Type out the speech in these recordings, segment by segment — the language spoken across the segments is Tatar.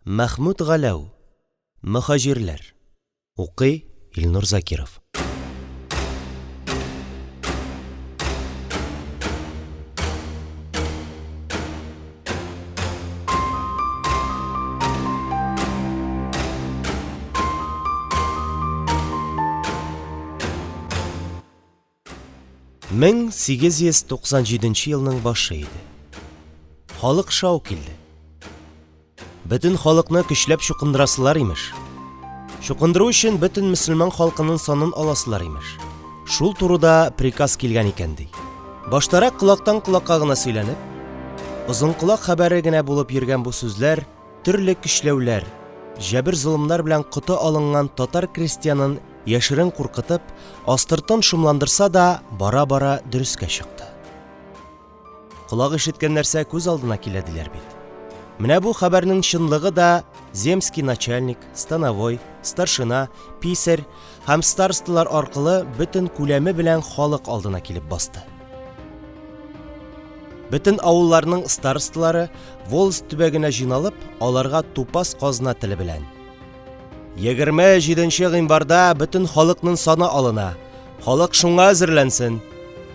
Мәхмүт Галәү. Мөһаҗирләр. Укый Илнур Закиров. 1897 елның башы иде. Халык шау килде. Бөтен халыкны көчләп чукындырасылар, имеш. Чукындыру өчен бөтен мөселман халкының санын аласылар, имеш. Шул турыда приказ килгән икән, ди. Баштарак колактан колакка гына сөйләнеп, озын колак хәбәре генә булып йөргән бу сүзләр төрле көчләүләр, җәбер-золымнар белән коты алынган татар крестьянын яшерен куркытып, астыртын шомландырса да, бара-бара дөрескә чыкты. Колак ишеткән нәрсә күз алдына килә диләр бит. Менә бу хәбәрнең чынлыгы да земский начальник, становой, старшина, писарь һәм старосталар аркылы бөтен күләме белән халык алдына килеп басты. Бөтен авылларның старосталары волость төбәгенә җыйналып, аларга тупас казна теле белән: 27 гыйнварда бөтен халыкның саны алына. Халык шуңа әзерләнсен.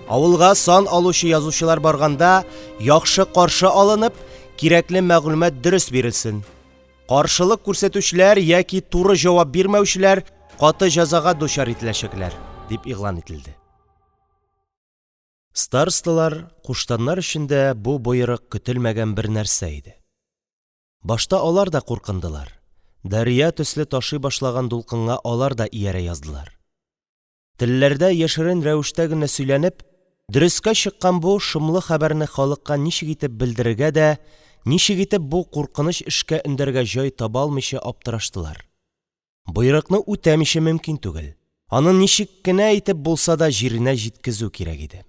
Авылга сан алучы язучылар барганда, яхшы каршы алынып, кирәкле мәгълүмат дөрес бирелсен. Каршылык күрсәтүчеләр яки туры җавап бирмәүчеләр каты җәзага дучар ителәчәкләр, дип игълан ителде. Старосталар, куштаннар өчен дә бу боерык көтелмәгән бер нәрсә иде. Башта алар да куркындылар, дәрья төсле ташый башлаган дулкынга алар да иярә яздылар. Телләрдә яшерен рәвештә генә сөйләнеп, дөрескә чыккан бу шомлы хәбәрне халыкка ничек итеп белдерергә дә, ничек итеп бу куркыныч эшкә өндәргә җай таба алмыйча аптыраштылар. Боерыкны үтәмичә мөмкин түгел, аны ничек кенә итеп булса да җиренә җиткезү кирәк иде.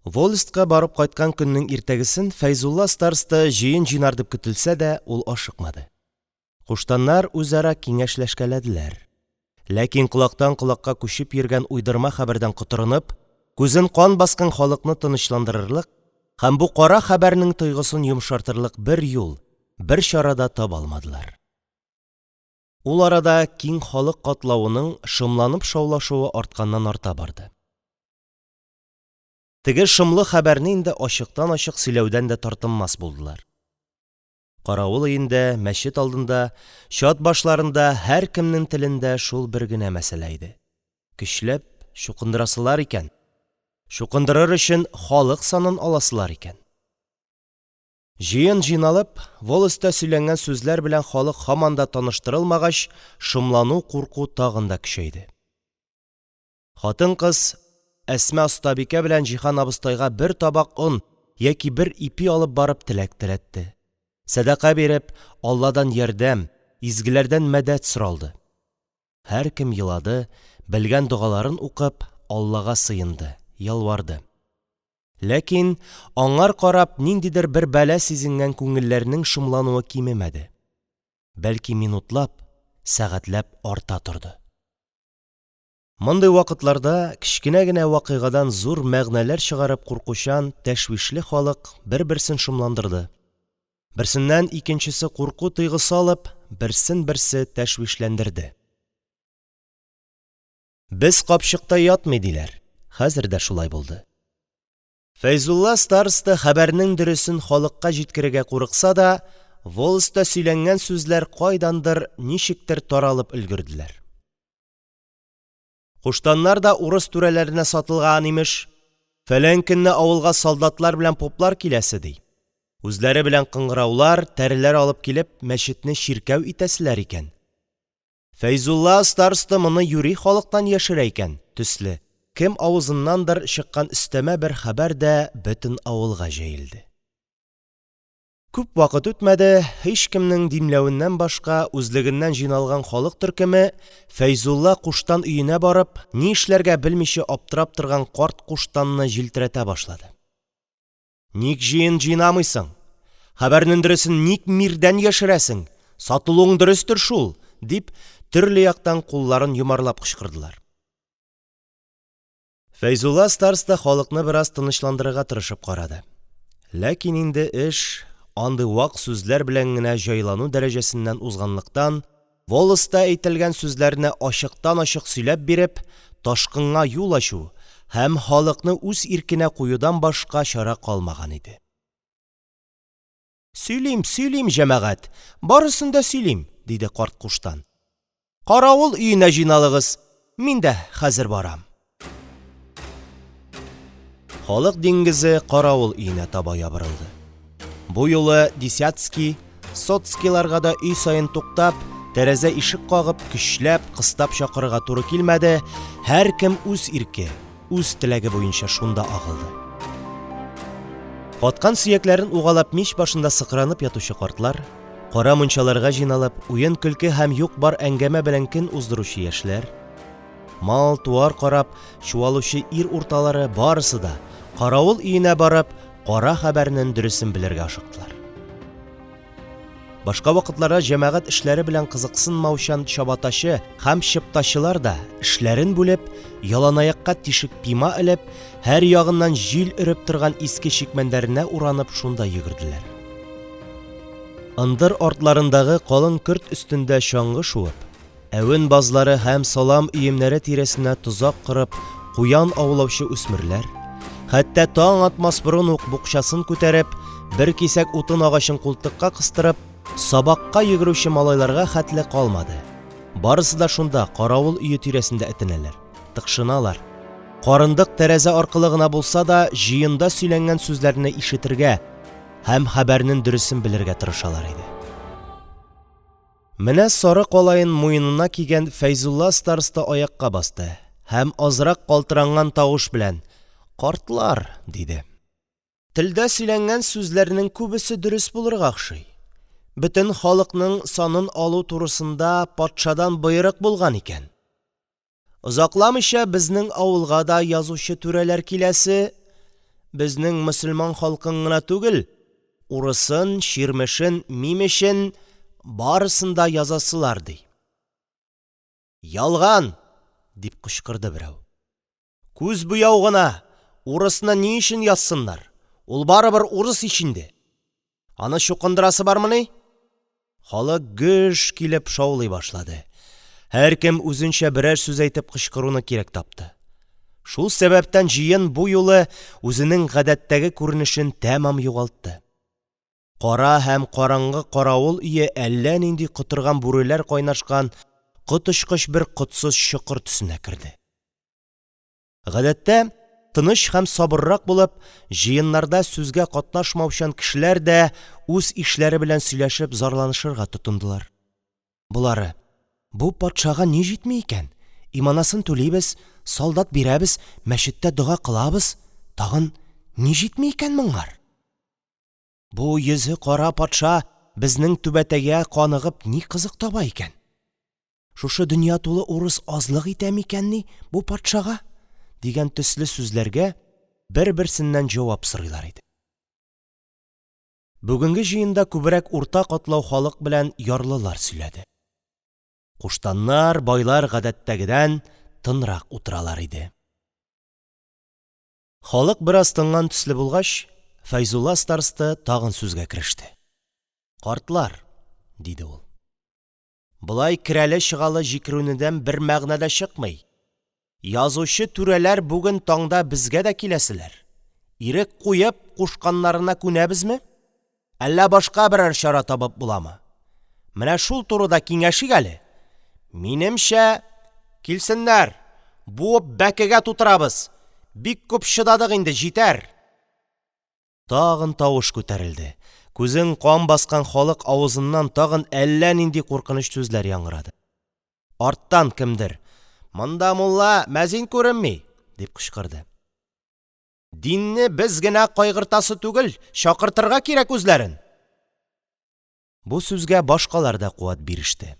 Волостька барып кайткан көннең иртәгесен Фәйзулла староста җыен җыйнар дип көтелсә дә, ул ашыкмады. Куштаннар үзара киңәшләшкәләделәр. Ләкин колактан колакка күчеп йөргән уйдырма хәбәрдән котырынып, күзен кан баскан халыкны тынычландырырлык һәм бу кара хәбәрнең тойгысын йомшартырлык бер юл, бер чара да таба алмадылар. Ул арада киң халык катлавының шомланып шаулашуы артканнан-арта барды. Теге шомлы хәбәрне инде ачыктан-ачык сөйләүдән дә тартынмас булдылар. Каравыл өендә, мәчет алдында, чат башларында һәркемнең телендә шул бер генә мәсьәлә иде. Көчләп чукындырасылар икән. Чукындырыр өчен халык санын аласылар икән. Җыен җыйналып, волостьта сөйләнгән сүзләр белән халык һаман да таныштырылмагач, шомлану-курку тагын да көчәйде. Хатын-кыз Әсма остабикә белән Җиһан абыстайга бер табак он яки бер ипи алып барып теләк теләтте. Сәдака биреп, Алладан ярдәм, изгеләрдән мәдәт соралды. Һәркем елады, белгән догаларын укып, Аллага сыенды, ялварды. Ләкин, аңар карап, ниндидер бер бәла сизенгән күңелләрнең шомлануы кимемәде. Бәлки минутлап, сәгатьләп арта торды. Мондый вакытларда кечкенә генә вакыйгадан зур мәгънәләр чыгарып куркучан, тәшвишле халык бер-берсен шомландырды. Берсеннән икенчесе курку тойгысы алып, берсен-берсе тәшвишләндерде. Без капчыкта ятмый, диләр. Хәзер дә шулай булды. Фәйзулла староста хәбәрнең дөресен халыкка җиткерергә курыкса да, волостьта сөйләнгән сүзләр кайдандыр, ничектер таралып өлгерделәр. Куштаннар да урыс түрәләренә сатылган, имеш. Фәлән көнне авылга солдатлар белән поплар киләсе, ди. Үзләре белән кыңгыраулар, тәреләр алып килеп, мәчетне чиркәү итәселәр икән. Фәйзулла староста моны юри халыктан яшерә икән, төсле, кем авызыннандыр чыккан өстәмә бер хәбәр дә бөтен авылга җәелде. Күп вакыт үтмәде, һичкемнең димләвеннән башка үзлегеннән җыйналган халык төркеме Фәйзулла куштан өенә барып, ни эшләргә белмичә аптырап торган карт куштанны җилтерәтә башлады. Ник җыен җыйнамыйсың? Хәбәрнең дөресен ник мирдән яшерәсең? Сатылуың дөрестер шул! дип, төрле яктан кулларын йомарлап кычкырдылар. Фәйзулла староста халыкны бераз тынычландырырга тырышып карады. Ләкин инде эш андый вак сүзләр белән генә җайлану дәрәҗәсеннән узганлыктан, волостьта әйтелгән сүзләрне ачыктан-ачык сөйләп биреп, ташкынга юл ачу һәм халыкны үз иркенә куюдан башка чара калмаган иде. Сөйлим, сөйлим, җәмәгать, барысын да сөйлим, – диде карт куштан. Каравыл өенә җыйналыгыз, мин дә хәзер барам. Халык диңгезе каравыл өенә таба ябырылды. Бу юлы десятский, сотскийларга да өй саен туктап, тәрәзә-ишек кагып, көчләп, кыстап чакырырга туры килмәде, һәркем үз ирке, үз теләге буенча шунда агылды. Каткан сөякләрен угалап мич башында сыкранып ятучы картлар, кара мунчаларга җыйналып, уен-көлке һәм юк-бар әңгәмә белән көн уздыручы яшьләр, мал-туар карап чуалучы ир урталары барысы да, каравыл өенә барып, кара хәбәрнең дөресен белергә ашыктылар. Башка вакытларда җәмәгать эшләре белән кызыксынмаучан чабатачы һәм чыптачылар да эшләрен бүлеп, яланаякка тишек пима элеп, һәр ягыннан җил өреп торган иске чикмәннәренә уранып шунда йөгерделәр. Ындыр артларындагы калын көрт өстендә чаңгы шуып, Әвен базлары һәм салам өемнәре тирәсенә тозак корып, куян аулаучы үсмерләр, хәтта таң атмас борын ук букчасын күтәреп, бер кисәк утын агачын култыкка кыстырып, сабакка йөгерүче малайларга хәтле калмады. Барысы да шунда, каравыл өе тирәсендә этенәләр, тыкшыналар. Карындык тәрәзә аркылы гына булса да, җыенда сөйләнгән сүзләрне ишетергә һәм хәбәрнең дөресен белергә тырышалар иде. Менә сары калаен муенына кигән Фәйзулла староста аякка басты һәм азрак калтыранган тавыш белән: – Картлар, – диде. – Телдә сөйләнгән сүзләрнең күбесе дөрес булырга охшый. Бөтен халыкның санын алу турысында патшадан боерык булган икән. Озакламыйча безнең авылга да язучы түрәләр киләсе, безнең мөселман халкын гына түгел, урысын, чирмешен, мимечен – барысын да язасылар, ди. Ялган! – дип кычкырды берәү. Күз буяу гына, урысны ни өчен язсыннар, ул барыбер урыс ич инде. Аны чукындырасы бармыни? Халык гөж килеп шаулый башлады. Һәркем үзенчә берәр сүз әйтеп кычкыруны кирәк тапты. Шул сәбәптән җыен бу юлы үзенең гадәттәге күренешен тәмам югалтты. Кара һәм караңгы каравыл өе әллә нинди котырган бүреләр кайнашкан коточкыч бер котсыз чокыр төсенә керде. Гадәттә, тыныч һәм сабыррак булып, җыеннарда сүзгә катнашмаучан кешеләр дә үз ишләре белән сөйләшеп зарланышырга тотындылар. Болары: «Бу патшага ни җитми икән? Иманасын түлибез, солдат бирәбез, мәчеттә дога кылабыз, тагын ни җитми икән моңар? Бу йөзе кара патша безнең түбәтәйгә каныгып ни кызык таба икән? Шушы дөнья тулы урыс азлык итә микәнни бу патшага? дигән төсле сүзләргә бер-берсеннән җавап сорыйлар иде. Бүгенге җыенда күбрәк урта катлау халык белән ярлылар сөйләде. Куштаннар, байлар гадәттәгедән тынрак утыралар иде. Халык бераз тынган төсле булгач, Фәйзулла староста тагын сүзгә кереште. Картлар, диде ул. Болай керәле-чыгалы җикеренүдән бер мәгънә дә чыкмый. Язучы түрәләр бүген таңда безгә дә киләселәр. Ирек куеп, кушканнарына күнәбезме? Әллә башка берәр чара табып буламы? Менә шул турыда киңәшик әле. Минемчә, килсеннәр, буып бәкегә тутырабыз. Бик күп чыдадык инде, җитәр! Тагын тавыш күтәрелде, күзен кан баскан халык авызыннан тагын әллә нинди куркыныч сүзләр яңгырады. Арттан кемдер: – Монда мулла, мәзин күренми! – дип кычкырды. Динне без генә кайгыртасы түгел, чакыртырга кирәк үзләрен! Бу сүзгә башкалар да куәт биреште.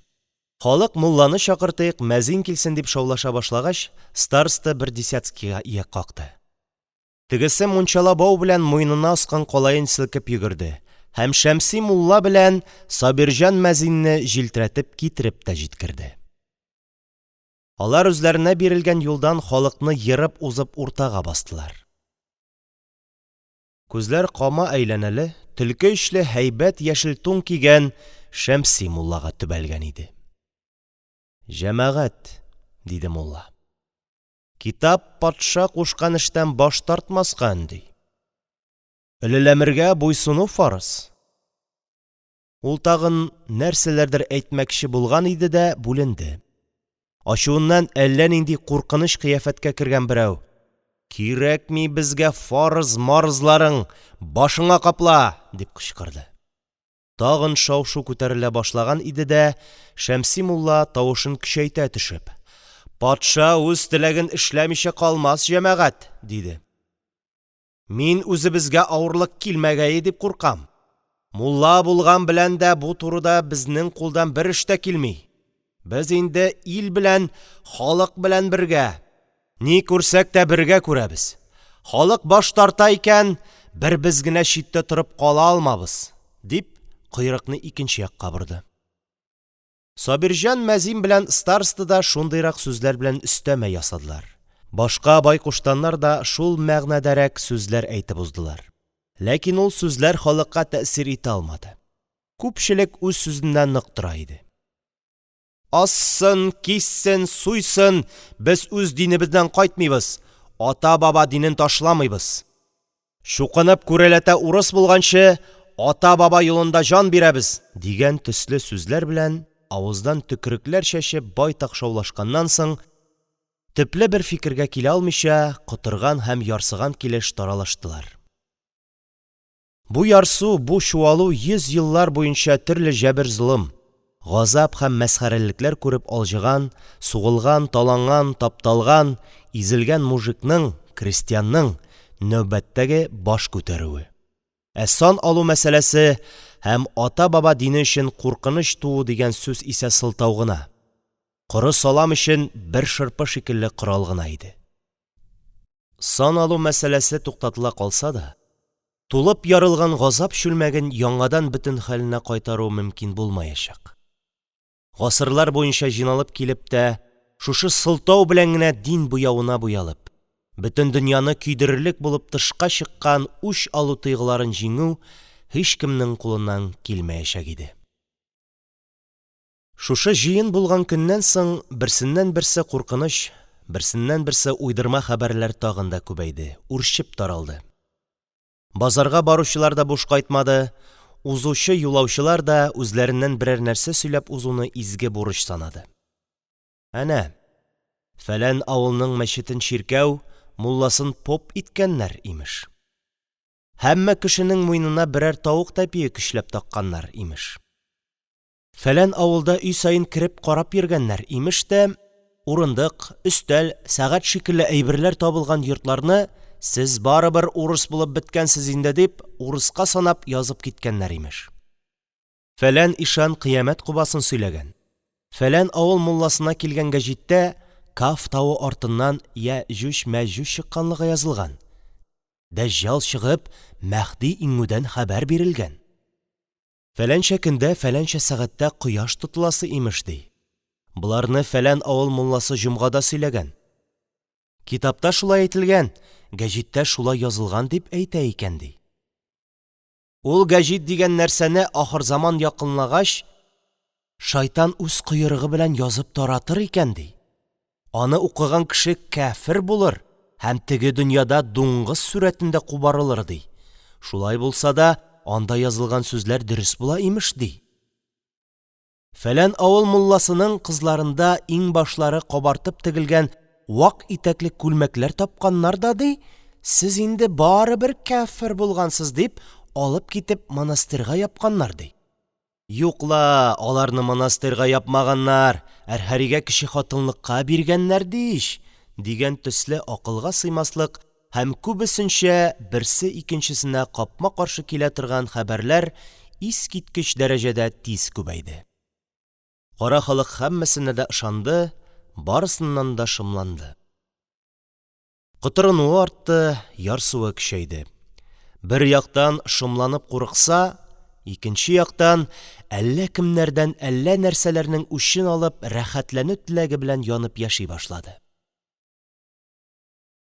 Халык, мулланы чакыртыйк, мәзин килсен дип шаулаша башлагач, староста бер десятскийга ияк какты. Тегесе мунчала бау белән муенына аскан калаен селкеп йөгерде һәм Шәмси мулла белән Сабирҗан мәзинне җилтерәтеп китереп тә җиткерде. Алар үзләренә бирелгән юлдан халыкны ерып узып уртага бастылар. Күзләр кама әйләнәле, төлке эчле һәйбәт яшел тун кигән Шәмси муллага төбәлгән иде. – Җәмәгать, – диде мулла, – китап патша кушкан эштән баш тартмаска өнди, өлеләмергә буйсыну фарыз… Ул тагын нәрсәләрдер әйтмәкче булган иде дә бүленде: ачуыннан әллә нинди куркыныч кыяфәткә кергән берәү: – Кирәкми безгә фарыз-марызларың, башыңа капла! – дип кычкырды. Тагын шау-шу күтәрелә башлаган иде дә, Шәмси мулла, тавышын көчәйтә төшеп: – Патша үз теләген эшләмичә калмас, җәмәгать, – диде. – Мин үзебезгә авырлык килмәгәе дип куркам. Мулла булган белән дә бу турыда безнең кулдан бер эш тә килми. Без инде ил белән, халык белән бергә, ни күрсәк тә бергә күрәбез; халык баш тарта икән, бер без генә читтә торып кала алмабыз, – дип, койрыкны икенче якка борды. Сабирҗан мәзин белән староста да шундыйрак сүзләр белән өстәмә ясадылар, башка бай куштаннар да шул мәгънәдәрәк сүзләр әйтеп уздылар. Ләкин ул сүзләр халыкка тәэсир итә алмады. Күпчелек үз сүзендә нык тора иде. Ассын, киссен, суйсын – без үз динебездән кайтмыйбыз, ата-баба динен ташламыйбыз! Чукынып күрәләтә урыс булганчы, ата-баба юлында җан бирәбез! – дигән төсле сүзләр белән авыздан төкерекләр чәчеп байтак шаулашканнан соң, төпле бер фикергә килә алмыйча, котырган һәм ярсыган килеш таралыштылар. Бу ярсу, бу чуалу йөз еллар буенча төрле җәбер-золым, газап һәм мәсхәрәлекләр күреп алҗыган, сугылган, таланган, тапталган, изелгән мужикның – крестьянның нәүбәттәге баш күтәрүе, ә сан алу мәсьәләсе һәм ата-баба дине өчен куркыныч туу дигән сүз исә сылтау гына, коры салам өчен бер шырпы шикелле корал гына иде. Сан алу мәсьәләсе туктатыла калса да, тулып ярылган газап чүлмәген яңадан бөтен хәленә кайтару мөмкин булмаячак. Гасырлар буенча җыйналып килеп тә, шушы сылтау белән генә дин буявына буялып, бөтен дөньяны көйдерерлек булып тышка чыккан үч алу тойгыларын җиңү һичкемнең кулыннан килмәячәк иде. Шушы җыен булган көннән соң берсеннән-берсе куркыныч, берсеннән-берсе уйдырма хәбәрләр тагын да күбәйде, үрчеп таралды. Базарга баручылар да буш кайтмады, узучы юлаучылар да үзләреннән берәр нәрсә сөйләп узуны изге бурыч санады. Әнә фәлән авылның мәчетен чиркәү, мулласын поп иткәннәр, имеш. Һәммә кешенең муенына берәр тавык тәпие көчләп такканнар, имеш. Фәлән авылда өй саен кереп карап йөргәннәр, имеш тә, урындык, өстәл, сәгать шикелле әйберләр табылган йортларны, сез барыбер урыс булып беткәнсез инде дип, урыска санап, язып киткәннәр, имеш. Фәлән ишан кыямәт кубасын сөйләгән, фәлән авыл мулласына килгән гәҗиттә Каф тавы артыннан Яэҗүҗ-мәэҗүҗ чыкканлыгы язылган, Дәҗҗал чыгып, Мәһди иңүдән хәбәр бирелгән. Фәләнчә көндә, фәләнчә сәгатьтә кояш тотыласы, имеш, ди. Боларны фәлән авыл мулласы җомгада сөйләгән. Китапта шулай әйтелгән, гәҗиттә шулай язылган дип әйтә икән, ди. Ул гәҗит дигән нәрсәне ахырзаман якынлагач шайтан үз койрыгы белән язып таратыр икән, ди. Аны укыган кеше кяфер булыр һәм теге дөньяда дуңгыз сурәтендә кубарылыр, ди, шулай булса да, анда язылган сүзләр дөрес була, имеш, ди. Фәлән авыл мулласының кызларында иңбашлары кабартып тегелгән вак итәкле күлмәкләр тапканнар да, ди, сез инде барыбер кяфер булгансыз дип, алып китеп монастырьга япканнар, ди. Юк ла, аларны монастырьга япмаганнар, Әрхәригә кече хатынлыкка биргәннәр, ди ич, дигән төсле акылга сыймаслык һәм күбесенчә берсе икенчесенә капма-каршы килә торган хәбәрләр искиткеч дәрәҗәдә тиз күбәйде. Кара халык һәммәсенә дә ышанды, барысыннан да шомланды. Котырынуы артты, ярсуы көчәйде. Бер яктан, шомланып курыкса, икенче яктан, әллә кемнәрдән әллә нәрсәләрнең үчен алып рәхәтләнү теләге белән янып яши башлады.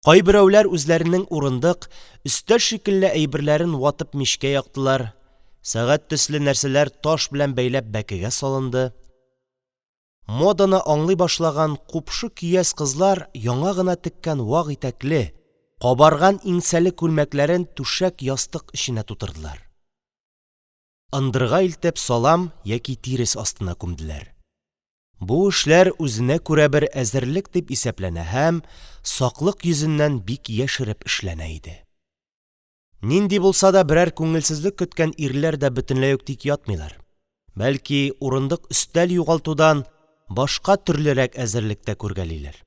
Кайберәүләр үзләренең урындык, өстәл шикелле әйберләрен ватып мичкә яктылар, сәгать төсле нәрсәләр таш белән бәйләп бәкегә салынды; моданы аңлый башлаган купшы-көяз кызлар яңа гына теккән вак итәкле, кабарган иңсәле күлмәкләрен түшәк-ястык эченә тутырдылар, ындырга илтеп салам яки тирес астына күмделәр. Бу эшләр үзенә күрә бер әзерлек дип исәпләнә һәм саклык йөзеннән бик яшереп эшләнә иде. Нинди булса да берәр күңелсезлек көткән ирләр дә бөтенләй үк тик ятмыйлар, бәлки урындык-өстәл югалтудан башка төрлерәк әзерлек тә күргәлиләр: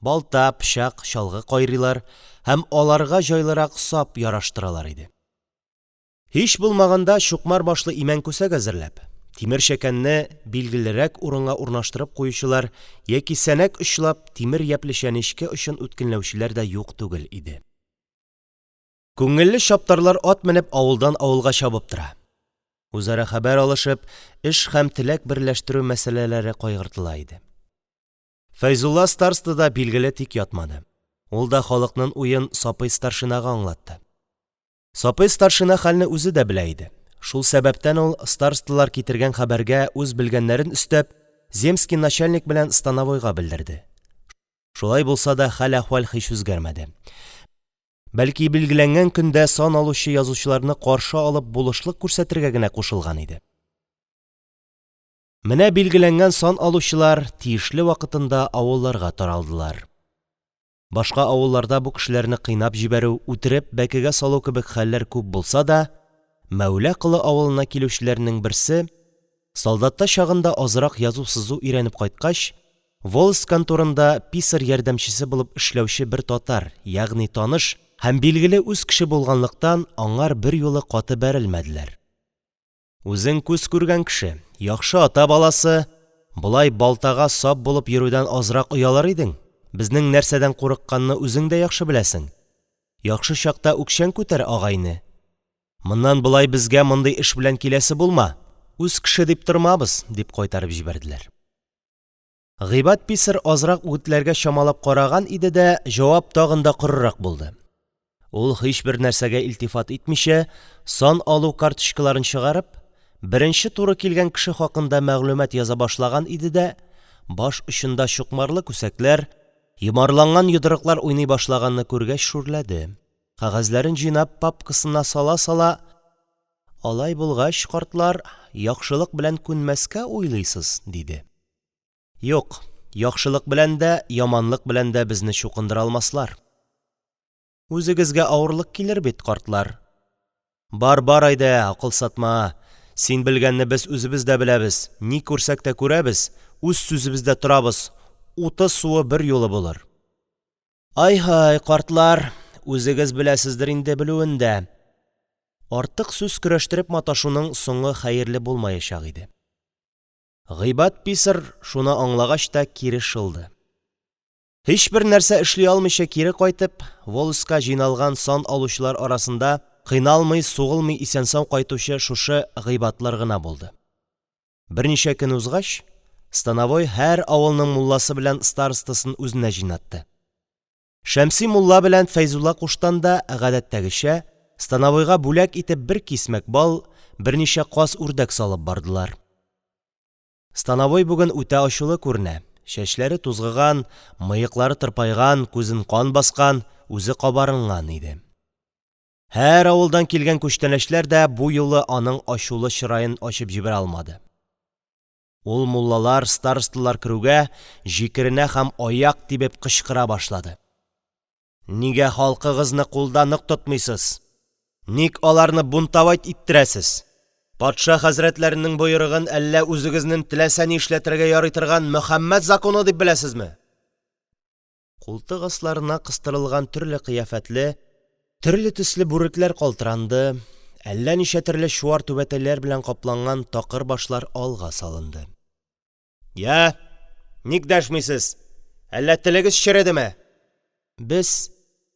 балта, пычак, чалгы кайрыйлар һәм аларга җайлырак сап яраштыралар иде. Һич булмаганда, чукмар башлы имән күсәк әзерләп, тимер чәкәнне билгелерәк урынга урнаштырып куючылар яки сәнәк очлап, тимер япьле чәнечке очын үткенләүчеләр дә юк түгел иде. Күңелле чаптарлар ат менеп авылдан авылга чабып тора; үзара хәбәр алышып, эш һәм теләк берләштерү мәсьәләләре кайгыртыла иде. Фәйзулла староста да, билгеле, тик ятмады. Ул да халыкның уен Сапый старшинага аңлатты. Сапый старшина хәлне үзе дә белә иде, шул сәбәптән ул, старосталар китергән хәбәргә үз белгәннәрен өстәп, земский начальник белән становойга белдерде. Шулай булса да хәл-әхвәл һич үзгәрмәде, бәлки билгеләнгән көндә сан алучы язучыларны каршы алып булышлык күрсәтергә генә кушылган иде. Менә билгеләнгән сан алучылар тиешле вакытында авылларга таралдылар. Башка авылларда бу кешеләрне кыйнап җибәрү, үтереп, бәкегә салу кебек хәлләр күп булса да, Мәүла Колы авылына килүчеләрнең берсе, солдатта чагында азрак язу-сызу өйрәнеп кайткач, волость конторында писарь ярдәмчесе булып эшләүче бер татар, ягъни таныш һәм билгеле үз кеше булганлыктан, аңар берьюлы каты бәрелмәделәр. Үзең күз күргән кеше, яхшы ата баласы, болай балтага сап булып йөрүдән азрак оялыр идең, безнең нәрсәдән курыкканны үзең дә яхшы беләсең. Яхшы чакта үкчәң күтәр, агайне. Моннан болай безгә мондый эш белән киләсе булма, үз кеше дип тормабыз, дип кайтарып җибәрделәр. Гыйбад писарь азрак үгетләргә чамалап караган иде дә, җавап тагын да корырак булды. Ул, һичбер нәрсәгә илтифат итмичә, сан алу карточкаларын чыгарып, беренче туры килгән кеше хакында мәгълүмат яза башлаган иде дә, баш очында чукмарлы күсәкләр, йомарланган йодрыклар уйный башлаганны күргәч шүрләде. Кәгазьләрен җыйнап папкасына сала-сала: Алай булгач, картлар, яхшылык белән күнмәскә уйлыйсыз, диде. Юк, яхшылык белән дә, яманлык белән дә безне чукындыра алмаслар. Үзегезгә авырлык килер бит, картлар. Бар, бар әйдә, акыл сатма. Син белгәнне без үзебез дә беләбез, ни күрсәк тә күрәбез, үз сүзебездә торабыз, уты-суы берьюлы булыр. Ай-һай, картлар, үзегез беләсездер инде белүен дә. Артык сүз көрәштереп маташуның соңы хәерле булмаячак иде. Гыйбад писарь шуны аңлагач та кире шылды. Һичбер нәрсә эшли алмыйча кире кайтып, волостька җыйналган сан алучылар арасында кыйналмый, сугылмый исән-сау кайтучы шушы Гыйбадлар гына булды. Берничә көн узгач, становой һәр авылның мулласы белән старостасын үзенә җыйнатты. Шәмси мулла белән Фәйзулла куштан да, гадәттәгечә, становойга бүләк итеп бер кисмәк бал, берничә каз-үрдәк салып бардылар. Становой бүген үтә ачулы күренә, чәчләре тузгыган, мыеклары тырпайган, күзен кан баскан, үзе кабарынган иде. Һәр авылдан килгән күчтәнәчләр дә бу юлы аның ачулы чыраен ачып җибәрә алмады. Ул муллалар, старосталар керүгә, җикеренә һәм аяк тибеп кычкыра башлады. Нигә халкыгызны кулда нык тотмыйсыз? Ник аларны бунтовать иттерәсез? Патша хәзрәтләренең боерыгын әллә үзегезнең теләсә ни эшләтергә ярый торган Мөхәммәт законы дип беләсезме? Култык асларына кыстырылган төрле кыяфәтле, төрле төсле бүрекләр калтыранды, әллә ничә төрле чуар түбәтәйләр белән капланган такыр башлар алга салынды. – Йә, ник дәшмисез? Әллә телегез чередеме? – Без,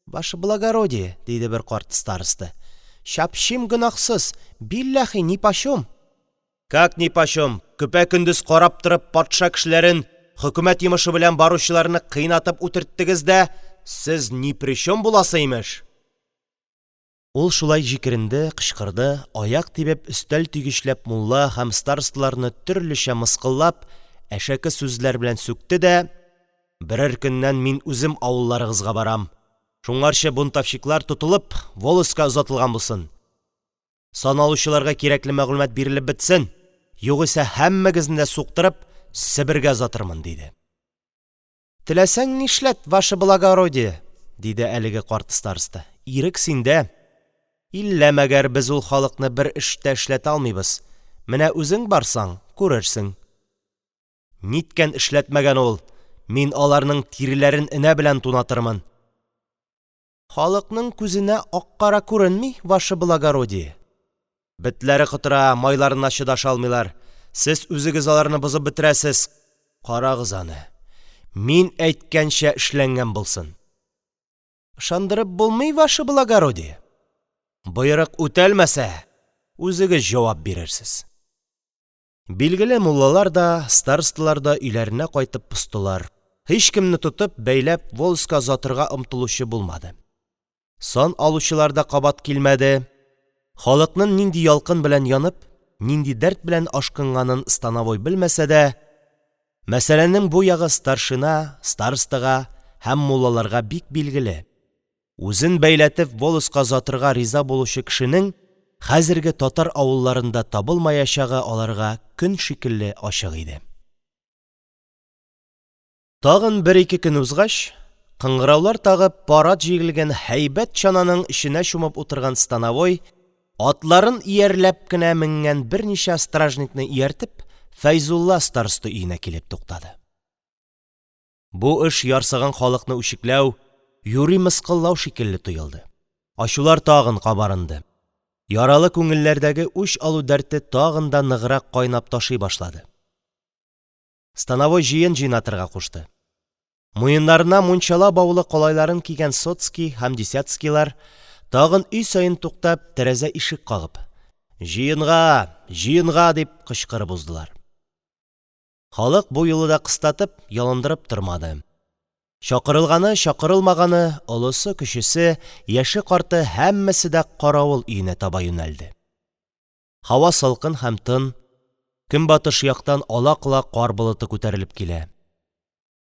ваше благородие, – диде бер карт староста, – чапчим гөнаһсыз, билләһи, нипачум! Как нипочем, көпә-көндез карап торып патша кешеләрен, хөкүмәт йомышы белән баручыларны кыйнатып үтерттегез дә, сез нипричём буласы, имеш! Ул шулай җикеренде, кычкырды, аяк тибеп, өстәл төйгечләп мулла һәм старосталарны төрлечә мыскыллап, әшәке сүзләр белән сүкте дә: – Берәр көннән мин үзем авылларыгызга барам, шуңарчы бунтовщиклар, тотылып, волостька озатылган булсын, сан алучыларга кирәкле мәгълүмат бирелеп бетсен, югыйсә һәммәгезне дә, суктырып, Себергә озатырмын, – диде. Теләсәң ни эшләт, вашеблагородие, – диде әлеге карт староста, – ирек синдә. Иллә мәгәр без ул халыкны бер эш тә эшләтә алмыйбыз, менә үзең барсаң күрерсең. Ниткән эшләтмәгән ул, мин аларның тиреләрен энә белән тунатырмын! Халыкның күзенә ак-кара күренми, вашеблагородие. Бетләре котыра, майларына чыдаша алмыйлар, сез үзегез аларны бозып бетерәсез, карагыз аны, мин әйткәнчә эшләнгән булсын. Ышандырып булмый, вашеблагородие. Боерык үтәлмәсә, үзегез җавап бирерсез. Билгеле, муллалар да, старосталар да өйләренә кайтып постылар, һичкемне тотып, бәйләп волостька озатырга омтылучы булмады. Сан алучылар да кабат килмәде. Халыкның нинди ялкын белән янып, нинди дәрт белән ашкынганын становой белмәсә дә, мәсьәләнең бу ягы старшина, старостага һәм муллаларга бик билгеле, үзен бәйләтеп волостька озатырга риза булучы кешенең хәзерге татар авылларында табылмаячагы аларга көн шикелле ачык иде. Тагын бер-ике көн узгач, кыңгыраулар тагып пар ат җигелгән һәйбәт чананың эченә чумып утырган становой, атларын иярләп кенә менгән берничә стражникны ияртеп, Фәйзулла староста өенә килеп туктады. Бу эш ярсыган халыкны үчекләү, юри мыскыллау шикелле тоелды. Ачулар тагын кабарынды. Яралы күңелләрдәге үч алу дәрте тагын да ныграк кайнап ташый башлады. Становой җыен җыйнатырга кушты. Муеннарына мунчала баулы калайларын кигән сотский һәм десятскийлар, тагын өй саен туктап, тәрәзә-ишек кагып: – Җыенга! Җыенга! – дип кычкырып уздылар. Халык бу юлы да кыстатып, ялындырып тормады. Чакырылганы, чакырылмаганы, олысы-кечесе, яше-карты – һәммәсе дә каравыл өенә таба юнәлде. Һава салкын һәм тын, көнбатыш яктан ала-кола кар болыты күтәрелеп килә.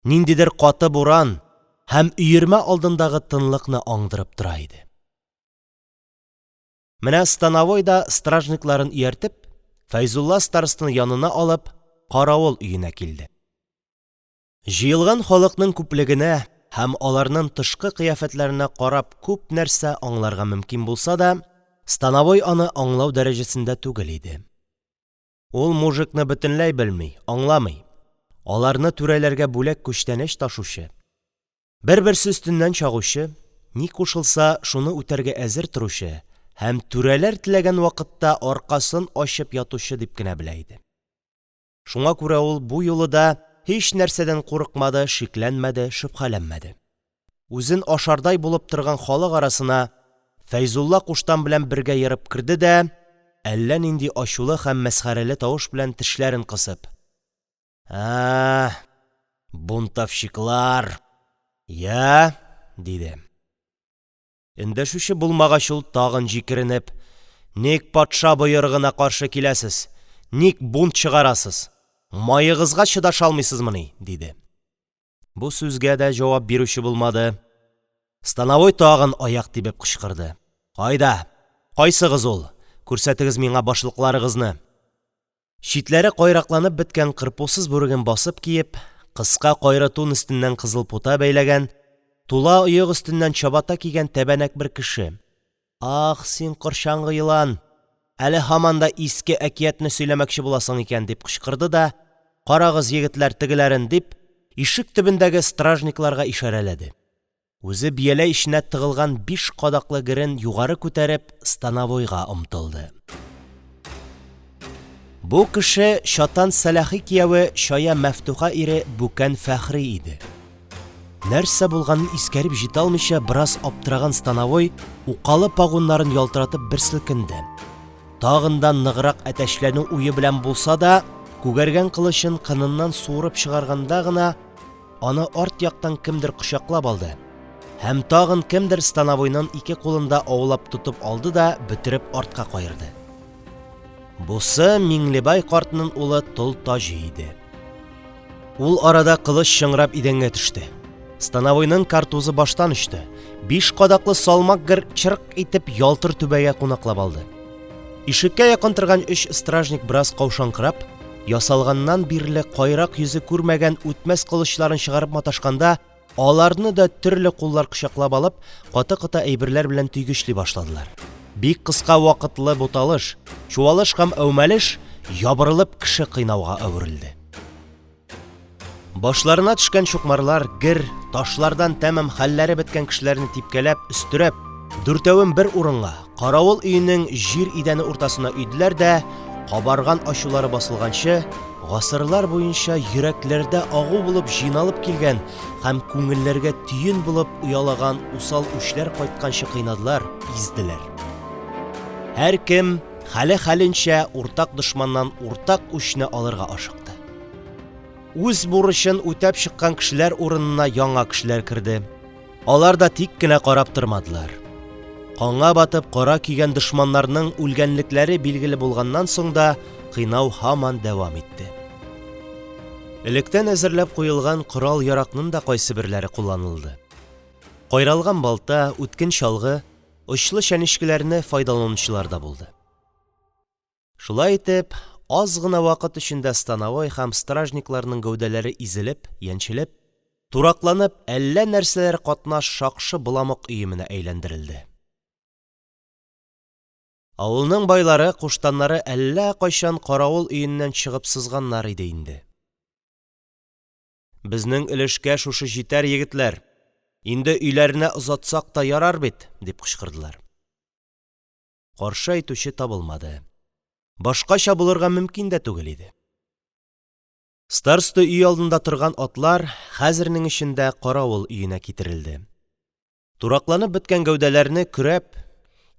Ниндидер каты буран һәм өермә алдындагы тынлыкны аңдырып тора иде. Менә становой да стражникларын ияртеп, Фәйзулла старостаны янына алып, каравыл өенә килде. Җыелган халыкның күплегенә һәм аларның тышкы кыяфәтләренә карап күп нәрсә аңларга мөмкин булса да, становой аны аңлау дәрәҗәсендә түгел иде. Ул мужикны бөтенләй белми, аңламый, аларны түрәләргә бүләк-күчтәнәч ташучы, Бер-берсе өстеннән чагучы, ни кушылса, шуны үтәргә әзер торучы һәм түрәләр теләгән вакытта аркасын ачып ятучы дип кенә белә иде. Шуңа күрә ул бу юлы да һичнәрсәдән курыкмады, шикләнмәде, шөбһәләнмәде. Үзен ашардай булып торган халык арасына Фәйзулла куштан белән бергә ерып керде дә әллә нинди ачулы һәм мәсхәрәле тавыш белән тешләрен кысып: Ә, бунтовщиклар! Йә? – диде. Эндәшүче булмагач, ул, тагын җикеренеп: – Ник патша боерыгына каршы киләсез, ник бунт чыгарасыз? Маегызга чыдаша алмыйсызмыни? – диде. Бу сүзгә дә җавап бирүче булмады. Становой тагын аяк тибеп кычкырды: – Кайда? Кайсыгыз ул? Күрсәтегез миңа башлыкларыгызны! Читләре кайракланып беткән кырпусыз бүреген басып киеп, кыска кайры тун өстеннән кызыл пута бәйләгән, тула оек өстеннән чабата кигән тәбәнәк бер кеше: – Ах, син, корчаңгы елан, әле һаман да иске әкиятне сөйләмәкче буласың икән! – дип кычкырды да: – Карагыз, егетләр, тегеләрен! – дип, ишек төбендәге стражникларга ишарәләде. Үзе бияләй эченә тыгылган биш кадаклы герен югары күтәреп, становойга омтылды. Бу кеше чатан Сәләхи кияве чая Мәфтуха ире Бүкән Фәхри иде. Нәрсә булганын искәреп җитә алмыйча бераз аптыраган становой укалы погоннарын ялтыратып бер селкенде. Тагын да ныграк әтәчләнү уе белән булса да, күгәргән кылычын кыныннан суырып чыгарганда гына, Аны арт яктан кемдер кочаклап алды. Һәм тагын кемдер становойның ике кулын да аулап тотып алды да бөтереп артка каерды. Бусы Миңлебай картның улы Тол Таҗи иде. Ул арада кылыч чыңрап идәнгә төште. Становойның картузы баштан очты. Биш кадаклы салмак гер чырк итеп ялтыр түбәгә кунаклап алды. Ишеккә якын торган өч стражник бераз каушаңкырап, ясалганнан бирле кайрак йөзе күрмәгән үтмәс кылычларын чыгарып маташканда, Аларны да төрле куллар кочаклап алып, каты-коты әйберләр белән төйгечли башладылар. Бик кыска вакытлы буталыш, чуалыш һәм әүмәлеш ябырылып кеше кыйнауга әверелде. Башларына төшкән чукмарлар, гер, ташлардан тәмам хәлләре беткән кешеләрне типкәләп, өстерәп, дүртәвен бер урынга, Каравыл өенең җир идәне уртасына өйделәр дә, кабарган ачулары басылганчы, гасырлар буенча йөрәкләрдә агу булып җыйналып килгән һәм күңелләргә төен булып оялаган усал үчләр кайтканчы кыйнадылар, изделәр. Һәркем хәле-хәленчә уртак дошманнан уртак үчне алырга ашыкты. Үз бурычын үтәп чыккан кешеләр урынына яңа кешеләр керде. Алар да тик кенә карап тормадылар. Канга батып кара көйгән дошманнарның үлгәнлекләре билгеле булганнан соң да кыйнау һаман дәвам итте. Электән әзерләп куелган корал-яракның да кайсыберләре кулланылды. Кайралган балта, үткен чалгы, очлы чәнечкеләрне файдаланучылар да булды. Шулай итеп, аз гына вакыт эчендә становой һәм стражникларның гәүдәләре изелеп, яньчелеп, туракланып, әллә нәрсәләр катнаш шакшы боламык өеменә әйләндерелде. Авылның байлары, куштаннары әллә кайчан каравыл өеннән чыгып сызганнар иде инде. Безнең өлешкә шушы җитәр, егетләр, инде өйләренә озатсак та ярар бит, дип кычкырдылар. Каршы әйтүче табылмады. Башкача булырга мөмкин дә түгел иде. Староста өй алдында торган атлар хәзернең эчендә каравыл өенә китерелде. Туракланып беткән гәүдәләрне көрәп,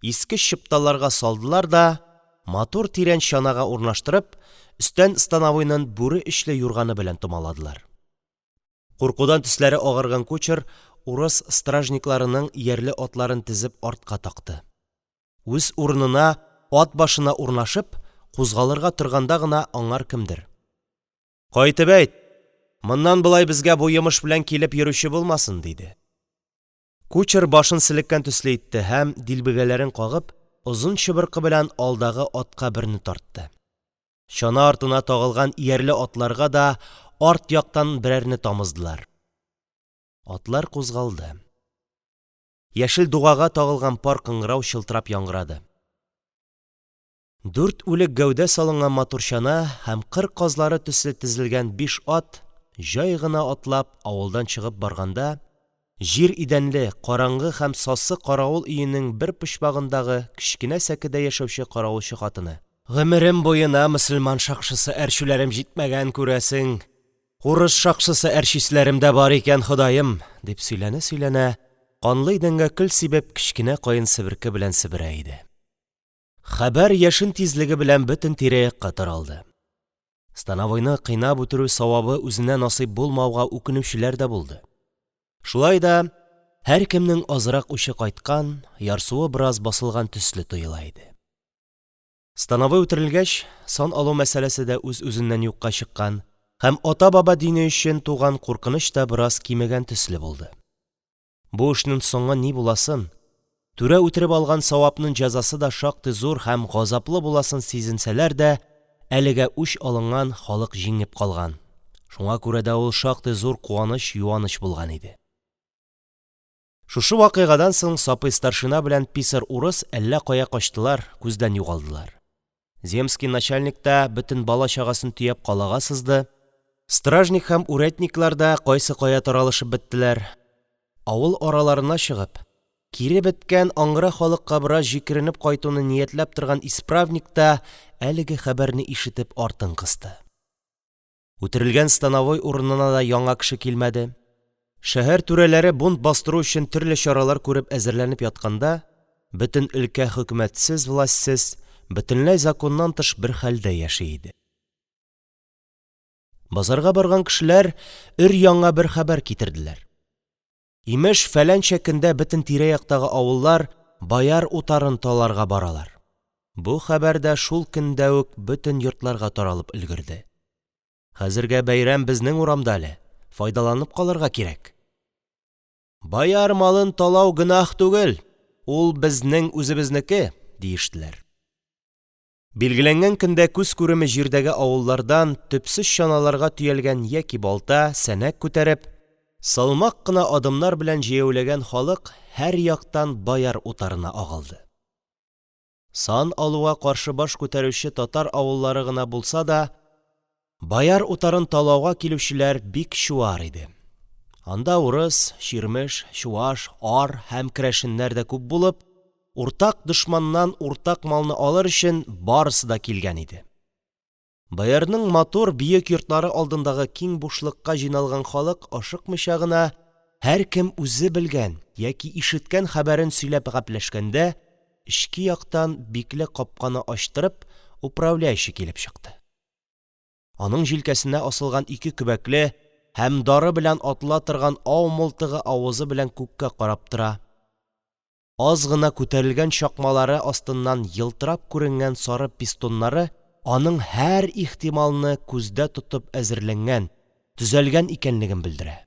иске чыпталарга салдылар да, матур тирән чанага урнаштырып, өстән становойның бүре эчле юрганы белән томаладылар. Куркудан төсләре агарган кучер урыс стражникларының иярле атларын тезеп артка такты. Үз урынына, ат башына урнашып, кузгалырга торганда гына аңар кемдер: – Кайтып әйт, моннан болай безгә бу йомыш белән килеп йөрүче булмасын, – диде. Кучер башын селеккән төсле итте һәм, дилбегәләрен кагып, озын чыбыркы белән алдагы атка берне тартты. Чана артына тагылган иярле атларга да арт яктан берәрне тамыздылар. Атлар кузгалды. Яшел дугага тагылган пар кыңгырау чылтырап яңгырады. Дүрт үлек гәүдә салынган матур чана һәм кыр казлары төсле тезелгән биш ат җай гына атлап авылдан чыгып барганда, җир идәнле, караңгы һәм сасы каравыл өенең бер почмагындагы кечкенә сәкедә яшәүче каравылчы хатыны: Гомерем буена мөселман шакшысы әрчүләрем җитмәгән, күрәсең, урыс шакшысы әрчиселәрем дә бар икән, Ходаем, дип сөйләнә-сөйләнә, канлы идәнгә көл сибеп, кечкенә каен себерке белән себерә иде. Хәбәр яшен тизлеге белән бөтен тирә-якка таралды. Становойны кыйнап үтерү савабы үзенә насыйп булмауга үкенүчеләр дә булды. Шулай да һәркемнең азрак үче кайткан, ярсуы бераз басылган төсле тоела иде. Становой үтерелгәч, сан алу мәсьәләсе дә үз-үзеннән юкка чыккан һәм ата-баба дине өчен туган куркыныч та бераз кимегән төсле булды. Бу эшнең соңы ни буласын, түрә үтереп алган савапның җәзасы да шактый зур һәм газаплы буласын сизенсәләр дә, әлегә үч алынган халык җиңеп калган, шуңа күрә дә ул шактый зур куаныч-юаныч булган иде. Шушы вакыйгадан соң Сапый старшина белән писарь урыс әллә кая качтылар, күздән югалдылар. Земский начальник та бөтен бала-чагасын төяп калага сызды, стражник һәм үрәтниклар да кайсы кая таралышып беттеләр. Авыл араларына чыгып, кире беткән аңгыра халыкка бераз җикеренеп кайтуны ниятләп торган исправник та әлеге хәбәрне ишетеп артын кысты. Үтерелгән становой урынына да яңа кеше килмәде. Шәһәр түрәләре бунт бастыру өчен төрле чаралар күреп әзерләнеп ятканда, бөтен өлкә хөкүмәтсез-властьсез, бөтенләй законнан тыш бер хәлдә яши иде. Базарга барган кешеләр өр-яңа бер хәбәр китерделәр. Имеш, фәләнчә көндә бөтен тирә-яктагы авыллар бояр утарын таларга баралар. Бу хәбәр дә шул көндә үк бөтен йортларга таралып өлгерде. Хәзергә бәйрәм безнең урамда әле, файдаланып калырга кирәк. Бояр малын талау гөнаһ түгел, ул – безнең үзебезнеке, диештеләр. Билгеләнгән көндә күз күреме җирдәге авыллардан төпсез чаналарга төялгән яки балта, сәнәк күтәреп, салмак кына адымнар белән җәяүләгән халык һәрьяктан бояр утарына агылды. Сан алуга каршы баш күтәрүче татар авыллары гына булса да, бояр утарын талауга килүчеләр бик чуар иде. Анда урыс, чирмеш, чуваш, ар һәм керәшеннәр дә күп булып, уртак дошманнан уртак малны алыр өчен барысы да килгән иде. Боярның матур, биек йортлары алдындагы киң бушлыкка җыйналган халык ашыкмыйча гына һәркем үзе белгән яки ишеткән хәбәрен сөйләп гәпләшкәндә, эчке яктан, бикле капканы ачтырып, управляющий килеп чыкты. Аның җилкәсенә асылган ике көбәкле һәм дары белән атыла торган ау мылтыгы авызы белән күккә карап тора, аз гына күтәрелгән чакмалары астыннан елтырап күренгән сары пистоннары аның һәр ихтималны күздә тотып әзерләнгән, төзәлгән икәнлеген белдерә.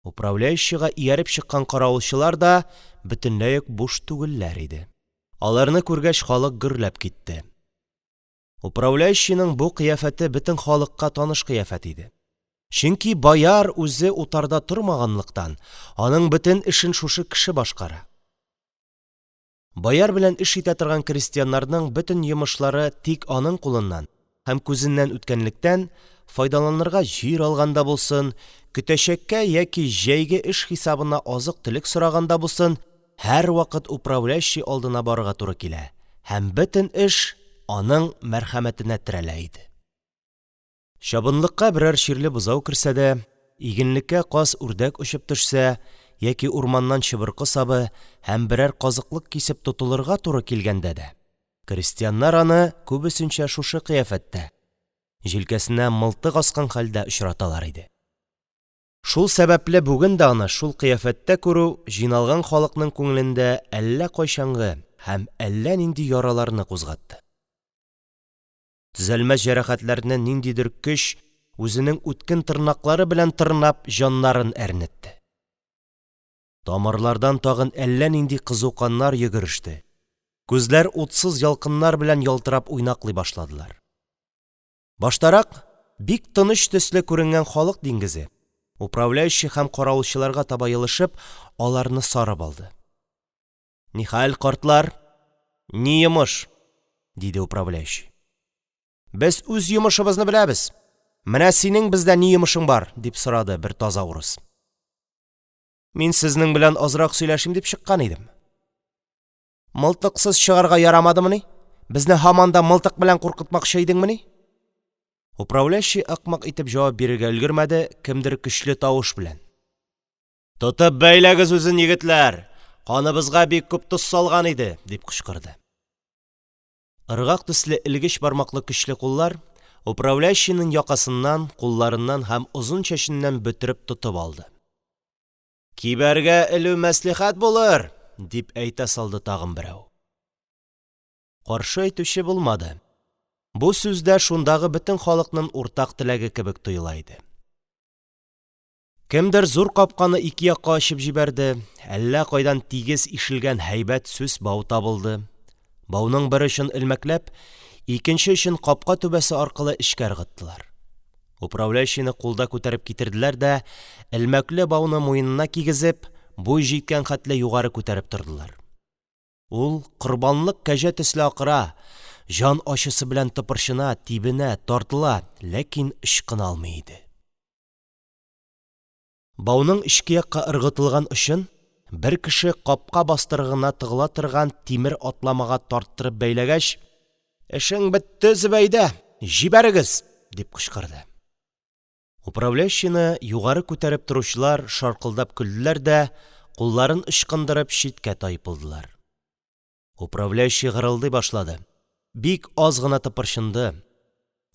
Управляющийга ияреп чыккан каравылчылар да бөтенләй үк буш түгелләр иде. Аларны күргәч, халык гөрләп китте. Управляющийның бу кыяфәте бөтен халыкка таныш кыяфәт иде. Чөнки бояр үзе утарда тормаганлыктан, аның бөтен эшен шушы кеше башкара. Бояр белән эш итә торган крестьяннарның бөтен йомышлары тик аның кулыннан һәм күзеннән үткәнлектән, файдаланырга җир алганда булсын, көтәчәккә яки җәйге эш хисабына азык-төлек сораганда булсын, һәрвакыт управляющий алдына барырга туры килә һәм бөтен эш аның мәрхәмәтенә терәлә иде. Чабынлыкка берәр чирле бозау керсә дә, игенлеккә каз-үрдәк очып төшсә яки урманнан чыбыркы сабы һәм берәр казыклык кисеп тотылырга туры килгәндә дә, крестьяннар аны күбесенчә шушы кыяфәттә, җилкәсенә мылтык аскан хәлдә очраталар иде. Шул сәбәпле бүген дә аны шул кыяфәттә күрү җыйналган халыкның күңелендә әллә кайчангы һәм әллә нинди яраларны кузгатты. Төзәлмәс җәрәхәтләрне ниндидер көч үзенең үткен тырнаклары белән тырнап җаннарын әрнетте. Тамырлардан тагын әллә нинди кызу каннар йөгереште, күзләр утсыз ялкыннар белән ялтырап уйнаклый башладылар. Баштарак бик тыныч төсле күренгән халык диңгезе, управляющий һәм каравылчыларга таба елышып, аларны сарып алды. – Нихәл, картлар, ни йомыш? – диде управляющий. – Без үз йомышыбызны беләбез, менә синең бездә ни йомышың бар? – дип сорады бер таза урыс. – Мин сезнең белән азрак сөйләшим дип чыккан идем. Мылтыксыз чыгарга ярамадымыни? Безне һаман да мылтык белән куркытмакчы идеңмени? Управляющий ык-мык итеп җавап бирергә өлгермәде, кемдер көчле тавыш белән: – Тотып бәйләгез үзен, егетләр! Каныбызга бик күп тоз салган иде! – дип кычкырды. Ыргак төсле элгеч бармаклы көчле куллар управляющийның якасыннан, кулларыннан һәм озын чәченнән бөтереп тотып алды. Кибәргә элү мәслихәт булыр, – дип әйтә салды тагын берәү. Каршы әйтүче булмады. Бу сүз дә шундагы бөтен халыкның уртак теләге кебек тоела иде. Кемдер зур капканы ике якка ачып җибәрде, әллә кайдан тигез ишелгән һәйбәт сүс бау табылды. Бауның бер очын элмәкләп, икенче очын капка түбәсе аркылы эчкә ыргыттылар. Управляющийны кулда күтәреп китерделәр дә, элмәкле бауны муенына кигезеп, буй җиткән хәтле югары күтәреп тордылар. Ул корбанлык кәҗә төсле акыра, җан ачысы белән тыпырчына, тибенә, тартыла, ләкин ычкына алмый иде. Бауның эчке якка ыргытылган очын бер кеше капка бастырыгына тыгыла торган тимер атламага тарттырып бәйләгәч: – Эшең бетте, Зөбәйдә, җибәрегез! – дип кычкырды. Управляющийны югары күтәреп торучылар шаркылдап көлделәр дә, кулларын ычкындырып, читкә тайпылдылар. Управляющий гырылдый башлады, бик аз гына тыпырчынды,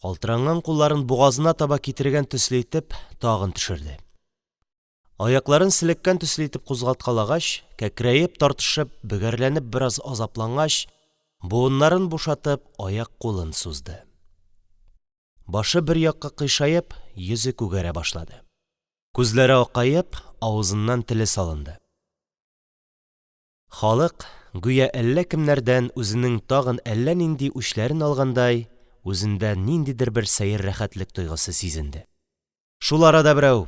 калтыранган кулларын бугазына таба китергән төсле итеп, тагын төшерде. Аякларын селеккән төсле итеп кузгалткалагач, кәкрәеп, тартышып, бөгәрләнеп бераз азаплангач, буыннарын бушатып, аяк-кулын сузды. Башы бер якка кыйшаеп, йөзе күгәрә башлады. Күзләре акаеп, авызыннан теле салынды. Халык, гүя әллә кемнәрдән үзенең тагын әллә нинди үчләрен алгандай, үзендә ниндидер бер сәер рәхәтлек тойгысы сизенде. Шул арада берәү: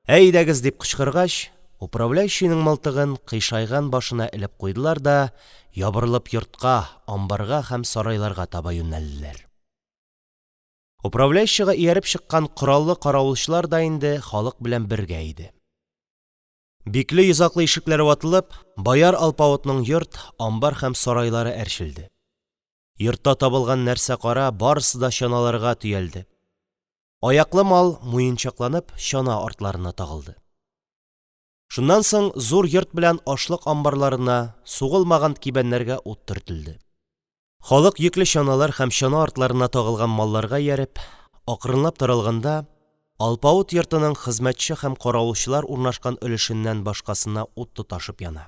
«Әйдәгез!» – дип кычкыргач, управляющийның мылтыгын кыйшайган башына элеп куйдылар да ябырылып йортка, амбарга һәм сарайларга таба юнәлделәр. Управляющийга ияреп чыккан кораллы каравылчылар да инде халык белән бергә иде. Бикле йозаклы ишекләр ватылып, бояр алпавытның йорт, амбар һәм сарайлары әрчелде. Йортта табылган нәрсә-кара барысы да чаналарга төялде, аяклы мал, муенчакланып, чана артларына тагылды. Шуннан соң зур йорт белән ашлык амбарларына, сугылмаган кибәннәргә ут төртелде. Халык йөкле чаналар һәм чана артларына тагылган малларга ияреп, акрынлап таралганда, алпавыт йортының хезмәтче һәм каравылчылар урнашкан өлешеннән башкасына ут тоташып яна.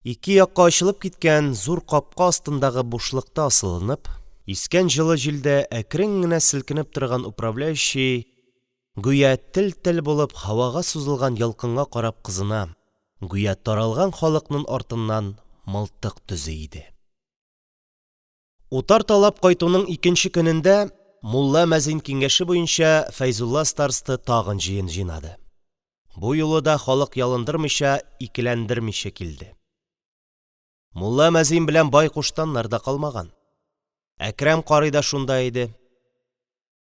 Ике якка ачылып киткән зур капка астындагы бушлыкта асылынып, искән җылы җилдә әкрен генә селкенеп торган управляющий гүя тел-тел булып һавага сузылган ялкынга карап кызына, гүя таралган халыкның артыннан мылтык төзи иде. Утар талап кайтуның икенче көнендә мулла-мәзин киңәше буенча Фәйзулла староста тагын җыен җыйнады. Бу юлы да халык ялындырмыйча, икеләндермичә килде. Мулла-мәзин белән бай куштаннар да калмаган. Әкрәм карый да шунда иде.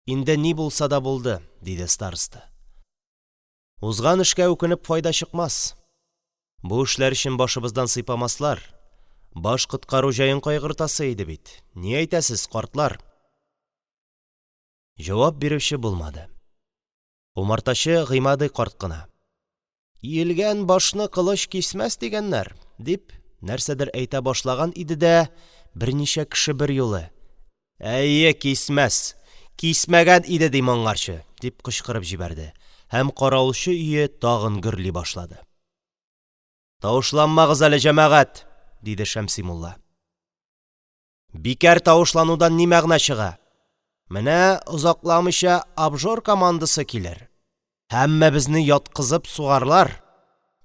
Инде ни булса да булды, диде староста. Узган эшкә үкенеп файда чыкмас. Бу эшләр өчен башыбыздан сыйпамаслар. Баш коткару җаен кайгыртасы иде бит, ни әйтәсез, картлар? Җавап бирүче булмады. Умартачы Гыймади карт кына: – Иелгән башны кылыч кисмәс дигәннәр, – дип, нәрсәдер әйтә башлаган иде дә, берничә кеше берьюлы: – Әйе, кисмәс, кисмәгән иде ди моңарчы! – дип кычкырып җибәрде, һәм каравылчы өе тагын гөрли башлады. Тавышланмагыз әле, җәмәгать, – диде Шәмси мулла. Бикәр тавышланудан ни мәгънә чыга? Менә озакламыйча «обжор командасы» килер. Һәммәбезне яткызып сугарлар,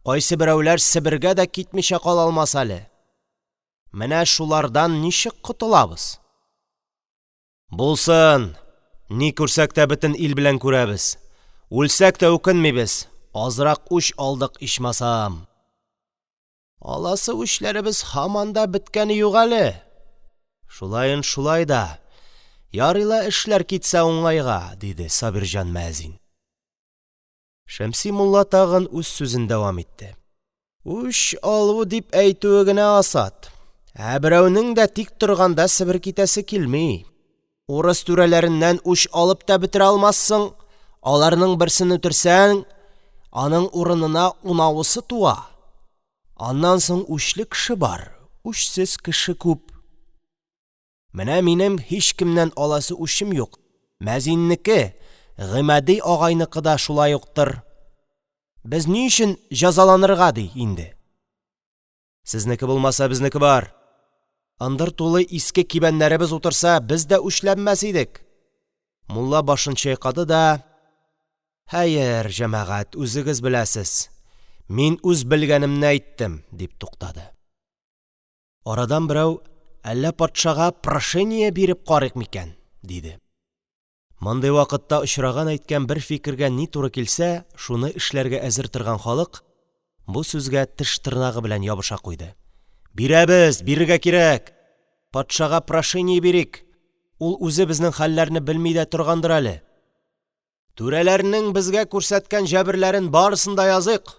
кайсыберәүләр Себергә дә китмичә кала алмас әле. Менә шулардан ничек котылабыз? Булсын! Ни күрсәк тә бөтен ил белән күрәбез. Үлсәк тә үкенмибез, азрак үч алдык ичмасам. Аласы үчләребез һаман да беткәне юк әле. Шулаен шулай да, ярый ла эшләр китсә уңайга, диде Сабирҗан мәзин. Шәмси мулла тагын үз сүзен дәвам итте. Үч алу дип әйтүе генә асат. Ә берәүнең дә тик торганда Себер китәсе килми. Урыс түрәләреннән үч алып та бетерә алмассың, аларның берсен үтерсәң, аның урынына унавысы туа. Аннан соң үчле кеше бар, үчсез кеше күп. Менә минем һичкемнән аласы үчем юк, мәзиннеке, Гыймади агайныкы да шулай уктыр. Без ни өчен җәзаланырга ди инде? Сезнеке булмаса, безнеке бар. Ындыр тулы иске кибәннәребез утырса, без дә үчләнмәс идек. Мулла башын чайкады да: Хәер, җәмәгать, үзегез беләсез, мин үз белгәнемне әйттем, дип туктады. Арадан берәү: Әллә патшага прошение биреп карыйк микән? – диде. Мондый вакытта очраган әйткән бер фикергә ни туры килсә, шуны эшләргә әзер торган халык бу сүзгә теш-тырнагы белән ябыша куйды: – Бирәбез, бирергә кирәк! Патшага прошение бирик, ул үзе безнең хәлләрне белми дә торгандыр әле. Түрәләрнең безгә күрсәткән җәберләрен барысын да языйк.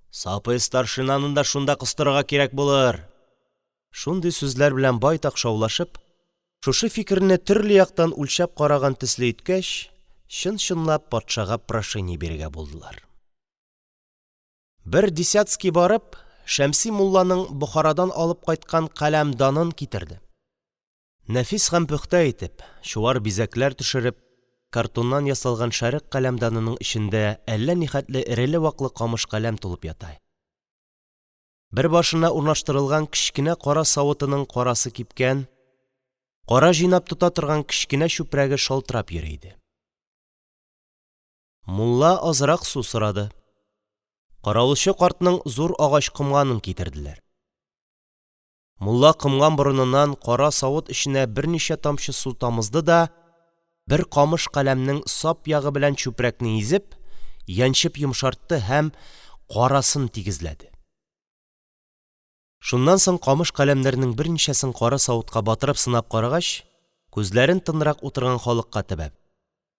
Сапый старшинаны да шунда кыстырырга кирәк булыр. Шундый сүзләр белән байтак шаулашып, шушы фикерне төрле яктан үлчәп караган төсле иткәч, чын-чынлап патшага прошение бирергә булдылар. Бер десятский барып, Шәмси мулланың Бохарадан алып кайткан каләмданын китерде. Нәфис һәм пөхтә итеп, чуар бизәкләр төшереп, картоннан ясалган шәрык каләмданының эчендә әллә нихәтле эреле-ваклы камыш каләм тулып ята, бер башына урнаштырылган кечкенә кара савытының карасы кипкән, кара җыйнап тота торган кечкенә чүпрәге шалтырап йөри иде. Мулла азрак су сорады. Каравылчы картның зур агач комганын китерделәр. Мулла комган борыныннан кара савыт эченә берничә тамчы су тамызды да бер камыш каләмнең сап ягы белән чүпрәкне изеп, яньчеп йомшартты һәм карасын тигезләде. Шуннан соң камыш каләмнәрнең берничәсен кара савытка батырып сынап карагач, күзләрен тынрак утырган халыкка төбәп: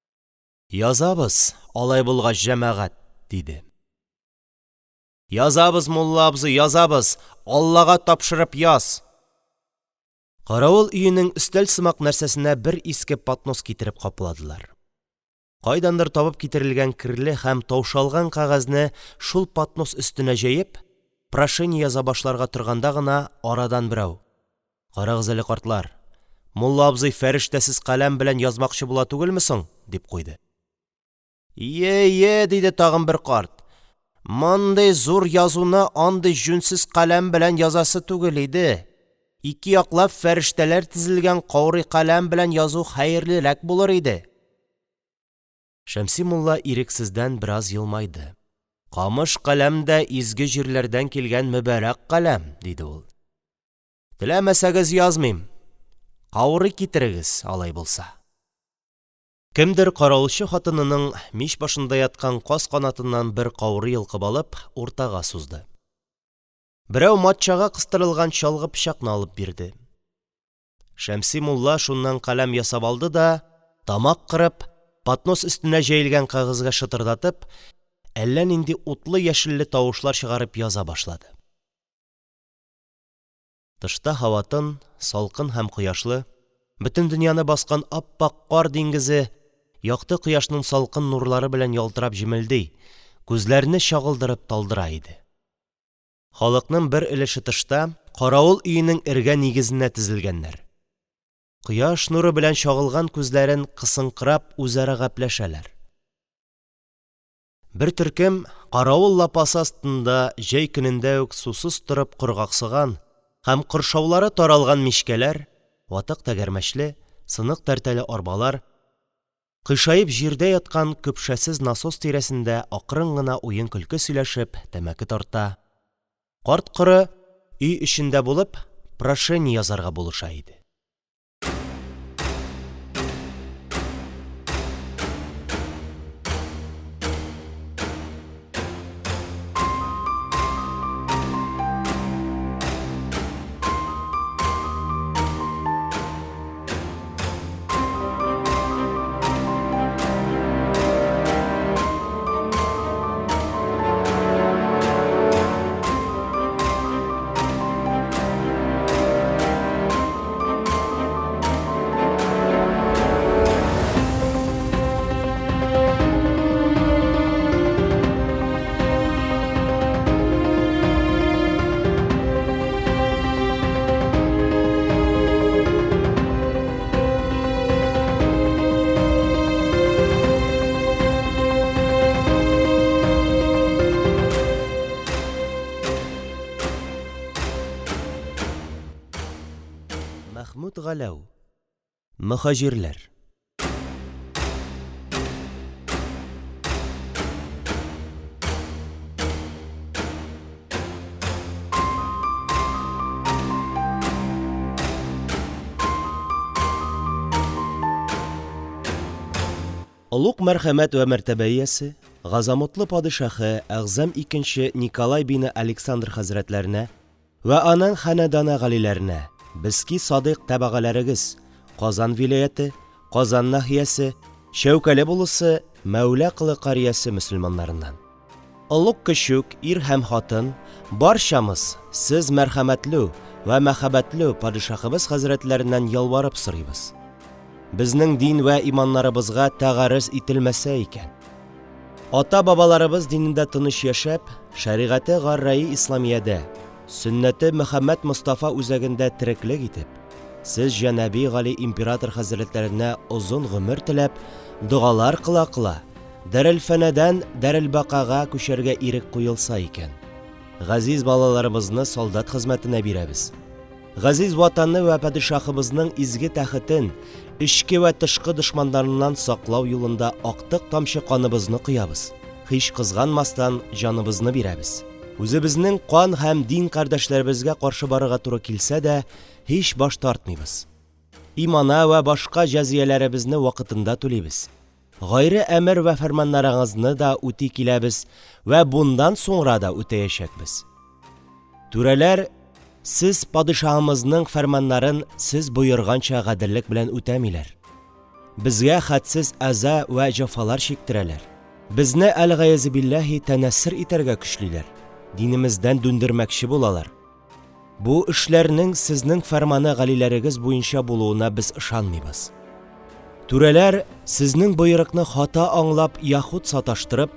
– Язабыз, алай булгач, җәмәгать, – диде. Язабыз, мулла абзый, язабыз, Аллага тапшырып яз! Каравыл өенең өстәл сымак нәрсәсенә бер иске поднос китереп капладылар. Кайдандыр табып китерелгән керле һәм таушалган кәгазьне шул поднос өстенә җәеп, прошение яза башларга торганда гына, арадан берәү: – Карагыз әле, картлар, мулла абзый фәрештәсез каләм белән язмакчы була түгелме соң? – дип куйды. Ие, ие, – диде тагын бер карт, – мондый зур язуны андый җүнсез каләм белән язасы түгел иде, ике яклап фәрештәләр тезелгән каурый каләм белән язу хәерлерәк булыр иде. Шәмси мулла ирексездән бераз елмайды. – Камыш каләм дә изге җирләрдән килгән мөбарәк каләм, – диде ул. – Теләмәсәгез язмыйм, каурый китерегез, алай булса. Кемдер каравылчы хатынының мич башында яткан каз канатыннан бер каурый йолкып алып, уртага сузды. Берәү матчага кыстырылган чалгы пычакны алып бирде. Шәмси мулла шуннан каләм ясап алды да, тамак кырып, поднос өстенә җәелгән кәгазьгә шытырдатып, әллә нинди утлы-яшелле тавышлар чыгарып яза башлады. Тышта һава тын, салкын һәм кояшлы; бөтен дөньяны баскан ап-ак кар диңгезе якты кояшның салкын нурлары белән ялтырап җемелди, күзләрне чагылдырып талдыра иде. Халыкның бер өлеше тышта, каравыл өенең эргә нигезенә тезелгәннәр; кояш нуры белән чагылган күзләрен кысынкырап үзара гәпләшәләр. Бер төркем каравыл лапасы астында җәй көнендә үк сусыз торып коргаксыган һәм коршаулары таралган мичкәләр, ватык тәгәрмәчле, сынык тәртәле арбалар, кыйшаеп җирдә яткан көпшәсез насос тирәсендә акрын гына уен-көлке сөйләшеп, тәмәке тарта, карт-коры, өй эчендә булып, прошение язарга булыша иде. Мәхмүт Галәү. Мөһаҗирләр. Олуг мәрхәмәт вә мәртәбә иясе, газамутлы падишаһы әгъзам икенче Николай бине Александр хәзрәтләренә вә аның ханәданы галиләренә, безки садыйк тәбәгаләрегез, Казан вилаяте, Казан наһиясе, Чәүкәле булысы, Мәүла Колы карьясе мөселманнарыннан. Олуг-кечүк, ир һәм хатын, барчамыз сез мәрхәмәтлү вә мәһабәтлү падишаһыбыз хәзрәтләреннән ялварып сорыйбыз. Безнең дин вә иманнарыбызга тәгаррыз ителмәсә икән. Ата-бабаларыбыз динендә тыныч яшәп, шәригате гарраи исламиядә, сөннәте Мөхәммәд Мостафа үзәгендә тереклек итеп, сез җәнабе гали император хәзрәтләренә озын гомер теләп, догалар кыла-кыла, дарелфәнадан дарелбакага күчәргә ирек куелса икән. Газиз балаларыбызны солдат хезмәтенә бирәбез. Газиз ватанны вә падишаһыбызның изге тәхетен эчке вә тышкы дошманнарыннан саклау юлында актык тамчы каныбызны коябыз, һич кызганмастан җаныбызны бирәбез. Үзебезнең кан һәм дин кардәшләребезгә каршы барырга туры килсә дә, һич баш тартмыйбыз. Имана вә башка җәзияләребезне вакытында түлибез. Гайре әмер вә фәрманнарыгызны да үти киләбез вә бундан соңра да үтәячәкбез. Түрәләр сез падишаһымызның фәрманнарын сез боерганча гаделлек белән үтәмиләр. Безгә хәтсез әза вә җәфалар чиктерәләр. Безне әлгаязебилләһи тәнәссер итәргә көчлиләр, динемездән дүндермәкче булалар. Бу эшләрнең сезнең фәрманы галиләрегез буенча булуына без ышанмыйбыз. Түрәләр сезнең боерыкны хата аңлап яхуд саташтырып,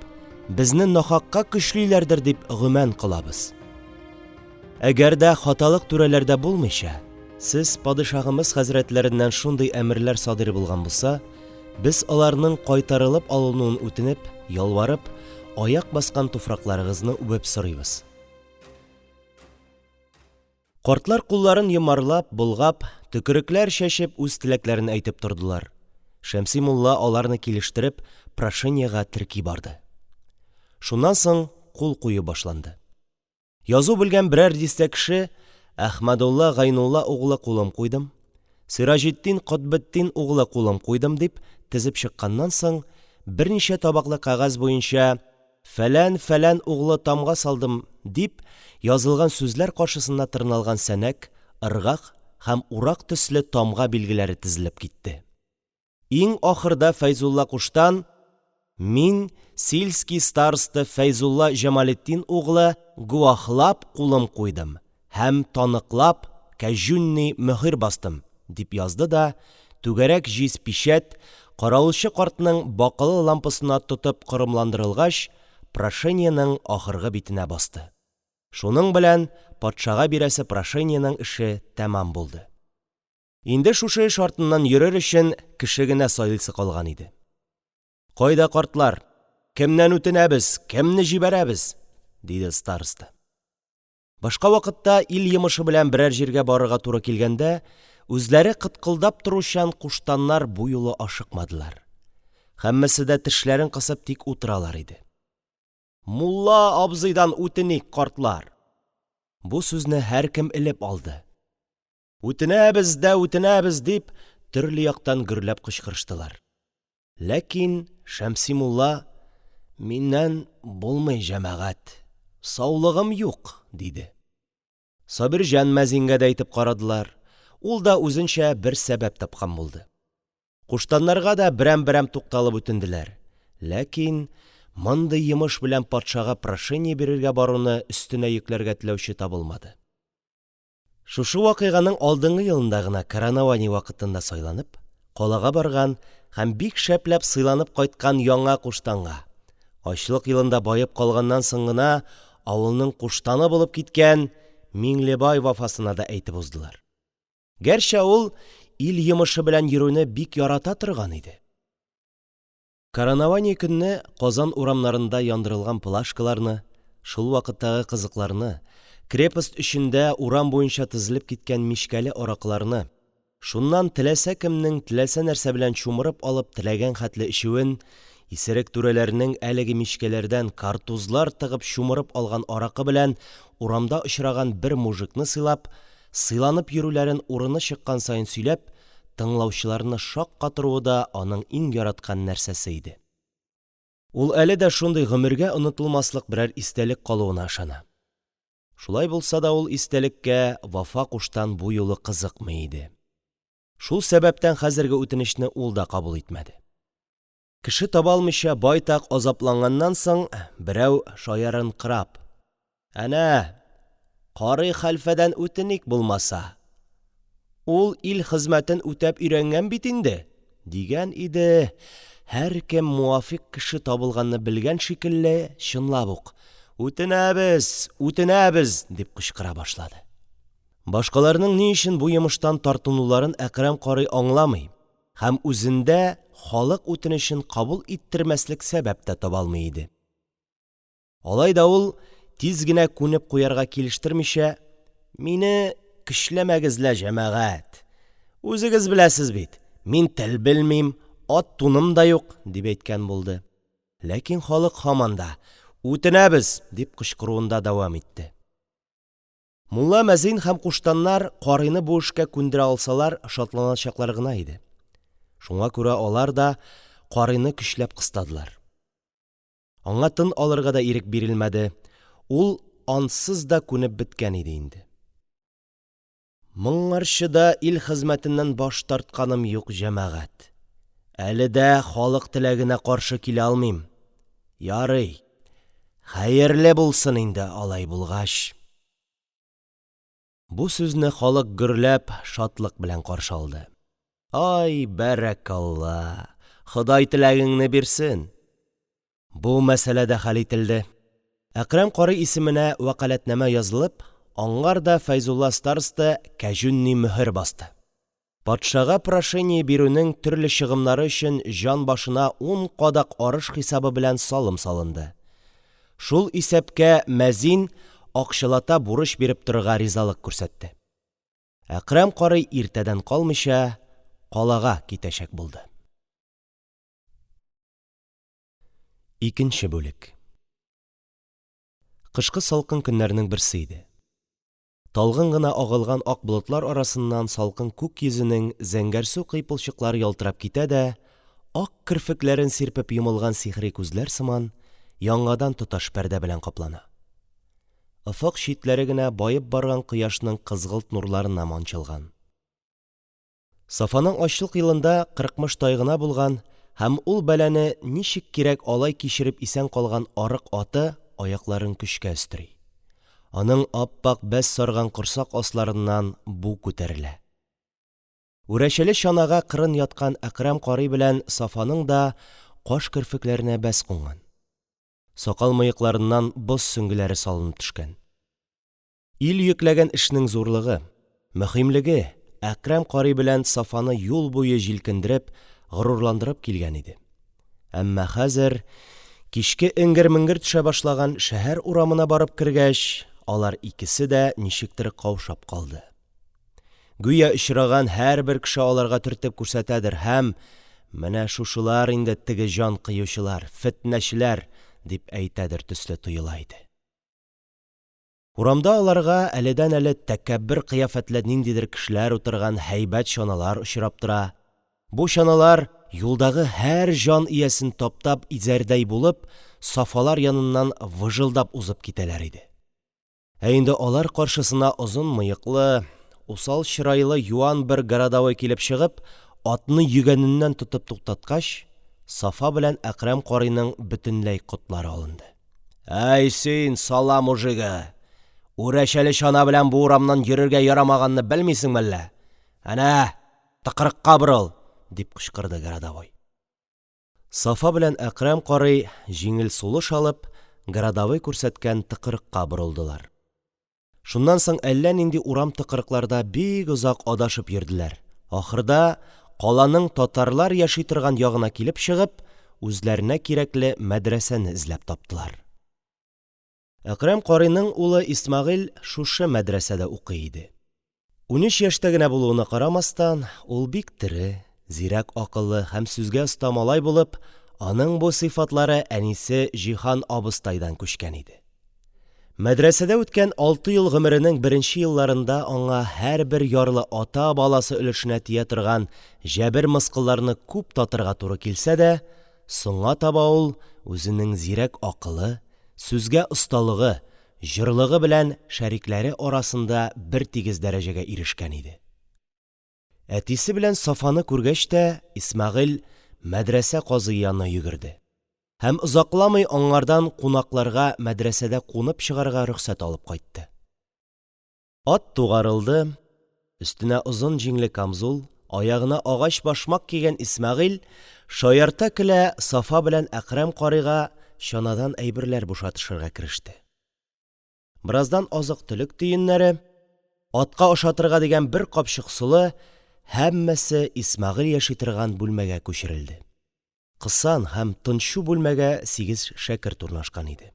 безне нахакка көчлиләрдер дип гөман кылабыз. Әгәр дә хаталык түрәләрдә булмыйча, сез падишаһымыз хәзрәтләреннән шундый әмерләр садир булган булса, без аларның кайтарылып алынуын үтенеп, ялварып, аяк баскан туфракларыгызны үбеп сорыйбыз. Картлар кулларын йомарлап, болгап, төкерекләр чәчеп үз теләкләрен әйтеп тордылар. Шәмси мулла аларны килештереп, прошениегә терки барды. Шуннан соң кул кую башланды. Язу белгән берәр дистә кеше Әхмәдулла Гайнулла углы кулым куйдым, Сираҗетдин Котбетдин углы кулым куйдым дип тезеп чыкканнан соң, берничә табаклы кәгазь буенча Фәлән фәлән углы тамга салдым дип язылган сүзләр каршысына тырналган сәнәк, ыргак һәм урак төсле тамга билгеләре тезелеп китте. Иң ахырда Фәйзулла куштан, Мин, сильский староста Фәйзулла Җамалетдин углы, гуаһлап кулым куйдым һәм таныклап кәҗүнни мөһер бастым, дип язды да, түгәрәк җиз пичәт, каравылчы картның бакалы лампасына тотып корымландырылгач, прошениенең ахыргы битенә басты. Шуның белән патшага бирәсе прошениенең эше тәмам булды. Инде шушы эш артыннан йөрер өчен кеше генә сайлыйсы калган иде. Кайда картлар? Кемнән үтенәбез, кемне җибәрәбез? диде староста. Башка вакытта ил йомышы белән берәр җиргә барырга туры килгәндә, үзләре кыткылдап торучан куштаннар бу юлы ашыкмадылар. Һәммәсе дә тешләрен кысып тик утыралар иде. Мулла абзыйдан үтеник, картлар! Бу сүзне һәркем элеп алды. Үтенәбез дә үтенәбез! дип, төрле яктан гөрләп кычкырыштылар. Ләкин Шәмси мулла: – Миннән булмый, җәмәгать, саулыгым юк, – диде. Сабирҗан мәзингә дә әйтеп карадылар, ул да үзенчә бер сәбәп тапкан булды. Куштаннарга да берәм-берәм тукталып үтенделәр, ләкин мондый йомыш белән патшага прошение бирергә баруны өстенә йөкләргә теләүче табылмады. Шушы вакыйганың алдынгы елында гына коронование вакытында сайланып, калага барган һәм бик шәпләп сыйланып кайткан яңа куштанга, ачлык елында баеп калганнан соң гына авылның куштаны булып киткән Миңлебай Вафасына да әйтеп уздылар. Гәрчә ул ил йомышы белән йөрүне бик ярата торган иде. Коронование көнне Казан урамнарында яндырылган плашкаларны, шул вакыттагы кызыкларны, крепость эчендә урам буенча тезелеп киткән мичкәле аракыларны, шуннан теләсә кемнең теләсә нәрсә белән чумырып алып теләгән хәтле эчүен, исерек түрәләрнең әлеге мичкәләрдән картузлар тыгып чумырып алган аракы белән урамда очраган бер мужикны сыйлап, сыйланып йөрүләрен урыны чыккан саен сөйләп, тыңлаучыларны шаккатыруы да аның иң яраткан нәрсәсе иде. Ул әле дә шундый гомергә онытылмаслык берәр истәлек калуына ышана. Шулай булса да ул истәлеккә Вафа куштан бу юлы кызыкмый иде. Шул сәбәптән хәзерге үтенечне ул да кабул итмәде. Кеше таба алмыйча байтак азапланганнан соң, берәү шаярынкырап: – Әнә, карый хәлфәдән үтеник булмаса. Ул ил хезмәтен үтәп өйрәнгән бит инде, – дигән иде, һәркем муафикъ кеше табылганны белгән шикелле, чынлап ук: – Үтенәбез, үтенәбез! – дип кычкыра башлады. Башкаларның ни өчен бу йомыштан тартынуларын Әкрәм карый аңламый. Һәм үзендә халык үтенечен кабул иттермәслек сәбәп тә таба алмый иде. Алай да ул, тиз генә күнеп куярга килештермичә: – Мине көчләмәгез лә, җәмәгать, үзегез беләсез бит, мин тел белмим, ат-туным да юк, – дип әйткән булды. Ләкин халык һаман да: – Үтенәбез! – дип кычкыруында дәвам итте. Мулла-мәзин һәм куштаннар карыйны бу эшкә күндерә алсалар шатланачаклар гына иде. Шуңа күрә алар да карыйны көчләп кыстадылар. Аңа тын алырга да ирек бирелмәде, ул ансыз да күнеп беткән иде инде. Моңарчы да ил хезмәтеннән баш тартканым юк, җәмәгать, әле дә халык теләгенә каршы килә алмыйм. Ярый, хәерле булсын инде, алай булгач! Бу сүзне халык гөрләп, шатлык белән каршы алды: – Ай, бәрәкалла, Ходай теләгеңне бирсен! Бу мәсьәлә дә хәл ителде. Әкрәм карый исеменә вәкаләтнамә язылып, аңар да Фәйзулла староста кәҗүнни мөһер басты. Патшага прошение бирүнең төрле чыгымнары өчен җан башына ун кадак арыш хисабы белән салым салынды. Шул исәпкә мәзин акчалата бурыч биреп торырга ризалык күрсәтте. Әкрәм карый иртәдән калмыйча калага китәчәк булды. Икенче бүлек. Кышкы салкын көннәрнең берсе иде. Талгын гына агылган ак болытлар арасыннан салкын күк йөзенең зәңгәрсу кыйпылчыклары ялтырап китә дә, ак керфекләрен сирпеп йомылган сихри күзләр сыман, яңадан тоташ пәрдә белән каплана. Офык читләре генә баеп барган кояшның кызгылт нурларына манчылган. Сафаның ачлык елында кырыкмыш тай гына булган һәм ул бәлане ничек кирәк алай кичереп исән калган арык аты аякларын көчкә өстери. Аның ап-ак бәс сарган корсак асларыннан бу күтәрелә. Үрәчәле чанага кырын яткан Әкрәм карый белән Сафаның да каш-керфекләренә бәс кунган. Сакал-мыекларыннан боз сөңгеләре салынып төшкән. Ил йөкләгән эшнең зурлыгы, мөһимлеге Әкрәм карый белән Сафаны юл буе җилкендереп, горурландырып килгән иде. Әмма хәзер, кичке эңгер-меңгер төшә башлаган шәһәр урамына барып кергәч, алар икесе дә ничектер каушап калды. Гүя очраган һәрбер кеше аларга төртеп күрсәтәдер һәм, Менә шушылар инде теге җан кыючылар, фетнәчеләр, дип әйтәдер төсле тоела иде. Урамда аларга әледән-әле тәкәббер кыяфәтле ниндидер кешеләр утырган һәйбәт чаналар очрап тора; бу чаналар, юлдагы һәр җан иясен таптап изәрдәй булып, Сафалар яныннан выжылдап узып китәләр иде. Ә инде алар каршысына озын мыеклы, усал чырайлы юан бер городовой килеп чыгып, атны йөгәненнән тотып туктаткач, Сафа белән Әкрәм карыйның бөтенләй котлары алынды. Әй син, сала мужигы! Үрәчәле чана белән бу урамнан йөрергә ярамаганны белмисеңме әллә? Әнә тыкрыкка борыл! – дип кычкырды городовой. Сафа белән Әкрәм карый, җиңел сулыш алып, городовой күрсәткән тыкрыкка борылдылар. Шуннан соң әллә нинди урам-тыкрыкларда бик озак адашып йөрделәр, ахырда, каланың татарлар яши торган ягына килеп чыгып, үзләренә кирәкле мәдрәсәне эзләп таптылар. Әкрәм карыйның улы Исмәгыйль шушы мәдрәсәдә укый иде. 13 яшьтә генә булуына карамастан, ул бик тере, зирәк акыллы һәм сүзгә оста малай булып, аның бу сыйфатлары әнисе Җиһан абыстайдан күчкән иде. Мәдрәсәдә үткән алты ел гомеренең беренче елларында аңа һәрбер ярлы ата баласы өлешенә тия торган җәбер-мыскылларны күп татырга туры килсә дә, соңга таба ул үзенең зирәк акылы, сүзгә осталыгы, җорлыгы белән шәрикләре арасында бертигез дәрәҗәгә ирешкән иде. Әтисе белән Сафаны күргәч тә, Исмәгыйль мәдрәсә казые янына йөгерде һәм озакламый аңардан кунакларга мәдрәсәдә кунып чыгарга рөхсәт алып кайтты. Ат тугарылды, өстенә озын җиңле камзул, аягына агач башмак кигән Исмәгыйль, шаярта-көлә, Сафа белән Әкрәм карыйга чанадан әйберләр бушатышырга кереште. Бераздан азык-төлек төеннәре, атка ашатырга дигән бер капчык солы һәммәсе Исмәгыйль яши торган бүлмәгә күчерелде. Кысан һәм тынчу бүлмәгә сигез шәкерт урнашкан иде.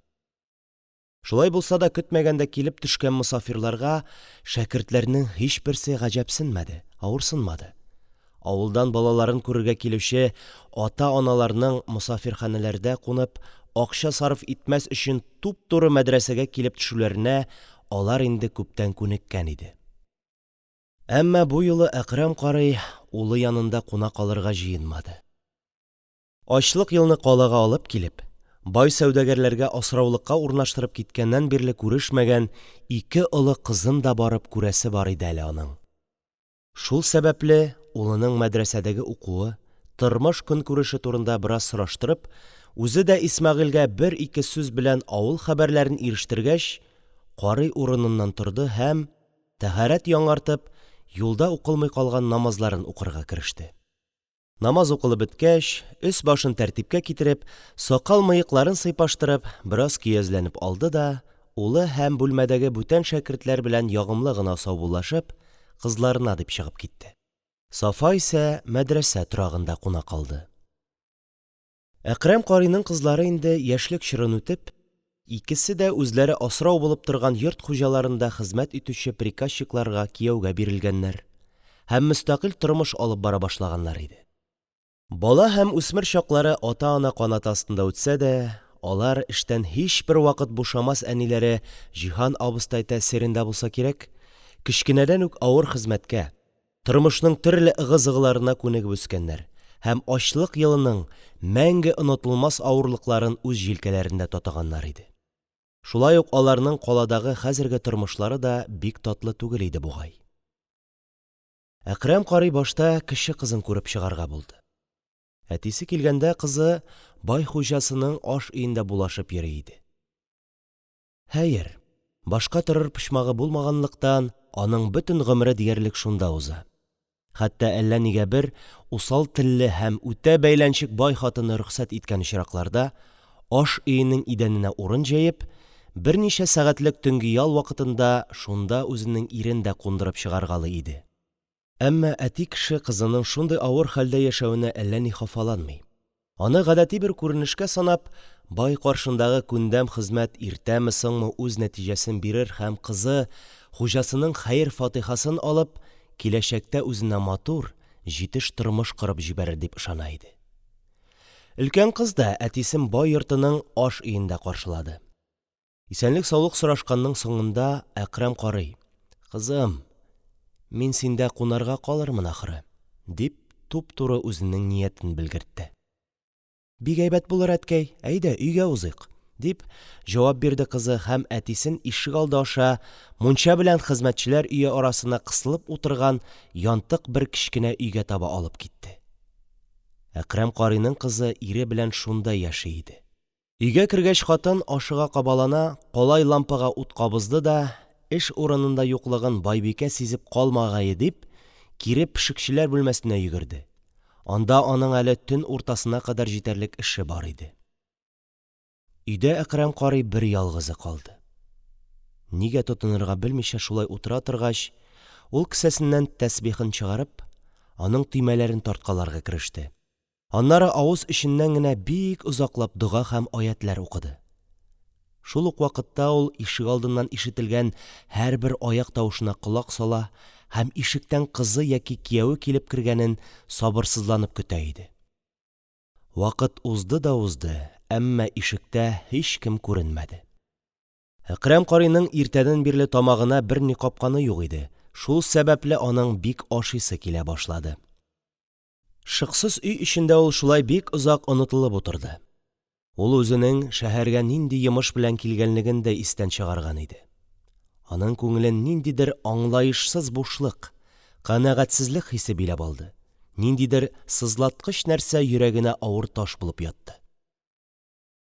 Шулай булса да көтмәгәндә килеп төшкән мосафирларга шәкертләрнең һичберсе гаҗәпсенмәде, авырсынмады. Авылдан балаларын күрергә килүче ата-аналарның мосафирханәләрдә кунып акча сарыф итмәс өчен туп-туры мәдрәсәгә килеп төшүләренә алар инде күптән күнеккән иде. Әмма бу юлы Әкрәм карый улы янында куна калырга җыенмады. Ачлык елны калага алып килеп, бай сәүдәгәрләргә асраулыкка урнаштырып киткәннән бирле күрешмәгән ике олы кызын да барып күрәсе бар иде әле аның. Шул сәбәпле улының мәдрәсәдәге укуы, тормыш-көнкүреше турында бераз сораштырып, үзе дә Исмәгыйльгә бер-ике сүз белән авыл хәбәрләрен ирештергәч, карый урыныннан торды һәм, тәһарәт яңартып, юлда укылмый калган намазларын укырга кереште. Намаз укылып беткәч, өс-башын тәртипкә китереп, сакал-мыекларын сыйпаштырып, бераз көязләнеп алды да, улы һәм бүлмәдәге бүтән шәкертләр белән ягымлы гына саубуллашып, кызларына дип чыгып китте. Сафа исә мәдрәсә торагында куна калды. Әкрәм карыйның кызлары инде яшьлек чорын үтеп, икесе дә үзләре асрау булып торган йорт хуҗаларында хезмәт итүче приказчикларга кияүгә бирелгәннәр һәм мөстәкыйль тормыш алып бара башлаганнар иде. Бала һәм үсмер чаклары ата-ана канаты астында үтсә дә, алар эштән һичбер вакыт бушамас әниләре Җиһан абыстай тәэсирендә булса кирәк, кечкенәдән үк авыр хезмәткә, тормышның төрле ыгы-зыгыларына күнегеп үскәннәр һәм ачлык елының мәңге онытылмас авырлыкларын үз җилкәләрендә татыганнар иде. Шулай ук аларның каладагы хәзерге тормышлары да бик татлы түгел иде бугай. Әкрәм карый башта кече кызын күреп чыгарга булды. Әтисе килгәндә кызы бай хуҗасының аш өендә булашып йөри иде. Хәер, башка торыр почмагы булмаганлыктан, аның бөтен гомере диярлек шунда уза. Хәтта әллә нигә бер усал телле һәм үтә бәйләнчек бай хатыны рөхсәт иткән очракларда, аш өенең идәненә урын җәеп, берничә сәгатьлек төнге ял вакытында шунда үзенең ирен дә кундырып чыгаргалый иде. Әмма әти кеше кызының шундый авыр хәлдә яшәвенә әллә ни хафаланмый. Аны гадәти бер күренешкә санап, бай каршындагы күндәм хезмәт иртәме-соңмы үз нәтиҗәсен бирер һәм кызы, хуҗасының хәер-фатихасын алып, киләчәктә үзенә матур, җитеш тормыш корып җибәрер дип ышана иде. Өлкән кыз да әтисен бай йортының аш өендә каршылады. Исәнлек-саулык сорашканның соңында Әкрәм карый: «Кызым, мин синдә кунарга калырмын, ахры», – дип, туп-туры үзенең ниятен белгертте. «Бик әйбәт булыр, әткәй, әйдә, өйгә узыйк», – дип җавап бирде кызы һәм әтисен ишегалды аша мунча белән хезмәтчеләр өе арасына кысылып утырган янтык бер кечкенә өйгә таба алып китте. Әкрәм карыйның кызы ире белән шунда яши иде. Өйгә кергәч, хатын, ашыга-кабалана, калай лампага ут кабызды да, эш урынында юклыгын байбикә сизеп калмагае дип, кире пешекчеләр бүлмәсенә йөгерде. Анда аның әле төн уртасына кадәр җитәрлек эше бар иде. Өйдә Әкрәм карый берьялгызы калды. Нигә тотынырга белмичә шулай утыра торгач, ул кесәсеннән тәсбихен чыгарып, аның төймәләрен тарткаларга кереште. Аннары авыз эченнән генә бик озаклап дога һәм аятьләр укыды. Шул ук вакытта ул ишегалдыннан ишетелгән һәрбер аяк тавышына колак сала һәм ишектән кызы яки кияве килеп кергәнен сабырсызланып көтә иде. Вакыт узды да узды, әмма ишектә һичкем күренмәде. Әкрәм карыйның иртәдән бирле тамагына берни капканы юк иде, шул сәбәпле аның бик ашыйсы килә башлады. Шыксыз өй эчендә ул шулай бик озак онытылып утырды. Ул үзенең шәһәргә нинди йомыш белән килгәнлеген дә истән чыгарган иде. Аның күңелен ниндидер аңлаешсыз бушлык, канәгатьсезлек хисе биләп алды, ниндидер сызлаткыч нәрсә йөрәгенә авыр таш булып ятты.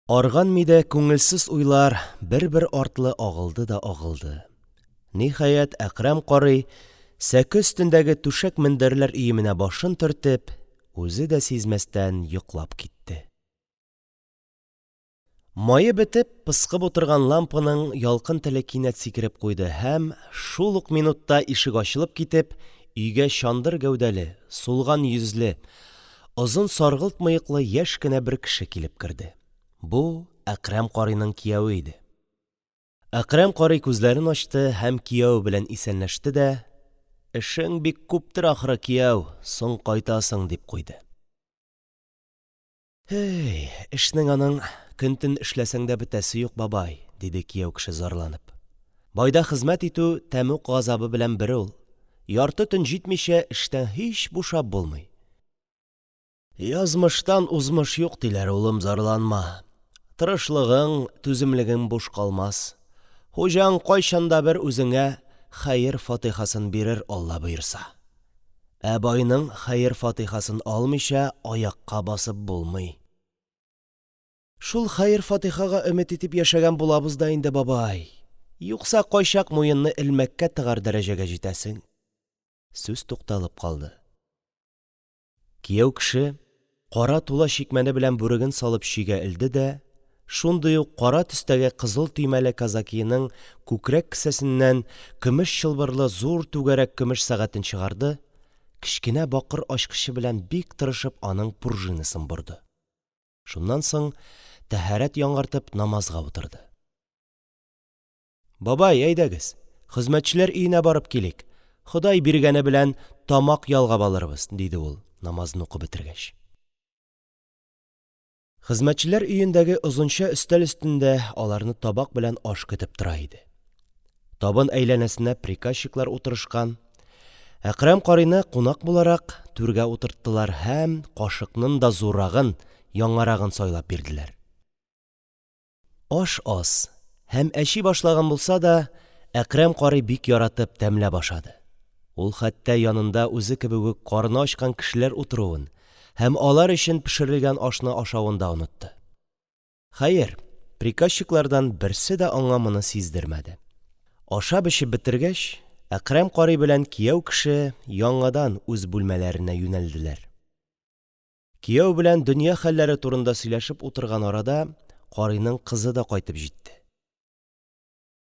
Арган мидә күңелсез уйлар бер-бер артлы агылды да агылды. Ниһаять, Әкрәм карый, сәке өстендәге түшәк-мендәрләр өеменә башын төртеп, үзе дә сизмәстән йоклап китте. Мае бетеп, пыскып утырган лампаның ялкын теле кинәт сикереп куйды һәм, шул ук минутта ишек ачылып китеп, өйгә чандыр гәүдәле, сулган йөзле, озын саргылт мыеклы яшь кенә бер кеше килеп керде. Бу – Әкрәм карыйның кияве иде. Әкрәм карый күзләрен ачты һәм кияве белән исәнләште дә: – Эшең бик күптер, ахры, кияү, соң кайтасың, – дип куйды. – Эшнең аның көн-төн эшләсәң дә бетәсе юк, бабай, – диде кияү кеше, зарланып. – Байда хезмәт итү тәмуг газабы белән бер ул. Ярты төн җитмичә, эштән һич бушап булмый. Язмыштан узмыш юк, диләр, улым, зарланма. Тырышлыгың, түземлегең буш калмас. Хуҗаң кайчан да бер үзеңә хәер-фатихасын бирер, Алла боерса. Ә байның хәер-фатихасын алмыйча, аякка басып булмый. Шул хәер-фатихага өмет итеп яшәгән булабыз да инде, бабай. Юкса кайчак муенны элмәккә тыгар дәрәҗәгә җитәсең. Сүз тукталып калды. Кияү кеше кара тула чикмәне белән бүреген салып чөйгә элде дә, шундый ук кара төстәге кызыл төймәле казакиеның күкрәк кесәсеннән көмеш чылбырлы зур түгәрәк көмеш сәгатен чыгарды, кечкенә бакыр ачкычы белән бик тырышып аның пружинасын борды. Шуннан соң, тәһарәт яңартып, намазга утырды. Бабай, әйдәгез, хезмәтчеләр өенә барып килик, Ходай биргәне белән тамак ялгап алырбыз, – диде ул, намазын укып бетергәч. Хезмәтчеләр өендәге озынча өстәл өстендә аларны табак белән аш көтеп тора иде. Табын әйләнәсенә приказчиклар утырышкан. Әкрәм карыйны, кунак буларак, түргә утырттылар һәм кашыкның да зуррагын, яңарагын сайлап бирделәр. Аш аз һәм әчи башлаган булса да, Әкрәм карый бик яратып, тәмләп ашады. Ул хәтта янында үзе кебек үк карыны ачкан кешеләр утыруын һәм алар өчен пешерелгән ашны ашавын да онытты. Хәер, приказчиклардан берсе дә аңа моны сиздермәде. Ашап-эчеп бетергәч, Әкрәм карый белән кияү кеше яңадан үз бүлмәләренә юнәлделәр. Кияү белән дөнья хәлләре турында сөйләшеп утырган арада карыйның кызы да кайтып җитте.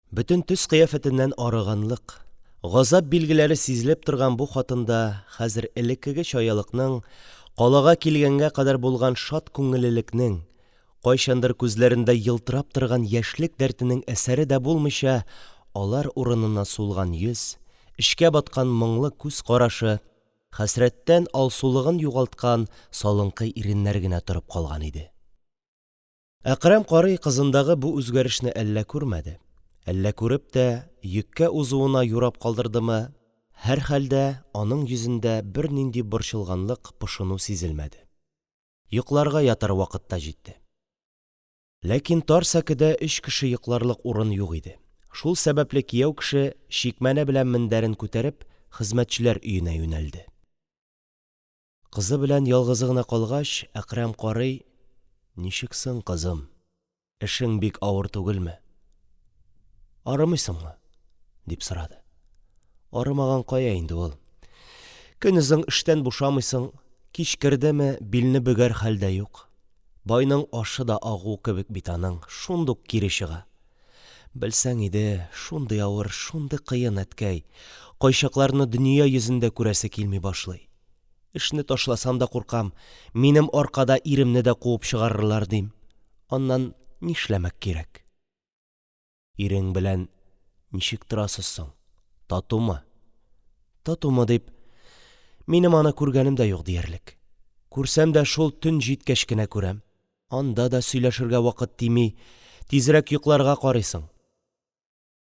Бөтен төс-кыяфәтеннән арыганлык, газап билгеләре сизелеп торган бу хатында хәзер элеккеге чаялыкның, калага килгәнгә кадәр булган шат күңеллелекнең, кайчандыр күзләрендә елтырап торган яшьлек дәртенең әсәре дә булмыйча, алар урынына сулган йөз, эчкә баткан моңлы күз карашы, Хәсрәттән алсулыгын югалткан салынкы иреннәр генә торып калган иде. Әкрәм карый кызындагы бу үзгәрешне әллә күрмәде, әллә күреп тә, йөккә узуына юрап калдырдымы, һәрхәлдә, аның йөзендә бернинди борчылганлык, пошыну сизелмәде. Йокларга ятар вакыт та җитте. Ләкин тар сәкедә өч кеше йокларлык урын юк иде. Шул сәбәпле кияү кеше, чикмәне белән мендәрен күтәреп, хезмәтчеләр өенә юнәлде. Кызы белән ялгызы гына калгач, Әкрәм карый: – Ничек соң, кызым, эшең бик авыр түгелме? Арымыйсыңмы? – дип сорады. Арымаган кая инде ул? Көнозын эштән бушамыйсың, кич кердеме, билне бөгәр хәл дә юк. Байның ашы да агу кебек бит аның, шундук кире чыга. Белсәң иде, шундый авыр, шундый кыен, әткәй, кайчакларны дөнья йөзен дә күрәсе килми башлый. Эшне ташласам да куркам, минем аркада иремне дә куып чыгарырлар, дим. Аннан нишләмәк кирәк? Ирең белән ничек торасыз соң? Татумы? Татумы дип, минем аны күргәнем дә юк диярлек. Күрсәм дә шул төн җиткәч кенә күрәм. Анда да сөйләшергә вакыт тими, тизрәк йокларга карыйсың.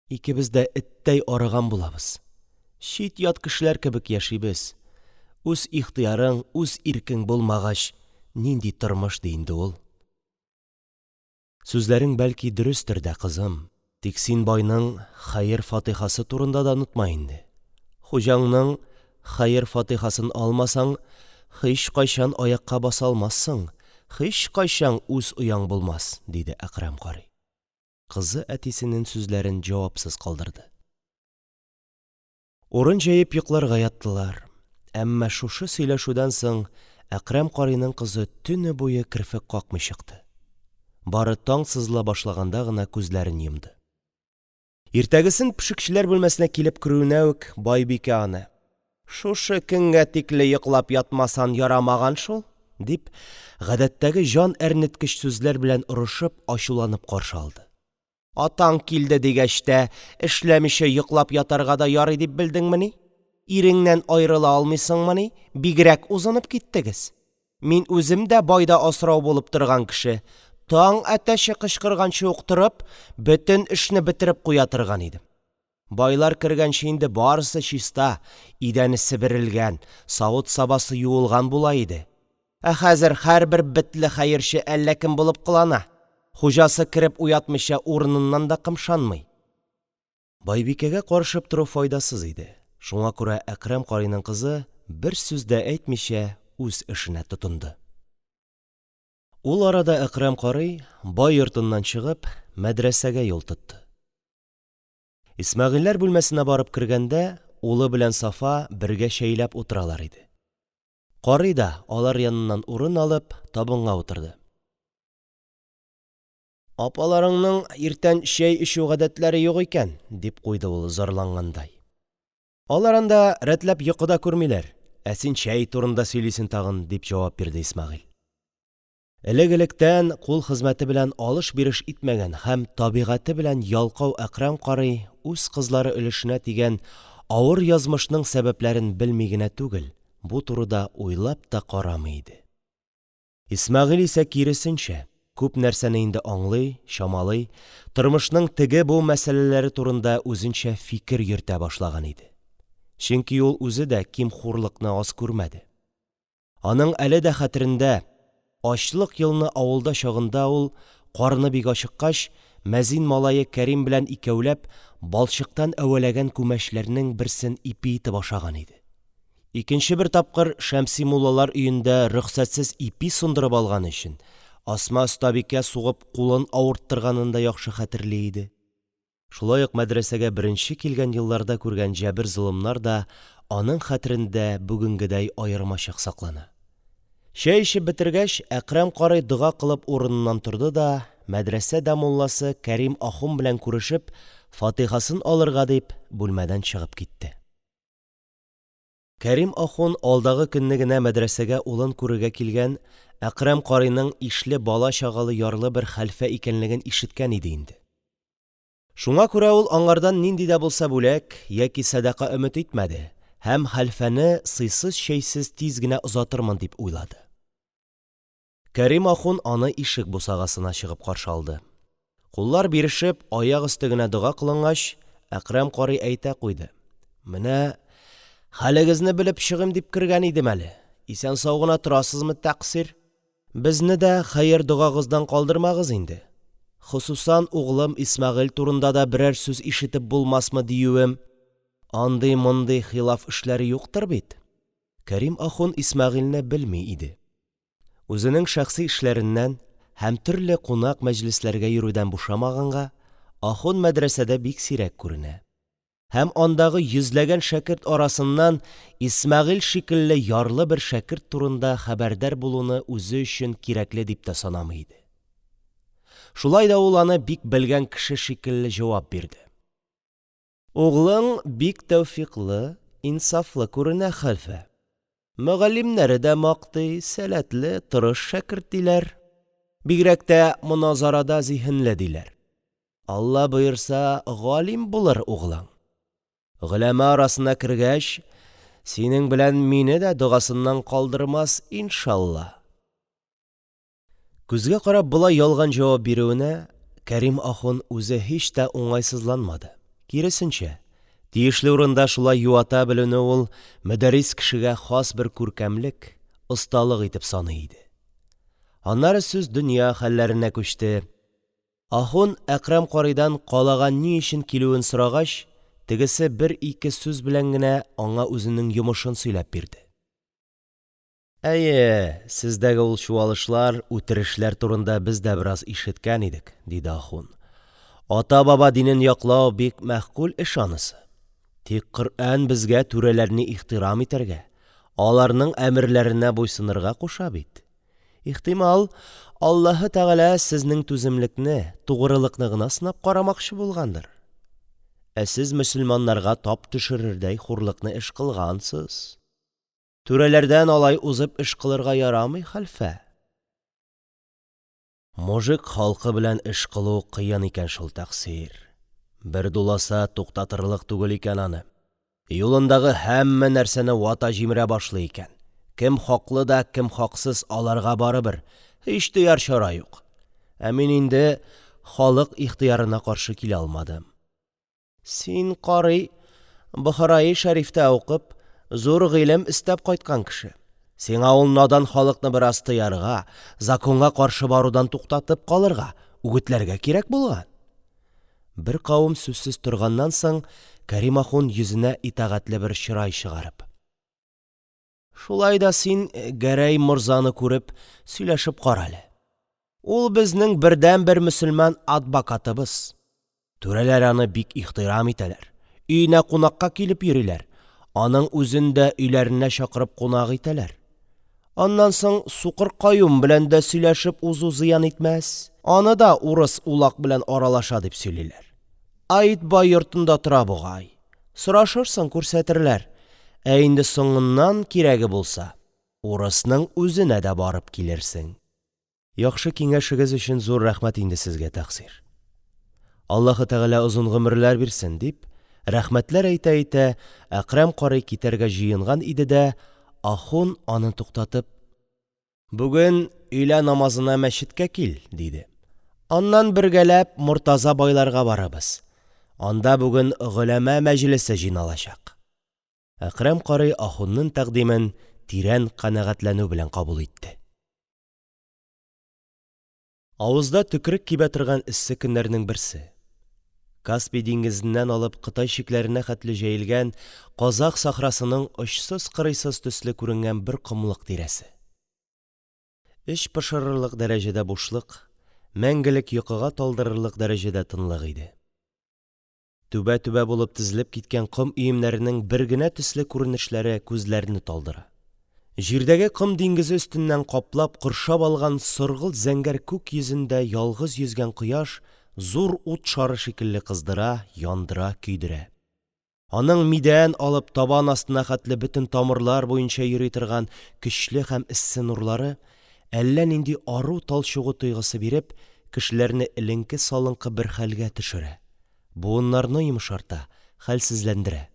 Икебез дә эттәй арыган булабыз. Чит-ят кешеләр кебек яшибез. Үз ихтыярың, үз иркең булмагач, нинди тормыш ди инде ул? Сүзләрең, бәлки, дөрестер дә, кызым, тик син байның хәер-фатихасы турында да онытма инде. Хуҗаңның хәер-фатихасын алмасаң, һичкайчан аякка баса алмассың, һичкайчан үз ояң булмас, – диде Әкрәм карый. Кызы әтисенең сүзләрен җавапсыз калдырды. Урын җәеп йокларга яттылар. Әмма шушы сөйләшүдән соң Әкрәм карыйның кызы төне буе керфек какмый чыкты. Бары таң сызыла башлаганда гына күзләрен йомды. Иртәгесен пешекчеләр бүлмәсенә килеп керүенә үк байбикә аны. Шушы көнгә тикле йоклап ятмасан ярамаган шул! – дип, гадәттәге җан әрнеткеч сүзләр белән орышып, ачуланып каршы алды: – Атаң килде дигәч тә, эшләмичә йоклап ятарга да ярый дип белдеңмени? Иреңнән аерыла алмыйсыңмыни, бигрәк узынып киттегез! Мин үзем дә байда асрау булып торган кеше, таң әтәче кычкырганчы ук торып, бөтен эшне бетереп куя торган идем. Байлар кергәнче инде барысы чиста, идәне себерелгән, савыт-сабасы юылган була иде. Ә хәзер һәрбер бетле хәерче әллә кем булып кылана, хуҗасы кереп уятмыйча, урыныннан да кымшанмый. Байбикәгә карышып тору файдасыз иде, шуңа күрә Әкрәм карыйның кызы, бер сүз дә әйтмичә, үз эшенә тотынды. Ул арада Әкрәм карый, бай йортыннан чыгып, мәдрәсәгә юл тотты. Исмәгыйльләр бүлмәсенә барып кергәндә, улы белән Сафа бергә чәйләп утыралар иде. Карый да, алар яныннан урын алып, табынга утырды. Апаларыңның иртән чәй эчү гадәтләре юк икән, – дип куйды ул, зарлангандай. Алар анда рәтләп йокы да күрмиләр, ә син чәй турында сөйлисең тагын, – дип җавап бирде Исмәгыйль. Элек-электән кул хезмәте белән алыш-биреш итмәгән һәм табигате белән ялкау Әкрәм карый үз кызлары өлешенә тигән авыр язмышның сәбәпләрен белми генә түгел, бу турыда уйлап та карамый иде. Исмәгыйль исә, киресенчә, күп нәрсәне инде аңлый, чамалый, тормышның теге-бу мәсьәләләре турында үзенчә фикер йөртә башлаган иде. Чөнки ул үзе дә ким-хурлыкны аз күрмәде. Аның әле дә хәтерендә: ачлык елны авылда чагында ул, карыны бик ачыккач, мәзин малае Кәрим белән икәүләп балчыктан әвәләгән күмәчләрнең берсен ипи итеп ашаган иде. Икенче бер тапкыр Шәмси муллалар өендә рөхсәтсез ипи сындырып алганы өчен, Әсма остабикә сугып кулын авырттырганын да яхшы хәтерли иде. Шулай ук мәдрәсәгә беренче килгән елларда күргән җәбер-золымнар да аның хәтерендә бүгенгедәй аермачык саклана. Чәй эчеп бетергәч, Әкрәм карый дога кылып урыныннан торды да, мәдрәсә дәмулласы Кәрим ахун белән күрешеп, фатихасын алырга дип, бүлмәдән чыгып китте. Кәрим ахун алдагы көнне генә мәдрәсәгә улын күрергә килгән Әкрәм карыйның ишле бала-чагалы ярлы бер хәлфә икәнлеген ишеткән иде инде. Шуңа күрә ул аңардан нинди дә булса бүләк яки сәдака өмет итмәде һәм хәлфәне сыйсыз-чәйсез тиз генә озатырмын дип уйлады. Кәрим ахун аны ишек бусагасына чыгып каршы алды. Куллар бирешеп, аяк өсте генә дога кылынгач, Әкрәм карый әйтә куйды: – Менә хәлегезне белеп чыгыйм дип кергән идем әле, исән-сау гына торасызмы, тәкъсир? Безне дә хәер-догагыздан калдырмагыз инде. Хосусан углым Исмәгыйль турында да берәр сүз ишетеп булмасмы диюем. Андый-мондый хилаф эшләре юктыр бит? Кәрим ахун Исмәгыйльне белми иде. Үзенең шәхси эшләреннән һәм төрле кунак-мәҗлесләргә йөрүдән бушамаганга, ахун мәдрәсәдә бик сирәк күренә һәм андагы йөзләгән шәкерт арасыннан Исмәгыйль шикелле ярлы бер шәкерт турында хәбәрдар булуны үзе өчен кирәкле дип тә санамый иде. Шулай да ул аны бик белгән кеше шикелле җавап бирде. Углың бик тәүфыйклы, инсафлы күренә, хәлфә. Мөгаллимнәре дә мактый, сәләтле, тырыш шәкерт, диләр. Бигрәк тә моназарада зиһенле, диләр. Алла боерса, галим булыр углың. Голәмә арасына кергәч, синең белән мине дә догасыннан калдырмас, иншалла. Күзгә карап болай ялган җавап бирүенә Кәрим ахун үзе һич тә уңайсызланмады, киресенчә, тиешле урында шулай юата белүне ул мөдәррис кешегә хас бер күркәмлек, осталык итеп саный иде. Аннары сүз дөнья хәлләренә күчте. Ахун Әкрәм карыйдан калага ни өчен килүен сорагач, тегесе бер-ике сүз белән генә аңа үзенең йомышын сөйләп бирде. Әйе, сездәге ул чуалышлар, үтерешләр турында без дә бераз ишеткән идек, – диде ахун. Ата-баба динен яклау бик мәгъкуль эш анысы. Тик Коръән безгә түрәләрне ихтирам итәргә, аларның әмерләренә буйсынырга куша бит. Ихтимал, Аллаһы Тәгалә сезнең түземлекне, тугрылыкны гына сынап карамакчы булгандыр. Ә сез мөселманнарга тап төшерердәй хурлыклы эш кылгансыз. Түрәләрдән алай узып эш кылырга ярамый, хәлфә. Мужик халкы белән эш кылу кыен икән шул, тәкъсир, бер дуласа, туктатырлык түгел икән аны, юлындагы һәммә нәрсәне вата-җимерә башлый икән, кем хаклы да, кем хаксыз – аларга барыбер, һич тыяр чара юк. Ә мин инде халык ихтыярына каршы килә алмадым. Син, карый, Бохараи шәрифтә укып, зур гыйлем эстәп кайткан кеше, сиңа ул надан халыкны бераз тыярга, законга каршы барудан туктатып калырга, үгетләргә кирәк булган. Беркавым сүзсез торганнан соң, Кәрим ахун, йөзенә итагатьле бер чырай чыгарып: Шулай да син Гәрәй морзаны күреп, сөйләшеп кара әле. Ул безнең бердәнбер мөселман атбакатыбыз. Түрәләр аны бик ихтирам итәләр, өенә кунакка килеп йөриләр, аның үзен дә өйләренә чакырып кунак итәләр. Аннан соң Сукыр Каюм белән дә сөйләшеп узу зыян итмәс, аны да урыс-улак белән аралаша дип сөйлиләр. Аит бай йортында тора бугай. Сорашырсың – күрсәтерләр. Ә инде соңыннан, кирәге булса, урысның үзенә дә барып килерсең. Яхшы киңәшегез өчен зур рәхмәт инде сезгә, тәкъсир. Аллаһы Тәгалә озын гомерләр бирсен, – дип, рәхмәтләр әйтә-әйтә, Әкрәм карый китәргә җыенган иде дә, ахун, аны туктатып: Бүген өйлә намазына мәчеткә кил, – диде. Аннан бергәләп Мортаза байларга барырбыз. Анда бүген голәмә мәҗлесе җыйналачак. Әкрәм карый ахунның тәкъдимен тирән канәгатьләнү белән кабул итте. Авызда төкерек кибә торган эссе көннәрнең берсе. Каспий диңгезеннән алып Кытай чикләренә хәтле җәелгән казах сахрасының очсыз-кырыйсыз төсле күренгән бер комлык тирәсе. Эч пошырырлык дәрәҗәдә бушлык, мәңгелек йокыга талдырырлык дәрәҗәдә тынлык иде. Түбә-түбә булып тезелеп киткән ком өемнәренең бер генә төсле күренешләре күзләрне талдыра. Җирдәге ком диңгезе өстеннән каплап, коршап алган соргылт-зәңгәр күк йөзендә ялгыз йөзгән кояш зур ут шары шикелле кыздыра, яндыра, көйдерә. Аның мидән алып табан астына хәтле бөтен тамырлар буенча йөри торган көчле һәм эссе нурлары, әллә нинди ару-талчыгу тойгысы биреп, кешеләрне эленке-салынкы бер хәлгә төшерә, буыннарны йомшарта, хәлсезләндерә.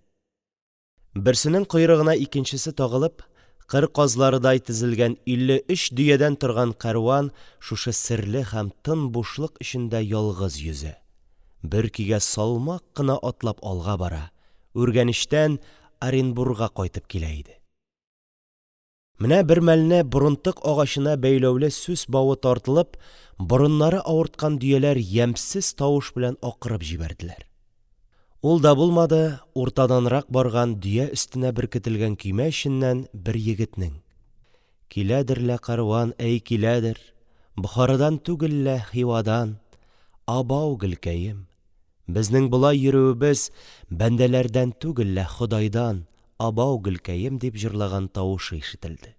Берсенең койрыгына икенчесе тагылып, кыр казларыдай тезелгән 53 дөядән торган кәрван шушы серле һәм тын бушлык эчендә ялгыз йөзә, бер көйгә салмак кына атлап алга бара, Үргәнечтән Оренбурга кайтып килә иде. Менә бермәлне борынтык агачына бәйләүле сүс бавы тартылып, борыннары авырткан дөяләр ямьсез тавыш белән акырып җибәрделәр. Ул да булмады, уртаданрак барган дөя өстенә беркетелгән көймә эченнән бер егетнең: Киләдер лә кәрван, әй, киләдер, Бохарадан түгел лә, Хивадан, Абау, гөлкәем, безнең болай йөрүебез Бәндәләрдән түгел лә, Ходайдан, Абау, гөлкәем, дип җырлаган тавышы ишетелде.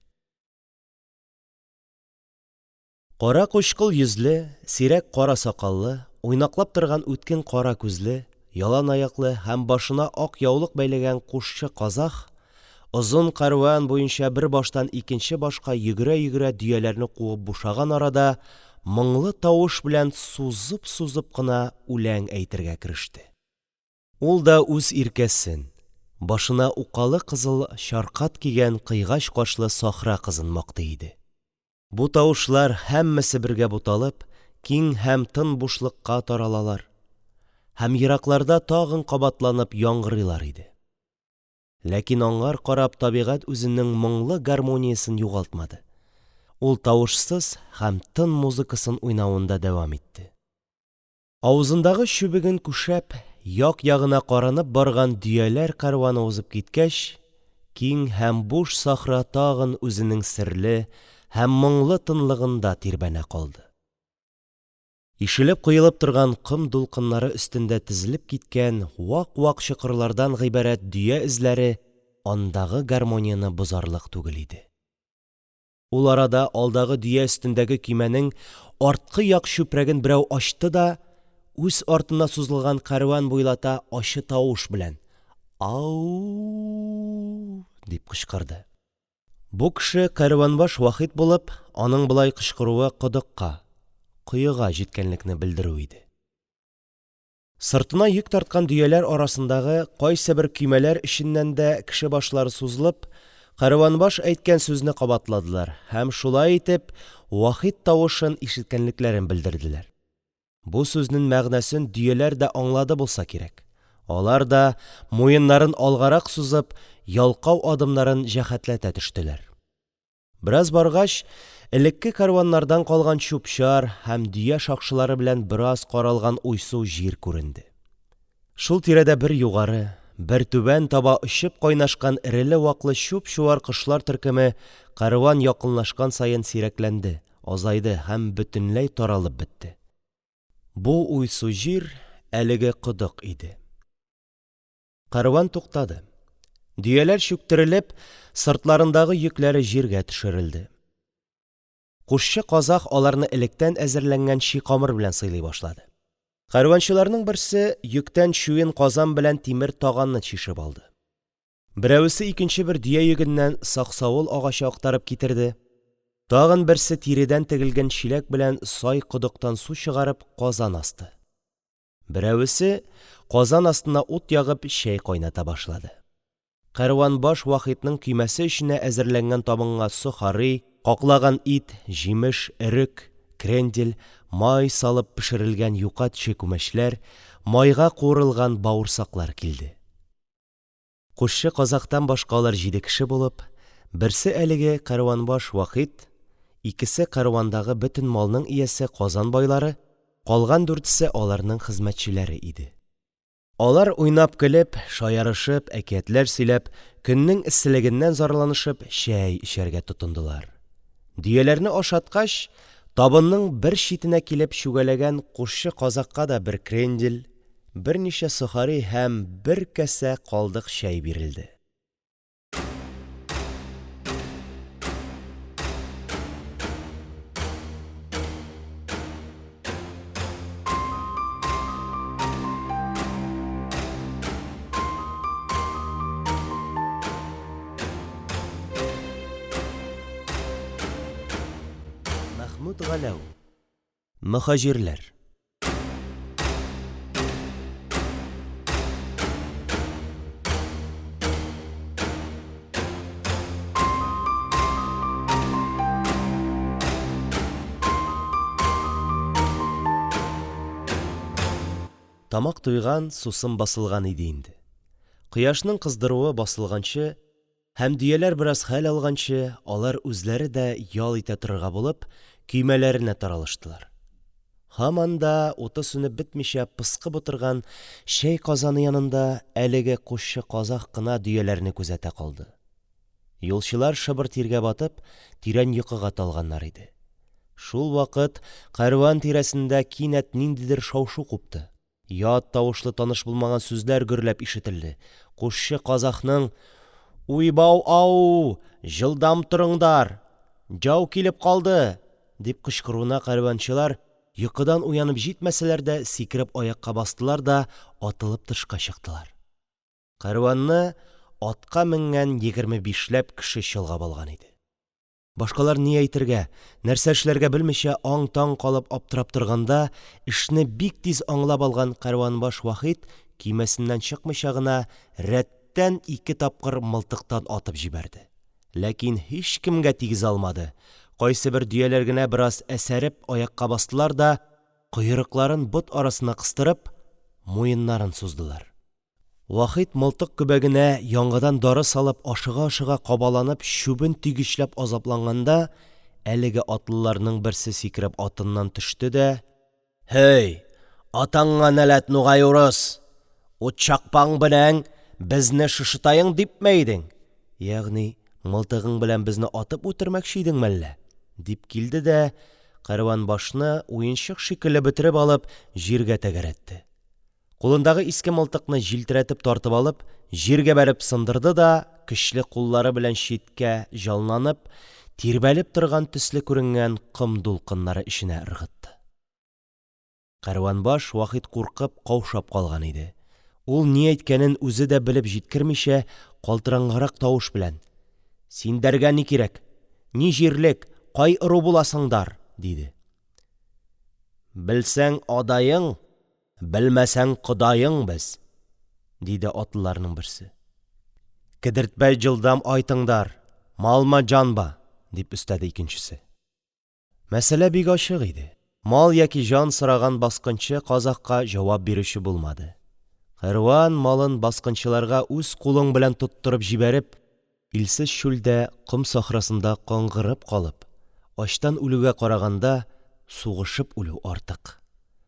Кара-кучкыл йөзле, сирәк кара сакаллы, уйнаклап торган үткен кара күзле, яланаяклы һәм башына ак яулык бәйләгән кушчы казах, озын кәрван буенча бер баштан икенче башка йөгерә-йөгерә дөяләрне куып бушаган арада, моңлы тавыш белән сузып-сузып кына үләң әйтергә кереште. Ул да үз иркәсен, башына укалы кызыл чаркат кигән кыйгач кашлы сахра кызын мактый иде. Бу тавышлар, һәммәсе бергә буталып, киң һәм тын бушлыкка таралалар һәм еракларда тагын кабатланып яңгырыйлар иде. Ләкин аңар карап табигать үзенең моңлы гармониясен югалтмады, ул тавышсыз һәм тын музыкасын уйнавында дәвам итте. Авызындагы чүбеген күшәп, як-ягына каранып барган дөяләр кәрваны узып киткәч, киң һәм буш сахра тагын үзенең серле һәм моңлы тынлыгында тирбәнә калды. Ишелеп-коелып торган ком дулкыннары өстендә тезелеп киткән вак-вак чокырлардан гыйбарәт дөя эзләре андагы гармонияне бозарлык түгел иде. Ул арада алдагы дөя өстендәге көймәнең арткы як чүпрәген берәү ачты да, үз артына сузылган кәрван буйлата ачы тавыш белән: «Ау-у-у!» – дип кычкырды. Бу кеше кәрванбаш Вахит булып, аның болай кычкыруы кодыкка (коега) җиткәнлекне белдерү иде. Сыртына йөк тарткан дөяләр арасындагы кайсыбер көймәләр эченнән дә кеше башлары сузылып, кәрванбаш әйткән сүзне кабатладылар һәм, шулай итеп, Вахит тавышын ишеткәнлекләрен белдерделәр. Бу сүзнең мәгънәсен дөяләр дә аңлады булса кирәк, алар да, муеннарын алгарак сузып, ялкау адымнарын җәһәтләтә төштеләр. Бераз баргач, элекке кәрваннардан калган чүп-чар һәм дөя шакшылары белән бераз каралган уйсу җир күренде. Шул тирәдә бер югары, бер түбән таба очып кайнашкан эреле-ваклы чуп-чуар кошлар төркеме кәрван якынлашкан саен сирәкләнде, азайды һәм бөтенләй таралып бетте. Бу уйсу җир әлеге кодык иде. Кәрван туктады. Дөяләр чүктерелеп, сыртларындагы йөкләре җиргә төшерелде. Кушчы казах аларны электән әзерләнгән чи камыр белән сыйлый башлады. Кәрванчыларның берсе йөктән чуен казан белән тимер таганны чишеп алды. Берәвесе икенче бер дөя йөгеннән саксаул агачы актарып китерде, тагын берсе тиредән тегелгән чиләк белән сай кодыктан су чыгарып, казан асты. Берәвесе, казан астына ут ягып, чәй кайната башлады. Кәрванбаш Вахитның көймәсе эченә әзерләнгән табынга сохари, каклаган ит, җимеш, өрек, крендель, май салып пешерелгән юка төче күмәчләр, майга куырылган бавырсаклар килде. Кушчы казахтан башка алар җиде кеше булып, берсе әлеге кәрванбаш Вахит, икесе кәрвандагы бөтен малның иясе Казан байлары, калган дүртесе аларның хезмәтчеләре иде. Алар уйнап-көлеп, шаярышып, әкиятләр сөйләп, көннең эсселегеннән зарланышып, чәй эчәргә тотындылар. Дөяләрне ашаткач, табынның бер читенә килеп чүгәләгән кушчы казахка да бер крендель, берничә сохари һәм бер касә калдык чәй бирелде. Мәхмүт Галәү. Мөһаҗирләр. Тамак туйган, сусын басылган иде инде. Кояшның кыздыруы басылганчы һәм дөяләр бераз хәл алганчы, алар үзләре дә ял итә торырга булып, көймәләренә таралыштылар. Һаман да уты сүнеп бетмичә пыскып утырган чәй казаны янында әлеге кушчы казах кына дөяләрне күзәтә калды. Юлчылар шыбыр тиргә батып, тирән йокыга талганнар иде. Шулвакыт кәрван тирәсендә кинәт ниндидер шау-шу купты. Ят тавышлы таныш булмаган сүзләр гөрләп ишетелде. Кушчы казахның: «Уйбау-ау, җылдам торыңдар! Җау килеп калды!» – дип кычкыруына кәрванчылар, йокыдан уянып җитмәсәләр дә, сикереп аякка бастылар да атылып тышка чыктылар. Кәрванны атка менгән 25 ләп кеше чолгап алган иде. Башкалар ни әйтергә, нәрсә эшләргә белмичә аң-таң калып аптырап торганда, эшне бик тиз аңлап алган кәрванбаш Вахит көймәсеннән чыкмыйча гына рәттән ике тапкыр мылтыктан атып җибәрде. Ләкин һичкемгә тигезә алмады, кайсыбер дөяләр генә бераз әсәреп аякка бастылар да, койрыкларын бот арасына кыстырып, муеннарын суздылар. Вахит мылтык көбәгенә яңадан дары салып ашыга-ашыга кабаланып чүбен төйгечләп азапланганда, әлеге атлыларның берсе сикереп атыннан төште дә: – Һей, атаңа нәләт нугай урыс! Утчакпаң белән безне шошытаең дипме идең, ягъни мылтыгың белән безне атып үтермәкче идеңме әллә? – дип килде дә, кәрванбашны, уенчык шикелле бөтереп алып, җиргә тәгәрәтте. Кулындагы иске мылтыкны җилтерәтеп тартып алып, җиргә бәреп сындырды да, көчле куллары белән читкә җанланып, тирбәлеп торган төсле күренгән ком дулкыннары эченә ыргытты. Кәрванбаш Вахит куркып, каушап калган иде. Ул, ни әйткәнен үзе дә белеп җиткермичә, калтыранганрак тавыш белән: – Синдәргә ни кирәк? Ни җирлек, кай ыру буласыңдар? – диде. – Белсәң – адаең, белмәсәң – кодаең без! – диде атлыларның берсе. – Кедертпәй җылдам айтыңдар: малма, җанба? – дип өстәде икенчесе. Мәсьәлә бик ачык иде: мал яки җан сораган баскынчы казахка җавап бирүче булмады. Кәрван малын баскынчыларга үз кулың белән тоттырып җибәреп, илсез чүлдә, ком сахрасында каңгырып калып, ачтан үлүгә караганда, сугышып үлү артык.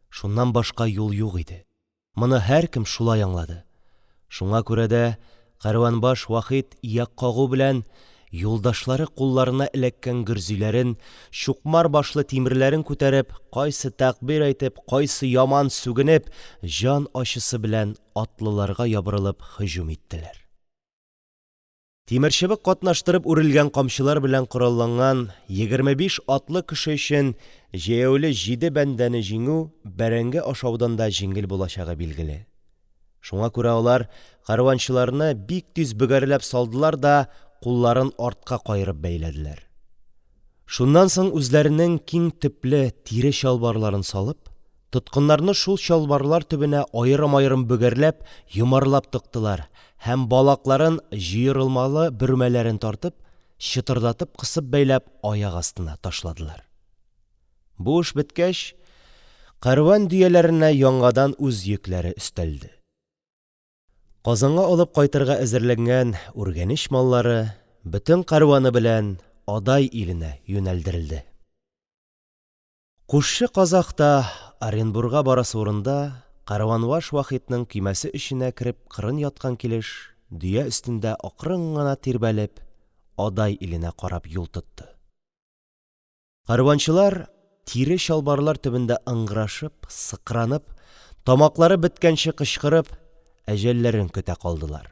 Шуннан башка юл юк иде. Моны һәркем шулай аңлады. Шуңа күрә дә кәрванбаш Вахит ияк кагу белән, юлдашлары кулларына эләккән гөрзиләрен, чукмар башлы тимерләрен күтәреп, кайсы тәкбир әйтеп, кайсы яман сүгенеп, җан ачысы белән атлыларга ябырылып һөҗүм иттеләр. Тимерчыбык катнаштырып үрелгән камчылар белән коралланган 25 атлы кеше өчен җәяүле җиде бәндәне җиңү бәрәңге ашаудан да җиңел булачагы билгеле. Шуңа күрә алар кәрванчыларны бик тиз бөгәрләп салдылар да кулларын артка каерып бәйләделәр. Шуннан соң үзләренең киң төпле тире чалбарларын салып, тоткыннарны шул чалбарлар төбенә аерым-аерым бөгәрләп, йомарлап тыктылар һәм балакларын җыерылмалы бөрмәләрен тартып, чытырдатып кысып бәйләп, аяк астына ташладылар. Бу эш беткәч, кәрван дөяләренә яңадан үз йөкләре өстәлде. Казанга алып кайтырга әзерләнгән Үргәнеч маллары бөтен кәрваны белән Адай иленә юнәлдерелде. Кушчы казах та, Оренбурга барасы урында, кәрванбаш Вахитның көймәсе эченә кереп кырын яткан килеш, дөя өстендә акрын гына тирбәлеп, Адай иленә карап юл тотты. Кәрванчылар, тире чалбарлар төбендә ыңгырашып, сыкранып, тамаклары беткәнче кычкырып, әҗәлләрен көтә калдылар.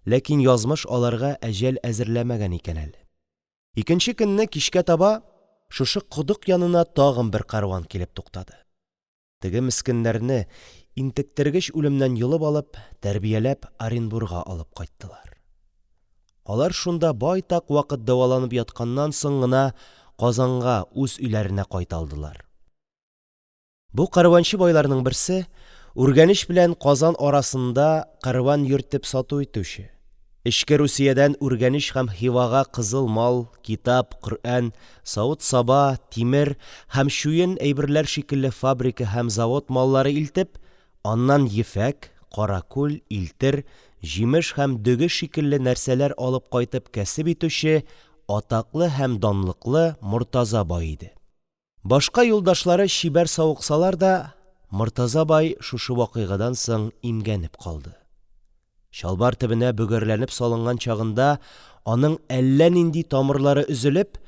Ләкин язмыш аларга әҗәл әзерләмәгән икән әле. Икенче көнне кичкә таба шушы кодык янына тагын бер кәрван килеп туктады. Теге мескеннәрне, интектергеч үлемнән йолып алып, тәрбияләп, Оренбурга алып кайттылар. Алар шунда байтак вакыт дәваланып ятканнан соң гына Казанга үз өйләренә кайта алдылар. Бу кәрванчы байларның берсе Үргәнеч белән Казан арасында кәрван йөртеп сату итүче, эчке Русиядән Үргәнеч һәм Хивага кызыл мал, китап, Коръән, савыт-саба, тимер һәм чуен әйберләр шикелле фабрика һәм завод маллары илтеп, аннан ефәк, каракүл, илтер, җимеш һәм дөге шикелле нәрсәләр алып кайтып кәсеп итүче атаклы һәм данлыклы Мортаза бай иде. Башка юлдашлары чибәр савыксалар да, Мортаза бай шушы вакыйгадан соң имгәнеп калды. Чалбар төбенә бөгәрләнеп салынган чагында аның әллә нинди тамырлары өзелеп,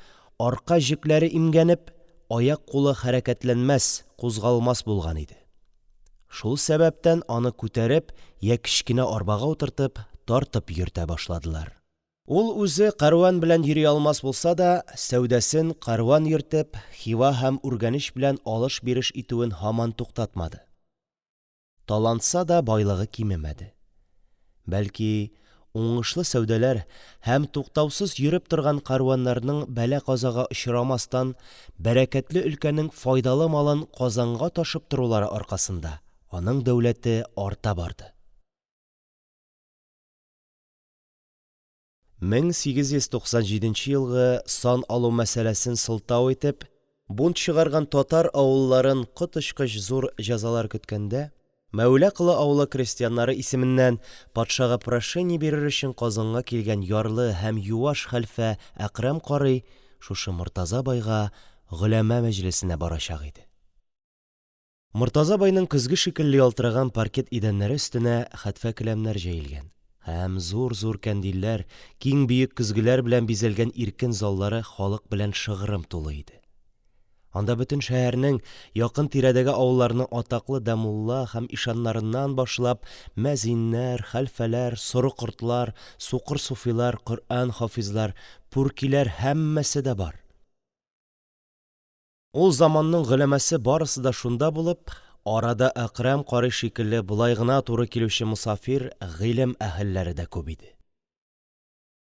арка җекләре имгәнеп, аяк-кулы хәрәкәтләнмәс, кузгалмас булган иде. Шул сәбәптән аны күтәреп йә кечкенә арбага утыртып, тартып йөртә башладылар. Ул үзе кәрван белән йөри алмас булса да, сәүдәсен кәрван йөртеп, Хива һәм Үргәнеч белән алыш-биреш итүен һаман туктатмады. Таланса да, байлыгы кимемәде. Бәлки, уңышлы сәүдәләр һәм туктаусыз йөреп торган кәрваннарның бәла-казага очрамастан бәрәкәтле өлкәнең файдалы малын Казанга ташып торулары аркасында аның дәүләте арта барды. 1897 елгы сан алу мәсьәләсен сылтау итеп бунт чыгарган татар авылларын коточкыч зур җәзалар көткәндә, Мәүла Колы авылы крестьяннары исеменнән патшага прошение бирер өчен Казанга килгән ярлы һәм юаш хәлфә Әкрәм карый шушы Мортаза байга голәмә мәҗлесенә барачак иде. Мортаза байның көзге шикелле ялтыраган паркет идәннәре өстенә хәтфә келәмнәр җәелгән һәм зур-зур кәндилләр, киң биек көзгеләр белән бизәлгән иркен заллары халык белән шыгрым тулы иде. Анда бөтен шәһәрнең, якын-тирәдәге авылларның атаклы дәмулла һәм ишаннарыннан башлап мәзиннәр, хәлфәләр, сорыкортлар, сукыр суфилар, Коръән хафизлар, пүркиләр – һәммәсе дә бар. Ул заманның голәмәсе барысы да шунда булып, арада Әкрәм карый шикелле болай гына туры килүче мосафир гыйлем әһелләре дә күп иде.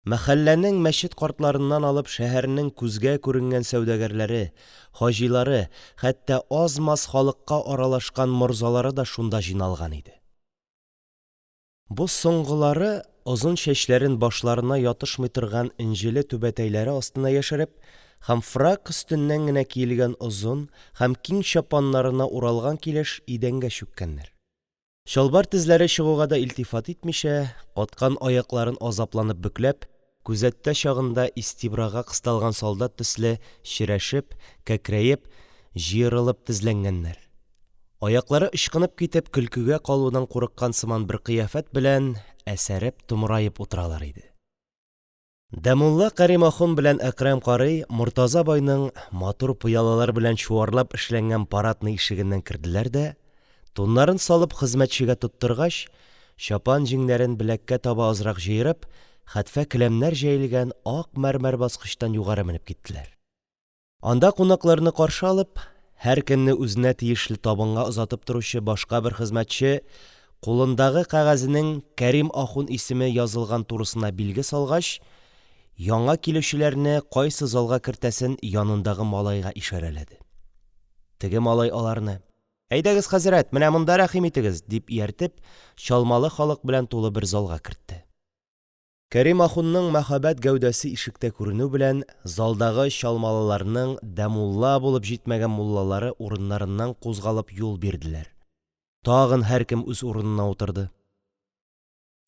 Мәхәлләнең мәчет картларыннан алып шәһәрнең күзгә күренгән сәүдәгәрләре, хаҗилары, хәтта аз-маз халыкка аралашкан морзалары да шунда җыйналган иде. Бу соңгылары, озын чәчләрен башларына ятышмый торган энҗеле түбәтәйләре астына яшереп һәм фрак өстеннән генә киелгән озын һәм киң чапаннарына уралган килеш, идәнгә чүккәннәр. Чалбар тезләре чыгуга да илтифат итмичә, каткан аякларын азапланып бөкләп, күзәттә чагында истибрага кысталган солдат төсле черәшеп, кәкрәеп, җыерылып тезләнгәннәр, аяклары ычкынып китеп көлкегә калудан курыккан сыман бер кыяфәт белән әсәреп, томраеп утыралар иде. Дәмулла Кәрим ахун белән Әкрәм карый Мортаза байның матур пыялалар белән чуарлап эшләнгән парадный ишегеннән керделәр дә, туннарын салып хезмәтчегә тоттыргач, чапан җиңнәрен беләккә таба азрак җыерып, хәтфә келәмнәр җәелгән ак мәрмәр баскычтан югары менеп киттеләр. Анда кунакларны каршы алып, һәркемне үзенә тиешле табынга озатып торучы башка бер хезмәтче кулындагы кәгазенең Кәрим ахун исеме язылган турысына билге салгач, яңа килүчеләрне кайсы залга кертәсен янындагы малайга ишарәләде. Теге малай аларны: – Әйдәгез, хәзрәт, менә монда рәхим итегез! – дип ияртеп, чалмалы халык белән тулы бер залга кертте. Кәрим ахунның мәһабәт гәүдәсе ишектә күренү белән, залдагы чалмалыларның дәмулла булып җитмәгән муллалары урыннарыннан кузгалып юл бирделәр. Тагын һәркем үз урынына утырды.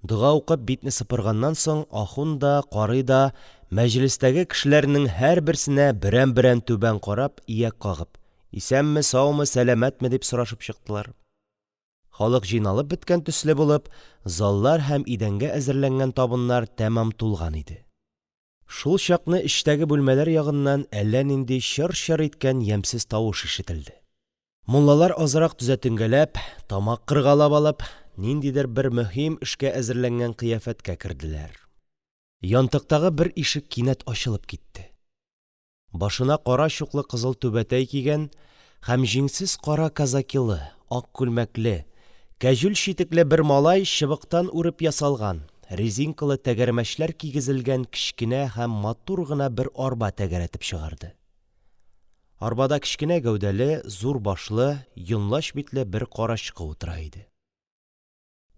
Дога укып битне сыпырганнан соң, ахун да, карый да мәҗлестәге кешеләрнең һәрберсенә берәм-берәм түбән карап, ияк кагып: «Исәнме, саумы, сәламәтме?» – дип сорашып чыктылар. Халык җыйналып беткән төсле булып, заллар һәм идәнгә әзерләнгән табыннар тәмам тулган иде. Шул чакны эчтәге бүлмәләр ягыннан әллә нинди чыр-чыр иткән ямьсез тавыш ишетелде. Муллалар азрак төзәтенгәләп, тамак кыргалап алып, ниндидер бер мөһим эшкә әзерләнгән кыяфәткә керделәр. Янтыктагы бер ишек кинәт ачылып китте. Башына кара чуклы кызыл түбәтәй кигән һәм җиңсез кара казакилы, ак күлмәкле, кәҗүл читекле бер малай чыбыктан үреп ясалган, резинкалы тәгәрмәчләр кигезелгән кечкенә һәм матур гына бер арба тәгәрәтеп чыгарды. Арбада кечкенә гәүдәле, зур башлы, йонлач битле бер карачкы утыра иде.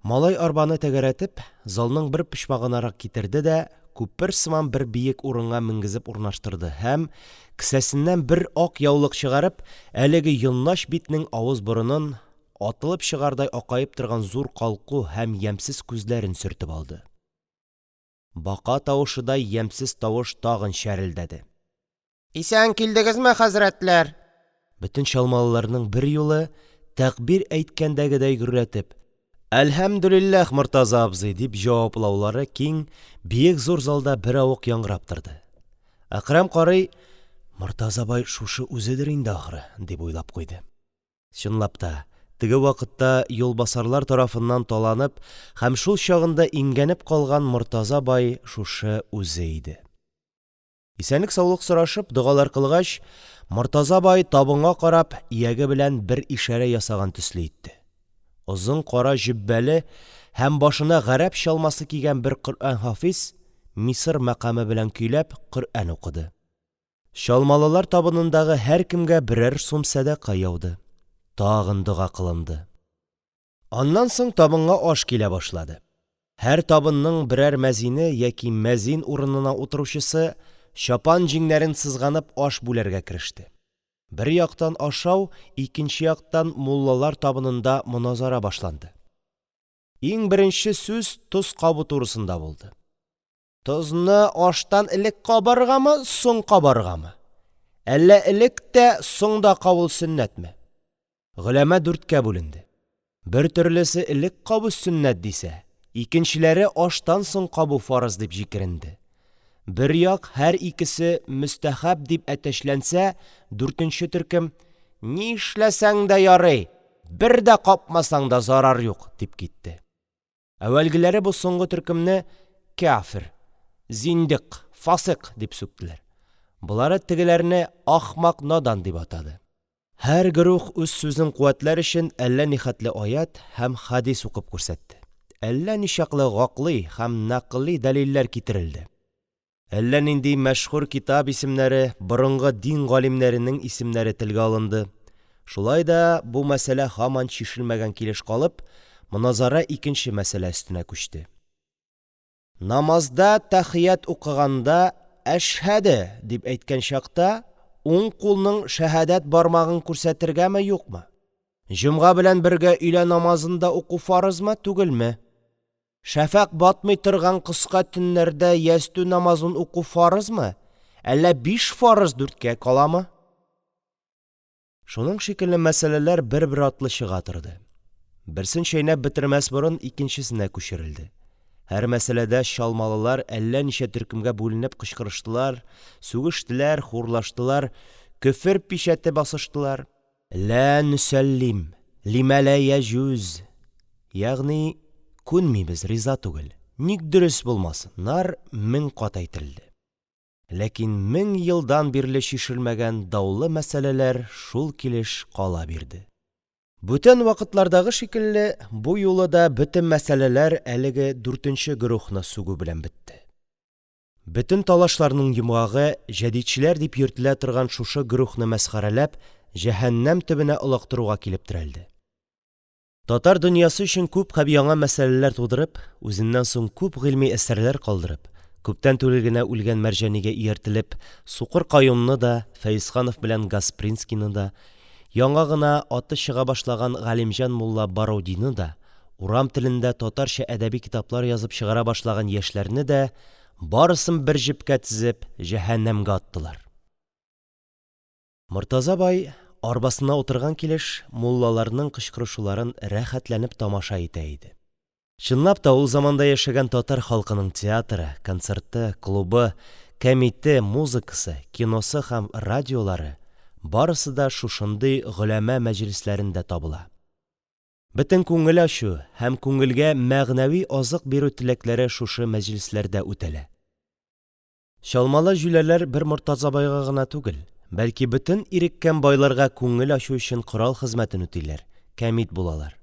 Малай арбаны тәгәрәтеп, залның бер почмагынарак китерде дә күпер сыман бер биек урынга менгезеп урнаштырды һәм, кесәсеннән бер ак яулык чыгарып, әлеге йонлач битнең авыз-борынын, атылып чыгардай акаеп торган зур калку һәм ямьсез күзләрен сөртеп алды. Бака тавышыдай ямьсез тавыш тагын чәрелдәде. Исән килдегезме, хәзрәтләр? Бөтен чалмалыларның берьюлы, тәкбир әйткәндәгедәй гөрләтеп: – Әлхәмделиллаһ, Мортаза абзый! – дип җаваплаулары киң, биек зур залда беравык яңгырап торды. Әкрәм карый: «Мортаза бай шушы үзедер инде, ахры», – дип уйлап куйды. Чынлап та, теге вакытта юлбасарлар тарафыннан таланып һәм шул чагында имгәнеп калган Мортаза бай шушы үзе иде. Исәнлек-саулык сорашып, догалар кылгач, Мортаза бай, табынга карап, ияге белән бер ишарә ясаган төсле итте. Озын кара җөббәле һәм башына гарәп чалмасы кигән бер Коръән-хафиз, Мисыр мәкаме белән көйләп, Коръән укыды. Чалмалылар табынындагы һәркемгә берәр сум сәдака яуды. Тагын дога кылынды. Аннан соң табынга аш килә башлады. Һәр табынның берәр мәзине яки мәзин урынына утыручысы чапан җиңнәрен сызганып аш бүләргә кереште. Бер яктан ашау, икенче яктан муллалар табынында моназара башланды. Иң беренче сүз тоз кабу турысында булды. Тозны аштан элек кабаргамы, соң кабаргамы? Әллә элек тә, соң да кабу сөннәтме? Голәмә дүрткә бүленде. Бер төрлесе элек кабу сөннәт дисә, икенчеләре аштан соң кабу фарыз дип җикеренде. Бер як һәр икесе мөстәхәб дип әтәчләнсә, дүртенче төркем: «Ни эшләсәң дә ярый, бер дә капмасаң да зарар юк», – дип китте. Әүвәлгеләре бу соңгы төркемне кяфер, зиндикъ, фасикъ дип сүктеләр. Болары тегеләрне ахмак, надан дип атады. Һәр гөруһ үз сүзен куәтләр өчен әллә нихәтле аять һәм хәдис укып күрсәтте, әллә ничаклы гаклый һәм нәкъли дәлилләр китерелде, әллә нинди мәшһүр китап исемнәре, борынгы дин галимнәренең исемнәре телгә алынды, шулай да бу мәсьәлә һаман чишелмәгән килеш калып, моназара икенче мәсьәлә өстенә күчте. Намазда тәхият укыганда «әшһәде» дип әйткән чакта, уң кулның шәһадәт бармагын күрсәтергәме-юкмы? Җомга белән бергә өйлә намазын да уку фарызмы, түгелме? Шәфәкъ батмый торган кыска төннәрдә ястү намазын уку фарызмы, әллә биш фарыз дүрткә каламы? Шуның шикелле мәсьәләләр бер-бер артлы чыга торды, берсен чәйнәп бетермәс борын, икенчесенә күчерелде. Һәр мәсьәләдә чалмалылар әллә ничә төркемгә бүленеп кычкырыштылар, сүгештеләр, хурлаштылар, көфер пичәте басыштылар, «Ля нөсәллим лимә ля яҗүз» – ягъни «Күнмибез, риза түгел, ник дөрес булмасын?» – нар 1000 кат әйтелде. Ләкин 1000 елдан бирле чишелмәгән даулы мәсьәләләр шул килеш кала бирде. Бүтән вакытлардагы шикелле, бу юлы да бөтен мәсьәләләр әлеге дүртенче гөруһны сүгү белән бетте. Бөтен талашларның йомгагы җәдитчеләр дип йөртелә торган шушы гөруһны мәсхәрәләп, җәһәннәм төбенә олактыруга килеп терәлде. Татар дөньясы өчен күп һәм яңа мәсьәләләр тудырып, үзеннән соң күп гыйльми әсәрләр калдырып, күптән түгел генә үлгән Мәрҗанигә ияртелеп, Сукыр Каюмны да, Фәезханов белән Гаспринскийны да, яңа гына аты чыга башлаган Галимҗан мулла Барудины да, урам телендә татарча әдәби китаплар язып чыгара башлаган яшьләрне дә – барысын бер җепкә тезеп, җәһәннәмгә аттылар. Мортаза бай, арбасына утырган килеш, муллаларның кычкырышуларын рәхәтләнеп тамаша итә иде. Чынлап та, ул заманда яшәгән татар халкының театры, концерты, клубы, кәмите, музыкасы, киносы һәм радиолары – барысы да шушындый голәмә мәҗлесләрендә табыла. Бөтен күңел ачу һәм күңелгә мәгънәви азык бирү теләкләре шушы мәҗлесләрдә үтәлә. Чалмалы җүләрләр бер Мортаза байга гына түгел, бәлки бөтен иреккән байларга күңел ачу өчен корал хезмәтен үтиләр, кәмит булалар.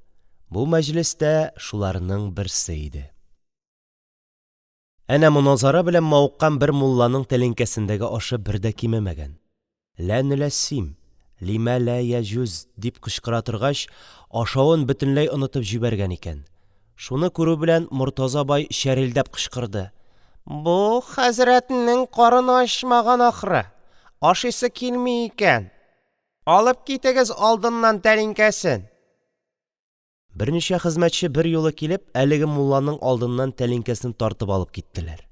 Бу мәҗлес тә шуларның берсе иде. Әнә моназара белән мавыккан бер мулланың тәлинкәсендәге ашы бер дә кимемәгән. Лә нөләссим, лимә лә яҗүз, дип кычкыра торгач, ашавын бөтенләй онытып җибәргән икән. Шуны күрү белән, Мортаза бай чәрелдәп кычкырды: – Бу хәзрәтнең карыны ачмаган, ахры, ашыйсы килми икән. Алып китегез алдыннан тәлинкәсен! Берничә хезмәтче берьюлы килеп, әлеге мулланың алдыннан тәлинкәсен тартып алып киттеләр.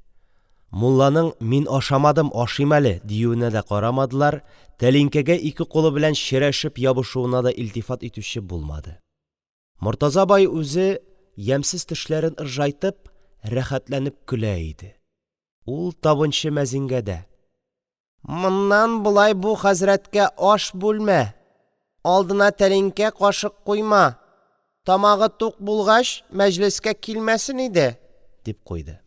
Мулланың «Мин ашамадым, ашыйм әле» диюенә дә карамадылар, тәлинкәгә ике кулы белән черәшеп ябышуына да илтифат итүче булмады. Мортаза бай үзе, ямьсез тешләрен ыржайтып, рәхәтләнеп көлә иде. Ул табынчы мәзингә дә: Моннан болай бу хәзрәткә аш бүлмә, алдына тәлинкә-кашык куйма, тамагы тук булгач, мәҗлескә килмәсен иде, – дип куйды.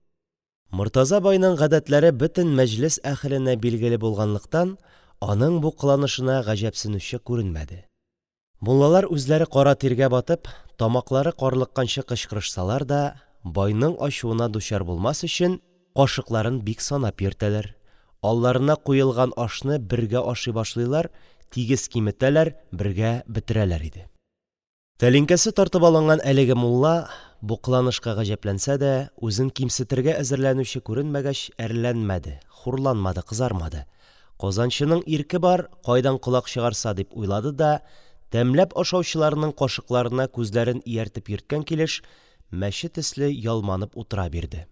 Мортаза байның гадәтләре бөтен мәҗлес әһеленә билгеле булганлыктан, аның бу кыланышына гаҗәпсенүче күренмәде. Муллалар үзләре кара тиргә батып, тамаклары карлыкканчы кычкырышсалар да, байның ачуына дучар булмас өчен, кашыкларын бик санап йөртәләр, алларына куелган ашны бергә ашый башлыйлар, тигез киметәләр, бергә бетерәләр иде. Тәлинкәсе тартып алынган әлеге мулла, бу кыланышка гаҗәпләнсә дә, үзен кимсетергә әзерләнүче күренмәгәч әрләнмәде, хурланмады, кызармады, Казанчының ирке бар, кайдан колак чыгарса дип уйлады да, тәмләп ашаучыларның кашыкларына күзләрен ияртеп йөрткән килеш, мәче төсле ялманып утыра бирде.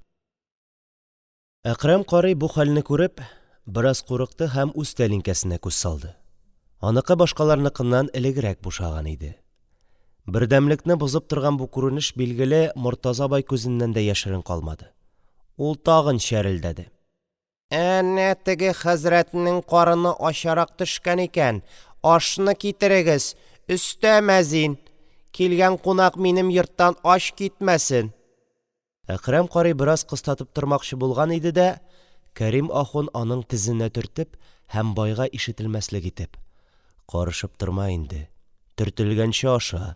Әкрәм карый, бу хәлне күреп, бераз курыкты һәм үз тәлинкәсенә күз салды. Аныкы башкаларныкыннан элегрәк бушаган иде. Бердәмлекне бозып торган бу күренеш, билгеле, Мортаза бай күзеннән дә яшерен калмады. Ул тагын чәрелдәде. Әнә теге хәзрәтнең карыны ачарак төшкән икән, ашны китерегез, өстә, мәзин! Килгән кунак минем йорттан ач китмәсен! Әкрәм карый бераз кыстатып тормакчы булган иде дә, Кәрим ахун аның тезенә төртеп һәм байга ишетелмәслек итеп: – Карышып торма инде, төртелгәнче аша,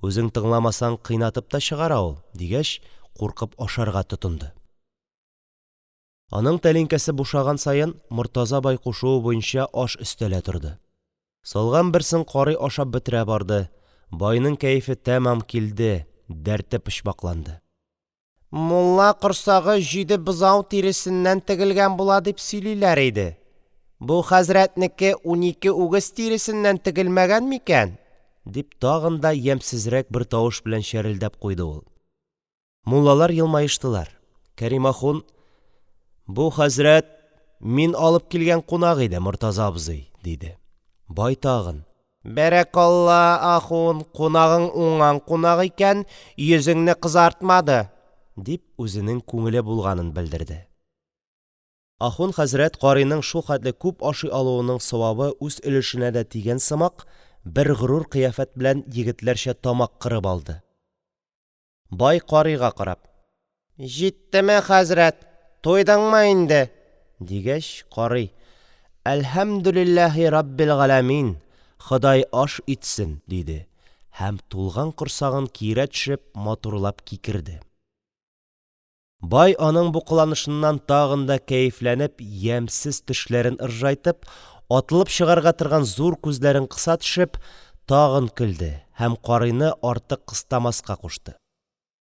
үзең тыңламасаң, кыйнатып та чыгара ул, – дигәч, куркып ашарга тотынды. Аның тәлинкәсе бушаган саен, Мортаза бай кушуы буенча аш өстәлә торды. Салган берсен карый ашап бетерә барды, байның кәефе тәмам килде, дәрте почмакланды. – Мулла корсагы җиде бозау тиресеннән тегелгән була дип сөйлиләр иде, бу хәзрәтнеке 12 үгез тиресеннән тегелмәгән микән? – дип, тагын да ямьсезрәк бер тавыш белән чәрелдәп куйды ул. Муллалар елмаештылар. Кәрим ахун: – Бу хәзрәт мин алып килгән кунак иде, Мортаза абзый, – диде. Бай тагын: – Бәрәкалла, ахун, кунагың уңган кунак икән, йөзеңне кызартмады, – дип, үзенең күңеле булганын белдерде. Ахун хәзрәт, карыйның шулхәтле күп ашый алуының савабы үз өлешенә дә тигән сымак бер горур кыяфәт белән егетләрчә тамак кырып алды. Бай, карыйга карап: – Җиттеме, хәзрәт, туйдыңмы инде? – дигәч, карый: – Әлхәмделиллаһи раббелгаләмин, Ходай аш итсен! – диде һәм, тулган корсагын киерә төшеп, матурлап кикерде. Бай, аның бу кыланышыннан тагын да кәефләнеп, ямьсез тешләрен ыржайтып, атылып чыгарга торган зур күзләрен кыса төшеп, тагын көлде һәм карыйны артык кыстамаска кушты.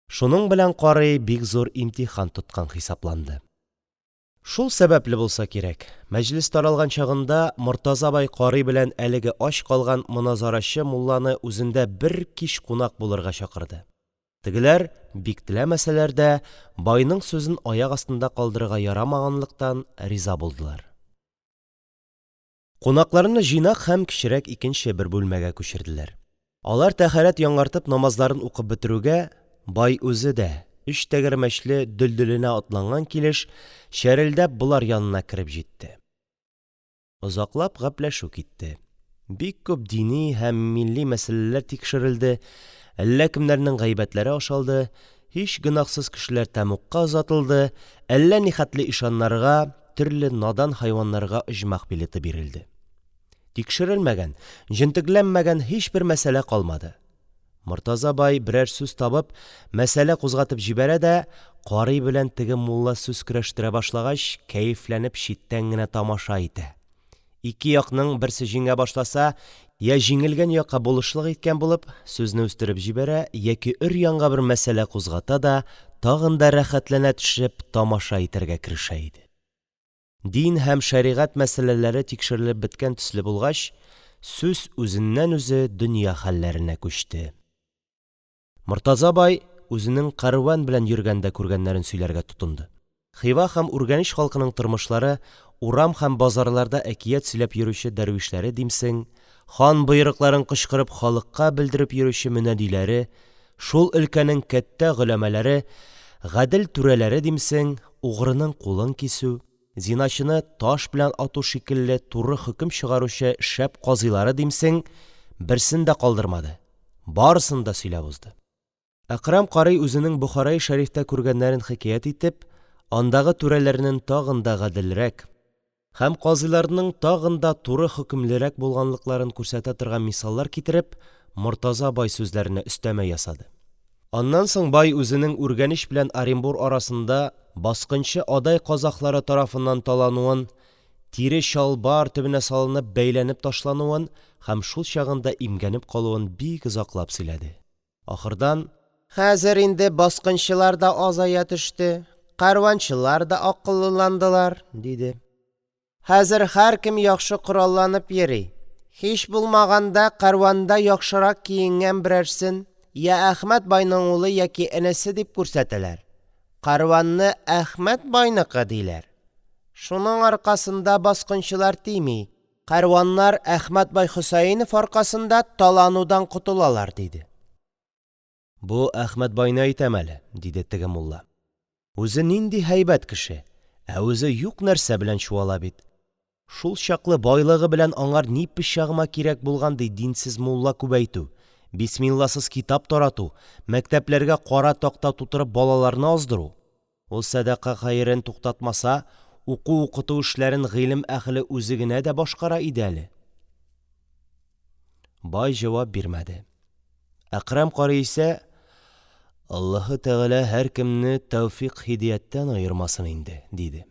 Шуның белән карый бик зур имтихан тоткан хисапланды. Шул сәбәпле булса кирәк, мәҗлес таралган чагында, Мортаза бай карый белән әлеге ач калган моназарачы мулланы үзендә бер кич кунак булырга чакырды. Тегеләр, бик теләмәсәләр дә, байның сүзен аяк астында калдырырга ярамаганлыктан, риза булдылар. Кунакларны җыйнак һәм кечерәк икенче бер бүлмәгә күчерделәр. Алар тәһарәт яңартып намазларын укып бетерүгә, бай үзе дә, өч тәгәрмәчле Дөлделенә атланган килеш, чәрелдәп болар янына кереп җитте. Озаклап гәпләшү китте. Бик күп дини һәм милли мәсьәләләр тикшерелде, әллә кемнәрнең гайбәтләре ашалды, һич гөнаһсыз кешеләр тәмугка озатылды, әллә нихәтле ишаннарга, төрле надан хайваннарга оҗмах билеты бирелде. Тикшерелмәгән, җентекләнмәгән һичбер мәсьәлә калмады. Мортаза бай берәр сүз табып, мәсьәлә кузгатып җибәрә дә, карый белән теге мулла сүз көрәштерә башлагач, кәефләнеп читтән генә тамаша итә; ике якның берсе җиңә башласа, йә җиңелгән якка булышлык иткән булып, сүзне үстереп җибәрә яки өр-яңа бер мәсьәлә кузгата да, тагын да рәхәтләнә төшеп, тамаша итәргә керешә иде. Дин һәм шәригать мәсьәләләре тикшерелеп беткән төсле булгач, сүз үзеннән-үзе дөнья хәлләренә күчте. Мортаза бай үзенең кәрван белән йөргәндә күргәннәрен сөйләргә тотынды. Хива һәм Үргәнеч халкының тормышлары, урам һәм базарларда әкият сөйләп йөрүче дәрвишләре димсең, хан боерыкларын кычкырып халыкка белдереп йөрүче мөнадиләре, шул өлкәнең кәттә голәмәләре, гадел түрәләре димсең, угрының кулын кисү, зиначыны таш белән ату шикелле туры хөкем чыгаручы шәп казыйлары димсең, берсен дә калдырмады, барысын да сөйләп узды. Әкрәм карый үзенең Бохараи шәрифтә күргәннәрен хикәят итеп, андагы түрәләрнең тагын да гаделрәк һәм казыйларның тагын да туры хөкемлерәк булганлыкларын күрсәтә торган мисаллар китереп, Мортаза бай сүзләренә өстәмә ясады. Аннан соң бай үзенең Үргәнеч белән Оренбур арасында баскынчы Адай казахлары тарафыннан талануын, тире чалбар төбенә салынып бәйләнеп ташлануын һәм шул чагында имгәнеп калуын бик озаклап сөйләде. Ахырдан: – Хәзер инде баскынчылар да азая төште, кәрванчылар да акыллыландылар, – диде. Хәзер һәркем яхшы коралланып йөри, һич булмаганда, кәрванда яхшырак киенгән берәрсен йә Әхмәт байның улы яки энесе дип күрсәтәләр, кәрванны Әхмәт байныкы, диләр. Шуның аркасында баскынчылар тими, кәрваннар Әхмәт бай Хөсәенев аркасында таланудан котылалар, диде. Бу Әхмәт байны әйтәм әле, – диде теге мулла. Үзе нинди һәйбәт кеше, ә үзе юк нәрсә белән чуала бит. Шулчаклы байлыгы белән аңар ни пычагыма кирәк булган ди динсез мулла күбәйтү, бисмилласыз китап тарату, мәктәпләргә кара такта тутырып балаларны аздыру? Ул сәдака-хәерен туктатмаса, уку-укыту эшләрен гыйлем әһеле үзе генә дә башкара иде әле. Бай җавап бирмәде. Әкрәм карый исә: – Аллаһы Тәгалә һәркемне тәүфыйк-һидаяттән аермасын инде, – диде.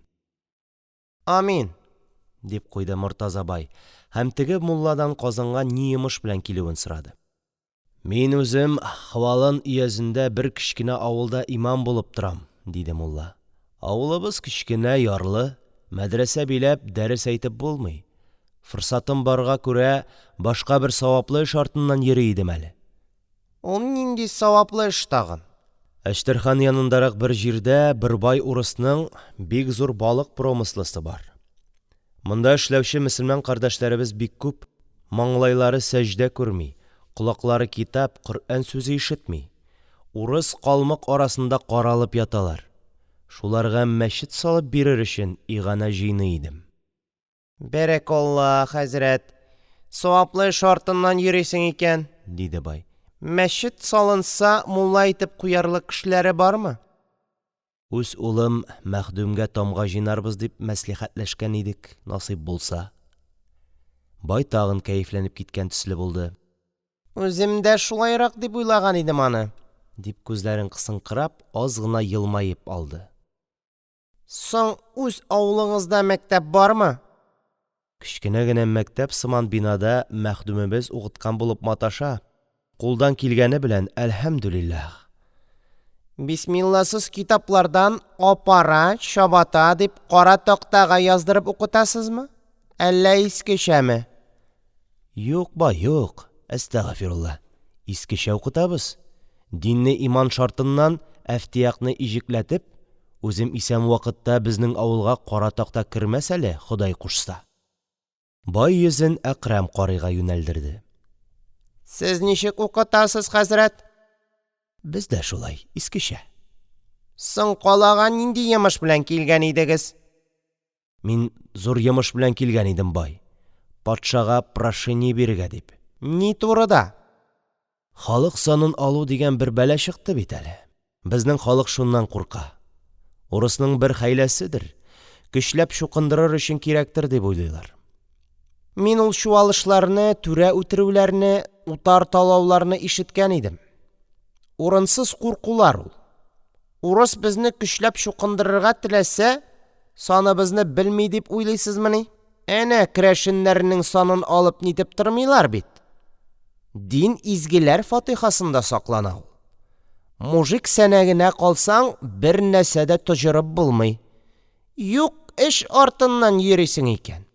Амин! – дип куйды Мортаза бай һәм теге мулладан Казанга ни йомыш белән килүен сорады. Мин үзем Хвалын өязендә бер кечкенә авылда имам булып торам, – диде мулла. Авылыбыз кечкенә, ярлы, мәдрәсә биләп, дәрес әйтеп булмый. Форсатым барга күрә, башка бер саваплы эш артыннан йөри идем әле. Ул нинди саваплы эш тагын? Әчтерхан янындарак бер җирдә бер бай урысның бик зур балык промысласы бар. Монда эшләүче мөселман кардәшләребез бик күп, маңлайлары сәҗдә күрми, колаклары китап, Коръән сүзе ишетми, урыс, калмык арасында каралып яталар. Шуларга мәчет салып бирер өчен иганә җыйный идем. Бәрәкалла, хәзрәт, саваплы эш артыннан йөрисең икән, – диде бай. Мәчет салынса, мулла итеп куярлык кешеләре бармы? Үз улым мәхдүмгә тамга җыйнарбыз дип мәслихәтләшкән идек, насыйп булса. Бай тагын кәефләнеп киткән төсле булды. Үзем дә шулайрак дип уйлаган идем аны, дип, күзләрен кысынкырап, аз гына елмаеп алды. Соң, үз авылыгызда мәктәп бармы? Кечкенә генә мәктәп сыман бинада мәхдүмебез укыткан булып маташа, кулдан килгәне белән, әлхәмдүлиллаһ. Бисмилласыз китаплардан апара, чабата дип кара тактага яздырып укытасызмы? Әллә искечәме? Юк, бай, юк, әстәгафирулла. Искечә укытабыз. Динне иман шартыннан Әфтиякны иҗекләтеп, үзем исән вакытта безнең авылга кара такта кермәс әле, Ходай кушса. Бай йөзен Әкрәм карыйга юнәлдерде. Сез ничек укытасыз, хәзрәт? Без дә шулай, искечә. Соң калага нинди йомыш белән килгән идегез? Мин зур йомыш белән килгән идем, бай. Патшага прошение бирергә дип. Ни турыда? Халык санын алу дигән бер бәла чыкты бит әле. Безнең халык шуннан курка. Урысның бер хәйләседер, көчләп чукындырыр өчен кирәктер дип уйлыйлар. Мин ул чуалышларны, түрә үтерүләрне, утар талауларны ишеткән идем. Урынсыз куркулар ул. Урыс безне көчләп чукындырырга теләсә, саныбызны белми дип уйлыйсызмыни? Әнә керәшеннәрнең санын алып нитеп тормыйлар бит. Дин изгеләр фатихасында саклана ул. Мужик сәнәгенә калсаң, бер нәрсә дә тоҗырып булмый. Юк эш артыннан йөрисең икән.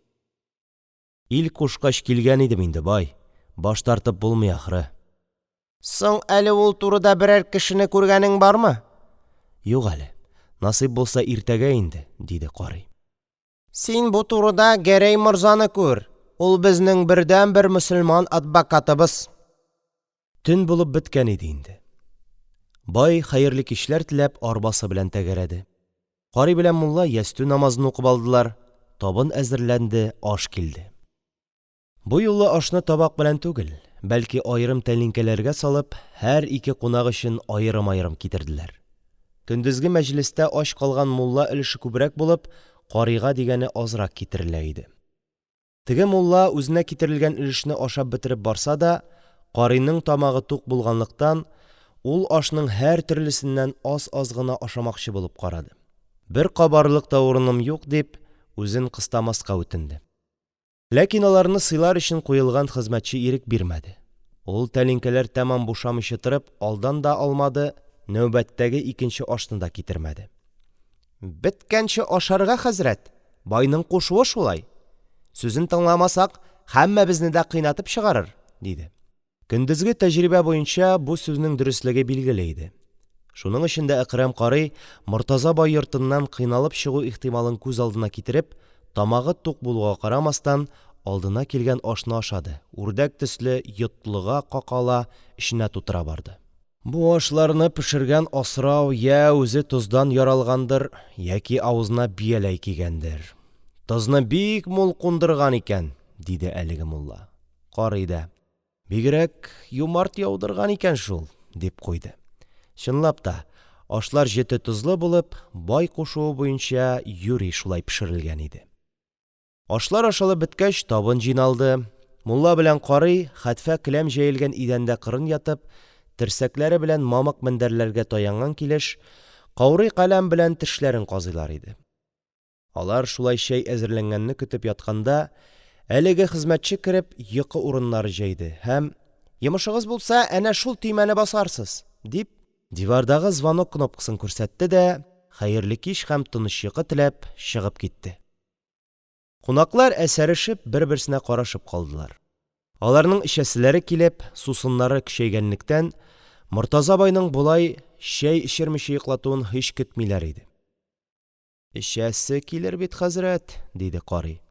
Ил кушкач килгән идем инде, бай. Баш тартып булмый, ахры. Соң әле ул турыда берәр кешене күргәнең бармы? Юк әле. Насыйп булса, иртәгә инде, диде карый. Син бу турыда Гәрәй морзаны күр. Ул безнең бердәнбер мөселман адбакатыбыз. Төн булып беткән иде инде. Бай, хәерле кичләр теләп, арбасы белән тәгәрәде. Карый белән мулла ястү намазын укып алдылар, табын әзерләнде, аш килде. Бу юлы ашны табак белән түгел, бәлки аерым тәлинкәләргә салып, һәр ике кунак өчен аерым-аерым китерделәр. Көндезге мәҗлестә ач калган мулла өлеше күбрәк булып, карыйга дигәне азрак китерелә иде. Теге мулла үзенә китерелгән өлешне ашап бетереп барса да, карыйның тамагы тук булганлыктан, ул ашның һәр төрлесеннән аз-аз гына ашамакчы булып карады. Бер кабарлык та урыным юк дип, үзен кыстамаска үтенде. Ләкин аларны сыйлар өчен куелган хезмәтче ирек бирмәде. Ул тәлинкәләр тәмам бушамыйча торып алдан да алмады, нәүбәттәге икенче ашны да китермәде. Беткәнче ашарга, хәзрәт! Байның кушуы шулай. Сүзен тыңламасак, һәммәбезне дә кыйнатып чыгарыр, диде. Көндезге тәҗрибә буенча бу сүзнең дөреслеге билгеле иде. Шуның өчен дә Әкрәм карый, Мортаза бай йортыннан кыйналып чыгу ихтималын күз алдына китереп, тамагы тук булуга карамастан, алдына килгән ашны ашады, үрдәк төсле йотлыга-какала эченә тутыра барды. Бу ашларны пешергән асрау йә үзе тоздан яралгандыр, яки авызына бияләй кигәндер. Тозны бик мул кундырган икән, диде әлеге мулла. Карый да: Бигрәк юмарт яудырган икән шул, дип куйды. Чынлап та, Ашлар җете тозлы булып, бай кушуы буенча юри шулай пешерелгән иде. Ашлар ашалып беткәч, табын җыйналды. Мулла белән карый, хәтфә келәм җәелгән идәндә кырын ятып, терсәкләре белән мамык мендәрләргә таянган килеш, каурый каләм белән тешләрен казыйлар иде. Алар шулай чәй әзерләнгәнне көтеп ятканда, әлеге хезмәтче кереп, йокы урыннары җәйде һәм: – Йомышыгыз булса, әнә шул төймәне басарсыз! – дип, дивардагы звонок кнопкасын күрсәтте дә, хәерле кич һәм тыныч йокы теләп, чыгып китте. Кунаклар, әсәрешеп, бер-берсенә карашып калдылар. Аларның эчәселәре килеп, сусыннары көчәйгәнлектән, Мортаза байның болай чәй эчермичә йоклатуын һич көтмиләр иде. – Эчәсе килер бит, хәзрәт, – диде карый.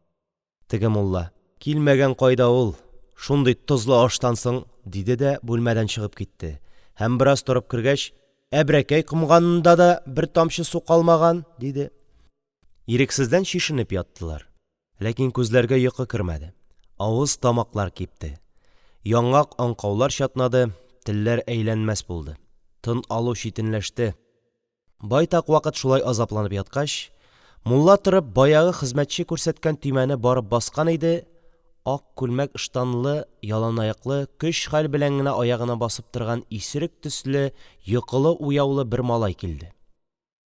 Теге мулла: – Килмәгән кайда ул, шундый тозлы аштан соң! – диде дә бүлмәдән чыгып китте һәм, бераз торып кергәч: – Әбрәкәй комганында да бер тамчы су калмаган, – диде. Ирексездән чишенеп яттылар. Ләкин күзләргә йокы кермәде, авыз, тамаклар кипте, яңак, аңкаулар чатнады, телләр әйләнмәс булды, тын алу читенләште. Байтак вакыт шулай азапланып яткач, мулла, торып, баягы хезмәтче күрсәткән төймәне барып баскан иде, ак күлмәк-ыштанлы, яланаяклы, көч-хәл белән генә аягына басып торган исерек төсле йокылы-уяулы бер малай килде.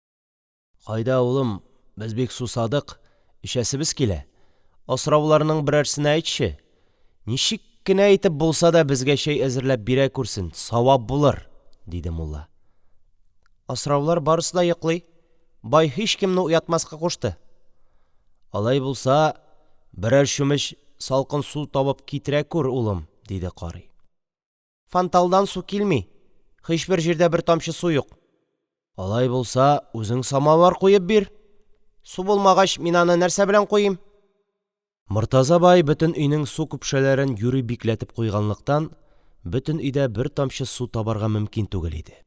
– Кайда, улым, без бик сусадык, эчәсебез килә, асрауларның берәрсенә әйтче, ничек кенә итеп булса да безгә чәй әзерләп бирә күрсен, савап булыр, – диде мулла. Асраулар барысы да йоклый. Бай һичкемне уятмаска кушты. Алай булса, берәр чүмеч салкын су табып китерә күр, улым, – диде карый. Фанталдан су килми, һичбер җирдә бер тамчы су юк. Алай булса, үзең самавыр куеп бир. Су булмагач, мин аны нәрсә белән куйыйм? Мортаза бай бөтен өйнең су көпшәләрен юри бикләтеп куйганлыктан, бөтен өйдә бер тамчы су табарга мөмкин түгел иде.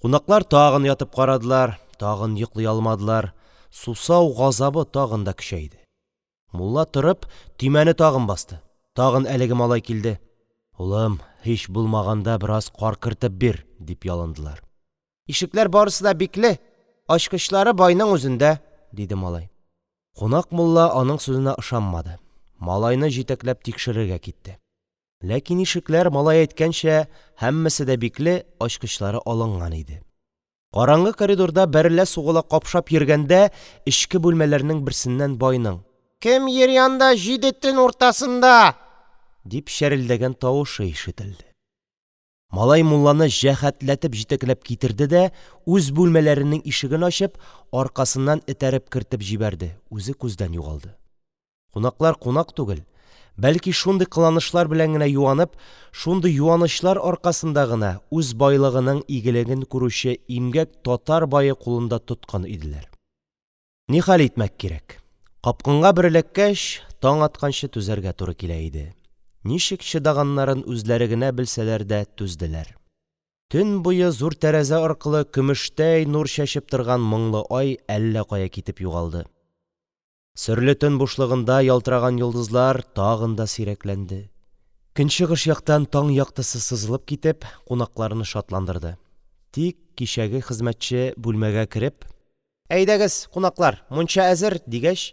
Кунаклар тагын ятып карадылар, тагын йоклый алмадылар, сусау газабы тагын да көчәйде. Мулла, торып, төймәне тагын басты. Тагын әлеге малай килде. – Улым, һич булмаганда, бераз кар кертеп бир, – дип ялындылар. – Ишекләр барысы да бикле, ачкычлары байның үзендә, – диде малай. Кунак мулла аның сүзенә ышанмады, малайны җитәкләп тикшерергә китте. Ләкин ишекләр, малай әйткәнчә, һәммәсе дә бикле, ачкычлары алынган иде. Караңгы коридорда бәрелә-сугыла капшап йөргәндә, эчке бүлмәләрнең берсеннән байның: – Кем йөри анда җиде төн уртасында? – дип чәрелдәгән тавышы ишетелде. Малай мулланы җәһәтләтеп җитәкләп китерде дә үз бүлмәләренең ишеген ачып, аркасыннан этәреп кертеп җибәрде, үзе күздән югалды. Кунаклар кунак түгел, бәлки шундый кыланышлар белән генә юанып, шундый юанычлар аркасында гына үз байлыгының игелеген күрүче имгәк татар бае кулында тоткын иделәр. Нихәл итмәк кирәк, капкынга бер эләккәч, таң атканчы түзәргә туры килә иде. Ничек чыдаганнарын үзләре генә белсәләр дә түзделәр. Төн буе зур тәрәзә аркылы көмештәй нур чәчеп торган моңлы ай әллә кая китеп югалды. Серле төн бушлыгында ялтыраган йолдызлар тагын да сирәкләнде. Көнчыгыш яктан таң яктысы сызылып китеп, кунакларны шатландырды. Тик кичәге хезмәтче, бүлмәгә кереп: – Әйдәгез, кунаклар, мунча әзер! – дигәч,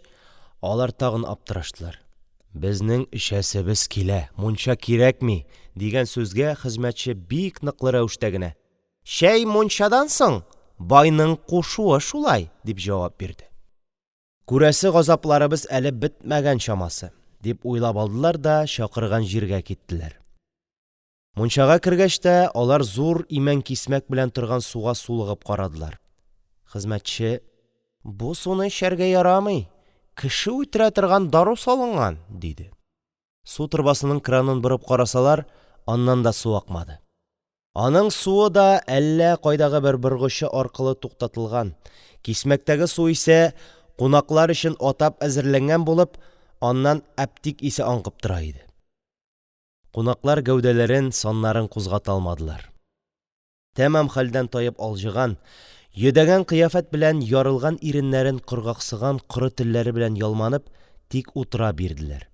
алар тагын аптыраштылар. – Безнең эчәсебез килә, мунча кирәкми, – дигән сүзгә хезмәтче бик ныклы рәвештә генә: – Чәй мунчадан соң, байның кушуы шулай, – дип җавап бирде. Күрәсе газапларыбыз әле бетмәгән чамасы», – дип уйлап алдылар да чакырган җиргә киттеләр. Мунчага кергәч тә, алар зур имән кисмәк белән торган суга сулыгып карадылар. Хезмәтче: – Бу суны эчәргә ярамый, кеше үтерә торган дару салынган, – диде. Су торбасының кранын борып карасалар, аннан да су акмады. Аның суы да әллә кайдагы бер боргычы аркылы туктатылган, кисмәктәге су исә кунаклар өчен атап әзерләнгән булып, аннан әптик исе аңкып тора иде. Кунаклар гәүдәләрен, саннарын кузгата алмадылар. Тәмам хәлдән таеп алҗыган, йөдәгән кыяфәт белән, ярылган иреннәрен коргаксыган коры телләре белән ялманып, тик утыра бирделәр.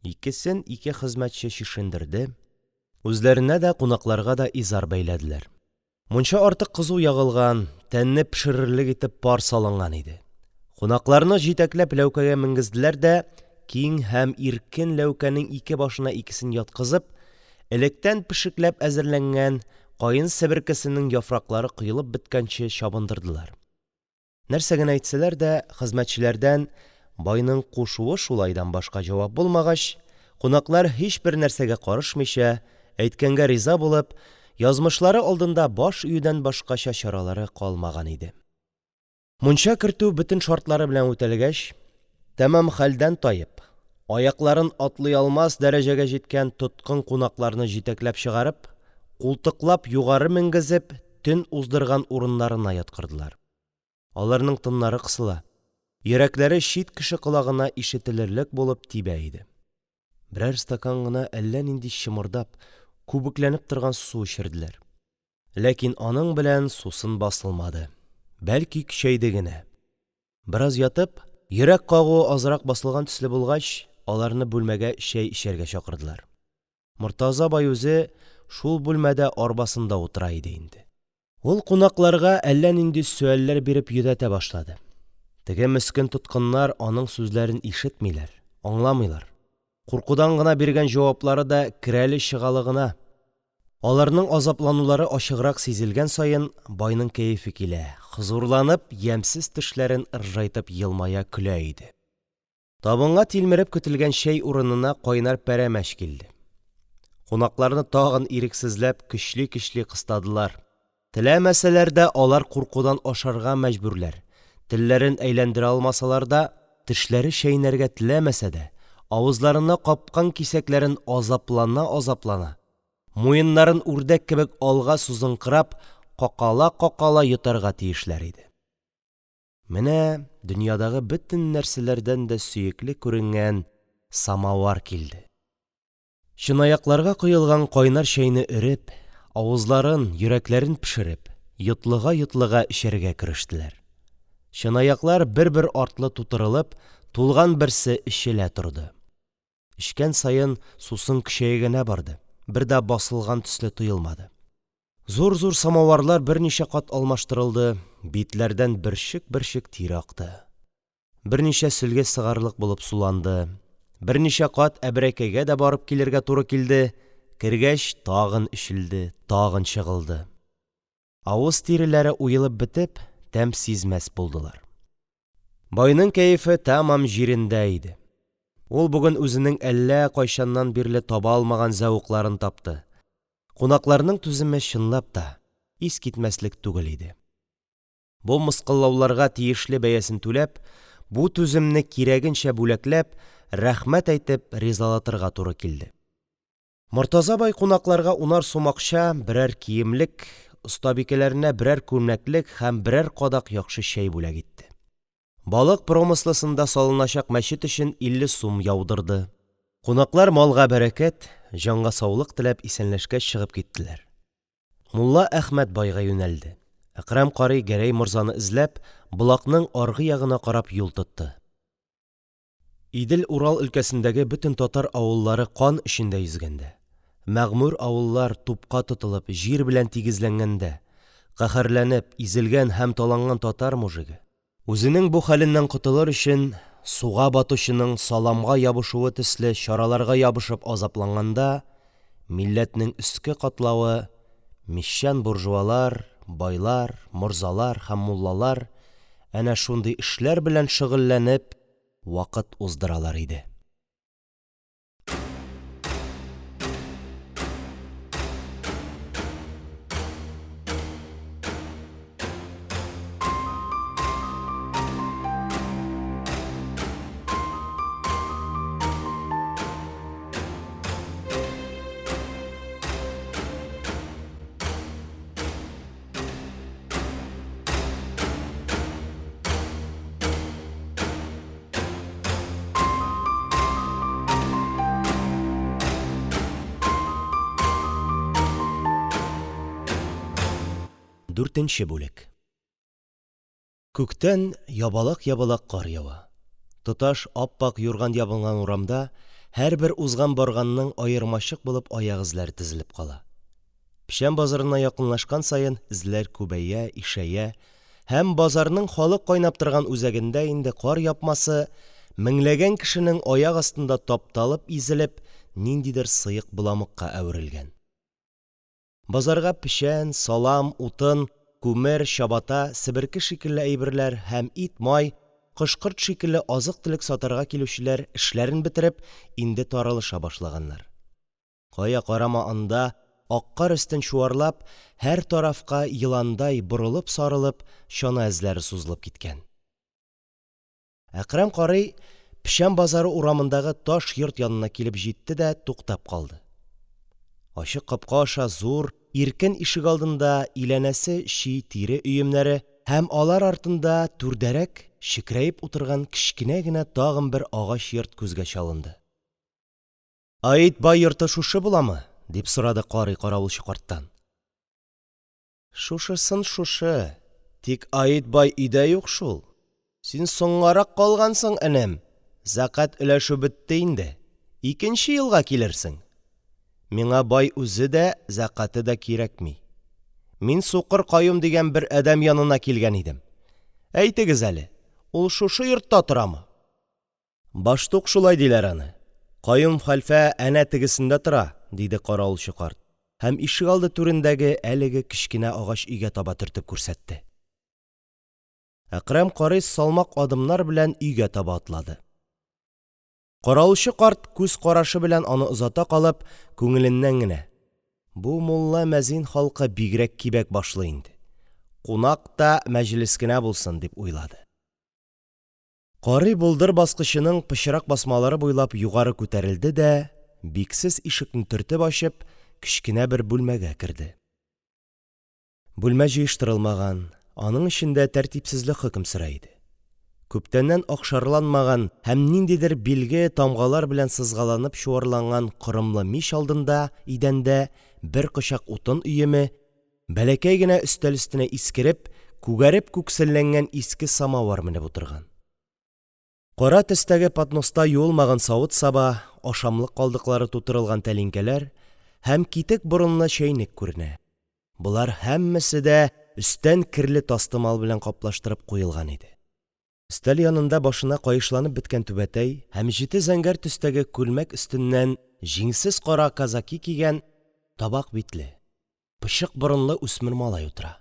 Икесен ике хезмәтче чишендерде, үзләренә дә, кунакларга да изар бәйләделәр. Мунча артык кызу ягылган, тәнне пешерерлек итеп пар салынган иде. Кунакларны җитәкләп ләүкәгә менгезделәр дә, киң һәм иркен ләүкәнең ике башына икесен яткызып, электән пешекләп әзерләнгән каен себеркесенең яфраклары коелып беткәнче чабындырдылар. Нәрсә генә әйтсәләр дә, хезмәтчеләрдән «байның кушуы шулай» дан башка җавап булмагач, кунаклар, һичбер нәрсәгә карышмыйча, әйткәнгә риза булып, язмышлары алдында баш июдән башкача чаралары калмаган иде. Мунча кертү бөтен шартлары белән үтәлгәч, тәмам хәлдән таеп, аякларын атлый алмас дәрәҗәгә җиткән тоткын кунакларны җитәкләп чыгарып, култыклап югары менгезеп, төн уздырган урыннарына яткырдылар. Аларның тыннары кысыла, йөрәкләре чит кеше колагына ишетелерлек булып тибә иде. Берәр стакан гына әллә нинди чымырдап, күбекләнеп торган су эчерделәр. Ләкин аның белән сусын басылмады, бәлки көчәйде генә. Бераз ятып, йөрәк кагуы азрак басылган төсле булгач, аларны бүлмәгә чәй эчәргә чакырдылар. Мортаза бай үзе шул бүлмәдә арбасында утыра иде инде. Ул кунакларга әллә нинди сөальләр биреп йөдәтә башлады. Теге мескен тоткыннар аның сүзләрен ишетмиләр, аңламыйлар. Куркудан гына биргән җаваплары да керәле-чыгалы гына. Аларның азапланулары ачыграк сизелгән саен, байның кәефе килә, хозурланып, ямьсез тешләрен ыржайтып елмая-көлә иде. Табынга тилмереп көтелгән чәй урынына кайнар пәрәмәч килде. Кунакларны тагын ирексезләп, көчли-көчли кыстадылар. Теләмәсәләр дә, алар куркудан ашарга мәҗбүрләр, телләрен әйләндерә алмасалар да, тешләре чәйнәргә теләмәсә дә, авызларына капкан кисәкләрен азаплана-азаплана, муеннарын үрдәк кебек алга сузынкырап, какала-какала йотарга тиешләр иде. Менә дөньядагы бөтен нәрсәләрдән дә сөекле күренгән самавыр килде. Чынаякларга коелган кайнар чәйне өреп, авызларын, йөрәкләрен пешереп, йотлыга-йотлыга эчәргә керештеләр. Чынаяклар бер-бер артлы тутырылып, тулган берсе эчелә торды. Эчкән саен сусын көчәя генә барды, бер дә басылган төсле тоелмады. Зур-зур самавырлар берничә кат алмаштырылды, битләрдән бөрчек-бөрчек тир акты. Берничә сөлге сыгарлык булып суланды. Берничә кат әбрәкәйгә дә барып килергә туры килде, кергәч, тагын эчелде, тагын чыгылды. Авыз тиреләре уелып бетеп, тәм сизмәс булдылар. Байның кәефе тәмам җирендә иде. Ул бүген үзенең әллә кайчаннан бирле таба алмаган зәвыкларын тапты. Кунакларның түземе, чынлап та, искитмәслек түгел иде. Бу мыскыллауларга тиешле бәясен түләп, бу түземне кирәгенчә бүләкләп, рәхмәт әйтеп ризалатырга туры килде. Мортаза бай кунакларга унар сум акча, берәр киемлек, остабикәләренә берәр күлмәклек һәм берәр кадак яхшы чәй бүләк итте. Балык промыслосында салыначак мәчет өчен 50 сум яудырды. Кунаклар малга бәрәкәт, җанга саулык теләп исәнләшкәч чыгып киттеләр. Мулла Әхмәт байга юнәлде. Әкрәм карый, Гәрәй морзаны эзләп, Болакның аргы ягына карап юл тотты. Идел-Урал өлкәсендәге бөтен татар авыллары кан эчендә йөзгәндә, мәгъмүр авыллар тупка тотылып, җир белән тигезләнгәндә, каһәрләнеп, изелгән һәм таланган татар мужигы, үзенең бу хәленнән котылыр өчен, суга батучының саламга ябышуы төсле чараларга ябышып азапланганда, милләтнең өске катлавы – мещан буржуалар, байлар, морзалар һәм муллалар әнә шундый эшләр белән шөгыльләнеп, вакыт уздыралар иде. Дүртенче бүлек. Күктән ябалак-ябалак кар ява. Тоташ ап-ак юрган ябынган урамда һәрбер узган-барганның аермачык булып аяк эзләре тезелеп кала. Печән базарына якынлашкан саен, эзләр күбәя, ишәя һәм базарның халык кайнап торган үзәгендә инде кар япмасы, меңләгән кешенең аяк астында тапталып-изелеп, ниндидер сыек боламыкка әверелгән. Базарга печән, салам, утын, күмер, чабата, себерке шикелле әйберләр һәм ит-май, кош-корт шикелле азык-төлек сатарга килүчеләр, эшләрен бетереп, инде таралыша башлаганнар. Кая карама анда, ак кар өстен чуарлап, һәр тарафка еландай борылып-сарылып, чана эзләре сузылып киткән. Әкрәм карый Печән базары урамындагы таш йорт янына килеп җитте дә туктап калды. Ачык капка аша зур, иркен ишегалдында иләнәсе чи тире өемнәре һәм алар артында, түрдәрәк, чекерәеп утырган кечкенә генә тагын бер агач йорт күзгә чалынды. Аит бай йорты шушы буламы? – дип сорады карый каравылчы карттан. Шушысын шушы, тик Аит бай өйдә юк шул. Син соңгарак калгансың, энем, зәкят өләшү бетте инде, икенче елга килерсең. Миңа бай үзе дә, зәкяты да кирәкми. Мин Сукыр Каюм дигән бер адәм янына килгән идем. Әйтегез әле, ул шушы йортта торамы? Баштук шулай диләр аны. Каюм хәлфә әнә тегесендә тора, – диде каравылчы карт һәм ишегалды түрендәге әлеге кечкенә агач өйгә таба төртеп күрсәтте. Әкрәм карый салмак адымнар белән өйгә таба атлады. Каравылчы карт, күз карашы белән аны озата калып, күңеленнән генә: Бу мулла-мәзин халкы бигрәк кибәк башлы инде. Кунак та мәҗлес кенә булсын, дип уйлады. Карый болдыр баскычының пычрак басмалары буйлап югары күтәрелде дә, биксез ишекне төртеп ачып, кечкенә бер бүлмәгә керде. Бүлмә җыештырылмаган, аның эчендә тәртипсезлек хөкем сөрә иде. Күптәннән акшарланмаган һәм ниндидер билге, тамгалар белән сызгаланып чуарланган корымлы мич алдында, идәндә, бер кочак утын өеме, бәләкәй генә өстәл өстенә искереп, күгәреп күкселләнгән иске самавыр менеп утырган. Кара төстәге подноста юылмаган савыт-саба, ашамлык калдыклары тутырылган тәлинкәләр һәм китек борынлы чәйнек күренә. Болар һәммәсе дә өстән керле тастымал белән каплаштырып куелган иде. Өстәл янында башына каешланып беткән түбәтәй һәм җете зәңгәр төстәге күлмәк өстеннән җиңсез кара казаки кигән табак битле, Почык борынлы үсмер малай утыра.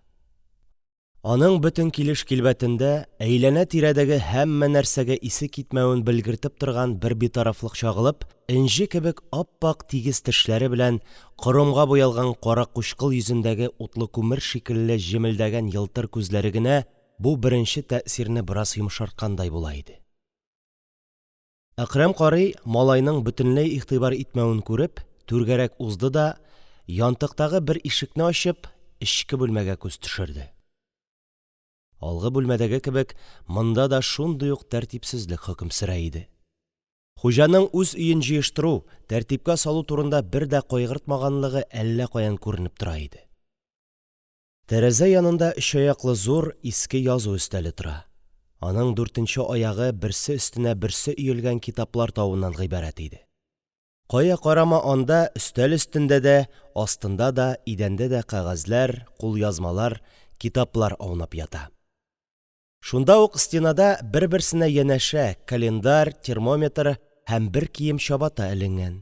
Аның бөтен килеш-килбәтендә әйләнә-тирәдәге һәммә нәрсәгә исе китмәвен белгертеп торган бер битарафлык чагылып, энҗе кебек ап-ак тигез тешләре белән корымга буялган кара-кучкыл йөзендәге утлы күмер шикелле җемелдәгән елтыр күзләре генә бу беренче тәэсирне бераз йомшарткандай була иде. Әкрәм карый, малайның бөтенләй игътибар итмәвен күреп, түргәрәк узды да, янтыктагы бер ишекне ачып, эчке бүлмәгә күз төшерде. Алгы бүлмәдәге кебек, монда да шундый ук тәртипсезлек хөкем сөрә иде. Хуҗаның үз өен җыештыру, тәртипкә салу турында бер дә кайгыртмаганлыгы әллә каян күренеп тора иде. Тәрәзә янында өчаяклы зур, иске язу өстәле тора. Аның дүртенче аягы берсе өстенә берсе өелгән китаплар тавыннан гыйбарәт иде. Кая карама анда, өстәл өстендә дә, астында да, идәндә дә кәгазьләр, кулъязмалар, китаплар аунап ята. Шунда ук стенада бер-берсенә янәшә календарь, термометр һәм бер кием чабата эленгән.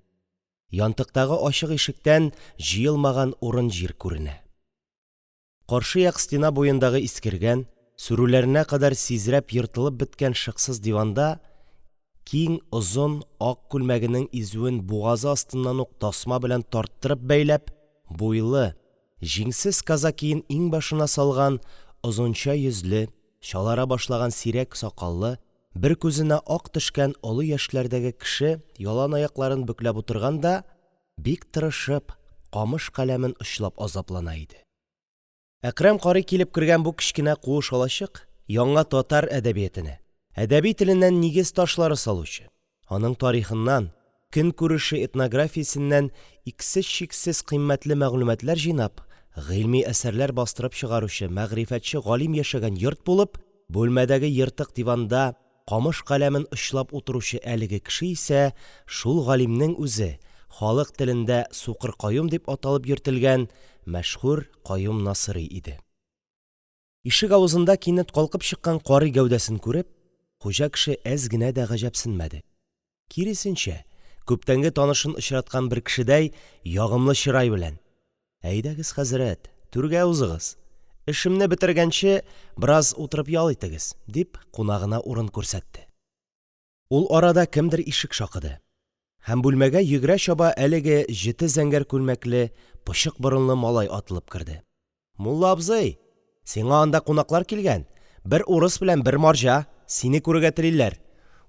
Янтыктагы ачык ишектән җыелмаган урын-җир күренә. Каршы як стена буендагы искергән, сүрүләренә кадәр сизрәп ертылып беткән шыксыз диванда киң, озын, ак күлмәгенең изүен бугазы астыннан ук тасма белән тарттырып бәйләп, буйлы, Җиңсез казакиен иңбашына салган, озынча йөзле, чалара башлаган сирәк сакаллы, бер күзенә ак төшкән олы яшьләрдәге кеше яланаякларын бөкләп утырган да, бик тырышып, камыш каләмен очлап азаплана иде. Әкрәм карый килеп кергән бу кечкенә куыш-алачык яңа татар әдәбиятенә, әдәби теленә нигез ташлары салучы, аның тарихыннан, көнкүреше этнографиясеннән иксез-чиксез кыйммәтле мәгълүматлар җыйнап, гыйльми әсәрләр бастырып чыгаручы мәгърифәтче галим яшәгән йорт булып, бүлмәдәге ертык диванда камыш каләмен очлап утыручы әлеге кеше исә шул галимнең үзе, халык телендә Сукыр Каюм дип аталып йөртелгән мәшһүр Каюм Насыйри иде. Ишек авызында кинәт калкып чыккан карый гәүдәсен күреп, хуҗа кеше әз генә дә гаҗәпсенмәде, киресенчә, күптәнге танышын очраткан бер кешедәй, ягымлы чырай белән: – Әйдәгез, хәзрәт, түргә узыгыз, эшемне бетергәнче, бераз утырып ял итегез, – дип, кунагына урын күрсәтте. Ул арада кемдер ишек шакыды, һәм бүлмәгә йөгерә-чаба әлеге җете зәңгәр күлмәкле, почык борынлы малай атылып керде: – Мулла абзый, сиңа анда кунаклар килгән, бер урыс белән бер марҗа, сине күрергә телиләр,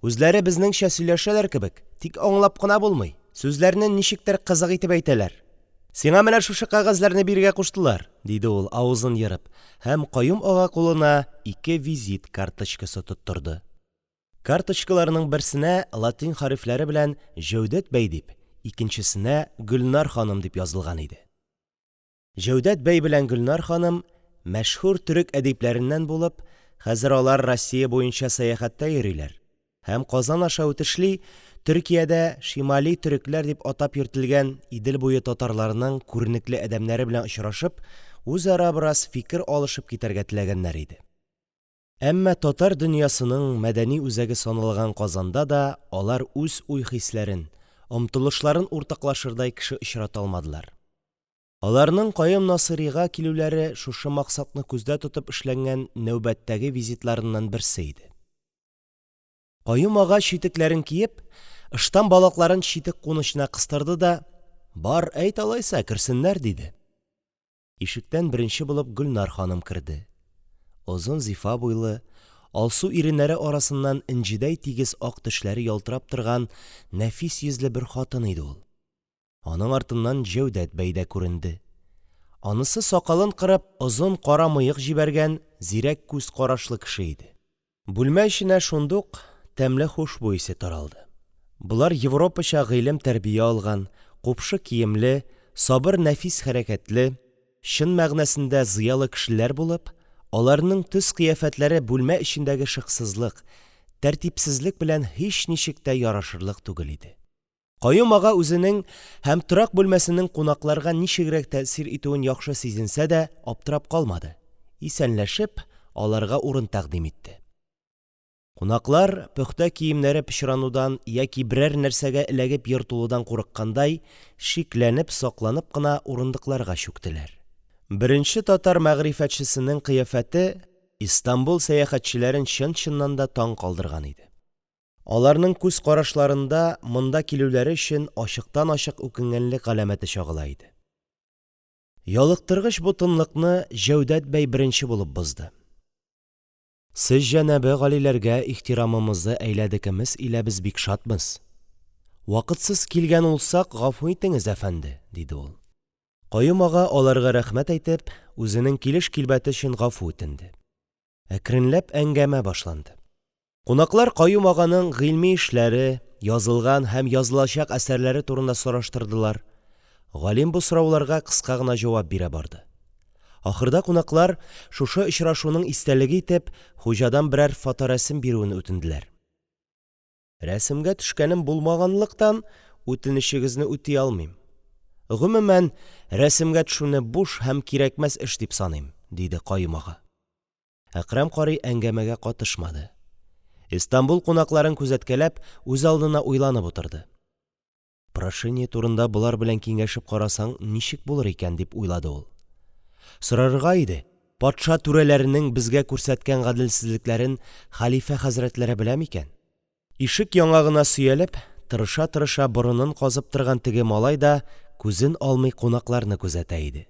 үзләре безнеңчә сөйләшәләр кебек, тик аңлап кына булмый, сүзләрне ничектер кызык итеп әйтәләр. Сиңа менә шушы кәгазьләрне бирергә куштылар, – диде ул, авызын ерып, һәм Каюм ага кулына ике визит карточкасы тоттырды. Карточкаларның берсенә латин хәрефләре белән «Җәүдәт бәй» дип, икенчесенә «Гөлнар ханым» дип язылган иде. Җәүдәт бәй белән Гөлнар ханым мәшһүр төрек әдипләреннән булып, хәзер алар Россия буенча сәяхәттә йөриләр һәм, Казан аша үтешли, Төркиядә «шимали төрекләр» дип атап йөртелгән Идел буе татарларының күренекле адәмнәре белән очрашып, үзара бераз фикер алышып китәргә теләгәннәр иде. Әмма татар дөньясының мәдәни үзәге саналган Казанда да алар үз уй-хисләрен, омтылышларын уртаклашырдай кеше очрата алмадылар. Аларның Каюм Насыйрига килүләре шушы максатны күздә тотып эшләнгән нәүбәттәге визитларыннан берсе иде. Каюм ага, читекләрен киеп, ыштан балакларын читек кунычына кыстырды да: – Бар, әйт, алайса, керсеннәр, – диде. Ишектән беренче булып Гөлнар ханым керде. Озын зифа буйлы, алсу иреннәре арасыннан энҗедәй тигез ак тешләре ялтырап торган нәфис йөзле бер хатын иде ул. Аның артыннан Җәүдәт бәй дә күренде. Анысы сакалын кырып, озын кара мыек җибәргән, зирәк күз карашлы кеше иде. Бүлмә эченә шундук тәмле хушбуй исе таралды. Болар европача гыйлем-тәрбия алган, купшы киемле, сабыр-нәфис хәрәкәтле, чын мәгънәсендә зыялы кешеләр булып, аларның төс-кыяфәтләре бүлмә эчендәге шыксызлык, тәртипсезлек белән һичничек тә ярашырлык түгел иде. Каюм ага үзенең һәм торак бүлмәсенең кунакларга ничегрәк тәэсир итүен яхшы сизенсә дә аптырап калмады, исәнләшеп, аларга урын тәкъдим итте. Кунаклар, пөхтә киемнәре пычранудан яки берәр нәрсәгә эләгеп ертылудан курыккандай, шикләнеп, сакланып кына урындыкларга чүктеләр. Беренче татар мәгърифәтчесенең кыяфәте Истанбул сәяхәтчеләрен чын-чыннан да таң калдырган иде. Аларның күз карашларында монда килүләре өчен ачыктан-ачык үкенгәнлек галәмәте чагыла иде. Ялыктыргыч бу тынлыкны Җәүдәт бәй беренче булып бозды. Сез җәнабе галиләргә ихтирамымызы әйләдекемез илә без бик шатмыз. Вакытсыз килгән улсак, гафу итеңез, әфәнде, – диде ул. Каюм ага, аларга рәхмәт әйтеп, үзенең килеш-килбәте өчен гафу үтенде. Әкренләп әңгәмә башланды. Кунаклар Каюм аганың гыйльми эшләре, язылган һәм язылачак әсәрләре турында сораштырдылар. Галим бу сорауларга кыска гына җавап бирә барды. Ахырда кунаклар, шушы очрашуның истәлеге итеп, хуҗадан берәр фоторәсем бирүен үтенделәр. Рәсемгә төшкәнем булмаганлыктан, үтенечегезне үти алмыйм. Гомумән, рәсемгә төшүне буш һәм кирәкмәс эш дип саныйм, – диде Каюм ага. Әкрәм карый әңгәмәгә катышмады. Истанбул кунакларын күзәткәләп, үзалдына уйланып утырды. Прошение турында болар белән киңәшеп карасаң ничек булыр икән, дип уйлады ул. Сорарга иде, патша түрәләренең безгә күрсәткән гаделсезлекләрен хәлифә хәзрәтләре белә микән? Ишек яңагына сөялеп, тырыша-тырыша борынын казып торган теге малай да күзен алмый кунакларны күзәтә иде.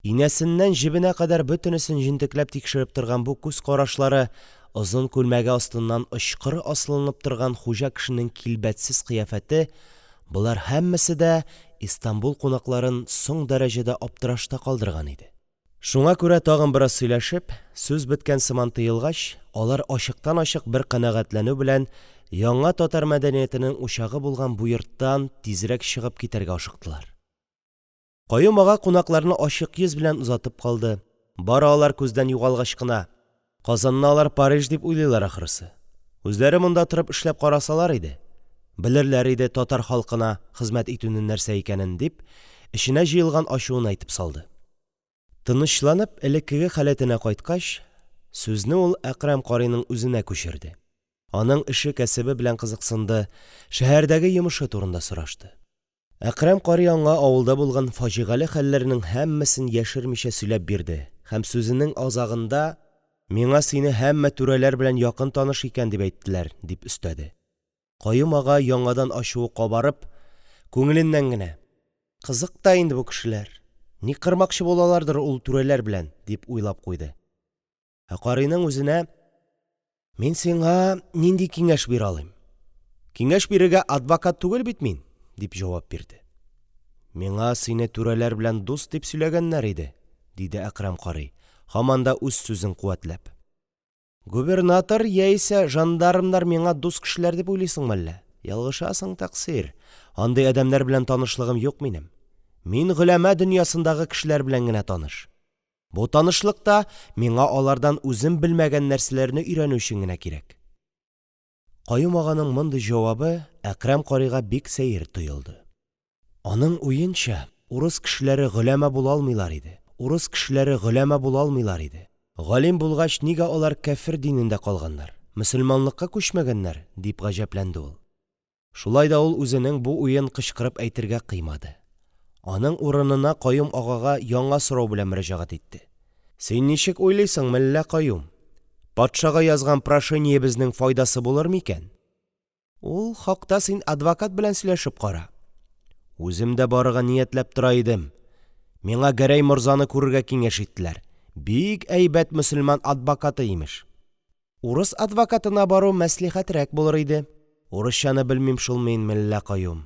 Инәсеннән җебенә кадәр бөтенесен җентекләп тикшереп торган бу күз карашлары, озын күлмәге астыннан очкыры асылынып торган хуҗа кешенең килбәтсез кыяфәте – болар һәммәсе дә Истанбул кунакларын соң дәрәҗәдә аптырашта калдырган иде. Шуңа күрә тагын бераз сөйләшеп, сүз беткән сыман тоелгач, алар ачыктан-ачык бер канәгатьләнү белән яңа татар мәдәниятенең учагы булган бу йорттан тизрәк чыгып китәргә ашыктылар. Каюм ага кунакларны ачык йөз белән озатып калды, бары алар күздән югалгач кына: – Казанны алар Париж дип уйлыйлар, ахрысы. Үзләре монда торып эшләп карасалар иде. Белерләр иде татар халкына хезмәт итүнең нәрсә икәнен! – дип, эченә җыелган ачуын әйтеп салды. Тынычланып, элеккеге халәтенә кайткач, сүзне ул Әкрәм карыйның үзенә күчерде, аның эше-кәсебе белән кызыксынды, шәһәрдәге йомышы турында сорашты. Әкрәм карый аңа авылда булган фаҗигале хәлләрнең һәммәсен яшермичә сөйләп бирде һәм сүзенең азагында: «Миңа сине һәммә түрәләр белән якын таныш икән дип әйттеләр», – дип өстәде. Каюм ага, яңадан ачуы кабарып, күңеленнән генә: «Кызык та инде бу кешеләр, ни кырмакчы булалардыр ул түрәләр белән?» – дип уйлап куйды. Ә карыйның үзенә: «Мин сиңа нинди киңәш бирә алыйм? Киңәш бирергә адвокат түгел бит мин!» – дип җавап бирде. – Миңа сине түрәләр белән дус дип сөйләгәннәр иде, – диде Әкрәм карый, һаман да үз сүзен куәтләп. Губернатор яисә жандармнар миңа дус кешеләр дип уйлыйсыңмы әллә? Ялгышасың, тәкъсир, андый адәмнәр белән танышлыгым юк минем. Мин голәмә дөньясындагы кешеләр белән генә таныш. Бу танышлык та миңа алардан үзем белмәгән нәрсәләрне өйрәнү өчен генә кирәк. Каюм аганың мондый җавабы Әкрәм карыйга бик сәер тоелды. Аның уенча, урыс кешеләре голәмә була алмыйлар иде. Урыс кешеләре голәмә була алмыйлар иде. Галим булгач, нигә алар кяфер динендә калганнар, мөселманлыкка күчмәгәннәр, дип гаҗәпләнде ул. Шулай да ул үзенең бу уен кычкырып әйтергә кыймады. Аның урынына Каюм агага яңа сорау белән мөрәҗәгать итте. Син ничек уйлыйсың, мелла Каюм, патшага язган прошениебезнең файдасы булыр микән? Ул хакта син адвокат белән сөйләшеп кара. Үзем дә барырга ниятләп тора идем. Миңа Гәрәй морзаны күрергә киңәш иттеләр. Бик әйбәт мөселман адбакаты, имеш. Урыс адвокатына бару мәслихәтрәк булыр иде. Урысчаны белмим шул мин, мелла Каюм.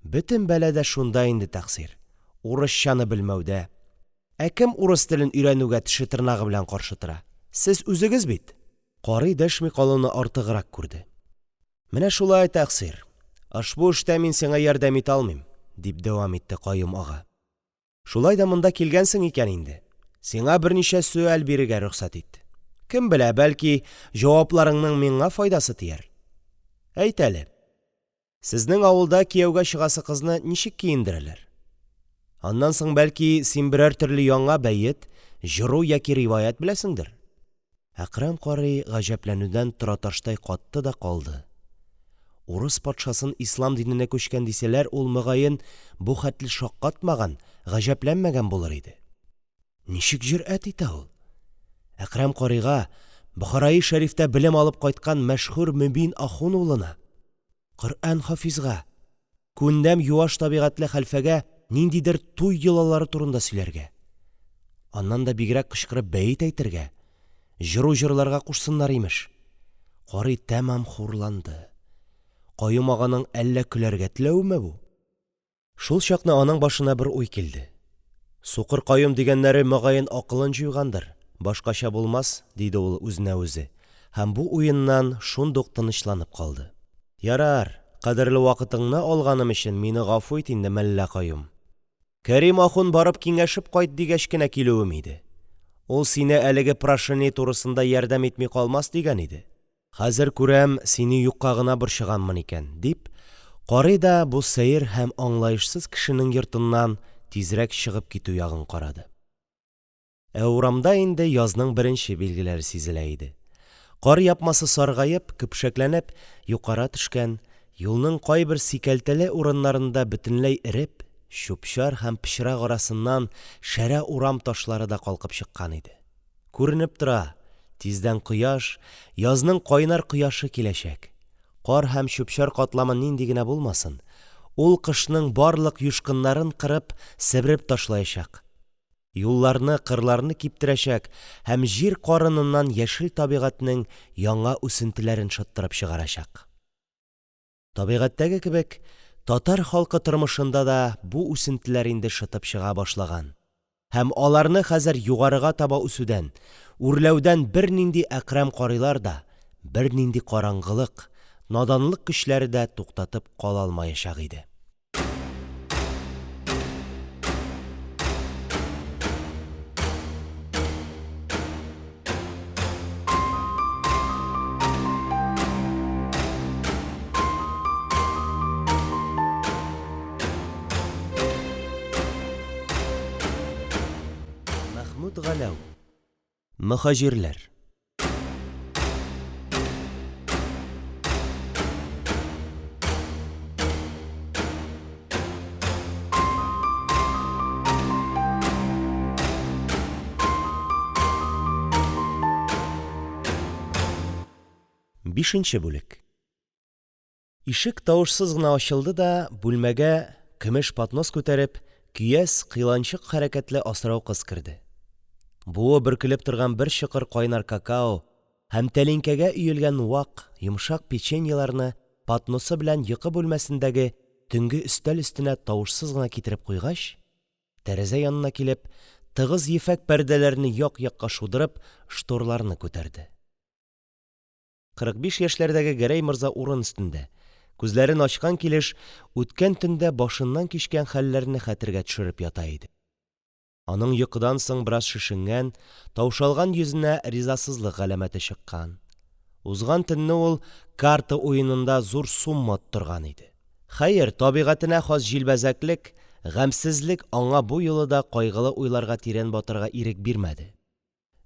Бөтен бәла дә шунда инде, тәкъсир, урысчаны белмәүдә. Ә кем урыс телен өйрәнүгә теше-тырнагы белән каршы тора? Сез үзегез бит! Карый дәшми калуны артыграк күрде. Менә шулай, тәкъсир, ошбу эштә мин сиңа ярдәм итә алмыйм, дип дәвам итте Каюм ага. Шулай да монда килгәнсең икән инде, сиңа берничә сөаль бирергә рөхсәт ит. Кем белә, бәлки, җавапларыңның миңа файдасы тияр. Әйт әле, сезнең авылда кияүгә чыгасы кызны ничек киендерәләр? Аннан соң, бәлки, син берәр төрле яңа бәет, җыру яки риваять беләсеңдер? Әкрәм карый гаҗәпләнүдән тораташтай катты да калды. Урыс патшасын ислам диненә күчкән дисәләр, ул, мөгаен, бу хәтле шаккатмаган, гаҗәпләнмәгән булыр иде. Ничек җөрьәт итә ул? Әкрәм карыйга, Бохараи шәрифтә белем алып кайткан мәшһүр Мөбин ахун улына, Коръән-хафизга, күндәм юаш табигатьле хәлфәгә ниндидер туй йолалары турында сөйләргә, аннан да бигрәк кычкырып бәет әйтергә, җыру җырларга кушсыннар, имеш. Карый тәмам хурланды. Каюм аганың әллә көләргә теләвеме бу? Шул чакны аның башына бер уй килде. Сукыр Каюм дигәннәре, мөгаен, акылын җуйгандыр, башкача булмас, диде ул үзенә үзе һәм бу уеннан шундук тынычланып калды. Ярар, кадерле вакытыңны алганым өчен мине гафу ит инде, мелла Каюм. Кәрим ахун барып киңәшеп кайт дигәч кенә килүем иде. Ул сине әлеге прошение турысында ярдәм итми калмас дигән иде. Хәзер күрәм, сине юкка гына борчыганмын икән, дип, карый да бу сәер һәм аңлаешсыз кешенең йортыннан тизрәк чыгып китү ягын карады. Ә урамда инде язның беренче билгеләре сизелә иде. Кар япмасы саргаеп, көпшәкләнеп, юкара төшкән, юлның кайбер сикәлтәле урыннарында бөтенләй эреп, чүп-чар һәм пычрак арасыннан шәрә урам ташлары да калкып чыккан иде. Күренеп тора, тиздән кояш, язның кайнар кояшы киләчәк. Кар һәм чүп-чар катламы нинди генә булмасын, ул кышның барлык юшкыннарын кырып, себереп ташлаячак, юлларны, кырларны киптерәчәк һәм җир карыныннан яшел табигатьнең яңа үсентеләрен шыттырып чыгарачак. Табигатьтәге кебек, татар халкы тормышында да бу үсентеләр инде шытып чыга башлаган һәм аларны хәзер югарыга таба үсүдән, үрләүдән бернинди Әкрәм карыйлар да, бернинди караңгылык, наданлык көчләре дә туктатып кала алмаячак иде. Мәхмүт Галәү. Мөһаҗирләр. Бишенче бүлек. Ишек тавышсыз гына ачылды да, бүлмәгә, көмеш поднос күтәреп, көяз, кыйланчык хәрәкәтле асрау кыз керде. Буы бөркелеп торган бер чокыр кайнар какао һәм тәлинкәгә өелгән вак, йомшак печеньеләрне подносы белән йокы бүлмәсендәге төнге өстәл өстенә тавышсыз гына китереп куйгач, тәрәзә янына килеп, тыгыз ефәк пәрдәләрне як-якка шудырып, шторларны күтәрде. 45 яшьләрдәге Гәрәй морза урын өстендә, күзләрен ачкан килеш, үткән төндә башыннан кичкән хәлләрне хәтергә төшереп ята иде. Аның йокыдан соң бераз шешенгән, таушалган йөзенә ризасызлык галәмәте чыккан. Узган төнне ул карта уенында зур сумма оттырган иде. Хәер, табигатенә хас җилбәзәклек, гамьсезлек аңа бу юлы да кайгылы уйларга тирән батарга ирек бирмәде.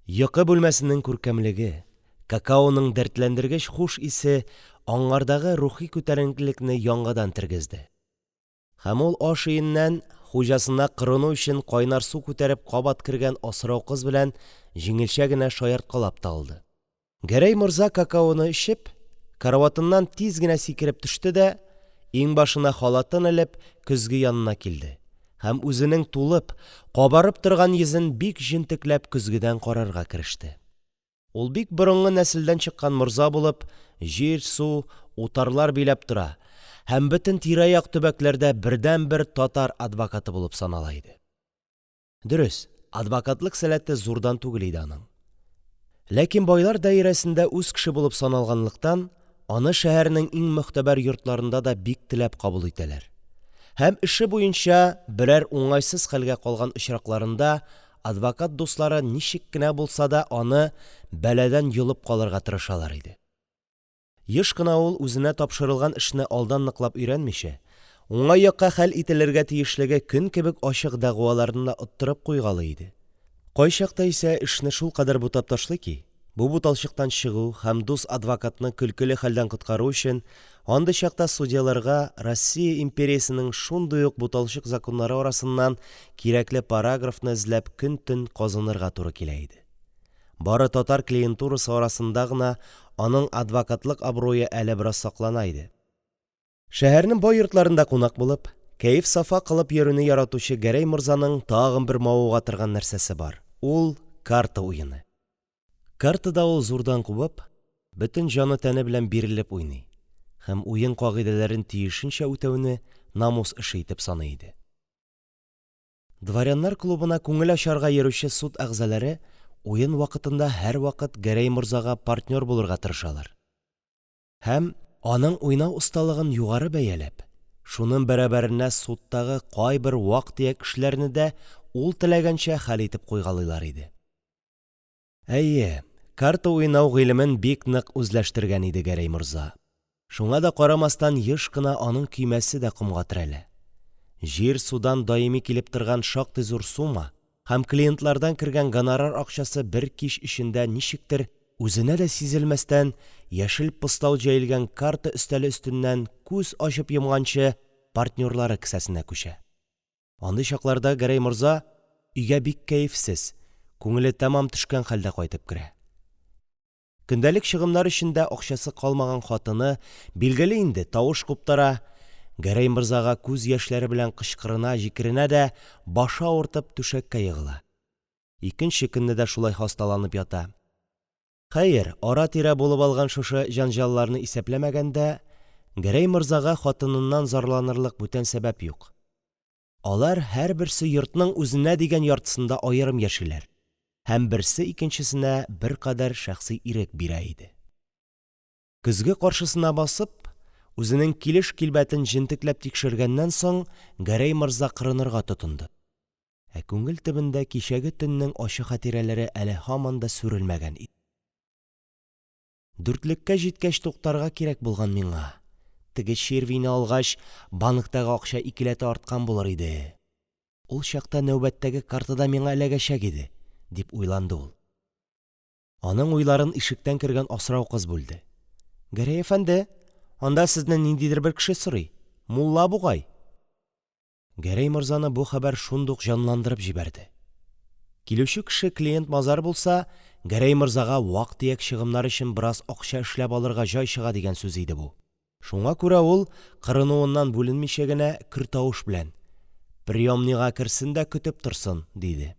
Йокы бүлмәсенең күркәмлеге, какаоның дәртләндергеч хуш исе аңардагы рухи күтәренкелекне яңадан тергезде. Һәм ул аш өеннән хуҗасына кырыну өчен кайнар су күтәреп кабат кергән асрау кыз белән җиңелчә генә шаярткалап та алды. Гәрәй морза какаоны эчеп, караватыннан тиз генә сикереп төште дә, иңбашына халатын элеп, көзге янына килде һәм үзенең тулып, кабарып торган йөзен бик җентекләп көзгедән карарга кереште. Ул бик борынгы нәселдән чыккан морза булып, җир-су, утарлар биләп тора һәм бөтен тирә-як төбәкләрдә бердәнбер татар адвокаты булып санала иде. Дөрес, адвокатлык сәләте зурдан түгел иде аның. Ләкин байлар даирәсендә үз кеше булып саналганлыктан, аны шәһәрнең иң могтәбәр йортларында да бик теләп кабул итәләр. Һәм эше буенча берәр уңайсыз хәлгә калган очракларында адвокат дуслары ничек кенә булса да аны бәладән йолып калырга тырышалар иде. Еш кына ул, үзенә тапшырылган эшне алдан ныклап өйрәнмичә, уңай якка хәл ителергә тиешлеге көн кебек ачык дәгъваларны да оттырып куйгалый иде. Кайчакта исә эшне шулкадәр бутап ташлый ки, бу буталчыктан чыгу һәм дус адвокатны көлкеле хәлдән коткару өчен андый чакта судьяларга Россия империясенең шундый ук буталчык законнары арасыннан кирәкле параграфны эзләп көн-төн казынырга туры килә иде. Бары татар клиентурасы арасында гына аның адвокатлык абруе әле бераз саклана иде. Шәһәрнең бай йортларында кунак булып, кәеф-сафа кылып йөрүне яратучы Гәрәй морзаның тагын бер мавыга торган нәрсәсе бар, ул – карта уены. Картада ул зурдан кубып, бөтен җаны-тәне белән бирелеп уйный һәм уен кагыйдәләрен тиешенчә үтәүне намус эше итеп саный иде. Дворяннар клубына күңел ачарга йөрүче суд әгъзалары уен вакытында һәрвакыт Гәрәй морзага партнер булырга тырышалар һәм, аның уйнау осталыгын югары бәяләп, шуның бәрабәренә судтагы кайбер вак-төяк эшләрне дә ул теләгәнчә хәл итеп куйгалыйлар иде. Әйе, карта уйнау гыйлемен бик нык үзләштергән иде Гәрәй морза. Шуңа да карамастан еш кына аның көймәсе дә комга терәлә. Җир-судан даими килеп торган шактый зур сума һәм клиентлардан кергән гонорар акчасы бер кич эчендә ничектер үзенә дә сизелмәстән яшел постау җәелгән карта өстәле өстеннән күз ачып йомганчы партнёрлары кесәсенә күчә. Андый чакларда Гәрәй морза өйгә бик кәефсез, күңеле тәмам төшкән хәлдә кайтып керә. Көндәлек чыгымнар өчен дә акчасы калмаган хатыны, билгеле инде, тавыш куптара, Гәрәй морзага күз яшьләре белән кычкырына-җикеренә дә, башы авыртып, түшәккә егыла. Икенче көнне дә шулай хасталанып ята. Хәер, ара-тирә булып алган шушы җәнҗалларны исәпләмәгәндә, Гәрәй морзага хатыныннан зарланырлык бүтән сәбәп юк. Алар һәрберсе йортның үзенә дигән яртысында аерым яшиләр һәм берсе икенчесенә беркадәр шәхси ирек бирә иде. Көзге каршысына басып, үзенең килеш-килбәтен җентекләп тикшергәннән соң, Гәрәй морза кырынырга тотынды. Ә күңел төбендә кичәге төннең ачы хатирәләре әле һаман да сүрелмәгән иде. Дүртлеккә җиткәч туктарга кирәк булган миңа. Теге червине алгач, банктагы акча икеләтә арткан булыр иде. Ул чакта нәүбәттәге карта да миңа эләгәчәк иде. дип уйланды ул. Аның уйларын ишектән кергән асрау кыз бүлде: – Гәрәй әфәнде, анда сезне ниндидер бер кеше сорый, мулла бугай. Гәрәй морзаны бу хәбәр шундук җанландырып җибәрде. Килүче кеше клиент-мазар булса, Гәрәй морзага вак-төяк чыгымнар өчен бераз акча эшләп алырга җай чыга дигән сүз иде бу. Шуңа күрә ул, кырынуыннан бүленмичә генә, көр тавыш белән: – Приёмныйга керсен дә көтеп торсын! – диде.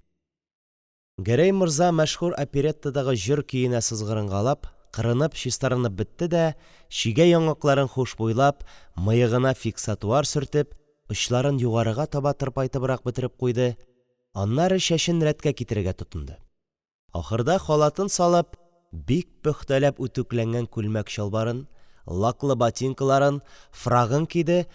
Гәрәй морза мәшһүр опереттадагы җыр көенә сызгырынгалап, кырынып, чистарынып бетте дә, чигә-яңакларын хушбуйлап, мыегына фиксатуар сөртеп, очларын югарыга таба тырпайтыбрак бөтереп куйды, аннары чәчен рәткә китерергә тотынды. Ахырда халатын салып, бик пөхтәләп үтүкләнгән күлмәк-чалбарын, лаклы ботинкаларын, фрагын киде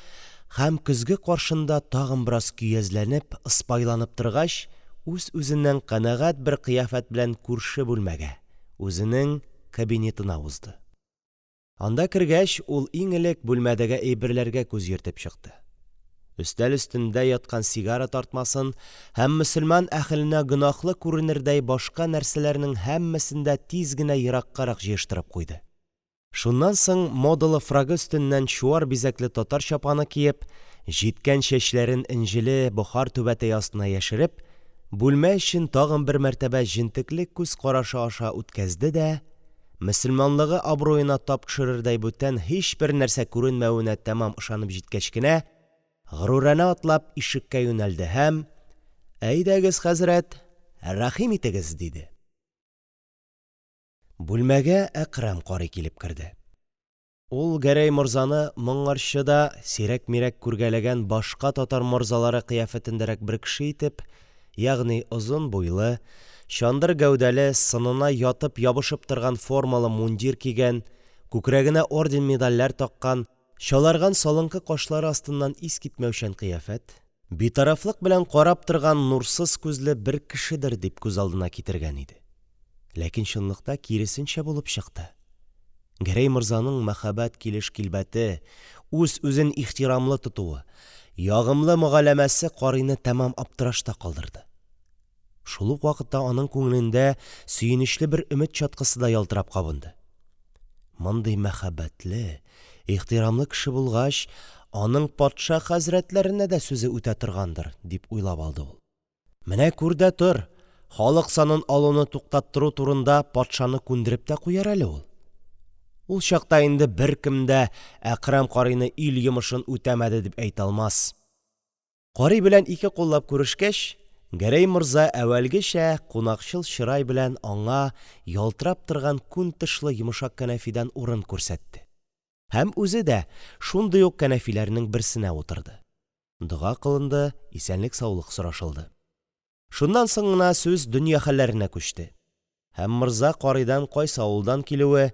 һәм, көзге каршында тагын бераз көязләнеп, ыспайланып торгач, үз-үзеннән канәгать бер кыяфәт белән күрше бүлмәгә – үзенең кабинетына узды. Анда кергәч, ул иң элек бүлмәдәге әйберләргә күз йөртеп чыкты. Өстәл өстендә яткан сигара тартмасын һәм мөселман әһеленә гөнаһлы күренердәй башка нәрсәләрнең һәммәсен дә тиз генә ераккарак җыештырып куйды. Шуннан соң модалы фрагы өстеннән чуар бизәкле татар чапаны киеп, җиткән чәчләрен энҗеле бохар түбәтәе астына яшереп, бүлмә эчен тагын бер мәртәбә җентекле күз карашы аша үткәзде дә, мөселманлыгы абруена тап төшерердәй бүтән һичбер нәрсә күренмәвенә тәмам ышанып җиткәч кенә, горуранә атлап, ишеккә юнәлде һәм: – Әйдәгез, хәзрәт, рәхим итегез! – диде. Бүлмәгә Әкрәм карый килеп керде. Ул Гәрәй морзаны моңарчы да сирәк-мирәк күргәләгән башка татар морзалары кыяфәтендәрәк бер кеше итеп, ягъни озын буйлы, чандыр гәүдәле, сынына ятып-ябышып торган формалы мундир кигән, күкрәгенә орден-медальләр таккан, чаларган салынкы кашлары астыннан искитмәүчән кыяфәт, битарафлык белән карап торган нурсыз күзле бер кешедер дип күз алдына китергән иде. Ләкин чынлыкта киресенчә булып чыкты. Гәрәй морзаның мәһабәт килеш-килбәте, үз-үзен ихтирамлы тотуы, ягымлы мөгаләмәсе карыйны тәмам аптырашта калдырды. Шул ук вакытта аның күңелендә сөенечле бер өмет чаткысы да ялтырап кабынды. Мондый мәһабәтле, ихтирамлы кеше булгач, аның патша хәзрәтләренә дә сүзе үтә торгандыр, дип уйлап алды ул. Менә күр дә тор, халык санын алуны туктаттыру турында патшаны күндереп тә куяр әле ул. Ул чакта инде беркем дә Әкрәм карыйны ил йомышын үтәмәде дип әйтә алмас. Карый белән ике куллап күрешкәч, Гәрәй морза әүвәлгечә кунакчыл чырай белән аңа ялтырап торган күн тышлы йомшак кәнәфидән урын күрсәтте һәм үзе дә шундый ук кәнәфиләрнең берсенә утырды. Дога кылынды, исәнлек-саулык сорашылды. Шуннан соң гына сүз дөнья хәлләренә күчте. Һәм морза карыйдан кайсы авылдан килүе,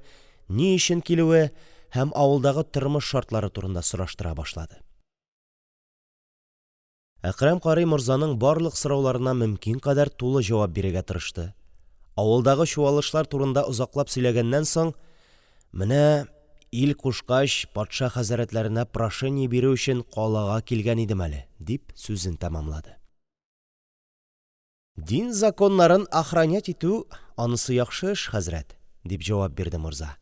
ни өчен килүе һәм авылдагы тормыш шартлары турында сораштыра башлады. Әкрәм карый морзаның барлык сорауларына мөмкин кадәр тулы җавап бирергә тырышты. Авылдагы чуалышлар турында озаклап сөйләгәннән соң, Менә, ил кушкач, патша хәзрәтләренә прошение бирү өчен калага килгән идем әле, дип, сүзен тәмамлады. Дин законнарын охранять итү – анысы яхшы эш, хәзрәт, – дип җавап бирде морза,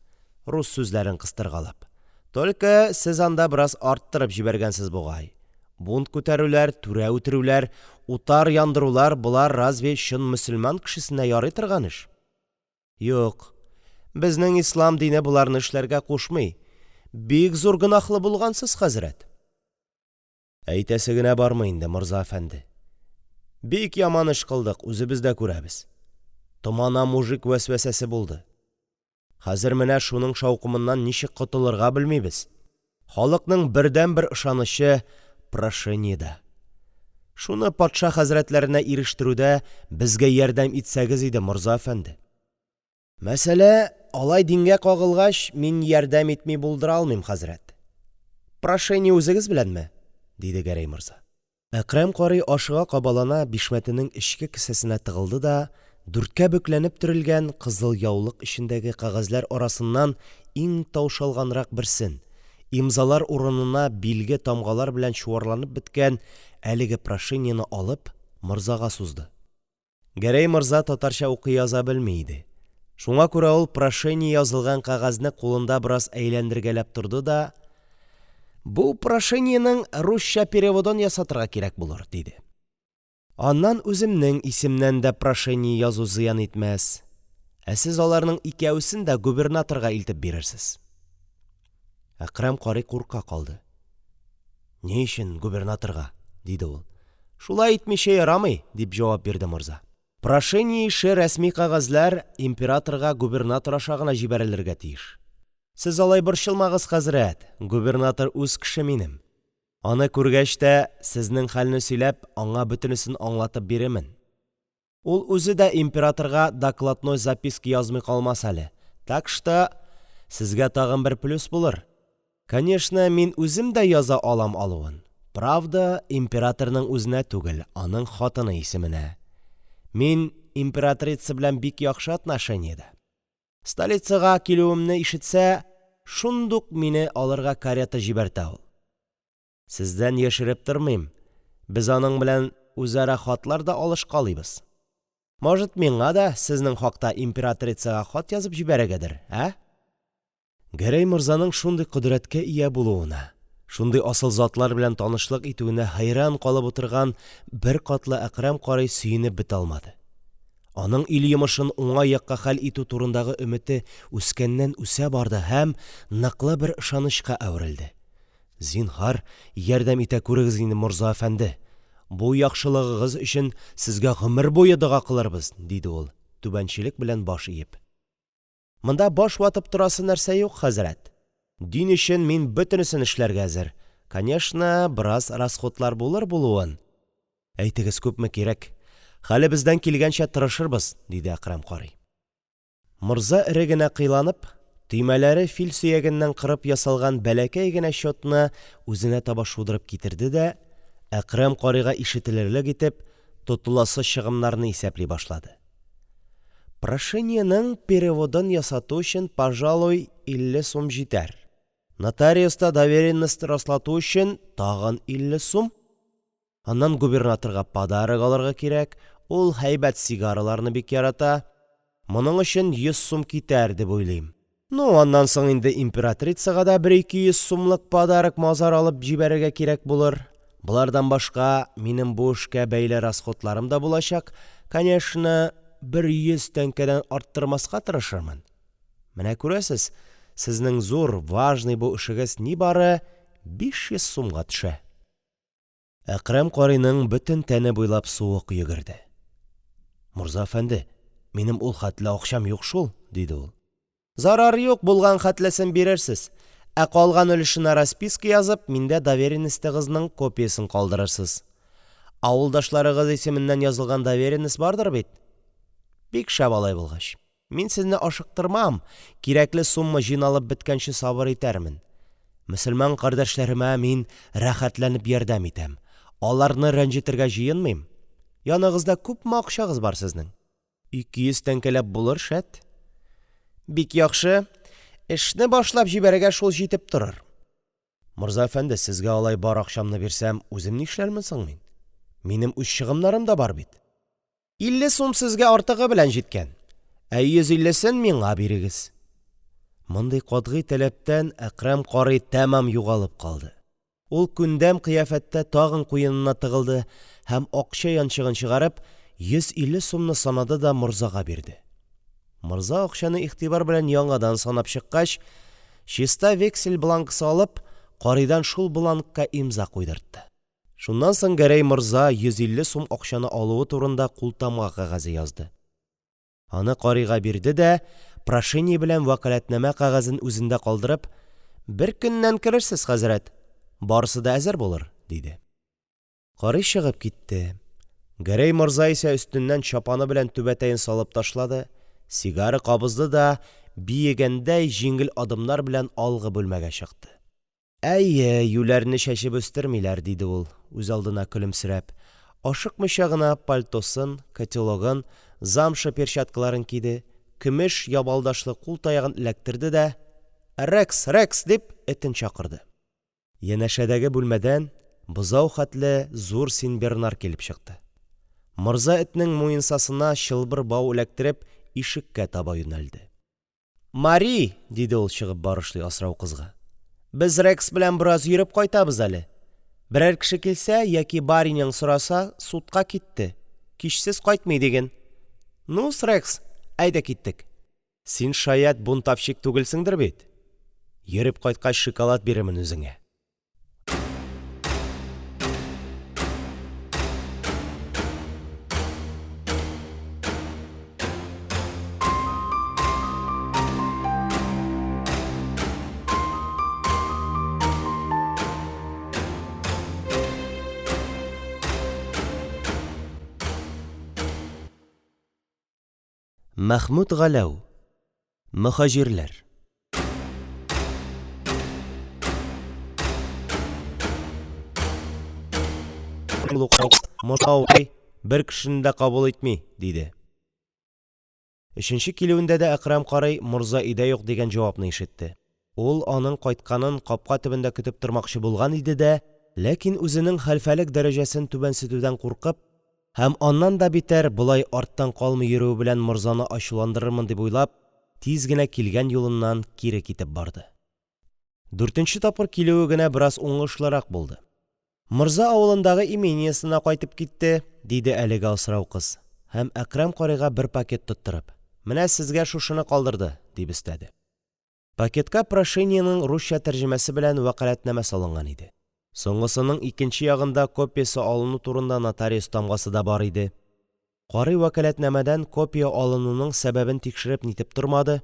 рус сүзләрен кыстыргалап. Только сез анда бераз арттырып җибәргәнсез бугай. Бунт күтәрүләр, түрә үтерүләр, утар яндырулар – болар разве чын мөселман кешесенә ярый торган эш? Юк, безнең ислам дине боларны эшләргә кушмый, бик зур гөнаһлы булгансыз, хәзрәт. Әйтәсе генә бармы инде, морза әфәнде. Бик яман эш кылдык, үзебез дә күрәбез. Томана мужик вәсвәсәсе булды. Хәзер менә шуның шаукымыннан ничек котылырга белмибез. Халыкның бердәнбер ышанычы – прошениедә. Шуны патша хәзрәтләренә ирештерүдә безгә ярдәм итсәгез иде, морза әфәнде. Мәсьәлә алай дингә кагылгач, мин ярдәм итми булдыра алмыйм, хәзрәт. Прошение үзегез беләнме? – диде Гәрәй морза. Әкрәм карый ашыга-кабалана бишмәтенең эчке кесәсенә тыгылды да дүрткә бөкләнеп төрелгән кызыл яулык эчендәге кәгазьләр арасыннан иң таушалганрак берсен, имзалар урынына билге-тамгалар белән чуарланып беткән әлеге прошениене алып, морзага сузды. Гәрәй морза татарча укый-яза белми иде, шуңа күрә ул прошение язылган кәгазьне кулында бераз әйләндергәләп торды да: – Бу прошениенең русча переводын ясатырга кирәк булыр, – диде. – Аннан үземнең исемнән дә прошение язу зыян итмәс. Ә сез аларның икәвесен дә губернаторга илтеп бирерсез. Әкрәм карый курка калды. – Ни өчен губернаторга? – диде ул. – Шулай итмичә ярамый, – дип җавап бирде морза. – Прошение ише рәсми кәгазьләр императорга губернатор аша гына җибәрелергә тиеш. Сез алай борчылмагыз, хәзрәт, губернатор үз кеше минем. Аны күргәч тә, сезнең хәлне сөйләп, аңа бөтенесен аңлатып бирермен. Ул үзе дә императорга докладной записка язмый калмас әле, так что сезгә тагын бер плюс булыр. Конечно, мин үзем дә яза алам алуын, правда, императорның үзенә түгел, аның хатыны исеменә. Мин императрица белән бик яхшы отношениедә. Столицага килүемне ишетсә, шундук мине алырга карета җибәртә ул. Сездән яшереп тормыйм, без аның белән үзара хатлар да алышкалыйбыз. Может, миңа да сезнең хакта императрицага хат язып җибәрергәдер, ә? Гәрәй морзаның шундый кодрәткә ия булуына, шундый асыл затлар белән танышлык итүенә хәйран калып утырган беркатлы Әкрәм карый сөенеп бетә алмады. Аның ил йомышын уңай якка хәл итү турындагы өмете үскәннән-үсә барды һәм ныклы бер ышанычка әверелде. Зинһар, ярдәм итә күрегез инде, морза әфәнде! Бу яхшылыгыгыз өчен сезгә гомер буе дога кылырбыз, – диде ул, түбәнчелек белән баш иеп. Монда баш ватып торасы нәрсә юк, хәзрәт. Дин өчен мин бөтенесен эшләргә әзер. Конечно, бераз расходлар булыр булуын. Әйтегез, күпме кирәк? Хәлебездән килгәнчә тырышырбыз, – диде Әкрәм карый. Морза эре генә кыйланып, төймәләре фил сөягеннән кырып ясалган бәләкәй генә счётны үзенә таба шудырып китерде дә, Әкрәм карыйга ишетелерлек итеп, тотыласы чыгымнарны исәпли башлады. Прошениенең переводын ясату өчен, пожалуй, 50 сум җитәр. Нотариуста доверенность раслату өчен тагын 50 сум. Аннан губернаторга подарок алырга кирәк, ул һәйбәт сигараларны бик ярата. Моның өчен 100 сум китәр дип уйлыйм. Ну, аннан соң инде императрицага да бер-ике йөз сумлык подарок-мазар алып җибәрергә кирәк булыр. Болардан башка, минем бу эшкә бәйле расходларым да булачак, конечно, бер 100 тәңкәдән арттырмаска тырышырмын. Менә күрәсез, сезнең зур, важный бу эшегез нибары 500 сумга төшә. Әкрәм карыйның бөтен тәне буйлап суык йөгерде. – Морза әфәнде, минем ул хәтле акчам юк шул, – диде ул. – Зарар юк, булган хәтлесен бирерсез, ә калган өлешенә расписка язып, миндә доверенностегызның копиясен калдырырсыз. Авылдашларыгыз исеменнән язылган доверенность бардыр бит? Бик шәп алай булгач. Мин сезне ашыктырмам, кирәкле сумма җыйналып беткәнче сабыр итәрмен. Мөселман кардәшләремә мин рәхәтләнеп ярдәм итәм, аларны рәнҗетергә җыенмыйм. Яныгызда күпме акчагыз бар сезнең? 200 тәңкәләп булыр, шәт. Бик яхшы. Эшне башлап җибәрергә шул җитеп торыр. Морза әфәнде, сезгә алай бар акчамны бирсәм, үзем нишләрмен соң мин? Минем үз чыгымнарым да бар бит. 50 сум сезгә артыгы белән җиткән, ә 150-сен миңа бирегез. Мондый катгый таләптән Әкрәм карый тәмам югалып калды. Ул күндәм кыяфәттә тагын куенына тыгылды һәм, акча янчыгын чыгарып, 150 сумны санады да морзага бирде. Морза акчаны игътибар белән яңадан санап чыккач, чиста вексель бланкысы алып, карыйдан шул бланкка имза куйдыртты. Шуннан соң Гәрәй морза 150 сум акчаны алуы турында култамга кәгазе язды. Аны карыйга бирде дә, прошение белән вәкаләтнамә кәгазен үзендә калдырып: – Бер көннән керерсез, хәзрәт, барысы да әзер булыр, – диде. Карый чыгып китте. Гәрәй морза исә өстеннән чапаны белән түбәтәен салып ташлады, сигара кабызды да биегәндәй җиңел адымнар белән алгы бүлмәгә чыкты. Әйе, юләрне чәчеп үстермиләр, – диде ул, үзалдына көлемсерәп, ашыкмыйча гына пальтосын, котелогын, замша перчаткаларын киде, көмеш ябалдашлы кул таягын эләктерде дә: – Рекс, Рекс! – дип, этен чакырды. Янәшәдәге бүлмәдән бозау хәтле зур сенбернар килеп чыкты. Морза этнең муенсасына чылбыр бау эләктереп, ишеккә таба юнәлде. – Мари, – диде ул, чыгып барышлый асрау кызга, – без Рекс белән бераз йөреп кайтабыз әле. Берәр кеше килсә яки барыняң сораса, судка китте, кичсез кайтмый, диген. Ну-с, Рекс, әйдә, киттек. Син, шаять, бунтовщик түгелсеңдер бит? Йөреп кайткач, шоколад бирермен үзеңә. Мәхмүт Галәү. Мөһаҗирләр. Бер кешене дә кабул итми, диде. Өченче килүендә дә Әкрәм карый, морза өйдә юк, дигән җавапны ишетте. Ул аның кайтканын капка төбендә көтеп тормакчы булган иде дә, ләкин үзенең хәлфәлек дәрәҗәсен түбәнсетүдән куркып һәм, аннан да битәр, болай арттан калмый йөрүе белән морзаны ачуландырырмын дип уйлап, тиз генә килгән юлыннан кире китеп барды. Дүртенче тапкыр килүе генә бераз уңышлырак булды. Морза авылындагы имениесенә кайтып китте, диде әлеге асрау кыз һәм, Әкрәм карыйга бер пакет тоттырып: Менә сезгә шушыны калдырды, дип өстәде. Пакетка прошениенең русча тәрҗемәсе белән вәкаләтнамә салынган иде. Соңгысының икенче ягында копиясе алыну турында нотариус тамгасы да бар иде. Карый вәкаләтнамәдән копия алынуның сәбәбен тикшереп-нитеп тормады,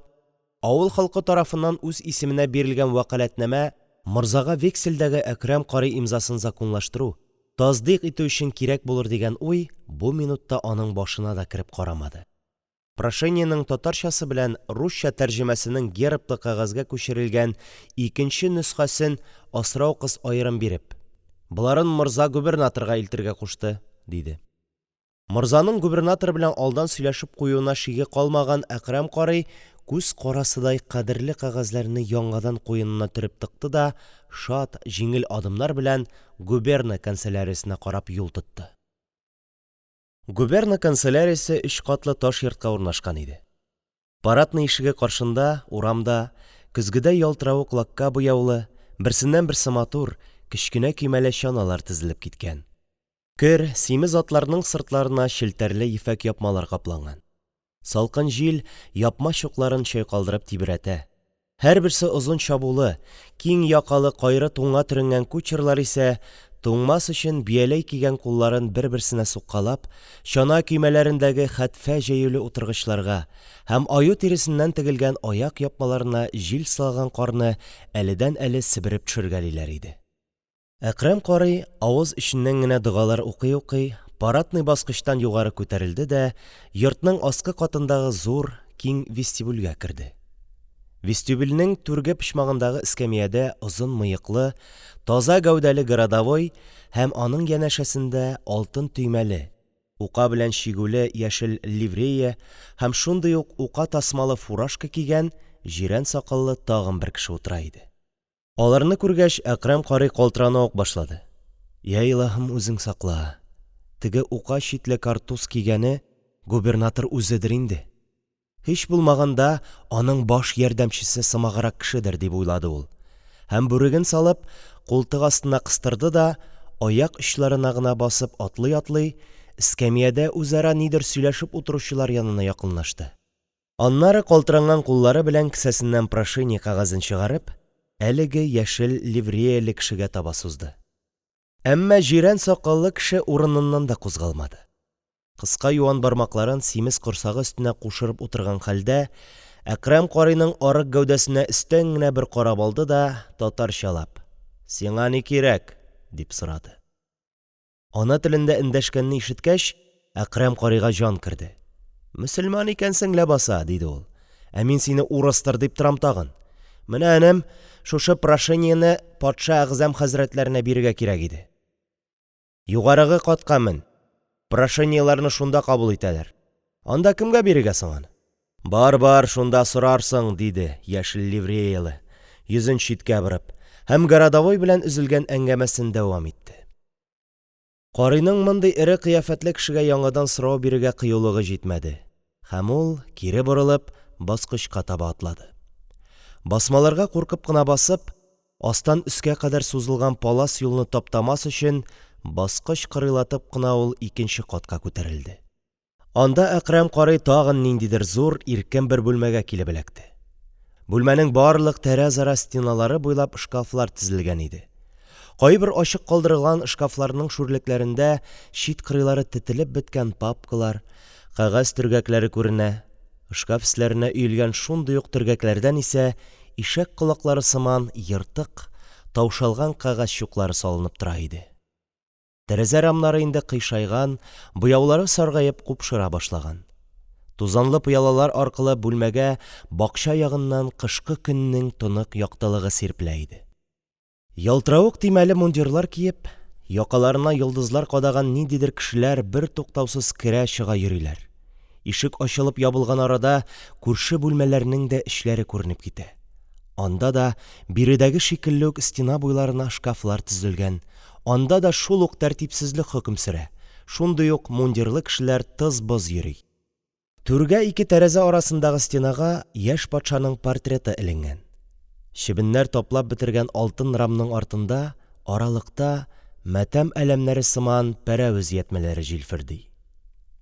авыл халкы тарафыннан үз исеменә бирелгән вәкаләтнамә морзага вексельдәге Әкрәм карый имзасын законлаштыру, тасдыйк итү өчен кирәк булыр дигән уй бу минутта аның башына да кереп карамады. Прошениенең татарчасы белән русча тәрҗемәсенең герблы кәгазьгә күчерелгән икенче нөсхәсен асрау кыз аерым биреп: – Боларын морза губернаторга илтергә кушты, – диде. Морзаның губернатор белән алдан сөйләшеп куюына шиге калмаган Әкрәм карый күз карасыдай кадерле кәгазьләрне яңадан куенына төреп тыкты да шат, җиңел адымнар белән губерна канцеляриясенә карап юл тотты. Губерна канцеляриясе өч катлы таш йортка урнашкан иде. Парадный ишеге каршында, урамда, көзгедәй ялтыравык лакка буяулы, берсеннән-берсе матур, кечкенә көймәле чаналар тезелеп киткән. Көр, симез атларның сыртларына челтәрле ефәк япмалар капланган. Салкын җил япма чукларын чайкалдырып тибрәтә. Һәрберсе озын чабулы, киң якалы кайры тунга төренгән кучерлар исә, туңмас өчен бияләй кигән кулларын бер-берсенә суккалап, чана көймәләрендәге хәтфә җәюле утыргычларга һәм аю тиресеннән тегелгән аяк япмаларына җил сылаган карны әледән-әле себереп төшергәлиләр иде. Әкрәм карый, авыз эченнән генә догалар укый-укый, парадный баскычтан югары күтәрелде дә йортның аскы катындагы зур, киң вестибюльгә керде. Вестибюльнең түрге почмагындагы эскәмиядә озын мыеклы, таза гәүдәле городовой һәм аның янәшәсендә алтын төймәле, ука белән чигүле яшел ливрея һәм шундый ук ука тасмалы фуражка кигән җирән сакаллы тагын бер кеше утыра иде. Аларны күргәч, Әкрәм карый калтырана ук башлады. Йа Илаһым, үзең сакла! Теге ука читле картуз кигәне губернатор үзедер инде. Һич булмаганда, аның баш ярдәмчесе сымаграк кешедер, дип уйлады ул. Һәм бүреген салып, култык астына кыстырды да, аяк очларына гына басып атлый-атлый, эскәмиядә үзара нидер сөйләшеп утыручылар янына якынлашты. Аннары калтыранган куллары белән кесәсеннән прошение кәгазен чыгарып, әлеге яшел ливреяле кешегә таба сузды. Әмма җирән сакаллы кеше урыныннан да кузгалмады. Кыска юан бармакларын симез корсагы өстенә кушырып утырган хәлдә, Әкрәм карыйның арык гәүдәсенә өстән генә бер карап алды да, татарчалап: – Сиңа ни кирәк? – дип сорады. Ана телендә эндәшкәнне ишеткәч, Әкрәм карыйга җан керде. Мөселман икәнсең ләбаса, диде ул. Ә мин сине урыстыр дип торам тагын. Менә, энем, шушы прошениене патша әгъзам хәзрәтләренә бирергә кирәк иде. Югарыгы катка мен. Прошениеләрне шунда кабул итәләр. Анда кемгә бирергә соң аны? Бар, бар, шунда сорарсың, диде яшел ливреялы, йөзен читкә борып, һәм городовой белән өзелгән әңгәмәсен дәвам итте. Карыйның мондый эре кыяфәтле кешегә яңадан сорау бирергә кыюлыгы җитмәде, һәм ул, кире борылып, баскычка таба атлады. Басмаларга куркып кына басып, астан өскә кадәр сузылган палас юлны таптамас өчен, баскыч кырыйлатып кына ул икенче катка күтәрелде. Анда Әкрәм карый тагын ниндидер зур, иркен бер бүлмәгә килеп эләкте. Бүлмәнең барлык тәрәзара стеналары буйлап шкафлар тезелгән иде. Кайбер ачык калдырылган шкафларның шүрлекләрендә чит-кырыйлары тетелеп беткән папкалар, кәгазь төргәкләре күренә, шкаф өсләренә өелгән шундый ук төргәкләрдән исә ишәк колаклары сыман ертык, таушалган кәгазь чуклары салынып тора иде. Тәрәзә рамнары инде кыйшайган, буяулары саргаеп купшыра башлаган. Тузанлы пыялалар аркылы бүлмәгә бакча ягыннан кышкы көннең тонык яктылыгы сирпелә иде. Ялтыравык төймәле мундирлар киеп, якаларына йолдызлар кадаган ниндидер кешеләр бертуктаусыз керә-чыга йөриләр. Ишек ачылып ябылган арада күрше бүлмәләрнең дә эчләре күренеп китә. Анда да биредәге шикелле үк стена буйларына шкафлар төзелгән, анда да шул ук тәртипсезлек хөкем сөрә, шундый ук мундирлы кешеләр тыз-быз йөри. Түргә ике тәрәзә арасындагы стенага яшь патшаның портреты эленгән. Чебеннәр таплап бетергән алтын рамның артында, аралыкта, матәм әләмнәре сыман пәрәвез ятьмәләре җилферди.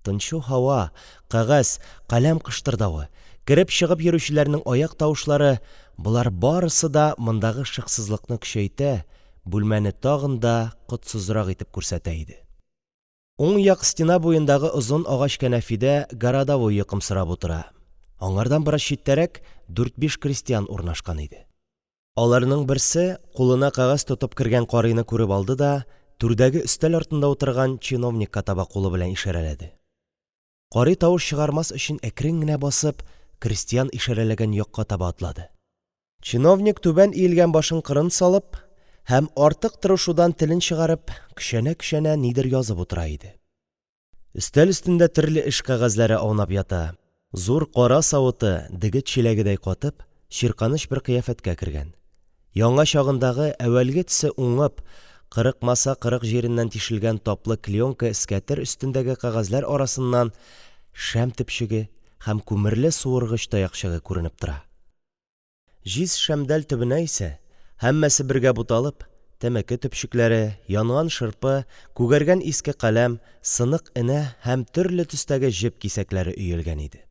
Тынчу һава, кәгазь, каләм кыштырдавы, кереп-чыгып йөрүчеләрнең аяк тавышлары – болар барысы да мондагы шыксызлыкны көчәйтә, бүлмәне тагын да котсызрак итеп күрсәтә иде. Уң як стена буендагы озын агач кәнәфидә городовой йокымсырап утыра, аңардан бераз читтәрәк дүрт-биш крестьян урнашкан иде. Аларның берсе кулына кәгазь тотып кергән карыйны күреп алды да түрдәге өстәл артында утырган чиновникка таба кулы белән ишарәләде. Карый тавыш чыгармас өчен әкрен генә басып, крестьян ишарәләгән якка таба атлады. Чиновник түбән иелгән башын кырын салып һәм артык тырышудан телен чыгарып, көчәнә-көчәнә нидер язып утыра иде. Өстәл өстендә төрле эш кәгазьләре аунап ята, зур кара савыты, дегет чиләгедәй катып, чирканыч бер кыяфәткә кергән. Яңа чагындагы әүвәлге төсе уңып, кырыкмаса кырык җиреннән тишелгән таплы клеенка эскәтер өстендәге кәгазьләр арасыннан шәм төпчеге һәм күмерле суыргыч таякчыгы күренеп тора. Җиз шәмдәл төбенә исә, һәммәсе бергә буталып, тәмәке төпчекләре, янган шырпы, күгәргән иске каләм, сынык энә һәм төрле төстәге җеп кисәкләре өелгән иде.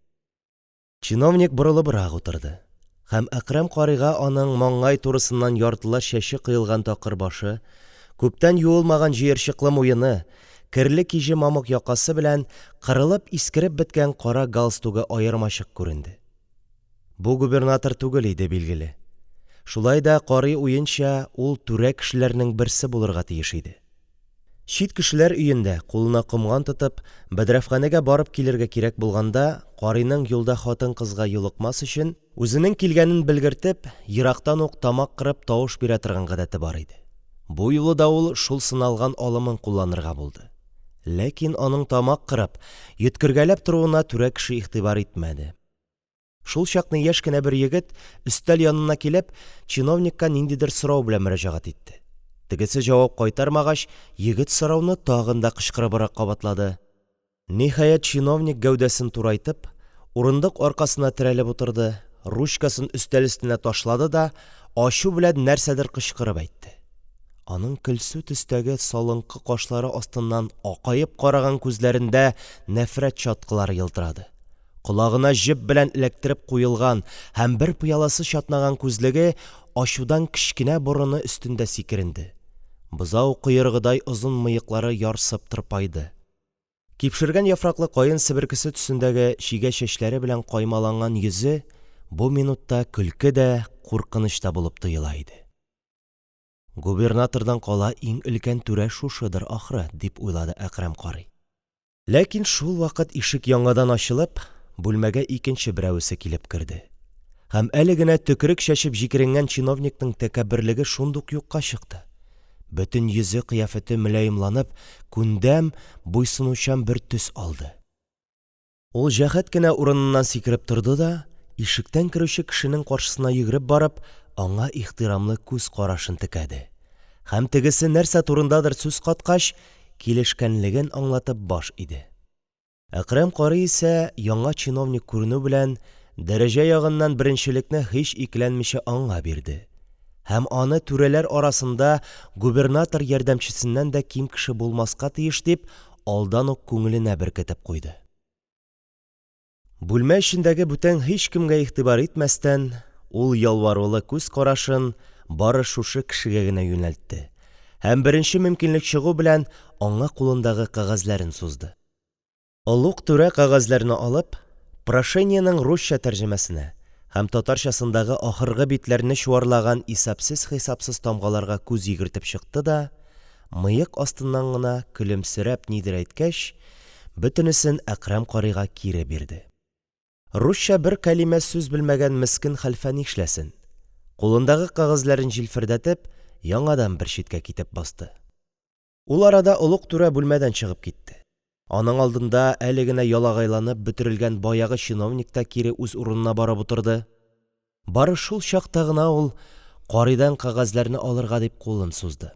Чиновник борылыбрак утырды, һәм Әкрәм карыйга аның маңгай турысыннан яртылаш чәче коелган такыр башы, күптән юылмаган җыерчыклы муены, керле киҗе-мамык якасы белән кырылып-искереп беткән кара галстугы аермачык күренде. Бу губернатор түгел иде, билгеле. Шулай да, карый уенча, ул түрә кешеләрнең берсе булырга тиеш иде. Чит кешеләр өендә, кулына комган тотып, бәдрәфханәгә барып килергә кирәк булганда, карыйның юлда хатын-кызга юлыкмас өчен, үзенең килгәнен белгертеп, ерактан ук тамак кырып тавыш бирә торган гадәте бар иде. Бу юлы да ул шул сыналган алымын кулланырга булды. Ләкин аның тамак кырып, йөткергәләп торуына түрә кеше игътибар итмәде. Шул чакны яшь кенә бер егет, өстәл янына килеп, чиновникка ниндидер сорау белән мөрәҗәгать итте. Тегесе җавап кайтармагач, егет сорауны тагын да кычкырыбрак кабатлады. Ниһаять, чиновник гәүдәсен турайтып, урындык аркасына терәлеп утырды, ручкасын өстәл өстенә ташлады да ачу белән нәрсәдер кычкырып әйтте. Аның көлсу төстәге салынкы кашлары астыннан акаеп караган күзләрендә нәфрәт чаткылары елтырады. Колагына җеп белән эләктереп куелган һәм бер пыяласы чатнаган күзлеге ачудан кечкенә борыны өстендә сикеренде. Бозау койрыгыдай озын мыеклары ярсып тырпайды. Кипшергән яфраклы каен себеркесе төсендәге чигә чәчләре белән каймаланган йөзе бу минутта көлке дә, куркыныч та булып тоела иде. Губернатордан кала иң өлкән түрә шушыдыр, ахры, дип уйлады Әкрәм карый. Ләкин шулвакыт ишек яңадан ачылып, бүлмәгә икенче берәвесе килеп керде. Һәм әле генә төкерек чәчеп җикеренгән чиновникның тәкәбберлеге шундук юкка чыкты. Бөтен йөзе-кыяфәте мөлаемланып, күндәм, буйсынучан бер төс алды. Ул җәһәт кенә урыныннан сикереп торды да, ишектән керүче кешенең каршысына йөгереп барып, аңа ихтирамлы күз карашын текәде. Һәм тегесе нәрсә турындадыр сүз каткач, килешкәнлеген аңлатып баш иде. Әкрәм карый исә, яңа чиновник күренү белән, дәрәҗә ягыннан беренчелекне һич икеләнмичә аңа бирде һәм аны түрәләр арасында губернатор ярдәмчесеннән дә ким кеше булмаска тиеш дип, алдан ук күңеленә беркетеп куйды. Бүлмә эчендәге бүтән һичкемгә игътибар итмәстән, ул ялварулы күз карашын бары шушы кешегә генә юнәлтте һәм, беренче мөмкинлек чыгу белән, аңа кулындагы кәгазьләрен сузды. Олуг түрә кәгазьләрне алып, прошениенең русча тәрҗемәсенә һәм татарчасындагы ахыргы битләрне чуарлаган исәпсез-хисапсыз тамгаларга күз йөгертеп чыкты да, мыек астыннан гына көлемсерәп нидер әйткәч, бөтенесен Әкрәм карыйга кире бирде. Русча бер кәлимә сүз белмәгән мескен хәлфә нишләсен? Кулындагы кәгазьләрен җилфердәтеп, яңадан бер читкә китеп басты. Ул арада олуг түрә бүлмәдән чыгып китте. Аның алдында әле генә ялагайланып бөтерелгән баягы чиновник та кире үз урынына барып утырды. Бары шул чакта гына ул, карыйдан кәгазьләрне алырга дип, кулын сузды.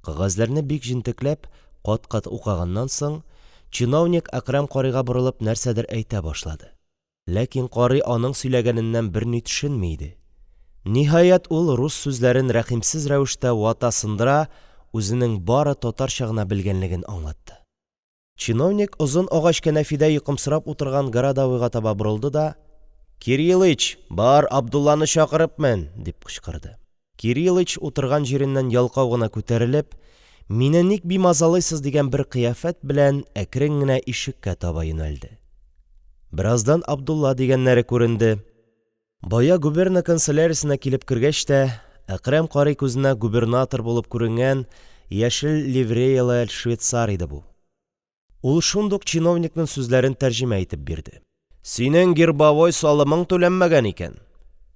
Кәгазьләрне бик җентекләп, кат-кат укыганнан соң, чиновник Әкрәм карыйга борылып нәрсәдер әйтә башлады. Ләкин карый аның сөйләгәненнән берни төшенми иде. Ниһаять, ул рус сүзләрен рәхимсез рәвештә вата-сындыра, үзенең бары татарча гына белгәнлеген аңлатты. Чиновник озын агач кәнәфидә йокымсырап утырган городовойга таба борылды да: – Кирилыч, бар, Абдулланы чакырып мен! – дип кычкырды. Кирилыч, утырган җиреннән ялкау гына күтәрелеп, мине ник бимазалыйсыз дигән бер кыяфәт белән әкрен генә ишеккә таба юнәлде. Бераздан Абдулла дигәннәре күренде. Бая губерна канцеляриясенә килеп кергәч тә, Әкрәм карый күзенә губернатор булып күренгән яшел ливреялы швейцар иде бу. Ул шундук чиновникның сүзләрен тәрҗемә итеп бирде. Синең гербовой салымың түләнмәгән икән.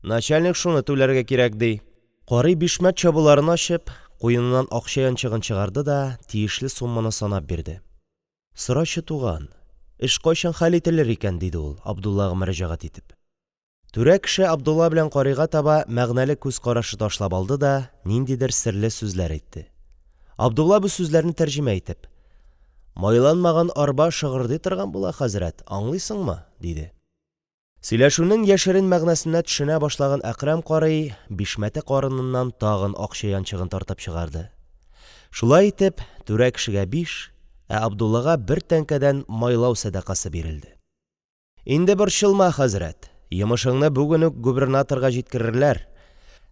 Начальник шуны түләргә кирәк, ди. Карый бишмәт чабуларын ачып, куеныннан акча янчыгын чыгарды да тиешле сумманы санап бирде. Сорачы, туган, эш кайчан хәл ителер икән? – диде ул, Абдуллага мөрәҗәгать итеп. Түрә кеше Абдулла белән карыйга таба мәгънәле күз карашы ташлап алды да ниндидер серле сүзләр әйтте. Абдулла бу сүзләрне тәрҗемә итеп: "Майланмаган арба шыгырдый торган була, хәзрәт, аңлыйсыңмы?" – диде. Сөйләшүнең яшерен мәгънәсенә төшенә башлаган Әкрәм карый бишмәте карыныннан тагын акча янчыгын тартып чыгарды. Шулай итеп, түрә кешегә биш, ә Абдуллага бер тәңкәдән майлау сәдакасы бирелде. Инде борчылма, хәзрәт, йомышыңны бүген үк губернаторга җиткерерләр,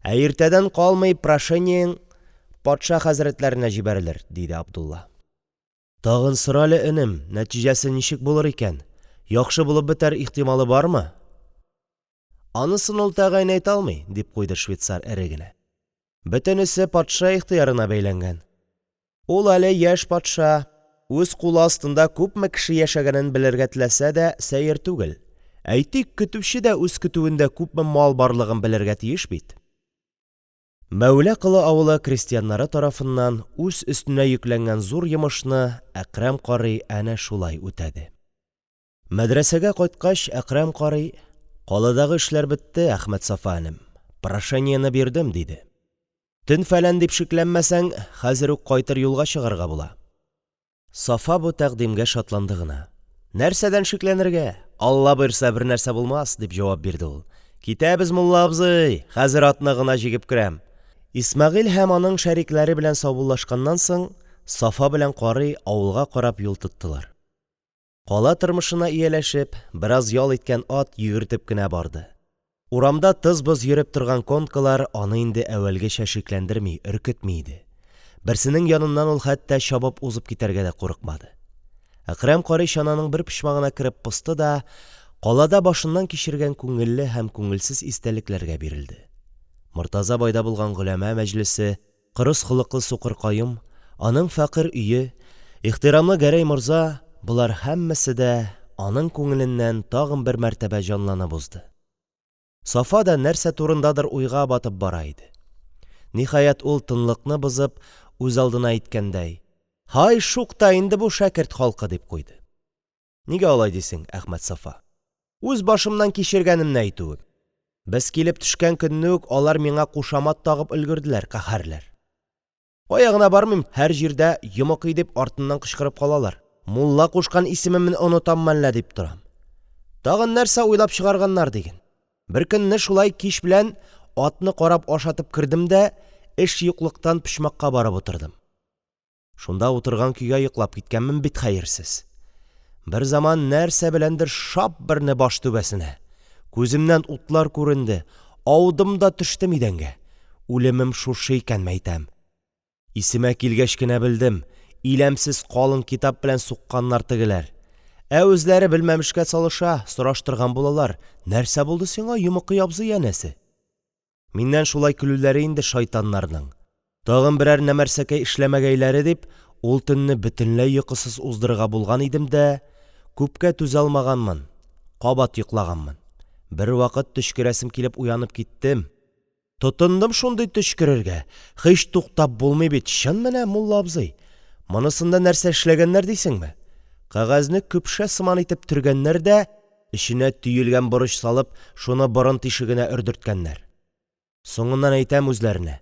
ә иртәдән калмый прошениең патша хәзрәтләренә җибәрелер, – диде Абдулла. Тагын сора әле, энем, нәтиҗәсе ничек булыр икән, яхшы булып бетәр ихтималы бармы? Анысын ул тәгаен әйтә алмый, – дип куйды швейцар эре генә. Бөтенесе патша ихтыярына бәйләнгән. Ул әле яшь патша, үз кулы астында күпме кеше яшәгәнен белергә теләсә дә сәер түгел. Әйтик, көтүче дә үз көтүендә күпме мал барлыгын белергә тиеш бит. Мәүла Колы авылы крестьяннары тарафыннан үз өстенә йөкләнгән зур йомышны Әкрәм карый әнә шулай үтәде. Мәдрәсәгә кайткач, Әкрәм карый: – Каладагы эшләр бетте, Әхмәтсафа энем, прошениене бирдем, – диде. Төн-фәлән дип шикләнмәсәң, хәзер үк кайтыр юлга чыгарга була. Сафа бу тәкъдимгә шатланды гына. Нәрсәдән шикләнергә? Алла боерса, бернәрсә булмас, – дип җавап бирде ул. Китәбез, мулла абзый, хәзер атны гына җигеп керәм. Исмәгыйль һәм аның шәрикләре белән саубуллашканнан соң, Сафа белән карый авылга карап юл тоттылар. Кала тормышына ияләшеп, бераз ял иткән ат йөгертеп кенә барды. Урамда тыз-быз йөреп торган конкалар аны инде әүвәлгечә шикләндерми, өркетми иде. Берсенең яныннан ул хәтта чабып узып китәргә дә курыкмады. Әкрәм карый чананың бер почмагына кереп посты да калада башыннан кичергән күңелле һәм күңелсез истәлекләргә бирелде. Мортаза байда булган голәмә мәҗлесе, Кырыс холыклы сукыр Каюм, аның фәкыйрь өе, ихтирамлы Гәрәй морза – болар һәммәсе дә аның күңеленнән тагын бер мәртәбә җанланып узды. Сафа да нәрсә турындадыр уйга батып бара иде. Ниһаять, ул, тынлыкны бозып, үзалдына әйткәндәй: – Һай, шук та инде бу шәкерт халкы! – дип куйды. Нигә алай дисең, Әхмәтсафа? Үз башымнан кичергәнемне әйтүем. Без килеп төшкән көнне үк алар миңа кушамат тагып өлгерделәр, каһәрләр. Кая гына бармыйм, һәр җирдә, «Йомыкый» дип, артымнан кычкырып калалар, мулла кушкан исемемне онытаммы әллә дип торам. Тагын нәрсә уйлап чыгарганнар диген: беркөнне шулай кич белән атны карап ашатып кердем дә эш юклыктан почмакка барып утырдым. Шунда утырган көйгә йоклап киткәнмен бит, хәерсез. Берзаман нәрсә беләндер шап берне баш түбәсенә! Күземнән утлар күренде, аудым да төштем идәнгә. Үлемем шушы икән, мәйтәм. Исемә килгәч кенә белдем: иләмсез калын китап белән сукканнар тегеләр. Ә үзләре белмәмешкә салыша, сораштырган булалар: нәрсә булды сиңа, Йомыкый абзый, янәсе. Миннән шулай көлүләре инде шайтаннарның. Тагын берәр нәмәрсәкәй эшләмәгәйләре дип, ул төнне бөтенләй йокысыз уздырырга булган идем дә, күпкә түзә алмаганмын, кабат йоклаганмын. Бервакыт төчкерәсем килеп уянып киттем. Тотындым шундый төчкерергә, һич туктап булмый бит, чын менә, мулла абзый. Монысында нәрсә эшләгәннәр дисеңме? Кәгазьне көпшә сыман итеп төргәннәр дә, эченә төелгән борыч салып, шуны борын тишегенә өрдерткәннәр. Соңыннан әйтәм үзләренә,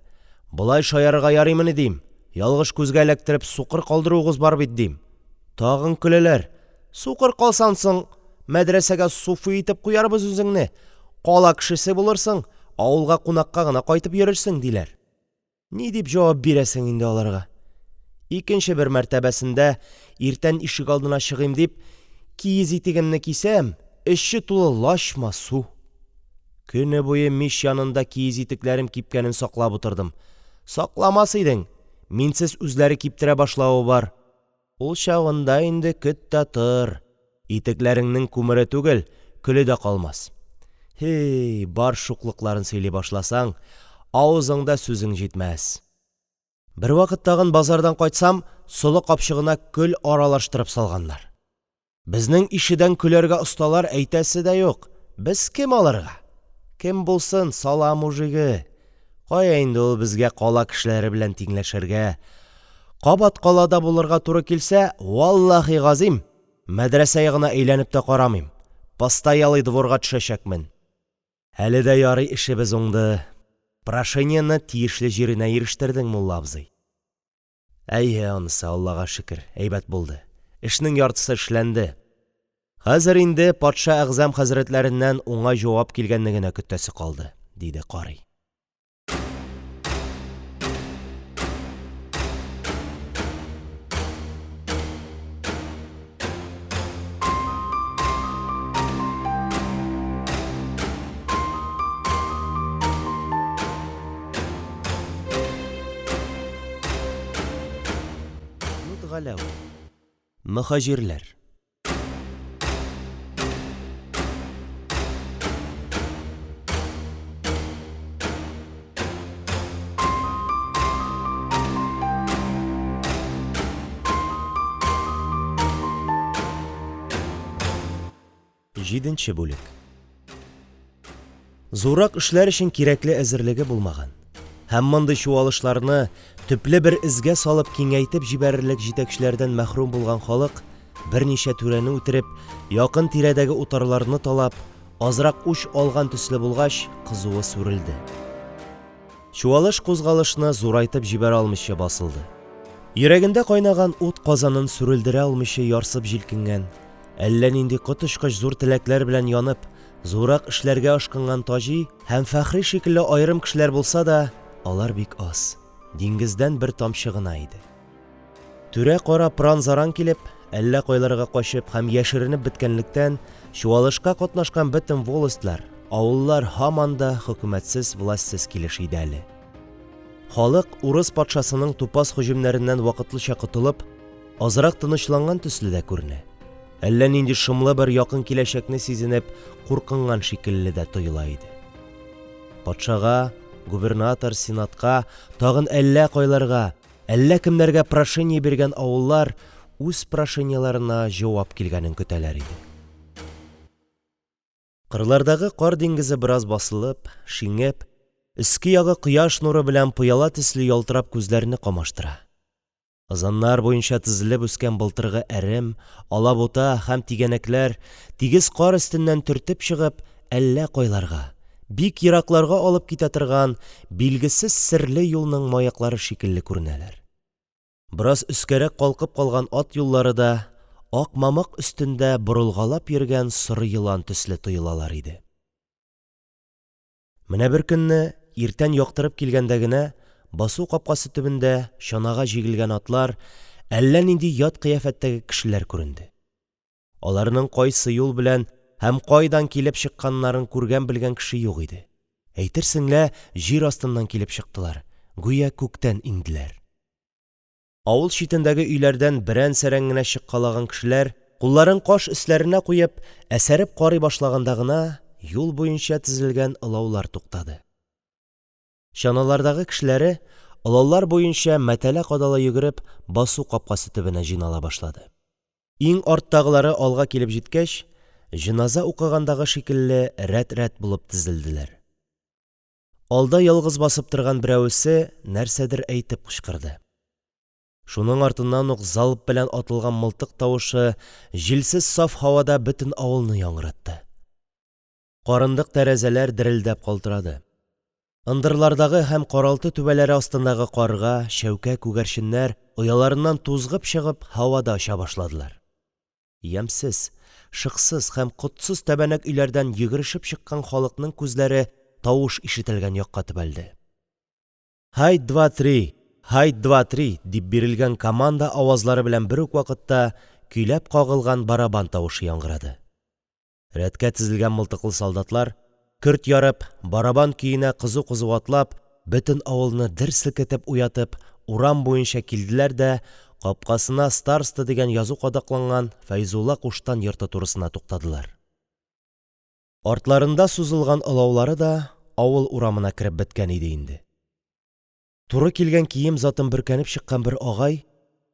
болай шаярырга ярыймыни, дим, ялгыш күзгә эләктереп, сукыр калдыруыгыз бар бит, дим. Тагын көләләр. Сукыр калсаң соң, мәдрәсәгә суфый итеп куярбыз үзеңне, кала кешесе булырсың, авылга кунакка гына кайтып йөрерсең, диләр. Ни дип җавап бирәсең инде аларга? Икенче бер мәртәбәсендә иртән ишегалдына чыгыйм дип, киез итегемне кисәм, эче тулы лачма су. Көне буе мич янында киез итекләрем кипкәнен саклап утырдым. Сакламас идең, минсез үзләре киптерә башлавы бар. Ул чагында инде көт тә тор, итекләреңнең күмере түгел, көле дә калмас. Һи, бар шуклыкларын сөйли башласаң, авызыңда сүзең җитмәс. Бервакыт тагын базардан кайтсам, солы капчыгына көл аралаштырып салганнар. Безнең ишедән көләргә осталар, әйтәсе дә юк. Без кем аларга? Кем булсын, сала мужигы. Кая инде ул безгә кала кешеләре белән тиңләшергә? Кабат калада булырга туры килсә, валлаһи газыйм, мәдрәсә ягына әйләнеп тә карамыйм, постоялый дворга төшәчәкмен. Әле дә ярый эшебез уңды. Прошениене тиешле җиренә ирештердең, мулла абзый. Әйе, анысы, Аллага шөкер, әйбәт булды. Эшнең яртысы эшләнде. Хәзер инде патша әгъзам хәзрәтләреннән уңай җавап килгәнне генә көтәсе калды, диде карый. Мәхмүт Галәү. Мөһаҗирләр. Җиденче бүлек. Зуррак эшләр өчен кирәкле әзерлеге булмаган һәм мондый чуалышларны төпле бер эзгә салып киңәйтеп җибәрерлек җитәкчеләрдән мәхрүм булган халык берничә түрәне үтереп, якын тирәдәге утарларны талап, азрак үч алган төсле булгач, кызуы сүрелде. Чуалыш-кузгалышны зурайтып җибәрә алмыйча басылды. Йөрәгендә кайнаган ут казанын сүрелдерә алмыйча ярсып җилкенгән, әллә нинди коточкыч зур теләкләр белән янып, зуррак эшләргә ашкынган Таҗи һәм Фәхри шикелле аерым кешеләр булса да, алар бик аз, диңгездән бер тамчы гына иде. Түрә-кара пыран-заран килеп, әллә кайларга качып һәм яшеренеп беткәнлектән, чуалышка катнашкан бөтен волостьлар, авыллар һаман да хөкүмәтсез-властьсыз килеш иде әле. Халык, урыс патшасының тупас һөҗүмнәреннән вакытлыча котылып, азрак тынычланган төсле дә күренә. Әллә нинди шомлы бер якын киләчәкне сизенеп, куркынган шикелле дә тоела иде. Патшага, губернатор, сенатка, тагын әллә кайларга, Әллә кемнәргә прошение биргән авыллар үз прошениеләренә җавап килгәнен көтәләр иде. Кырлардагы кар диңгезе бераз басылып, шиңеп, өске ягы кояш нуры белән пыяла төсле ялтырап күзләрне камаштыра. Ызаннар буенча тезелеп үскән былтыргы әрем, алабута һәм тигәнәкләр, тигез кар өстеннән төртеп чыгып, әллә кайларга, бик еракларга алып китә торган билгесез серле юлның маяклары шикелле күренәләр. Бераз өскәрәк калкып калган ат юллары да ак мамык өстендә борылгалап йөргән соры елан төсле тоелалар иде. Менә беркөнне, иртән яктырып килгәндә генә, басу капкасы төбендә чанага җигелгән атлар, әллә нинди ят кыяфәттәге кешеләр күренде. Аларның кайсы юл белән һәм кайдан килеп чыкканнарын күргән-белгән кеше юк иде. Әйтерсең лә җир астыннан килеп чыктылар, гүя күктән иңделәр. Авыл читендәге өйләрдән берән-сәрән генә чыккалаган кешеләр, кулларын каш өсләренә куеп, әсәреп карый башлаганда гына, юл буенча тезелгән олаулар туктады. Чаналардагы кешеләре, олаулар буенча мәтәлә-кадала йөгереп, басу капкасы төбенә җыйнала башлады. Иң арттагылары алга килеп җиткәч, җеназа укыгандагы шикелле рәт-рәт булып тезелделәр. Алда ялгыз басып торган берәвесе нәрсәдер әйтеп кычкырды. Шуның артыннан ук залп белән атылган мылтык тавышы җилсез саф һавада бөтен авылны яңгыратты. Карындык тәрәзәләр дерелдәп калтырады. Ындырлардагы һәм каралты түбәләре астындагы карга, чәүкә, күгәрченнәр ояларыннан тузгып чыгып һавада оча башладылар. Ямьсез, шыксыз һәм котсыз тәбәнәк өйләрдән йөгерешеп чыккан халыкның күзләре тавыш ишетелгән якка төбәлде. Һайт, два, три! Һайт, два, три! дип бирелгән команда авазлары белән бер үк вакытта көйләп кагылган барабан тавышы яңгырады. Рәткә тезелгән мылтыклы солдатлар, көрт ярып, барабан көенә кызу-кызу атлап, бөтен авылны дер селкетеп уятып, урам буенча килделәр дә капкасына староста дигән язу кадакланган Фәйзулла куштан йорты турысына туктадылар. Артларында сузылган олаулары да авыл урамына кереп беткән иде инде. Туры килгән кием затын бөркәнеп чыккан бер агай,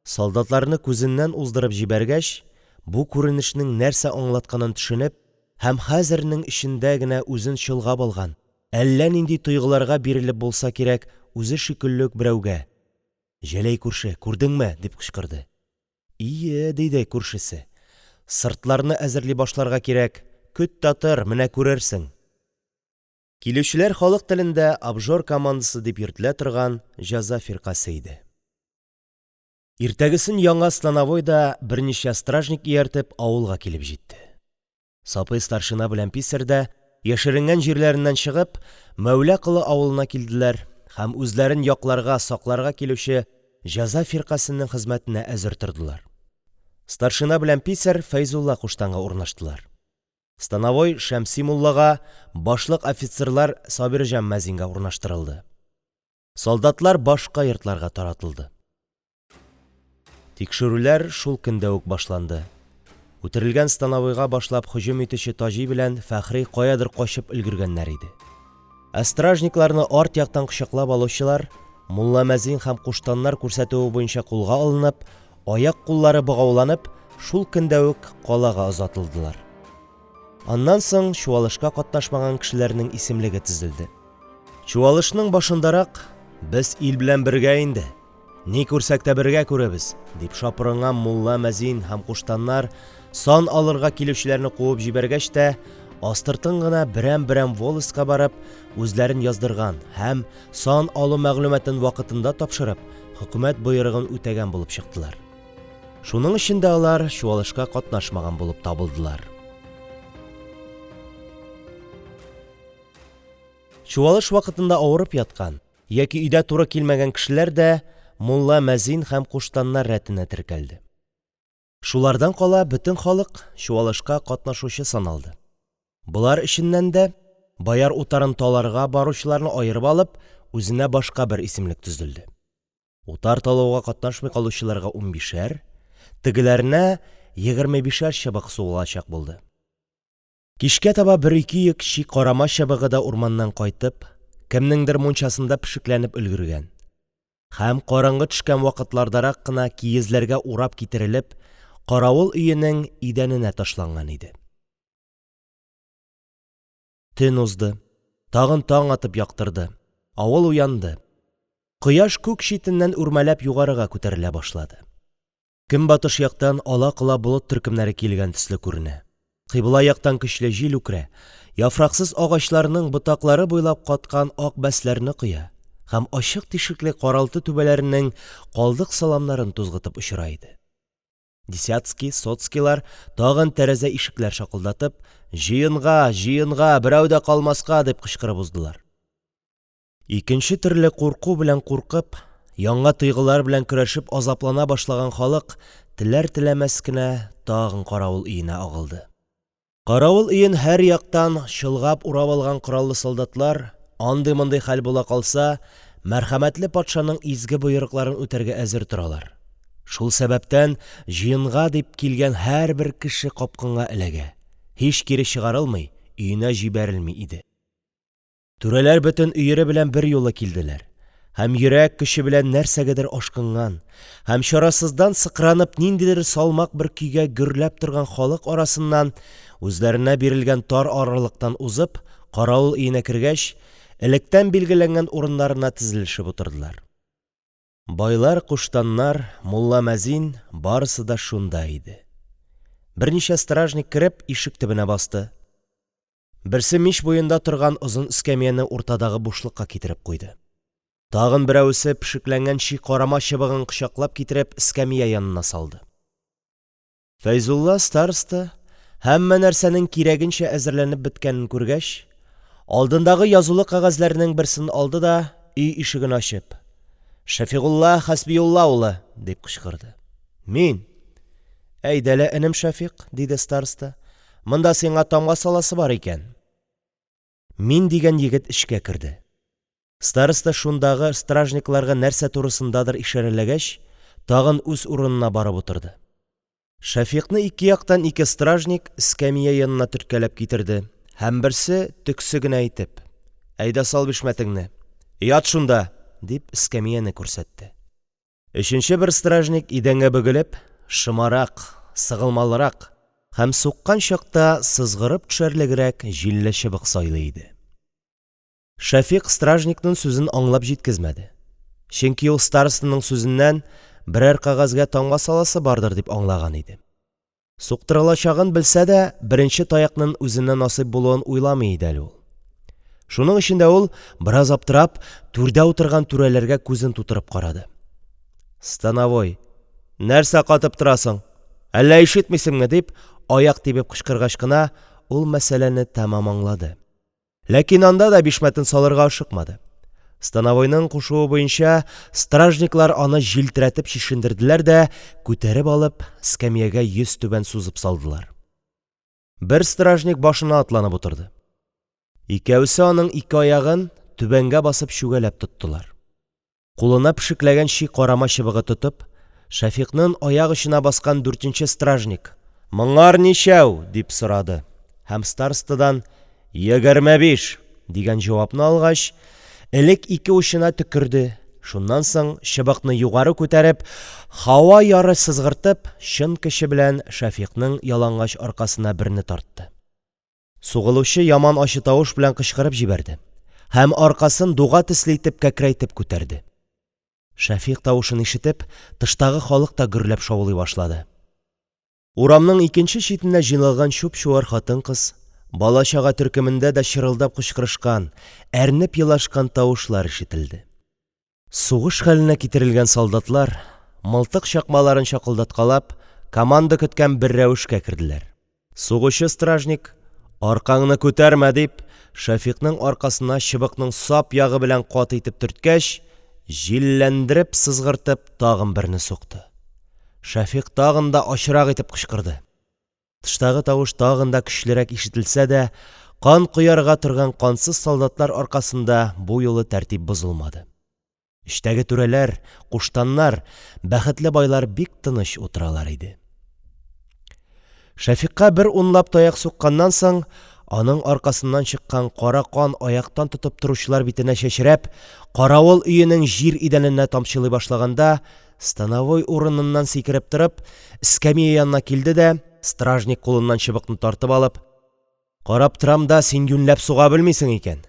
солдатларны күзеннән уздырып җибәргәч, бу күренешнең нәрсә аңлатканын төшенеп һәм хәзернең эчендә генә үзен чолгап алган әллә нинди тойгыларга бирелеп булса кирәк, үзе шикелле үк берәүгә: Җәләй күрше, күрдеңме? – дип кычкырды. Ие, диде күршесе. Сыртларны әзерли башларга кирәк, көт тә тор, менә күрерсең. Килүчеләр халык телендә обжор командасы дип йөртелә торган җәза фиркасе иде. Иртәгесен яңа становой да берничә стражник ияртеп авылга килеп җитте. Сапый старшина белән писарь да, яшеренгән җирләреннән чыгып, Мәүла Колы авылына килделәр һәм үзләрен якларга, сакларга килүче җәза фиркасенең хезмәтенә әзер тордылар. Старшина белән писарь Фәйзулла куштанга урнаштылар. Становой Шәмси муллага, башлык офицерлар Сабирҗан мәзингә урнаштырылды. Солдатлар башка йортларга таратылды. Тикшерүләр шул көндә үк башланды. Үтерелгән становойга башлап һөҗүм итүче Таҗи белән Фәхри каядыр качып өлгергәннәр иде. Ә стражникларны арт яктан кочаклап алучылар, мулла-мәзин һәм куштаннар күрсәтүе буенча кулга алынып, аяк-куллары богауланып, шул көндә үк калага озатылдылар. Аннан соң чуалышка катнашмаган кешеләрнең исемлеге төзелде. Чуалышның башындарак, Без ил белән бергә инде, ни күрсәк тә бергә күрәбез, дип шапырынган мулла-мәзин һәм куштаннар сан алырга килүчеләрне куып җибәргәч тә, астыртын гына берәм-берәм волостька барып, үзләрен яздырган һәм, сан алу мәгълүматын вакытында тапшырып, хөкүмәт боерыгын үтәгән булып чыктылар. Шуның өчен дә алар чуалышка катнашмаган булып табылдылар. Чуалыш вакытында авырып яткан яки өйдә туры килмәгән кешеләр дә мулла-мәзин һәм куштаннар рәтенә теркәлде. Шулардан кала бөтен халык чуалышка катнашучы саналды. Болар эченнән дә бояр утарын таларга баручыларны аерып алып, үзенә башка бер исемлек төзелде. Утар талауга катнашмый калучыларга унбишәр, тегеләренә 25 әр чыбык сугылачак булды. Кичкә таба бер-ике йөк чи карама чыбыгы да урманнан кайтып, кемнеңдер мунчасында пешекләнеп өлгергән һәм караңгы төшкән вакытлардарак кына киезләргә урап китерелеп, каравыл өенең идәненә ташланган иде. Төн узды. Тагын таң атып яктырды. Авыл уянды. Кояш күк читеннән үрмәләп югарыга күтәрелә башлады. Көнбатыш яктан ала-кола болыт төркемнәре килгән төсле күренә. Кыйбла яктан көчле җил үкерә, яфраксыз агачларның ботаклары буйлап каткан ак бәсләрне коя һәм ачык тишекле каралты түбәләренең калдык саламнарын тузгытып очыра иде. Десятский, сотскийлар, тагын тәрәзә-ишекләр шакылдатып: – Җыенга, җыенга, берәү дә калмаска! – дип кычкырып уздылар. Икенче төрле курку белән куркып, яңа тойгылар белән көрәшеп азаплана башлаган халык теләр-теләмәс кенә тагын каравыл өенә агылды. Каравыл өен һәр яктан чолгап-урап алган кораллы солдатлар, андый-мондый хәл була калса, мәрхәмәтле патшаның изге боерыкларын үтәргә әзер торалар, шул сәбәптән җыенга дип килгән һәрбер кеше капкынга эләгә, һич кире чыгарылмый, өенә җибәрелми иде. Түрәләр бөтен өере белән берьюлы килделәр һәм йөрәк көче белән нәрсәгәдер ашкынган һәм чарасыздан сыкранып ниндидер салмак бер көйгә гөрләп торган халык арасыннан үзләренә бирелгән тар аралыктан узып, каравыл өенә кергәч, электән билгеләнгән урыннарына тезелешеп утырдылар. Байлар, куштаннар, мулла-мәзин – барысы да шунда иде. Берничә стражник, кереп, ишек төбенә басты. Берсе мич буенда торган озын эскәмияне уртадагы бушлыкка китереп куйды. Тагын берәвесе пешекләнгән чи карама чыбыгын кочаклап китереп эскәмия янына салды. Фәйзулла староста, һәммә нәрсәнең кирәгенчә әзерләнеп беткәнен күргәч, алдындагы язулы кәгазьләрнең берсен алды да, өй ишеген ачып: – Шәфигулла Хәсбиулла улы! – дип кычкырды. – Мин! Әйдә лә, энем Шәфикъ, – диде староста, – монда сиңа тамга саласы бар икән. «Мин» дигән егет эчкә керде. Староста шундагы стражникларга нәрсә турысындадыр ишарәләгәч, тагын үз урынына барып утырды. Шәфикъны ике яктан ике стражник эскәмия янына төрткәләп китерде, һәм берсе, төксе генә итеп: – Әйдә, сал бишмәтеңне! Ят шунда! – дип, эскәмияне күрсәтте. Өченче бер стражник, идәнгә бөгелеп, шомарак, сыгылмалырак һәм суккан чакта сызгырып төшәрлегрәк җилле чыбык сайлый иде. Шәфикъ стражникның сүзен аңлап җиткезмәде, чөнки ул старостаның сүзеннән берәр кәгазьгә тамга саласы бардыр дип аңлаган иде. Суктырылачагын белсә дә, беренче таякның үзенә насыйп булуын уйламый иде әле ул. Шуның өчен дә ул, бераз аптырап, түрдә утырган түрәләргә күзен тутырып карады. Становой: "Нәрсә катып торасың? Әллә ишетмисеңме?" – дип, аяк тибеп кычкыргач кына, ул мәсьәләне тәмам аңлады. Ләкин анда да бишмәтен салырга ашыкмады. Становойның кушуы буенча, стражниклар аны җилтерәтеп чишендерделәр дә, күтәреп алып, эскәмиягә йөзтүбән сузып салдылар. Бер стражник башына атланып утырды. Икәвесе аның ике аягын түбәнгә басып чүгәләп тоттылар. Кулына пешекләгән чи карама чыбыгы тотып, Шәфикъның аяк очына баскан дүртенче стражник: – Моңар ничәү? – дип сорады һәм старостадан «Егерме биш!» дигән җавапны алгач, элек ике учына төкерде, шуннан соң, чыбыкны югары күтәреп, һава яры сызгыртып, чын көче белән Шәфикъның ялангач аркасына берне тартты. Сугылучы яман ачы тавыш белән кычкырып җибәрде һәм аркасын дуга төсле итеп кәкрәйтеп күтәрде. Шәфикъ тавышын ишетеп, тыштагы халык та гөрләп шаулый башлады. Урамның икенче читенә җыйналган чуп-чуар хатын-кыз, бала-чага төркемендә дә чырылдап кычкырышкан, әрнеп елашкан тавышлар ишетелде. Сугыш хәленә китерелгән солдатлар, мылтык чакмаларын чакылдаткалап, команда көткән бер рәвешкә керделәр. Сугучы стражник: «Аркаңны күтәрмә!» – дип, Шәфикъның аркасына чыбыкның сап ягы белән каты итеп төрткәч, җилләндереп сызгыртып, тагын берне сукты. Шәфикъ тагын да ачырак итеп кычкырды. Тыштагы тавыш тагын да көчлерәк ишетелсә дә, кан коярга торган кансыз солдатлар аркасында бу юлы тәртип бозылмады. Эчтәге түрәләр, куштаннар, бәхетле байлар бик тыныч утыралар иде. Шәфикъка бер унлап таяк сукканнан соң, аның аркасыннан чыккан кара кан аяктан тотып торучылар битенә чәчрәп, каравыл өенең җир идәненә тамчылый башлаганда, становой урыныннан сикереп торып, эскәмия янына килде дә, стражник кулыннан чыбыкны тартып алып: – Карап торам да, син юньләп суга белмисең икән.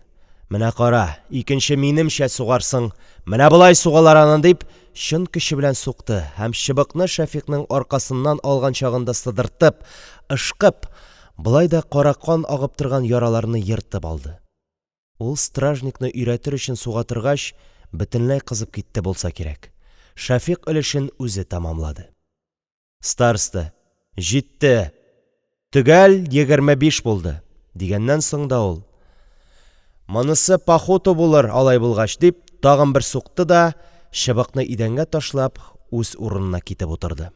Менә кара, икенче минемчә сугарсың, менә болай сугалар аны, дип, чын көче белән сукты һәм чыбыкны Шәфикъның аркасыннан алган чагында сыдыртып, ышкып, болай да кара кан агып торган яраларны ертып алды. Ул стражникны өйрәтер өчен суга торгач бөтенләй кызып китте булса кирәк, Шәфикъ өлешен үзе тәмамлады. Староста: – Җитте, төгәл 25 булды, – дигәннән соң да ул: – Монысы пахуты булыр, алай булгач, – дип, тагын бер сукты да, чыбыкны идәнгә ташлап, үз урынына китеп утырды.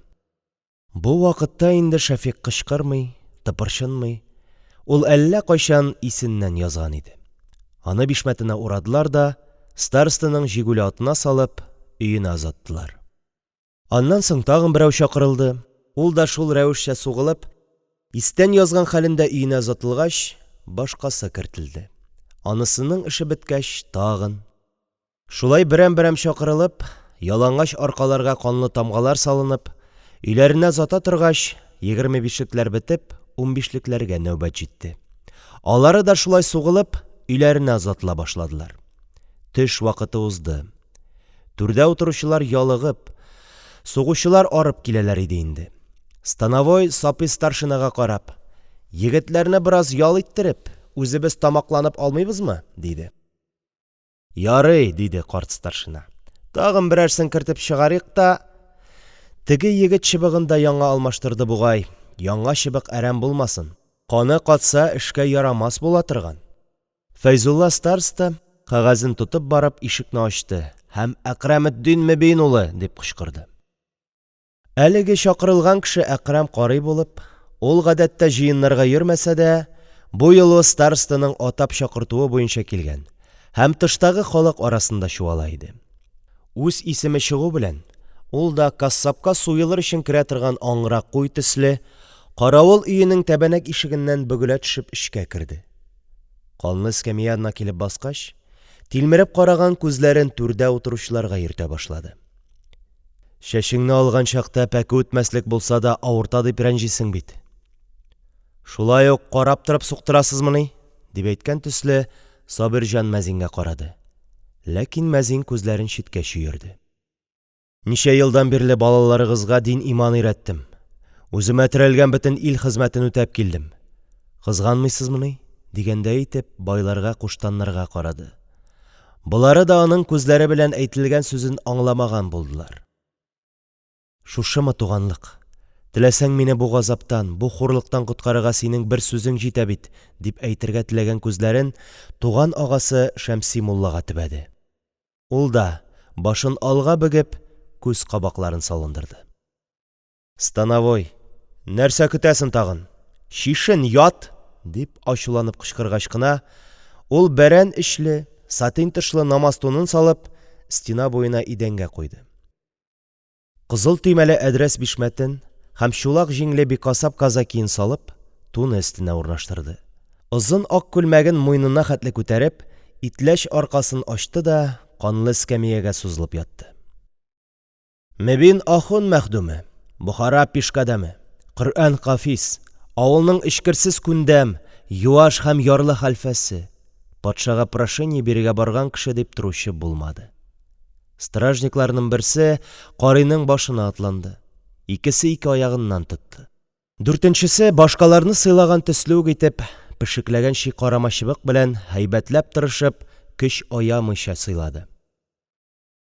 Бу вакытта инде Шәфикъ кычкырмый, тыпырчынмый, ул әллә кайчан исеннән язган иде. Аны бишмәтенә урадылар да, старостаның җигүле атына салып, өенә озаттылар. Аннан соң тагын берәү чакырылды, ул да шул рәвешчә сугылып, истән язган хәлендә өенә озатылгач, башкасы кертелде, анысының эше беткәч, тагын. Шулай берәм-берәм чакырылып, ялангач аркаларга канлы тамгалар салынып, өйләренә озата торгач, егерме бишлекләр бетеп, унбишлекләргә нәүбәт җитте. Алары да шулай сугылып, өйләренә озатыла башладылар. Төш вакыты узды. Түрдә утыручылар ялыгып, сугучылар арып киләләр иде инде. Становой, Сапый старшинага карап: – Егетләрне бераз ял иттереп, үзебез тамакланып алмыйбызмы? – диде. – Ярый, – диде карт старшина, – тагын берәрсен кертеп чыгарыйк та. Теге егет чыбыгын да яңа алмаштырды бугай, яңа чыбык әрәм булмасын, каны катса, эшкә ярамас була торган. Фәйзулла староста, кәгазен тотып барып, ишекне ачты һәм: – Әкрәметдин Мөбин улы! – дип кычкырды. Әлеге чакырылган кеше Әкрәм карый булып, ул, гадәттә, җыеннарга йөрмәсә дә, бу юлы старостаның атап чакыртуы буенча килгән һәм тыштагы халык арасында чуала иде. Үз исеме чыгу белән, ул да, кассабка суелыр өчен керә торган аңгыра куй төсле, каравыл өенең тәбәнәк ишегеннән бөгелә төшеп эчкә керде. Канлы эскәмия янына килеп баскач, тилмереп караган күзләрен түрдә утыручыларга йөртә башлады. Чәчеңне алган чакта пәке үтмәслек булса да авырта дип рәнҗисең бит. Шулай ук карап торып суктырасызмыни? дип әйткән төсле, Сабирҗан мәзингә карады. Ләкин мәзин күзләрен читкә чөерде. Ничә елдан бирле балаларыгызга дин-иман өйрәттем, үземә терәлгән бөтен ил хезмәтен үтәп килдем. Кызганмыйсызмыни? дигәндәй итеп, байларга, куштаннарга карады. Болары да аның күзләре белән әйтелгән сүзен аңламаган булдылар. Шушымы туганлык? Теләсәң, мине бу газаптан, бу хурлыктан коткарырга синең бер сүзең җитә бит, дип әйтергә теләгән күзләрен туган агасы Шәмси муллага төбәде. Ул да, башын алга бөгеп, күз кабакларын салындырды. Становой: – Нәрсә көтәсең тагын? Чишен, ят! – дип ачуланып кычкыргач кына, ул бәрән эчле, сатин тышлы намаз тунын салып, стена буена идәнгә куйды. Кызыл төймәле әдрәс бишмәтен һәм чулак җиңле бикасап казакиен салып, туны өстенә урнаштырды. Озын ак күлмәген муенына хәтле күтәреп, итләч аркасын ачты да канлы эскәмиягә сузылып ятты. Мөбин ахун мәхдүме, Бохара пишкадәме, Коръән-хафиз, авылның эчкерсез күндәм, юаш һәм ярлы хәлфәсе, патшага прошение бирергә барган кеше дип торучы булмады. Стражникларның берсе карыйның башына атланды, икесе ике аягыннан тотты. Дүртенчесе, башкаларны сыйлаган төсле үк итеп, пешекләгән чи карама чыбык белән һәйбәтләп тырышып, көч аямыйча сыйлады.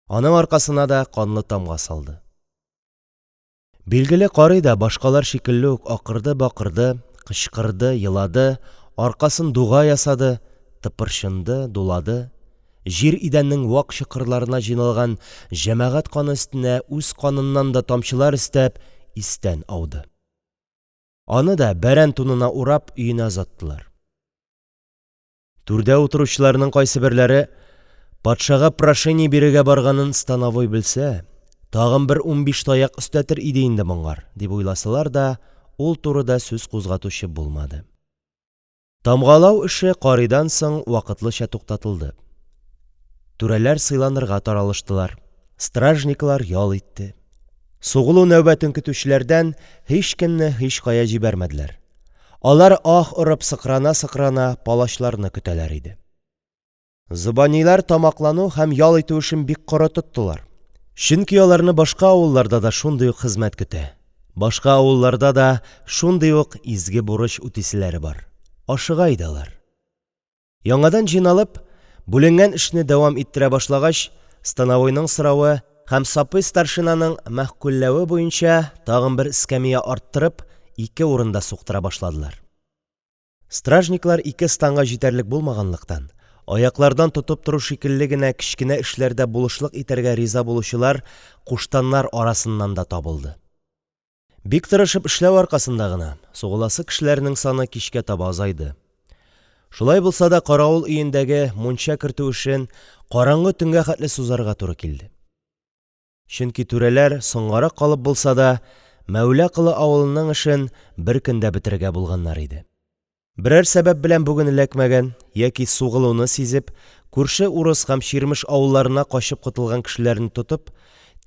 Аның аркасына да канлы тамга салды. Билгеле, карый да башкалар шикелле үк акырды-бакырды, кычкырды, елады, аркасын дуга ясады, тыпырчынды, дулады, җир идәннең вак чокырларына җыйналган җәмәгать каны өстенә үз каныннан да тамчылар өстәп, истән ауды. Аны да, бәрән тунына урап, өенә озаттылар. Түрдә утыручыларның кайсыберләре, патшага прошение бирергә барганын становой белсә, тагын бер 15 таяк өстәтер иде инде моңар, дип уйласалар да, ул турыда сүз кузгатучы булмады. Тамгалау эше карыйдан соң вакытлыча туктатылды. Түрәләр сыйланырга таралыштылар. Стражниклар ял итте. Сугылу нәүбәтен көтүчеләрдән һичкемне һичкая җибәрмәделәр. Алар аһ орып сыкрана-сыкрана палачларны көтәләр иде. Зобанилар тамаклану һәм ял итү эшен бик коры тоттылар. Чөнки аларны башка авылларда да шундый ук хезмәт көтә. Башка авылларда да шундый ук изге бурыч үтиселәре бар – ашыга иде алар. Яңадан җыйналып, бүленгән эшне дәвам иттерә башлагач, становойның соравы һәм Сапый старшинаның мәгъкульләве буенча, тагын бер эскәмия арттырып, ике урында суктыра башладылар. Стражниклар ике станга җитәрлек булмаганлыктан, аяклардан тотып тору шикелле генә кечкенә эшләрдә булышлык итәргә риза булучылар куштаннар арасыннан да табылды. Бик тырышып эшләү аркасында гына сугыласы кешеләрнең саны кичкә таба азайды. Шулай булса да каравыл өендәге мунча кертү эшен караңгы төнгә хәтле сузарга туры килде. Чөнки түрәләр, соңгарак калып булса да, Мәүла Колы авылының эшен бер көндә бетерергә булганнар иде. Берәр сәбәп белән бүген эләкмәгән яки, сугылуны сизеп, күрше урыс һәм чирмеш авылларына качып котылган кешеләрне тотып,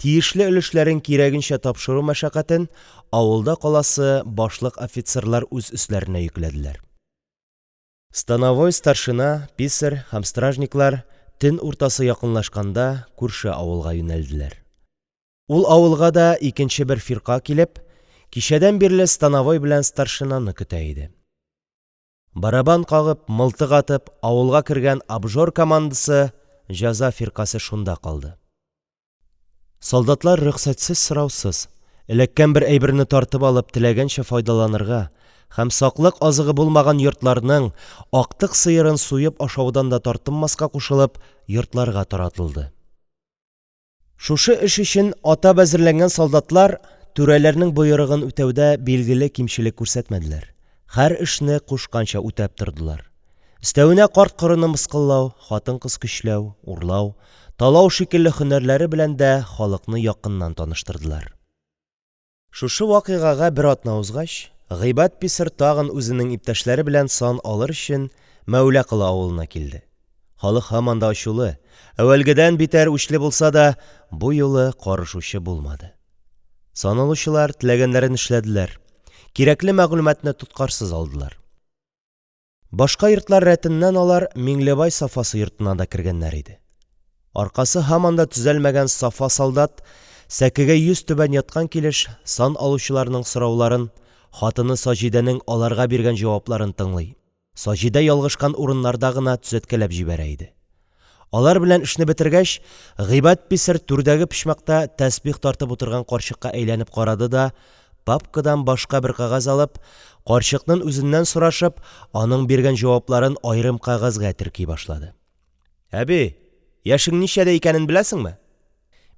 тиешле өлешләрен кирәгенчә тапшыру мәшәкатен авылда каласы башлык офицерлар үз өсләренә йөкләделәр. Становой, старшина, писарь һәм стражниклар төн уртасы якынлашканда күрше авылга юнәлделәр. Ул авылга да икенче бер фирка килеп, кичәдән бирле становой белән старшинаны көтә иде. Барабан кагып, мылтык атып, авылга кергән «обжор командасы» – җәза фиркасе шунда калды. Солдатлар рөхсәтсез-сораусыз, эләккән бер әйберне тартып алып теләгәнчә файдаланырга һәм саклык азыгы булмаган йортларның актык сыерын суеп ашаудан да тартынмаска кушылып, йортларга таратылды. Шушы эш өчен атап әзерләнгән солдатлар түрәләрнең боерыгын үтәүдә билгеле кимчелек күрсәтмәделәр, һәр эшне кушканча үтәп тордылар. Өстәвенә карт-корыны мыскыллау, хатын-кыз көчләү, урлау, талау шикелле һөнәрләре белән дә халыкны якыннан таныштырдылар. Шушы вакыйгага бер атна узгач, Гыйбад писарь тагын үзенең иптәшләре белән сан алыр өчен Мәүла Колы авылына килде. Халык һаман да ачулы, әүвәлгедән битәр үчле булса да, бу юлы карышучы булмады. Сан алучылар теләгәннәрен эшләделәр, кирәкле мәгълүматны тоткарсыз алдылар. Башка йортлар рәтеннән алар Миңлебай Сафасы йортына да кергәннәр иде. Аркасы һаман да төзәлмәгән Сафа солдат, сәкегә йөзтүбән яткан килеш, сан алучыларның сорауларын, хатыны Саҗидәнең аларга биргән җавапларын тыңлый, Саҗидә ялгышкан урыннарда гына төзәткәләп җибәрә иде. Алар белән эшне бетергәч, Гыйбад писарь түрдәге почмакта тәсбих тартып утырган карчыкка әйләнеп карады да, папкадан башка бер кәгазь алып, карчыкнын үзеннән сорашып, аның биргән җавапларын аерым кәгазьгә терки башлады. Әби, яшең ничәдә икәнен беләсеңме?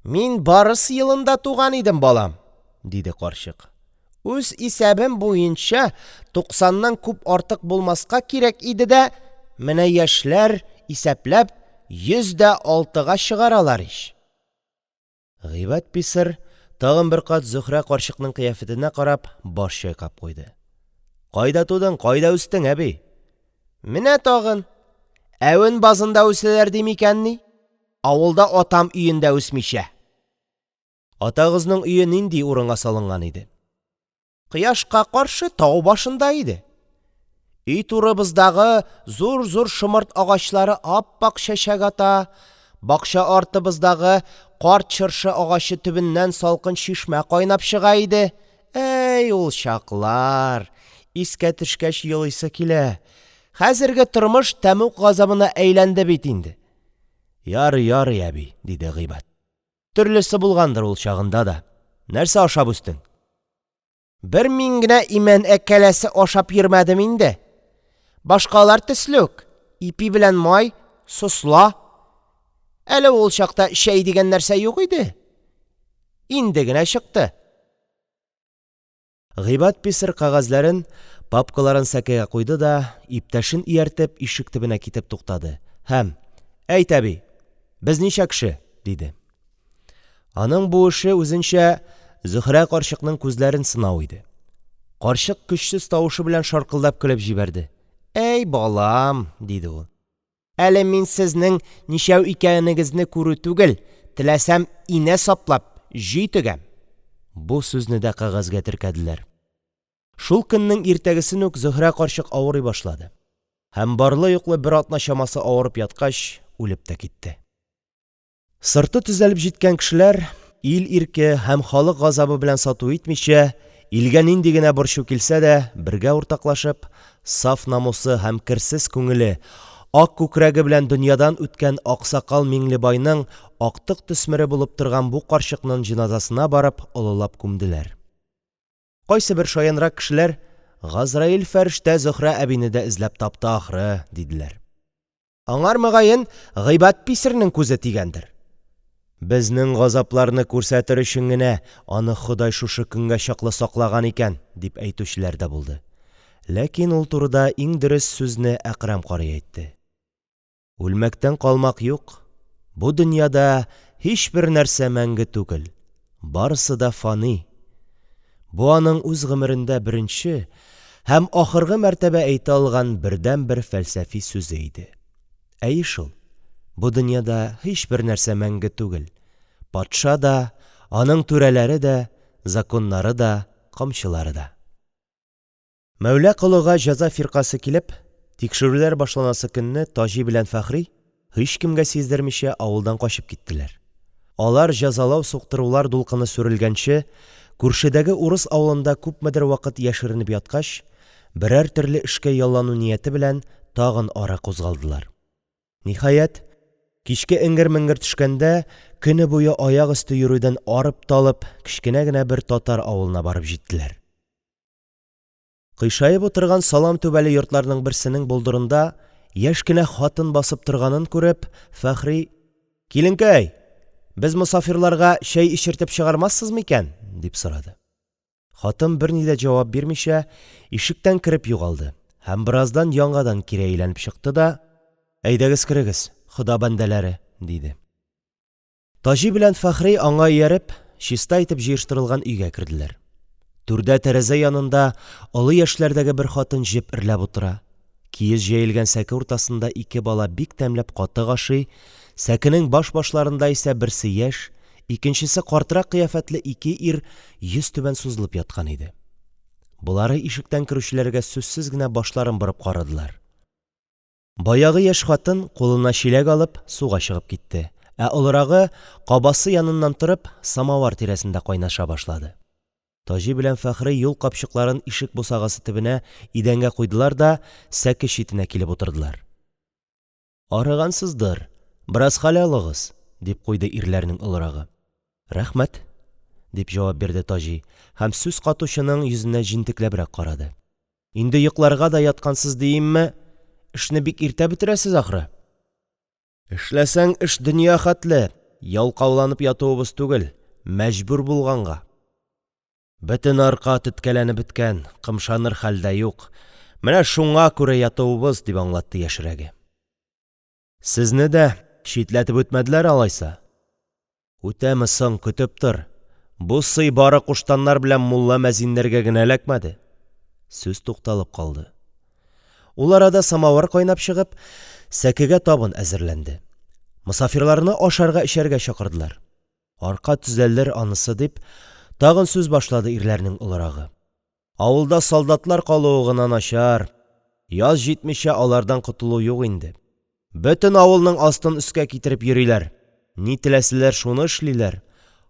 Мин Барыс елында туган идем, балам, диде карчык. Үз исәбем буенча, туксаннан күп артык булмаска кирәк иде дә, менә яшьләр, исәпләп, 106-га чыгаралар ич. Гыйбад писарь, тагын бер кат Зөһрә карчыкның кыяфәтенә карап, баш чайкап куйды. Кайда тудың, кайда үстең, әби? Менә тагын! Әвен базында үсәләр ди микәнни? Авылда атам өендә үсмичә. Атагызның өе нинди урынга салынган иде? Кояшка каршы тау башында иде. Өй турыбыздагы зур-зур шомырт агачлары ап-ак чәчәк ата, бакча артыбыздагы карт чыршы агачы төбеннән салкын чишмә кайнап чыга иде. Әй, ул чаклар! Искә төшкәч елыйсы килә. Хәзерге тормыш тәмуг газабына әйләнде бит инде. Ярый, ярый, әби, диде Гыйбад. Төрлесе булгандыр ул чагында да. Нәрсә ашап үстең? Бер мин генә имән әкәләсе ашап йөрмәдем инде. Башкалар төсле үк, ипи белән май, сосла. Әле ул чакта чәй дигән нәрсә юк иде. Инде генә чыкты. Гыйбад писарь кәгазьләрен, папкаларын сәкегә куйды да, иптәшен ияртеп, ишек төбенә китеп туктады һәм: – Әйт, әби, без ничә кеше? – диде. Аның бу эше, үзенчә, Зөһрә карчыкның күзләрен сынау иде. Карчык көчсез тавышы белән шаркылдап көлеп җибәрде. – Әй балам, – диде ул. Әле мин сезнең ничәү икәнегезне күрү түгел, теләсәм, инә саплап, җөй тегәм. Бу сүзне дә кәгазьгә теркәделәр. Шул көннең иртәгесен үк Зөһрә карчык авырый башлады һәм, барлы-юклы бер атна чамасы авырып яткач, үлеп тә китте. Сырты төзәлеп җиткән кешеләр, ил ирке һәм халык газабы белән сату итмичә, илгә нинди генә борчу килсә дә, бергә уртаклашып, саф намусы һәм керсез күңеле, ак күкрәге белән дөньядан үткән аксакал Миңлебайның актык төсмере булып торган бу карчыкның җеназасына барып, олылап күмделәр. Кайсыбер шаянрак кешеләр: «Газраил фәрештә Зөһрә әбине дә эзләп тапты, ахры», – диделәр. Аңар, мөгаен, Гыйбад писернең күзе тигәндер. Безнең газапларны күрсәтер өчен генә аны Ходай шушы көнгә чаклы саклаган икән, дип әйтүчеләр дә булды. Ләкин ул турыда иң дөрес сүзне Әкрәм карый әйтте: «Үлмәктән калмак юк, бу дөньяда һичбер нәрсә мәңге түгел, барысы да фани». Бу аның үз гомерендә беренче һәм ахыргы мәртәбә әйтә алган бердәнбер фәлсәфи сүзе иде. Әйе шул, бу дөньяда һичбер нәрсә мәңге түгел: патша да, аның түрәләре дә, законнары да, камчылары да. Мәүла Колыга җәза фиркасе килеп, тикшерүләр башланасы көнне Таҗи белән Фәхри, һичкемгә сиздермичә, авылдан качып киттеләр. Алар җәзалау-суктырулар дулкыны сүрелгәнче, күршедәге урыс авылында күпмедер вакыт яшеренеп яткач, берәр төрле эшкә яллану нияте белән тагын ары кузгалдылар. Ниһаять, кичке эңгер-меңгер төшкәндә, көне буе аяк өсте йөрүдән арып-талып, кечкенә генә бер татар авылына барып җиттеләр. Кыйшаеп утырган салам түбәле йортларның берсенең болдырында яшь кенә хатын басып торганын күреп, Фәхри: – Киленкәй, без мосафирларга чәй эчертеп чыгармассыз микән? – дип сорады. Хатын, берни дә җавап бирмичә, ишектән кереп югалды һәм бераздан яңадан кире әйләнеп чыкты да: – Әйдәгез, керегез, Хода бәндәләре, – диде. Таҗи белән Фәхри, аңа ияреп, чиста итеп җыештырылган өйгә керделәр. Түрдә, тәрәзә янында, олы яшьләрдәге бер хатын җеп эрләп утыра, киез җәелгән сәке уртасында ике бала бик тәмләп катык ашый, сәкенең баш-башларында исә берсе яшь, икенчесе картрак кыяфәтле ике ир йөзтүбән сузылып яткан иде. Болары ишектән керүчеләргә сүзсез генә башларын борып карадылар. Баягы яшь хатын, кулына чиләк алып, суга чыгып китте, ә олырагы, кабасы яныннан торып, самавыр тирәсендә кайнаша башлады. Таҗи белән Фәхри юл капчыкларын ишек бусагасы төбенә идәнгә куйдылар да сәке читенә килеп утырдылар. Арыгансыздыр, бераз хәл алыгыз, дип куйды ирләрнең олырагы. Рәхмәт, дип җавап бирде Таҗи һәм сүз катучының йөзенә җентекләбрәк карады. Инде йокларга да яткансыз диимме? Эшне бик иртә бетерәсез, ахры. Эшләсәң, эш дөнья хәтле, ялкауланып ятуыбыз түгел, мәҗбүр булганга. Бөтен арка теткәләнеп беткән, кымшаныр хәл дә юк. Менә шуңа күрә ятуыбыз, дип аңлатты яшьрәге. Сезне дә читләтеп үтмәделәр, алайса? Үтәме соң, көтеп тор. Бу сый бары куштаннар белән мулла-мәзиннәргә генә эләкмәде. Сүз тукталып калды. Ул арада самавыр кайнап чыгып, сәкегә табын әзерләнде. Мосафирларны ашарга-эчәргә чакырдылар. Арка төзәлер анысы дип, тагын сүз башлады ирләрнең олырагы. Авылда солдатлар калуы гына начар. Яз җитмичә алардан котылу юк инде. Бөтен авылның астын өскә китереп йөриләр. Ни теләсәләр, шуны эшлиләр.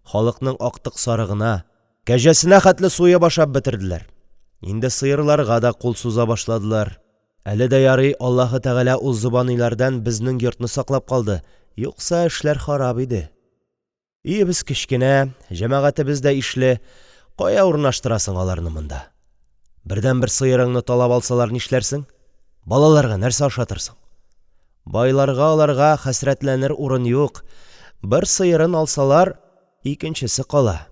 Халыкның актык сарыгына, кәҗәсенә хәтле суеп ашап бетерделәр. Инде сыерларга да кул суза башладылар. Әле дә ярый Аллаһы Тәгалә ул зобаниләрдән безнең йортны саклап калды, юкса эшләр харап иде. Өебез кечкенә, җәмәгатебез дә ишле, кая урнаштырасың аларны монда? Бердәнбер сыерыңны талап алсалар нишләрсең? Балаларга нәрсә ашатырсың? Байларга аларга хәсрәтләнер урын юк. Бер сыерын алсалар, икенчесе кала.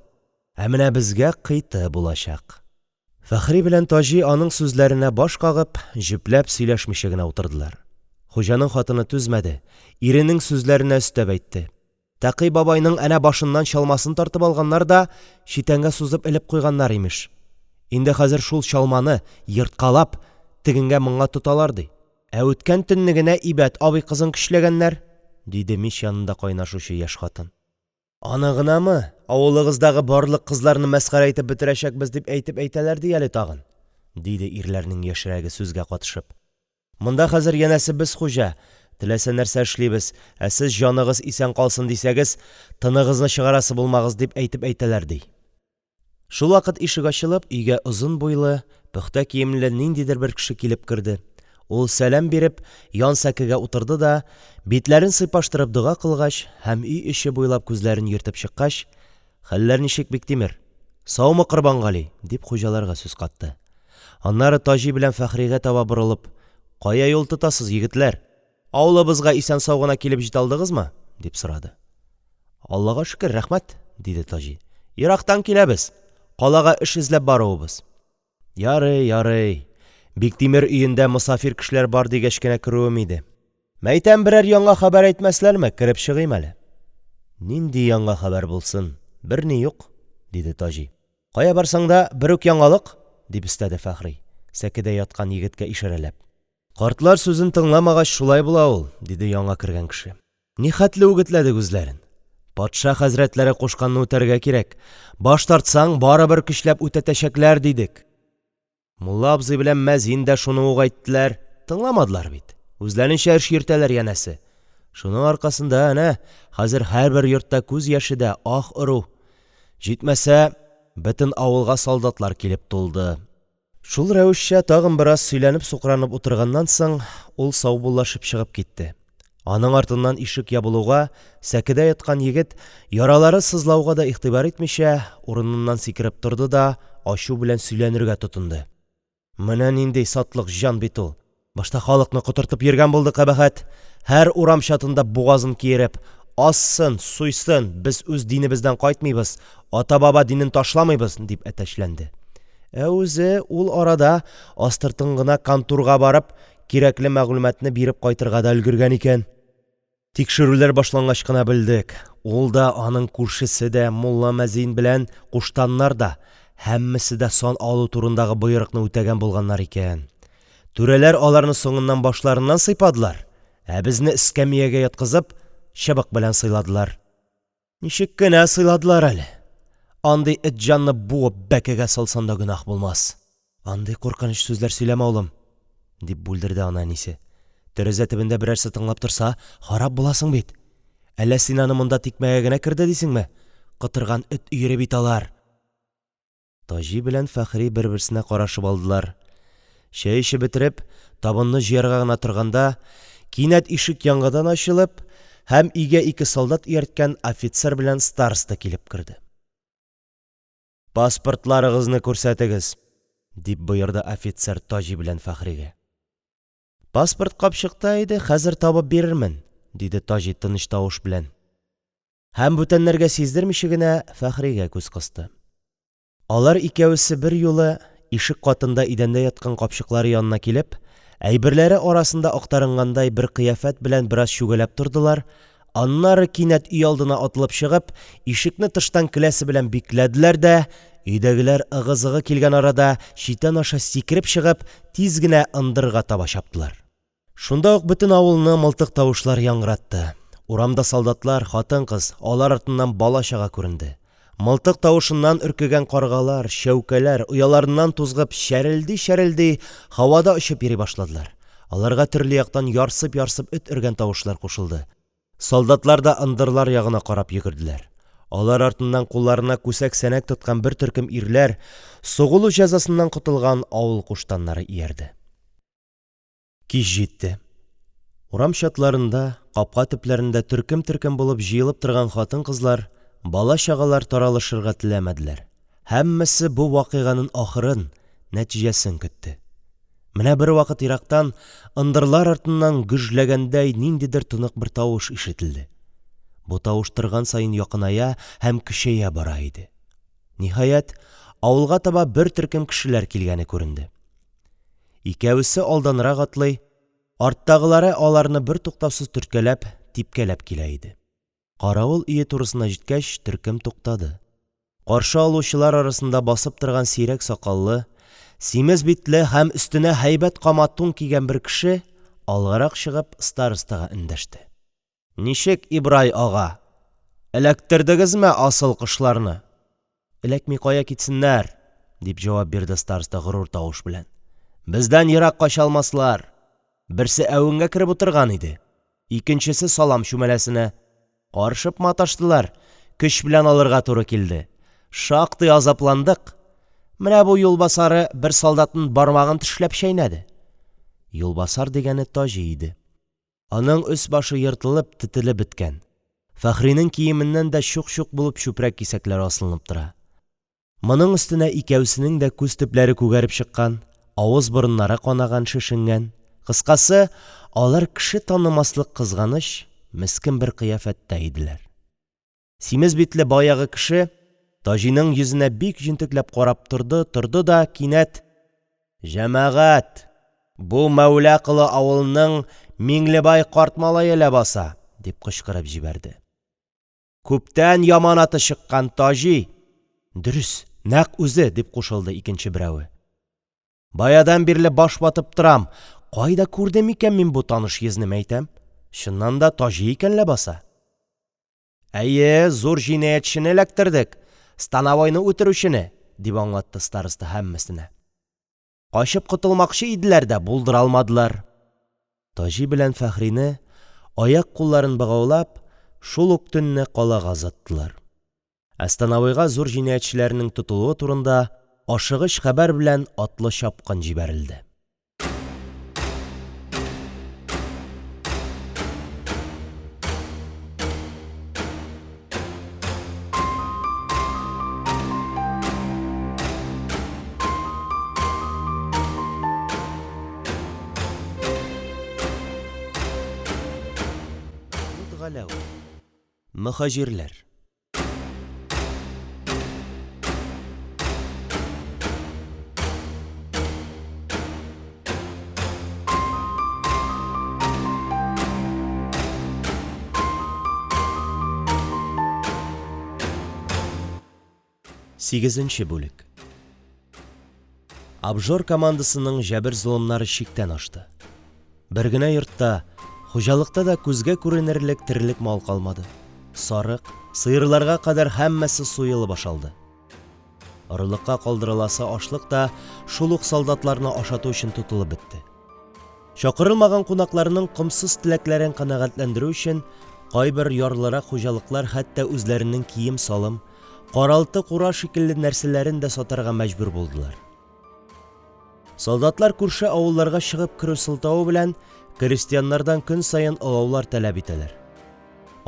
Ә менә безгә кыйты булачак. Фәхри белән Таҗи аның сүзләренә баш кагып, җөпләп сөйләшмичә генә утырдылар. Хуҗаның хатыны түзмәде, иренең сүзләренә өстәп әйтте. Тәкый бабайның әнә башыннан чалмасын тартып алганнар да читәнгә сузып элеп куйганнар, имеш. Инде хәзер шул чалманы, ерткалап, тегеңә-моңа тоталар, ди. Ә үткән төнне генә Ибәт абый кызын көчләгәннәр, диде мич янында кайнашучы яшь хатын. Аны гынамы, авылыгыздагы барлык кызларны мәсхәрә итеп бетерәчәкбез дип әйтеп әйтәләр ди әле тагын, диде ирләрнең яшьрәге, сүзгә катышып. Монда хәзер янәсе без хуҗа, теләсә нәрсә эшлибез, ә сез җаныгыз исән калсын дисәгез, тыныгызны чыгарасы булмагыз дип әйтеп әйтәләр ди. Шулвакыт ишек ачылып, өйгә озын буйлы, пөхтә киемле ниндидер бер кеше килеп керде. Ул, сәлам биреп, ян сәкегә утырды да, битләрен сыйпаштырып дога кылгач һәм өй эче буйлап күзләрен йөртеп чыккач: – Хәлләр ничек, Биктимер? Саумы, Корбангали? – дип, хуҗаларга сүз катты. Аннары Таҗи белән Фәхригә таба борылып: – Кая юл тотасыз, егетләр? Авылыбызга исән-сау гына килеп җитә алдыгызмы? – дип сорады. – Аллага шөкер, рәхмәт, – диде Таҗи. – Ерактан киләбез. Калага эш эзләп баруыбыз. Ярый, ярый, Биктимер өендә мосафир кешеләр бар дигәч кенә керүем иде. Мәйтәм, берәр яңа хәбәр әйтмәсләрме, кереп чыгыйм әле. Нинди яңа хәбәр булсын, берни юк, – диде Таҗи. Кая барсаң да, бер үк яңалык, – дип өстәде Фәхри, сәкедә яткан егеткә ишарәләп. Картлар сүзен тыңламагач, шулай була ул, – диде яңа кергән кеше. Нихәтле үгетләдек үзләрен. Патша хәзрәтләре кушканны үтәргә кирәк, баш тартсаң, барыбер көчләп үтәтәчәкләр, дидек. Мулла абзый белән мәзин дә шуны ук әйттеләр, тыңламадылар бит, үзләренчә эш йөртәләр, янәсе. Шуның аркасында, әнә хәзер һәрбер йортта күз яше дә ах ору. Җитмәсә, бөтен авылга солдатлар килеп тулды. Шул рәвешчә тагын бераз сөйләнеп-сукранып утырганнан соң, ул саубуллашып чыгып китте. Аның артыннан ишек ябылуга, сәкедә яткан егет, яралары сызлауга да игътибар итмичә, урыныннан сикереп торды да ачу белән сөйләнергә тотынды: – Менә нинди сатлык җан бит ул! Башта халыкны котыртып йөргән булды, кабахәт, һәр урам чатында бугазын киереп: «Ассын, суйсын, без үз динебездән кайтмыйбыз, ата-баба динен ташламыйбыз!» – дип әтәчләнде. Ә үзе ул арада астыртын гына кантурга барып, кирәкле мәгълүматны биреп кайтырга да өлгергән икән. Тикшерүләр башлангач кына белдек: ул да, аның күршесе дә, мулла-мәзин белән куштаннар да – һәммәсе дә сан алу турындагы боерыкны үтәгән булганнар икән. Түрәләр аларны соңыннан башларыннан сыйпадылар, ә безне, эскәмиягә яткызып, чыбык белән сыйладылар. Ничек кенә сыйладылар әле! Андый эт җанны буып бәкегә салсаң да гөнаһ булмас. Андый куркыныч сүзләр сөйләмә, улым, дип бүлдерде аны әнисе. Тәрәзә төбендә берәрсе тыңлап торса, харап буласың бит. Әллә син аны монда тикмәгә генә керде дисеңме? Котырган эт өере бит алар. Таҗи белән Фәхри бер-берсенә карашып алдылар. Чәй эчеп бетереп, табынны җыярга гына торганда, кинәт ишек яңадан ачылып, һәм өйгә ике солдат иярткән офицер белән староста килеп керде. Паспортларыгызны күрсәтегез! – дип боерды офицер Таҗи белән Фәхригә. Паспорт капчыкта иде, хәзер табып бирермен, – диде Таҗи тыныч тавыш белән һәм, бүтәннәргә сиздермичә генә, Фәхригә күз кысты. Алар икәвесе берьюлы, ишек катында идәндә яткан капчыклары янына килеп, әйберләре арасында актарынгандай бер кыяфәт белән бераз чүгәләп тордылар, аннары кинәт өйалдына атылып чыгып, ишекне тыштан келәсе белән бикләделәр дә, өйдәгеләр ыгы-зыгы килгән арада читән аша сикереп чыгып, тиз генә ындырга таба чаптылар. Шунда ук бөтен авылны мылтык тавышлары яңгыратты. Урамда солдатлар, хатын-кыз, алар артыннан бала-чага күренде. Мылтык тавышыннан өркегән каргалар, чәүкәләр, ояларыннан тузгып, чәрелди-чәрелди, һавада очып йөри башладылар. Аларга төрле яктан ярсып-ярсып эт өргән тавышлар кушылды. Солдатлар да ындырлар ягына карап йөгерделәр. Алар артыннан кулларына күсәк-сәнәк тоткан бер төркем ирләр, сугылу җәзасыннан котылган авыл куштаннары иярде. Кич җитте. Урам чатларында, капка төпләрендә төркем-төркем булып җыелып торган хатын-кызлар, бала-чагалар таралышырга теләмәделәр. Һәммәсе бу вакыйганың ахырын, нәтиҗәсен көтте. Менә бервакыт ерактан, ындырлар артыннан гөжләгәндәй ниндидер тонык бер тавыш ишетелде. Бу тавыш торган саен якыная һәм көчәя бара иде. Ниһаять, авылга таба бер төркем кешеләр килгәне күренде. Икәвесе алданрак атлый, арттагылары аларны бертуктаусыз төрткәләп, типкәләп килә иде. Каравыл өе турысына җиткәч, төркем туктады. Каршы алучылар арасында басып торган сирәк сакаллы, симез битле һәм өстенә һәйбәт кама тун кигән бер кеше, алгарак чыгып, старостага эндәште. – Ничек, Ибрай ага, эләктердегезме асыл кошларны? Эләкми кая китсеннәр? – дип җавап бирде староста горур тавыш белән. – Бездән ерак кача алмаслар. Берсе әвенгә кереп утырган иде, икенчесе салам чүмәләсенә. Карышып маташтылар, көч белән алырга туры килде. Шактый азапландык. Менә бу юлбасары бер солдатның бармагын тешләп чәйнәде. «Юлбасар» дигәне Таҗи иде. Аның өс-башы ертылып, тетелеп беткән, Фәхринең киеменнән дә чук-чук булып чүпрәк кисәкләре асылынып тора. Моның өстенә икәвесенең дә күз төпләре күгәреп чыккан, авыз-борыннары канаган, шешенгән; кыскасы, алар кеше танымаслык кызганыч, мескен бер кыяфәттә иделәр. Симез битле баягы кеше Таҗиның йөзенә бик җентекләп карап торды-торды да кинәт: – Җәмәгать, бу Мәүла Колы авылының Миңлебай карт малае ләбаса! – дип кычкырып җибәрде. Күптән яманаты чыккан Таҗи! Дөрес, нәкъ үзе! – дип кушылды икенче берәве. Баядан бирле баш ватып торам: кайда күрдем икән мин бу таныш йөзне, мәйтәм. Чыннан да, Таҗи икән ләбаса! Әйе, зур җинаятьчене эләктердек, становойны үтерүчене! – дип аңлатты староста һәммәсенә. Качып котылмакчы иделәр дә, булдыра алмадылар. Таҗи белән Фәхрине, аяк-кулларын богаулап, шул ук төнне калага озаттылар. Ә становойга зур җинаятьчеләрнең тотылуы турында ашыгыч хәбәр белән атлы чапкын җибәрелде. Мөхаҗирләр. Сигезенче бүлек. Обжор командасының җәбер-золымнары чиктән ашты. Бер генә йортта, хуҗалыкта да күзгә күренерлек терлек мал калмады. Сарык, сыерларга кадәр һәммәсе суелып ашалды. Орлыкка калдырыласы ашлык та шул ук солдатларны ашату өчен тотылып бетте. Чакырылмаган кунакларның комсыз теләкләрен канәгатьләндерү өчен кайбер ярлырак хуҗалыклар хәтта үзләренең кием-салым, каралты-кура шикелле нәрсәләрен дә сатарга мәҗбүр булдылар. Солдатлар күрше авылларга чыгып керү сылтавы белән крестьяннардан көн саен олаулар таләп итәләр.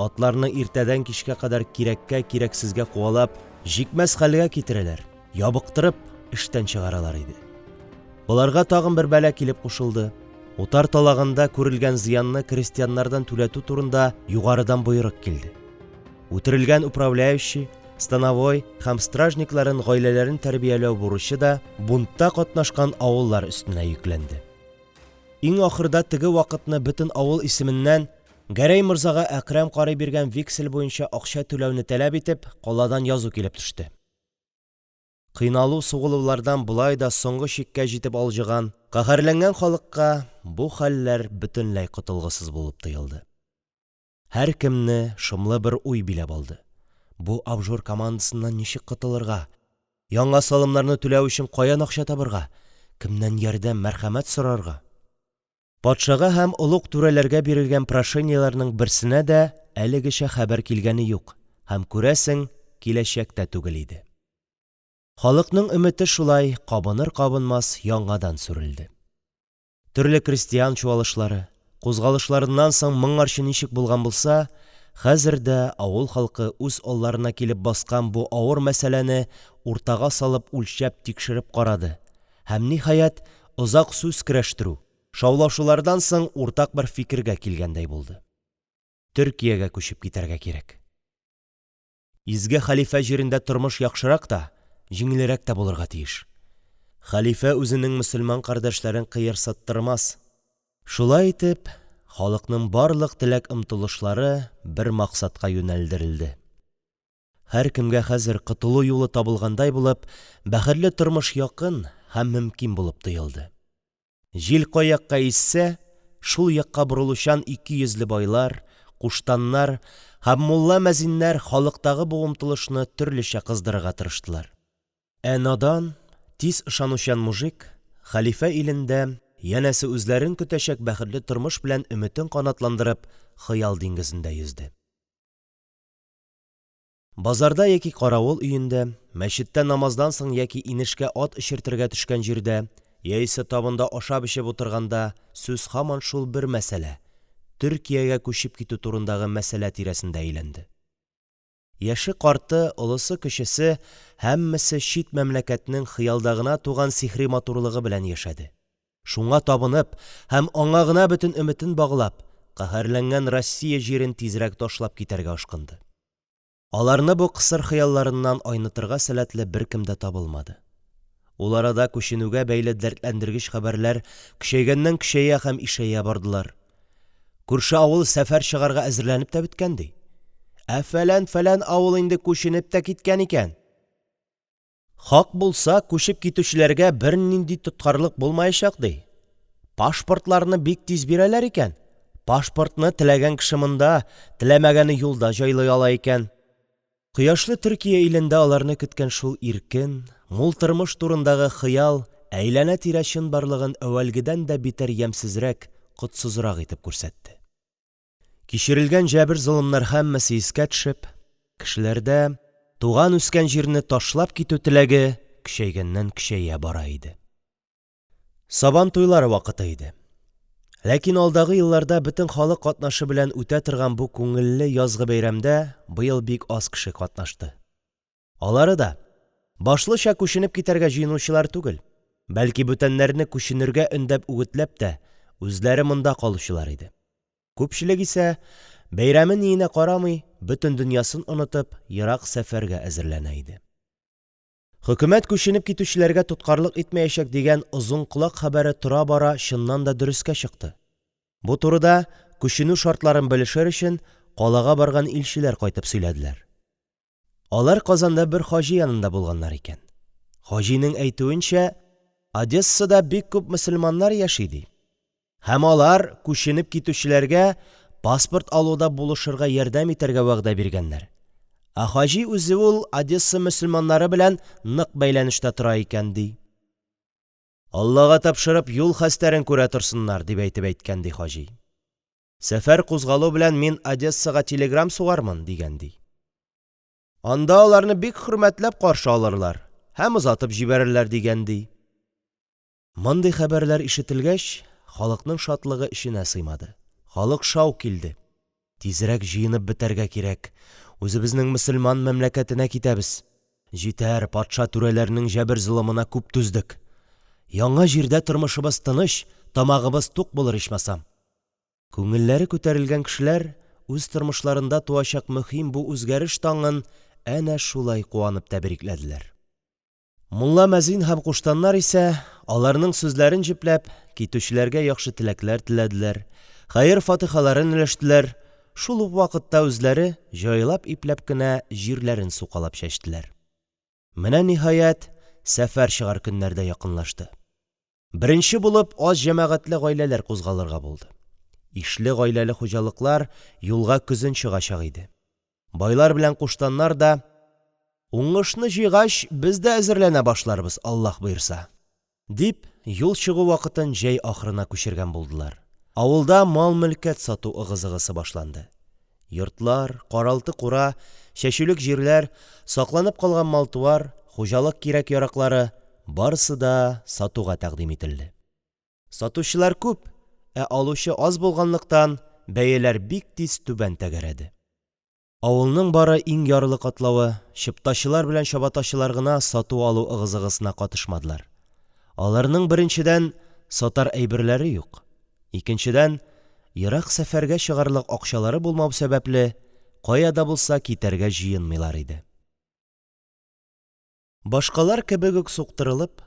Атларны иртәдән кичкә кадәр кирәккә-кирәксезгә куалап, җикмәс хәлгә китерәләр, ябыктырып, эштән чыгаралар иде. Боларга тагын бер бәла килеп кушылды. Утар талаганда күрелгән зыянны крестьяннардан түләтү турында югарыдан боерык килде. Үтерелгән управляющий, становой һәм стражникларын гаиләләрен тәрбияләү бурычы да бунтта катнашкан авыллар өстенә йөкләнде. Иң ахырда теге вакытны бөтен авыл исеменнән Гәрәй морзага Әкрәм карый биргән вексель буенча акча түләүне таләп итеп, каладан язу килеп төште. Кыйналу-сугылулардан болай да соңгы чиккә җитеп алҗыган, каһәрләнгән халыкка бу хәлләр бөтенләй котылгысыз булып тоелды. Һәркемне шомлы бер уй биләп алды: бу обжор командасыннан ничек котылырга, яңа салымнарны түләү өчен каян акча табарга, кемнән ярдәм, мәрхәмәт сорарга? Патшага һәм олуг түрәләргә бирелгән прошениеләрнең берсенә дә әлегечә хәбәр килгәне юк һәм, күрәсең, киләчәк тә түгел иде. Халыкның өмете шулай кабыныр-кабынмас яңадан сүрелде. Төрле крестьян чуалышлары, кузгалышларыннан соң моңарчы ничек булган булса, хәзер дә авыл халкы үз алларына килеп баскан бу авыр мәсьәләне уртага салып үлчәп-тикшереп карады һәм, ниһаять, озак сүз көрәштерү, шаулашулардан соң уртак бер фикергә килгәндәй булды. Төркиягә күчеп китәргә кирәк. Изге хәлифә җирендә тормыш яхшырак та, җиңелрәк тә булырга тиеш. Хәлифә үзенең мөселман кардәшләрен кыерсыттырмас. Шулай итеп, халыкның барлык теләк-омтылышлары бер максатка юнәлдерелде. Һәркемгә хәзер котылу юлы табылгандай булып, бәхетле тормыш якын һәм мөмкин булып тоелды. Җил кай якка иссә, шул якка борылучан икейөзле байлар, куштаннар һәм мулла-мәзиннәр халыктагы бу омтылышны төрлечә кыздырырга тырыштылар. Ә надан, тиз ышанучан мужик хәлифә илендә, янәсе үзләрен көтәчәк бәхетле тормыш белән өметен канатландырып, хыял диңгезендә йөзде. Базарда яки каравыл өендә, мәчеттә намаздан соң яки инешкә ат эчертергә төшкән җирдә, яисә табында ашап-эчеп утырганда сүз һаман шул бер мәсьәлә – Төркиягә күчеп китү турындагы мәсьәлә тирәсендә әйләнде. Яше-карты, олысы-кечесе – һәммәсе чит мәмләкәтнең хыялда гына туган сихри матурлыгы белән яшәде, шуңа табынып һәм аңа гына бөтен өметен баглап, каһәрләнгән Россия җирен тизрәк ташлап китәргә ашкынды. Аларны бу кысыр хыялларыннан айнытырга сәләтле беркем дә табылмады. Ул арада күченүгә бәйле дәртләндергеч хәбәрләр көчәйгәннән-көчәя һәм ишәя бардылар. Күрше авыл сәфәр чыгарга әзерләнеп тә беткән, ди. Ә фәлән-фәлән авыл инде күченеп тә киткән икән. Хак булса, күчеп китүчеләргә бернинди тоткарлык булмаячак, ди. Пашпортларны бик тиз бирәләр икән. Пашпортны теләгән кеше монда, теләмәгәне юлда җайлый ала икән. Кояшлы Төркия илендә аларны көткән шул иркен, мул тормыш турындагы хыял әйләнә-тирә чынбарлыгын әүвәлгедән дә битәр ямьсезрәк, котсызрак итеп күрсәтте. Кичерелгән җәбер-золымнар һәммәсе искә төшеп, кешеләрдә туган-үскән җирне ташлап китү теләге көчәйгәннән-көчәя бара иде. Сабан туйлары вакыты иде. Ләкин алдагы елларда бөтен халык катнашы белән үтә торган бу күңелле язгы бәйрәмдә быел бик аз кеше катнашты. Алары да, башлыча, күченеп китәргә җыенучылар түгел, бәлки бүтәннәрне күченергә өндәп-үгетләп тә, үзләре монда калучылар иде. Күпчелек исә, бәйрәме-ниенә карамый, бөтен дөньясын онытып, ерак сәфәргә әзерләнә иде. Хөкүмәт күченеп китүчеләргә тоткарлык итмәячәк дигән озын колак хәбәре тора-бара чыннан да дөрескә чыкты. Бу турыда, күченү шартларын белешер өчен, калага барган илчеләр кайтып сөйләделәр. Алар Казанда бер хаҗи янында булганнар икән. Хаҗиның әйтүенчә, Одессада бик күп мөселманнар яши, ди. Һәм алар күченеп китүчеләргә паспорт алуда булышырга ярдәм итәргә вәгъдә биргәннәр. Ә хаҗи үзе ул Одесса мөселманнары белән нык бәйләнештә тора икән, ди. Аллага тапшырып, юл хәстәрен күрә торсыннар, дип әйтеп әйткән, ди хаҗи. Сәфәр кузгалу белән мин Одессага телеграм сугармын, дигән, ди. Анда аларны бик хөрмәтләп каршы алырлар һәм озатып җибәрерләр, дигән, ди. Мондый хәбәрләр ишетелгәч, халыкның шатлыгы эченә сыймады. Халык шау килде. Тизрәк җыенып бетәргә кирәк, үзебезнең мөселман мәмләкәтенә китәбез. Җитәр, патша түрәләренең җәбер-золымына күп түздек. Яңа җирдә тормышыбыз тыныч, тамагыбыз тук булыр ичмасам. Күңелләре күтәрелгән кешеләр үз тормышларында туачак мөһим бу үзгәреш таңын әнә шулай куанып тәбрикләделәр. Мулла-мәзин һәм куштаннар исә, аларның сүзләрен җөпләп, китүчеләргә яхшы теләкләр теләделәр, хәер-фатихаларын өләштеләр, шул ук вакытта үзләре җайлап-ипләп кенә җирләрен сукалап чәчтеләр. Менә, ниһаять, сәфәр чыгар көннәр дә якынлашты. Беренче булып аз җәмәгатьле гаиләләр кузгалырга булды. Ишле гаиләле хуҗалыклар юлга көзен чыгачак иде. Байлар белән куштаннар да, Уңышны җыйгач, без дә әзерләнә башларбыз, Аллаһ боерса, дип, юл чыгу вакытын җәй ахырына күчергән булдылар. Авылда мал-мөлкәт сату ыгы-зыгысы башланды. Йортлар, каралты-кура, чәчүлек җирләр, сакланып калган мал-туар, хуҗалык кирәк-яраклары – барысы да сатуга тәкъдим ителде. Сатучылар күп, ә алучы аз булганлыктан, бәяләр бик тиз түбән тәгәрәде. Авылның бары иң ярлы катлавы – чыптачылар белән чабатачылар гына сату-алу ыгы-зыгысына катышмадылар. Аларның, беренчедән, сатар әйберләре юк, икенчедән, ерак сәфәргә чыгарлык акчалары булмау сәбәпле, кая да булса китәргә җыенмыйлар иде. Башкалар кебек үк суктырылып,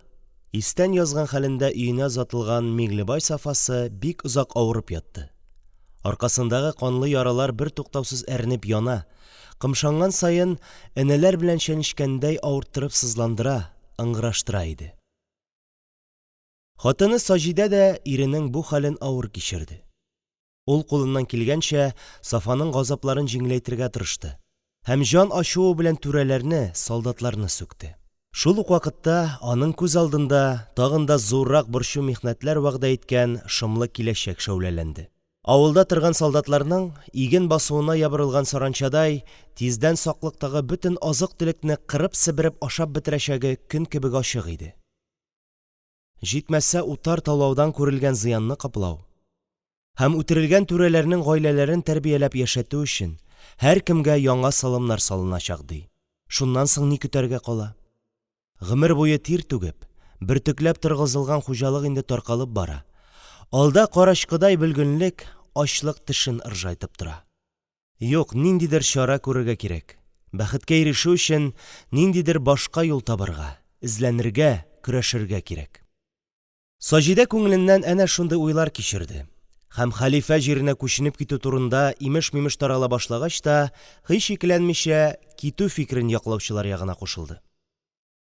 истән язган хәлендә өенә озатылган Миңлебай Сафасы бик озак авырып ятты. Аркасындагы канлы яралар бертуктаусыз әрнеп яна, кымшанган саен, энәләр белән чәнечкәндәй авырттырып сызландыра, ыңгыраштыра иде. Хатыны Саҗидә дә иренең бу хәлен авыр кичерде. Ул кулыннан килгәнчә Сафаның газапларын җиңеләйтергә тырышты һәм җан ачуы белән түрәләрне, солдатларны сүкте. Шул ук вакытта аның күз алдында тагын да зуррак борчу-михнәтләр вәгъдә иткән шомлы киләчәк шәүләләнде. Авылда торган солдатларның, иген басуына ябырылган саранчадай, тиздән саклыктагы бөтен азык-төлекне кырып-себереп ашап бетерәчәге көн кебек ачык иде. Җитмәсә, утар талаудан күрелгән зыянны каплау һәм үтерелгән түрәләрнең гаиләләрен тәрбияләп яшәтү өчен, һәркемгә яңа салымнар салыначак, ди. Шуннан соң ни көтәргә кала? Гомер буе тир түгеп, бөртекләп торгызылган хуҗалык инде таркалып бара, алда карачкыдай бөлгенлек, ачлык тешен ыржайтып тора. Юк, ниндидер чара күрергә кирәк, бәхеткә ирешү өчен, ниндидер башка юл табарга, эзләнергә, көрәшергә кирәк. Саҗидә күңеленнән әнә шундый уйлар кичерде һәм, хәлифә җиренә күченеп китү турында имеш-мимеш тарала башлагач та, һич икеләнмичә, китү фикерен яклаучылар ягына кушылды.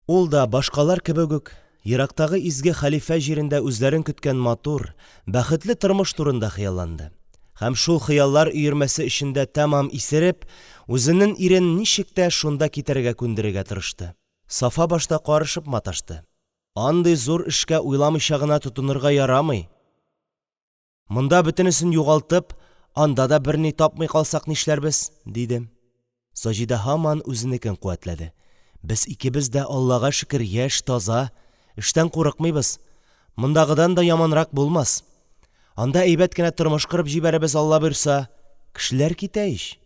Ул да, башкалар кебек үк, ерактагы изге хәлифә җирендә үзләрен көткән матур, бәхетле тормыш турында хыялланды һәм, шул хыяллар өермәсе эчендә тәмам исереп, үзенең ирен ничек тә шунда китәргә күндерергә тырышты. Сафа башта карышып маташты. Андый зур эшкә уйламыйча гына тотынырга ярамый. Монда бөтенесен югалтып, анда да берни тапмый калсак нишләрбез? – диде. Саҗидә һаман үзенекен куәтләде: – Без икебез дә, Аллага шөкер, яшь, таза, эштән курыкмыйбыз. Мондагыдан да яманрак булмас. Анда әйбәт кенә тормыш корып җибәрербез, Алла боерса. Кешеләр китә ич.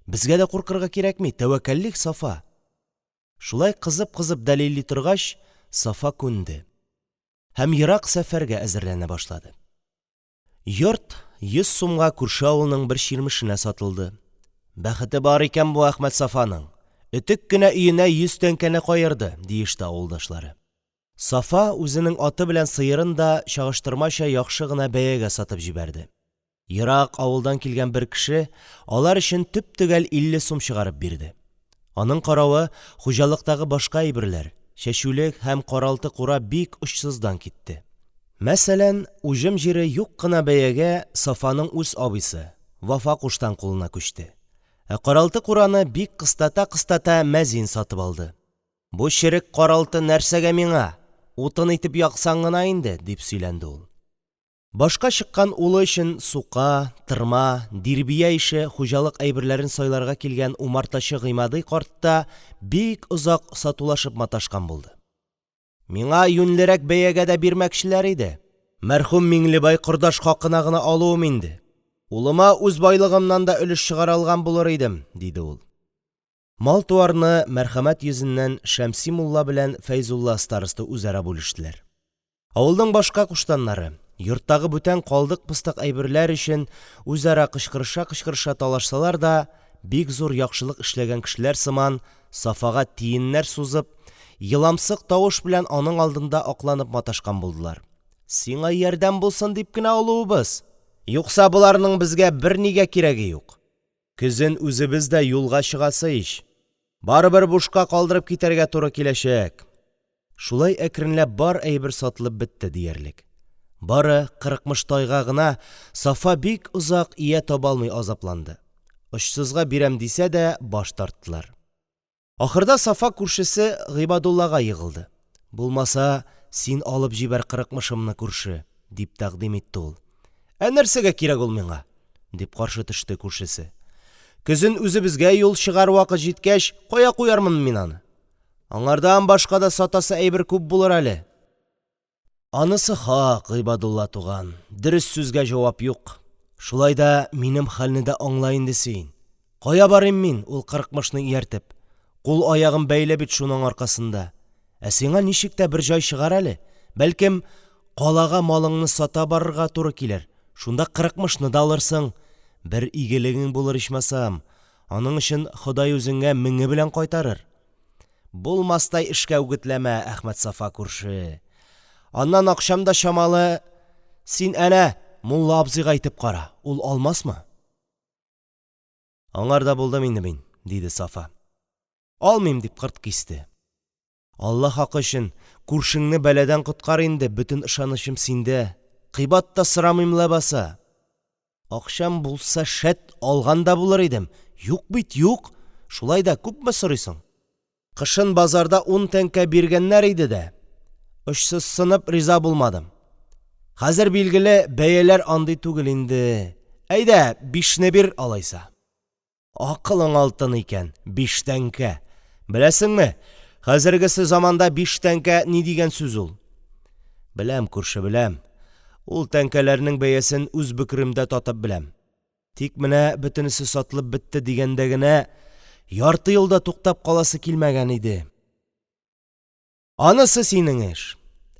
Безгә дә куркырга кирәкми, тәвәккәллик, Сафа. Шулай кызып-кызып дәлилли торгач, Сафа күнде һәм ерак сәфәргә әзерләнә башлады. Йорт 100 сумга күрше авылның бер чирмешенә сатылды. Бәхете бар икән бу Әхмәтсафаның, өтек кенә өенә 100 тәңкәне каерды, диеште авылдашлары. Сафа үзенең аты белән сыерын да чагыштырмача яхшы гына бәягә сатып җибәрде. Ерак авылдан килгән бер кеше алар өчен төп-төгәл 50 сум чыгарып бирде. Аның каравы, хуҗалыктагы башка әйберләр, чәчүлек һәм каралты-кура бик очсыздан китте. Мәсәлән, уҗым җире юк кына бәягә Сафаның үз абыйсы – Вафа куштан кулына күчте. Ә каралты-кураны бик кыстата-кыстата мәзин сатып алды. Бу черек каралты нәрсәгә миңа, утын итеп яксаң гына инде, дип сөйләнде ул. Башка чыккан улы өчен сука, тырма, дирбия ише хуҗалык әйберләрен сайларга килгән умартачы Гыймади карт та бик озак сатулашып маташкан булды. Миңа юньлерәк бәягә дә бирмәкчеләр иде. Мәрхүм Миңлебай кордаш хакына гына алуым инде. Улыма үз байлыгымнан да өлеш чыгара алган булыр идем, диде ул. Мал-туарны мәрхәмәт йөзеннән Шәмси мулла белән Фәйзулла староста үзара бүлештеләр. Авылның башка куштаннары, йорттагы бүтән калдык-постык әйберләр өчен үзара кычкырыша-кычкырыша талашсалар да, бик зур яхшылык эшләгән кешеләр сыман, Сафага тиеннәр сузып, еламсык тавыш белән аның алдында акланып маташкан булдылар. Сиңа ярдәм булсын дип кенә алуыбыз. Юкса боларның безгә бернигә кирәге юк. Көзен үзебез дә юлга чыгасы ич. Барыбер бушка калдырып китәргә туры киләчәк. Шулай әкренләп бар әйбер сатылып бетте диярлек. Бары кырыкмыш тайга гына Сафа бик озак ия таба алмый азапланды. Очсызга бирәм дисә дә, баш тарттылар. Ахырда Сафа күршесе Гыйбадуллага егылды. Булмаса, син алып җибәр кырыкмышымны, күрше, дип тәкъдим итте ул. Ә нәрсәгә кирәк ул миңа? дип каршы төште күршесе. Көзен үзебезгә юл чыгар вакыт җиткәч, кая куярмын мин аны? Аңардан башка да сатасы әйбер күп булыр әле. Анысы хак, Гыйбадулла туган, дөрес сүзгә җавап юк. Шулай да минем хәлне дә аңла инде син. Кая барыйм мин, ул кырыкмышны ияртеп? Кул-аягым бәйле бит шуның аркасында. Ә сиңа ничек тә бер җай чыгар әле. Бәлкем, калага малыңны сата барырга туры килер, шунда кырыкмышны да алырсың. Бер игелегең булыр ичмасам. Аның өчен Ходай үзеңә меңе белән кайтарыр. Булмастай эшкә үгетләмә, Әхмәтсафа күрше. Аннан акчам да чамалы. Син әнә мулла абзыйга әйтеп кара, ул алмасмы? Аңарда булдым инде мин, диде Сафа. Алмыйм, дип кырт кисте. Алла хакы өчен, күршеңне бәладән коткар инде, бөтен ышанычым синдә. Кыйбат та сорамыйм ләбаса. Акчам булса, шәт, алган да булыр идем. Юк бит, юк. Шулай да күпме сорыйсың? Кышын базарда ун тәңкә биргәннәр иде дә, очсызсынып риза булмадым. Хәзер, билгеле, бәяләр андый түгел инде. Әйдә, бишне бир, алайса. Акылың алтын икән, биш тәңкә! Беләсеңме, хәзергесе заманда биш тәңкә ни дигән сүз ул? Беләм, күрше, беләм. Ул тәңкәләрнең бәясен үз бөкремдә татып беләм. Тик менә бөтенесе сатылып бетте дигәндә генә ярты юлда туктап каласы килмәгән иде. Анысы синең эш.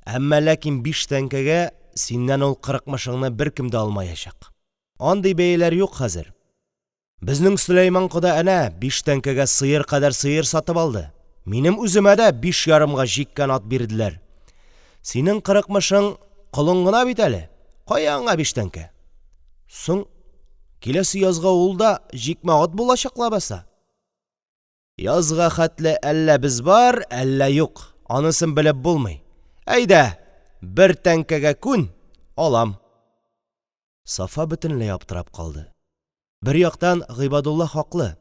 Әмма ләкин биш тәңкәгә синнән ул кырыкмышыңны беркем дә алмаячак. Андый бәяләр юк хәзер. Безнең Сөләйман кода әнә биш тәңкәгә сыер кадәр сыер сатып алды. Минем үземә дә биш ярымга җиккән ат бирделәр. Синең кырыкмышың колын гына бит әле. Кая аңа биш тәңкә? Соң, киләсе язга ул да җикмә ат булачак лабаса. Язга хәтле әллә без бар, әллә юк, анысын белеп булмый. Әйдә, бер тәңкәгә күн, алам. Сафа бөтенләй аптырап калды. Бер яктан, Гыйбадулла хаклы.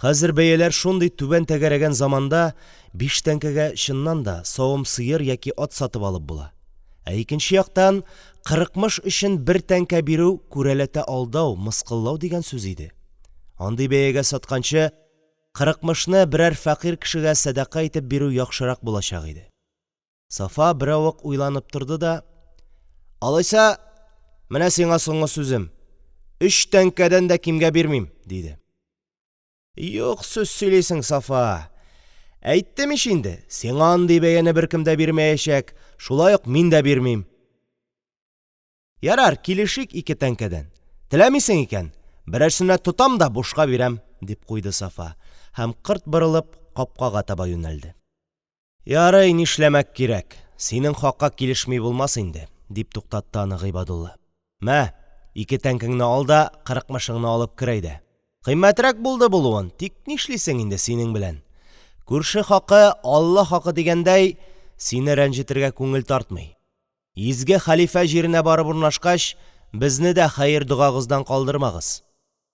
Хәзер бәяләр шундый түбән тәгәрәгән заманда биш тәңкәгә, чыннан да, савым сыер яки ат сатып алып була. Ә икенче яктан, кырыкмыш өчен бер тәңкә бирү күрәләтә алдау, мыскыллау дигән сүз иде. Андый бәягә сатканчы, кырыкмышны берәр фәкыйрь кешегә сәдака итеп бирү яхшырак булачак иде. Сафа беравык уйланып торды да: – Алайса, менә сиңа соңгы сүзем: өч тәңкәдән дә кимгә бирмим, – диде. Юк сүз сөйлисең, Сафа. Әйттем ич инде, сиңа андый бәяне беркем дә бирмәячәк, шулай ук мин дә бирмим. Ярар, килешик ике тәңкәдән. Теләмисең икән, берәрсенә тотам да бушка бирәм, дип куйды Сафа һәм, кырт борылып, капкага таба юнәлде. Ярый, нишләмәк кирәк, синең хакка килешми булмас инде, – дип туктатты аны Гыйбадулла. – Мә, ике тәңкәңне ал да кырыкмышыңны алып кер әйдә. Кыйммәтрәк булды булуын, тик нишлисең инде синең белән. Күрше хакы – Алла хакы дигәндәй, сине рәнҗетергә күңел тартмый. Изге хәлифә җиренә барып урнашкач, безне дә хәер-догагыздан калдырмагыз.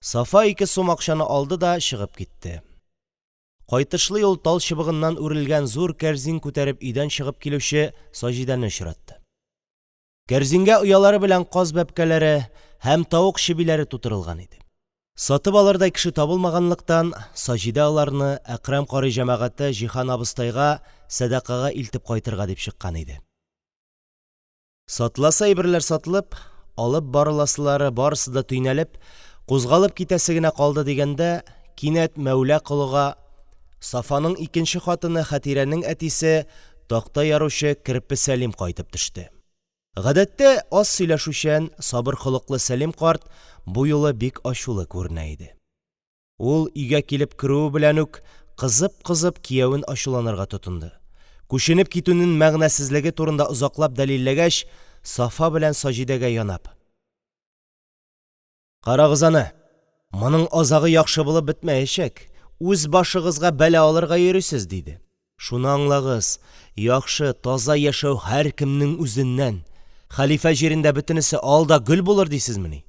Сафа ике сум акчаны алды да чыгып китте. Кайтышлый ул тал чыбыгыннан үрелгән зур кәрзин күтәреп өйдән чыгып килүче Саҗидәне очратты. Кәрзингә оялары белән каз бәбкәләре һәм тавык чебиләре тутырылган иде. Сатып алырдай кеше табылмаганлыктан, Саҗидә аларны Әкрәм карый җәмәгате Җиһан абыстайга сәдакага илтеп кайтырга дип чыккан иде. Сатыласы әйберләр сатылып, алып барыласылары барысы да төйнәлеп, кузгалып китәсе генә калды дигәндә, кинәт Мәүла Колыга Сафаның икенче хатыны Хәтирәнең әтисе – такта яручы Керпе Сәлим кайтып төште. Гадәттә, аз сөйләшүчән, сабыр холыклы Сәлим карт бу юлы бик ачулы күренә иде. Ул, өйгә килеп керүе белән үк, кызып-кызып, киявен ачуланырга тотынды. Күченеп китүнең мәгънәсезлеге турында озаклап дәлилләгәч, Сафа белән Саҗидәгә янап: – Карагыз аны, моның азагы яхшы булып бетмәячәк, үз башыгызга бәла алырга йөрисез, – диде. Шуны аңлагыз: яхшы, таза яшәү һәркемнең үзеннән. Хәлифә җирендә бөтенесе ал да гөл булыр дисезмени?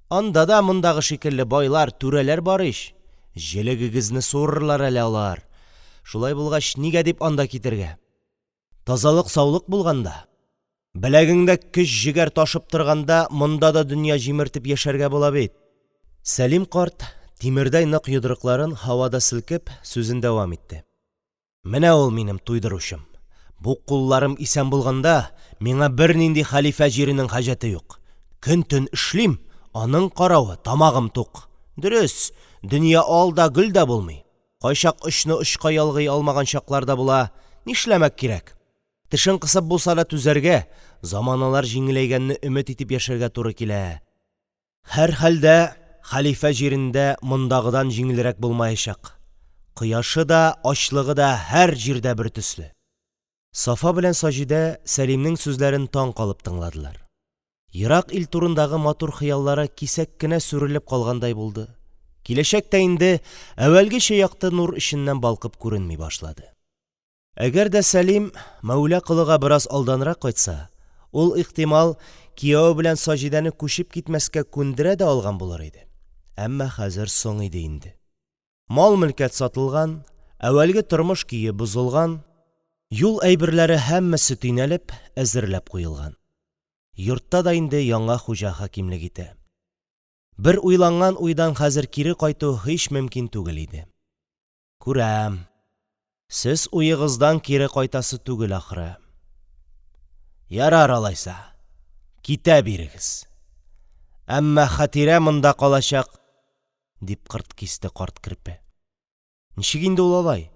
Анда да мондагы шикелле байлар, түрәләр бар ич. Җелегегезне суырырлар әле алар. Шулай булгач, нигә дип анда китәргә? Тазалык-саулык булганда, беләгеңдә көч-җегәр ташып торганда, монда да дөнья җимертеп яшәргә була бит. Сәлим карт, тимердәй нык йодрыкларын һавада селкеп, сүзен дәвам итте. Менә ул минем туйдыручым! Бу кулларым исән булганда, миңа бернинди хәлифә җиренең хаҗәте юк. Көн-төн эшлим, аның каравы тамагым тук. Дөрес, дөнья ал да гөл дә булмый. Кайчак очны очка ялгый алмаган чаклар да була. Нишләмәк кирәк? Тешең кысып булса да түзәргә, заманалар җиңеләйгәнне өмет итеп яшәргә туры килә. Һәрхәлдә, хәлифә җирендә мондагыдан җиңелрәк булмаячак. Кояшы да, ачлыгы да һәр җирдә бертөсле. Сафа белән Саҗидә Сәлимнең сүзләрен таң калып тыңладылар. Ерак ил турындагы матур хыяллары кисәк кенә сүрелеп калгандай булды. Киләчәк тә инде әүвәлгечә якты нур эченнән балкып күренми башлады. Әгәр дә Сәлим Мәүла Колыга бераз алданрак кайтса, ул, ихтимал, кияве белән Саҗидәне күчеп китмәскә күндерә дә алган булыр иде. Әмма хәзер соң иде инде. Мал-мөлкәт сатылган, әүвәлге тормыш көе бозылган, юл әйберләре һәммәсе төйнәлеп, әзерләп куелган. Йортта да инде яңа хуҗа хакимлек итә. Бер уйланган уйдан хәзер кире кайту һич мөмкин түгел иде. Күрәм: сез уегыздан кире кайтасы түгел, ахры. Ярар, алайса, китә бирегез! Әмма Хәтирә монда калачак! – дип кырт кисте карт Керпе. Ничек инде ул алай?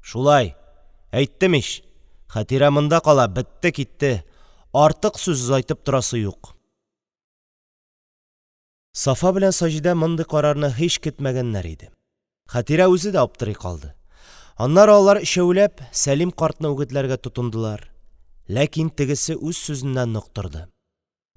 Шулай, әйттем ич: Хәтирә монда кала, бетте-китте, артык сүз озайтып торасы юк! Сафа белән Саҗидә мондый карарны һич көтмәгәннәр иде. Хәтирә үзе дә аптырый калды. Аннары алар өчәүләп Сәлим картны үгетләргә тотындылар, ләкин тегесе үз сүзендә нык торды.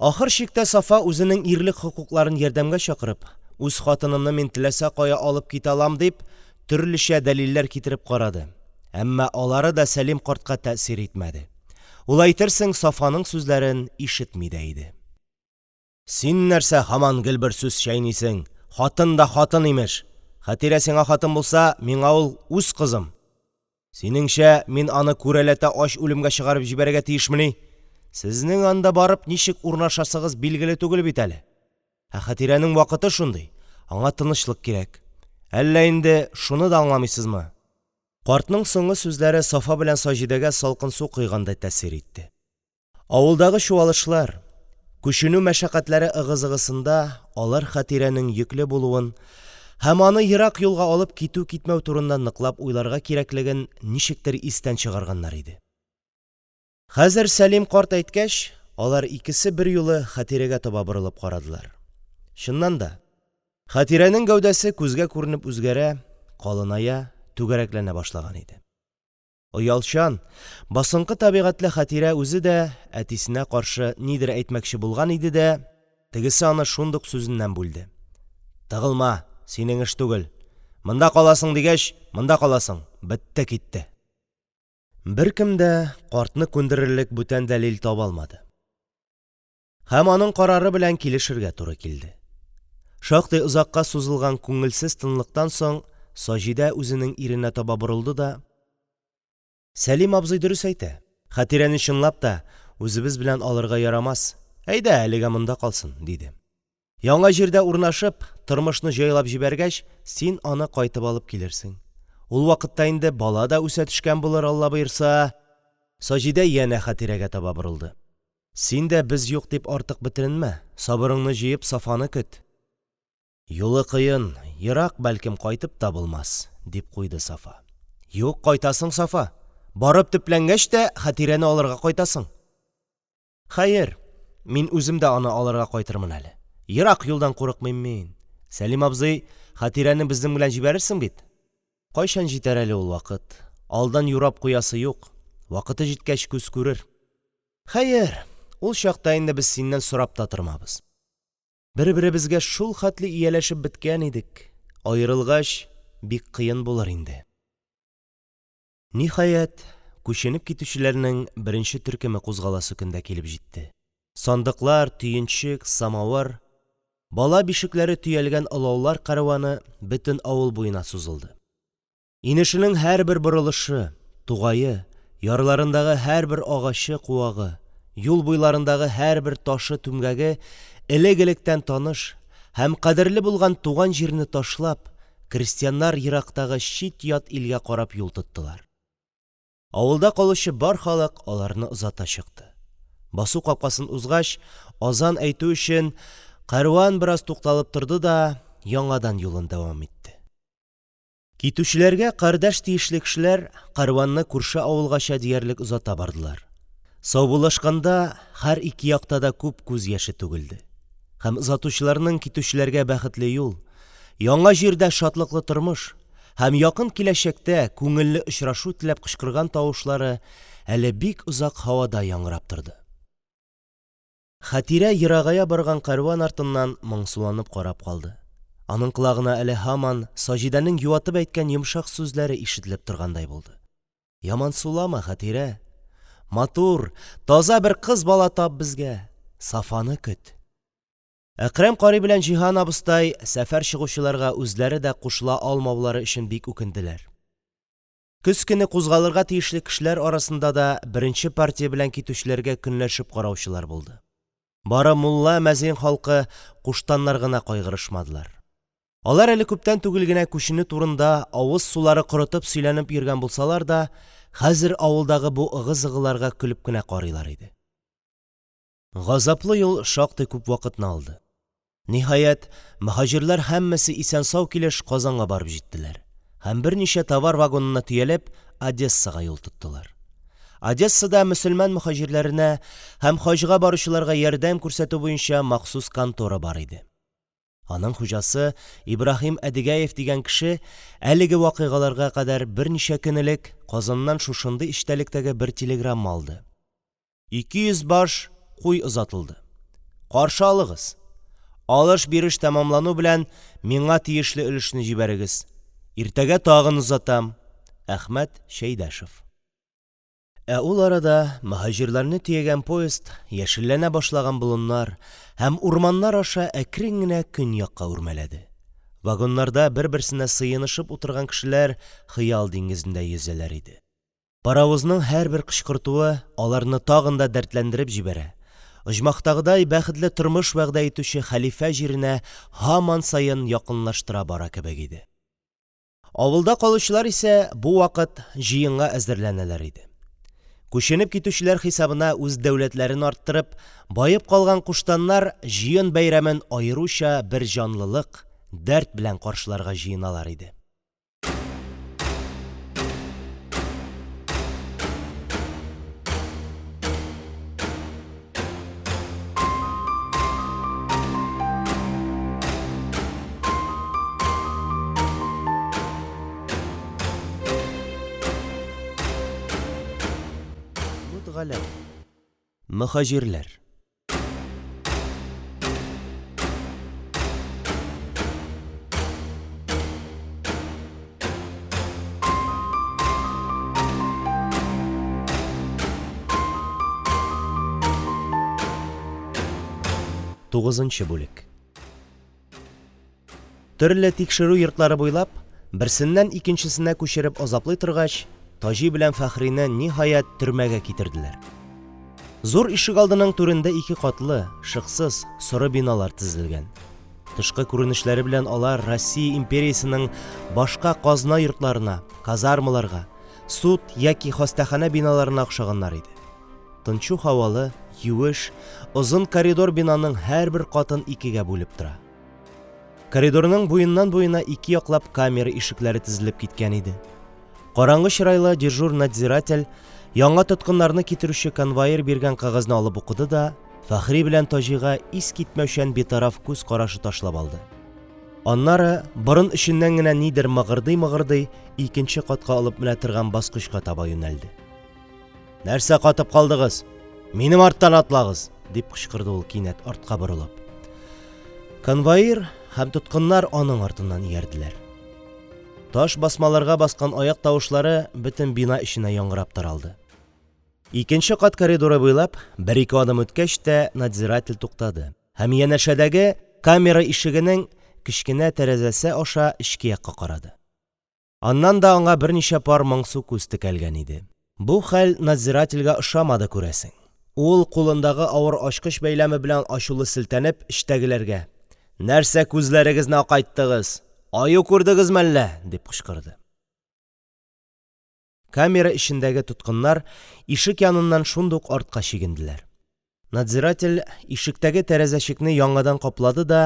Ахыр чиктә Сафа үзенең ирлек хокукларын ярдәмгә чакырып, үз хатынымны мин теләсә кая алып китә алам дип, төрлечә дәлилләр китереп карады, әмма алары да Сәлим картка тәэсир итмәде. Ул әйтерсең Сафаның сүзләрен ишетми дә иде. Син нәрсә һаман гел бер сүз чәйнисең: хатын да хатын, имеш! Хәтирә сиңа хатын булса, миңа ул – үз кызым! Синеңчә, мин аны күрәләтә ач үлемгә чыгарып җибәрергә тиешмени? Сезнең анда барып ничек урнашасыгыз билгеле түгел бит әле. Ә Хәтирәнең вакыты шундый, аңа тынычлык кирәк. Әллә инде шуны да аңламыйсызмы? Картның соңгы сүзләре Сафа белән Саҗидәгә салкын су койгандай тәэсир итте. Авылдагы чуалышлар, күченү мәшәкатьләре ыгы-зыгысында алар Хәтирәнең йөкле булуын һәм аны ерак юлга алып китү-китмәү турында ныклап уйларга кирәклеген ничектер истән чыгарганнар иде. Хәзер Сәлим карт әйткәч, алар икесе берьюлы Хәтирәгә таба борылып карадылар. Чыннан да, Хәтирәнең гәүдәсе күзгә күренеп үзгәрә, калыная, түгәрәкләнә башлаган иде. Оялчан, басынкы табигатьле Хәтирә үзе дә әтисенә каршы нидер әйтмәкче булган иде дә, тегесе аны шундук сүзеннән бүлде: – Тыгылма, синең эш түгел. Монда каласың дигәч, монда каласың, бетте-китте! Беркем дә картны күндерерлек бүтән дәлил таба алмады. Һәм аның карары белән килешергә туры килде. Шактый озакка сузылган күңелсез тынлыктан соң Саҗидә үзенең иренә таба борылды да: – Сәлим абзый дөрес әйтә, Хәтирәне, чынлап та, үзебез белән алырга ярамас, әйдә, әлегә монда калсын, – диде. Яңа җирдә урнашып, тормышны җайлап җибәргәч, син аны кайтып алып килерсең. Ул вакытта инде бала да үсә төшкән булыр, Алла боерса. Саҗидә янә Хәтирәгә таба борылды. Син дә без юк дип артык бетеренмә, сабырыңны җыеп, Сафаны көт. Юлы кыен, ерак, бәлкем, кайтып та булмас, – дип куйды Сафа. Юк, кайтасың, Сафа. Барып төпләнгәч тә, Хәтирәне алырга кайтасың. Хәер, мин үзем дә аны алырга кайтырмын әле. Ерак юлдан курыкмыйм мин. Сәлим абзый, Хәтирәне безнең белән җибәрерсең бит? Кайчан җитәр әле ул вакыт? Алдан юрап куясы юк. Вакыты җиткәч, күз күрер. Хәер, ул чакта инде без синнән сорап та тормабыз. Бер-беребезгә шулхәтле ияләшеп беткән идек, аерылгач, бик кыен булыр инде. Ниһаять, күченеп китүчеләрнең беренче төркеме кузгаласы көн дә килеп җитте. Сандыклар, төенчек, самавыр, бала бишекләре төялгән олаулар кәрваны бөтен авыл буена сузылды. Инешенең һәрбер борылышы, тугае, ярларындагы һәрбер агачы-куагы, юл буйларындагы һәрбер ташы-түмгәге элек-электән таныш һәм кадерле булган туган җирне ташлап, крестьяннар ерактагы чит-ят илгә карап юл тоттылар. Авылда калучы бар халык аларны озата чыкты. Басу капкасын узгач, азан әйтү өчен, кәрван бераз тукталып торды да яңадан юлын дәвам итте. Китүчеләргә кардәш тиешле кешеләр кәрванны күрше авылгача диярлек озата бардылар. Саубуллашканда, һәр ике якта да күп күз яше түгелде. Һәм озатучыларның китүчеләргә бәхетле юл, яңа җирдә шатлыклы тормыш һәм якын киләчәктә күңелле очрашу теләп кычкырган тавышлары әле бик озак һавада яңгырап торды. Хәтирә ерагая барган кәрван артыннан моңсуланып карап калды. Аның колагына әле һаман Саҗидәнең юатып әйткән йомшак сүзләре ишетелеп торгандай булды. Ямансулама, Хәтирә. Матур, таза бер кыз бала тап безгә. Сафаны көт. Әкрәм карый белән Җиһан абыстай сәфәр чыгучыларга үзләре дә кушыла алмаулары өчен бик үкенделәр. Көз көне кузгалырга тиешле кешеләр арасында да беренче партия белән китүчеләргә көнләшеп караучылар булды. Бары мулла-мәзин халкы, куштаннар гына кайгырышмадылар. Алар әле күптән түгел генә күченү турында авыз сулары корытып сөйләнеп йөргән булсалар да, хәзер авылдагы бу ыгы-зыгыларга көлеп кенә карыйлар иде. Газаплы юл шактый күп вакытны алды. Ниһаять, мөһаҗирләр һәммәсе исән-сау килеш Казанга барып җиттеләр һәм, берничә товар вагонына төялеп, Одессага юл тоттылар. Одессада мөселман мөһаҗирләренә һәм хаҗга баручыларга ярдәм күрсәтү буенча махсус контора бар иде. Аның хуҗасы Ибраһим Әдигәев дигән кеше әлеге вакыйгаларга кадәр берничә көн элек Казаннан шушындый эчтәлектәге бер телеграмма алды. 200 баш куй озатылды. Каршы алыгыз. Алыш-биреш тәмамлану белән, миңа тиешле өлешне җибәрегез. Иртәгә тагын озатам. Әхмәт Чәйдәшев. Ә ул арада мөһаҗирләрне төягән поезд яшелләнә башлаган болыннар һәм урманнар аша әкрен генә көньякка үрмәләде. Вагоннарда бер-берсенә сыенышып утырган кешеләр хыял диңгезендә йөзәләр иде. Паровозның һәрбер кычкыртуы аларны тагын да дәртләндереп җибәрә, оҗмахтагыдай бәхетле тормыш вәгъдә итүче хәлифә җиренә һаман саен якынлаштыра бара кебек иде. Авылда калучылар исә бу вакыт җыенга әзерләнәләр иде. Күченеп китүчеләр хисабына үз дәүләтләрен арттырып, баеп калган куштаннар җыен бәйрәмен аеруча бер җанлылык, дәрт белән каршыларга җыеналар иде. Мөхаҗирләр. Тугызынчы бүлек. Төрле тикшерү йортлары буйлап, берсеннән икенчесенә күчереп азаплый торгач, Таҗи белән Фәхрине, ниһаять, төрмәгә китерделәр. Зур ишегалдының түрендә ике катлы, шыксыз, соры биналар тезелгән. Тышкы күренешләре белән алар Россия империясенең башка казна йортларына, казармаларга, суд яки хастаханә биналарына охшаганнар иде. Тынчу һавалы, юеш, озын коридор бинаның һәрбер катын икегә бүлеп тора. Коридорның буеннан-буена ике яклап камера ишекләре тезелеп киткән иде. Караңгы чырайлы дежур надзиратель яңа тоткыннарны китерүче конвоир биргән кәгазьне алып укыды да, Фәхри белән Таҗига искитмәүчән битараф күз карашы ташлап алды. Аннары, борын эченнән генә нидер мыгырдый-мыгырдый, икенче катка алып менә торган баскычка таба юнәлде. Нәрсә катып калдыгыз? Минем арттан атлагыз! дип кычкырды ул кинәт артка борылып. Конвоир һәм тоткыннар аның артыннан иярделәр. Таш басмаларга баскан аяк тавышлары бөтен бина эченә яңгырап таралды. Икенче кат коридоры буйлап бер-ике адым үткәч тә надзиратель туктады һәм янәшәдәге камера ишегенең кечкенә тәрәзәсе аша эчке якка карады. Аннан да аңа берничә пар моңсу күз текәлгән иде. Бу хәл надзирательгә ошамады, күрәсең. Ул, кулындагы авыр ачкыч бәйләме белән ачулы селтәнеп, эчтәгеләргә: Нәрсә күзләрегезне акайттыгыз? Аю күрдегез мәллә? – дип кычкырды. Камера эчендәге тоткыннар ишек яныннан шундук артка чигенделәр. Надзиратель ишектәге тәрәзәчекне яңадан каплады да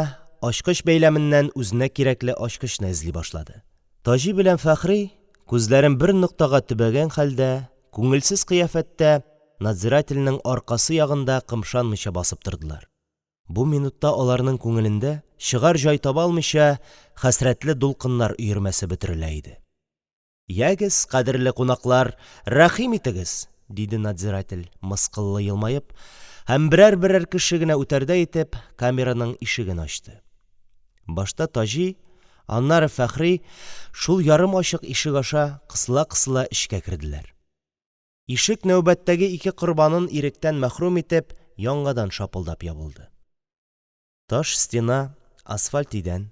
ачкыч бәйләменнән үзенә кирәкле ачкычны эзли башлады. Таҗи белән Фәхри, күзләрен бер ноктага төбәгән хәлдә, күңелсез кыяфәттә надзирательнең аркасы ягында кымшанмыйча басып тордылар. Бу минутта аларның күңелендә, чыгар җай таба алмыйча, хәсрәтле дулкыннар өермәсе бөтерелә иде. Ягез, кадерле кунаклар, рәхим итегез, диде надзиратель, мыскыллы елмаеп, һәм берәр-берәр кеше генә үтәрдәй итеп, камераның ишеген ачты. Башта Таҗи, аннары Фәхри шул ярым ачык ишек аша кысыла-кысыла эчкә керделәр. Ишек нәүбәттәге ике корбанын иректән мәхрүм итеп, яңадан шапылдап ябылды. Таш стена, асфальт идән,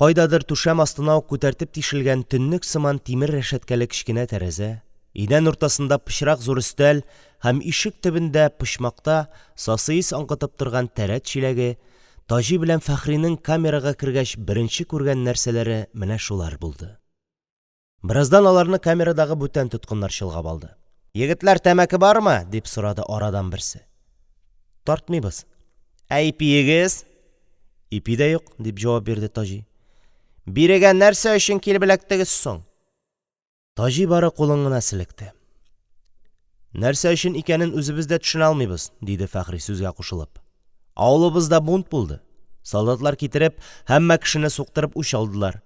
кайдадыр түшәм астына ук күтәртеп тишелгән төннек сыман тимер рәшәткәле кечкенә тәрәзә, Идән уртасында пычрак зур өстәл һәм ишек төбендә, почмакта, сасы ис аңкытып торган тәрәт чиләге – Таҗи белән Фәхринең камерага кергәч беренче күргән нәрсәләре менә шулар булды. Бераздан аларны камерадагы бүтән тоткыннар чолгап алды. – Егетләр, тәмәке бармы? – дип сорады арадан берсе. – Тартмыйбыз. – Ә ипиегез? – Ипи дә юк, – дип җавап бирде Таҗи. – Бирегә нәрсә өчен килеп эләктегез соң? Таҗи бары кулын гына селекте. – Нәрсә өчен икәнен үзебез дә төшенә алмыйбыз, – диде Фәхри, сүзгә кушылып. – Авылыбызда бунт булды. Солдатлар китереп, һәммә кешене суктырып үч алдылар.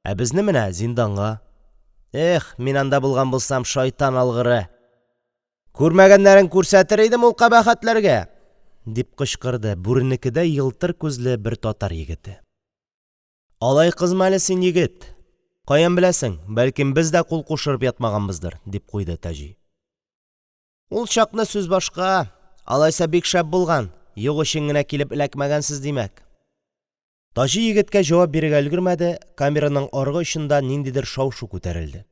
Ә безне менә зинданга. Эх, мин анда булган булсам, шайтан алгыры! Күрмәгәннәрен күрсәтер идем ул кабахәтләргә! – дип кычкырды бүренекедәй елтыр күзле бер татар егете. Алай кызма әле син, егет! Каян беләсең, бәлкем, без дә кул кушырып ятмаганбыздыр, – дип куйды Таҗи. Ул чакны сүз башка, алайса, бик шәп булган, юк өчен генә килеп эләкмәгәнсез, димәк. Таҗи егеткә җавап бирергә өлгермәде, камераның аргы очында ниндидер шау-шу күтәрелде.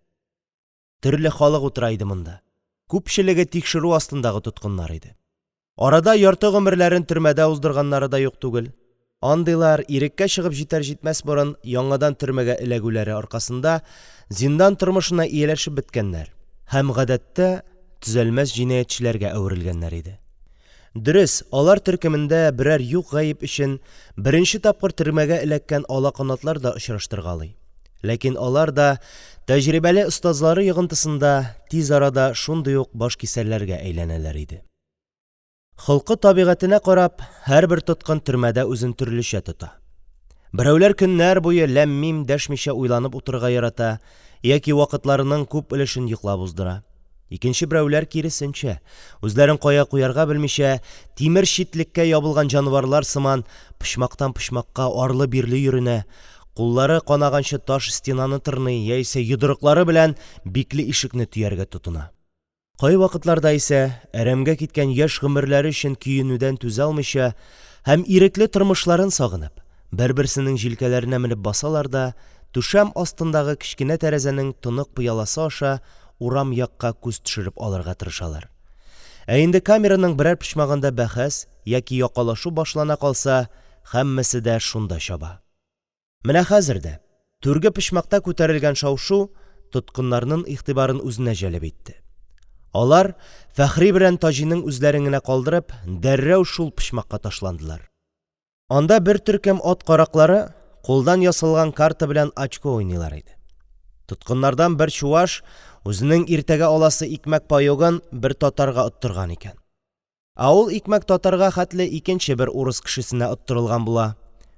Төрле халык утыра иде монда. Күпчелеге тикшерү астындагы тоткыннар иде. Арада ярты гомерләрен төрмәдә уздырганнары да юк түгел. Андыйлар, иреккә чыгып җитәр-җитмәс борын яңадан төрмәгә эләгүләре аркасында, зиндан тормышына ияләшеп беткәннәр һәм, гадәттә, төзәлмәс җинаятьчеләргә әверелгәннәр иде. Дөрес, алар төркемендә берәр юк гаеп өчен беренче тапкыр төрмәгә эләккән алаканатлар да очраштыргалый. Ләкин алар да, тәҗрибәле остазлары йогынтысында, тиз арада шундый ук башкисәрләргә әйләнәләр иде. Холкы-табигатенә карап, һәрбер тоткын төрмәдә үзен төрлечә тота. Берәүләр көннәр буе ләм-мим дәшмичә уйланып утырырга ярата яки вакытларының күп өлешен йоклап уздыра. Икенче берәүләр, киресенчә, үзләрен кая куярга белмичә, тимер читлеккә ябылган җанварлар сыман, почмактан почмакка арлы-бирле йөренә, куллары канаганчы таш стенаны тырный яисә йодрыклары белән бикле ишекне төяргә тотына. Кайвакытларда исә, әрәмгә киткән яшь гомерләре өчен көенүдән түзә алмыйча һәм ирекле тормышларын сагынып, бер-берсенең җилкәләренә менеп басалар да түшәм астындагы кечкенә тәрәзәнең тонык пыяласы аша урам якка күз төшереп алырга тырышалар. Ә инде камераның берәр почмагында бәхәс яки якалашу башлана калса, һәммәсе дә шунда чаба. Менә хәзер дә түрге почмакта күтәрелгән шау-шу тоткыннарның игътибарын үзенә җәлеп итте. Алар, Фәхри белән Таҗиның үзләрен генә калдырып, дәррәү шул почмакка ташландылар. Анда бер төркем ат караклары кулдан ясалган карта белән очко уйныйлар иде. Тоткыннардан бер чуваш үзенең иртәгә аласы икмәк паёгын бер татарга оттырган икән. Ә ул икмәк татарга хәтле икенче бер урыс кешесенә оттырылган була.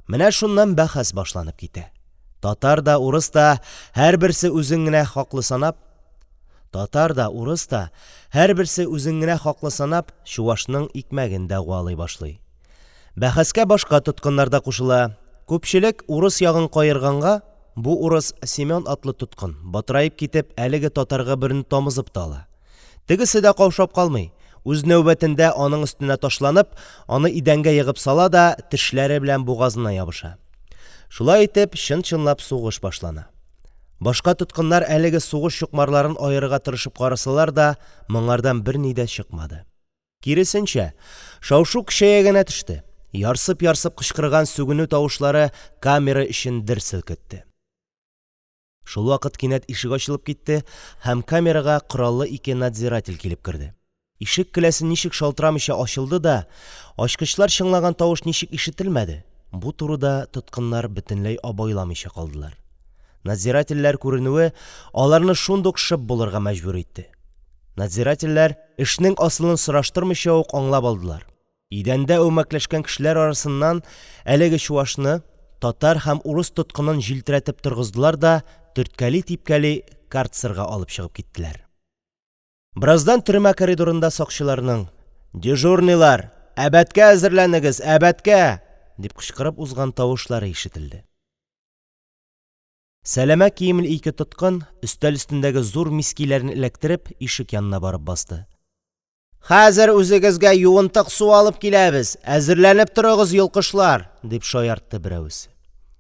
Менә шуннан бәхәс башланып китә. Татар да, урыс та һәрберсе үзен генә хаклы санап, татар да, урыс та һәрберсе үзен генә хаклы санап, чувашның икмәген дәгъвалый башлый. Бәхәскә башка тоткыннар да кушыла. Күпчелек урыс ягын каерганга, бу урыс Семён атлы тоткын, батыраеп китеп, әлеге татарга берне тамызып та ала. Тегесе дә каушап калмый, үз нәүбәтендә аның өстенә ташланып, аны идәнгә егып сала да тешләре белән бугазына ябыша. Шулай итеп, чын-чынлап сугыш башлана. Башка тоткыннар әлеге сугыш чукмарларын аерырга тырышып карасалар да, моңардан берни дә чыкмады. Киресенчә, шау-шу көчәя генә төште, ярсып-ярсып кычкырган сүгенү тавышлары камера эчен дер селкетте. Шулвакыт кинәт ишек ачылып китте, һәм камерага кораллы ике надзиратель килеп керде. Ишек келәсе ничек шалтырамыйча ачылды да, ачкычлар чыңлаган тавыш ничек ишетелмәде – бу турыда тоткыннар бөтенләй абайламыйча калдылар. Надзирательләр күренүе аларны шундук шып булырга мәҗбүр итте. Надзирательләр эшнең асылын сораштырмыйча ук аңлап алдылар. Идәндә әүмәкләшкән кешеләр арасыннан әлеге чувашны, татар һәм урыс тоткынын җилтерәтеп торгыздылар да төрткәли-типкәли карцерга алып чыгып киттеләр. Бераздан төрмә коридорында сакчыларның: – Дежурныйлар, әбәдкә әзерләнегез, әбәдкә! – дип кычкырып узган тавышлары ишетелде. Сәләмә киемле ике тоткын, өстәл өстендәге зур мискиләрне эләктереп, ишек янына барып басты. Хәзер үзегезгә юынтык су алып киләбез, әзерләнеп торыгыз, йолкышлар! – дип шаяртты берәвесе.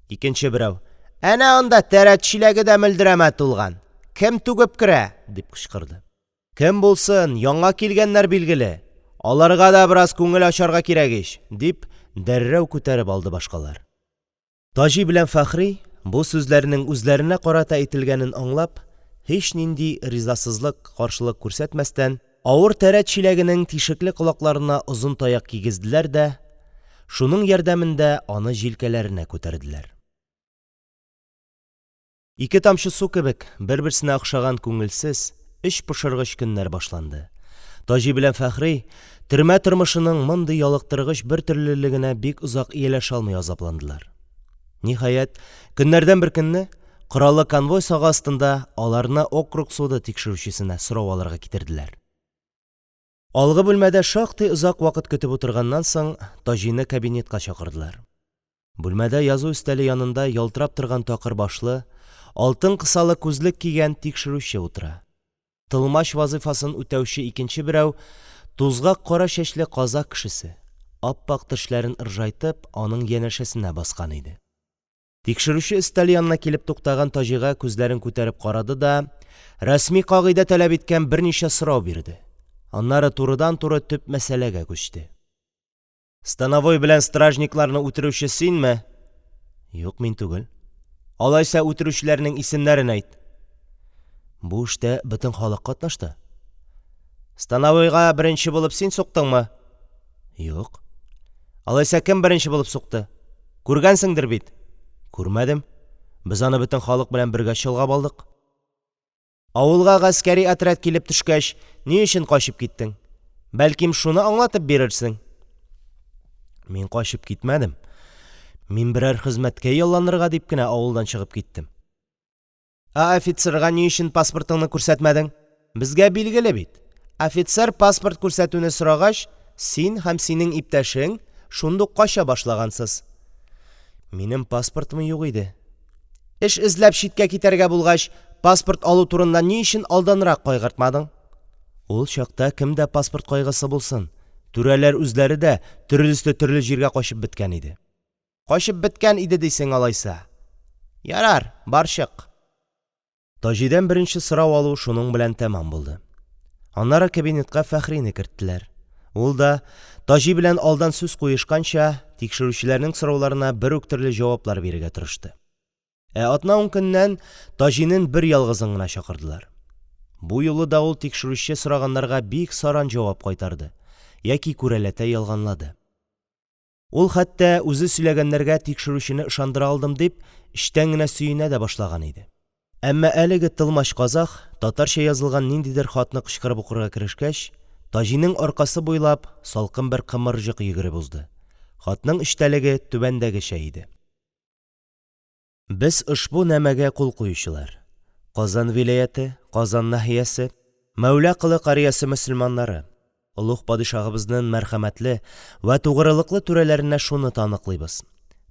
Икенче берәү: – Әнә анда тәрәт чиләге дә мөлдерәмә тулган, кем түгеп керә? – дип кычкырды. Кем булсын, яңа килгәннәр, билгеле, аларга да бераз күңел ачарга кирәк ич! – дип, дәррәү күтәреп алды башкалар. Таҗи белән Фәхри, бу сүзләрнең үзләренә карата әйтелгәнен аңлап, һичнинди ризасызлык-каршылык күрсәтмәстән, авыр тәрәт чиләгенең тишекле колакларына озын таяк кигезделәр дә шуның ярдәмендә аны җилкәләренә күтәрделәр. Ике тамчы су кебек бер-берсенә охшаган күңелсез, эчпошыргыч көннәр башланды. Таҗи белән Фәхри төрмә тормышының мондый ялыктыргыч бертөрлелегенә бик озак ияләшә алмый азапландылар. Ниһаять, көннәрдән бер көнне кораллы конвой сагы астында аларны округ суды тикшерүчесенә сорау алырга китерделәр. Алгы бүлмәдә шактый озак вакыт көтеп утырганнан соң, Таҗины кабинетка чакырдылар. Бүлмәдә язу өстәле янында ялтырап торган такыр башлы, алтын кысалы күзлек кигән тикшерүче утыра. Тылмач вазыйфасын үтәүче икенче берәү – тузгак кара чәчле казах кешесе, ап-ак тешләрен ыржайтып, аның янәшәсенә баскан иде. Тикшерүче өстәл янына килеп туктаган Таҗига күзләрен күтәреп карады да рәсми кагыйдә таләп иткән берничә сорау бирде. Аннары турыдан-туры төп мәсьәләгә күчте. Становой белән стражникларны үтерүче синме? Юк, мин түгел. Алайса, үтерүчеләрнең исемнәрен әйт. Бу эштә бөтен халык катнашты. Становойга беренче булып син суктыңмы? Юк. Алайса, кем беренче булып сукты? Күргәнсеңдер бит? Күрмәдем. Без аны бөтен халык белән бергә чолгап алдык. Авылга гаскәри отряд килеп төшкәч, ни өчен качып киттең? Бәлкем, шуны аңлатып бирерсең? Мин качып китмәдем. Мин берәр хезмәткә ялланырга дип кенә авылдан чыгып киттем. Ә офицерга ни өчен паспортыңны күрсәтмәдең? Безгә билгеле бит, офицер паспорт күрсәтүне сорагач, син һәм синең иптәшең шундук кача башлагансыз. Минем паспортым юк иде. Эш эзләп читкә китәргә булгач, паспорт алу турында ни өчен алданрак кайгыртмадың? Ул чакта кемдә паспорт кайгысы булсын? Түрәләр үзләре дә төрлесе төрле җиргә качып беткән иде. Качып беткән иде дисең, алайса? Ярар, бар чык. Таҗидан беренче сорау алу шуның белән тәмам булды. Аннары кабинетка Фәхрине керттеләр. Ул да, Таҗи белән алдан сүз куешканча, тикшерүчеләрнең сорауларына бер үк төрле җаваплар бирергә тырышты. Ә атна-ун көннән Таҗинең бер ялгызын гына чакырдылар. Бу юлы да ул тикшерүче сораганнарга бик саран җавап кайтарды яки күрәләтә ялганлады. Ул хәтта, үзе сөйләгәннәргә тикшерүчене ышандыра алдым дип, эчтән генә сөенә дә башлаган иде. Әмма әлеге тылмач казах татарча язылган ниндидер хатны кычкырып укырга керешкәч, Таҗиның аркасы буйлап салкын бер кымырҗык йөгереп узды. Хатның эчтәлеге түбәндәгечә иде. Без ошбу намәгә кул куючылар, Казан вилаяте, Казан наһиясе, Мәүла Колы карьясе мөселманнары, олуг падишаһыбызның мәрхәмәтле вә тугрылыклы түрәләренә шуны таныклыйбыз: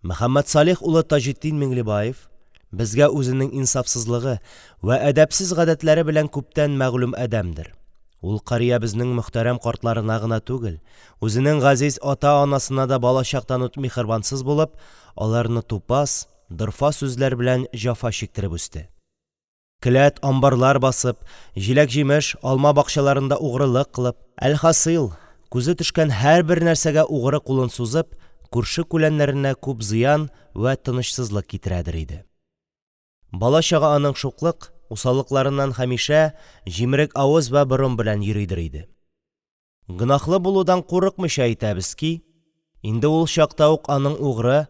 Мөхәммәтсалих улы Таҗетдин Миңлебаев безгә үзенең инсафсызлыгы вә әдәпсез гадәтләре белән күптән мәгълүм адәмдер. Ул карьябезнең мөхтәрәм картларына гына түгел, үзенең газиз ата-анасына да балачактан ук миһербансыз булып, аларны тупас, дорфа сүзләр белән җәфа чиктереп үсте. Келәт, амбарлар басып, җиләк-җимеш, алма бакчаларында угрылык кылып, әлхасыйль, күзе төшкән һәрбер нәрсәгә угры кулын сузып, күрше-күләннәренә күп зыян вә тынычсызлык китерәдер иде. Бала-чага аның шуклык, усаллыкларыннан һәмишә җимерек авыз вә борын белән йөридер иде. Гөнаһлы булудан курыкмыйча әйтәбез ки, инде ул чакта ук аның угры,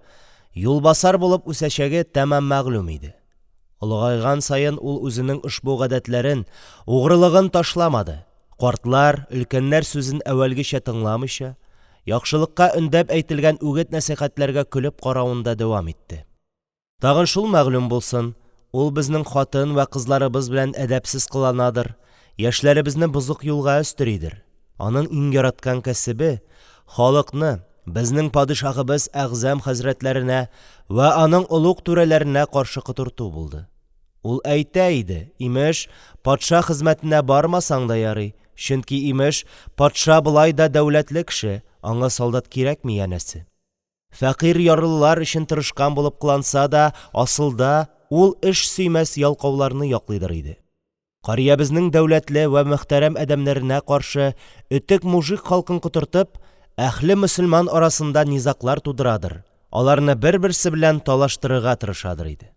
юлбасар булып үсәчәге тәмам мәгълүм иде. Олыгайган саен ул үзенең ошбу гадәтләрен, угрылыгын ташламады, картлар, өлкәннәр сүзен әүвәлгечә тыңламыйча, яхшылыкка өндәп әйтелгән үгет-нәсыйхәтләргә көлеп каравын да дәвам итте. Тагын шул мәгълүм булсын, ул безнең хатын вә кызларыбыз белән әдәпсез кыланадыр, яшьләребезне бозык юлга өстеридер. Аның иң яраткан кәсебе – халыкны безнең падишаһыбыз әгъзам хәзрәтләренә вә аның олуг түрәләренә каршы котырту булды. Ул әйтә иде, имеш, патша хезмәтенә бармасаң да ярый, чөнки, имеш, патша болай да дәүләтле кеше, аңа солдат кирәкми, янәсе. Фәкыйрь ярлылар өчен тырышкан булып кыланса да, асылда, ул эш сөймәс ялкауларны яклыйдыр иде. Карьябезнең дәүләтле вә мөхтәрәм адәмнәренә каршы өтек мужик халкын котыртып, әһле мөселман арасында низаглар тудырадыр, аларны бер-берсе белән талаштырырга тырышадыр иде.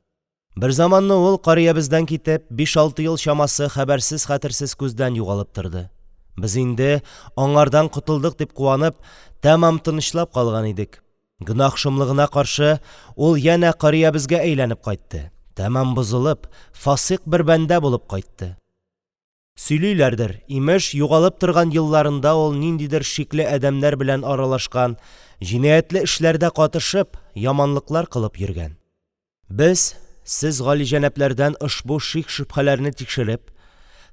Берзаманны ул, карьябездән китеп, биш-алты ел чамасы хәбәрсез-хәтерсез күздән югалып торды. Без инде, аңардан котылдык дип куанып, тәмам тынычлап калган идек. Гөнаһ шомлыгына каршы, ул янә карьябезгә әйләнеп кайтты, тәмам бозылып, фасикъ бер бәндә булып кайтты. Сөйлиләрдер, имеш, югалып торган елларында ул ниндидер шикле адәмнәр белән аралашкан, җинаятьле эшләрдә катышып, яманлыклар кылып йөргән. Без сез галиҗәнаплардан ошбу шик-шөбһәләрне тикшереп,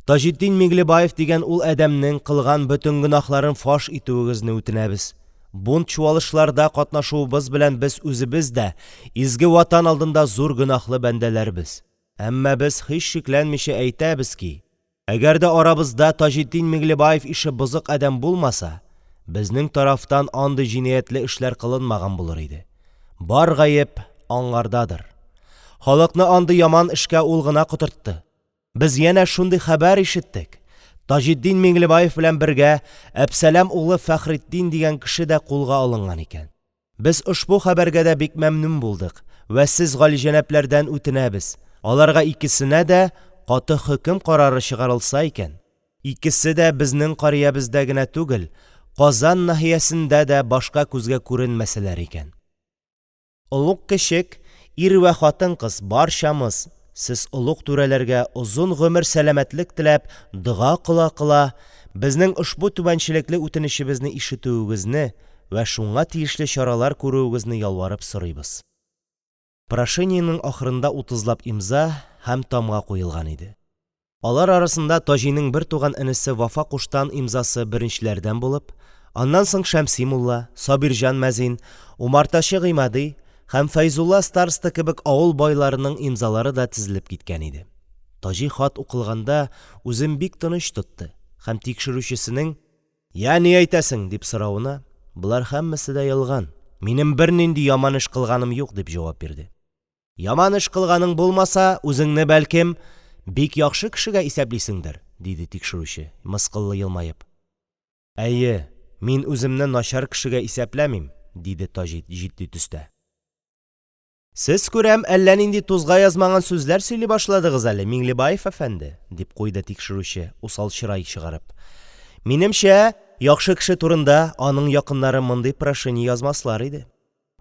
Таҗетдин Миңлебаев дигән ул адәмнең кылган бөтен гөнаһларын фаш итүегезне үтенәбез. Бунт-чуалышларда катнашуыбыз белән без үзебез дә изге ватан алдында зур гөнаһлы бәндәләрбез. Әмма без һич шикләнмичә әйтәбез ки, әгәр дә арабызда Таҗетдин Миңлебаев ише бозык адәм булмаса, безнең тарафтан андый җинаятьле эшләр кылынмаган булыр иде. Бар гаеп аңардадыр. Халыкны андый яман эшкә ул гына котыртты. Без янә шундый хәбәр ишеттек: Таҗетдин Миңлебаев белән бергә Әпсәләм углы Фәхретдин дигән кеше дә кулга алынган икән. Без ошбу хәбәргә дә бик мәмнүн булдык вә сез галиҗәнаплардан үтенәбез: аларга икесенә дә каты хөкем карары чыгарылса икән, икесе дә безнең карьябездә генә түгел, Казан наһиясендә дә башка күзгә күренмәсәләр икән. Олуг-кечек, ир вә хатын-кыз – барчамыз, сез олуг түрәләргә озын гомер-сәламәтлек теләп, дога кыла-кыла, безнең ошбу түбәнчелекле үтенечебезне ишетүегезне вә шуңа тиешле чаралар күрүегезне ялварып сорыйбыз. Прошениенең ахырында утызлап имза һәм тамга куелган иде. Алар арасында Таҗиның бертуган энесе Вафа куштан имзасы беренчеләрдән булып, аннан соң Шәмси мулла, Сабирҗан мәзин, умартачы Гыймади һәм Фәйзулла староста кебек авыл байларының имзалары да тезелеп киткән иде. Таҗи хат укылганда үзен бик тыныч тотты һәм тикшерүчесенең: – Йә, ни әйтәсең? – дип соравына: – Болар һәммәсе дә ялган, минем бернинди яман эш кылганым юк, – дип җавап бирде. Яман эш кылганың булмаса, үзеңне, бәлкем, бик яхшы кешегә исәплисеңдер? – диде тикшерүче, мыскыллы елмаеп. – Әйе, мин үземне начар кешегә исәпләмим, – диде Таҗи җитди төстә. Сез, күрәм, әллә нинди тузга язмаган сүзләр сөйли башладыгыз әле, Миңлебаев әфәнде, – дип куйды тикшерүче, усал чырай чыгарып. – Минемчә, яхшы кеше турында аның якыннары мондый прошение язмаслар иде.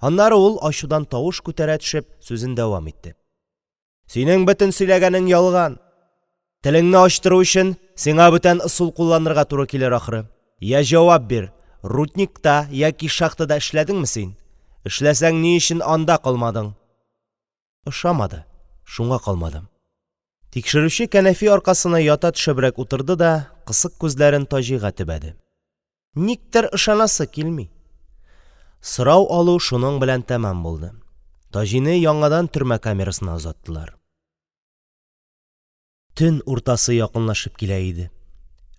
Аннары ул, ачудан тавыш күтәрә төшеп, сүзен дәвам итте. – Синең бөтен сөйләгәнең ялган. Телеңне ачтыру өчен, сиңа бүтән ысул кулланырга туры килер, ахры. Йә, җавап бир, рудникта яки шахтада эшләдеңме син? Эшләсәң, ни өчен анда калмадың? Ошамады, шуңа калмадым. Тикшерүче кәнәфи аркасына ята төшебрәк утырды да кысык күзләрен Таҗига төбәде. Никтер ышанасы килми. Сорау алу шуның белән тәмам булды. Таҗины яңадан төрмә камерасына озаттылар. Төн уртасы якынлашып килә иде.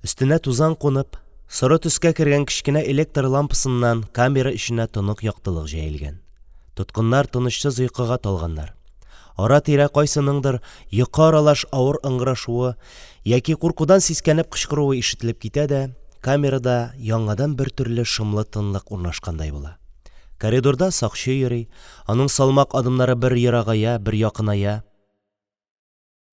Өстенә тузан кунып, соры төскә кергән кечкенә электр лампасыннан камера эченә тонык яктылык җәелгән. Тоткыннар тынычсыз йокыга талганнар. Ара-тирә кайсыныңдыр йокы аралаш авыр ыңгырашуы яки куркудан сискәнеп кычкыруы ишетелеп китә дә, камерада яңадан бертөрле шомлы тынлык урнашкандай була. Коридорда сакчы йөри, аның салмак адымнары бер ерагая, бер якыная.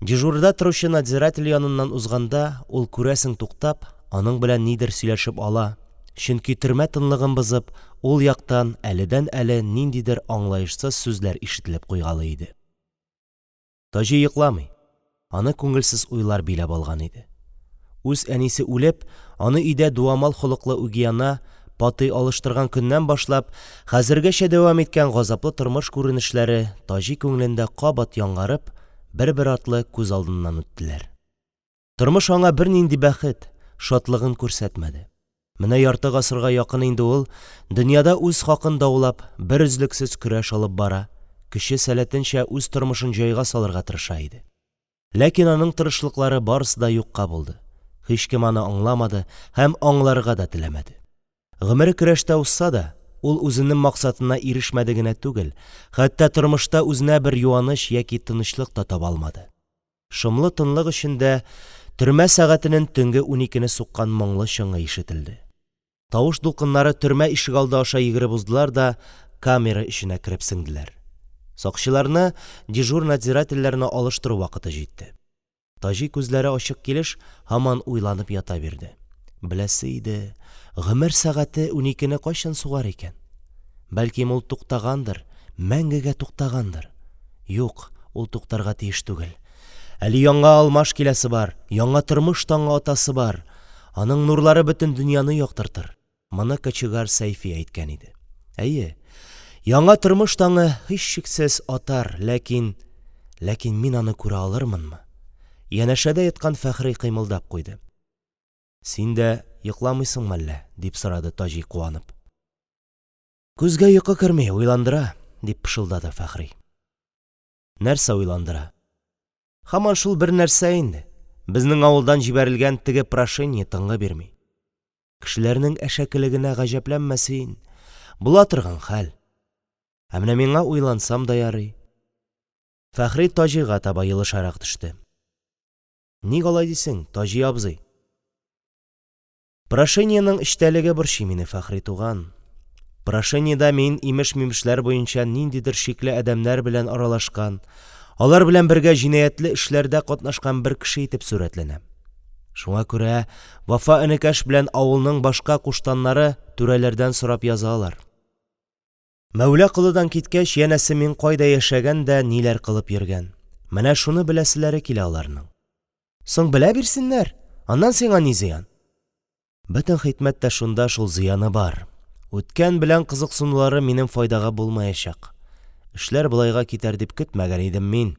Дежурда торучы надзиратель яныннан узганда, ул, күрәсең, туктап, аның белән нидер сөйләшеп ала, чөнки төрмә тынлыгын бозып, ул яктан әледән-әле ниндидер аңлаешсыз сүзләр ишетелеп куйгалый иде. Таҗи йокламый, аны күңелсез уйлар биләп алган иде. Үз әнисе үлеп, аны өйдә дуамал холыклы үги ана Патый алыштырган көннән башлап хәзергәчә дәвам иткән газаплы тормыш күренешләре Таҗи күңелендә кабат яңарып, бер-бер артлы күз алдыннан үттеләр. Тормыш аңа бернинди бәхет, шатлыгын күрсәтмәде. Менә ярты гасырга якын инде ул, дөньяда үз хакын даулап, берөзлексез көрәш алып бара, көче-сәләтенчә үз тормышын җайга салырга тырыша иде. Ләкин аның тырышлыклары барысы да юкка булды, һичкем аны аңламады һәм аңларга да теләмәде. Гомере көрәштә узса да, ул үзенең максатына ирешмәде генә түгел, хәтта тормышта үзенә бер юаныч яки тынычлык та таба алмады. Шомлы тынлык эчендә төрмә сәгатенең төнге уникене суккан моңлы чыңы ишетелде. Тавыш дулкыннары төрмә ишегалды аша йөгереп уздылар да камера эченә кереп сеңделәр. Сакчыларны, дежур надзирательләрне алыштыру вакыты җитте. Таҗи күзләре ачык килеш һаман уйланып ята бирде. Беләсе иде, гомер сәгате уникене кайчан сугар икән? Бәлкем, ул туктагандыр, мәңгегә туктагандыр? Юк, ул туктарга тиеш түгел. Әле яңа алмаш киләсе бар, яңа тормыш таңы атасы бар, аның нурлары бөтен дөньяны яктыртыр. Моны кочегар Сәйфи әйткән иде. Әйе, яңа тормыш таңы, һичшиксез, атар, ләкин… Ләкин мин аны күрә алырмынмы? Янәшәдә яткан Фәхри кыймылдап куйды. Син дә йокламыйсыңмы әллә? – дип сорады Таҗи, куанып. Күзгә йокы керми, уйландыра, – дип пышылдады Фәхри. Нәрсә уйландыра? Һаман шул бер нәрсә инде: безнең авылдан җибәрелгән теге прошение тынгы бирми. Кешеләрнең әшәкелегенә гаҗәпләнмә син, була торган хәл. Ә менә миңа уйлансам да ярый. Фәхри Таҗига таба елышарак төште. Ник алай дисең, Таҗи абзый? Прошениенең эчтәлеге борчый мине, Фәхри туган. Прошениедә мин имеш-мимешләр буенча ниндидер шикле адәмнәр белән аралашкан, алар белән бергә җинаятьле эшләрдә катнашкан бер кеше итеп сурәтләнәм. Шуңа күрә Вафа энекәш белән авылның башка куштаннары түрәләрдән сорап язалар. Мәүла Колыдан киткәч, янәсе мин кайда яшәгән дә ниләр кылып йөргән. Менә шуны беләселәре килә аларның. Соң белә бирсеннәр, аннан сиңа ни зыян? Бөтен хикмәт тә шунда шул зыяны бар. Үткән белән кызыксынулары минем файдага булмаячак. Эшләр болайга китәр дип көтмәгән идем мин.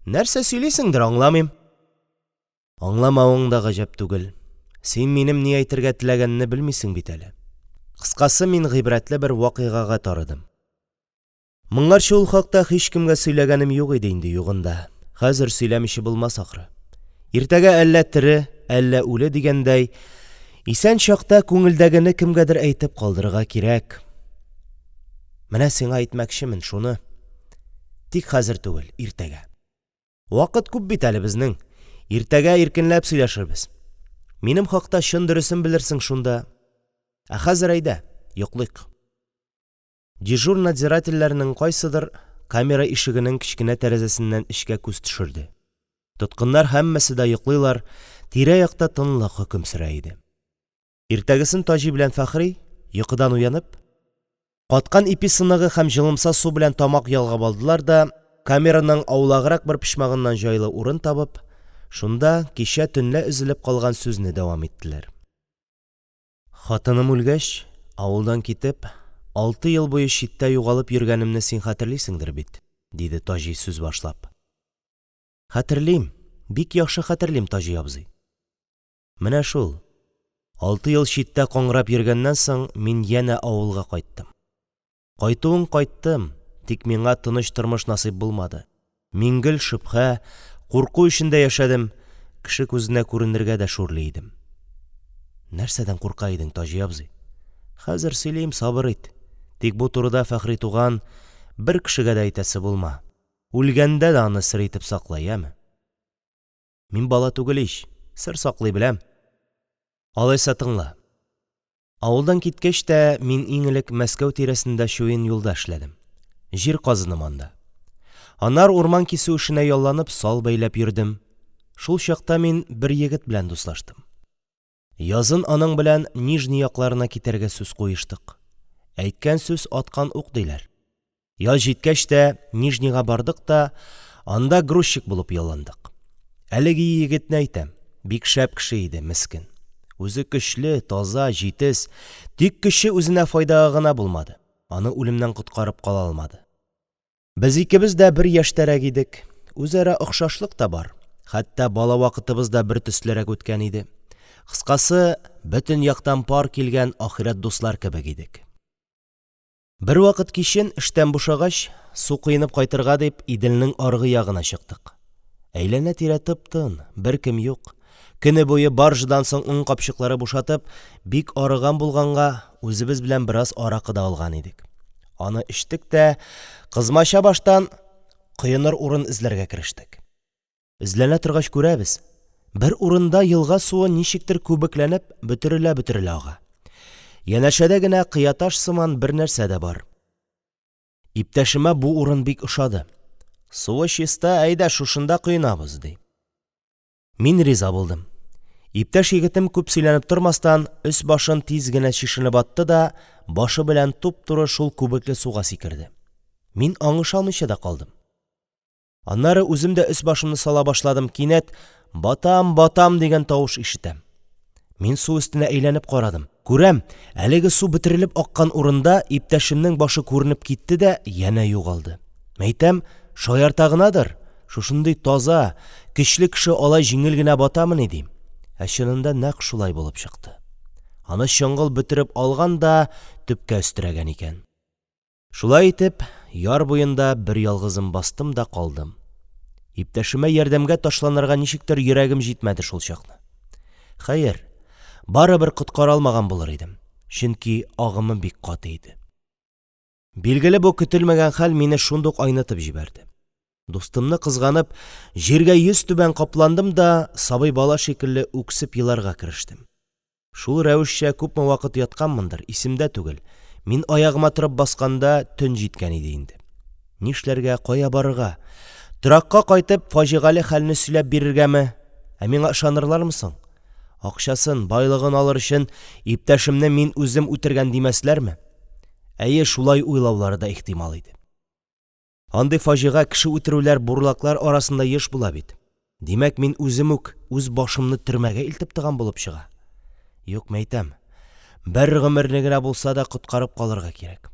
Нәрсә сөйлисеңдер, аңламыйм. Аңламавың да гаҗәп түгел. Син минем ни әйтергә теләгәнне белмисең бит әле. Кыскасы, мин гыйбрәтле бер вакыйгага тарыдым. Моңарчы ул хакта һичкемгә сөйләгәнем юк иде инде югында. Хәзер сөйләмичә булмас, ахры. Иртәгә әллә тере, әллә үле дигәндәй, исән чакта күңелдәгене кемгәдер әйтеп калдырырга кирәк. Менә сиңа әйтмәкчемен шуны. Тик хәзер түгел, иртәгә. Вакыт күп бит әле безнең. Иртәгә иркенләп сөйләшербез. Минем хакта чын дөресен белерсең шунда. Ә хәзер әйдә, йоклыйк. Дежур надзирательләрнең кайсыдыр камера ишегенең кечкенә тәрәзәсеннән эчкә күз төшерде. Тоткыннар һәммәсе дә йоклыйлар, тирә-якта тынлык хөкем сөрә иде. Иртәгесен Таҗи белән Фәхри, йокыдан уянып, каткан ипи сыныгы һәм җылымса су белән тамак ялгап алдылар да, камераның аулаграк бер почмагыннан җайлы урын табып, шунда кичә төнлә өзелеп калган сүзне дәвам иттеләр. Хатыным үлгәч, авылдан китеп, алты ел буе читтә югалып йөргәнемне син хәтерлисеңдер бит? – диде Таҗи, сүз башлап. Хәтерлим, бик яхшы хәтерлим, Таҗи абзый. Менә шул, алты ел читтә каңгырап йөргәннән соң, мин янә авылга кайттым. Кайтуын кайттым, тик миңа тыныч тормыш насыйп булмады. Мин гел шөбһә, курку эчендә яшәдем, кеше күзенә күренергә дә шүрли идем. Нәрсәдән курка идең, Таҗи абзый? Хәзер сөйлим, сабыр ит. Тик бу турыда, Фәхри туган, бер кешегә дә әйтәсе булма. Үлгәндә дә аны сер итеп сакла, яме? Мин бала түгел ич, сер саклый беләм. Алайса тыңла. Авылдан киткәч тә, мин иң элек Мәскәү тирәсендә чуен юлда эшләдем. Җир казыдым анда. Аннары урман кисү эшенә ялланып, сал бәйләп йөрдем. Шул чакта мин бер егет белән дуслаштым. Язын аның белән Нижний якларына китәргә сүз куештык. Әйткән сүз аткан ук, диләр. Яз җиткәч тә, Нижнийга бардык та, анда грузчик булып ялландык. Әлеге егетне әйтәм, бик шәп кеше иде, мескен. Үзе көчле, таза, җитез, тик көче үзенә файдага гына булмады, аны үлемнән коткарып кала алмады. Без икебез дә бер яшьтәрәк идек, үзара охшашлык та бар, хәтта бала вакытыбыз да бер төслерәк үткән иде. Кыскасы, бөтен яктан пар килгән ахирәт дуслар кебек идек. Бервакыт кичен, эштән бушагач, су коенып кайтырга дип, Иделнең аргы ягына чыктык. Әйләнә-тирә тып-тын, беркем юк. Көне буе баржадан соң он капчыклары бушатып, бик арыган булганга, үзебез белән бераз аракы да алган идек. Аны эчтек тә, кызмача баштан коеныр урын эзләргә керештек. Эзләнә торгач күрәбез: Бер урында елга суы ничектер күбекләнеп, бөтерелә-бөтерелә ага. Янәшәдә генә кыяташ сыман бернәрсә дә бар. Иптәшемә бу урын бик ошады: – Суы чиста, әйдә, шушында коенабыз, – ди. Мин риза булдым. Иптәш егетем, күп сөйләнеп тормастан, өс-башын тиз генә чишенеп атты да башы белән туп-туры шул күбекле суга сикерде. Мин аңыша алмыйча да калдым. Аннары үзем дә өс-башымны сала башладым, кинәт «Батам, батам!» дигән тавыш ишетәм. Мин су өстенә әйләнеп карадым, күрәм: әлеге су бөтерелеп аккан урында иптәшемнең башы күренеп китте дә янә югалды. Мәйтәм, шаярта гынадыр, шушындый таза, көчле кеше алай җиңел генә батамыни, дим. Ә чынында нәкъ шулай булып чыкты. Аны чоңгыл бөтереп алган да төпкә өстерәгән икән. Шулай итеп, яр буенда берьялгызым бастым да калдым. Иптәшемә ярдәмгә ташланырга ничектер йөрәгем җитмәде шул чакны. Хәер, барыбер коткара алмаган булыр идем, чөнки агымы бик каты иде. Билгеле, бу көтелмәгән хәл мине шундук айнытып җибәрде. Дустымны кызганып, җиргә йөзтүбән капландым да, сабый бала шикелле үксеп еларга керештем. Шул рәвешчә күпме вакыт ятканмындыр, исемдә түгел, мин аягыма торып басканда, төн җиткән иде инде. Нишләргә, кая барырга? Торакка кайтып, фаҗигале хәлне сөйләп бирергәме? Ә миңа ышанырлармы соң? Акчасын, байлыгын алыр өчен, иптәшемне мин үзем үтергән димәсләрме? Әйе, шулай уйлаулары да ихтимал иде. Андый фаҗига, кеше үтерүләр бурлаклар арасында еш була бит. Димәк, мин үзем үк үз башымны төрмәгә илтеп тыгам булып чыга. Юк, мәйтәм, бер гомерне генә булса да коткарып калырга кирәк.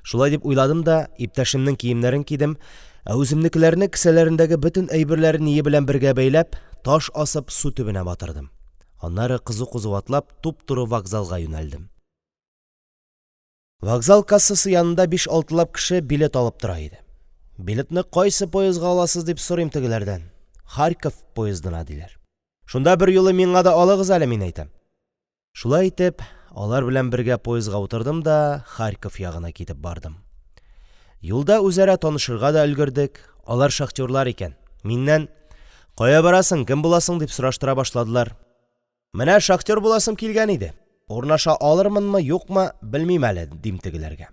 Шулай дип уйладым да, иптәшемнең киемнәрен кидем, ә үземнекеләрне кесәләрендәге бөтен әйберләре-ние белән бергә бәйләп, таш асып, су төбенә батырдым. Аннары, кызу-кызу атлап, туп-туры вокзалга юнәлдем. Вокзал кассасы янында биш-алтылап кеше билет алып тора иде. Билетны кайсы поездга аласыз дип сорыйм тегеләрдән. Харьков поездына, диләр. Шунда берьюлы миңа да алыгыз әле, мин әйтәм. Шулай итеп, алар белән бергә поездга утырдым да Харьков ягына китеп бардым. Юлда үзара танышырга да өлгердек, алар шахтёрлар икән. Миннән: «Кая барасың, кем буласың?» – дип сораштыра башладылар. Менә шахтёр буласым килгән иде, урнаша алырмынмы, юкмы – белмим әле, дим тегеләргә.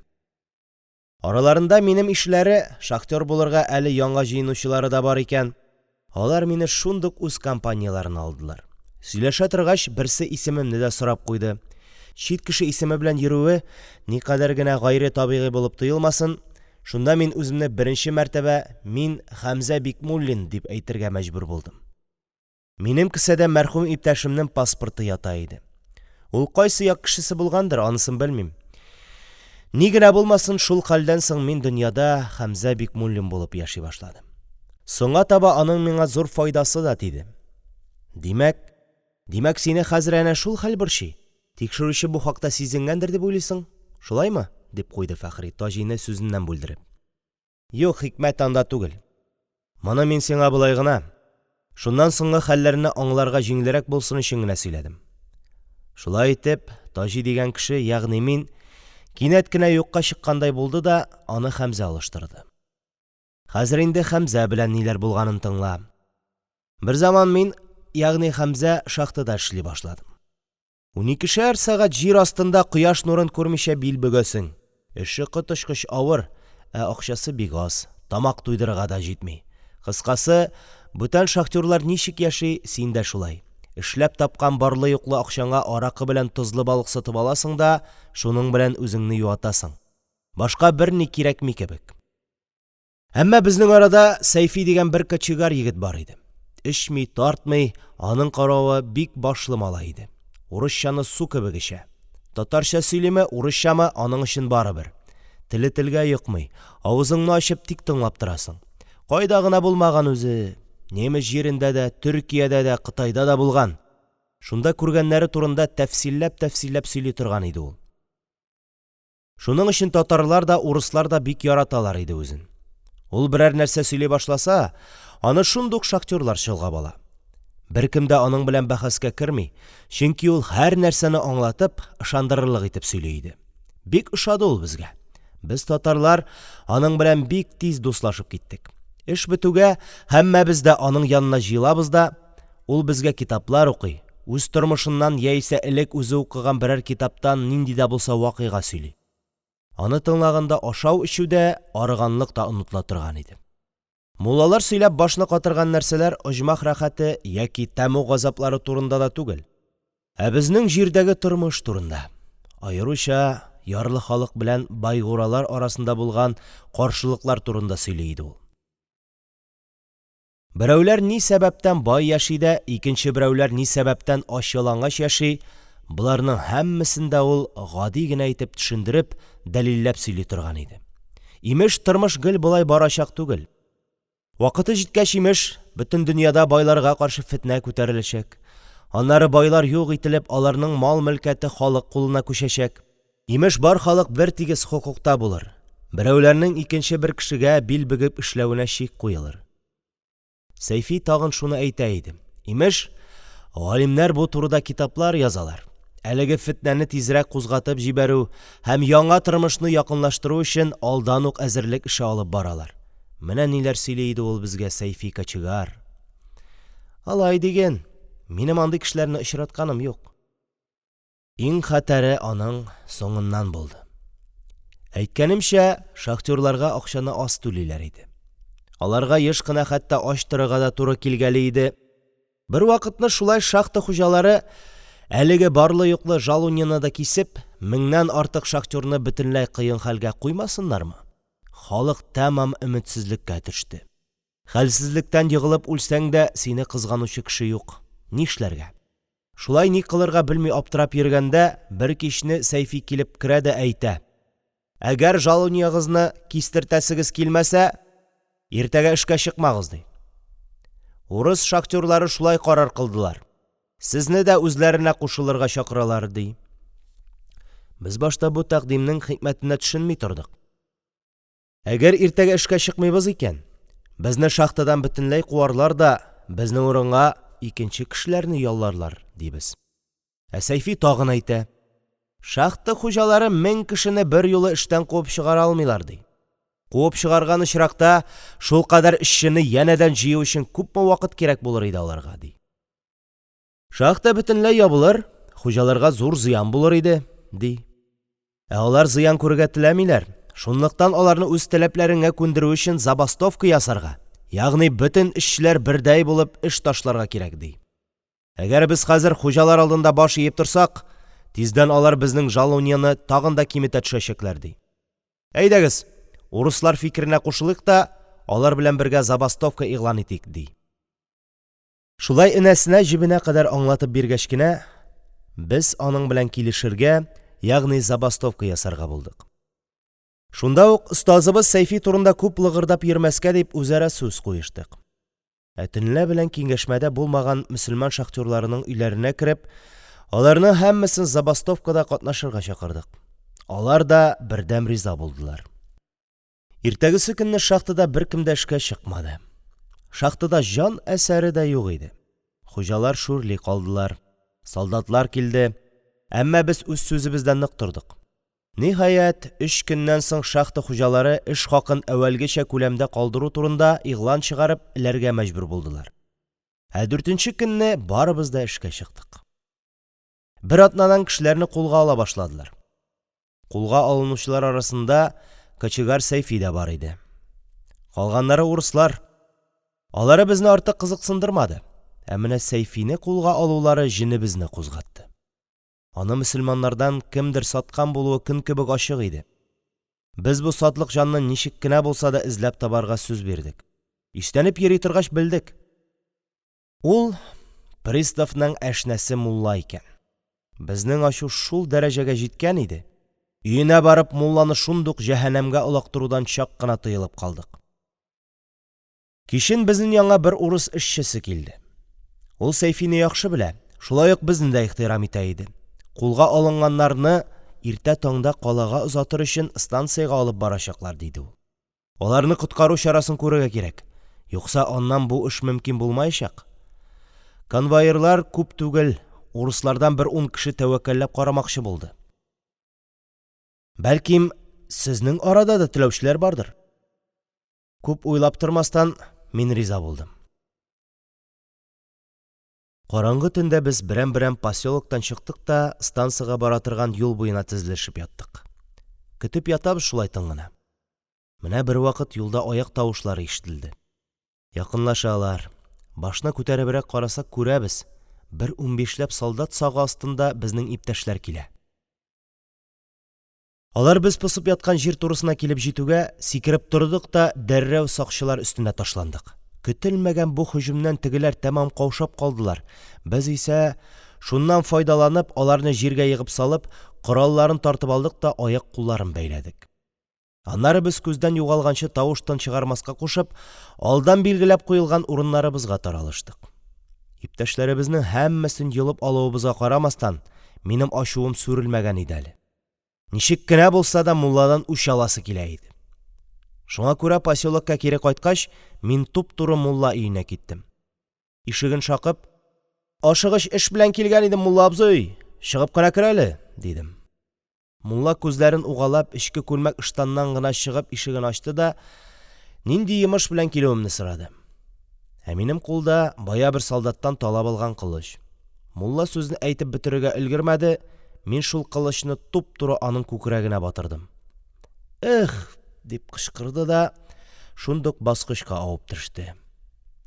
Араларында минем ишеләре, шахтёр булырга әле яңа җыенучылары да бар икән. Алар мине шундук үз компанияләренә алдылар. Сөйләшә торгач, берсе исемемне дә сорап куйды. Чит кеше исеме белән йөрүе никадәр генә гайре табигый булып тоелмасын, шунда мин үземне беренче мәртәбә «Мин Хәмзә Бикмуллин» дип әйтергә мәҗбүр булдым. Минем кесәдә мәрхүм иптәшемнең паспорты ята иде. Ул кайсы як кешесе булгандыр, анысын белмим. Ни генә булмасын, шул хәлдән соң мин дөньяда Хәмзә Бикмуллин булып яши башладым. Соңга таба аның миңа зур файдасы да тиде. Димәк, димәк, сине хәзер әнә шул хәл борчый? Тикшерүче бу хакта сизенгәндер дип уйлыйсың, шулаймы? – дип куйды Фәхри, Таҗины сүзеннән бүлдереп. Юк, хикмәт анда түгел. Моны мин сиңа болай гына, шуннан соңгы хәлләрне аңларга җиңелрәк булсын өчен генә сөйләдем. Шулай итеп, Таҗи дигән кеше, ягъни мин, кинәт кенә юкка чыккандай булды да, аны Хәмзә алыштырды. Хәзер инде Хәмзә белән ниләр булганын тыңла. Берзаман мин, ягъни Хәмзә, шахтада эшли башладым. Уникешәр сәгать җир астында кояш нурын күрмичә бил бөгәсең. Эше коточкыч авыр, ә акчасы бик аз, тамак туйдырырга да җитми. Кыскасы, бүтән шахтёрлар ничек яши, син дә шулай. Эшләп тапкан барлы-юклы акчаңа аракы белән тозлы балык сатып аласың да шуның белән үзеңне юатасың. Башка берни кирәкми кебек. Әмма безнең арада Сәйфи дигән бер кочегар егет бар иде. Эчми, тартмый, аның каравы бик башлы малай иде. Урысчаны су кебек эчә. Татарча сөйлиме, урысчамы – аның өчен барыбер. Теле телгә йокмый, авызыңны ачып тик тыңлап торасың. Кайда гына булмаган үзе! Немец җирендә дә, Төркиядә дә, Кытайда да булган. Шунда күргәннәре турында тәфсилләп-тәфсилләп сөйли торган иде ул. Шуның өчен татарлар да, урыслар да бик яраталар иде үзен. Ул берәр нәрсә сөйли башласа, аны шундук шахтёрлар чолгап ала. Беркем дә аның белән бәхәскә керми, чөнки ул һәр нәрсәне аңлатып, ышандырырлык итеп сөйли иде. Бик ошады ул безгә. Без, татарлар, аның белән бик тиз дуслашып киттек. Эш бетүгә, һәммәбез дә аның янына җыелабыз да, ул безгә китаплар укый, үз тормышыннан яисә элек үзе укыган берәр китаптан нинди дә булса вакыйга сөйли. Аны тыңлаганда ашау-эчү дә, арыганлык та онытыла торган иде. Муллалар сөйләп башны катырган нәрсәләр оҗмах рәхәте яки тәмуг газаплары турында да түгел, ә безнең җирдәге тормыш турында, аеруча ярлы халык белән байгуралар арасында булган каршылыклар турында сөйли иде ул. Берәүләр ни сәбәптән бай яши дә, икенче берәүләр ни сәбәптән ач-ялангач яши – боларның һәммәсен дә ул гади генә итеп төшендереп, дәлилләп сөйли торган иде. Имеш, тормыш гел болай барачак түгел. Вакыты җиткәч, имеш, бөтен дөньяда байларга каршы фетнә күтәреләчәк, аннары байлар юк ителеп, аларның мал-мөлкәте халык кулына күчәчәк. Имеш, бар халык бертигез хокукта булыр, берәүләрнең икенче бер кешегә бил бөгеп эшләвенә чик куелыр. Сәйфи тагын шуны әйтә иде: имеш, галимнәр бу турыда китаплар язалар, әлеге фетнәне тизрәк кузгатып җибәрү һәм яңа тормышны якынлаштыру өчен алдан ук әзерлек эше алып баралар. Менә ниләр сөйли иде ул безгә Сәйфи кочегар. Алай диген, минем андый кешеләрне очратканым юк. Иң хәтәре аның соңыннан булды. Әйткәнемчә, шахтёрларга акчаны аз түлиләр иде. Аларга еш кына хәтта ач торырга да туры килгәли иде. Бервакытны шулай шахта хуҗалары, әлеге барлы-юклы жалуньяны да кисеп, меңнән артык шахтёрны бөтенләй кыен хәлгә куймасыннармы? Халык тәмам өметсезлеккә төште. Хәлсезлектән егылып үлсәң дә, сине кызганучы кеше юк. Нишләргә? Шулай ни кылырга белми аптырап йөргәндә, бер кичне Сәйфи килеп керә дә әйтә: «Әгәр жалуньягызны кистертәсегез килмәсә, иртәгә эшкә чыкмагыз», – ди. Урыс шахтёрлары шулай карар кылдылар. Сезне дә үзләренә кушылырга чакыралар, ди. Без башта бу тәкъдимнең хикмәтенә төшенми тордык. Әгәр иртәгә эшкә чыкмыйбыз икән, безне шахтадан бөтенләй куарлар да безнең урынга икенче кешеләрне ялларлар, дибез. Ә Сәйфи тагын әйтә: Шахта хуҗалары 1000 кешене берьюлы эштән куып чыгара алмыйлар, ди. Куып чыгарган очракта, шулкадәр эшчене янәдән җыю өчен күпме вакыт кирәк булыр иде аларга, ди. Шахта бөтенләй ябылыр, хуҗаларга зур зыян булыр иде, ди. Ә алар зыян күрергә теләмиләр, шунлыктан аларны үз таләпләреңә күндерү өчен забастовка ясарга, ягъни бөтен эшчеләр бердәй булып эш ташларга кирәк, ди. Әгәр без хәзер хуҗалар алдында баш иеп торсак, тиздән алар безнең жалуньяны тагын да киметә төшәчәкләр, ди. Әйдәгез, урыслар фикеренә кушылыйк та, алар белән бергә забастовка игълан итик, ди. Шулай энәсенә-җебенә кадәр аңлатып биргәч кенә, без аның белән килешергә, ягъни забастовка ясарга булдык. Шунда ук остазыбыз Сәйфи турында күп лыгырдап йөрмәскә дип үзара сүз куештык. Ә төнлә белән киңәшмәдә булмаган мөселман шахтёрларының өйләренә кереп, аларның һәммәсен забастовкада катнашырга чакырдык. Алар да бердәм риза булдылар. Иртәгесе көнне шахтада беркем дә эшкә чыкмады. Шахтада җан әсәре дә юк иде. Хуҗалар шүрли калдылар. Солдатлар килде. Әмма без үз сүзебездә нык тордык. Ниһаять, өч көннән соң шахта хуҗалары эш хакын әүвәлгечә күләмдә калдыру турында игълан чыгарып эләргә мәҗбүр булдылар. Ә дүртенче көнне барыбыз да эшкә чыктык. Бер атнадан кешеләрне кулга ала башладылар. Кулга алынучылар арасында кочегар Сәйфи дә бар иде. Калганнары урыслар. Алары безне артык кызыксындырмады. Ә менә Сәйфине кулга алулары җенебезне кузгатты. Аны мөселманнардан кемдер саткан булуы көн кебек ачык иде. Без бу сатлык җанны ничек кенә булса да эзләп табарга сүз бирдек. Иснәнеп йөри торгач белдек. Ул приставның әшнәсе мулла икән. Безнең ачу шул дәрәҗәгә җиткән иде, өенә барып мулланы шундук җәһәннәмгә олактырудан чак кына тыелып калдык. Кичен безнең янга бер урыс эшчесе килде. Ул Сәйфине яхшы белә, шулай ук безне дә ихтирам итә иде. Кулга алынганнарны иртә таңда калага озатыр өчен станциягә алып барачаклар, диде ул. Аларны коткару чарасын күрергә кирәк. Юкса аннан бу эш мөмкин булмаячак. Конвоирлар күп түгел, урыслардан бер ун кеше тәвәккәлләп карамакчы булды. Бәлкем, сезнең арада да теләүчеләр бардыр. Күп уйлап тормастан, мин риза булдым. Караңгы төндә без берәм-берәм посёлоктан чыктык та станцага бара торган юл буена тезелешеп яттык. Көтеп ятабыз шулай тын гына. Менә бервакыт юлда аяк тавышлары ишетелде. Якынлашалар. Башны күтәребрәк карасак күрәбез: бер унбишләп солдат сагы астында безнең иптәшләр килә. Алар без посып яткан җир турысына килеп җитүгә, сикереп тордык та дәррәү сакчылар өстенә ташландык. Көтелмәгән бу һөҗүмнән тегеләр тәмам каушап калдылар, без исә, шуннан файдаланып, аларны җиргә егып салып, коралларын тартып алдык та аяк-кулларын бәйләдек. Аннары без күздән югалганчы тавыш-тын чыгармаска кушып, алдан билгеләп куелган урыннарыбызга таралыштык. Иптәшләребезнең һәммәсен йолып алуыбызга карамастан, минем ачуым сүрелмәгән иде әле. Ничек кенә булса да мулладан үч аласы килә иде. Шуңа күрә посёлокка кире кайткач, мин туп-туры мулла өенә киттем. Ишеген шакып: "Ашыгыч эш белән килгән идем, мулла абзый, чыгып кына кер әле", – дидем. Мулла күзләрен угалап, эчке күлмәк-ыштаннан гына чыгып ишеген ачты да нинди йомыш белән килүемне сорады. Ә минем кулда бая бер солдаттан талап алган кылыч. Мулла сүзен әйтеп бетерергә өлгермәде, мин шул кылычны туп-туры аның күкрәгенә батырдым. «Эх!» – дип кычкырды да шундук баскычка авып төште.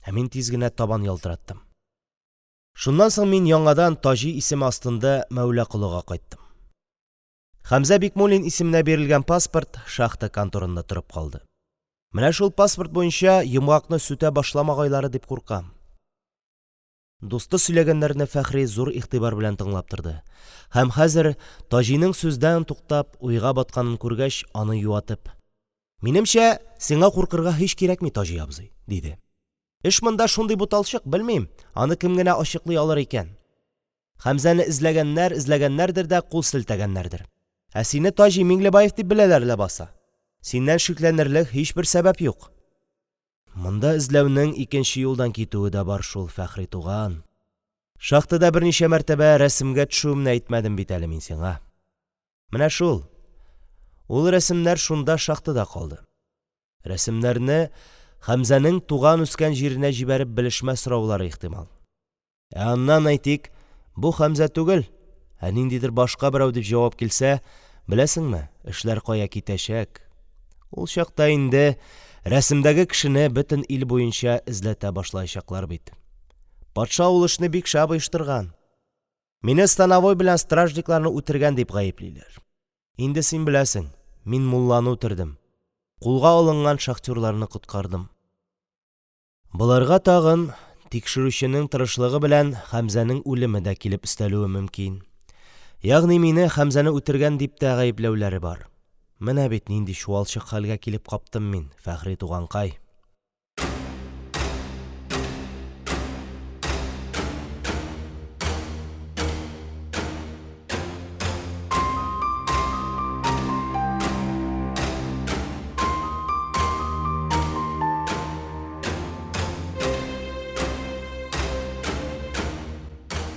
Ә мин тиз генә табан ялтыраттым. Шуннан соң мин яңадан Таҗи исеме астында Мәүла Колыга кайттым. Хәмзә Бикмуллин исеменә бирелгән паспорт шахта конторында торып калды. Менә шул паспорт буенча йомгакны сүтә башламагайлары дип куркам. Дусты сөйләгәннәрне Фәхри зур игътибар белән тыңлап торды һәм хәзер, Таҗиның сүздән туктап, уйга батканын күргәч, аны юатып: – Минемчә, сиңа куркырга һич кирәкми, Таҗи абзый, – диде. – Эш монда шундый буталчык, белмим, аны кем генә ачыклый алыр икән. Хәмзәне эзләгәннәр, эзләгәннәрдер дә кул селтәгәннәрдер. Ә сине Таҗи Миңлебаев дип беләләр ләбаса. Синнән шикләнерлек һичбер сәбәп юк. Монда эзләүнең икенче юлдан китүе дә бар шул, Фәхри туган. Шахтада берничә мәртәбә рәсемгә төшүемне әйтмәдем бит әле мин сиңа. Менә шул. Ул рәсемнәр шунда шахтада калды. Рәсемнәрне Хәмзәнең туган-үскән җиренә җибәреп белешмә сораулары ихтимал. Ә аннан, әйтик, бу Хәмзә түгел, ә ниндидер башка берәү дип җавап килсә, беләсеңме, эшләр кая китәчәк? Ул чакта инде рәсемдәге кешене бөтен ил буенча эзләтә башлаячаклар бит. Патша ул эшне бик шәп оештырган. Мине становой белән стражникларны үтергән дип гаеплиләр. Инде син беләсең, мин мулланы үтердем. Кулга алынган шахтёрларны коткардым. Боларга тагын тикшерүченең тырышлыгы белән Хәмзәнең үлеме дә килеп өстәлүе мөмкин. Ягъни мине Хәмзәне үтергән дип тә гаепләүләре бар. Менә бит нинди чуалчык хәлгә килеп каптым мин, Фәхри туганкай.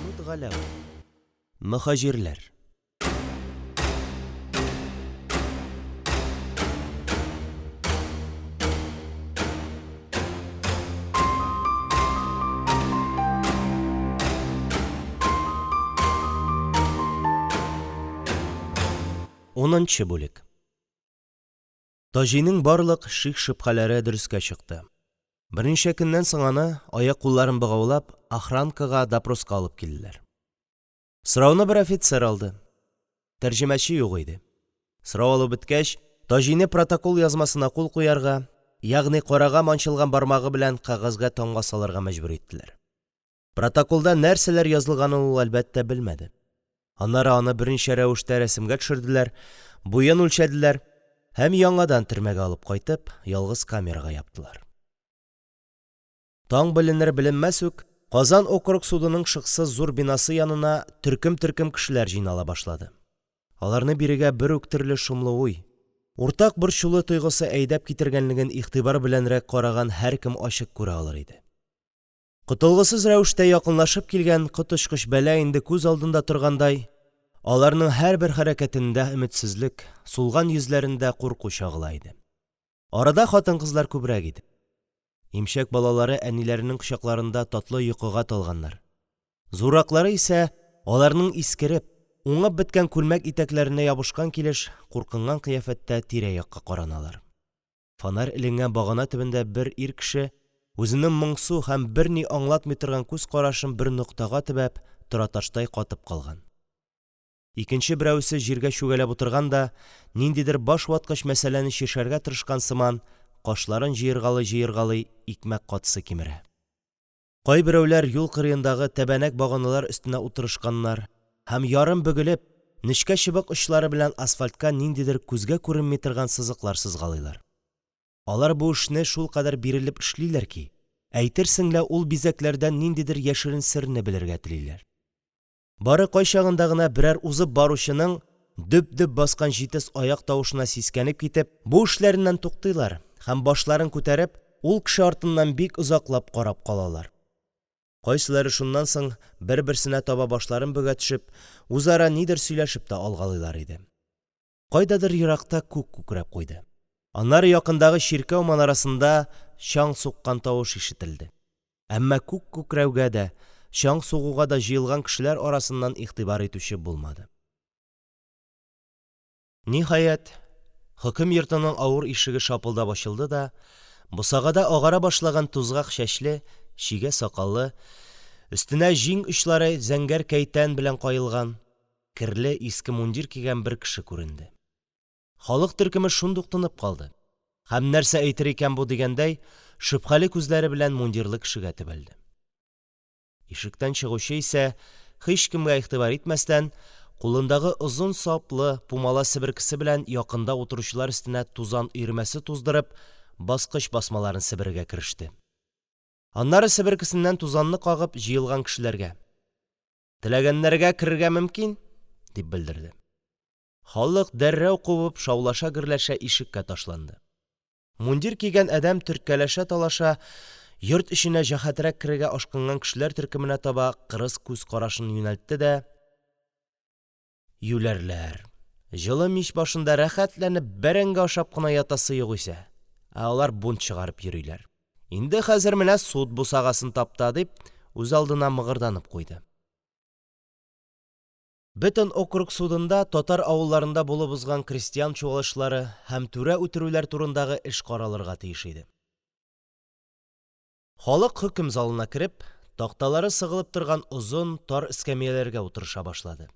Мәхмүт Галәү. Мөһаҗирләр. Унынчы бүлек. Таҗиның барлык шик-шөбһәләре дөрескә чыкты. Берничә көннән соң аны, аяк-кулларын богаулап, охранкага допроска алып килделәр. Сорауны бер офицер алды. Тәрҗемәче юк иде. Сорау алу беткәч, Таҗины протокол язмасына кул куярга, ягъни карага манчылган бармагы белән кәгазьгә тамга салырга мәҗбүр иттеләр. Протоколда нәрсәләр язылганын ул, әлбәттә, белмәде. Аннары аны берничә рәвештә рәсемгә төшерделәр, буен үлчәделәр һәм яңадан төрмәгә алып кайтып, ялгыз камерага яптылар. Таң беленер-беленмәс үк, Казан округ судының шыксыз зур бинасы янына төркем-төркем кешеләр җыйнала башлады. Аларны бирегә бер үк төрле шомлы уй, уртак борчылу тойгысы әйдәп китергәнлеген игътибар беләнрәк караган һәркем ачык күрә алыр иде. Котылгысыз рәвештә якынлашып килгән коточкыч бәла инде күз алдында торгандай, аларның һәрбер хәрәкәтендә өметсезлек, сулган йөзләрендә курку чагыла иде. Арада хатын-кызлар күбрәк иде. Имчәк балалары әниләренең кочакларында татлы йокыга талганнар. Зурраклары исә, аларның искереп, уңып беткән күлмәк итәкләренә ябышкан килеш, куркынган кыяфәттә тирә-якка караналар. Фонарь эленгән багана төбендә бер ир кеше, үзенең моңсу һәм берни аңлатмый торган күз карашын бер ноктага төбәп, тораташтай катып калган. Икенче берәвесе җиргә чүгәләп утырган да, ниндидер башваткыч мәсьәләне чишәргә тырышкан сыман, кашларын җыергалый-җыергалый, икмәк катысы кимерә. Кайберәүләр юл кырыендагы тәбәнәк баганалар өстенә утырышканнар һәм, ярым бөгелеп, нечкә чыбык очлары белән асфальтка ниндидер күзгә күренми торган сызыклар сызгалыйлар. Алар бу эшне шулкадәр бирелеп эшлиләр ки, әйтерсең лә ул бизәкләрдән ниндидер яшерен серне белергә телиләр. Бары кайчагында гына берәр узып баручының дөп-дөп баскан җитез аяк тавышына сискәнеп китеп, бу эшләреннән туктыйлар һәм, башларын күтәреп, ул кеше артыннан бик озаклап карап калалар. Кайсылары шуннан соң, бер-берсенә таба башларын бөгә төшеп, үзара нидер сөйләшеп тә алгалыйлар иде. Кайдадыр еракта күк күкрәп куйды. Аннары якындагы чиркәү манарасында чаң суккан тавыш ишетелде. Әмма күк күкрәүгә дә, чаң сугуга да җыелган кешеләр арасыннан игътибар итүче булмады. Ниһаять, хөкем йортының авыр ишеге шапылдап ачылды да, бусагада агара башлаган тузгак чәчле, чигә сакаллы, өстенә җиң очлары зәңгәр кәйтән белән каелган, керле, иске мундир кигән бер кеше күренде. Халык төркеме шундук тынып калды һәм, нәрсә әйтер икән бу дигәндәй, шөбһәле күзләре белән мундирлы кешегә төбәлде. Ишектән чыгучы исә, һичкемгә игътибар итмәстән, кулындагы озын саплы пумала себеркесе белән якында утыручылар өстенә тузан өермәсе туздырып, баскыч басмаларын себерергә кереште. Аннары себеркесеннән тузанны кагып, җыелган кешеләргә: Теләгәннәргә керергә мөмкин, – дип белдерде. Халык, дәррәү кубып, шаулаша-гөрләшә ишеккә ташланды. Мундир кигән адәм төрткәләшә-талаша йорт эченә җәһәтрәк керергә ашкынган кешеләр төркеменә таба кырыс күз карашын юнәлтте дә: Юләрләр! Җылы мич башында рәхәтләнеп бәрәңге ашап кына ятасы югыйсә, ә алар бунт чыгарып йөриләр. Инде хәзер менә суд бусагасын тапта, дип, үзалдына мыгырданып куйды. Бөтен округ судында татар авылларында булып узган крестьян чуалышлары һәм түрә үтерүләр турындагы эш каралырга тиеш иде. Халык хөкем залына кереп, такталары сыгылып торган озын, тар эскәмияләргә утырыша башлады.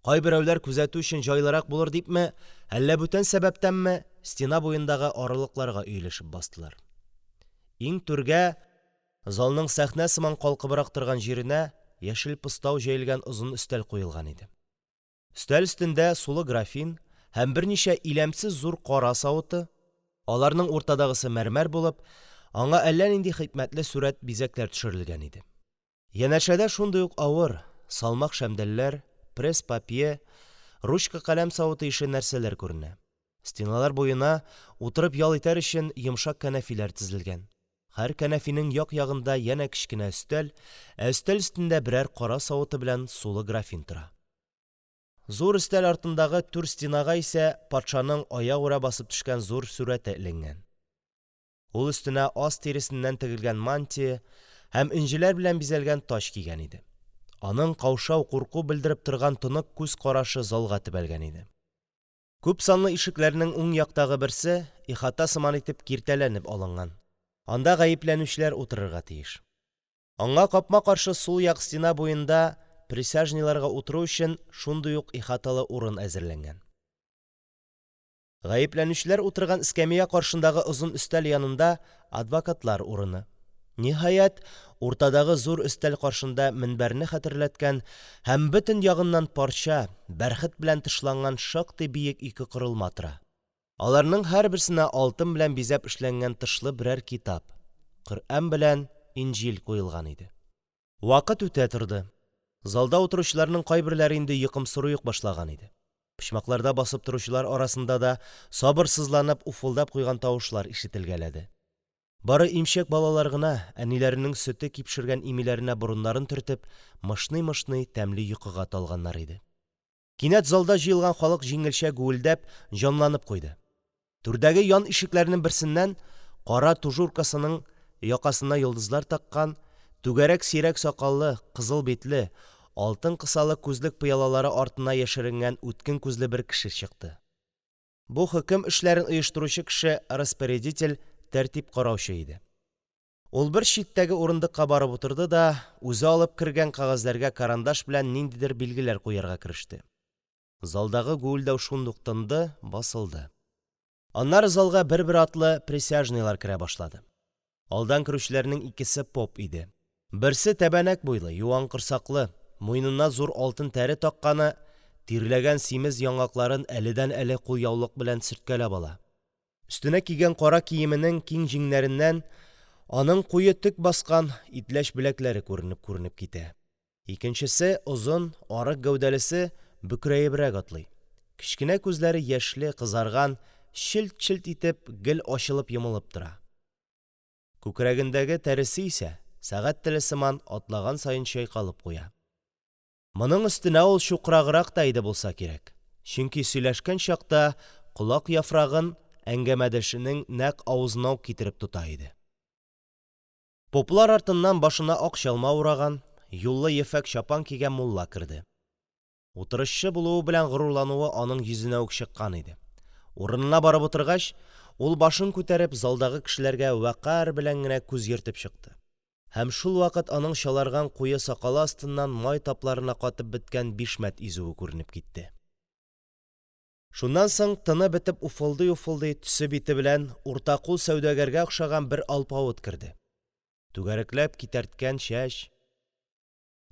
Кайберәүләр күзәтү өчен җайлырак булыр дипме, әллә бүтән сәбәптәнме, стена буендагы аралыкларга өелешеп бастылар. Иң түргә, залның сәхнә сыман калкыбрак торган җиренә, яшел постау җәелгән озын өстәл куелган иде. Өстәл өстендә сулы графин һәм берничә иләмсез зур кара савыты, аларның уртадагысы мәрмәр булып, аңа әллә нинди хикмәтле сурәт-бизәкләр төшерелгән иде. Янәшәдә шундый ук авыр, салмак шәмдәлләр, пресс-папье, ручка-каләм савыты ише нәрсәләр күренә. Стеналар буена, утырып ял итәр өчен, йомшак кәнәфиләр тезелгән. Һәр кәнәфинең як-ягында янә кечкенә өстәл, ә өстәл өстендә берәр кара савыты белән сулы графин тора. Зур өстәл артындагы түр стенага исә патшаның аягүрә басып төшкән зур сурәте эленгән. Ул өстенә ас тиресеннән тегелгән мантия һәм энҗеләр белән бизәлгән таҗ кигән иде. Аның каушау-курку белдереп торган тонык күз карашы залга төбәлгән иде. Күпсанлы ишекләрнең уң яктагы берсе ихата сыман итеп киртәләнеп алынган. Анда гаепләнүчеләр утырырга тиеш. Аңа капма-каршы сул як стена буенда присяжныйларга утыру өчен шундый ук ихаталы урын әзерләнгән. Гаепләнүчеләр утырган эскәмия каршындагы озын өстәл янында адвокатлар урыны. Ниһаять, уртадагы зур өстәл каршында мөнбәрне хәтерләткән һәм бөтен ягыннан парча, бәрхет белән тышланган шактый биек ике корылма тора. Аларның һәрберсенә алтын белән бизәп эшләнгән тышлы берәр китап – Коръән белән Инҗил куелган иде. Вакыт үтә торды. Залда утыручыларның кайберләре инде йокымсырый ук башлаган иде. Почмакларда басып торучылар арасында да сабырсызланып уфылдап куйган тавышлар ишетелгәләде. Бары имчәк балалар гына, әниләренең сөте кипшергән имиләренә борыннарын төртеп, мышный-мышный тәмле йокыга талганнар иде. Кинәт залда җыелган халык җиңелчә гүелдәп, җанланып куйды. Түрдәге ян ишекләрнең берсеннән кара тужуркасының якасына йолдызлар таккан, түгәрәк сирәк сакаллы, кызыл битле, алтын кысалы күзлек пыялалары артына яшеренгән үткен күзле бер кеше чыкты. Бу хөкем эшләрен оештыручы кеше – распорядитель – тәртип караучы иде. Ул бер читтәге урындыкка барып утырды да үзе алып кергән кәгазьләргә карандаш белән ниндидер билгеләр куярга кереште. Залдагы гүелдәү шундук тынды, басылды. Аннары залга бер-бер артлы присяжныйлар керә башлады. Алдан керүчеләрнең икесе поп иде. Берсе – тәбәнәк буйлы, юан корсаклы, муенына зур алтын тәре такканы – тирләгән симез яңакларын әледән-әле кулъяулык белән сөрткәләп ала, өстенә кигән кара киеменең киң җиңнәреннән аның куе төк баскан итләч беләкләре күренеп-күренеп китә; икенчесе – озын, арык гәүдәлесе – бөкрәебрәк атлый, кечкенә күзләре яшьле, кызарган, челт-челт итеп, гел ачылып-йомылып тора; күкрәгендәге тәресе исә, сәгать теле сыман, атлаган саен чайкалып куя. Моның өстенә ул чукраграк та иде булса кирәк, чөнки сөйләшкән чакта колак яфрагын әңгәмәдәшенең нәкъ авызына ук китереп тота иде. Поплар артыннан башына ак чалма ураган, юллы ефәк чапан кигән мулла керде. Утырышчы булуы белән горурлануы аның йөзенә үк чыккан иде. Урынына барып утыргач, ул, башын күтәреп, залдагы кешеләргә вәкарь белән генә күз йөртеп чыкты, һәм шулвакыт аның чаларган куе сакалы астыннан май тапларына катып беткән бишмәт изүе күренеп китте. Шуннан соң, тыны бетеп уфылдый-уфылдый, төсе-бите белән уртакул сәүдәгәргә охшаган бер алпавыт керде. Түгәрәкләп китәрткән чәч,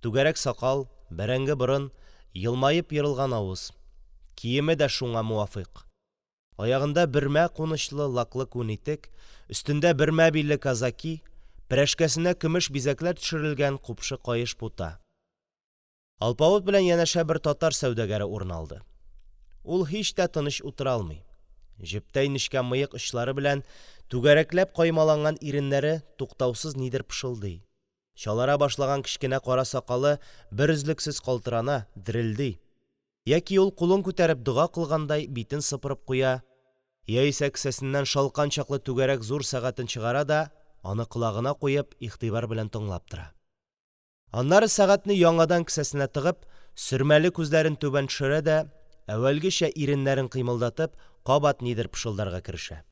түгәрәк сакал, бәрәңге борын, елмаеп ерылган авыз. Киеме дә шуңа муафыйк: аягында бөрмә кунычлы лаклы күн итек, өстендә бөрмә билле казаки, перәшкәсенә көмеш бизәкләр төшерелгән купшы каеш пута. Алпавыт белән янәшә бер татар сәүдәгәре урын алды. Ул һич тә тыныч утыра алмый. Җептәй нечкә мыек очлары белән түгәрәкләп каймаланган иреннәре туктаусыз нидер пышылдый. Чалара башлаган кечкенә кара сакалы берөзлексез калтырана, дерелди. Яки ул кулын күтәреп дога кылгандай битен сыпырып куя, яисә кесәсеннән шалкан чаклы түгәрәк зур сәгатен чыгара да, аны колагына куеп, игътибар белән тыңлап тора. Аннары сәгатьне яңадан кесәсенә тыгып, сөрмәле күзләрен түбән төшерә дә, әүвәлгечә иреннәрен кыймылдатып, кабат нидер пышылдарга керешә.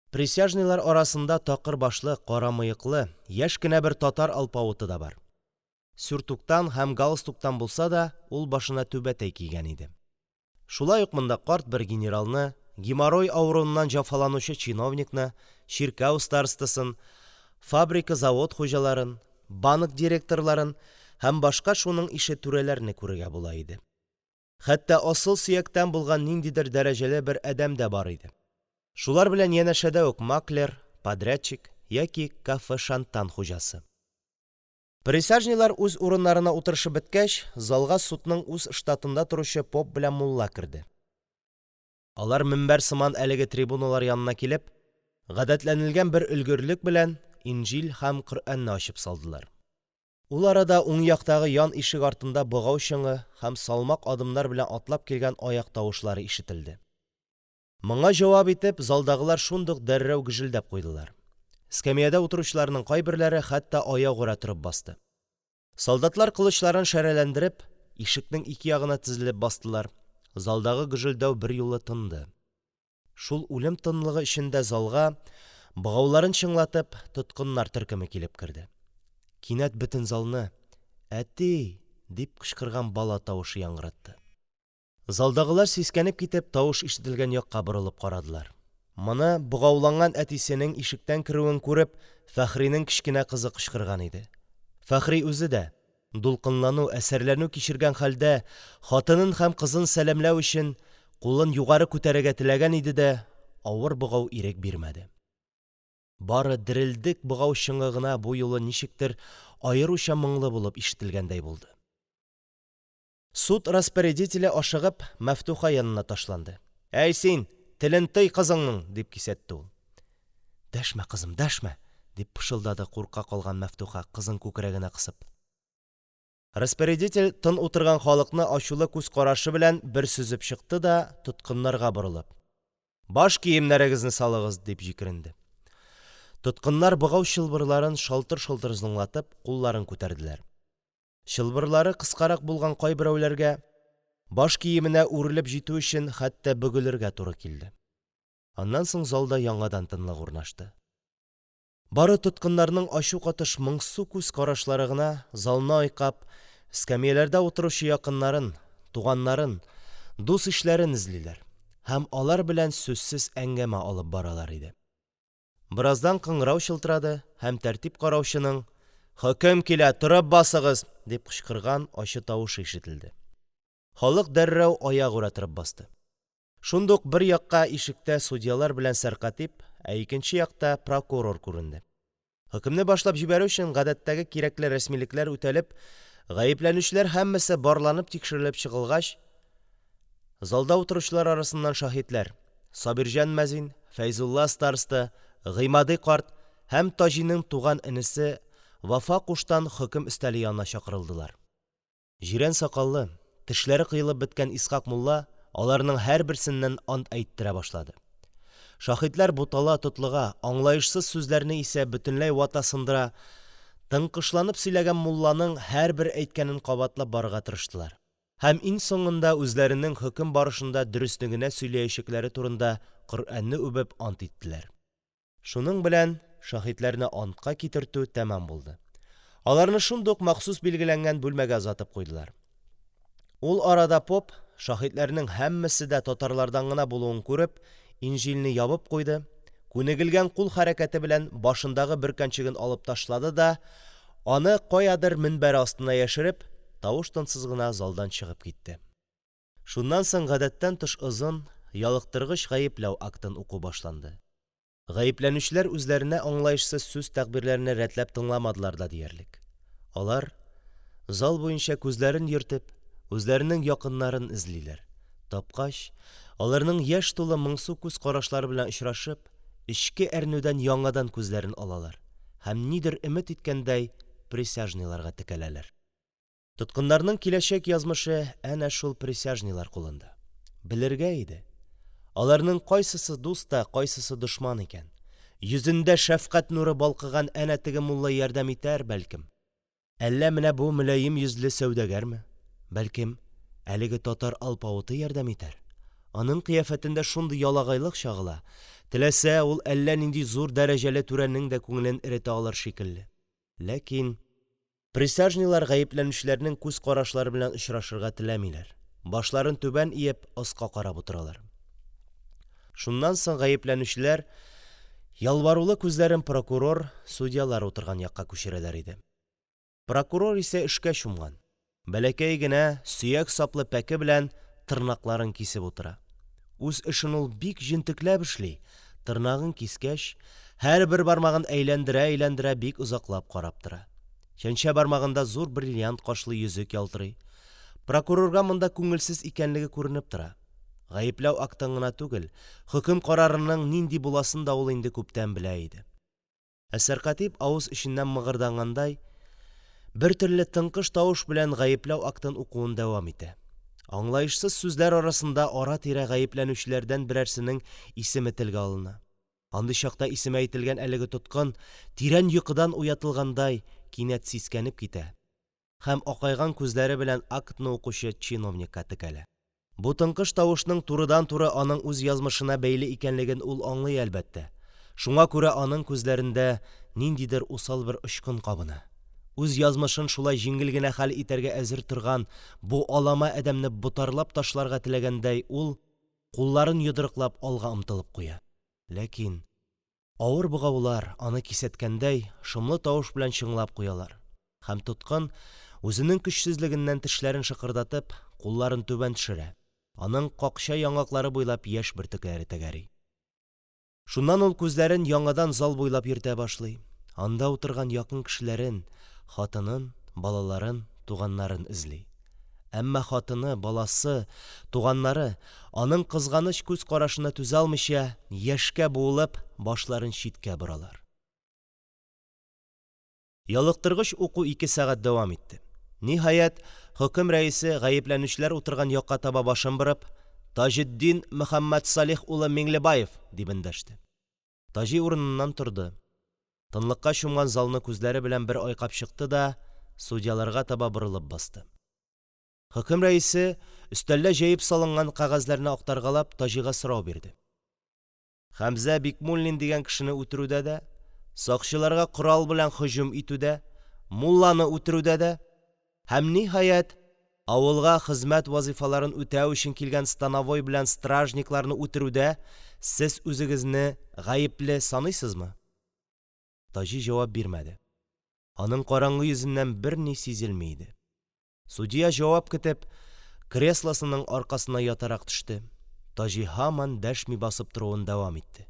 Присяжныйлар арасында такыр башлы, кара мыеклы, яшь кенә бер татар алпавыты да бар. Сюртуктан һәм галстуктан булса да, ул башына түбәтәй кигән иде. Шулай ук монда карт бер генералны, геморрой авыруыннан җәфаланучы чиновникны, чиркәү старостасын, фабрика-завод хуҗаларын, банк директорларын һәм башка шуның ише түрәләрне күрергә була иде. Хәтта асыл сөяктән булган ниндидер дәрәҗәле бер адәм дә бар иде. Шулар белән янәшәдә үк маклер, подрядчик яки кафе-шантан хуҗасы. Присяжныйлар үз урыннарына утырышып беткәч, залга судның үз штатында торучы поп белән мулла керде. Алар мөнбәр сыман әлеге трибуналар янына килеп, гадәтләнелгән бер өлгерлек белән Инҗил һәм Коръәнне ачып салдылар. Ул арада уң яктагы ян ишек артында богау чыңы һәм салмак адымнар белән атлап килгән аяк тавышлары ишетелде. Моңа җавап итеп, залдагылар шундук дәррәү гөжелдәп куйдылар. Эскәмиядә утыручыларның кайберләре хәтта аягүрә торып басты. Солдатлар кылычларын шәрәләндереп, ишекнең ике ягына тезелеп бастылар. Залдагы гөжелдәү берьюлы тынды. Шул үлем тынлыгы эчендә залга, богауларын чыңлатып, тоткыннар төркеме килеп керде. Кинәт бөтен залны: «Әти!» – дип кычкырган бала тавышы яңгыратты. Залдагылар сискәнеп китеп, тавыш ишетелгән якка борылып карадылар. Моны, богауланган әтисенең ишектән керүен күреп, Фәхринең кечкенә кызы кычкырган иде. Фәхри үзе дә, дулкынлану, әсәрләнү кичергән хәлдә, хатынын һәм кызын сәламләү өчен, кулын югары күтәрергә теләгән иде дә, авыр богау ирек бирмәде. Бары дерелдек богау чыңы гына бу юлы ничектер аеруча моңлы булып ишетелгәндәй булды. Суд распорядителе, ашыгып, Мәфтуха янына ташланды. – Әй син, телен тый кызыңның! – дип кисәтте ул. – Дәшмә, кызым, дәшмә! – дип пышылдады курка калган Мәфтуха, кызын күкрәгенә кысып. Распорядитель тын утырган халыкны ачулы күз карашы белән бер сөзеп чыкты да, тоткыннарга борылып: – Баш киемнәрегезне салыгыз! – дип җикеренде. Тоткыннар, богау чылбырларын шалтыр-шолтыр зыңлатып, кулларын күтәрделәр. Чылбырлары кыскарак булган кайберәүләргә, баш киеменә үрелеп җитү өчен, хәтта бөгелергә туры килде. Аннан соң залда яңадан тынлык урнашты. Бары тоткыннарның ачу катыш моңсу күз карашлары гына, залны айкап, эскәмияләрдә утыручы якыннарын, туганнарын, дус-ишләрен эзлиләр һәм алар белән сүзсез әңгәмә алып баралар иде. Бераздан кыңгырау чылтырады, һәм тәртип караучының: – Хөкем килә, торып басыгыз! – дип кычкырган ачы тавышы ишетелде. Халык дәррәү аягүрә торып басты. Шундук бер якта ишектә судьялар белән сәркатип, ә икенче якта прокурор күренде. Хөкемне башлап җибәрү өчен гадәттәге кирәкле рәсмилекләр үтәлеп, гаепләнүчеләр һәммәсе барланып-тикшерелеп чыгылгач, залда утыручылар арасыннан шаһитлар – Сабирҗан мәзин, Фәйзулла староста, Гыймади карт һәм Таҗиның туган энесе Вафа куштан хөкем өстәле янына чакырылдылар. Җирән сакаллы, тешләре коелып беткән Исхак мулла аларның һәрберсеннән ант әйттерә башлады. Шаһитлар бутала-тотлыга, аңлаешсыз сүзләрне исә бөтенләй вата-сындыра, тыңкышланып сөйләгән мулланың һәрбер әйткәнен кабатлап барырга тырыштылар һәм иң соңында үзләренең хөкем барышында дөресне генә сөйләячәкләре турында Коръәнне үбеп ант иттеләр. Шуның белән шаһитларны антка китертү тәмам булды. Аларны шундук махсус билгеләнгән бүлмәгә озатып куйдылар. Ул арада поп, шаһитларның һәммәсе дә татарлардан гына булуын күреп, Инҗилне ябып куйды, күнегелгән кул хәрәкәте белән башындагы бөркәнчеген алып ташлады да, аны каядыр мөнбәре астына яшереп, тавыш-тынсыз гына залдан чыгып китте. Шуннан соң гадәттән тыш озын, ялыктыргыч гаепләү актын уку башланды. Гаепләнүчеләр үзләренә аңлаешсыз сүз-тәгъбирләрне рәтләп тыңламадылар да диярлек. Алар, зал буенча күзләрен йөртеп, үзләренең якыннарын эзлиләр, тапкач, аларның яшь тулы моңсу күз карашлары белән очрашып, эчке әрнүдән яңадан күзләрен алалар һәм, нидер өмет иткәндәй, присяжныйларга текәләләр. Тоткыннарның киләчәк язмышы әнә шул присяжныйлар кулында. Белергә иде, аларның кайсысы дус та, кайсысы дошман икән? Йөзендә шәфкать нуры балкыган әнә теге мулла ярдәм итәр, бәлкем. Әллә менә бу мөлаем йөзле сәүдәгәрме? Бәлкем, әлеге татар алпавыты ярдәм итәр? Аның кыяфәтендә шундый ялагайлык чагыла, теләсә, ул әллә нинди зур дәрәҗәле түрәнең дә күңелен эретә алыр шикелле. Ләкин присяжныйлар гаепләнүчеләрнең күз карашлары белән очрашырга теләмиләр, башларын түбән иеп, аска карап утыралар. Шуннан соң гаепләнүчеләр ялварулы күзләрен прокурор, судьялар утырган якка күчерәләр иде. Прокурор исә эшкә чумган, бәләкәй генә сөяк саплы пәке белән тырнакларын кисеп утыра. Үз эшен ул бик җентекләп эшли, тырнагын кискәч, һәрбер бармагын әйләндерә-әйләндерә бик озаклап карап тора. Чәнчә бармагында зур бриллиант кашлы йөзек ялтырый. Прокурорга монда күңелсез икәнлеге күренеп тора. Гаепләү актын гына түгел, хөкем карарының нинди буласын да ул инде күптән белә иде. Ә сәркатип авыз эченнән мыгырдангандай, бертөрле тыңкыш тавыш белән гаепләү актын укуын дәвам итә. Аңлаешсыз сүзләр арасында ара-тирә гаепләнүчеләрдән берәрсенең исеме телгә алына. Андый чакта исеме әйтелгән әлеге тоткын, тирән йокыдан уятылгандай, кинәт сискәнеп китә һәм акайган күзләре белән актны укучы чиновникка текәлә. Бу тыңкыш тавышның турыдан-туры аның үз язмышына бәйле икәнлеген ул аңлый, әлбәттә. Шуңа күрә аның күзләрендә ниндидер усал бер очкын кабына. Үз язмышын шулай җиңел генә хәл итәргә әзер торган бу алама адәмне ботарлап ташларга теләгәндәй, ул, кулларын йодрыклап, алга омтылып куя. Ләкин авыр богаулар, аны кисәткәндәй, шомлы тавыш белән чыңлап куялар, һәм тоткын, үзенең көчсезлегеннән тешләрен шыкырдатып, кулларын түбән төшерә, аның какча яңаклары буйлап яшь бөртекләре тәгәри. Шуннан ул күзләрен яңадан зал буйлап йөртә башлый, анда утырган якын кешеләрен – хатынын, балаларын, туганнарын эзли. Әмма хатыны, баласы, туганнары, аның кызганыч күз карашына түзә алмыйча, яшькә буылып, башларын читкә боралар. Ялыктыргыч уку ике сәгать дәвам итте. Ниһаять, хөкем рәисе, гаепләнүчеләр утырган якка таба башын борып: – Таҗетдин Мөхәммәтсалих улы Миңлебаев! – дип эндәште. Таҗи урыныннан торды. Тынлыкка чумган залны күзләре белән бер айкап чыкты да судьяларга таба борылып басты. Хөкем рәисе, өстәлдә җәеп салынган кәгазьләрне актаргалап, Таҗига сорау бирде: – Хәмзә Бикмуллин дигән кешене үтерүдә дә, сакчыларга корал белән һөҗүм итүдә, мулланы үтерүдә дә һәм, ниһаять, авылга хезмәт вазифаларын үтәү өчен килгән становой белән стражникларны үтерүдә сез үзегезне гаепле саныйсызмы? Таҗи җавап бирмәде. Аның караңгы йөзеннән берни сизелми иде. Судья, җавап көтеп, креслосының аркасына ятарак төште. Таҗи һаман дәшми басып торуын дәвам итте.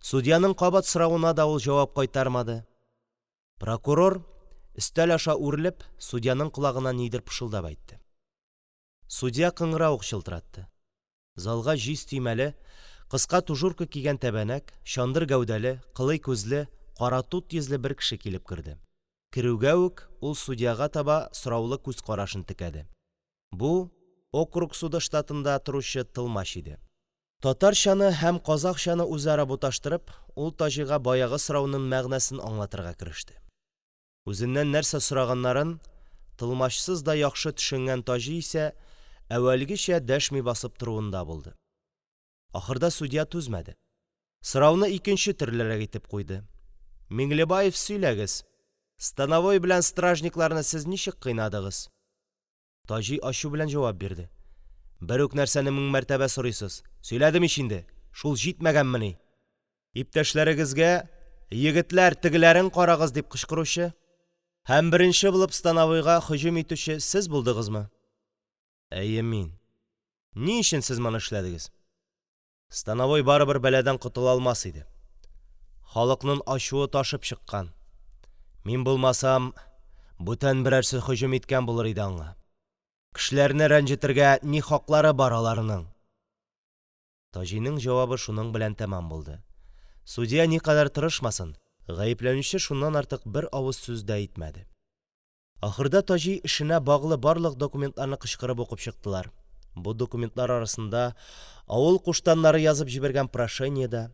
Судьяның кабат соравына да ул җавап кайтармады. Прокурор, өстәл аша үрелеп, судьяның колагына нидер пышылдап әйтте. Судья кыңгыравык чылтыратты. Залга җиз төймәле, кыска тужурка кигән тәбәнәк, чандыр гәүдәле, кылый күзле, каратут йөзле бер кеше килеп керде. Керүгә үк, ул судьяга таба сораулы күз карашын текәде. Бу – округ суды штатында торучы тылмач иде. Татарчаны һәм казахчаны үзара буташтырып, ул Таҗига баягы сорауның мәгънәсен аңлатырга кереште. Үзеннән нәрсә сораганнарын тылмачсыз да яхшы төшенгән Таҗи исә әүвәлгечә дәшми басып торуында булды. Ахырда судья түзмәде. Сорауны икенче төрлерәк итеп куйды: – Миңлебаев, сөйләгез, становой белән стражникларны сез ничек кыйнадыгыз? Таҗи ачу белән җавап бирде: – Бер үк нәрсәне мең мәртәбә сорыйсыз! Сөйләдем ич инде, шул җитмәгәнмени? Иптәшләрегезгә: «Егетләр, тегеләрен карагыз!» – дип кычкыручы һәм беренче булып становойга һөҗүм итүче сез булдыгызмы? Әйе, мин. Ни өчен сез моны эшләдегез? Становой барыбер бәладән котыла алмас иде. Халыкның ачуы ташып чыккан. Мин булмасам, бүтән берәрсе һөҗүм иткән булыр иде аңа. Кешеләрне рәнҗетергә ни хаклары бар аларның? Таҗиның җавабы шуның белән тәмам булды. Судья никадәр тырышмасын, гаепләнүче шуннан артык бер авыз сүз дә әйтмәде. Ахырда Таҗи эшенә баглы барлык документларны кычкырып укып чыктылар. Бу документлар арасында авыл куштаннары язып җибәргән прошение дә,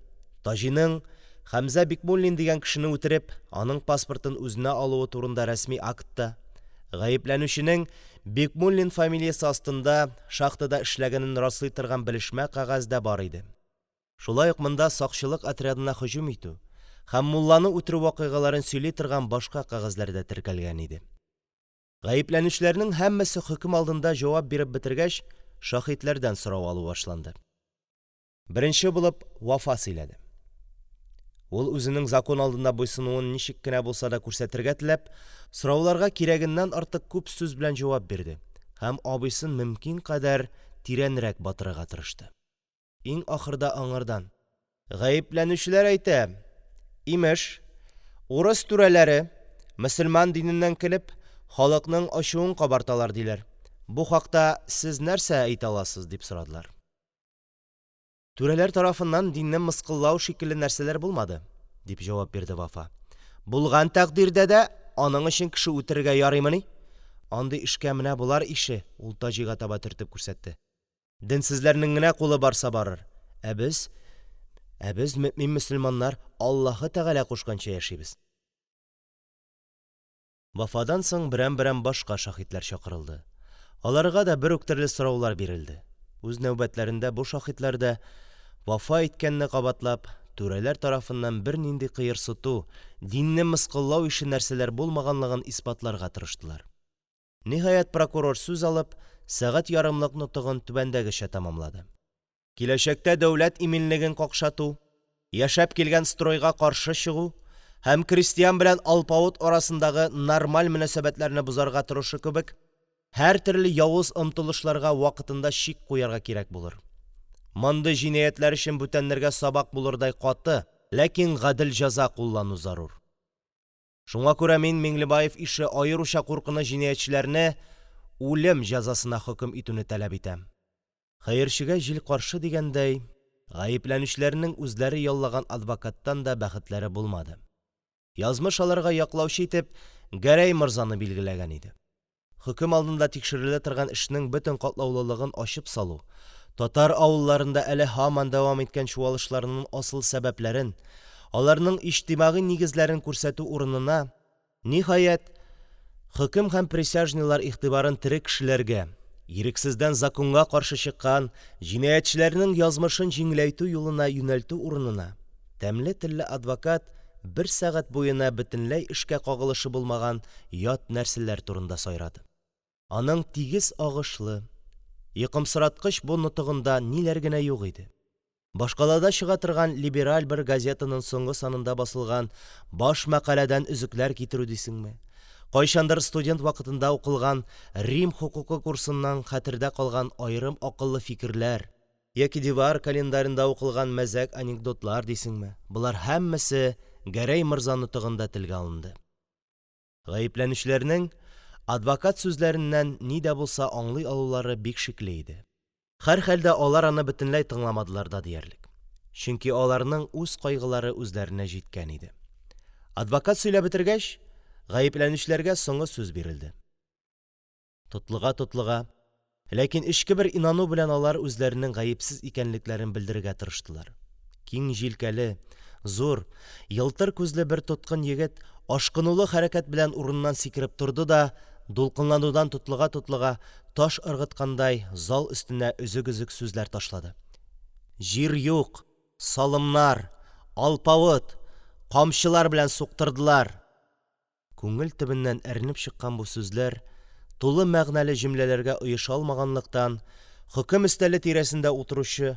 Таҗиның Хәмзә Бикмуллин дигән кешене үтереп, аның паспортын үзенә алуы турында рәсми акт та, гаепләнүченең Бикмуллин фамилиясе астында шахтада эшләгәнен раслый торган белешмә кәгазь дә бар иде. Шулай ук монда сакчылык отрядына һөҗүм итү һәм мулланы үтерү вакыйгаларын сөйли торган башка кәгазьләр дә теркәлгән иде. Гаепләнүчеләрнең һәммәсе хөкем алдында җавап биреп бетергәч, шаһитләрдән сорау алу башланды. Беренче булып Вафа сөйләде. Ул үзенең закон алдында буйсынуын ничек кенә булса да күрсәтергә теләп, сорауларга кирәгеннән артык күп сүз белән җавап бирде һәм абыйсын мөмкин кадәр тирәнрәк батырырга тырышты. Иң ахырда аңардан: – Гаепләнүчеләр әйтә, имеш, урыс түрәләре, мөселман диненнән көлеп, халыкның ачуын кабарталар, диләр. Бу хакта сез нәрсә әйтә аласыз? – дип сорадылар. Түрәләр тарафыннан динне мыскыллау шикелле нәрсәләр булмады, – дип җавап бирде Вафа. Булган тәкъдирдә дә, аның өчен кеше үтерергә ярыймыни? Андый эшкә менә болар ише, – ул Таҗига таба төртеп күрсәтте, – денсезләрнең генә кулы барса барыр, ә без, ә без, мөэмин-мөселманнар, Аллаһы Тәгалә кушканча яшибез. Вафадан соң берәм-берәм башка шаһитлар чакырылды. Аларга да бер үк төрле сораулар бирелде. Үз нәүбәтләрендә бу шаһитлар да, Вафа әйткәнне кабатлап, түрәләр тарафыннан бернинди кыерсыту, динне мыскыллау ише нәрсәләр булмаганлыгын исбатларга тырыштылар. Ниһаять, прокурор сүз алып, сәгать ярымлык нотыгын түбәндәгечә тәмамлады: Киләчәктә дәүләт иминлеген какшату, яшәп килгән стройга каршы чыгу һәм крестьян белән алпавыт арасындагы нормаль мөнәсәбәтләрне бозарга тырышу кебек һәртөрле явыз омтылышларга вакытында чик куярга кирәк булыр. Мондый җинаятьләр өчен бүтәннәргә сабак булырдай каты, ләкин гадел җәза куллану зарур. Шуңа күрә мин Миңлебаев ише аеруча куркыныч җинаятьчеләрне үлем җәзасына хөкем итүне таләп итәм. Хәерчегә җил каршы дигәндәй, гаепләнүчеләрнең үзләре яллаган адвокаттан да бәхетләре булмады. Язмыш аларга яклаучы итеп Гәрәй морзаны билгеләгән иде. Хөкем алдында тикшерелә торган эшнең бөтен катлаулылыгын ачып салу, татар авылларында әле һаман дәвам иткән чуалышларның асыл сәбәпләрен, аларның иҗтимагый нигезләрен күрсәтү урынына, ниһаять, хөкем һәм присяжныйлар игътибарын тере кешеләргә, ирексездән законга каршы чыккан җинаятьчеләрнең язмышын җиңеләйтү юлына юнәлтү урынына, тәмле телле адвокат бер сәгать буена бөтенләй эшкә кагылышы булмаган ят нәрсәләр турында сайрады. Аның тигез агышлы, йокымсыраткыч бу нотыгында ниләр генә юк иде: башкалада чыга торган либераль бер газетаның соңгы санында басылган баш мәкаләдән өзекләр китерү дисеңме, кайчандыр студент вакытында укылган Рим хокукы курсыннан хәтердә калган аерым акыллы фикерләр яки дивар календаренда укылган мәзәк анекдотлар дисеңме – болар һәммәсе Гәрәй морза нотыгында телгә алынды. Гаепләнүчеләрнең адвокат сүзләреннән ни дә булса аңлый алулары бик шикле иде. Һәрхәлдә, алар аны бөтенләй тыңламадылар да диярлек, чөнки аларның үз кайгылары үзләренә җиткән иде. Адвокат сөйләп бетергәч, гаепләнүчеләргә соңгы сүз бирелде. Тотлыга-тотлыга, ләкин эчке бер инану белән алар үзләренең гаепсез икәнлекләрен белдерергә тырыштылар. Киң җилкәле, зур, елтыр күзле бер тоткын егет ашкынулы хәрәкәт белән урыныннан сикереп торды да, дулкынланудан тотлыга-тотлыга, таш ыргыткандай, зал өстенә өзек-өзек сүзләр ташлады: – Җир юк! Салымнар! Алпавыт! Камчылар белән суктырдылар! Күңел төбеннән әрнеп чыккан бу сүзләр, тулы мәгънәле җөмләләргә оеша алмаганлыктан, хөкем өстәле тирәсендә утыручы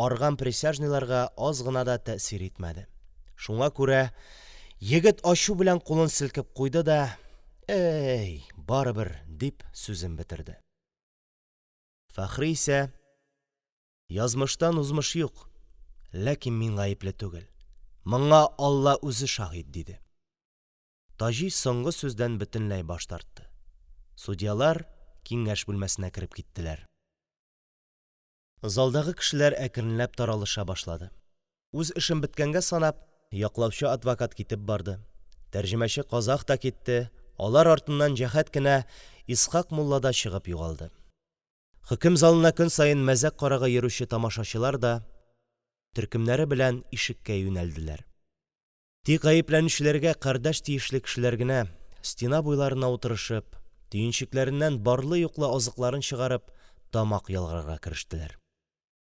арган присяжныйларга аз гына да тәэсир итмәде. Шуңа күрә егет ачу белән кулын селкеп куйды да: – Әй, барыбер! – дип, сүзен бетерде. Фәхри исә: Язмыштан узмыш юк, ләкин мин гаепле түгел, моңа Алла үзе шаһит, – диде. Таҗи соңгы сүздән бөтенләй баш тартты. Судьялар киңәш бүлмәсенә кереп киттеләр. Залдагы кешеләр әкренләп таралыша башлады. Үз эшен беткәнгә санап, яклаучы адвокат китеп барды, тәрҗемәче казах та китте, алар артыннан җәһәт кенә Исхак мулла да чыгып югалды. Хөкем залына көн саен мәзәк карарга йөрүче тамашачылар да төркемнәре белән ишеккә юнәлделәр. Тик гаепләнүчеләргә кардәш тиешле кешеләр генә, стена буйларына утырышып, төенчекләреннән барлы-юклы азыкларын чыгарып, тамак ялгарга керештеләр.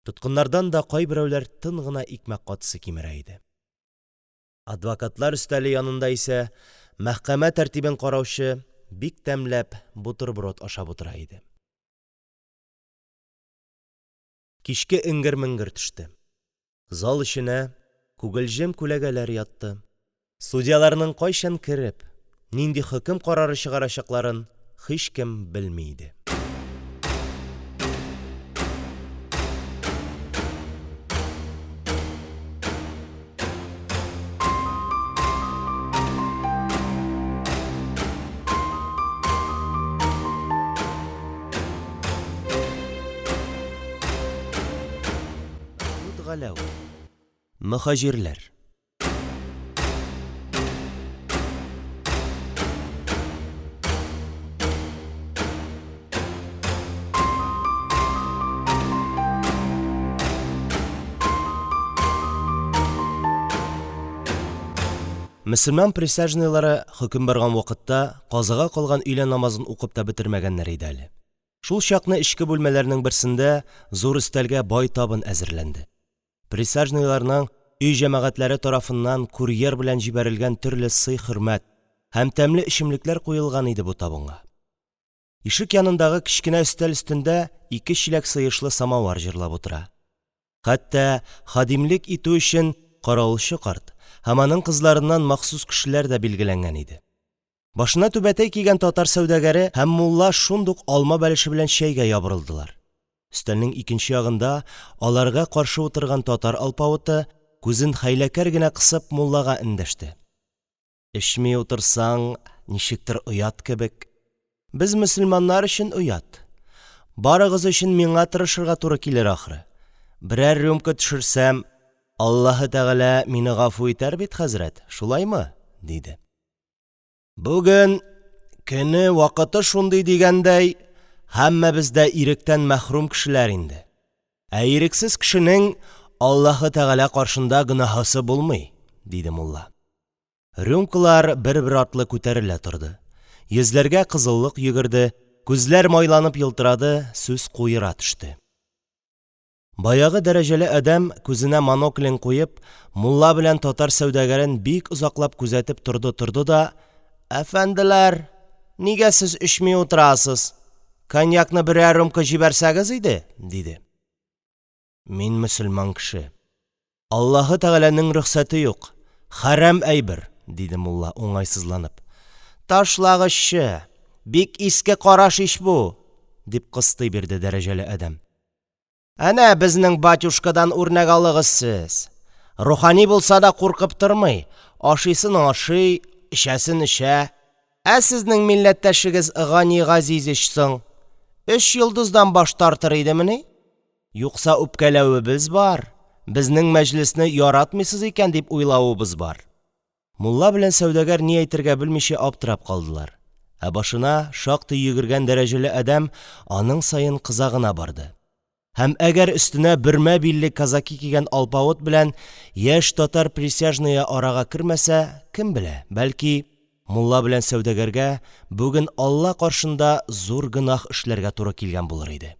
Тоткыннардан да кайберәүләр тын гына икмәк катысы кимерә иде. Адвокатлар өстәле янында исә мәхкәмә тәртибен караучы бик тәмләп бутерброд ашап утыра иде. Кичке эңгер-меңгер төште. Зал эченә күгелҗем күләгәләр ятты. Судьяларның кайчан кереп, нинди хөкем карары чыгарачакларын һичкем белми иде. Мәхмүт Галәү. Мөһаҗирләр. Мөселман присяжныйлары хөкем барган вакытта казага калган өйлә намазын укып та бетермәгәннәр иде әле. Шул чакны эчке бүлмәләрнең берсендә зур өстәлгә бай табын әзерләнде. Присяжныйларның өй җәмәгатьләре тарафыннан курьер белән җибәрелгән төрле сый-хөрмәт һәм тәмле эчемлекләр куелган иде бу табынга. Ишек янындагы кечкенә өстәл өстендә ике чиләк сыешлы самавар җырлап утыра. Хәтта хадимлек итү өчен каравылчы карт һәм аның кызларыннан махсус кешеләр дә билгеләнгән иде. Башына түбәтәй кигән татар сәүдәгәре һәм мулла шундук алма бәлеше белән чәйгә ябырылдылар. Өстәлнең икенче ягында аларга каршы утырган татар алпавыты, күзен хәйләкәр генә кысып, муллага эндәште. Эчми утырсаң, ничектер оят кебек. Без мөселманнар өчен оят. Барыгыз өчен миңа тырышырга туры килер, ахры. Берәр рюмка төшерсәм, Аллаһы Тәгалә мине гафу итәр бит, хәзрәт, шулаймы? – диде. Бүген, көне, вакыты шундый дигәндәй, һәммәбез дә иректән мәхрүм кешеләр инде. Ә ирексез кешенең Аллаһы Тәгалә каршында гөнаһысы булмый, – диде мулла. Рюмкалар бер-бер артлы күтәрелә торды, йөзләргә кызыллык йөгерде, күзләр майланып елтырады, сүз куера төште. Баягы дәрәҗәле адәм, күзенә моноклен куеп, мулла белән татар сәүдәгәрен бик озаклап күзәтеп торды-торды да: – Әфәнделәр, нигә сез эчми утырасыз, коньякны берәр рюмка җибәрсәгез иде, – диде. – Мин мөселман кеше, Аллаһы Тәгаләнең рөхсәте юк, хәрәм әйбер, – диде мулла, уңайсызланып. – Ташлагызчы, бик иске караш ич бу! – дип кыстый бирде дәрәҗәле адәм. Әнә безнең батюшкадан үрнәк алыгыз сез, рухани булса да куркып тормый, ашыйсын ашый, эчәсен эчә, ә сезнең милләттәшегез Гани Газизыч соң өч йолдыздан баш тартыр идемени? Юкса үпкәләвебез бар, безнең мәҗлесне яратмыйсыз икән дип уйлавыбыз бар. Мулла белән сәүдәгәр ни әйтергә белмичә аптырап калдылар, ә башына шактый йөгергән дәрәҗәле адәм аның саен кыза гына барды һәм әгәр өстенә бөрмә билле казаки кигән алпавыт белән яшь татар присяжные арага кермәсә, кем белә, бәлки, мулла белән сәүдәгәргә бүген Алла каршында зур гөнаһ эшләргә туры килгән булыр иде.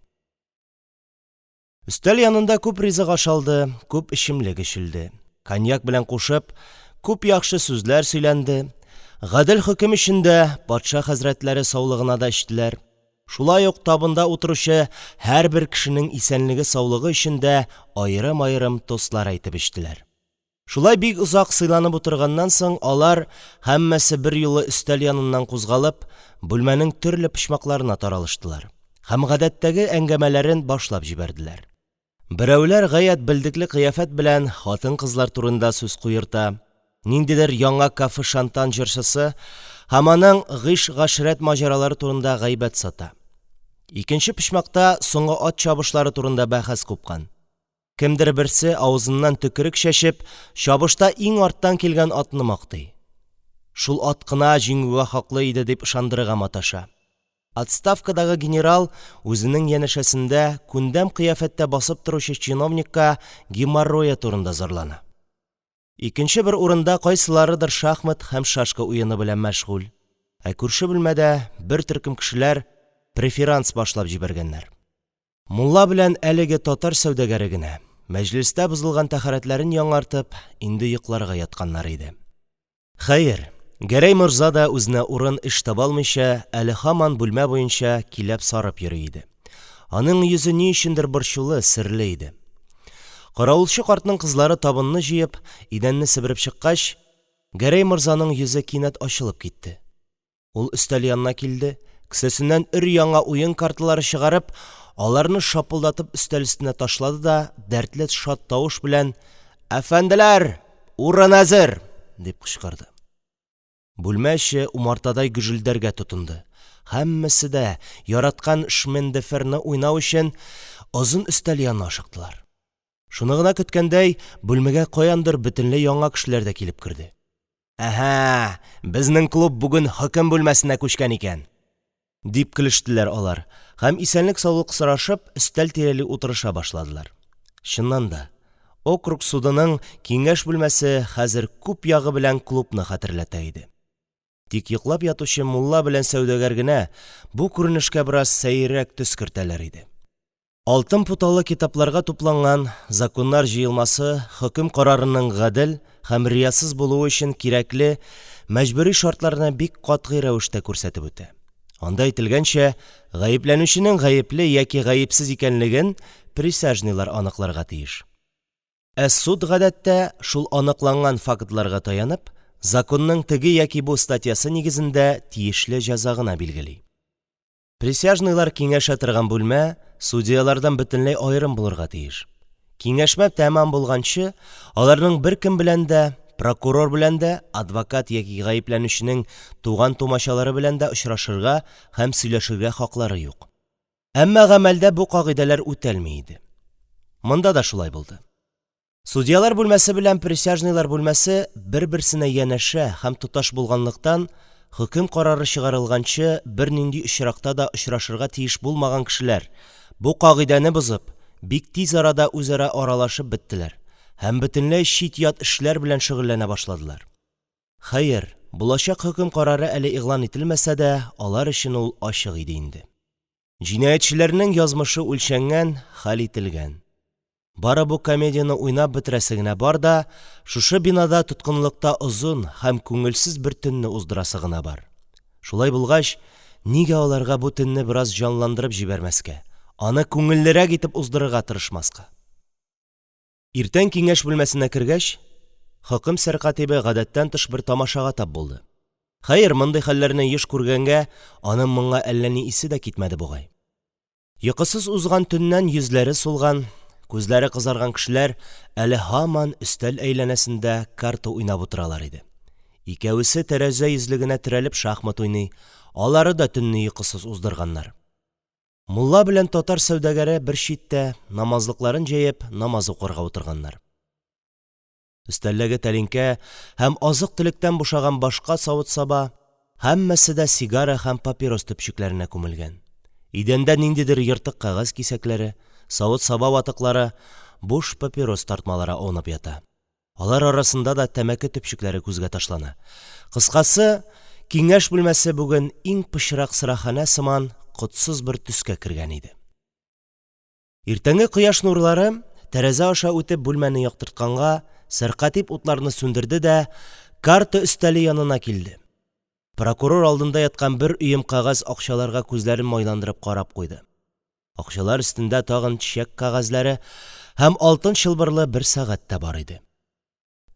Өстәл янында күп ризык ашалды, күп эчемлек эчелде, коньяк белән кушып, күп яхшы сүзләр сөйләнде, гадел хөкем өчен дә, патша хәзрәтләре саулыгына да эчтеләр, шулай ук табында утыручы һәрбер кешенең исәнлеге-саулыгы өчен дә аерым-аерым тостлар әйтеп эчтеләр. Шулай бик озак сыйланып утырганнан соң, алар, һәммәсе берьюлы өстәл яныннан кузгалып, бүлмәнең төрле почмакларына таралыштылар һәм гадәттәге әңгәмәләрен башлап җибәрделәр. Берәүләр гаять белдекле кыяфәт белән хатын-кызлар турында сүз куерта, ниндидер яңа кафе-шантан җырчысы һәм аның гыйш-гашрәт маҗаралары турында гайбәт сата. Икенче почмакта соңгы ат чабышлары турында бәхәс купкан. Кемдер берсе, авызыннан төкерек чәчеп, чабышта иң арттан килгән атны мактый, шул ат кына җиңүгә хаклы иде дип ышандырырга маташа. Отставкадагы генерал үзенең янәшәсендә күндәм кыяфәттә басып торучы чиновникка геморрое турында зарлана. Икенче бер урында кайсыларыдыр шахмат һәм шашка уены белән мәшгуль, ә күрше бүлмәдә бер төркем кешеләр преферанс башлап җибәргәннәр. Мулла белән әлеге татар сәүдәгәре генә, мәҗлестә бозылган тәһарәтләрен яңартып, инде йокларга ятканнар иде. Хәер, Гәрәй морза да үзенә урын эш таба алмыйча, әле һаман бүлмә буенча киләп сарып йөри иде. Аның йөзе ни өчендер борчулы, серле иде. Каравылчы картның кызлары табынны җыеп, идәнне себереп чыккач, Гәрәй морзаның йөзе кинәт ачылып китте. Ул өстәл янына килде, кесәсеннән өр-яңа уен карталары чыгарып, аларны шапылдатып өстәл өстенә ташлады да дәртле шат тавыш белән: – Әфәнделәр, урын әзер! – дип кычкырды. Бүлмә эче умартадай гөжелдәргә тотынды, һәммәсе дә, яраткан шмен-де-ферны уйнау өчен, озын өстәл янына ашыктылар. Шуны гына көткәндәй, бүлмәгә каяндыр бөтенләй яңа кешеләр дә килеп керде. Әһә, безнең клуб бүген хөкем бүлмәсенә күчкән икән! – дип көлештеләр алар һәм, исәнлек-саулык сорашып, өстәл тирәли утырыша башладылар. Чыннан да, округ судының киңәш бүлмәсе хәзер күп ягы белән клубны хәтерләтә иде. Тик йоклап ятучы мулла белән сәүдәгәр генә бу күренешкә бераз сәеррәк төс кертәләр иде. Алтын путаллы китапларга тупланган законнар җыелмасы хөкем карарының гадел һәм риясыз булуы өчен кирәкле мәҗбүри шартларны бик катгый рәвештә күрсәтеп үтә. Анда әйтелгәнчә, гаепләнүченең гаепле яки гаепсез икәнлеген присяжныйлар аныкларга тиеш. Ә суд, гадәттә, шул аныкланган фактларга таянып, законның теге яки бу статьясы нигезендә тиешле җәза гына билгели. Присяжныйлар киңәшә торган бүлмә судьялардан бөтенләй аерым булырга тиеш. Киңәшмә тәмам булганчы, аларның беркем белән дә – прокурор белән дә, адвокат яки гаепләнүченең туган-тумачалары белән дә очрашырга һәм сөйләшергә хаклары юк. Әмма гамәлдә бу кагыйдәләр үтәлми иде. Монда да шулай булды. Судьялар бүлмәсе белән присяжныйлар бүлмәсе бер-берсенә янәшә һәм тоташ булганлыктан, хөкем карары чыгарылганчы бернинди очракта да очрашырга тиеш булмаган кешеләр, бу кагыйдәне бозып, бик тиз арада үзара аралашып беттеләр. Һәм бөтенләй чит-ят эшләр белән шөгыльләнә башладылар. Хәер, булачак хөкем карары әле игълан ителмәсә дә, алар өчен ул ачык иде инде. Җинаятьчеләрнең язмышы үлчәнгән, хәл ителгән. Бары бу комедияне уйнап бетерәсе генә бар да, шушы бинада тоткынлыкта озын һәм күңелсез бер төнне уздырасы гына бар. Шулай булгач, нигә аларга бу төнне бераз җанландырып җибәрмәскә, аны күңеллерәк итеп уздырырга тырышмаска? Иртән киңәш бүлмәсенә кергәч, хөкем сәркатибе гадәттән тыш бер тамашага тап булды. Хәер, мондый хәлләрне еш күргәнгә, аның моңа әллә ни исе дә китмәде бугай. Йокысыз узган төннән йөзләре сулган, күзләре кызарган кешеләр әле һаман өстәл әйләнәсендә карта уйнап утыралар иде. Икәвесе тәрәзә йөзлегенә терәлеп шахмат уйный, алары да төнне йокысыз уздырганнар. Мулла белән татар сәүдәгәре бер читтә, намазлыкларын җәеп, намаз укырга утырганнар. Өстәлдәге тәлинкә һәм азык-төлектән бушаган башка савыт-саба – һәммәсе дә сигара һәм папирос төпчекләренә күмелгән. Идәндә ниндидер ертык кәгазь кисәкләре, савыт-саба ватыклары, буш папирос тартмалары аунап ята. Алар арасында да тәмәке төпчекләре күзгә ташлана. Кыскасы, киңәш бүлмәсе бүген иң пычрак сыраханә сыман котсыз бер төскә кергән иде. Иртәнге кояш нурлары тәрәзә аша үтеп бүлмәне яктыртканга, сәркатип утларны сүндерде дә карта өстәле янына килде. Прокурор алдында яткан бер өем кәгазь акчаларга күзләрен майландырып карап куйды. Акчалар өстендә тагын чек кәгазьләре һәм алтын чылбырлы бер сәгать тә бар иде.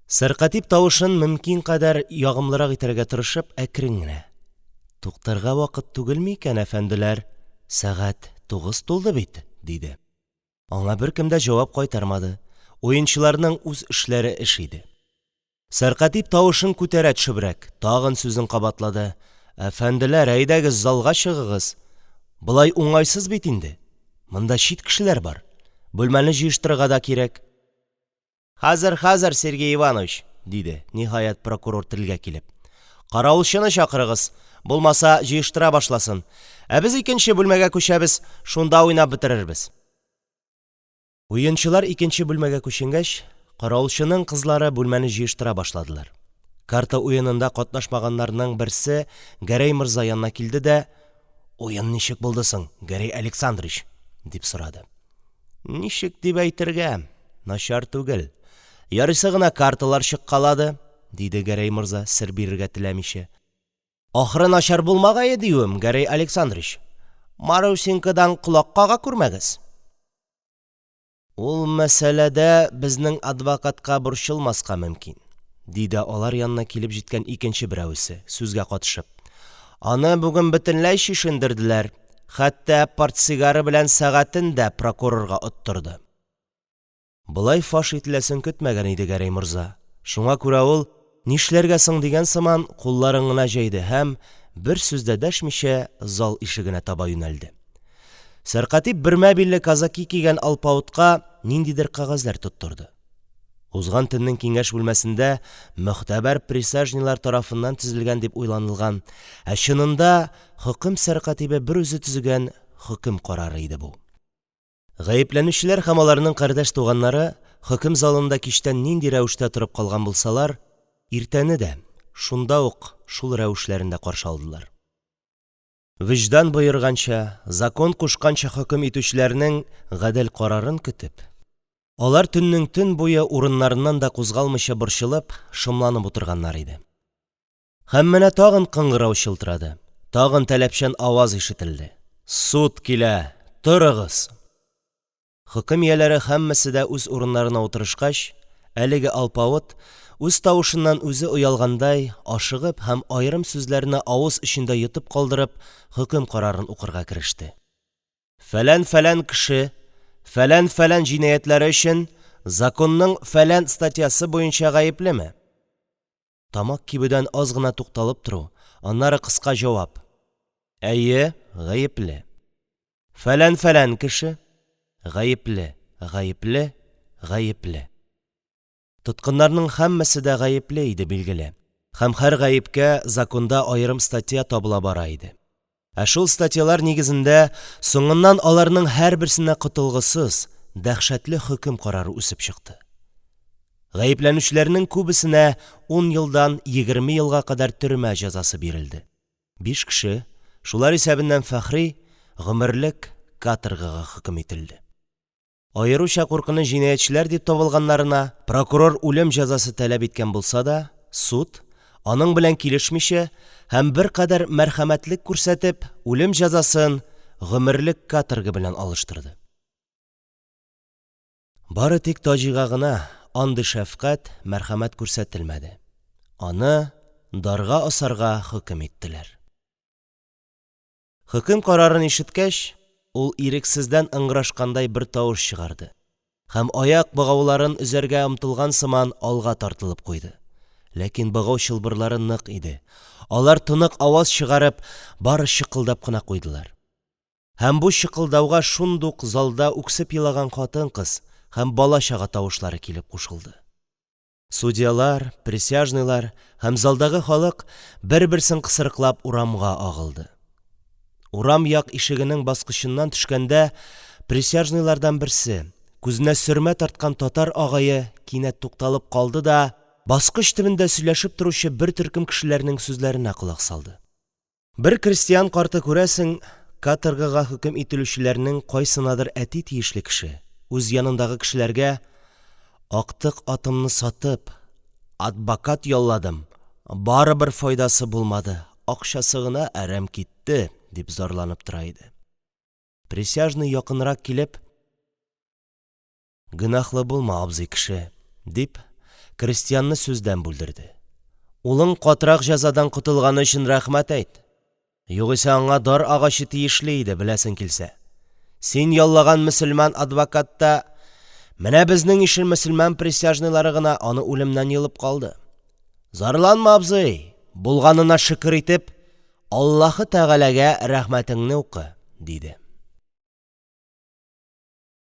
Сәркатип тавышын мөмкин кадәр ягымлырак итәргә тырышып, әкрен генә: – Туктарга вакыт түгелме икән, әфәнделәр, сәгать тугыз тулды бит, – диде. Аңа беркем дә җавап кайтармады, уенчыларның үз эшләре эш иде. Сәркатип, тавышын күтәрә төшебрәк, тагын сүзен кабатлады: – Әфәнделәр, әйдәгез, залга чыгыгыз! Болай уңайсыз бит инде. Монда чит кешеләр бар. Бүлмәне җыештырырга да кирәк. Хәзер, хәзер, Сергей Иванович, – диде, ниһаять, прокурор, телгә килеп. – Каравылчыны чакырыгыз, булмаса, җыештыра башласын. Ә без икенче бүлмәгә күчәбез, шунда уйнап бетерербез. Уенчылар икенче бүлмәгә күченгәч, каравылчының кызлары бүлмәне җыештыра башладылар. Карта уенында катнашмаганнарның берсе Гәрәй морза янына килде дә: – Уен ничек булды соң, Гәрәй Александрович? – дип сорады. – Ничек дип әйтергә, начар түгел. Ярыйсы гына карталар чыккалады, – диде Гәрәй морза, сер бирергә теләмичә. – Ахыры начар булмагае диюем, Гәрәй Александрович. Марусенькадан колак кага күрмәгез. Ул мәсьәләдә безнең адвокатка борчылмаска мөмкин, – диде алар янына килеп җиткән икенче берәвесе, сүзгә катышып. – Аны бүген бөтенләй чишендерделәр, хәтта портсигары белән сәгатен дә прокурорга оттырды. Болай фаш ителәсен көтмәгән иде Гәрәй морза, шуңа күрә ул, нишләргә соң дигән сыман, кулларын гына җәйде һәм, бер сүз дә дәшмичә, зал ишегенә таба юнәлде. Сәркатип бөрмә билле казаки кигән алпавытка ниндидер кәгазьләр тоттырды. Узган төннең киңәш бүлмәсендә могтәбәр присяжныйлар тарафыннан төзелгән дип уйланылган, ә чынында хөкем сәркатибе берүзе төзегән хөкем карары иде бу. Гаепләнүчеләр һәм аларның кардәш-туганнары хөкем залында кичтән нинди рәвештә торып калган булсалар, иртәне дә шунда ук шул рәвешләрендә каршы алдылар. Вөҗдан боерганча, закон кушканча хөкем итүчеләрнең гадел карарын көтеп, алар төннең төн буе урыннарыннан да кузгалмыйча борчылып, шомланып утырганнар иде. Һәм менә тагын кыңгырау чылтырады, тагын таләпчән аваз ишетелде: – Суд килә, торыгыз! Хөкем ияләре һәммәсе дә үз урыннарына утырышкач, әлеге алпавыт, үз тавышыннан үзе оялгандай, ашыгып һәм аерым сүзләрне авыз эчендә йотып калдырып, хөкем карарын укырга кереште: – Фәлән-фәлән кеше фәлән-фәлән җинаятьләре өчен законның фәлән статьясы буенча гаеплеме? Тамак кибүдән аз гына тукталып тору, аннары кыска җавап: – Әйе, гаепле. Фәлән-фәлән кеше – гаепле, гаепле, гаепле. Тоткыннарның һәммәсе дә гаепле иде, билгеле, һәм һәр гаепкә законда аерым статья табыла бара иде. Ә шул статьялар нигезендә соңыннан аларның һәрберсенә котылгысыз, дәһшәтле хөкем карары үсеп чыкты. Гаепләнүчеләрнең күбесенә ун елдан 20 елга кадәр төрмә җәзасы бирелде, биш кеше, шулар исәбеннән Фәхри, гомерлек каторгага хөкем ителде. Аеруча куркыныч җинаятьчеләр дип табылганнарына прокурор үлем җәзасы таләп иткән булса да, суд, аның белән килешмичә һәм беркадәр мәрхәмәтлек күрсәтеп, үлем җәзасын гомерлек каторга белән алыштырды. Бары тик Таҗига гына андый шәфкать, мәрхәмәт күрсәтелмәде – аны дарга асарга хөкем иттеләр. Хөкем карарын ишеткәч, ул ирексездән ыңгырашкандай бер тавыш чыгарды һәм аяк богауларын өзәргә омтылган сыман алга тартылып куйды. Ләкин богау чылбырлары нык иде, алар, тонык аваз чыгарып, бары чыкылдап кына куйдылар. Һәм бу чыкылдауга шундук залда үксеп елаган хатын-кыз һәм бала-чага тавышлары килеп кушылды. Судьялар, присяжныйлар һәм залдагы халык бер-берсен кысрыклап урамга агылды. Урам як ишегенең баскычыннан төшкәндә, присяжныйлардан берсе – күзенә сөрмә тарткан татар агае кинәт тукталып калды да баскыч төбендә сөйләшеп торучы бер төркем кешеләрнең сүзләренә колак салды. Бер крестьян карты, күрәсең, каторгага хөкем ителүчеләрнең кайсынадыр әти тиешле кеше, үз янындагы кешеләргә: «Актык атымны сатып, атбакат ялладым, барыбер файдасы булмады, акчасы гына әрәм китте», – дип зарланып тора иде. Присяжный, якынрак килеп: – Гөнаһлы булма, абзый кеше, – дип, крестьянны сүздән бүлдерде. – Улың катырак җәзадан котылганы өчен рәхмәт әйт, югыйсә аңа дар агачы тиешле иде, беләсең килсә. Син яллаган мөселман адвокат та, менә безнең ише мөселман присяжныйлары гына аны үлемнән йолып калды. Зарланма, абзый, булганына шөкер итеп, Аллаһы Тәгаләгә рәхмәтеңне укы, – диде.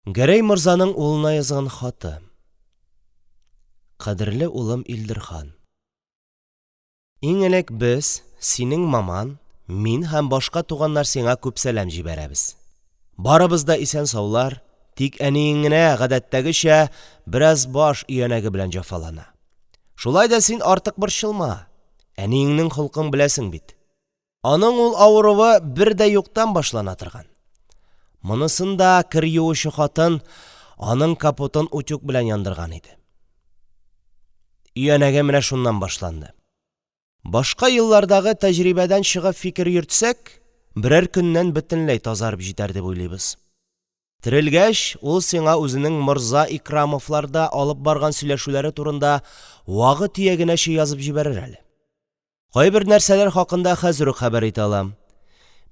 Гәрәй морзаның улына язган хаты. Кадерле улым Илдерхан! Иң элек без, синең маман, мин һәм башка туганнар сиңа күп сәлам җибәрәбез. Барыбыз да исән-саулар, тик әниең генә, гадәттәгечә, бераз баш өянәге белән җәфалана. Шулай да син артык борчылма, әниеңнең холкын беләсең бит. Аның ул авыруы бер дә юктан башлана торган. Монысында кер юучы хатын аның капотын утюг белән яндырган иде. Өянәге менә шуннан башланды. Башка еллардагы тәҗрибәдән чыгып фикер йөртсәк, берәр көннән бөтенләй тазарып җитәр дип уйлыйбыз. Терелгәч, ул сиңа үзенең морза Икрамовларда алып барган сөйләшүләре турында вагы-төягенәчә язып җибәрер әле. Кайбер нәрсәләр хакында хәзер үк хәбәр итә алам.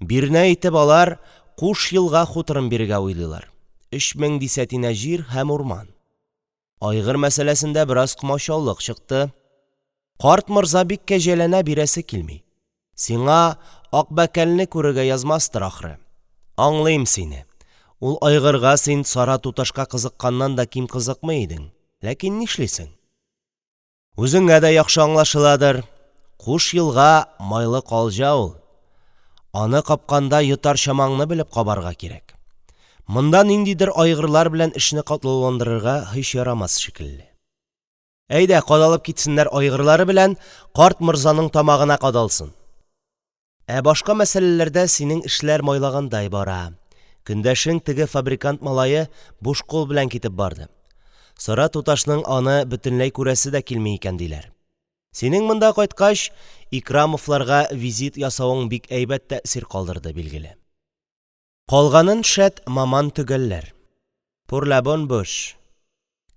Бирнә итеп алар Куш елга хуторын бирергә уйлыйлар: 3000 дисәтинә җир һәм урман. Айгыр мәсьәләсендә бераз комачаулык чыкты. Карт морза бик кәҗәләнә, бирәсе килми. Сиңа Акбәкәлне күрергә язмастыр, ахры. Аңлыйм сине, ул айгырга син Сара туташка кызыкканнан да ким кызыкмый идең, ләкин нишлисең? Үзеңә дә яхшы аңлашыладыр: Куш елга – майлы калҗа ул, аны капканда йотар чамаңны белеп кабарга кирәк. Монда ниндидер айгырлар белән эшне катлауландырырга һич ярамас шикелле. Әйдә, кадалып китсеннәр айгырлары белән, карт морзаның тамагына кадалсын! Ә башка мәсьәләләрдә синең эшләр майлагандай бара. Көндәшең, теге фабрикант малае, буш кул белән китеп барды. Сара туташның аны бөтенләй күрәсе дә килми икән, диләр. Синең монда кайткач, Икрамовларга визит ясавың бик әйбәт тәэсир калдырды, билгеле. Калганын, шәт, маман төгәлләр. Pour la bonne bouche.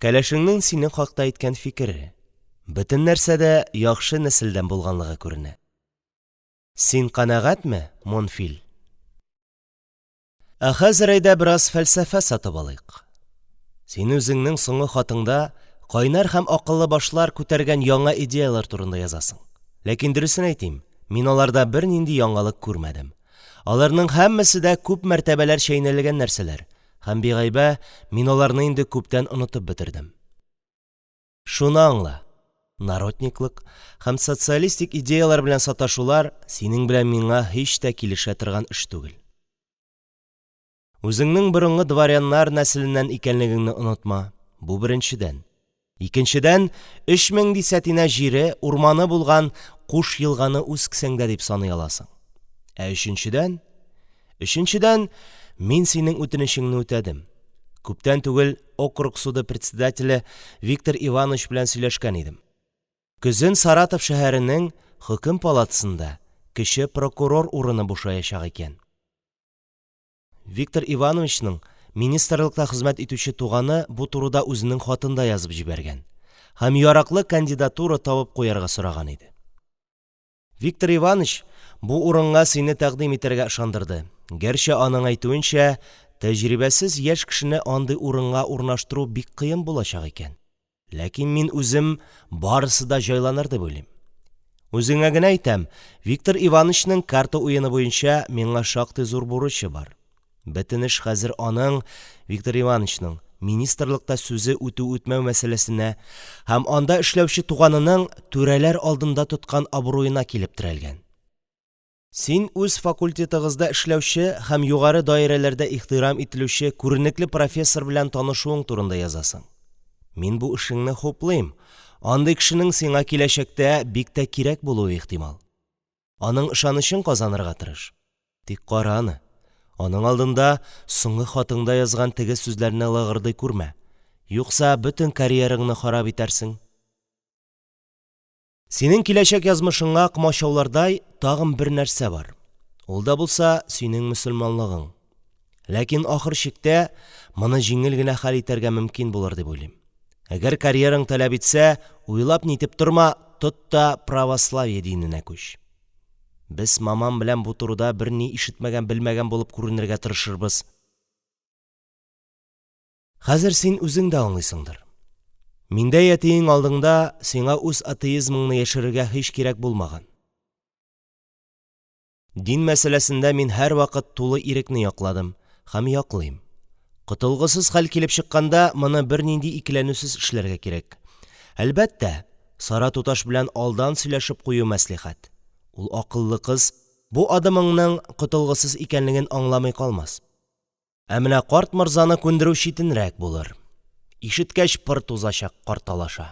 Кәләшеңнең синең хакта әйткән фикере. Бөтен нәрсәдә яхшы нәселдән булганлыгы күренә. Син канәгатьме, mon fils? Ә хәзер әйдә бераз фәлсәфә сатып алыйк. Син үзеңнең соңгы хатыңда кайнар һәм акыллы башлар күтәргән яңа идеяләр турында язасың. Ләкин дөресен әйтим, мин аларда бернинди яңалык күрмәдем. Аларның һәммәсе дә күп мәртәбәләр чәйнәлгән нәрсәләр, һәм, бигайбә, мин аларны инде күптән онытып бетердем. Шуны аңла: народниклык һәм социалистик идеяләр белән саташулар синең белән миңа һич тә килешә торган эш түгел. Үзеңнең борынгы дворяннар нәселеннән икәнлегеңне онытма – бу беренчедән. Икенчедән, 3000 дисәтинә җире, урманы булган Куш елганы үз кесәңдә дип саный аласың. Ә өченчедән… өченчедән, мин синең үтенечеңне үтәдем: күптән түгел округ суды председателе Виктор Иванович белән сөйләшкән идем, көзен Саратов шәһәренең хөкем палатасында кече прокурор урыны бушаячак икән. Виктор Ивановичның министрлыкта хезмәт итүче туганы бу турыда үзенең хатында язып җибәргән һәм яраклы кандидатура табып куярга сораган иде. Виктор Иванович бу урынга сине тәкъдим итәргә ышандырды, гәрчә, аның әйтүенчә, тәҗрибәсез яшь кешене андый урынга урнаштыру бик кыен булачак икән. Ләкин мин үзем барысы да җайланыр дип уйлыйм. Үзеңә генә әйтәм: Виктор Ивановичның карта уены буенча миңа шактый зур бурычы бар. Бөтен эш хәзер аның, Виктор Ивановичның, министрлыкта сүзе үтү-үтмәү мәсьәләсенә һәм анда эшләүче туганының түрәләр алдында тоткан абруена килеп терәлгән. Син үз факультетыгызда эшләүче һәм югары даирәләрдә ихтирам ителүче күренекле профессор белән танышуың турында язасың. Мин бу эшеңне хуплыйм, андый кешенең сиңа киләчәктә бик тә кирәк булуы ихтимал. Аның ышанычын казанырга тырыш. Тик кара аны, аның алдында соңгы хатыңда язган теге сүзләрне лыгырдый күрмә, юкса бөтен карьераңны харап итәрсең. Синең киләчәк язмышыңа комачаулардай тагын бернәрсә бар, ул да булса – синең мөселманлыгың. Ләкин ахыр чиктә моны җиңел генә хәл итәргә мөмкин булыр дип уйлыйм. Әгәр карьераң таләп итсә, уйлап-нитеп торма, тот та православие диненә күч. Без маман белән бу турыда берни ишетмәгән-белмәгән булып күренергә тырышырбыз. Хәзер син үзең дә аңлыйсыңдыр: миндәй әтиең алдында сиңа үз атеизмыңны яшерергә һич кирәк булмаган. Дин мәсьәләсендә мин һәрвакыт тулы ирекне якладым һәм яклыйм. Котылгысыз хәл килеп чыкканда, моны бернинди икеләнүсез эшләргә кирәк. Әлбәттә, Сара туташ белән алдан сөйләшеп кую мәслихәт; ул акыллы кыз, бу адымыңның котылгысыз икәнлеген аңламый калмас. Ә менә карт морзаны күндерү читенрәк булыр; ишеткәч пыр тузачак, карт алаша.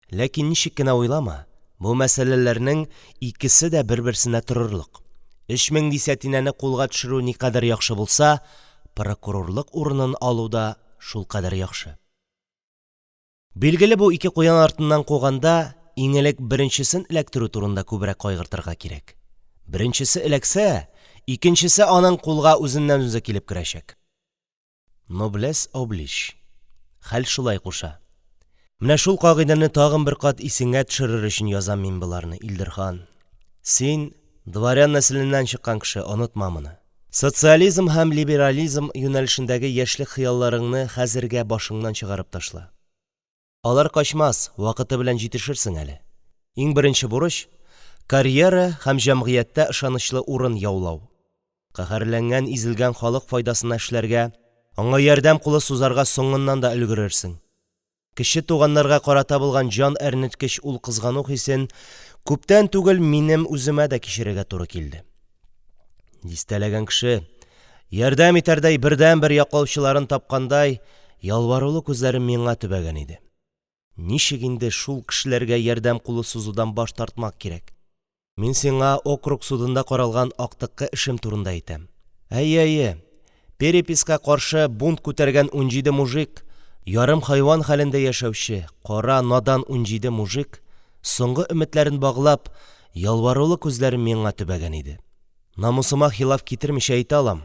Ләкин ничек кенә уйлама, бу мәсьәләләрнең икесе дә бер-берсенә торырлык: 3000 дисәтинәне кулга төшерү никадәр яхшы булса, прокурорлык урынын алу да шулкадәр яхшы. Билгеле, бу ике куян артыннан куганда, иң элек беренчесен эләктерү турында күбрәк кайгыртырга кирәк. Беренчесе эләксә, икенчесе аның кулга үзеннән-үзе килеп керәчәк. Ноблесс облич. Хәл шулай куша. Менә шул кагыйдәне тагын бер кат исеңә төшерер өчен язам мин боларны, Илдерхан. Син – дворян нәселеннән чыккан кеше, онытма моны. Социализм һәм либерализм юнәлешендәге яшьлек хыялларыңны хәзергә башыңнан чыгарып ташла. Алар качмас, вакыты белән җитешерсең әле. Иң беренче бурыч – карьера һәм җәмгыятьтә ышанычлы урын яулау. Каһәрләнгән, изелгән халык файдасына эшләргә, аңа ярдәм кулы сузарга соңыннан да өлгерерсең. Кече туганнарга карата булган җан әрнеткеч ул кызгану хисен күптән түгел минем үземә дә кичерергә туры килде. Дистәләгән кеше, ярдәм итәрдәй бердәнбер яклаучыларын тапкандай, ялварулы күзләрен миңа төбәгән иде. Ничек инде шул кешеләргә ярдәм кулы сузудан баш тартмак кирәк? Мин сиңа округ судында каралган актыккы эшем турында әйтәм. Әйе, әйе, переписька каршы бунт күтәргән 17 мужик, ярым хайван хәлендә яшәүче, кара, надан 17 мужик, соңгы өметләрен баглап, ялварулы күзләрен миңа төбәгән иде. Намусыма хилаф китермичә әйтә алам: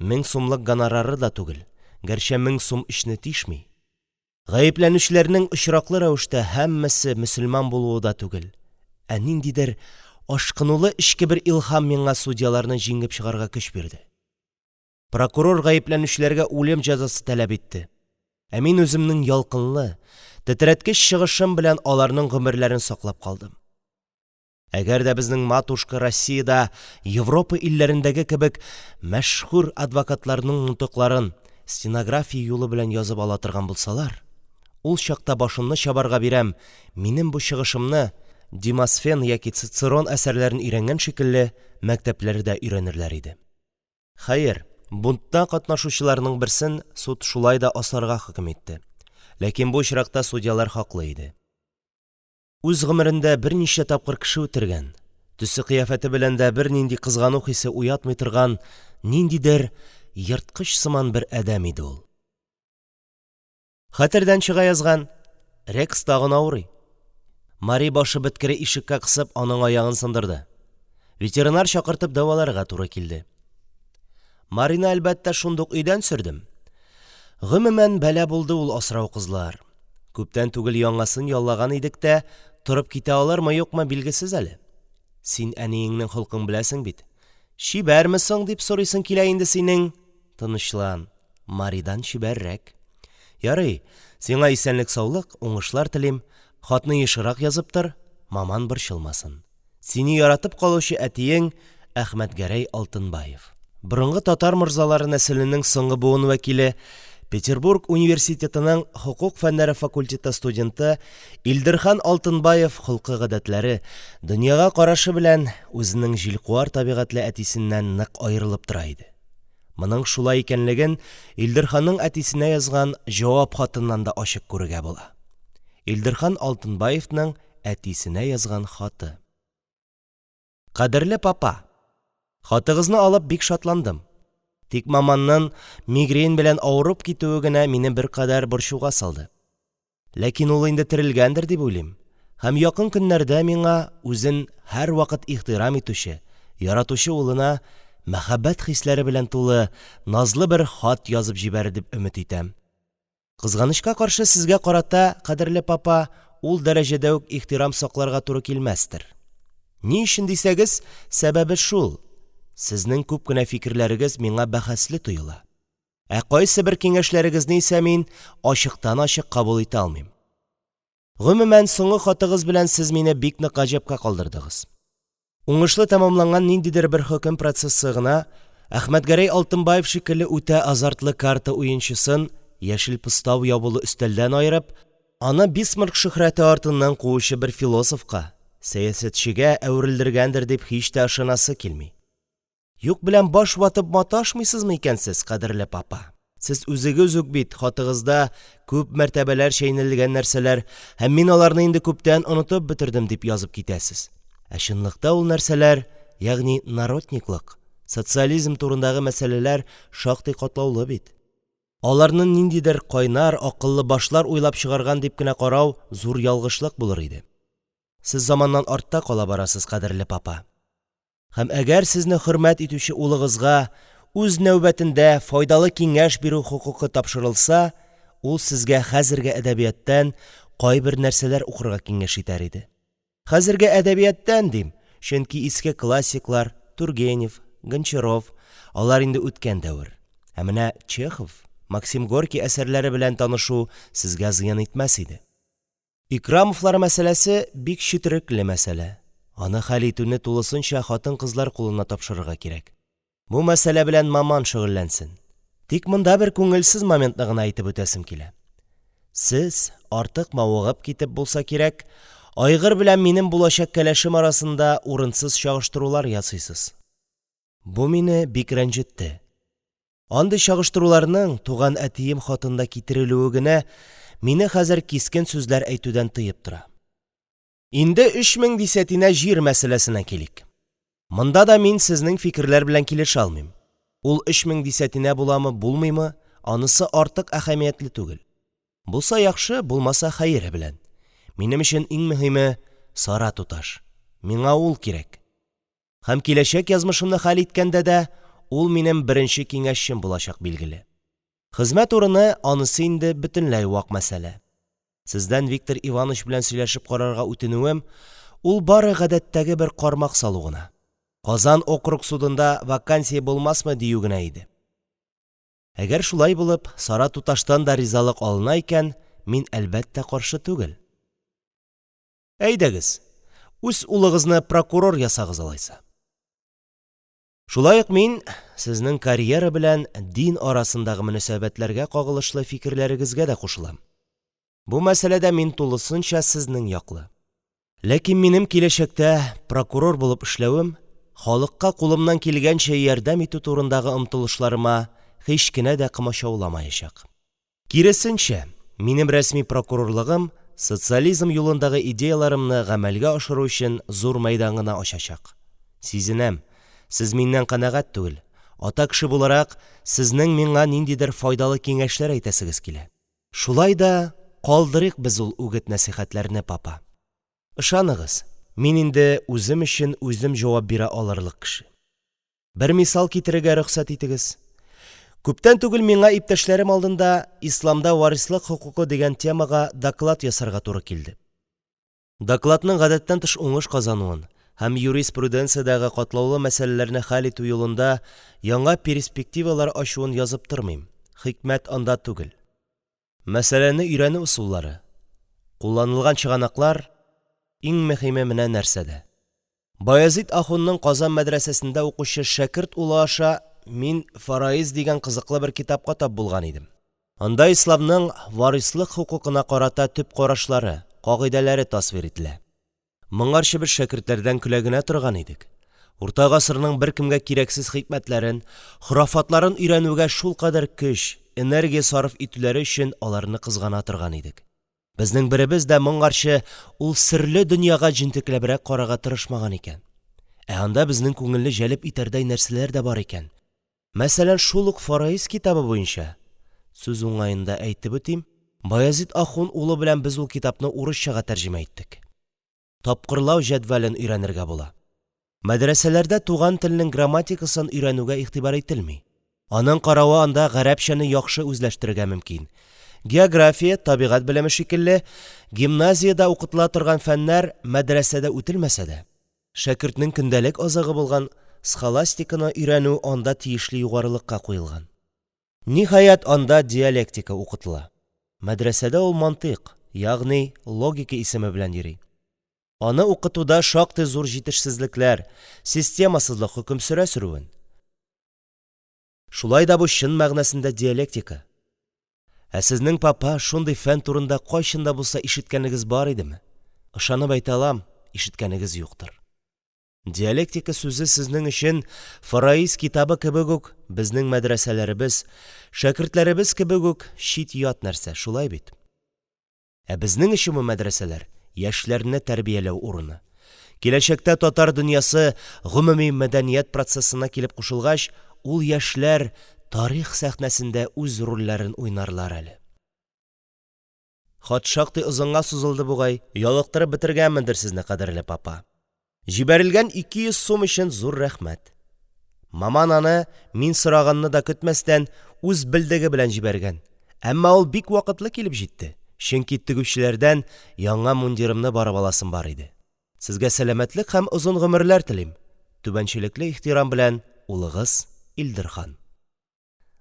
1000 сумлык гонорары да түгел, гәрчә 1000 сум эчне тишми. Гаепләнүчеләрнең очраклы рәвештә һәммәсе мөселман булуы да түгел, ә ниндидер ашкынулы эчке бер илһам миңа судьяларны җиңеп чыгарга көч бирде. Прокурор гаепләнүчеләргә үлем җәзасы таләп итте, ә мин үземнең ялкынлы, тетрәткеч чыгышым белән аларның гомерләрен саклап калдым. Әгәр дә безнең матушка Россиядә Европа илләрендәге кебек мәшһүр адвокатларның нотыкларын стенография юлы белән язып ала торган булсалар, ул чакта башымны чабарга бирәм, минем бу чыгышымны, Демосфен яки Цицерон әсәрләрен өйрәнгән шикелле, мәктәпләрдә өйрәнерләр иде. Хәер, бунтта катнашучыларның берсен суд шулай да асарга хөкем итте. Ләкин бу очракта судьялар хаклы иде. Үз гомерендә берничә тапкыр кеше үтергән, төсе-кыяфәте белән дә бернинди кызгану хисе уятмый торган ниндидер ерткыч сыман бер адәм иде ул. Хәтердән чыга язган: Рекс тагын авырый. Мари башы беткере ишеккә кысып аның аягын сындырды. Ветеринар чакыртып дәваларга туры килде. Марины, әлбәттә, шундук өйдән сөрдем. Гомумән, бәла булды ул асрау кызлар. Күптән түгел яңасын яллаган идек тә, торып китә алырмы-юкмы, билгесез әле. Син әниеңнең холкын беләсең бит. Чибәрме соң, дип сорыйсың килә инде синең. Тынычлан, Маридан чибәррәк. Ярый, сиңа исәнлек-саулык, уңышлар телим. Хатны ешрак язып тор, маман борчылмасын. Сине яратып калучы әтиең Әхмәтгәрәй Алтынбаев. Борынгы татар морзалары нәселенең соңгы буын вәкиле, Петербург университетының хокук фәннәре факультеты студенты Илдерхан Алтынбаев холкы-гадәтләре, дөньяга карашы белән үзенең җилкуар табигатьле әтисеннән нык аерылып тора иде. Моның шулай икәнлеген Илдерханның әтисенә язган җавап хатыннан да ачык күрергә була. Илдерхан Алтынбаевның әтисенә язган хаты. Кадерле папа! Хатыгызны алып бик шатландым. Тик маманның мигрень белән авырып китүе генә мине беркадәр борчуга салды. Ләкин ул инде терелгәндер дип уйлыйм һәм якын көннәрдә миңа, үзен һәрвакыт ихтирам итүче, яратучы улына мәхәббәт хисләре белән тулы, назлы бер хат язып җибәрер дип өмет итәм. Кызганычка каршы, сезгә карата, кадерле папа, ул дәрәҗәдә үк ихтирам сакларга туры килмәстер. Ни өчен дисәгез, сәбәбе шул, сезнең күп кенә фикерләрегез миңа бәхәсле тоела. Ә кайсыбер киңәшләрегезне исә мин ачыктан-ачык кабул итә алмыйм. Гомумән, соңгы хатыгыз белән сез мине бик нык гаҗәпкә калдырдыгыз. Уңышлы тәмамланган ниндидер бер хөкем процессы гына Әхмәтгәрәй Алтынбаев шикелле үтә азартлы карта уенчысын яшел постау ябулы өстәлдән аерып, аны Бисмарк шөһрәте артыннан куучы бер философка, сәясәтчегә әверелдергәндер дип һич тә ышанасы килми. Юк белән баш ватып маташмыйсызмы икән сез, кадерле папа? Сез үзегез үк бит хатыгызда күп мәртәбәләр чәйнәлгән нәрсәләр һәм мин аларны инде күптән онытып бетердем дип язып китәсез. Ә чынлыкта ул нәрсәләр, ягъни народниклык, социализм турындагы мәсьәләләр шактый катлаулы бит. Аларны ниндидер кайнар, акыллы башлар уйлап чыгарган дип кенә карау зур ялгышлык булыр иде. Сез заманнан артта кала барасыз, кадерле папа. Һәм әгәр сезне хөрмәт итүче улыгызга үз нәүбәтендә файдалы киңәш бирү хокукы тапшырылса, ул сезгә хәзерге әдәбияттан кайбер нәрсәләр укырга киңәш итәр иде. Хәзерге әдәбияттан дим, чөнки иске классиклар, Тургенев, Гончаров, алар инде үткән дәвер. Ә менә Чехов, Максим Горький әсәрләре белән танышу сезгә зыян итмәс иде. Икрамовлар мәсьәләсе – бик четерекле мәсьәлә. Аны хәл итүне тулысынча хатын-кызлар кулына тапшырырга кирәк. Бу мәсьәлә белән маман шөгыльләнсен. Тик монда бер күңелсез моментны гына әйтеп үтәсем килә. Сез, артык мавыгып китеп булса кирәк, айгыр белән минем булачак кәләшем арасында урынсыз чагыштырулар ясыйсыз. Бу мине бик рәнҗетте. Андый чагыштыруларның туган әтием хатында китерелүе генә мине хәзер кискен сүзләр әйтүдән тыеп тора. Инде 3000 дисәтинә җир мәсьәләсенә килик. Монда да мин сезнең фикерләр белән килешә алмыйм. Ул 3000 дисәтинә буламы, булмыймы, анысы артык әһәмиятле түгел. Булса яхшы, булмаса хәере белән. Минем өчен иң мөһиме Сара туташ. Миңа ул кирәк. Һәм киләчәк язмышымны хәл иткәндә дә ул минем беренче киңәшчем булачак, билгеле. Хезмәт урыны анысы инде бөтенләй вак мәсьәлә. Сездән Виктор Иванович белән сөйләшеп карарга үтенүем ул бары гадәттәге бер кармак салу гына. Казан округ судында вакансия булмасмы дию генә иде. Әгәр шулай булып, Сара туташтан да ризалык алына икән, мин, әлбәттә, каршы түгел. Әйдәгез, үз улыгызны прокурор ясагыз алайса. Шулай ук мин сезнең карьера белән дин арасындагы мөнәсәбәтләргә кагылышлы фикерләрегезгә дә кушылам. Бу мәсьәләдә мин тулысынча сезнең яклы. Ләкин минем киләчәктә прокурор булып эшләвем халыкка кулымнан килгәнчә ярдәм итү турындагы омтылышларыма һич кенә дә комачауламаячак. Киресенчә, минем рәсми прокурорлыгым социализм юлындагы идеяләремне гамәлгә ашыру өчен зур мәйдан гына ачачак. Сизенәм: сез миннән канәгать түгел, ата кеше буларак, сезнең миңа ниндидер файдалы киңәшләр әйтәсегез килә. Шулай да калдырыйк без ул үгет-нәсыйхәтләрне, рара. Ышаныгыз, мин инде үзем өчен үзем җавап бирә алырлык кеше. Бер мисал китерергә рөхсәт итегез. Күптән түгел миңа иптәшләрем алдында «Исламда варислык хокукы» дигән темага доклад ясарга туры килде. Докладның гадәттән тыш уңыш казануын һәм юриспруденциядәге катлаулы мәсьәләләрне хәл итү юлында яңа перспективалар ачуын язып тормыйм – хикмәт анда түгел. Мәсьәләне өйрәнү ысуллары, кулланылган чыганаклар – иң мөһиме менә нәрсәдә. Баязид ахунның Казан мәдрәсәсендә укучы шәкерт улы аша мин «Фәраиз» дигән кызыклы бер китапка тап булган идем. Анда исламның варислык хокукына карата төп карашлары, кагыйдәләре тасвир ителә. Моңарчы без шәкертләрдән көлә генә торган идек. Урта гасырның беркемгә кирәксез хикмәтләрен, хорафатларын өйрәнүгә шулкадәр көч, энергия сарыф итүләре өчен аларны кызгана торган идек. Безнең беребез дә моңарчы ул серле дөньяга җентекләбрәк карарга тырышмаган икән. Ә анда безнең күңелне җәлеп итәрдәй нәрсәләр дә бар икән. Мәсәлән, шул ук «Фәраиз» китабы буенча (сүз уңаенда әйтеп үтим: Баязид ахун улы белән без ул китапны урысчага тәрҗемә иттек) тапкырлау җәдвәлен өйрәнергә була. Мәдрәсәләрдә туган телнең грамматикасын өйрәнүгә игътибар ителми. Аның каравы анда гарәпчәне яхшы үзләштерергә мөмкин. География, табигать белеме шикелле, гимназиядә укытыла торган фәннәр мәдрәсәдә үтелмәсә дә, шәкертнең көндәлек азыгы булган схоластиканы өйрәнү анда тиешле югарылыкка куелган. Ниһаять, анда диалектика укытыла. Мәдрәсәдә ул мантыйк, ягъни логика исеме белән йөри. Аны укытуда шактый зур җитешсезлекләр, системасызлык хөкем сөрә сөрүен. Шулай да бу чын мәгънәсендә диалектика. Ә сезнең, рара, шундый фән турында кайчан да булса ишеткәнегез бар идеме? Ышанып әйтә алам: ишеткәнегез юктыр. Диалектика сүзе сезнең өчен, «Фәраиз» китабы кебек үк, безнең мәдрәсәләребез, шәкертләребез кебек үк чит-ят нәрсә, шулай бит? Ә безнең өчен бу мәдрәсәләр – яшьләрне тәрбияләү урыны. Киләчәктә татар дөньясы гомуми мәдәният процессына килеп кушылгач, ул яшьләр тарих сәхнәсендә үз рольләрен уйнарлар әле. Хат шактый озынга сузылды бугай, ялыктырып бетергәнмендер сезне, кадерле рара. Җибәрелгән 200 сум өчен зур рәхмәт. Маман аны, мин сораганны да көтмәстән, үз белдеге белән җибәргән, әмма ул бик вакытлы килеп җитте, чөнки тегүчеләрдән яңа мундирымны барып аласым бар иде. Сезгә сәламәтлек һәм озын гомерләр телим. Түбәнчелекле ихтирам белән, улыгыз Илдерхан.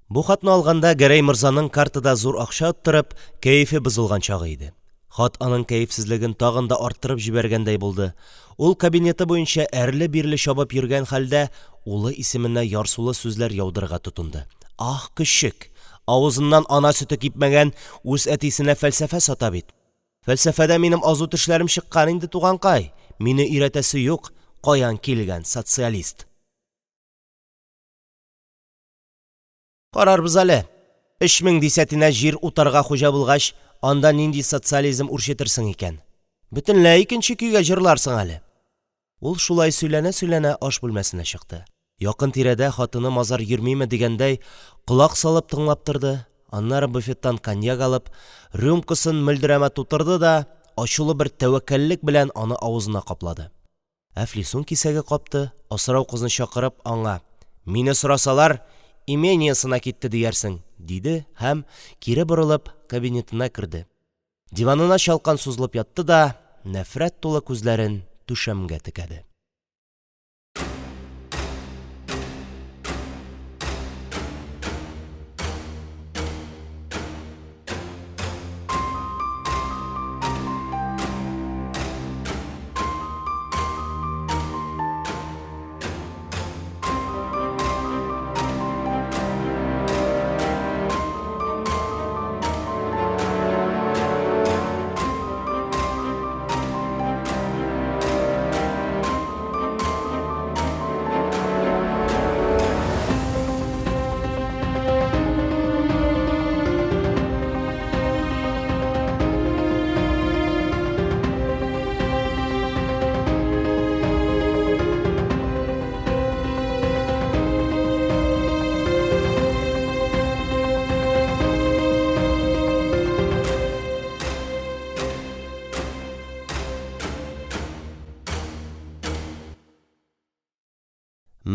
Бу хатны алганда, Гәрәй морзаның картада зур акча оттырып, кәефе бозылган чагы иде. Хат аның кәефсезлеген тагын да арттырып җибәргәндәй булды. Ул, кабинеты буенча әрле-бирле чабып йөргән хәлдә, улы исеменә ярсулы сүзләр яудырырга тотынды: – Ах, көчек! Авызыннан ана сөте кипмәгән, үз әтисенә фәлсәфә сата бит! Фәлсәфәдә минем азу тешләрем чыккан инде, туганкай, мине өйрәтәсе юк, каян килгән социалист! Карарбыз әле, 3000 дисәтинә җир утарга хуҗа булгач, анда нинди социализм үрчетерсең икән? Бөтенләй икенче көйгә җырларсың әле! Ул шулай сөйләнә-сөйләнә аш бүлмәсенә чыкты. Якын-тирәдә хатыны-мазар йөрмиме дигәндәй, колак салып тыңлап торды, аннары буфеттан коньяк алып, рюмкасын мөлдерәмә тутырды да ачулы бер тәвәккәллек белән аны авызына каплады. Әфлисун кисәге капты, асрау кызны чакырып, аңа: «Мине сорасалар, имениесенә китте диярсең», – диде һәм, кире борылып, кабинетына керде, диванына чалкан сузылып ятты да нәфрәт тулы күзләрен түшәмгә текәде.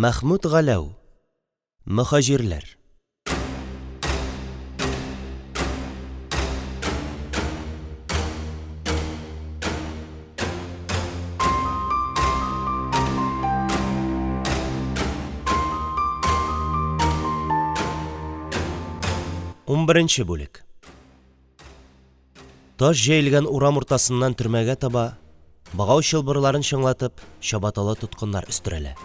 Мәхмүт Галәү. Мөһаҗирләр. Унберенче бүлек. Таш җәелгән урам уртасыннан төрмәгә таба, богау чылбырларын чыңлатып, чабаталы тоткыннар өстерәлә.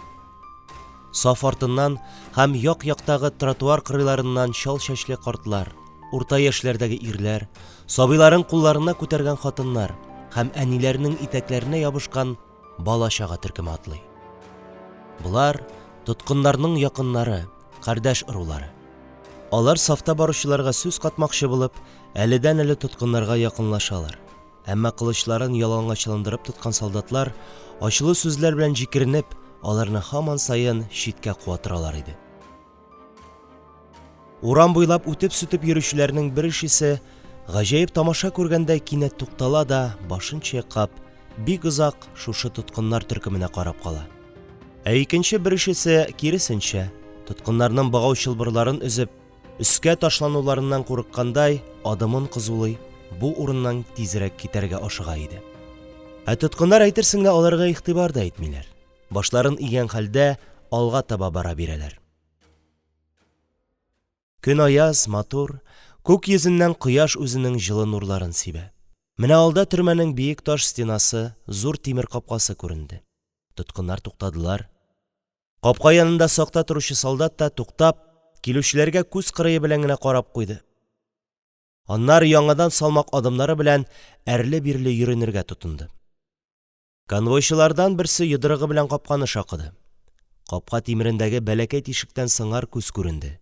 Саф артыннан һәм як-яктагы тротуар кырыйларыннан чал чәчле картлар, урта яшьләрдәге ирләр, сабыйларын кулларына күтәргән хатыннар һәм әниләренең итәкләренә ябышкан бала-чага төркеме атлый. Болар, тоткыннарның якыннары, кардәш-ырулары. Алар сафта баручыларга сүз катмакчы булып, әледән-әле тоткыннарга якынлашалар. Әмма кылычларын ялангачландырып тоткан солдатлар, ачулы сүзләр белән җикеренеп, аларны һаман саен читкә куа торалар иде. Урам буйлап үтеп-сүтеп йөрүчеләрнең бер ишесе, гаҗәеп тамаша күргәндәй, кинәт туктала да, башын чайкап, бик озак шушы тоткыннар төркеменә карап кала. Ә икенче бер ишесе, киресенчә, тоткыннарның богау чылбырларын өзеп, өскә ташлануларыннан курыккандай, адымын кызулый, бу урыннан тизрәк китәргә ашыга иде. Ә тоткыннар әйтерсең лә аларга игътибар да итмиләр, башларын игән хәлдә алга таба бара бирәләр. Көн аяз, матур, күк йөзеннән кояш үзенең җылы нурларын сибә. Менә алда төрмәнең биек таш стенасы, зур тимер капкасы күренде. Тоткыннар туктадылар. Капка янында сакта торучы солдат та, туктап, килүчеләргә күз кырые белән генә карап куйды. Аннары яңадан салмак адымнары белән әрле-бирле йөренергә тотынды. Конвойчылардан берсе йодрыгы белән капканы шакыды. Капка тимерендәге бәләкәй тишектән сыңар күз күренде.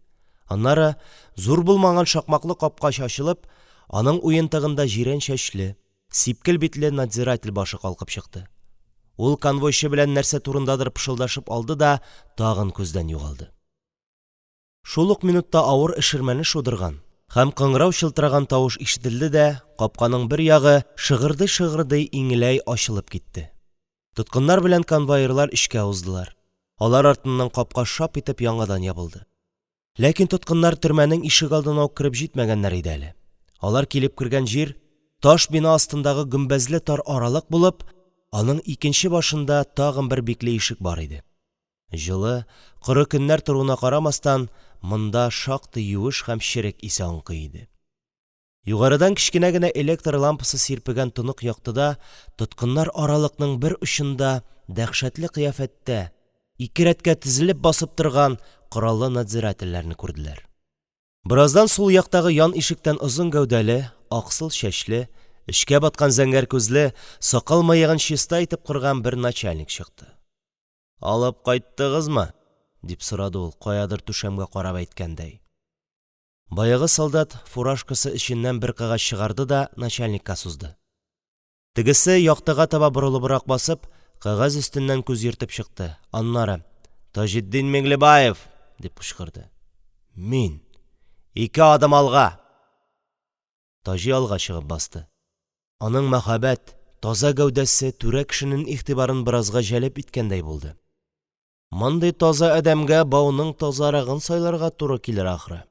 Аннары, зур булмаган шакмаклы капкач ачылып, аның уентыгында җирән чәчле, Сипкел битле надзиратель башы калкып чыкты. Ул конвойчы белән нәрсә турындадыр пышылдашып алды да тагын күздән югалды. Шул ук минутта авыр эшермәне шудырган һәм кыңгырау чылтыраган тавыш ишетелде дә, капканың бер ягы шыгырдый-шыгырдый иңеләй ачылып китте. Тоткыннар белән конвоирлар эчкә уздылар. Алар артыннан капка шап итеп яңадан ябылды. Ләкин тоткыннар төрмәнең ишегалдына ук кереп җитмәгәннәр иде әле. Алар килеп кергән җир таш бина астындагы гөмбәзле тар аралык булып, аның икенче башында тагын бер бикле ишек бар иде. Җылы, коры көннәр торуына карамастан, монда шактый юеш һәм черек исе аңкый иде. Югарыдан кечкенә генә электр лампасы сирпегән тонык яктыда тоткыннар аралыкның бер очында дәһшәтле кыяфәттә, ике рәткә тезелеп басып торган кораллы надзирательләрне күрделәр. Бераздан сул яктагы ян ишектән озын гәүдәле, аксыл чәчле, эчкә баткан зәңгәр күзле, сакал-мыегын чиста итеп кырган бер начальник чыкты. Алып кайттыгызмы? дип сорады ул, каядыр түшәмгә карап әйткәндәй. Баягы солдат фуражкасы эченнән бер кәгазь чыгарды да начальникка сузды. Тегесе, яктыга таба борылыбрак басып, кәгазь өстеннән күз йөртеп чыкты, аннары: – Таҗетдин Миңлебаев! – дип кычкырды. – Мин! Ике адым алга! Таҗи алга чыгып басты. Аның мәһабәт, таза гәүдәсе түрә кешенең игътибарын беразга җәлеп иткәндәй булды. Мондый таза адәмгә бауның тазарагын сайларга туры килер, ахры.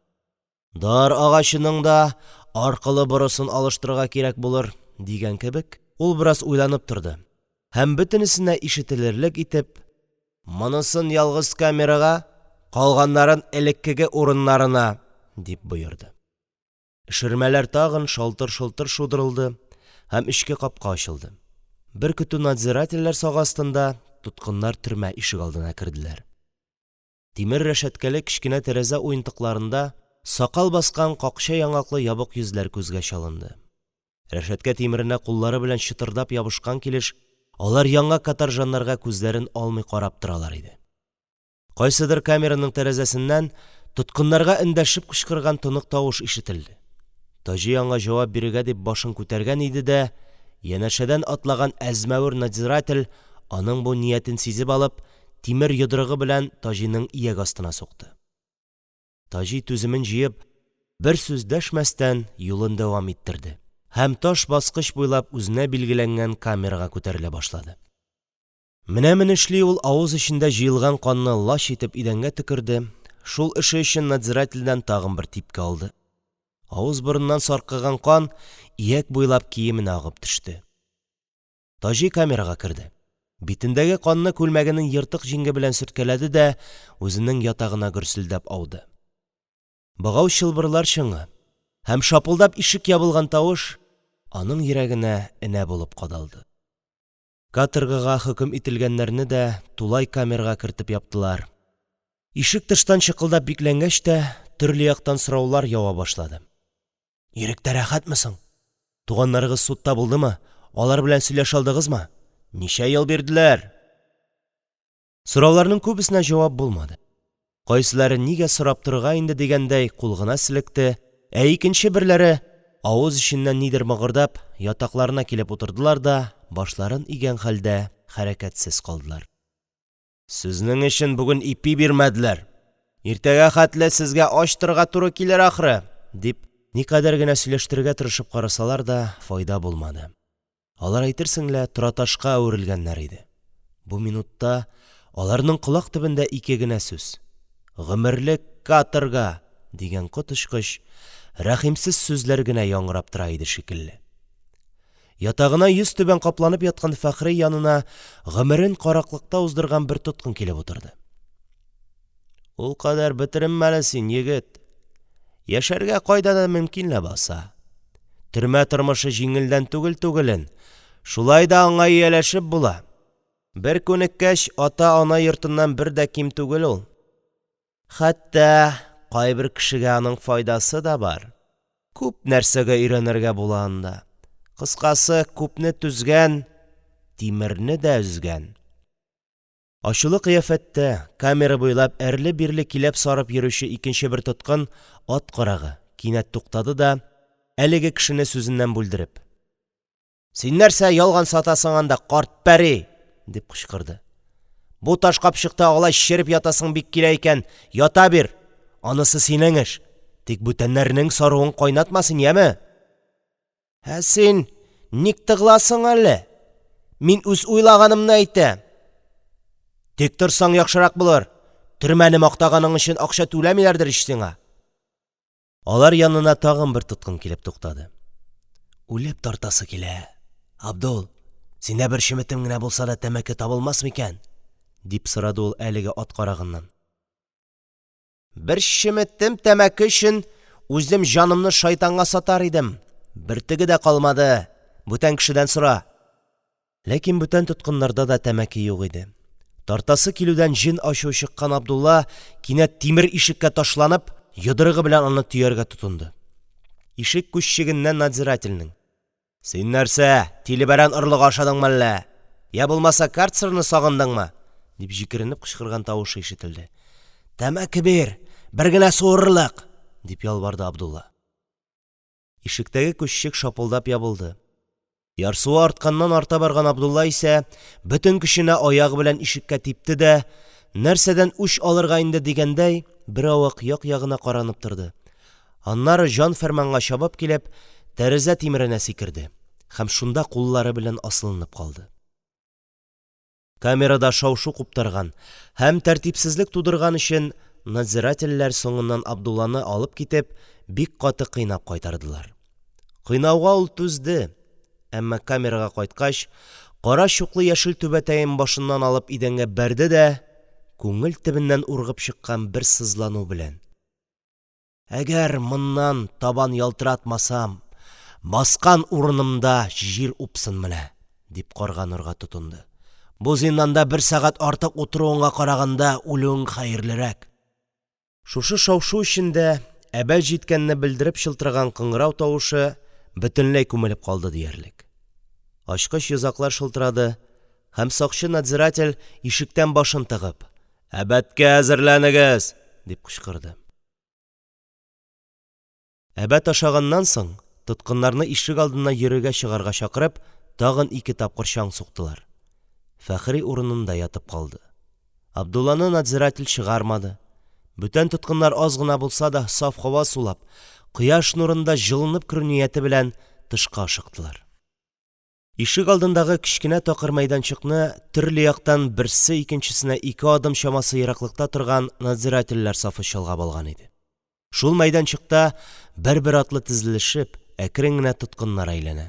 Дар агачының да аркылы борысын алыштырырга кирәк булыр, дигән кебек, ул бераз уйланып торды һәм бөтенесенә ишетелерлек итеп: Монысын ялгыз камерага, калганнарын элеккеге урыннарына, дип боерды. Эшермәләр тагын шалтыр-шолтыр шудырылды, һәм эчке капка ачылды. Бер көтү надзирательләр сагы астында тоткыннар төрмә ишегалдына керделәр. Тимер рәшәткәле кечкенә тәрәзә уентыкларында сакал баскан какча яңаклы ябык йөзләр күзгә чалынды. Рәшәткә тимеренә куллары белән чытырдап ябышкан килеш, алар яңа каторжаннарга күзләрен алмый карап торалар иде. Кайсыдыр камераның тәрәзәсеннән тоткыннарга эндәшеп кычкырган тонык тавыш ишетелде. Таҗи аңа җавап бирергә дип башын күтәргән иде дә, янәшәдән атлаган әзмәвер надзиратель аның бу ниятен сизеп алып, тимер йодрыгы белән Таҗиның ияк астына сукты. Таҗи түземен җыеп, бер сүз дәшмәстән юлын дәвам иттерде һәм таш баскыч буйлап үзенә билгеләнгән камерага күтәрелә башлады. Менә менешли ул авыз эчендә җыелган канны лач итеп идәнгә төкерде, шул эше өчен надзирательдән тагын бер типке алды. Авыз-борыннан саркыган кан ияк буйлап киеменә агып төште. Таҗи камерага керде, битендәге канны күлмәгенең ертык җиңе белән сөрткәләде дә үзенең ятагына гөрселдәп ауды. Богау-чылбырлар чыңы һәм шапылдап ишек ябылган тавыш аның йөрәгенә энә булып кадалды. Каторгага хөкем ителгәннәрне дә тулай камерага кертеп яптылар. Ишек тыштан чыкылдап бикләнгәч тә, төрле яктан сораулар ява башлады: – Иректә рәхәтме соң? Туганнарыгыз судта булдымы, алар белән сөйләшә алдыгызмы? Ничә ел бирделәр? Сорауларның күбесенә җавап булмады. Кайсылары нигә сорап торырга инде дигәндәй кул гына селекте, ә икенче берләре, авыз эченнән нидер мыгырдап, ятакларына килеп утырдылар да башларын игән хәлдә хәрәкәтсез калдылар. Сезнең өчен бүген ипи бирмәделәр, иртәгә хәтле сезгә ач торырга туры килер, ахры, – дип, никадәр генә сөйләштерергә тырышып карасалар да, файда булмады. Алар әйтерсең лә тораташка әверелгәннәр иде. Бу минутта аларның колак төбендә ике генә сүз – «Гомерлек каторга!» дигән коточкыч, рәхимсез сүзләр генә яңгырап тора иде шикелле. Ятагына йөзтүбән капланып яткан Фәхри янына гомерен караклыкта уздырган бер тоткын килеп утырды. Ул кадәр бетеренмә әле син, егет. Яшәргә кайда да мөмкин ләбаса. Төрмә тормышы җиңелдән түгел түгелен, шулай да аңа ияләшеп була. Бер күнеккәч, ата-ана йортыннан бер дә ким түгел ул. Хәтта кайбер кешегә аның файдасы да бар. Күп нәрсәгә өйрәнергә була анда. Кыскасы, күпне түзгән – тимерне дә өзгән. Ачулы кыяфәттә, камера буйлап әрле-бирле киләп сарып йөрүче икенче бер тоткын – ат карагы – кинәт туктады да, әлеге кешене сүзеннән бүлдереп: – Син нәрсә ялган сатасың анда, карт пәри? – дип кычкырды. – Бу таш капчыкта алай череп ятасың бик килә икән, ята бир, анысы синең эш, тик бүтәннәрнең саруын кайнатма син, яме! Ә син ник тыгыласың әле? Мин үз уйлаганымны әйтәм. Тик торсаң яхшырак булыр. Төрмәне мактаганың өчен акча түләмиләрдер ич сиңа. Алар янына тагын бер тоткын килеп туктады. Үлеп тартасы килә. Абдул, синдә бер чеметем генә булса да тәмәке табылмас микән? дип сорады ул әлеге ат карагыннан. Бер чеметем тәмәке өчен үзем җанымны шайтанга сатар идем, бөртеге дә калмады, бүтән кешедән сора. Ләкин бүтән тоткыннарда да тәмәке юк иде. Тартасы килүдән җен ачуы чыккан Абдулла кинәт тимер ишеккә ташланып, йодрыгы белән аны төяргә тотынды. Ишек күзчегеннән надзирательнең: Син нәрсә, тилебәрән орлыгы ашадыңмы әллә? Йә булмаса, карцерны сагындыңмы? – дип җикеренеп кычкырган тавышы ишетелде. Тәмәке бир, бер генә суырырлык! – дип ялварды Абдулла. Ишектәге күзчек шапылдап ябылды. Ярсуы артканнан-арта барган Абдулла исә бөтен көченә аягы белән ишеккә типте дә, нәрсәдән үч алырга инде дигәндәй, беравык як-ягына каранып торды. Аннары җан-фәрманга чабып килеп, тәрәзә тимеренә сикерде һәм шунда куллары белән асылынып калды. Камерада шау-шу куптарган һәм тәртипсезлек тудырган өчен, надзирательләр соңыннан Абдулланы, алып китеп, бик каты кыйнап кайтардылар. Кыйнауга ул түзде, әмма камерага кайткач, кара чуклы яшел түбәтәен башыннан алып идәнгә бәрде дә күңел төбеннән ургып чыккан бер сызлану белән: Әгәр моннан табан ялтыратмасам, баскан урынымда җир упсын менә! – дип карганырга тотынды. – Бу зинданда бер сәгать артык утыруыңа караганда үлүең хәерлерәк. Шушы шау-шу эчендә әбәт җиткәнне белдереп чылтыраган кыңгырау тавышы бөтенләй күмелеп калды диярлек. Ачкыч-йозаклар шылтырады, һәм сакчы надзиратель, ишектән башын тыгып: – Әбәдкә әзерләнегез! – дип кычкырды. Әбәд ашаганнан соң, тоткыннарны ишегалдына йөрергә чыгарга чакырып, тагын ике тапкыр чаң суктылар. Фәхри урынында ятып калды. Абдулланы надзиратель чыгармады. Бүтән тоткыннар аз гына булса да саф һава сулап, кояш нурында җылынып керү нияте белән тышка ашыктылар. Ишегалдындагы кечкенә такыр мәйданчыкны төрле яктан берсе икенчесенә ике адым чамасы ераклыкта торган надзирательләр сафы чолгап алган иде. Шул мәйданчыкта, бер-бер артлы тезелешеп, әкрен генә тоткыннар әйләнә.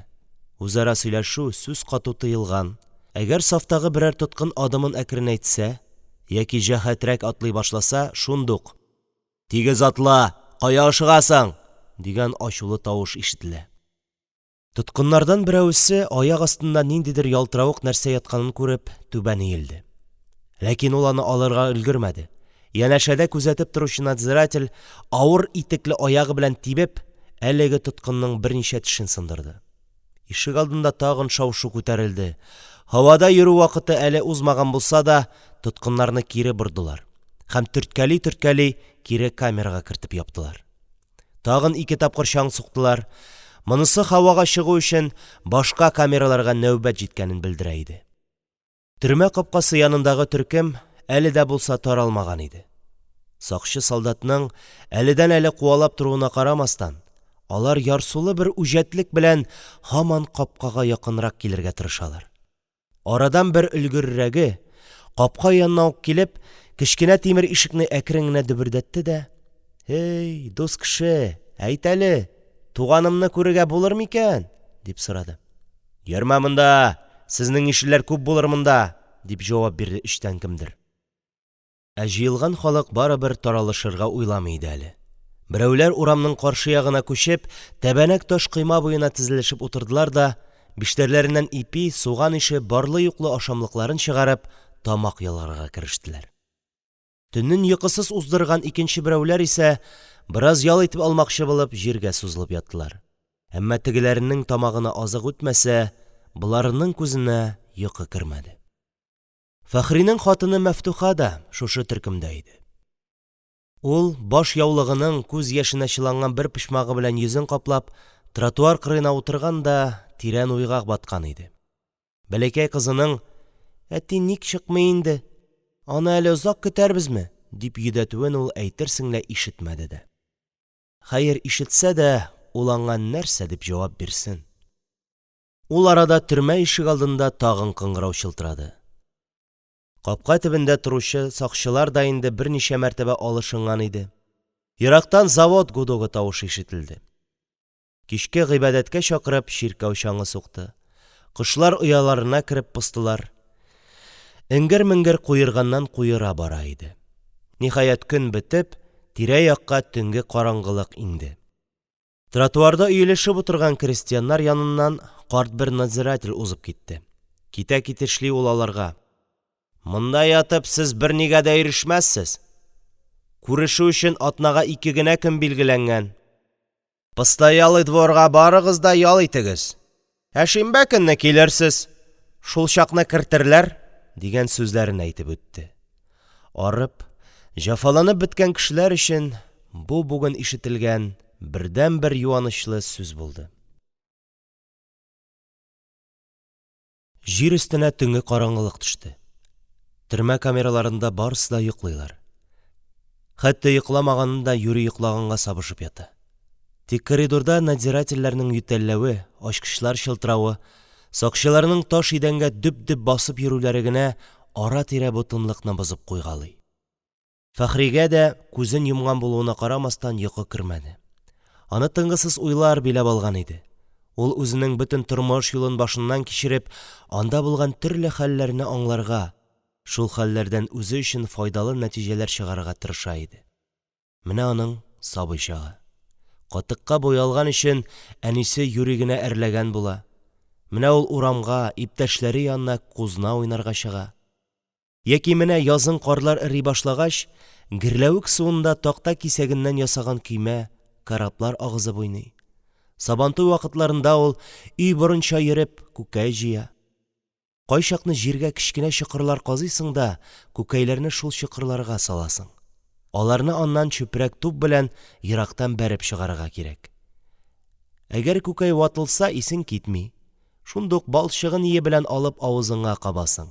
Үзара сөйләшү, сүз кату тыелган, әгәр сафтагы берәр тоткын адымын әкренәйтсә яки җәһәтрәк атлый башласа, шундук: – Тигез атла, кая ашыгасың? – дигән ачулы тавыш ишетелә. Тоткыннардан берәвесе, аяк астында ниндидер ялтыравык нәрсә ятканын күреп, түбән иелде. Ләкин ул аны алырга өлгермәде, янәшәдә күзәтеп торучы надзиратель, авыр итекле аягы белән тибеп, әлеге тоткынның берничә тешен сындырды. Ишегалдында тагын шау-шу күтәрелде, һавада йөрү вакыты әле узмаган булса да, тоткыннарны кире бордылар һәм, төрткәли-төрткәли, кире камерага кертеп яптылар. Тагын ике тапкыр чаң суктылар. Монысы һавага чыгу өчен башка камераларга нәүбәт җиткәнен белдерә иде. Төрмә капкасы янындагы төркем әле дә булса таралмаган иде. Сакчы солдатның әледән-әле куалап торуына карамастан, алар ярсулы бер үҗәтлек белән һаман капкага якынрак килергә тырышалар. Арадан бер өлгеррәге, капка янына ук килеп, кечкенә тимер ишекне әкрен генә дөбердәтте дә: – Һей, дус кеше, әйт әле, туганымны күрергә булыр микән? – дип сорады. – Йөрмә монда, сезнең ишеләр күп булыр монда, – дип җавап бирде эчтән кемдер. Ә җыелган халык барыбер таралышырга уйламый иде әле. Берәүләр, урамның каршы ягына күчеп, тәбәнәк таш койма буена тезелешеп утырдылар да, биштәрләреннән ипи, суган ише барлы-юклы ашамлыкларын чыгарып, тамак ялгарга керештеләр. Төнен йокысыз уздырган икенче берәүләр исә, бераз ял итеп алмакчы булып, җиргә сузылып яттылар. Әмма тегеләренең тамагына азык үтмәсә, боларының күзенә йокы кермәде. Фәхринең хатыны Мәфтуха да шушы төркемдә иде. Ул, баш яулыгының күз яшенә чыланган бер почмагы белән йөзен каплап, тротуар кырыена утырган да тирән уйга баткан иде. Бәләкәй кызының: «Әти ник чыкмый инде? Аны әле озак көтәрбезме?» – дип йөдәтүен ул әйтерсең лә ишетмәде дә. Хәер, ишетсә дә, ул аңа нәрсә дип җавап бирсен? Ул арада төрмә ишегалдында тагын кыңгырау чылтырады. Капка төбендә торучы сакчылар да инде берничә мәртәбә алышынган иде. Ерактан завод гудогы тавышы ишетелде. Кичке гыйбадәткә чакырып, чиркәү чаңы сукты. Кошлар ояларына кереп постылар. Эңгер-меңгер куерганнан-куера бара иде. Ниһаять, көн бетеп, тирә-якка төнге караңгылык иңде. Тротуарда өелешеп утырган крестьяннар яныннан карт бер надзиратель узып китте. Китә-китешли ул аларга: – Монда ятып, сез бернигә дә ирешмәссез. Күрешү өчен атнага ике генә көн билгеләнгән. Постоялый дворга барыгыз да ял итегез. Ә шимбә көнне килерсез, шул чакны кертерләр, – дигән сүзләрен әйтеп үтте. Арып, җәфаланып беткән кешеләр өчен бу бүген ишетелгән бердәнбер юанычлы сүз булды. Җир өстенә төнге караңгылык төште. Төрмә камераларында барысы да йоклыйлар. Хәтта йокламаганы да юри йоклаганга сабышып ята. Тик коридорда надзирательләрнең ютәлләве, ачкычлар чылтыравы, сакчыларның таш идәнгә дөп-дөп басып йөрүләре генә ара-тирә бу тынлыкны бозып куйгалый. Фәхригә дә, күзен йомган булуына карамастан, йокы кермәде. Аны тынгысыз уйлар биләп алган иде. Ул үзенең бөтен тормыш юлын башыннан кичереп, анда булган төрле хәлләрне аңларга, шул хәлләрдән үзе өчен файдалы нәтиҗәләр чыгарырга тырыша иде. Менә аның сабый чагы. Катыкка буялган өчен әнисе юри генә әрләгән була. Менә ул урамга, иптәшләре янына кузна уйнарга чыга. Яки менә язын карлар эри башлагач, гөрләвек суында такта кисәгеннән ясаган көймә, кораблар агызып уйный. Сабантуй вакытларында ул, өй борынча йөреп, күкәй җыя. Кайчакны җиргә кечкенә чокырлар казыйсың да күкәйләрне шул чокырларга саласың. Аларны аннан чүпрәк туп белән ерактан бәреп чыгарырга кирәк. Әгәр күкәй ватылса, исең китми. Шундук балчыгы-ние белән алып авызыңа кабасың.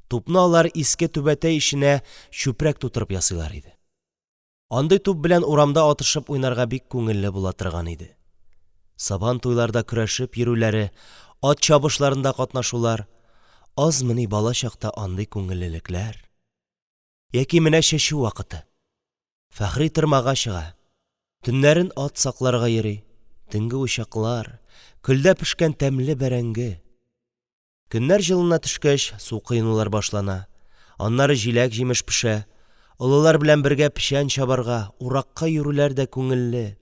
Тупны алар иске түбәтәй эченә чүпрәк тутырып ясыйлар иде. Андый туп белән урамда атышып уйнарга бик күңелле була торган иде. Сабан туйларда көрәшеп йөрүләре, Ат чабышларында катнашулар – азмыни балачакта андый күңеллелекләр! Яки менә чәчү вакыты. Фәхри тырмага чыга, төннәрен ат сакларга йөри; төнге учаклар, көлдә пешкән тәмле бәрәңге… Көннәр җылына төшкәч, су коенулар башлана, аннары җиләк-җимеш пешә, олылар белән бергә печән чабарга, уракка йөрүләр дә күңелле!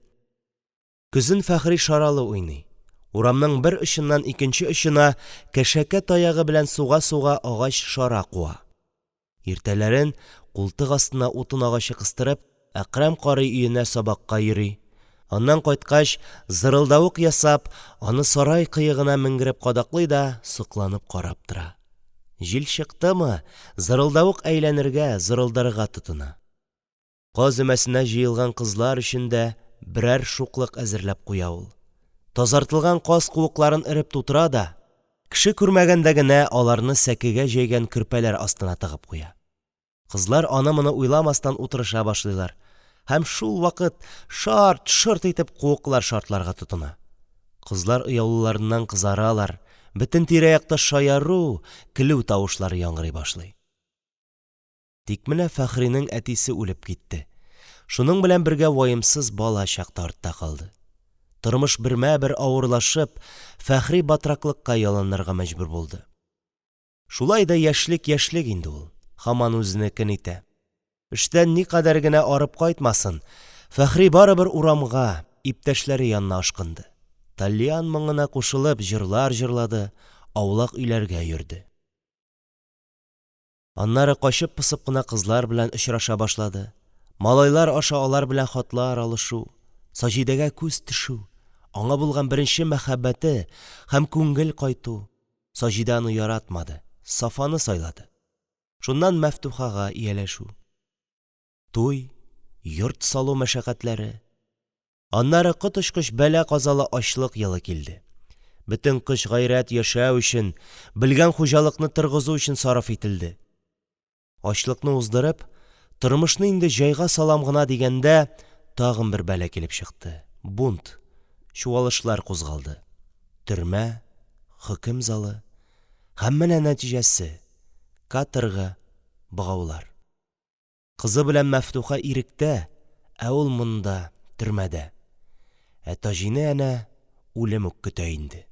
Көзен Фәхри шаралы уйный, урамның бер очыннан икенче очына кәшәкә таягы белән суга-суга, агач шара куа; иртәләрен, култык астына утын агачы кыстырып, Әкрәм карый өенә сабакка йөри, аннан кайткач, зырылдавык ясап, аны сарай кыегына менгереп кадаклый да сокланып карап тора: җил чыктымы, зырылдавык әйләнергә, зырылдарга тотына. Каз өмәсенә җыелган кызлар өчен дә берәр шуклык әзерләп куя ул. Тазартылган каз куыкларын өреп тутыра да, кеше күрмәгәндә генә, аларны сәкегә җәйгән көрпәләр астына тыгып куя. Кызлар аны-моны уйламастан утырыша башлыйлар, һәм шулвакыт шарт-шорт итеп куыклар шартларга тотына. Кызлар оялуларыннан кызаралар, бөтен тирә-якта шаяру, көлү тавышлары яңгырый башлый. Тик менә Фәхринең әтисе үлеп китте, шуның белән бергә ваемсыз балачак та артта калды. Тормыш бермә-бер авырлашып, Фәхри батраклыкка ялланырга мәҗбүр булды. Шулай да яшьлек яшьлек инде ул, һаман үзенекен итә. Эштән никадәр генә арып кайтмасын, Фәхри барыбер урамга, иптәшләре янына ашкынды, тальян моңына кушылып, җырлар җырлады, аулак өйләргә йөрде. Аннары качып-посып кына кызлар белән очраша башлады, малайлар аша алар белән хатлар алышу, Саҗидәгә күз төшү, аңа булган беренче мәхәббәте һәм күңел кайту, Саҗидә аны яратмады, Сафаны сайлады. Шуннан Мәфтухага ияләшү. Туй, йорт салу мәшәкатьләре. Аннары коточкыч бәла-казалы ачлык елы килде. Бөтен көч-гайрәт яшәү өчен, бөлгән хуҗалыкны торгызу өчен сарыф ителде. Ачлыкны уздырып, тормышны инде җайга салам гына дигәндә, тагын бер бәла килеп чыкты – бунт, чуалышлар кузгалды. Төрмә, хөкем залы… Һәм менә нәтиҗәсе – каторга, богаулар. Кызы белән Мәфтуха иректә, ә ул монда – төрмәдә. Ә Таҗины әнә үлем үк көтә инде.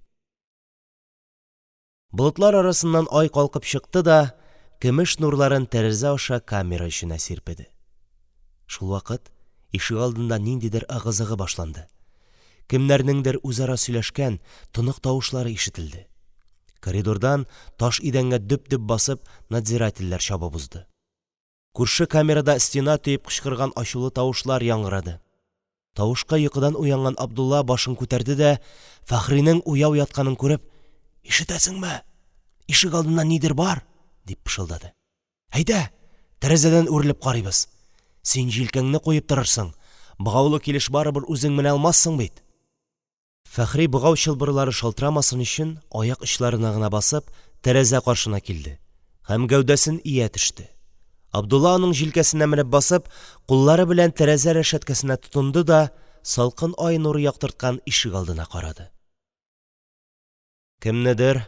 Болытлар арасыннан ай калкып чыкты да көмеш нурларын тәрәзә аша камера эченә сирпеде. Шулвакыт ишегалдында ниндидер ыгы-зыгы башланды. Кемнәрнеңдер үзара сөйләшкән тонык тавышлары ишетелде. Коридордан, таш идәнгә дөп-дөп басып, надзирательләр чабып узды. Күрше камерада стена төеп кычкырган ачулы тавышлар яңгырады. Тавышка йокыдан уянган Абдулла башын күтәрде дә, Фәхринең уяу ятканын күреп: – Ишетәсеңме, ишегалдында нидер бар! – дип пышылдады. – Әйдә, тәрәзәдән үрелеп карыйбыз. Син җилкәңне куеп торырсың, богаулы килеш барыбер үзең менә алмассың бит. Фәхри, богау чылбырлары шалтырамасын өчен, аяк очларына гына басып, тәрәзә каршына килде һәм гәүдәсен ия төште. Абдулла аның җилкәсенә менеп басып, куллары белән тәрәзә рәшәткәсенә тотынды да салкын ай нуры яктырткан ишегалдына карады. Кемнедер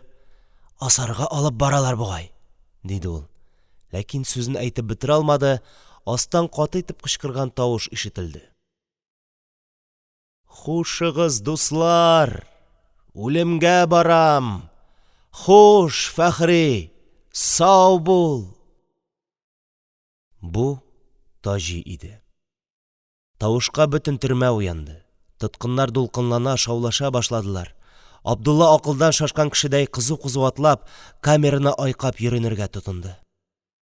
асарга алып баралар бугай, – диде ул. Ләкин сүзен әйтеп бетерә алмады, астан каты итеп кычкырган тавыш ишетелде. Хушыгыз, дуслар! Үлемгә барам! Хуш, Фәхри! Сау бул! Бу Таҗи иде. Тавышка бөтен төрмә уянды. Тоткыннар дулкынлана, шаулаша башладылар. Абдулла, акылдан шашкан кешедәй кызу-кызу атлап, камераны айкап йөренергә тотынды.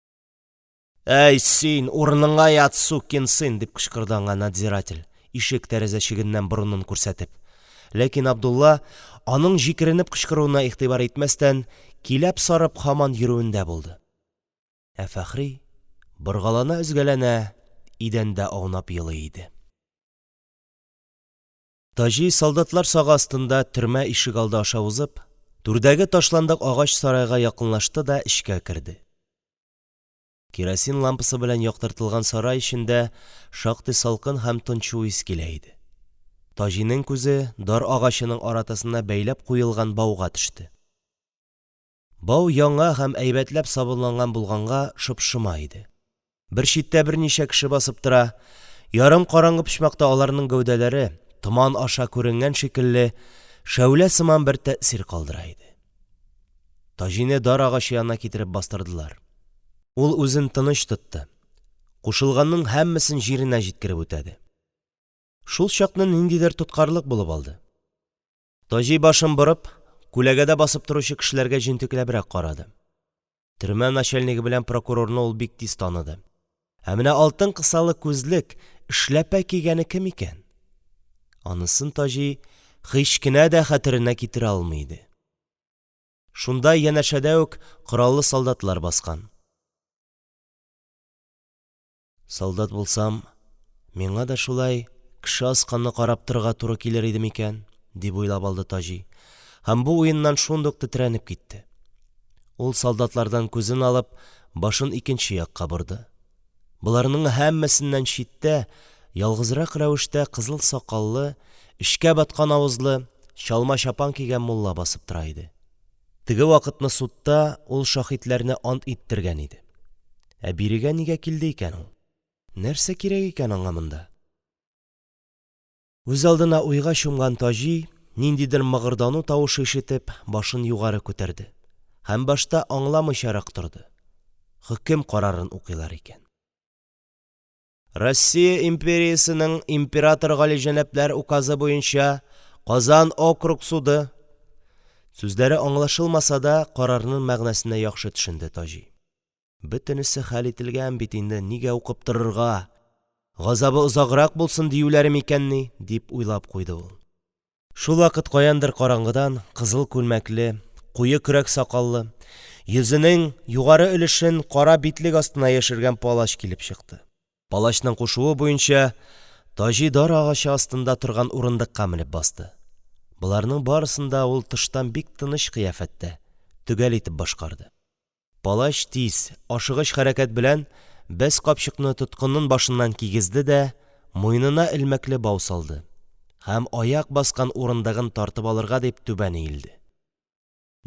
– Әй син, урыныңа ят, сукин сын! – дип кычкырды аңа надзиратель, ишек тәрәзәчегеннән борынын күрсәтеп. Ләкин Абдулла, аның җикеренеп кычкыруына игътибар итмәстән, киләп сарып һаман йөрүендә булды. Ә Фәхри, боргалана-өзгәләнә, идәндә аунап елый иде. Таҗи, солдатлар сагы астында төрмә ишегалды аша узып, түрдәге ташландык агач сарайга якынлашты да эчкә керде. Керосин лампасы белән яктыртылган сарай эчендә шактый салкын һәм тынчу ис килә иде. Таҗиның күзе дар агачының аратасына бәйләп куелган бауга төште. Бау яңа һәм әйбәтләп сабынланган булганга, шоп-шома иде. Бер читтә берничә кеше басып тора, ярым караңгы почмакта аларның гәүдәләре, томан аша күренгән шикелле, шәүлә сыман бер тәэсир калдыра иде. Таҗины дар агачы янына китереп бастырдылар. Ул үзен тыныч тотты, кушылганның һәммәсен җиренә җиткереп үтәде. Шул чакны ниндидер тоткарлык булып алды. Таҗи, башын борып, күләгәдә басып торучы кешеләргә җентекләбрәк карады. Төрмә начальнигы белән прокурорны ул бик тиз таныды. Ә менә алтын кысалы күзлек, эшләпә кигәне кем икән? Анысын Таҗи һич кенә дә хәтеренә китерә алмый иде. Шунда янәшәдә үк кораллы солдатлар баскан. Солдат булсам, миңа да шулай кеше асканны карап торырга туры килер иде микән?» – дип уйлап алды Таҗи һәм бу уеннан шундук тетрәнеп китте. Ул, солдатлардан күзен алып, башын икенче якка борды. Боларның һәммәсеннән читтә, ялгызрак рәвештә кызыл сакаллы, эчкә баткан авызлы, чалма-чапан кигән мулла басып тора иде. Теге вакытны судта ул шаһитләрне ант иттергән иде. Ә бирегә нигә килде икән ул? Нәрсә кирәк икән аңа монда? Үзалдына уйга чумган Таҗи, ниндидер мыгырдану тавышы ишетеп, башын югары күтәрде һәм башта аңламыйчарак торды. Хөкем карарын укыйлар икән. Россия империясенең император галиҗәнаплар указы буенча Казан округ суды Сүзләре аңлашылмаса да, карарның мәгънәсенә яхшы төшенде Таҗи. Бөтенесе хәл ителгән бит инде, нигә укып торырга? Газабы озаграк булсын диюләре микәнни? дип уйлап куйды ул. Шулвакыт каяндыр караңгыдан кызыл күлмәкле, куе көрәк сакаллы, йөзенең югары өлешен кара битлек астына яшергән палач килеп чыкты. Палачның кушуы буенча, Таҗи дар агачы астында торган урындыкка менеп басты. Боларның барысын да ул тыштан бик тыныч кыяфәттә, төгәл итеп башкарды. Палач тиз, ашыгыч хәрәкәт белән бәз капчыкны тоткынның башыннан кигезде дә муенына элмәкле бау салды һәм аяк баскан урындыгын тартып алырга дип түбән иелде.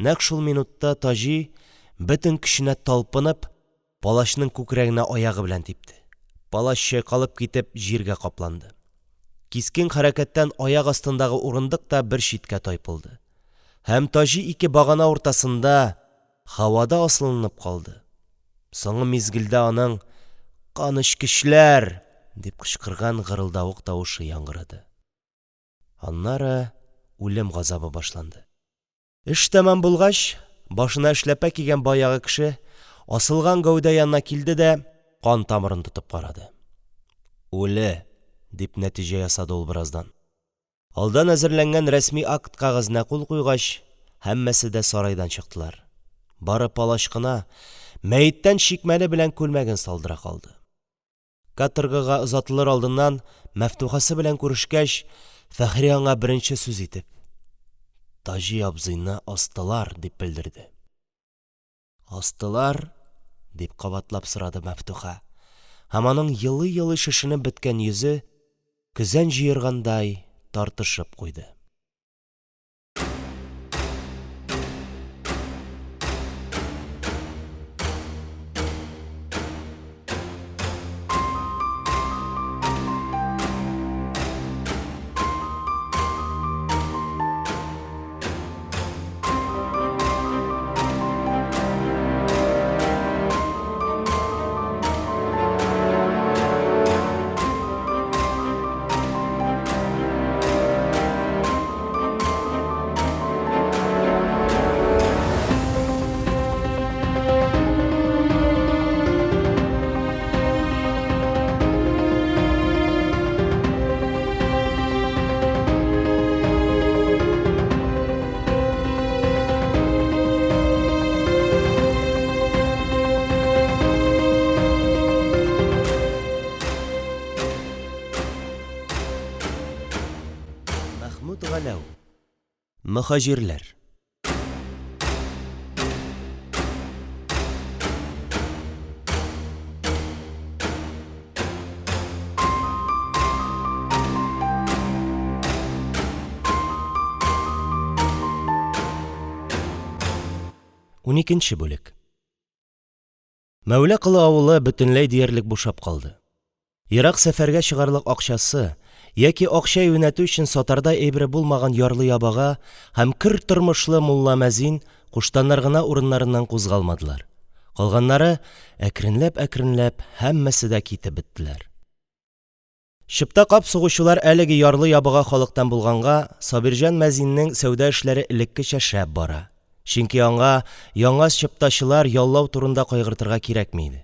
Нәкъ шул минутта Таҗи, бөтен көченә талпынып, палачның күкрәгенә аягы белән типте. Палач чайкалып китеп җиргә капланды. Кискен хәрәкәттән аяк астындагы урындык та бер читкә тайпылды. Һәм Таҗи ике багана уртасында һавада асылынып калды. Соңгы мизгелдә аның «Канечкечләр!» дип кычкырган гырылдавык тавышы яңгырады. Аннары үлем газабы башланды. Эш тәмам булгач, башына эшләпә кигән баягы кеше асылган гәүдә янына килде дә кан тамырын тотып карады. «Үле!» дип нәтиҗә ясады ул бераздан. Алдан әзерләнгән рәсми акт кәгазенә кул куйгач, һәммәсе дә сарайдан чыктылар. Бары палач кына мәеттән чикмәне белән күлмәген салдыра калды. Каторгага озатылыр алдыннан Мәфтухасы белән күрешкәч, Фәхри аңа беренче сүз итеп: «Таҗи абзыйны астылар», – дип белдерде. Астылар? – дип кабатлап сорады Мәфтуха, һәм аның елый-елый шешенеп беткән йөзе, көзән җыергандай, тартышып куйды. Мәхмүт Галәү. Мөһаҗирләр. Уникенче бүлек. Мәүла Колы авылы бөтенләй диярлек бушап калды. Ерак сәфәргә чыгарлык акчасы яки акча юнәтү өчен сатардай әйбере булмаган ярлы-ябага һәм көр тормышлы мулла-мәзин, куштаннар гына урыннарыннан кузгалмадылар, калганнары әкренләп-әкренләп һәммәсе дә китеп беттеләр. Чыпта-кап сугучылар әлеге ярлы-ябага халыктан булганга, Сабирҗан мәзиннең сәүдә эшләре элеккечә шәп бара, чөнки аңа яңа чыптачылар яллау турында кайгыртырга кирәкми иде.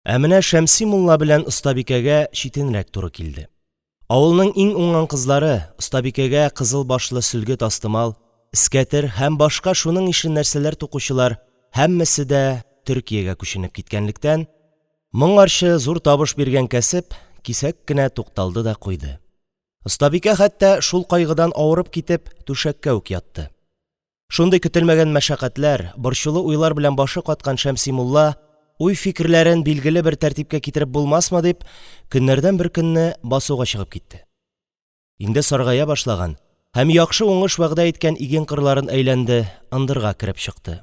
Ә менә Шәмси мулла белән остабикәгә читенрәк туры килде. Авылның иң уңган кызлары остабикәгә кызыл башлы сөлге-тастымал, эскәтер һәм башка шуның ише нәрсәләр тукучылар һәммәсе дә Төркиягә күченеп киткәнлектән, Моңарчы зур табыш биргән кәсеп кисәк кенә тукталды да куйды. Остабикә хәтта, шул кайгыдан авырып китеп, түшәккә үк ятты. Шундый көтелмәгән мәшәкатьләр, борчулы уйлар белән башы каткан Шәмси мулла, уй-фикерләрен билгеле бер тәртипкә китереп булмасмы дип, көннәрдән бер көнне басуга чыгып китте. Инде саргая башлаган һәм яхшы уңыш вәгъдә иткән иген кырларын әйләнде, ындырга кереп чыкты.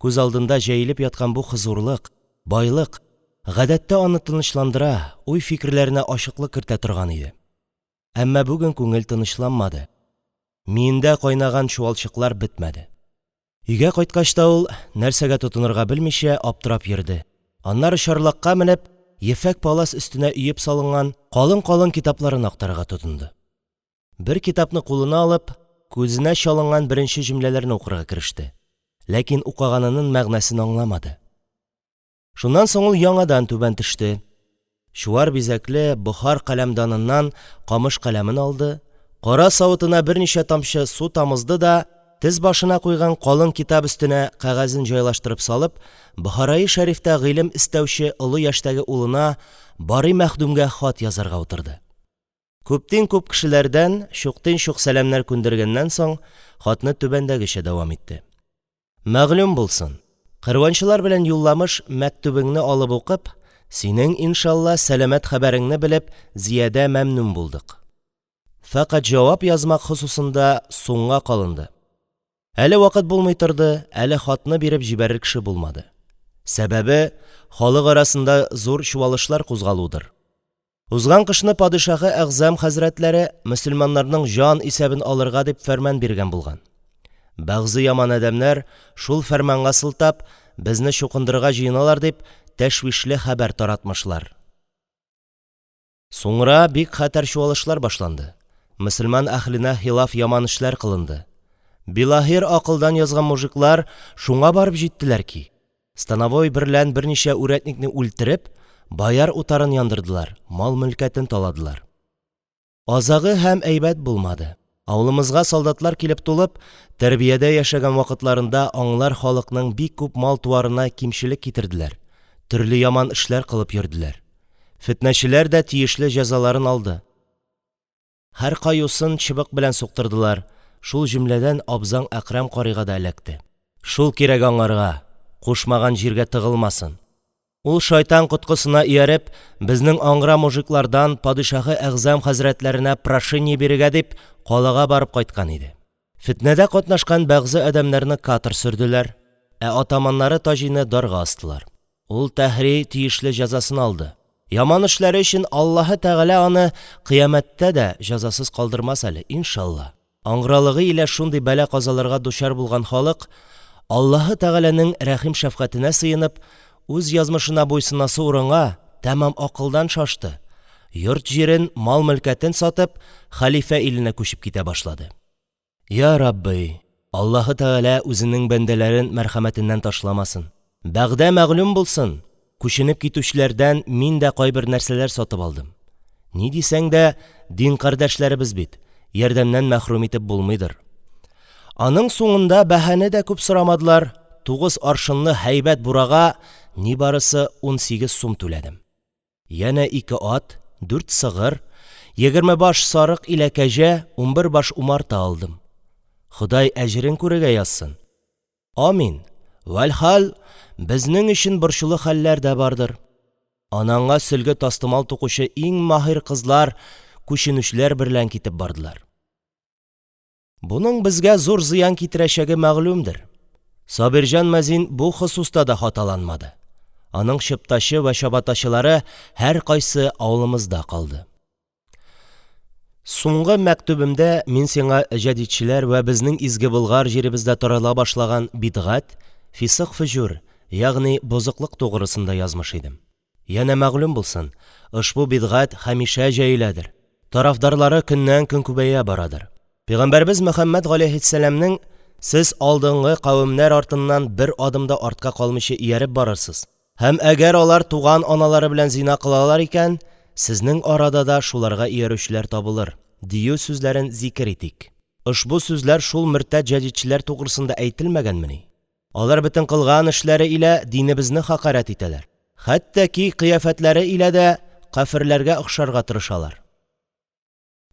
Күз алдында җәелеп яткан бу хозурлык, байлык, гадәттә, аны тынычландыра, уй-фикерләренә ачыклык кертә торган иде. Әмма бүген күңел тынычланмады. Миендә кайнаган чуалчыклар бетмәде. Өйгә кайткач та ул, нәрсәгә тотынырга белмичә, аптырап йөрде. Аннары чарлакка менеп, ефәк палас өстенә өеп салынган калын-калын китапларын актарырга тотынды. Бер китапны кулына алып, күзенә чалынган беренче җөмләләрне укырга кереште. Ләкин укыганының мәгънәсен аңламады. Шуннан соң ул яңадан түбән төште. Чуар бизәкле бохар каләмданыннан камыш каләмен алды, кара савытына берничә тамчы су тамызды да, тез башына куйган калын китап өстенә кәгазен җайлаштырып салып, Бохараи шәрифтә гыйлем эстәүче олы яшьтәге улына Барый мәхдүмгә хат язарга утырды. Күптин-күп кешеләрдән чуктин-чук сәламнәр күндергәннән соң, хатны түбәндәгечә дәвам итте. Мәгълүм булсын, кәрванчылар белән юлламыш мәктүбеңне алып укып, синең, иншалла, сәламәт хәбәреңне белеп, зиядә мәмнүн булдык. Фәкать җавап язмак хосусында суңга калынды. Әле вакыт булмый торды, әле хатны биреп җибәрер кеше булмады. Сәбәбе, халык арасында зур чуалышлар кузгалудыр. Узган кышны падишаһы әгъзам хәзрәтләре мөселманнарның җан исәбен алырга дип фәрман биргән булган. Бәгъзе яман адәмнәр, шул фәрманга сылтап, безне чукындырырга җыеналар дип, тәшвишле хәбәр таратмышлар. Суңра бик хәтәр чуалышлар башланды. Мөселман әһленә хилаф яман эшләр кылынды. Билахир акылдан язган мужиклар шуңа барып җиттеләр ки, Становой берлән берничә үрәтникне үлтереп, бояр утарын яндырдылар, мал-мөлкәтен таладылар. Азагы һәм әйбәт булмады. Авылымызга солдатлар килеп тулып, тәрбиядә яшәгән вакытларында аңлар халыкның бик күп мал-туарына кимчелек китерделәр, төрле яман эшләр кылып йөрделәр. Фетнәчеләр дә тиешле җәзаларын алды. Һәркаюсын чыбык белән суктырдылар, шул җөмләдән абзаң Әкрәм карыйга да эләкте. Шул кирәк аңарга, кушмаган җиргә тыгылмасын. Ул шайтан коткысына ияреп, безнең аңгыра мужиклардан падишаһы әгъзам хәзрәтләренә прошение бирергә дип, калага барып кайткан иде. Фетнәдә катнашкан бәгъзе адәмнәрне катыр сөрделәр, ә атаманнары Таҗины дарга астылар. Ул тәһри тиешле җәзасын алды. Яман эшләре өчен Аллаһы Тәгалә аны кыямәттә дә җәзасыз калдырмас әле, иншалла. Аңгыралыгы илә шундый бәла-казаларга дучар булган халык, Аллаһы Тәгаләнең рәхим-шәфкатенә сыенып, үз язмышына буйсынасы урынга, тәмам акылдан шашты, йорт-җирен, мал-мөлкәтен сатып, хәлифә иленә күчеп китә башлады. Йа Рабби, Аллаһы Тәгалә үзенең бәндәләрен мәрхәмәтеннән ташламасын. Бәгъдә мәгълүм булсын, күченеп китүчеләрдән мин дә кайбер нәрсәләр сатып алдым. Ни дисәң дә, дин кардәшләребез бит, ярдәмнән мәхрүм итеп булмыйдыр. Аның суңында бәһане дә күп сорамадылар, тугыз аршынлы һәйбәт бурага нибарысы 18 сум түләдем. Янә ике ат, дүрт сыгыр, 20 баш сарык илә кәҗә, 11 баш умарта алдым. Ходай әҗерен күрергә язсын. Амин. Вәлхаль, безнең өчен борчулы хәлләр дә бардыр. Анаңа сөлге-тастымал тукучы иң маһир кызлар күченүчеләр берлән китеп бардылар. Буның безгә зур зыян китерәчәге мәгълүмдер. Сабирҗан мәзин бу хосуста да хаталанмады: аның чыптачы вә чабатачылары һәркайсы авылымызда калды. Суңгы мәктүбемдә мин сиңа җәдитчеләр вә безнең изге Болгар җиребездә тарала башлаган бидгать, фисык-фөҗүр, ягъни бозыклык тугрысында язмыш идем. Янә мәгълүм булсын: ошбу бидгать һәмишә җәеләдер, тарафдарлары көннән-көн күбәя барадыр. Пәйгамбәребез Мөхәммәд галәйһиссәламнең: «Сез алдынгы кавемнәр артыннан бер адым да артка калмыйча ияреп барырсыз һәм әгәр алар туган аналары белән зина кылалар икән, сезнең арада да шуларга иярүчеләр табылыр», – дию сүзләрен зикер итик. Ошбу сүзләр шул мөртәт җәдитчеләр тугрысында әйтелмәгәнмени? Алар бөтен кылган эшләре илә динебезне хакарәт итәләр, хәтта ки кыяфәтләре илә дә кяферләргә охшарга тырышалар.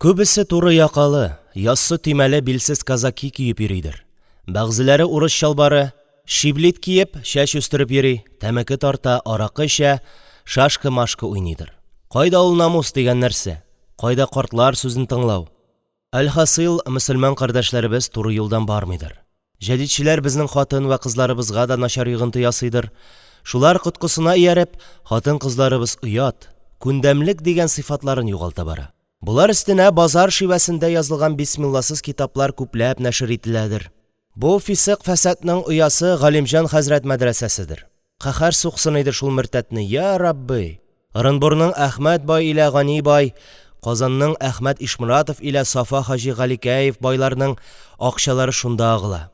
Күбесе туры якалы, яссы төймәле билсез казаки киеп йөридер, бәгъзеләре урыс чалбары, шиблит киеп, чәч үстереп йөри, тәмәке тарта, аракы эчә, шашкы-машкы уйныйдыр. Кайда ул намус дигән нәрсә, кайда картлар сүзен тыңлау? Әлхасыйль, мөселман кардәшләребез туры юлдан бармыйдыр. Җәдитчеләр безнең хатын вә кызларыбызга да начар йогынты ясыйдыр. Шулар коткысына ияреп, хатын-кызларыбыз оят, күндәмлек дигән сыйфатларын югалта бара. Болар өстенә базар шивәсендә язылган бисмилласыз китаплар күпләп нәшер ителәдер. Бу фисык-фәсатның оясы Галимҗан хәзрәт мәдрәсәседер. Каһәр суксын иде шул мөртәтне, йа Рабби! Орынбурның Әхмәт бай илә Гани бай, Казанның Әхмәт Ишморатов илә Сафа хаҗи Галикәев байларның акчалары шунда агыла.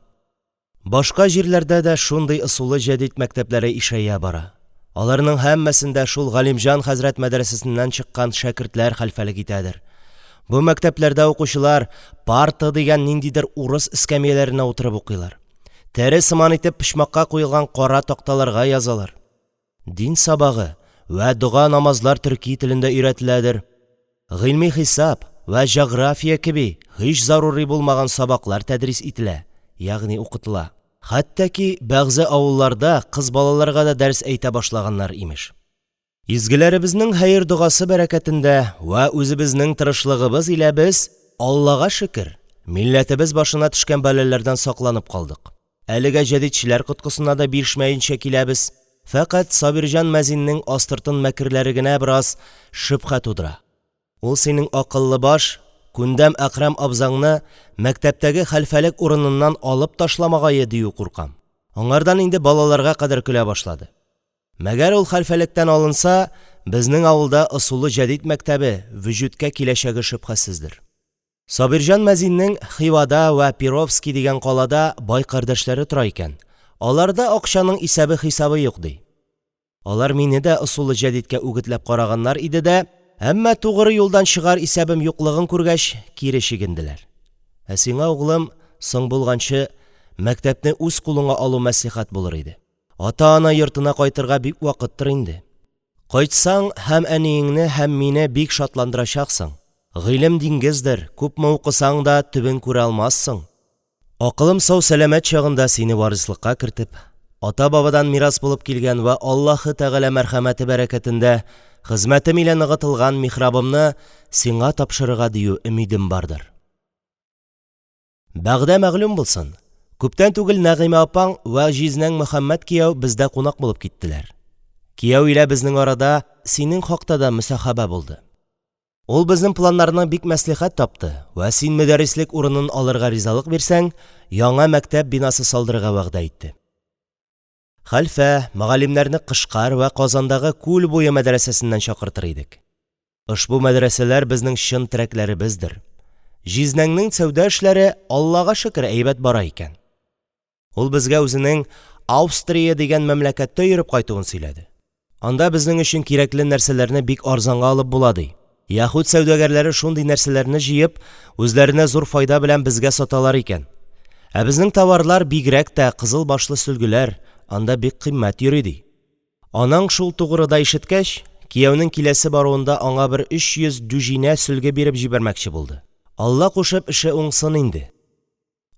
Башка җирләрдә дә шундый ысулы җәдит мәктәпләре ишәя бара. Аларның һәммәсендә шул Галимҗан хәзрәт мәдрәсәсеннән чыккан шәкертләр хәлфәлек итәдер. Бу мәктәпләрдә укучылар парта дигән ниндидер урыс эскәмияләренә утырып укыйлар. Тәре сыман итеп почмакка куелган кара такталарга язалар. Дин сабагы вә дога-намазлар төрки телендә өйрәтеләдер. Гыйльми хисап вә җәгърафия кеби һич зарури булмаган сабаклар тәдрис ителә, ягъни укытыла. Хәтта ки бәгъзе авылларда кыз балаларга да дәрес әйтә башлаганнар, имеш. Изгеләребезнең хәер-догасы бәрәкәтендә вә үзебезнең тырышлыгыбыз илә без, Аллага шөкер, милләтебез башына төшкән бәлаләрдән сакланып калдык. Әлегә җәдитчеләр коткысына да бирешмәенчә киләбез. Фәкать Сабирҗан мәзиннең астыртын мәкерләре генә бераз шөбһә тудыра. Ул синең акыллы баш, күндәм Әкрәм абзаңны мәктәптәге хәлфәлек урыныннан алып ташламагае дию куркам. Аңардан инде балаларга кадәр көлә башлады. Мәгәр ул хәлфәлектән алынса, безнең авылда ысулы җәдит мәктәбе вөҗүдкә киләчәге шөбһәсездер. Сабирҗан мәзиннең Хивада вә Перовски дигән калада бай кардәшләре тора икән, аларда акчаның исәбе-хисабы юк, ди. Алар мине дә ысулы җәдиткә үгетләп караганнар иде дә, әмма тугры юлдан чыгар исәбем юклыгын күргәч, кире чигенделәр. Ә сиңа, углым, соң булганчы, мәктәпне үз кулыңа алу мәслихәт булыр иде. Ата-ана йортына кайтырга бик вакыттыр инде. Кайтсаң, һәм әниеңне, һәм мине бик шатландырачаксың. Гыйлем диңгездер, күпме укысаң да, төбен күрә алмассың. Акылым сау-сәламәт чагында сине варислыкка кертеп, ата-бабадан мирас булып килгән вә Аллаһы Тәгалә мәрхәмәте бәрәкәтендә хезмәтем илә ныгытылган михрабымны сиңа тапшырырга дию өмидем бардыр. Бәгъдә мәгълүм булсын, күптән түгел Нәгыймә апаң вә җизнәң Мөхәммәт кияү бездә кунак булып киттеләр. Кияү илә безнең арада синең хакта да мөсахәбә булды. Ул безнең планнарны бик мәслихәт тапты вә син мөдәррислек урынын алырга ризалык бирсәң, яңа мәктәп бинасы салдырырга вәгъдә итте. Хәлфә, мөгаллимнәрне Кышкар вә Казандагы Күл буе мәдрәсәсеннән чакыртыр идек. Ошбу мәдрәсәләр безнең чын терәкләребездер. Җизнәңнең сәүдә эшләре, Аллага шөкер, әйбәт бара икән. Ул безгә үзенең Аустрия дигән мәмләкәттә йөреп кайтуын сөйләде. Анда безнең өчен кирәкле нәрсәләрне бик арзанга алып була, ди. Яһүд сәүдәгәрләре шундый нәрсәләрне җыеп, үзләренә зур файда белән безгә саталар икән. Ә безнең товарлар, бигрәк тә кызыл башлы сөлгеләр, анда бик кыйммәт йөри, ди. Анаң шул тугрыда ишеткәч, кияүнең киләсе баруында аңа бер 300 дүжинә сөлге биреп җибәрмәкче булды. Алла кушып, эше уңсын инде.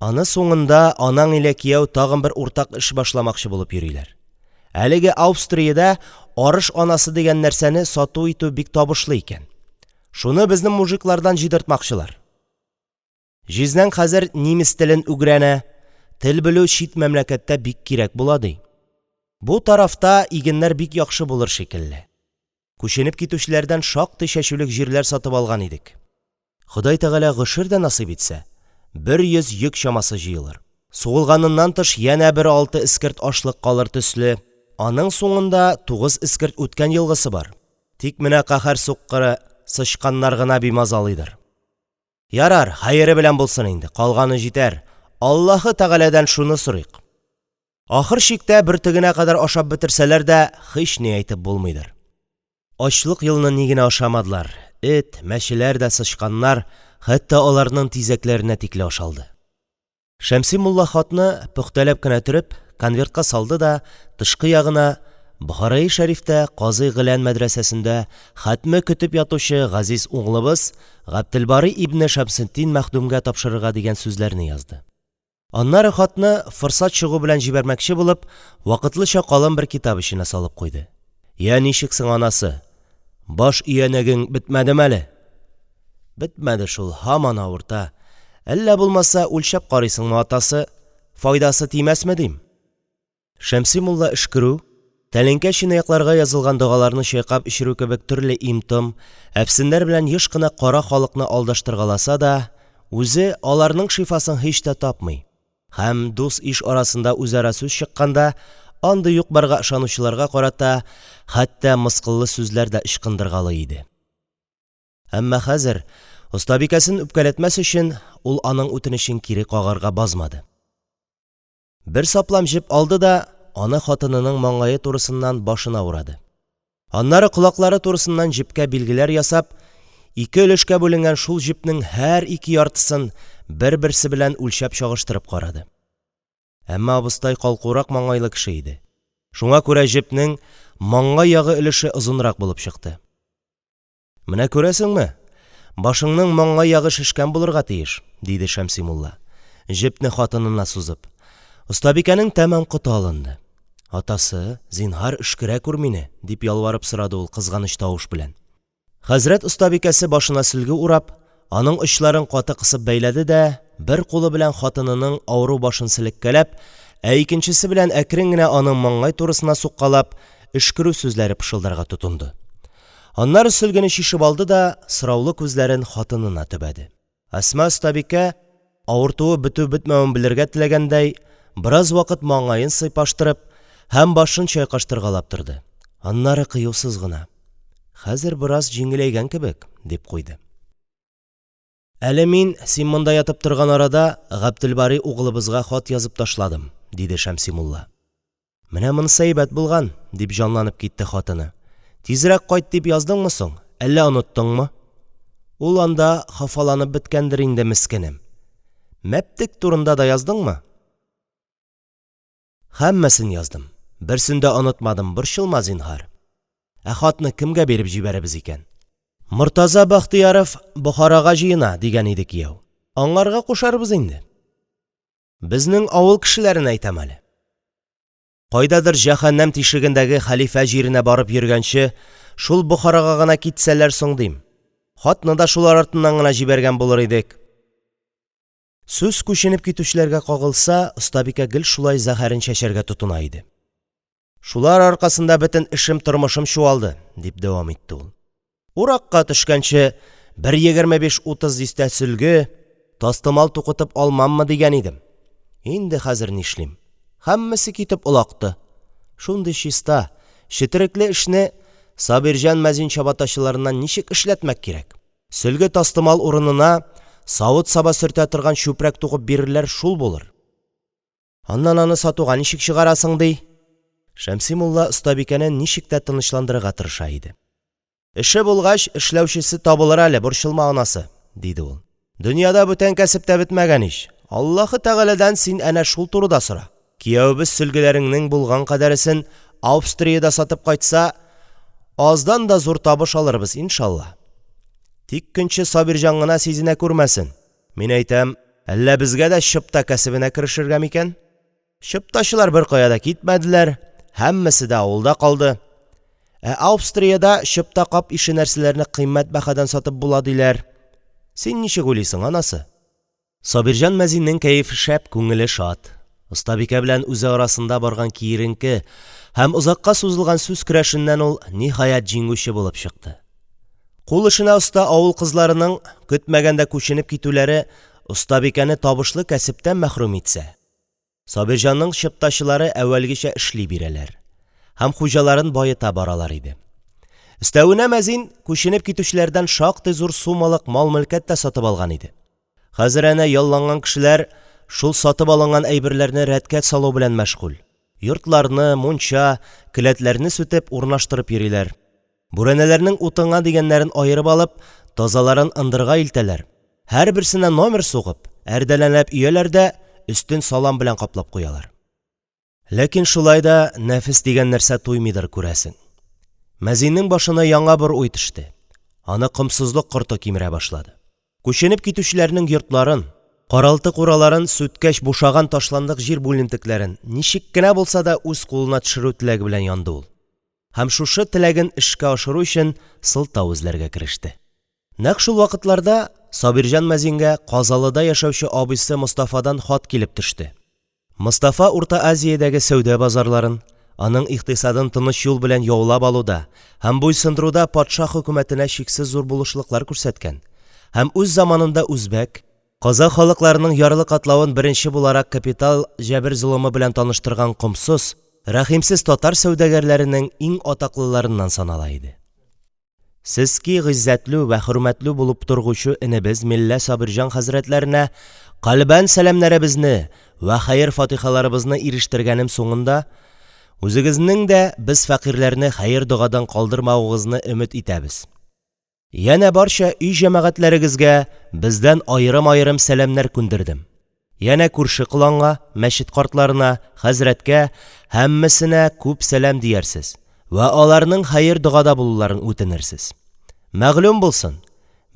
Аны суңында анаң илә кияү тагын бер уртак эш башламакчы булып йөриләр. Әлеге Аустриядә арыш анасы дигән нәрсәне сату итү бик табышлы икән. Шуны безнең мужиклардан җыйдыртмакчылар. Җизнәң хәзер нимес телен үгрәнә. Тел белү чит мәмләкәттә бик кирәк була, ди. Бу тарафта игеннәр бик яхшы булыр шикелле. Күченеп китүчеләрдән шактый чәчүлек җирләр сатып алган идек. Ходай Тәгалә гошер дә насыйп итсә, 100 йөк чамасы җыелыр. Сугылганыннан тыш янә бер алты эскерт ашлык калыр төсле, аның суңында тугыз эскерт үткән елгысы бар. Тик менә каһәр суккыры сычканнар гына бимазалыйдыр. Ярар, хәере белән булсын инде, калганы җитәр, Аллаһы Тәгаләдән шуны сорыйк. Ахыр чиктә бөртегенә кадәр ашап бетерсәләр дә, һични әйтеп булмыйдыр. Ачлык елны ни генә ашамадылар: эт, мәчеләр дә сычканнар, хәтта аларның тизәкләренә тикле ашалды. Шәмси мулла хатны, пөхтәләп кенә төреп, конвертка салды да тышкы ягына «Бохараи шәрифтә Казый Гелән мәдрәсәсендә хәтме көтеп ятучы газиз углыбыз Габделбарый ибне Шәмсетдин мәхдүмгә тапшырырга» дигән сүзләрне язды. Аннары хатны, форсат чыгу белән җибәрмәкче булып, вакытлыча калын бер китап эченә салып куйды. Йә, ничек соң, анасы, баш өянәгең бетмәдеме әле? Бетмәде шул, һаман авырта. Әллә булмаса, үлчәп карыйсыңмы, атасы? Файдасы тимәсме, дим. Шәмси мулла өшкерү, тәлинкә-чынаякларга язылган догаларны чайкап эчерү кебек төрле им-том, әфсеннәр белән еш кына кара халыкны алдаштыргаласа да, үзе аларның шифасын һич тә тапмый һәм, дус-иш арасында үзара сүз чыкканда, андый юк-барга ышанучыларга карата хәтта мыскыллы сүзләр дә ычкындыргалый иде. Әмма хәзер, остабикәсен үпкәләтмәс өчен, ул аның үтенечен кире кагарга базмады. Бер саплам җеп алды да аны хатынының маңгае турысыннан башына урады. Аннары колаклары турысыннан җепкә билгеләр ясап, ике өлешкә бүленгән шул җепнең һәр ике яртысын бер-берсе белән үлчәп чагыштырып карады. Әмма абыстай калкурак маңгайлы кеше иде. Шуңа күрә җепнең маңгай ягы өлеше озынрак булып чыкты. Менә күрәсеңме, башыңның маңгай ягы шешкән булырга тиеш, диде Шәмси мулла, җепне хатынына сузып. Остабикәнең тәмам коты алынды. Атасы, зинһар, өшкерә күр мине, дип ялварып сорады ул кызганыч тавыш белән. Хәзрәт остабикәсе башына сөлге урап, аның очларын каты кысып бәйләде дә, бер кулы белән хатынының авыру башын селеккәләп, ә икенчесе белән әкрен генә аның маңгай турысына суккалап, өшкерү сүзләре пышылдарга тотынды. Аннары сөлгене чишеп алды да сораулы күзләрен хатынына төбәде. Әсма остабикә, авыртуы бетү-бетмәвен белергә теләгәндәй, бераз вакыт маңгаен сыйпаштырып һәм башын чайкаштыргалап торды. Аннары кыюсыз гына: Хәзер бераз җиңеләйгән кебек, дип куйды. Әле мин, син монда ятып торган арада, Габделбарый углыбызга хат язып ташладым, диде Шәмси мулла. Менә монысы әйбәт булган, дип җанланып китте хатыны. Тизрәк кайт дип яздыңмы соң, әллә оныттыңмы? Ул анда хафаланып беткәндер инде, мескенем. Мәптек турында да яздыңмы? Һәммәсен яздым. Берсен дә онытмадым, борчылма, зинһар. Ә хатны кемгә биреп җибәрербез икән? Мортаза Бәхтияров Бохарага җыена, дигән иде кияү. Аңарга кушарбыз инде. Безнең авыл кешеләрен әйтәм әле. Кайдадыр җәһәннәм тишегендәге хәлифә җиренә барып йөргәнче, шул Бохарага гына китсәләр соң дим. Хатны да шулар артыннан гына җибәргән булыр идек. Сүз күченеп китүчеләргә кагылса, остабикә гел шулай зәһәрен чәчәргә тотына иде. Шулар аркасында бөтен эшем-тормышым чуалды, дип дәвам итте ул. Уракка төшкәнче, бер 25-30 дистә сөлге, тастымал тукытып алмаммы дигән идем. Инде хәзер нишлим? Һәммәсе китеп олакты. Шундый чиста, четерекле эшне Сабирҗан мәзин чабатачыларыннан ничек эшләтмәк кирәк? Сөлге-тастымал урынына савыт-саба сөртә торган чүпрәк тугып бирерләр, шул булыр. Аннан аны сатуга ничек чыгарасың, ди? Шәмси мулла остабикәне ничек тә тынычландырырга тырыша иде. Эше булгач, эшләүчесе табылыр әле, борчылма, анасы, диде ул. Дөньяда бүтән кәсеп тә бетмәгән ич. Аллаһы Тәгаләдән син әнә шул турыда сора. Киявебез сөлгеләреңнең булган кадәресен Аустриядә сатып кайтса, аздан да зур табыш алырбыз, иншалла. Тик көнче Сабирҗан гына сизенә күрмәсен. Мин әйтәм, әллә безгә дә чыпта кәсебенә керешергә микән? Чыптачылар беркая да китмәделәр, һәммәсе дә авылда калды. Ә Аустриядә чыпта кап ише нәрсәләрне кыйммәт бәһадән сатып була диләр. Син ничек уйлыйсың, анасы? Сабирҗан мәзиннең кәефе шәп, күңеле шат. Остабикә белән үзе арасында барган киеренке һәм озакка сузылган сүз көрәшеннән ул, ниһаять, җиңүче булып чыкты. Кул эшенә оста авыл кызларының көтмәгәндә күченеп китүләре остабикәне табышлы кәсептән мәхрүм итсә, Сабирҗанның чыптачылары әүвәлгечә эшли бирәләр һәм хуҗаларын баета баралар иде. Өстәвенә мәзин күченеп китүчеләрдән шактый зур сумалык мал-мөлкәт тә сатып алган иде. Хәзер әнә ялланган кешеләр шул сатып алынган әйберләрне рәткә салу белән мәшгуль: йортларны, мунча, келәтләрне сүтеп, урнаштырып йөриләр, бүрәнәләрнең утынга дигәннәрен аерып алып, тазаларын ындырга илтәләр, һәрберсенә номер сугып, әрдәнәләп өяләр дә өстен салам белән каплап куялар. Ләкин шулай да нәфес дигән нәрсә туймыйдыр, күрәсең. Мәзиннең башына яңа бер уй төште, аны комсызлык корты кимерә башлады. Күченеп китүчеләрнең йортларын, каралты-кураларын сүткәч бушаган ташландык җир бүлемтекләрен ничек кенә булса да үз кулына төшерү теләге белән янды ул. Һәм шушы теләген эшкә ашыру өчен сылтау эзләргә кереште. Нәкъ шул вакытларда Сабирҗан мәзингә Казалыда яшәүче абыйсы Мостафадан хат килеп төште. Мостафа Урта Азиядәге сәүдә базарларын, аның икътисадын тыныч юл белән яулап алуда һәм буйсындыруда патша хөкүмәтенә чиксез зур булышлыклар күрсәткән һәм үз заманында үзбәк, казах халыкларының ярлы катлавын беренче буларак капитал җәбер-золымы белән таныштырган комсыз, рәхимсез татар сәүдәгәрләренең иң атаклыларыннан санала иде. Сезки гыйззәтлү вә хөрмәтлү булып торгучы энебез мелла Сабирҗан хәзрәтләренә кальбән сәламнәребезне вә хәер-фатихаларыбызны ирештергәнем суңында, үзегезнең дә без фәкыйрьләрне хәер-догадан калдырмавыгызны өмет итәбез. Янә барча өй җәмәгатьләрегезгә бездән аерым-аерым сәламнәр күндердем. Янә күрше-коланга, мәчет картларына, хәзрәткә – һәммәсенә күп сәлам диярсез вә аларның хәер-догада булуларын үтенерсез. Мәгълүм булсын,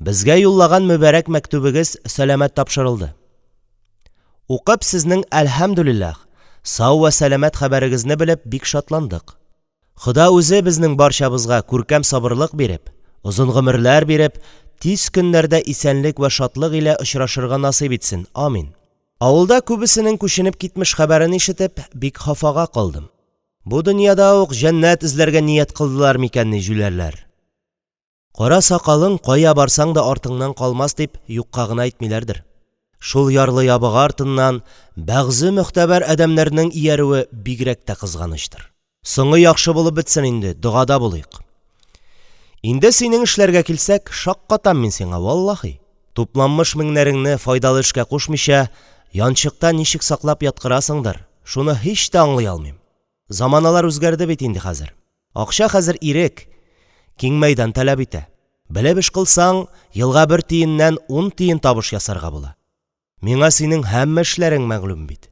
безгә юллаган мөбарәк мәктүбегез сәламәт тапшырылды. Укып, сезнең, әлхәмдүлилләһ, сау вә сәламәт хәбәрегезне белеп бик шатландык. Хода үзе безнең барчабызга күркәм сабырлык биреп, озын гомерләр биреп, тиз көннәрдә исәнлек вә шатлык илә очрашырга насыйп итсен. Амин. Авылда күбесенең күченеп китмеш хәбәрен ишетеп, бик хафага калдым. Бу дөньяда ук җәннәт эзләргә ният кылдылар микәнни, җүләрләр? Кара сакалың кая барсаң да артыңнан калмас дип юкка гына әйтмиләрдер. Шул ярлы-ябага артыннан бәгъзе могтәбәр адәмнәрнең иярүе бигрәк тә кызганычтыр. Соңы яхшы булып бетсен инде, догада булыйк. Инде синең эшләргә килсәк, шаккатам мин сиңа, валлаһи. Тупланмыш меңнәреңне файдалы эшкә кушмыйча, янчыкта ничек саклап яткырасыңдыр, шуны һич тә аңлый алмыйм. Заманалар үзгәрде бит инде хәзер. Акча хәзер ирек, киң мәйдан таләп итә. Белеп эш кылсаң, елга бер тиеннән ун тиен табыш ясарга була. Миңа синең һәммә эшләрең мәгълүм бит.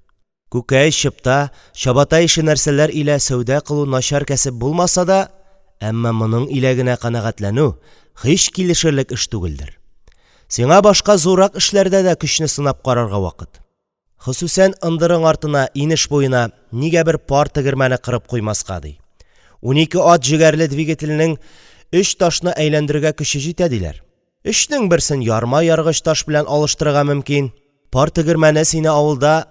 Күкәй, чыпта, чабата ише нәрсәләр илә сәүдә кылу начар кәсеп булмаса да, әмма моның илә генә канәгатьләнү һич килешерлек эш түгелдер. Сиңа башка зуррак эшләрдә дә көчне сынап карарга вакыт. Хосусән ындырың артына, инеш буена нигә бер пар тегермәне кырып куймаска, ди. 12 ат җегәрле двигательнең өч ташны әйләндерергә көче җитә, диләр. Өчнең берсен ярма яргыч таш белән алыштырырга мөмкин. Пар тегермәне сине авылда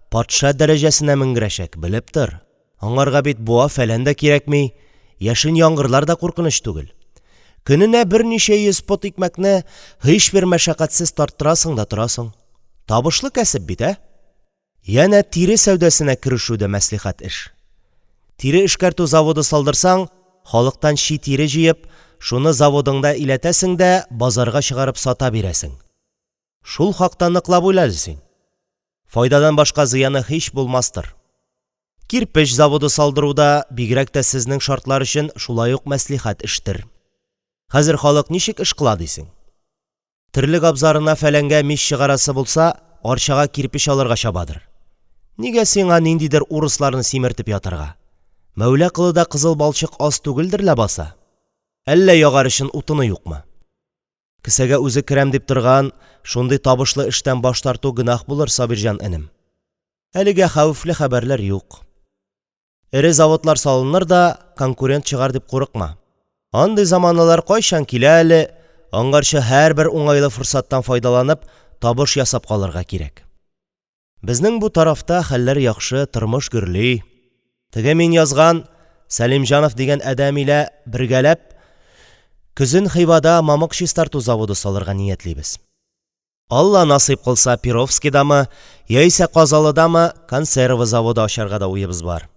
патша дәрәҗәсенә менгерәчәк, белеп тор. Аңарга бит буа-фәлән дә кирәкми, яшен-яңгырлар да куркыныч түгел. Көненә берничә йөз пот икмәкне һичбер мәшәкатьсез тарттырасың да торасың. Табышлы кәсеп бит, ә? Янә тире сәүдәсенә керешү дә мәслихәт эш. Тире эшкәртү заводы салдырсаң, халыктан чи тире җыеп, шуны заводыңда иләтәсең дә базарга чыгарып сата бирәсең. Шул хакта ныклап уйла әле син. Файдадан башка зыяны һич булмастыр. Кирпеч заводы салдыру да, бигрәк тә сезнең шартлар өчен, шулай ук мәслихәт эштер. Хәзер халык ничек эш кыла дисең? Терлек абзарына-фәләнгә мич чыгарасы булса, Арчага кирпеч алырга чабадыр. Нигә сиңа ниндидер урысларны симертеп ятарга? Мәүлә Колыда кызыл балчык аз түгелдер ләбаса? Әллә ягар өчен утыны юкмы? Кесәгә үзе керәм дип торган шундый табышлы эштән баш тарту гөнаһ булыр, Сабирҗан энем. Әлегә хәвефле хәбәрләр юк. Эре заводлар салыныр да, конкурент чыгар дип курыкма. Андый заманалар кайчан килә әле, аңарчы һәрбер уңайлы форсаттан файдаланып, табыш ясап калырга кирәк. Безнең бу тарафта хәлләр яхшы, тормыш гөрли. Теге мин язган Сәлимҗанов дигән адәм илә бергәләп көзен Хивада мамык чистарту заводы салырга ниятлибез. Алла насыйп кылса, Перовскидамы яисә Казалыдамы консерва заводы ачарга да уебыз бар.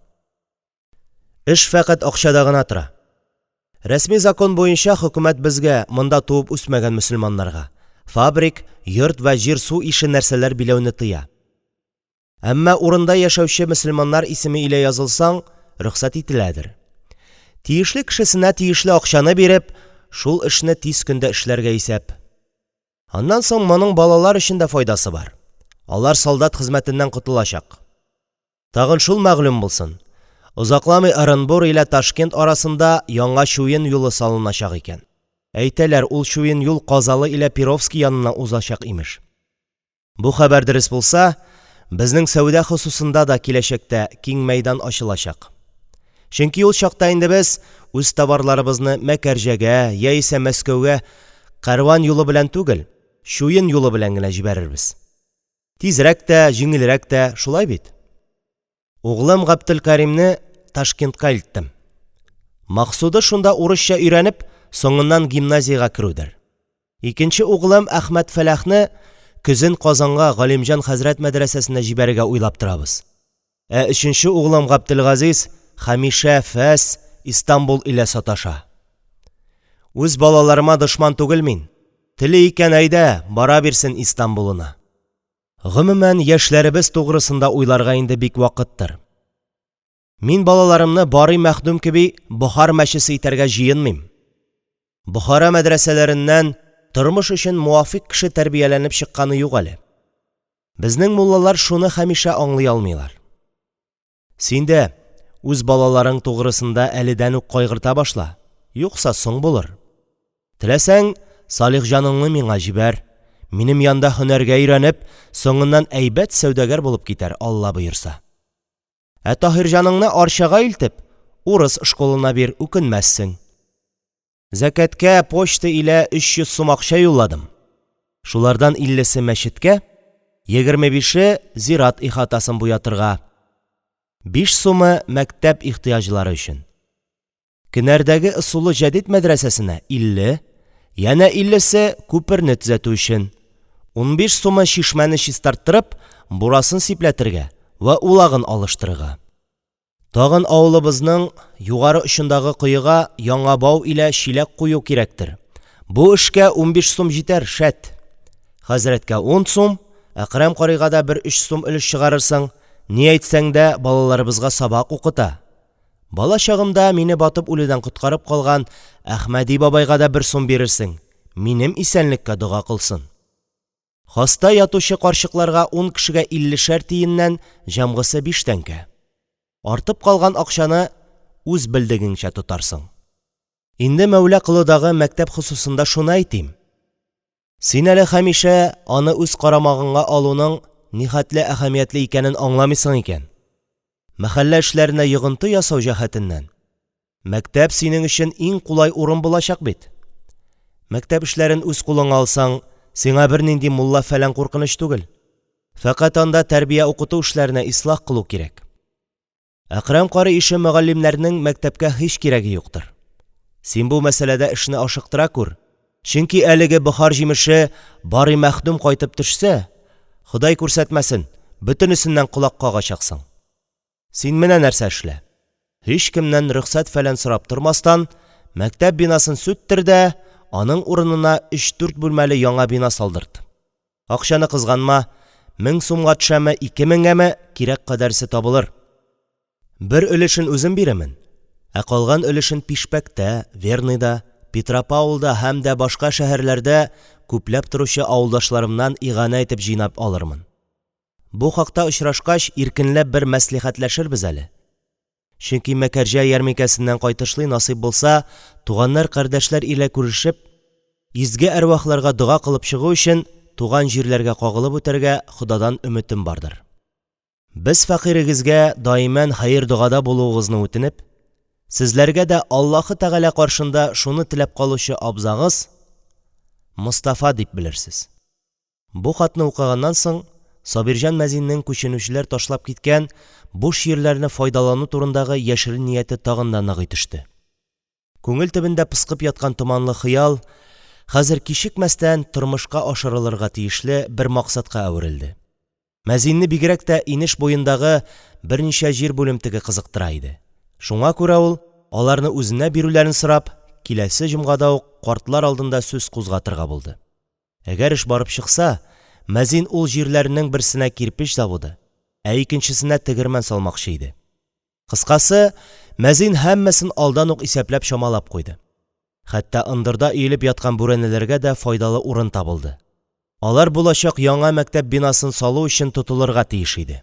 Эш фәкать акчада гына тора. Рәсми закон буенча хөкүмәт безгә, монда туып үсмәгән мөселманнарга, фабрик, йорт вә җир-су ише нәрсәләр биләүне тыя. Әмма урында яшәүче мөселманнар исеме илә язылсаң, рөхсәт ителәдер. Тиешле кешесенә тиешле акчаны биреп, шул эшне тиз көндә эшләргә исәп. Аннан соң моның балалар өчен дә файдасы бар: алар солдат хезмәтеннән котылачак. Тагын шул мәгълүм булсын: озакламый Орынбур илә Ташкент арасында яңа чуен юлы салыначак икән. Әйтәләр, ул чуен юл Казалы илә Перовски яныннан узачак, имеш. Бу хәбәр дөрес булса, безнең сәүдә хосусында да киләчәктә киң мәйдан ачылачак. Чөнки ул чакта инде без үз товарларыбызны Мәкәрҗәгә яисә Мәскәүгә кәрван юлы белән түгел, чуен юлы белән генә җибәрербез. Тизрәк тә, җиңелрәк тә, шулай бит? Углым Габделкәримне Ташкентка илттем. Максуды шунда урысча өйрәнеп, соңыннан гимназиягә керүдер. Икенче углым Әхмәтфәләхне көзен Казанга Галимҗан хәзрәт мәдрәсәсенә җибәрергә уйлап торабыз. Ә өченче углым Габделгазиз һәмишә Фәс, Истанбул илә саташа. Үз балаларыма дошман түгел мин. Тели икән, әйдә, бара бирсен Истанбулына. Гомумән, яшьләребез тугрысында уйларга инде бик вакыттыр. Мин балаларымны Барый мәхдүм кеби Бохар мәчесе итәргә җыенмыйм. Бохара мәдрәсәләреннән тормыш өчен муафыйк кеше тәрбияләнеп чыкканы юк әле. Безнең муллалар шуны һәмишә аңлый алмыйлар. Син дә үз балаларың тугрысында әледән үк кайгырта башла, юкса соң булыр. Теләсәң, Салихҗаныңны миңа җибәр. Минем янда һөнәргә өйрәнеп, соңыннан әйбәт сәүдәгәр булып китәр, Алла боерса. Ә Таһирҗаныңны Арчага илтеп, урыс школына бир, үкенмәссең. Зәкяткә почта илә 300 сум акча юлладым. Шулардан иллесе мәчеткә, 25-е зират ихатасын буятырга, биш сумы мәктәп ихтыяҗлары өчен. Кенәрдәге ысулы җәдит мәдрәсәсенә – 50, янә иллесе – күперне төзәтү өчен, 15 сумы чишмәне чистарттырып, бурасын сипләтергә вә улагын алыштырырга. Тагын авылыбызның югары очындагы коега яңа бау илә чиләк кую кирәктер. Бу эшкә 15 сум җитәр, шәт. Хәзрәткә ун сум, Әкрәм карыйга да бер өч сум өлеш чыгарырсың, ни әйтсәң дә, балаларыбызга сабак укыта. Бала чагымда мине батып үлүдән коткарып калган Әхмәди бабайга да бер сум бирерсең, минем исәнлеккә дога кылсын. Хаста ятучы карчыкларга ун кешегә иллешәр тиеннән, җәмгысы биш тәңкә. Артып калган акчаны үз белдегеңчә тотарсың. Инде Мәүла Колыдагы мәктәп хосусында шуны әйтим. Син әле һәмишә аны үз карамагыңга алуның нихәтле әһәмиятле икәнен аңламыйсың икән. Мәхәллә эшләренә йогынты ясау җәһәтеннән мәктәп синең өчен иң кулай урын булачак бит. Мәктәп эшләрен үз кулыңа алсаң, сиңа бернинди мулла-фәлән куркыныч түгел. Фәкать анда тәрбия-укыту эшләренә ислах кылу кирәк. Әкрәм карый ише мөгаллимнәрнең мәктәпкә һич кирәге юктыр. Син бу мәсьәләдә эшне ашыктыра күр, чөнки әлеге Бохар җимеше Барый мәхдүм кайтып төшсә, Ходай күрсәтмәсен, бөтенесеннән колак кагачаксың. Син менә нәрсә эшлә: һичкемнән рөхсәт-фәлән сорап тормастан, мәктәп бинасын сүттер дә, аның урынына өч-дүрт бүлмәле яңа бина салдырт. Акчаны кызганма, 1000 сумга төшәме, 2000гәме, кирәк кадәресе табылыр. Бер өлешен үзем бирермен, ә калган өлешен Пишпәктә, Верныйда, Петропаулда һәм дә башка шәһәрләрдә күпләп торучы авылдашларымнан иганә итеп җыйнап алырмын. Бу хакта очрашкач, иркенләп бер мәслихәтләшербез әле. Чөнки Мәкәрҗә ярминкәсеннән кайтышлый, насыйп булса, туганнар-кардәшләр илә күрешеп, изге әрвахларга дога кылып чыгу өчен, туган җирләргә кагылып үтәргә Ходадан өметем бардыр. Без фәкыйрегезгә даимән хәер-догада булуыгызны үтенеп, сезләргә дә Аллаһы Тәгалә каршында шуны теләп калучы абзагыз Мостафа дип белерсез. Бу хатны укыганнан соң, Сабирҗан мәзиннең күченүчеләр ташлап киткән буш җирләрне файдалану турындагы яшерен нияте тагын да ныгый төште. Күңел төбендә пыскып яткан томанлы хыял хәзер кичекмәстән тормышка ашырылырга тиешле бер максатка әверелде. Мәзинне бигрәк тә инеш буендагы берничә җир бүлемтеге кызыктыра иде. Шуңа күрә ул, аларны үзенә бирүләрен сорап, киләсе җомгада ук картлар алдында сүз кузгатырга булды. Әгәр эш барып чыкса, мәзин ул җирләрнең берсенә кирпеч заводы, ә икенчесенә тегермән салмакчы иде. Кыскасы, мәзин һәммәсен алдан ук исәпләп-чамалап куйды. Хәтта ындырда өелеп яткан бүрәнәләргә дә файдалы урын табылды. Алар булачак яңа мәктәп бинасын салу өчен тотылырга тиеш иде.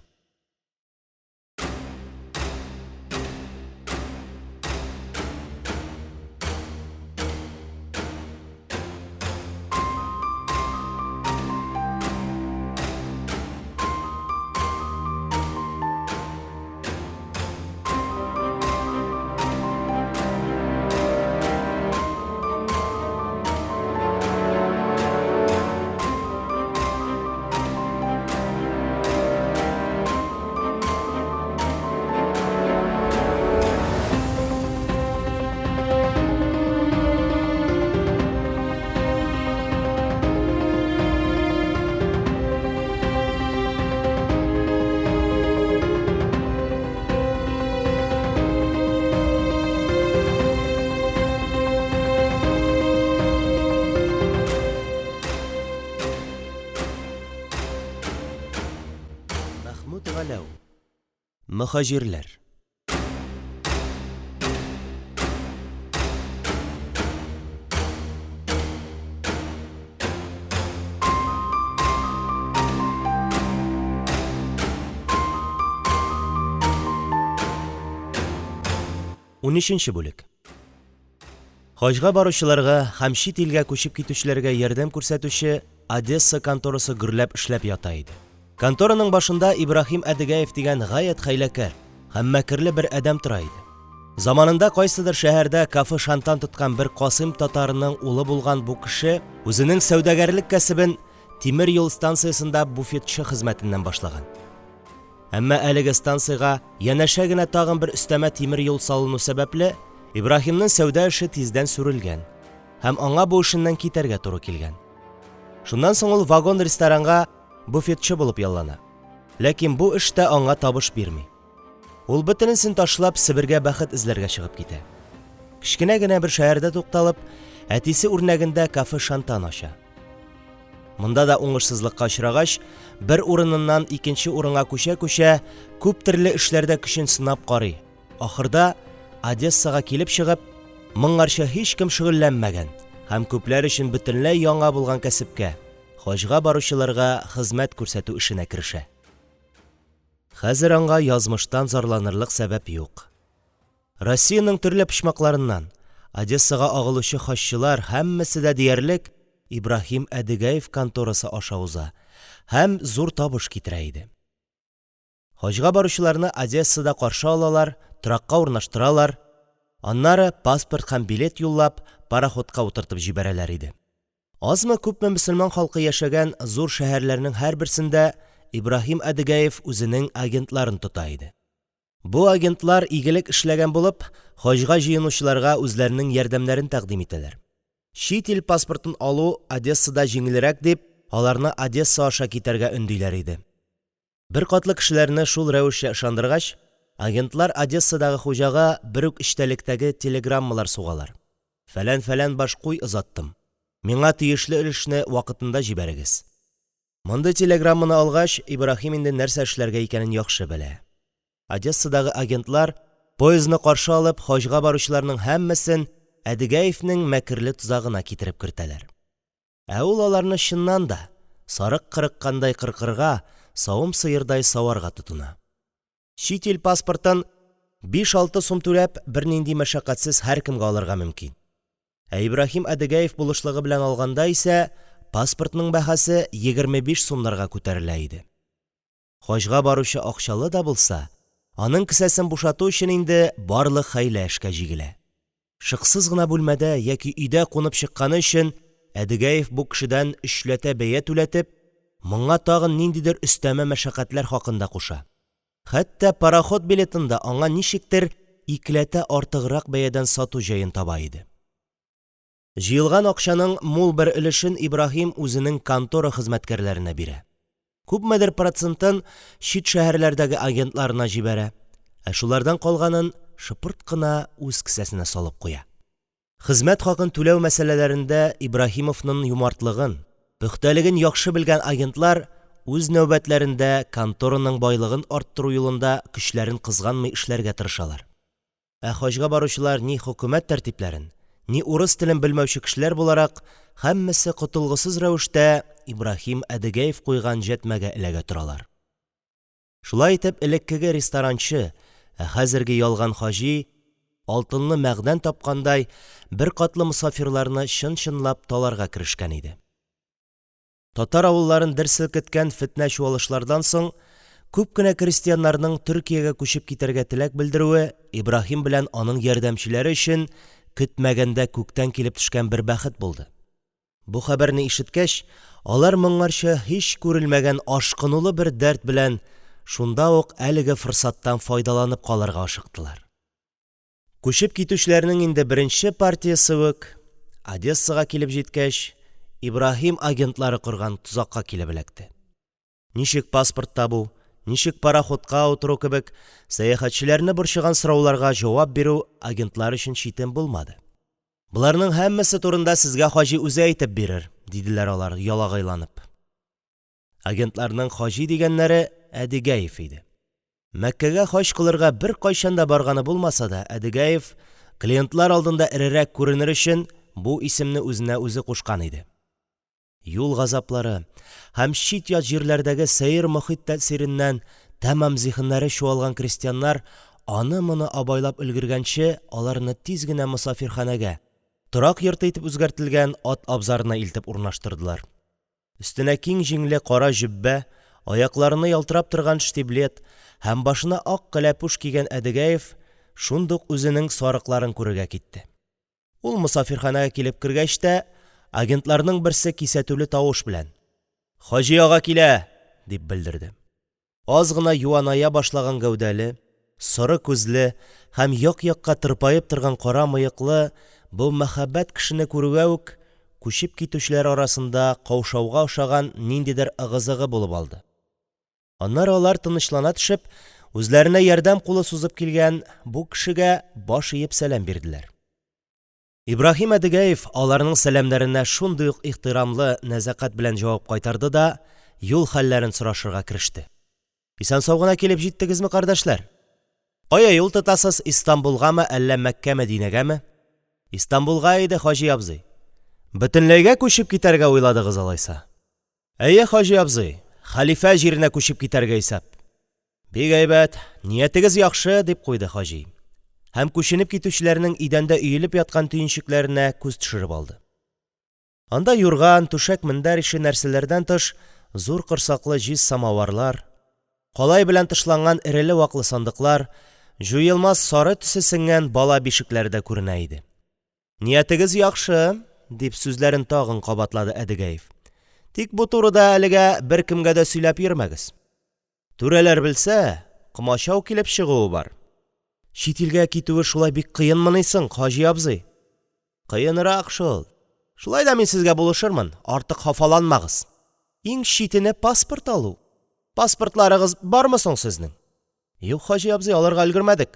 Мәхмүт Галәү. Мөһаҗирләр. Унөченче бүлек. Хаҗга баручыларга һәм чит илгә күчеп китүчеләргә ярдәм күрсәтүче Одесса конторасы гөрләп эшләп ята иде. Контораның башында Ибраһим Әдегәев дигән гаять хәйләкәр һәм мәкерле бер адәм тора иде. Заманында кайсыдыр шәһәрдә кафе-шантан тоткан бер Касыйм татарының улы булган бу кеше үзенең сәүдәгәрлек кәсебен тимер юл станциясендә буфетчы хезмәтеннән башлаган. Әмма әлеге станциягә янәшә генә тагын бер өстәмә тимер юл салыну сәбәпле, Ибраһимның сәүдә эше тиздән сүрелгән һәм аңа бу эшеннән китәргә туры килгән. Шуннан соң ул вагон-ресторанга буфетчы булып яллана. Ләкин бу эш тә аңа табыш бирми. Ул бөтенесен ташлап Себергә бәхет эзләргә чыгып китә. Кечкенә генә бер шәһәрдә тукталып, әтисе үрнәгендә кафе-шантан ача. Монда да уңышсызлыкка очрагач, бер урыныннан икенче урынга күчә-күчә, күп төрле эшләрдә көчен сынап карый. Ахырда Одессага килеп чыгып, моңарчы һичкем шөгыльләнмәгән һәм күпләр өчен бөтенләй яңа булган кәсепкә, хаҗга баручыларга хезмәт күрсәтү эшенә керешә. Хәзер аңа язмыштан зарланырлык сәбәп юк. Россиянең төрле почмакларыннан Одессага агылучы хаҗчылар һәммәсе дә диярлек Ибраһим Әдегәев конторасы аша уза һәм зур табыш китерә иде. Хаҗга баручыларны Одессада каршы алалар, торакка урнаштыралар, аннары, паспорт һәм билет юллап, пароходка утыртып җибәрәләр иде. Азмы-күпме мөселман халкы яшәгән зур шәһәрләрнең һәрберсендә Ибраһим Әдегәев үзенең агентларын тота иде. Бу агентлар, игелек эшләгән булып, хаҗга җыенучыларга үзләренең ярдәмнәрен тәкъдим итәләр. Чит ил паспортын алу Одессада җиңелрәк дип, аларны Одесса аша китәргә өндиләр иде. Беркатлы кешеләрне шул рәвешчә ышандыргач, агентлар Одессадагы хуҗага бер үк эчтәлектәге телеграммалар сугалар, Фәлән-фәлән баш куй озаттым. Миңа тиешле өлешне вакытында җибәрегез. Мондый телеграмманы алгач, Ибраһим инде нәрсә эшләргә икәнен яхшы белә. Одессадагы агентлар, поездны каршы алып, хаҗга баручыларның һәммәсен Әдегәевнең мәкерле тозагына китереп кертәләр. Ә ул аларны чыннан да сарык кырыккандай кыркырга, савым сыердай саварга тотына. Чит ил паспортын 5-6 сум түләп, бернинди мәшәкатьсез һәркемгә алырга мөмкин. Ә Ибраһим Әдегәев булышлыгы белән алганда исә паспортның бәһасе 25 сумнарга күтәрелә иде. Хаҗга баручы акчалы да булса, аның кесәсен бушату өчен инде барлык хәйлә эшкә җигелә. Шыксыз гына бүлмәдә яки өйдә кунып чыкканы өчен Әдегәев бу кешедән өчләтә бәя түләтеп, моңа тагын ниндидер өстәмә мәшәкатьләр хакын да куша, хәтта пароход билетын да аңа ничектер икеләтә артыграк бәядән сату җаен таба иде. Җыелган акчаның мул бер өлешен Ибраһим үзенең контора хезмәткәрләренә бирә, күпмедер процентын чит шәһәрләрдәге агентларына җибәрә, ә шулардан калганын шыпырт кына үз кесәсенә салып куя. Хезмәт хакын түләү мәсьәләләрендә Ибраһимовның юмартлыгын, пөхтәлеген яхшы белгән агентлар үз нәүбәтләрендә контораның байлыгын арттыру юлында көчләрен кызганмый эшләргә тырышалар. Ә хаҗга баручылар ни хөкүмәт тәртипләрен, ни урыс телен белмәүче кешеләр буларак, һәммәсе котылгысыз рәвештә Ибраһим Әдигәев куйган җәтмәгә эләгә торалар. Шулай итеп, элеккеге ресторанчы, ә хәзерге ялган хаҗи, алтынлы мәгъдән тапкандай, беркатлы мосафирларны чын-чынлап таларга керешкән иде. Татар авылларын дер селкеткән фетнә-чуалышлардан соң күп кенә крестьяннарның Төркиягә күчеп китәргә теләк белдерүе Ибраһим белән аның ярдәмчеләре өчен көтмәгәндә күктән килеп төшкән бер бәхет булды. Бу хәбәрне ишеткәч, алар моңарчы һич күрелмәгән ашкынулы бер дәрт белән шунда ук әлеге форсаттан файдаланып калырга ашыктылар. Күчеп китүчеләрнең инде беренче партиясе үк, Одессага килеп җиткәч, Ибраһим агентлары корган тозакка килеп эләкте. Ничек паспорт табу, ничек пароходка утыру кебек сәяхәтчеләрне борчыган сорауларга җавап бирү агентлар өчен читен булмады. Боларның һәммәсе турында сезгә хаҗи үзе әйтеп бирер, диделәр алар, ялагайланып. Агентларның хаҗи дигәннәре Әдигәев иде. Мәккәгә хаҗ кылырга беркайчан да барганы булмаса да, Әдигәев, клиентлар алдында эрерәк күренер өчен, бу исемне үзенә үзе кушкан иде. Юл газаплары һәм чит-ят җирләрдәге сәер мохит тәэсиреннән тәмам зиһеннәре чуалган крестьяннар аны-моны абайлап өлгергәнче, аларны тиз генә мосафирханәгә – торак йорты итеп үзгәртелгән ат абзарына илтеп урнаштырдылар. Өстенә киң җиңле кара җөббә, аякларына ялтырап торган штиблет һәм башына ак кәләпүш кигән Әдигәев шундук үзенең сарыкларын күрергә китте. Ул мосафирханәгә килеп кергәч тә, агентларның берсе кисәтүле тавыш белән: – Хаҗи ага килә! – дип белдерде. Аз гына юаная башлаган гәүдәле, соры күзле һәм як-якка тырпаеп торган кара мыеклы бу мәһабәт кешене күрүгә үк, күчеп китүчеләр арасында каушауга охшаган ниндидер ыгы-зыгы булып алды. Аннары алар, тынычлана төшеп, үзләренә ярдәм кулы сузып килгән бу кешегә баш иеп сәлам бирделәр. Ибраһим Әдигәев аларның сәламнәренә шундый ук ихтирамлы нәзакәт белән җавап кайтарды да юл хәлләрен сорашырга кереште. – Исән-сау гына килеп җиттегезме, кардәшләр? Кая юл тотасыз, Истанбулгамы, әллә Мәккә-Мәдинәгәме? – Истанбулга иде, хаҗи абзый. – Бөтенләйгә күчеп китәргә уйладыгыз, алайса? – Әйе, хаҗи абзый, хәлифә җиренә күчеп китәргә исәп. Бик әйбәт, ниятегез яхшы, – дип куйды хаҗи һәм күченеп китүчеләрнең идәндә өелеп яткан төенчекләренә күз төшереп алды. Анда юрган, түшәк-мендәр ише нәрсәләрдән тыш зур корсаклы җиз самавырлар, калай белән тышланган эреле-ваклы сандыклар, җуелмас сары төсе сеңгән бала бишекләре дә күренә иде. Ниятегез яхшы, дип сүзләрен тагын кабатлады Әдигәев. Тик бу турыда әлегә беркемгә дә сөйләп йөрмәгез. Түрәләр белсә, комачау килеп чыгуы бар. Чит илгә китүе шулай бик кыенмыни соң, хаҗи абзый? Кыенрак шул. Шулай да мин сезгә булышырмын, артык хафаланмагыз. Иң читене паспорт алу. Паспортларыгыз бармы соң сезнең? Юк, хаҗи абзый, алырга өлгермәдек.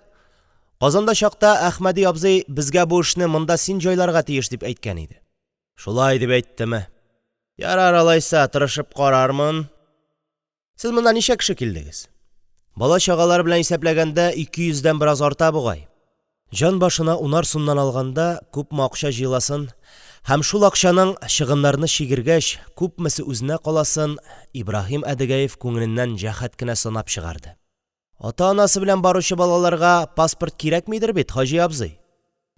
Казанда чакта Әхмәди абзый безгә бу эшне монда син җайларга тиеш дип әйткән иде. Шулай дип әйттеме? Ярар, алайса, тырышып карармын. Сез монда ничә кеше килдегез? Бала-чагалар белән исәпләгәндә, 200 дән бераз арта бугай. Җан башына унар сумнан алганда, күпме акча җыеласын һәм шул акчаның, чыгымнарны чигергәч, күпмесе үзенә каласын Ибраһим Әдигәев күңеленнән җәһәт кенә санап чыгарды. Ата-анасы белән баручы балаларга паспорт кирәкмидер бит, хаҗи абзый?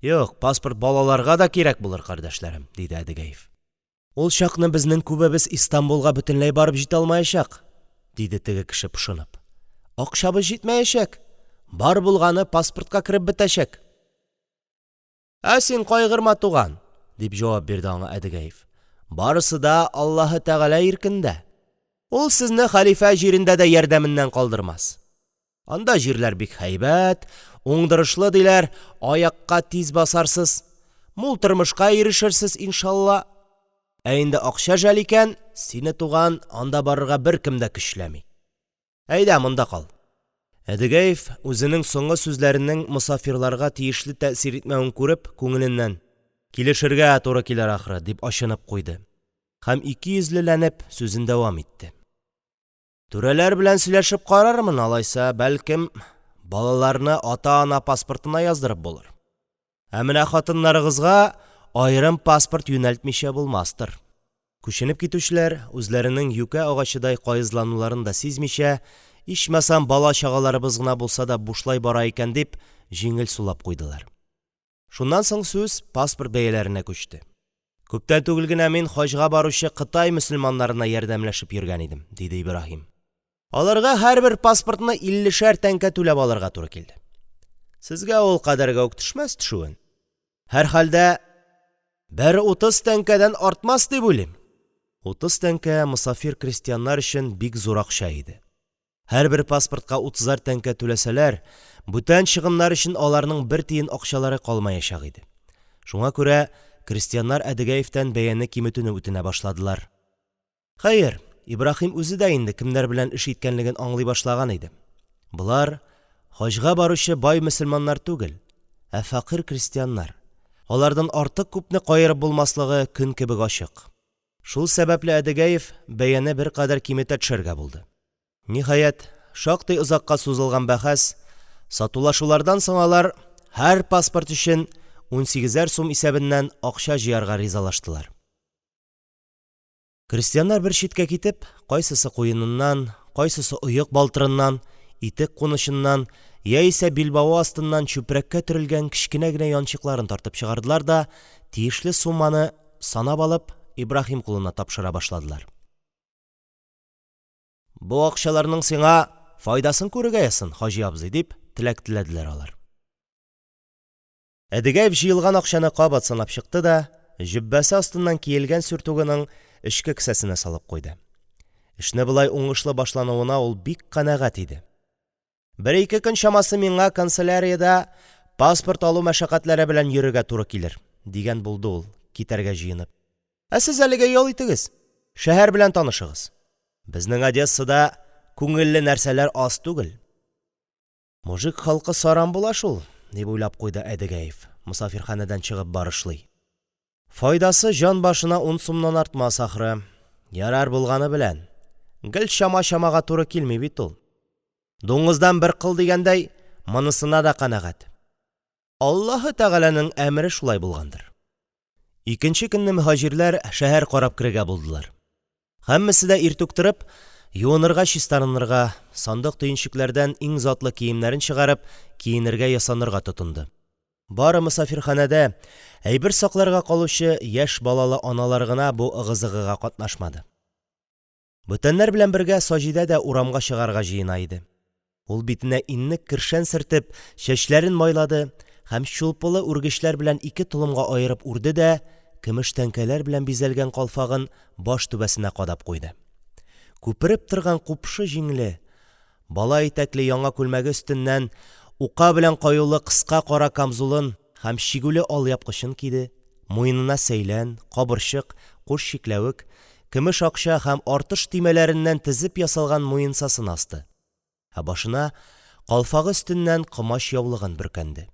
Юк, паспорт балаларга да кирәк булыр, кардәшләрем, диде Әдигәев. Ул чакны безнең күбебез Истанбулга бөтенләй барып җитә алмаячак, диде теге кеше, пошынып. Акчабыз җитмәячәк. Бар булганы паспортка кереп бетәчәк. Ә син кайгырма, туган, дип җавап бирде аңа Әдигәев. Барысы да Аллаһы Тәгалә иркендә. Ул сезне хәлифә җирендә дә ярдәменнән калдырмас. Анда җирләр бик һәйбәт, уңдырышлы диләр, аякка тиз басарсыз, мул тормышка ирешерсез, иншалла. Ә инде акча жәл икән, сине, туган, анда барырга беркем дә көчләми. Әйдә, монда кал. Әдигәев, үзенең соңгы сүзләренең мосафирларга тиешле тәэсир итмәвен күреп, күңеленнән «Килешергә туры килер, ахры», – дип ачынып куйды һәм, икейөзлеләнеп, сүзен дәвам итте: – Түрәләр белән сөйләшеп карармын, алайса, бәлкем, балаларны ата-ана паспортына яздырып булыр. Ә менә хатыннарыгызга аерым паспорт юнәтмичә булмастыр. Күченеп китүчеләр, үзләренең юкә агачыдай каезлануларын да сизмичә, ичмасам, бала-чагаларыбыз гына булса да бушлай бара икән дип, җиңел сулап куйдылар. Шуннан соң сүз паспорт бәяләренә күчте. – Күптән түгел генә мин хаҗга баручы Кытай мөселманнарына ярдәмләшеп йөргән идем, – диде Ибраһим. – Аларга һәрбер паспортны иллешәр тәңкә түләп алырга туры килде. Сезгә ул кадәргә үк төшмәс төшүен. Һәрхәлдә, бер утыз тәңкәдән артмас дип уйлыйм. Утыз тәңкә мосафир крестьяннар өчен бик зур акча иде. Һәрбер паспортка утызар тәңкә түләсәләр, бүтән чыгымнар өчен аларның бер тиен акчалары калмаячак иде. Шуңа күрә крестьяннар Әдигәевтән бәяне киметүне үтенә башладылар. Хәер, Ибраһим үзе дә инде кемнәр белән эш иткәнлеген аңлый башлаган иде. Болар – хаҗга баручы бай мөселманнар түгел, ә фәкыйрь крестьяннар. Алардан артык күпне каерып булмаслыгы көн кебек ачык. Шул сәбәпле Әдигәев бәяне беркадәр киметә төшәргә булды. Ниһаять, шактый озакка сузылган бәхәс, сатулашулардан соң алар һәр паспорт өчен унсигезәр сум исәбеннән акча җыярга ризалаштылар. Крестьяннар, бер читкә китеп, кайсысы куеныннан, кайсысы оек балтырыннан, итек кунычыннан яисә билбавы астыннан чүпрәккә төрелгән кечкенә генә янчыкларын тартып чыгардылар да, тиешле сумманы санап алып, Ибраһим кулына тапшыра башладылар. Бу акчаларның сиңа файдасын күрергә язсын, хаҗи абзый, – дип, теләк теләделәр алар. Әдигәев җыелган акчаны кабат санап чыкты да җөббәсе астыннан киелгән сюртугының эчке кесәсенә салып куйды. Эшне болай уңышлы башлануына ул бик канәгать иде. Бер-ике көн чамасы миңа канцеляриядә паспорт алу мәшәкатьләре белән йөрергә туры килер, дигән булды ул, китәргә җыенып. Ә сез әлегә ял итегез, шәһәр белән танышыгыз. Безнең Одессада күңелле нәрсәләр аз түгел. Мужик халкы саран була шул, дип уйлап куйды Әдигәев, мосафирханәдән чыгып барышлый. Файдасы җан башына ун сумнан артмас, ахры. Ярар, булганы белән. Гел чама-чамага туры килми бит ул. Дуңгыздан бер кыл дигәндәй, монысына да канәгать. Аллаһы Тәгаләнең әмере шулай булгандыр. Икенче көнне мөһаҗирләр шәһәр карап керергә булдылар. Һәммәсе дә иртүк торып, юынырга-чистарынырга, сандык-төенчекләрдән иң затлы киемнәрен чыгарып, киенергә-ясанырга тотынды. Бары мосафирханәдә әйбер сакларга калучы яшь балалы аналар гына бу ыгы-зыгыга катнашмады. Бүтәннәр белән бергә Саҗидә дә урамга чыгарга җыена иде. Ул битенә иннек-кершән сөртеп, чәчләрен майлады һәм чулпылы үргечләр белән ике толымга аерып үрде дә көмеш тәңкәләр белән бизәлгән калфагын баш түбәсенә кадап куйды. Күпереп торган купшы җиңле, бала итәкле яңа күлмәге өстеннән ука белән каюлы кыска кара камзулын һәм чигүле алъяпкычын киде, муенына сәйлән, кабырчык, куш чикләвек, көмеш акча һәм артыш төймәләреннән тезеп ясалган муенсасын асты, ә башына калфагы өстеннән комач яулыгын бөркәнде.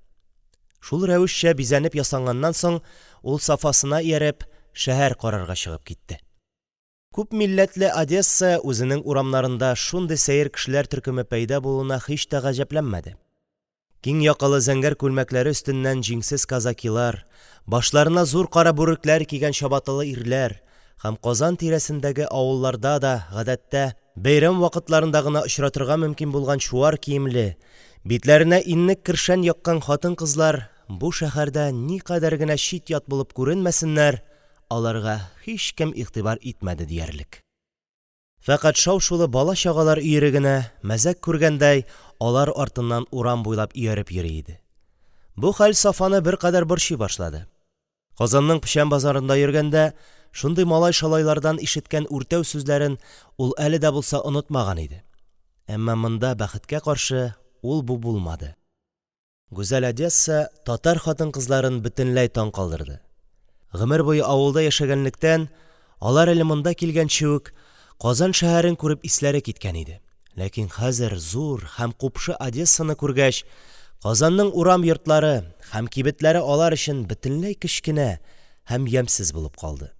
Шул рәвешчә бизәнеп ясанганнан соң, ул Сафасына ияреп, шәһәр карарга чыгып китте. Күпмилләтле Одесса үзенең урамнарында шундый сәер кешеләр төркеме пәйда булуына һич тә гаҗәпләнмәде. Киң якалы зәңгәр күлмәкләре өстеннән җиңсез казакилар, башларына зур кара бүрекләр кигән чабаталы ирләр һәм Казан тирәсендәге авылларда да, гадәттә, бәйрәм вакытларында гына очратырга мөмкин булган чуар киемле, битләренә иннек-кершән яккан хатын-кызлар бу шәһәрдә никадәр генә чит-ят булып күренмәсеннәр, аларга һичкем игътибар итмәде диярлек. Фәкать шау-шулы бала-чагалар өере генә, мәзәк күргәндәй, алар артыннан урам буйлап ияреп йөри иде. Бу хәл Сафаны беркадәр борчый башлады. Казанның Печән базарында йөргәндә, шундый малай-шалайлардан ишеткән үртәү сүзләрен ул әле дә булса онытмаган иде. Әмма монда, бәхеткә каршы, ул-бу булмады. Гүзәл Одесса татар хатын-кызларын бөтенләй таң калдырды. Гомер буе авылда яшәгәнлектән, алар әле монда килгәнче үк Казан шәһәрен күреп исләре киткән иде, ләкин хәзер зур һәм купшы Одессаны күргәч, Казанның урам йортлары һәм кибетләре алар өчен бөтенләй кечкенә һәм ямьсез булып калды.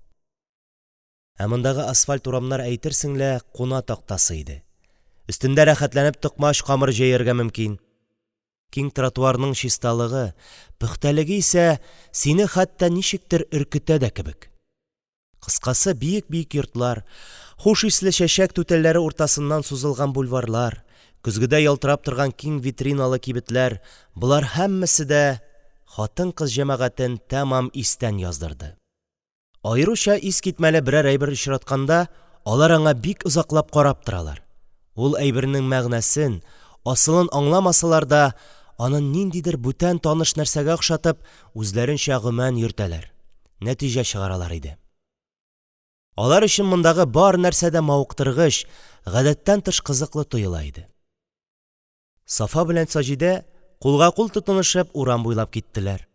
Ә мондагы асфальт урамнар әйтерсең лә куна тактасы иде, өстендә рәхәтләнеп токмач камыры җәяргә мөмкин. Киң тротуарның чисталыгы, пөхтәлеге исә сине хәтта ничектер өркетә дә кебек. Кыскасы, биек-биек йортлар, хуш исле чәчәк түтәлләре уртасыннан сузылган бульварлар, көзгедәй ялтырап торган киң витриналы кибетләр – болар һәммәсе дә хатын-кыз җәмәгатен тәмам истән яздырды. Аеруча искитмәле берәр әйбер очратканда, алар аңа бик озаклап карап торалар, ул әйбернең мәгънәсен, асылын аңламасалар да, аны ниндидер бүтән таныш нәрсәгә охшатып, үзләренчә гөман йөртәләр, нәтиҗә чыгаралар иде. Алар өчен мондагы бар нәрсә дә мавыктыргыч, гадәттән тыш кызыклы тоела иде. Сафа белән Саҗидә, кулга-кул тотынышып, урам буйлап киттеләр.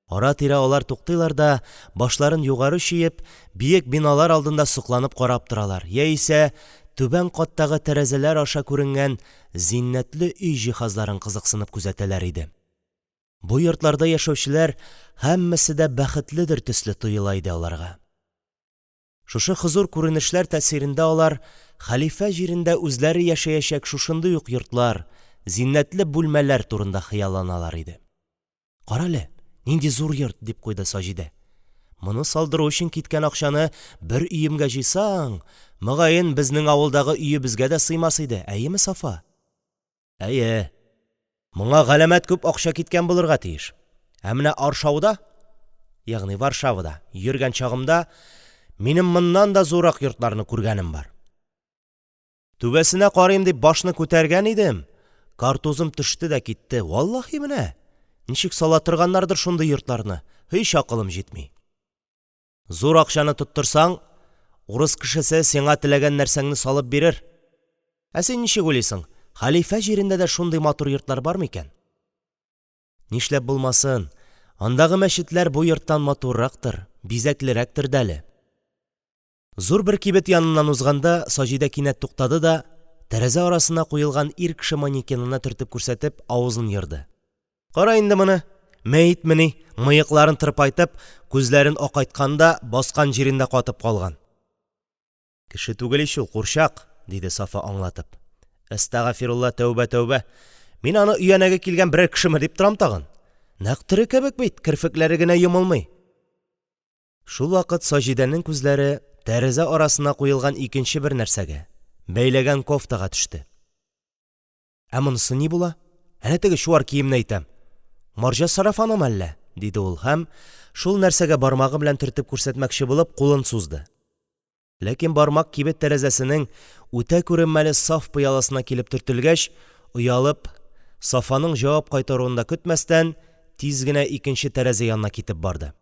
Ара-тирә алар туктыйлар да, башларын югары чөеп, биек биналар алдында сокланып карап торалар яисә түбән каттагы тәрәзәләр аша күренгән зиннәтле өй җиһазларын кызыксынып күзәтәләр иде. Бу йортларда яшәүчеләр һәммәсе дә бәхетледер төсле тоела иде аларга. Шушы хозур күренешләр тәэсирендә алар хәлифә җирендә үзләре яшәячәк шушындый ук йортлар, зиннәтле бүлмәләр турында хыялланалар иде. Карале, нинди зур йорт! – дип куйды Саҗидә. Моны салдыру өчен киткән акчаны бер өемгә җыйсаң, мөгаен, безнең авылдагы өебезгә дә сыймас иде, әйеме, Сафа? Әйе. Моңа галәмәт күп акча киткән булырга тиеш. Ә менә Аршауда, ягъни Варшавада йөргән чагымда минем моннан да зуррак йортларны күргәнем бар. Түбәсенә карыйм дип башны күтәргән идем, картузым төште дә китте, валлаһи менә. Ничек сала торганнардыр шундый йортларны, һич акылым җитми. Зур акчаны тоттырсаң, урыс кешесе сиңа теләгән нәрсәңне салып бирер. Ә син ничек уйлыйсың, хәлифә җирендә дә шундый матур йортлар бар микән? Нишләп булмасын, андагы мәчетләр бу йорттан матуррактыр, бизәклерәктер дә әле. Зур бер кибет яныннан узганда, Саҗидә кинәт туктады да, тәрәзә арасына куелган ир кеше манекенына төртеп күрсәтеп, авызын ерды. Кара инде моны, мәетмени, мыекларын тырпайтып, күзләрен акайткан да баскан җирендә катып калган. Кеше түгел ич ул, курчак, диде Сафа аңлатып. Әстәгафирулла, тәүбә, тәүбә. Мин аны өянәге килгән берәр кешеме дип торам тагын. Нәкъ тере кебек бит, керфекләре генә йомылмый. Шулвакыт Саҗидәнең күзләре тәрәзә арасына куелган икенче бер нәрсәгә, бәйләгән кофтага төште. Ә монысы ни була? Әнә теге чуар киемне әйтәм. Марҗа сарафанымы әллә? диде ул һәм, шул нәрсәгә бармагы белән төртеп күрсәтмәкче булып, кулын сузды. Ләкин бармак кибет тәрәзәсенең үтә күренмәле саф пыяласына килеп төртелгәч, оялып, Сафаның җавап кайтаруын да көтмәстән, тиз генә икенче тәрәзә янына китеп барды.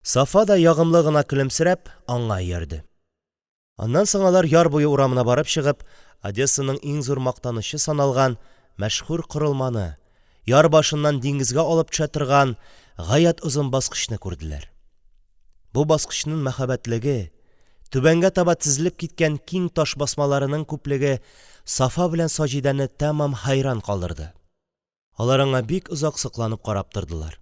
Сафа да, ягымлы гына көлемсерәп, аңа иярде. Аннан соң алар яр буе урамына барып чыгып, Одессаның иң зур мактанычы саналган мәшһүр корылманы, яр башыннан диңгезгә алып төшә торган гаять озын баскычны күрделәр. Бу баскычның мәһабәтлеге, түбәнгә таба тезелеп киткән киң таш басмаларының күплеге Сафа белән Саҗидәне тәмам хәйран калдырды. Алар аңа бик озак сокланып карап тордылар.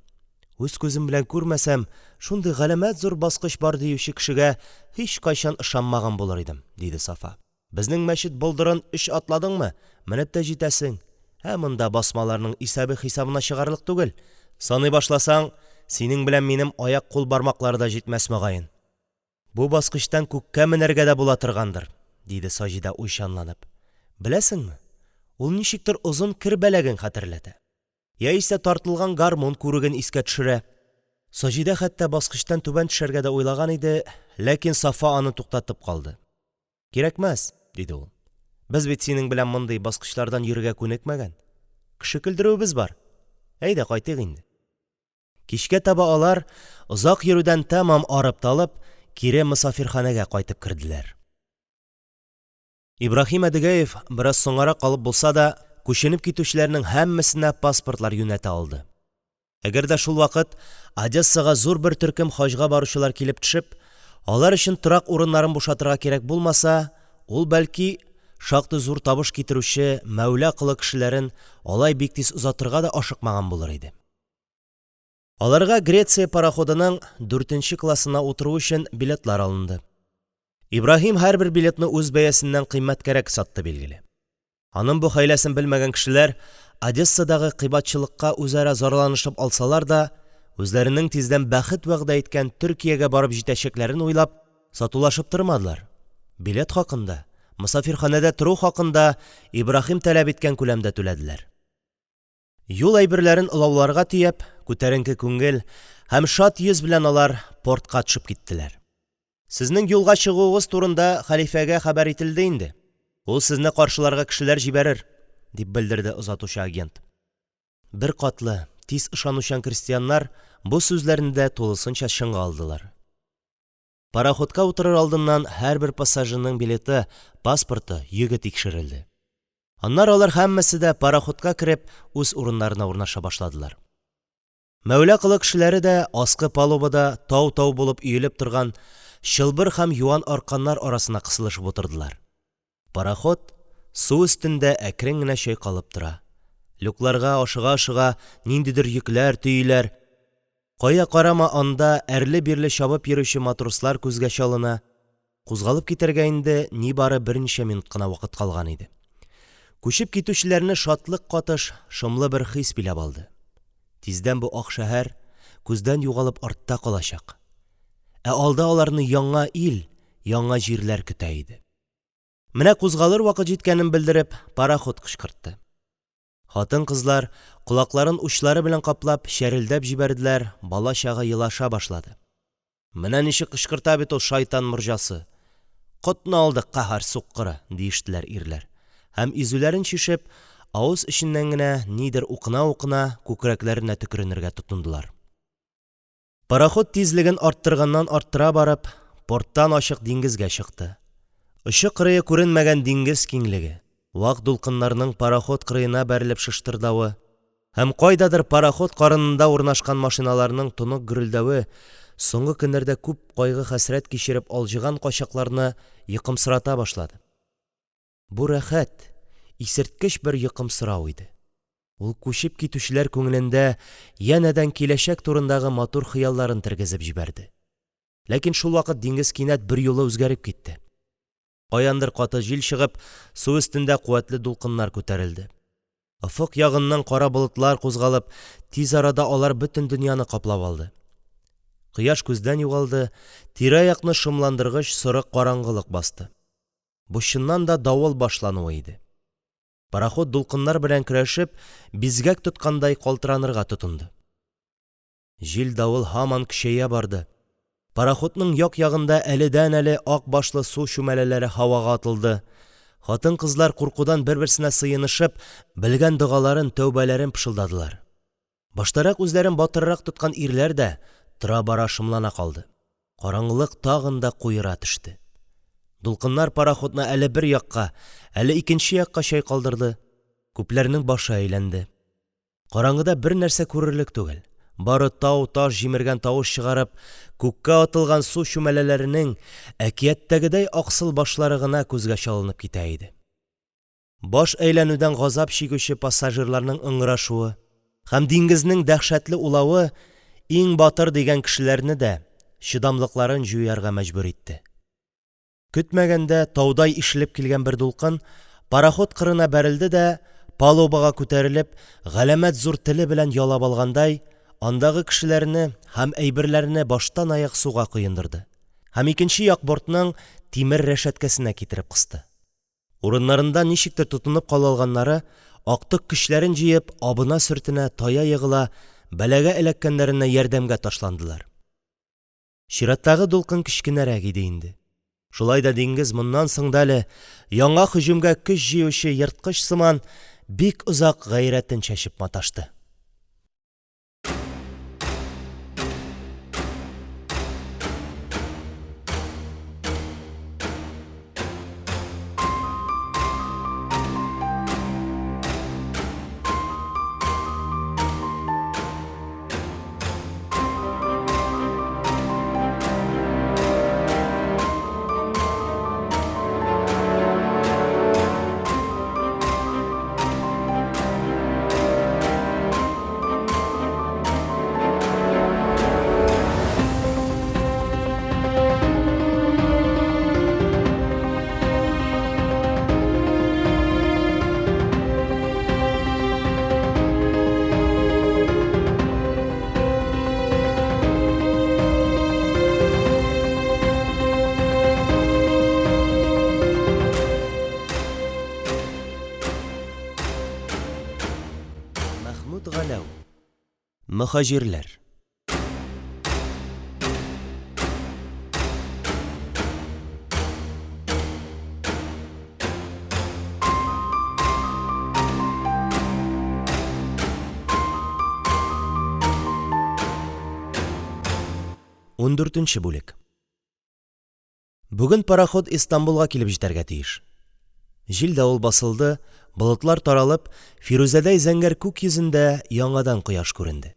Үз күзем белән күрмәсәм, шундый галәмәт зур баскыч бар диюче кешегә һичкайчан ышанмаган булыр идем, диде Сафа. Безнең мәчет болдырын өч атладыңмы, менеп тә җитәсең. Ә монда басмаларның исәбе-хисабына чыгарлык түгел. Саный башласаң, синең белән минем аяк-кул бармаклары да җитмәс, мөгаен. Бу баскычтан күккә менәргә дә була торгандыр, диде Саҗидә, уйчанланып. Беләсеңме, ул ничектер озын кер бәләген хәтерләтә. Яисә тартылган гармун күрүген искә төшерә. Саҗидә хәтта баскычтан түбән төшәргә дә уйлаган иде, ләкин Сафа аны туктатып калды. Кирәкмәс, диде ул. Без бит синең белән мондый баскычлардан йөрергә күнекмәгән. Кеше көлдерүебез бар. Әйдә, кайтыйк инде. Кичкә таба алар, озак йөрүдән тәмам арып-талып, кире мосафирханәгә кайтып керделәр. Ибраһим Әдигәев, бераз соңгарак калып булса да, күченеп китүчеләрнең һәммәсенә паспортлар юнәтә алды. Әгәр дә шулвакыт Одессага зур бер төркем хаҗга баручылар килеп төшеп, алар өчен торак урыннарын бушатырга кирәк булмаса, ул, бәлки, шактый зур табыш китерүче Мәүла Колы кешеләрен алай бик тиз озатырга да ашыкмаган булыр иде. Аларга Греция пароходының дүртенче классына утыру өчен билетлар алынды. Ибраһим һәрбер билетны үз бәясеннән кыйммәткәрәк сатты, билгеле. Аның бу хәйләсен белмәгән кешеләр Одессадагы кыйбатчылыкка үзара зарланышып алсалар да, үзләренең тиздән бәхет вәгъдә иткән Төркиягә барып җитәчәкләрен уйлап, сатулашып тормадылар, билет хакын да, мосафирханәдә тору хакын да Ибраһим таләп иткән күләмдә түләделәр. Юл әйберләрен олауларга төяп, күтәренке күңел һәм шат йөз белән алар портка төшеп киттеләр. Сезнең юлга чыгуыгыз турында хәлифәгә хәбәр ителде инде. Ул сезне каршыларга кешеләр җибәрер, дип белдерде озатучы агент. Беркатлы, тиз ышанучан крестьяннар бу сүзләрне дә тулысынча чынга алдылар. Пароходка утырыр алдыннан һәрбер пассажирның билеты, паспорты, йөге тикшерелде. Аннары алар һәммәсе дә, пароходка кереп, үз урыннарына урнаша башладылар. Мәүла Колы кешеләре дә аскы палубада тау-тау булып өелеп торган чылбыр һәм юан арканнар арасына кысылышып утырдылар. Пароход су өстендә әкрен генә чайкалып тора. Люкларга, ашыга-ашыга, ниндидер йөкләр төйиләр. Кая карама анда әрле-бирле чабып йөрүче матрослар күзгә чалына. Кузгалып китәргә инде нибары берничә минут кына вакыт калган иде. Күчеп китүчеләрне шатлык катыш шомлы бер хис биләп алды. Тиздән бу ак шәһәр күздән югалып артта калачак. Ә алда аларны яңа ил, яңа җирләр көтә иде. Менә кузгалыр вакыт җиткәнен белдереп, пароход кычкыртты. Хатын-кызлар, колакларын учлары белән каплап, чәрелдәп җибәрделәр, бала-чага елаша башлады. Менә ничек кычкырта бит ул шайтан морҗасы! Котны алды, каһәр суккыры! – диештеләр ирләр. Һәм изүләрен чишеп, авыз эченнән генә нидер укына-укына, күкрәкләренә төкеренергә тотындылар. Пароход тизлеген арттырганнан-арттыра барып, порттан ачык диңгезгә чыкты. Очы-кырые күренмәгән диңгез киңлеге, вак дулкыннарның пароход кырыена бәрелеп шыштырдавы һәм кайдадыр пароход карынында урнашкан машиналарның тонык гөрелдәве соңгы көннәрдә күп кайгы-хәсрәт кичереп алҗыган качакларны йокымсырата башлады. Бу рәхәт, исерткеч бер йокымсырау иде. Ул күчеп китүчеләр күңелендә янәдән киләчәк турындагы матур хыялларын тергезеп җибәрде. Ләкин шулвакыт диңгез кинәт берьюлы үзгәреп китте. Каяндыр каты җил чыгып, су өстендә куәтле дулкыннар күтәрелде. Офык ягыннан кара болытлар кузгалып, тиз арада алар бөтен дөньяны каплап алды. Кояш күздән югалды, тирә-якны шомландыргыч соры караңгылык басты. Бу чыннан да давыл башлануы иде. Пароход дулкыннар белән көрәшеп, бизгәк тоткандай калтыранырга тотынды. Җил-давыл һаман көчәя барды. Пароходның як-ягында әледән-әле ак башлы су чүмәләләре һавага атылды. Хатын-кызлар куркудан бер-берсенә сыенышып, белгән догаларын, тәүбәләрен пышылдадылар. Баштарак үзләрен батыррак тоткан ирләр дә тора-бара шомлана калды. Караңгылык тагын да куера төште. Дулкыннар пароходны әле бер якка, әле икенче якка чайкалдырды. Күпләрнең башы әйләнде. Караңгыда бернәрсә күрерлек түгел, бары тау-таш җимергән тавыш чыгарып, күккә атылган су чүмәләләренең әкияттәгедәй аксыл башлары гына күзгә чалынып китә иде. Баш әйләнүдән газап чигүче пассажирларның ыңгырашуы һәм диңгезнең дәһшәтле улавы иң батыр дигән кешеләрне дә чыдамлыкларын җуярга мәҗбүр итте. Көтмәгәндә таудай ишелеп килгән бер дулкын пароход кырына бәрелде дә, палубага күтәрелеп, галәмәт зур теле белән ялап алгандай, андагы кешеләрне һәм әйберләрне баштанаяк суга коендырды һәм икенче як бортның тимер рәшәткәсенә китереп кысты. Урыннарында ничектер тотынып кала алганнары, актык көчләрен җыеп, абына-сөртенә, тая-егыла, бәлагә эләккәннәренә ярдәмгә ташландылар. Чираттагы дулкын кечкенәрәк иде инде. Шулай да диңгез моннан соң да әле, яңа һөҗүмгә көч җыючы ерткыч сыман, бик озак гайрәтен чәчеп маташты. Галәү. Мөһаҗирләр. Ундүртенче бүлек. Бүген пароход Истанбулга килеп җитәргә тиеш. Җил-давыл басылды, болытлар таралып, фирүзәдәй зәңгәр күк йөзендә яңадан кояш күренде.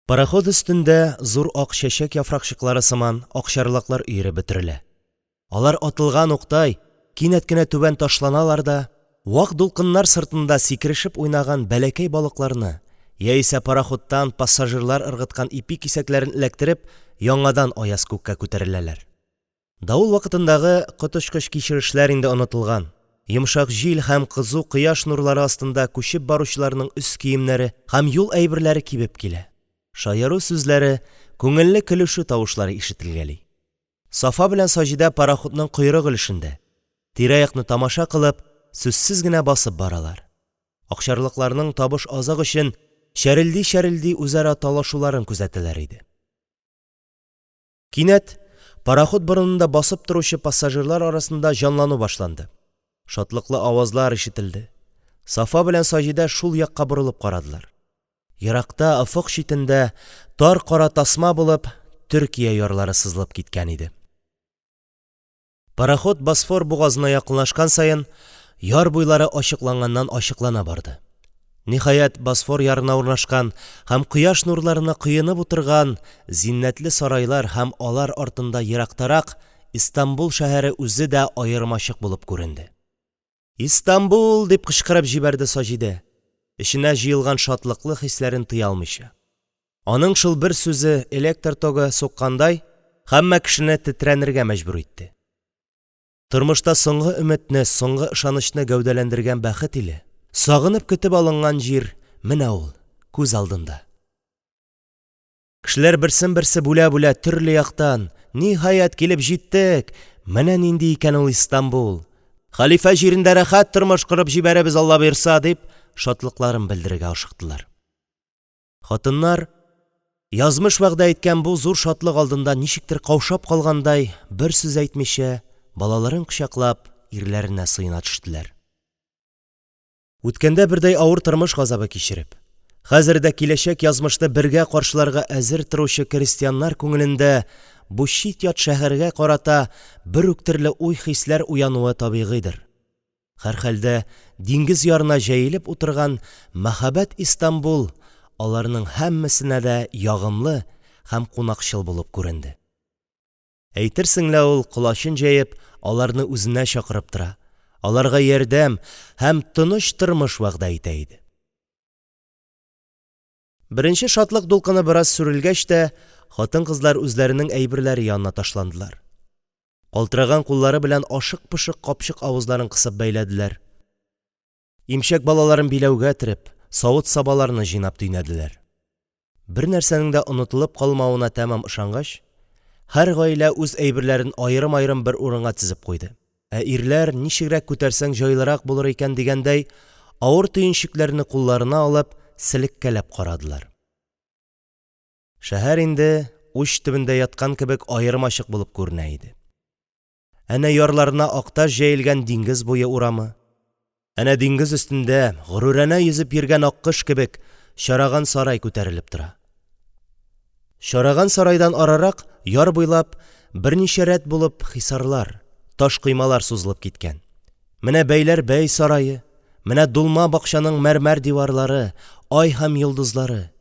Пароход өстендә, зур ак чәчәк яфракчыклары сыман, акчарлаклар өере бөтерелә. Алар атылган уктай кинәт кенә түбән ташланалар да, вак дулкыннар сыртында сикерешеп уйнаган бәләкәй балыкларны яисә пароходтан пассажирлар ыргыткан ипи кисәкләрен эләктереп, яңадан аяз күккә күтәреләләр. Давыл вакытындагы коточкыч кичерешләр инде онытылган, йомшак җил һәм кызу кояш нурлары астында күчеп баручыларның өс киемнәре һәм юл әйберләре кибеп килә, шаяру сүзләре, күңелле көлешү тавышлары ишетелгәли. Сафа белән Саҗидә пароходның койрык өлешендә, тирә-якны тамаша кылып, сүзсез генә басып баралар. Акчарлакларның табыш азык өчен чәрелди-чәрелди үзара талашуларын күзәтәләр иде. Кинәт пароход борынында басып торучы пассажирлар арасында җанлану башланды. Шатлыклы авазлар ишетелде. Сафа белән Саҗидә шул якка борылып карадылар. Еракта, офык читендә, тар кара тасма булып, Төркия ярлары сызылып киткән иде. Пароход Босфор бугазына якынлашкан саен, яр буйлары ачыкланганнан-ачыклана барды. Ниһаять, Босфор ярына урнашкан һәм кояш нурларына коенып утырган зиннәтле сарайлар һәм алар артында ерактарак Истанбул шәһәре үзе дә аермачык булып күренде. Истанбул! дип кычкырып җибәрде Саҗидә, эченә җыелган шатлыклы хисләрен тыя алмыйча. Аның шул бер сүзе, электр тогы суккандай, һәммә кешене тетрәнергә мәҗбүр итте. Тормышта соңгы өметне, соңгы ышанычны гәүдәләндергән бәхет иле, сагынып көтеп алынган җир менә ул, күз алдында. Кешеләр берсен-берсе бүлә-бүлә төрле яктан: «Ниһаять, килеп җиттек! Менә нинди икән ул Истанбул! Хәлифә җирендә рәхәт тормыш корып җибәрербез, Алла боерса!» – дип, шатлыкларын белдерергә ашыктылар. Хатыннар, язмыш вәгъдә иткән бу зур шатлык алдында ничектер каушап калгандай, бер сүз әйтмичә, балаларын кочаклап, ирләренә сыена төштеләр. Үткәндә бердәй авыр тормыш газабы кичереп, хәзер дә киләчәк язмышны бергә каршыларга әзер торучы крестьяннар күңелендә бу чит-ят шәһәргә карата бер үк төрле уй-хисләр уянуы табигыйдер. Һәрхәлдә, диңгез ярына җәелеп утырган мәһабәт Истанбул аларның һәммәсенә дә ягымлы һәм кунакчыл булып күренде. Әйтерсең лә ул, колачын җәеп, аларны үзенә чакырып тора, аларга ярдәм һәм тыныч тормыш вәгъдә итә иде. Беренче шатлык дулкыны бераз сүрелгәч тә, хатын-кызлар үзләренең әйберләре янына ташландылар. Калтыраган куллары белән ашык-пошык капчык авызларын кысып бәйләделәр. Имчәк балаларын биләүгә төреп, савыт-сабаларны җыйнап төйнәделәр. Бернәрсәнең дә онытылып калмавына тәмам ышангач, һәр гаилә үз әйберләрен аерым-аерым бер урынга тезеп куйды. Ә ирләр, ничегрәк күтәрсәң җайлырак булыр икән дигәндәй, авыр төенчекләрне кулларына алып, селеккәләп карадылар. Шәһәр инде уч төбендә яткан кебек аермачык булып күренә иде. Әнә ярларына акташ җәелгән диңгез буе урамы, әнә диңгез өстендә, горуранә йөзеп йөргән аккош кебек, Чараган сарай күтәрелеп тора. Чараган сарайдан арырак, яр буйлап, берничә рәт булып һисарлар, таш коймалар сузылып киткән. Менә Бәйләр бәй сарае, менә Дулма бакчаның мәрмәр диварлары, ай һәм йолдызлары,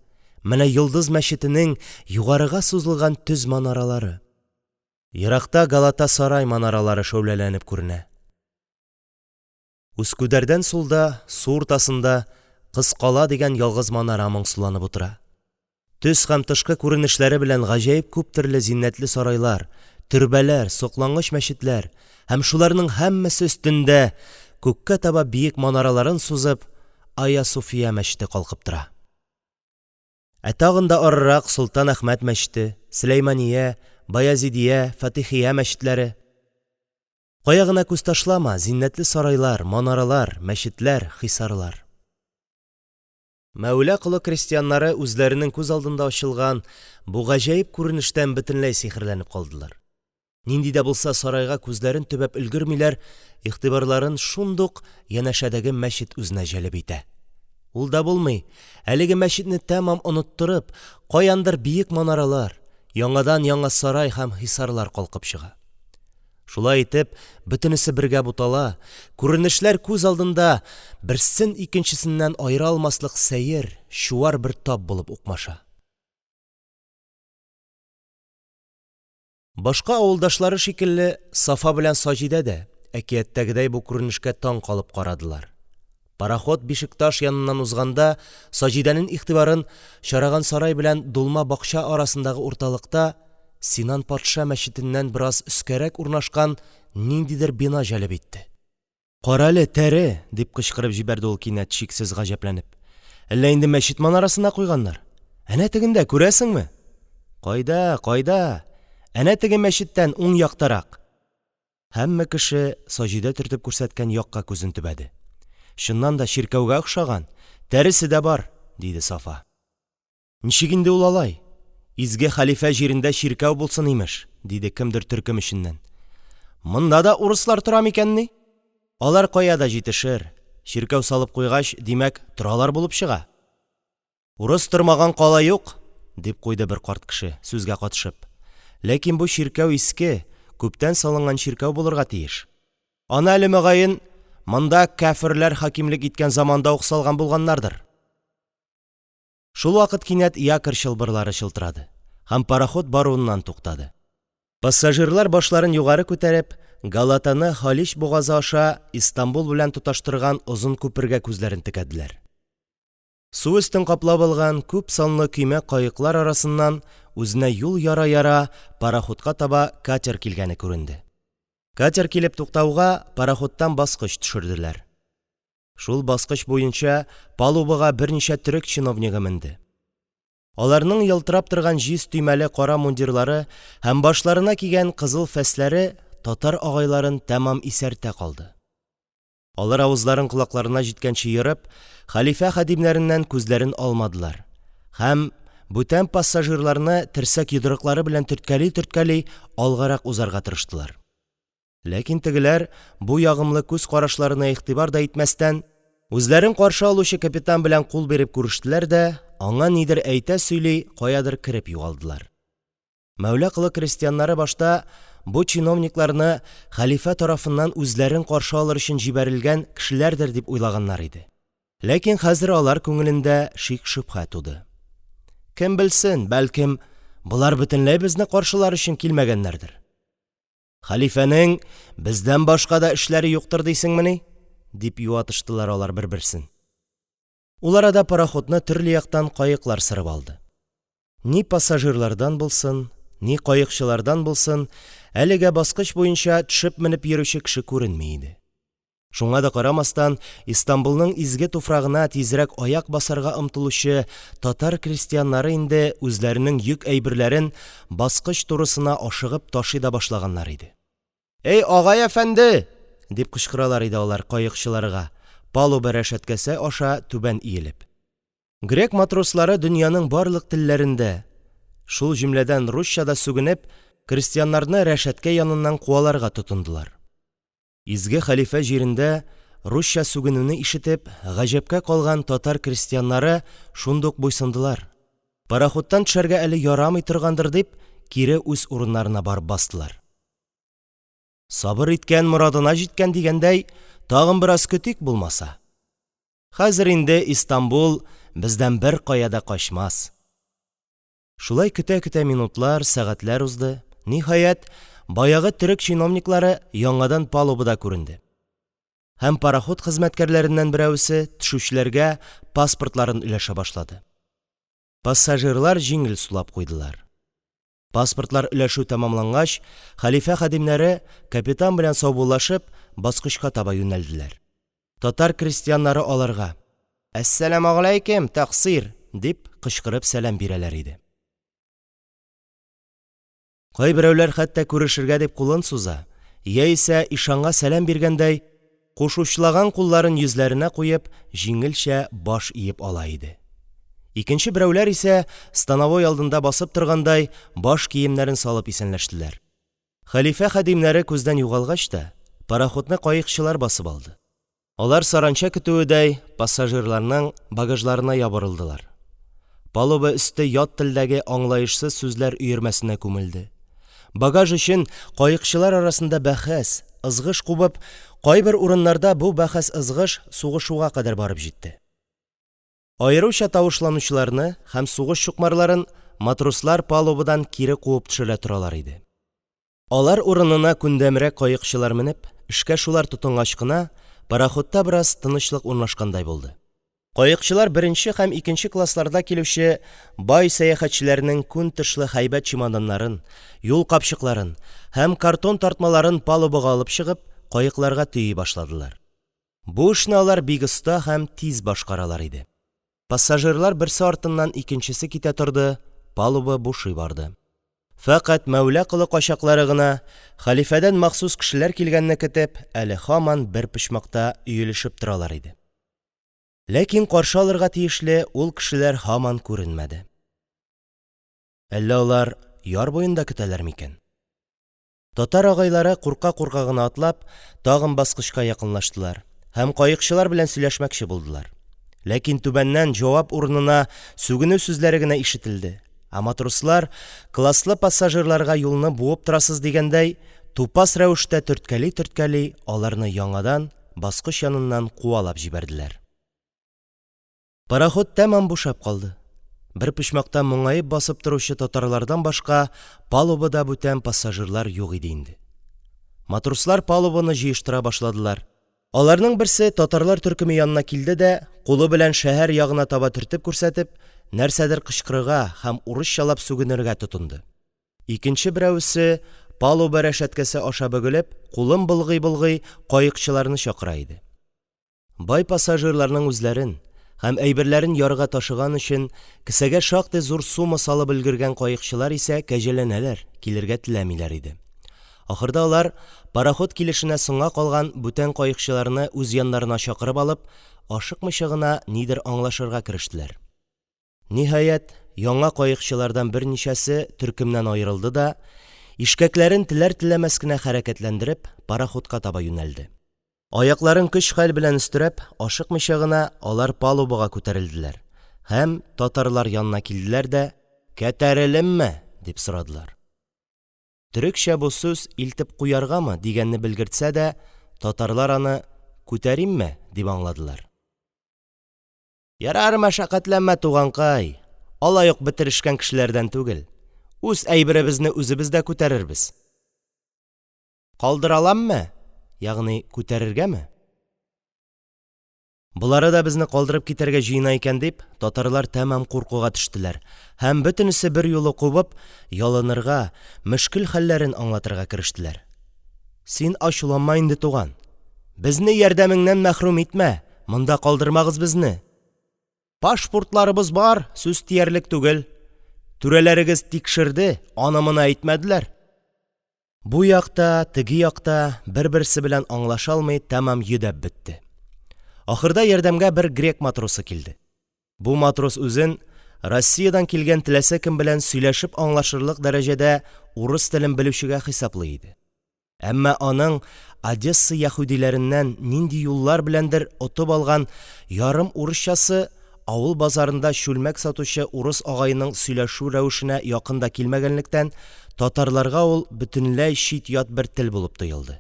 менә Йолдыз мәчетенең югарыга сузылган төз манаралары. Еракта Галата сарай манаралары шәүләләнеп күренә. Үскүдәрдән сулда, су уртасында, Кыз кала дигән ялгыз манара моңсуланып утыра. Төс һәм тышкы күренешләре белән гаҗәеп күптөрле зиннәтле сарайлар, төрбәләр, соклангыч мәчетләр һәм шуларның һәммәсе өстендә, күккә таба биек манараларын сузып, Айя Суфия мәчете калкып тора. Ә тагын да арырак Солтан Әхмәт мәчете, Сөләймания, Баязидия, Фатихия мәчетләре. Кая гына күз ташлама, зиннәтле сарайлар, манаралар, мәчетләр, һисарлар. Мәүла Колы крестьяннары үзләренең күз алдында ачылган бу гаҗәеп күренештән бөтенләй сихерләнеп калдылар. Нинди дә булса сарайга күзләрен төбәп өлгермиләр, игътибарларын шундук янәшәдәге мәчет үзенә җәлеп итә. Ул да булмый, әлеге мәчетне тәмам оныттырып, каяндыр биек манаралар, яңадан-яңа сарай һәм һисарлар калкып чыга. Шулай итеп, бөтенесе бергә бутала, күренешләр күз алдында берсен икенчесеннән аера алмаслык сәер, чуар бер тап булып укмаша. Башка авылдашлары шикелле, Сафа белән Саҗидә дә әкияттәгедәй бу күренешкә таң калып карадылар. Пароход бишекташ яныннан узганда, Саҗидәнең игътибарын Чараган сарай белән Дулма бакча арасындагы урталыкта, Синан патша мәчетеннән бераз өскәрәк урнашкан ниндидер бина җәлеп итте. Карале, тәре! – дип кычкырып җибәрде ул кинәт, чиксез гаҗәпләнеп. Әллә инде мәчет манарасына куйганнар? Әнә тегендә, күрәсеңме? Кайда, кайда? Әнә теге мәчеттән уң яктарак. Һәммә кеше Саҗидә төртеп күрсәткән якка күзен төбәде. Чыннан да, чиркәүгә охшаган, тәресе дә бар, – диде Сафа. Ничек инде ул алай? Изге хәлифә җирендә чиркәү булсын, имеш, диде кемдер төркем эченнән. Монда да урыслар тора микәнни? Алар кая да җитешер. Чиркәү салып куйгач, димәк, торалар булып чыга. Урыс тормаган кала юк, дип куйды бер карт кеше, сүзгә катышып. Ләкин бу чиркәү иске, күптән салынган чиркәү булырга тиеш. Аны әле, мөгаен, монда кяферләр хакимлек иткән заманда ук салган булганнардыр. Шулвакыт кинәт якорь чылбырлары чылтырады, һәм пароход баруыннан туктады. Пассажирлар, башларын югары күтәреп, Галатаны Һалич бугазы аша Истанбул белән тоташтырган озын күпергә күзләрен текәделәр. Су өстен каплап алган күп санлы көймә-каеклар арасыннан, үзенә юл яра-яра, пароходка таба катер килгәне күренде. Катер килеп туктауга, пароходтан баскыч төшерделәр. Шул баскыч буенча палубага берничә төрек чиновнигы менде. Аларның елтырап торган җиз төймәле кара мундирлары һәм башларына кигән кызыл фәсләре татар агайларын тәмам исәртә калды. Алар авызларын колакларына җиткәнче ерып, хәлифә хадимнәреннән күзләрен алмадылар һәм, бүтән пассажирларны терсәк-йодрыклары белән төрткәли-төрткәли, алгарак узарга тырыштылар. Ләкин тегеләр, бу ягымлы күз карашларына игътибар да итмәстән, үзләрен каршы алучы капитан белән кул биреп күрештеләр дә, аңа нидер әйтә-сөйли, каядыр кереп югалдылар. Мәүла Колы крестьяннары башта бу чиновникларны хәлифә тарафыннан үзләрен каршы алыр өчен җибәрелгән кешеләрдер дип уйлаганнар иде. Ләкин хәзер алар күңелендә шик-шөбһә туды. Кем белсен, бәлкем, болар бөтенләй безне каршылар өчен килмәгәннәрдер. Хәлифәнең бездән башка да эшләре юктыр дисеңмени? – дип юатыштылар алар бер-берсен. Ул арада пароходны төрле яктан каеклар сырып алды. Ни пассажирлардан булсын, ни каекчылардан булсын, әлегә баскыч буенча төшеп-менеп йөрүче кеше күренми иде. Шуңа да карамастан, Истанбулның изге туфрагына тизрәк аяк басарга омтылучы татар крестьяннары инде үзләренең йөк-әйберләрен баскыч турысына ашыгып ташый да башлаганнар иде. Әй, агай әфәнде! – дип кычкыралар иде алар каекчыларга, палуба рәшәткәсе аша түбән иелеп. Грек матрослары дөньяның барлык телләрендә, шул җөмләдән русча да сүгенеп, крестьяннарны рәшәткә яныннан куаларга тотындылар. Изге хәлифә җирендә русча сүгенүне ишетеп, гаҗәпкә калган татар крестьяннары шундук буйсындылар, пароходтан төшәргә әле ярамый торгандыр дип, кире үз урыннарына барып бастылар. Сабыр иткән морадына җиткән дигәндәй, тагын бераз көтик, булмаса. Хәзер инде Истанбул бездән беркая да качмас. Шулай көтә-көтә минутлар, сәгатьләр узды. Ниһаять, баягы төрек чиновниклары яңадан палубада күренде. Һәм пароход хезмәткәрләреннән берәвесе төшүчеләргә паспортларын өләшә башлады. Пассажирлар җиңел сулап куйдылар. Паспортлар өләшү тәмамлангач, хәлифә хадимнәре, капитан белән саубуллашып, баскычка таба юнәлделәр. Татар крестьяннары аларга: Әссәламегаләйкем, тәкъсир! – дип, кычкырып сәлам бирәләр иде. Кайберәүләр хәтта күрешергә дип кулын суза, яисә, ишанга сәлам биргәндәй, кушучлаган кулларын йөзләренә куеп, җиңелчә баш иеп ала иде. Икенче берәүләр исә, становой алдында басып торгандай, баш киемнәрен салып исәнләштеләр. Хәлифә хадимнәре күздән югалгач та, пароходны каекчылар басып алды. Алар, саранча көтүедәй, пассажирларның багажларына ябырылдылар. Палуба өсте ят телдәге аңлаешсыз сүзләр өермәсенә күмелде. Багаж өчен каекчылар арасында бәхәс, ызгыш кубып, кайбер урыннарда бу бәхәс-ызгыш сугышуга кадәр барып җитте. Аеруча тавышланучыларны һәм сугыш чукмарларын матрослар палубадан кире куып төшерә торалар иде. Алар урынына күндәмрәк каекчылар менеп, эшкә шулар тотынгач кына, пароходта бераз тынычлык урнашкандай булды. Каекчылар беренче һәм икенче классларда килүче бай сәяхәтчеләрнең күн тышлы һәйбәт чемоданнарын, юл капчыкларын һәм картон тартмаларын палубага алып чыгып, каекларга төйи башладылар. Бу эшне алар бик оста һәм тиз башкаралар иде. Пассажирлар берсе артыннан икенчесе китә торды, палуба бушый барды. Фәкать Мәүла Колы качаклары гына, хәлифәдән махсус кешеләр килгәнне көтеп, әле һаман бер почмакта өелешеп торалар иде. Ләкин каршы алырга тиешле ул кешеләр һаман күренмәде. Әллә алар яр буенда көтәләр микән? Татар агайлары, курка-курка гына атлап, тагын баскычка якынлаштылар һәм каекчылар белән сөйләшмәкче булдылар. Ләкин түбәннән җавап урынына сүгенү сүзләре генә ишетелде, ә матрослар, класслы пассажирларга юлны буып торасыз дигәндәй, тупас рәвештә төрткәли-төрткәли, аларны яңадан баскыч яныннан куалап җибәрделәр. Пароход тәмам бушап калды. Бер почмакта моңаеп басып торучы татарлардан башка палубада бүтән пассажирлар юк иде инде. Матрослар палубаны җыештыра башладылар. Аларның берсе татарлар төркеме янына килде дә, кулы белән шәһәр ягына таба төртеп күрсәтеп, нәрсәдер кычкырырга һәм урысчалап сүгенергә тотынды. Икенче берәвесе, палуба рәшәткәсе аша бөгелеп, кулын болгый-болгый, каекчыларны чакыра иде. Бай пассажирларның үзләрен һәм әйберләрен ярга ташыган өчен кесәгә шактый зур сума салып өлгергән каекчылар исә кәҗәләнәләр, килергә теләмиләр иде. Ахырда алар, пароход килешенә соңга калган бүтән каекчыларны үз яннарына чакырып алып, ашыкмыйча гына нидер аңлашырга керештеләр. Ниһаять, яңа каекчылардан берничәсе төркемнән аерылды да, ишкәкләрен теләр-теләмәс кенә хәрәкәтләндереп, пароходка таба юнәлде. Аякларын көч-хәл белән өстерәп, ашыкмыйча гына, алар палубага күтәрелделәр һәм татарлар янына килделәр дә: – Кәтәрелемме? – дип сорадылар. Төрекчә бу сүз «илтеп куяргамы?» дигәнне белгертсә дә, татарлар аны «күтәримме?» дип аңладылар. Ярар, мәшәкатьләнмә, туганкай, алай ук бетерешкән кешеләрдән түгел, үз әйберебезне үзебез дә күтәрербез. Калдыраламме? Ягъни күтәрергәме? Болары да безне калдырып китәргә җыена икән дип, татарлар тәмам куркуга төштеләр һәм, бөтенесе берьюлы кубып, ялынырга, мөшкел хәлләрен аңлатырга керештеләр. Син ачуланма инде, туган. Безне ярдәмеңнән мәхрүм итмә, монда калдырмагыз безне. Пашпуртларыбыз бар, сүз тиярлек түгел. Түрәләрегез тикшерде, аны-моны әйтмәделәр. Бу як та, теге як та бер-берсе белән аңлаша алмый тәмам йөдәп бетте. Ахырда ярдәмгә бер грек матросы килде. Бу матрос үзен Россиядән килгән теләсә кем белән сөйләшеп аңлашырлык дәрәҗәдә урыс телен белүчегә хисаплый иде. Әмма аның Одесса яһүдиләреннән нинди юллар беләндер отып алган ярым урысчасы авыл базарында чүлмәк сатучы урыс агаеның сөйләшү рәвешенә якын да килмәгәнлектән, татарларга ул бөтенләй чит-ят бер тел булып тоелды.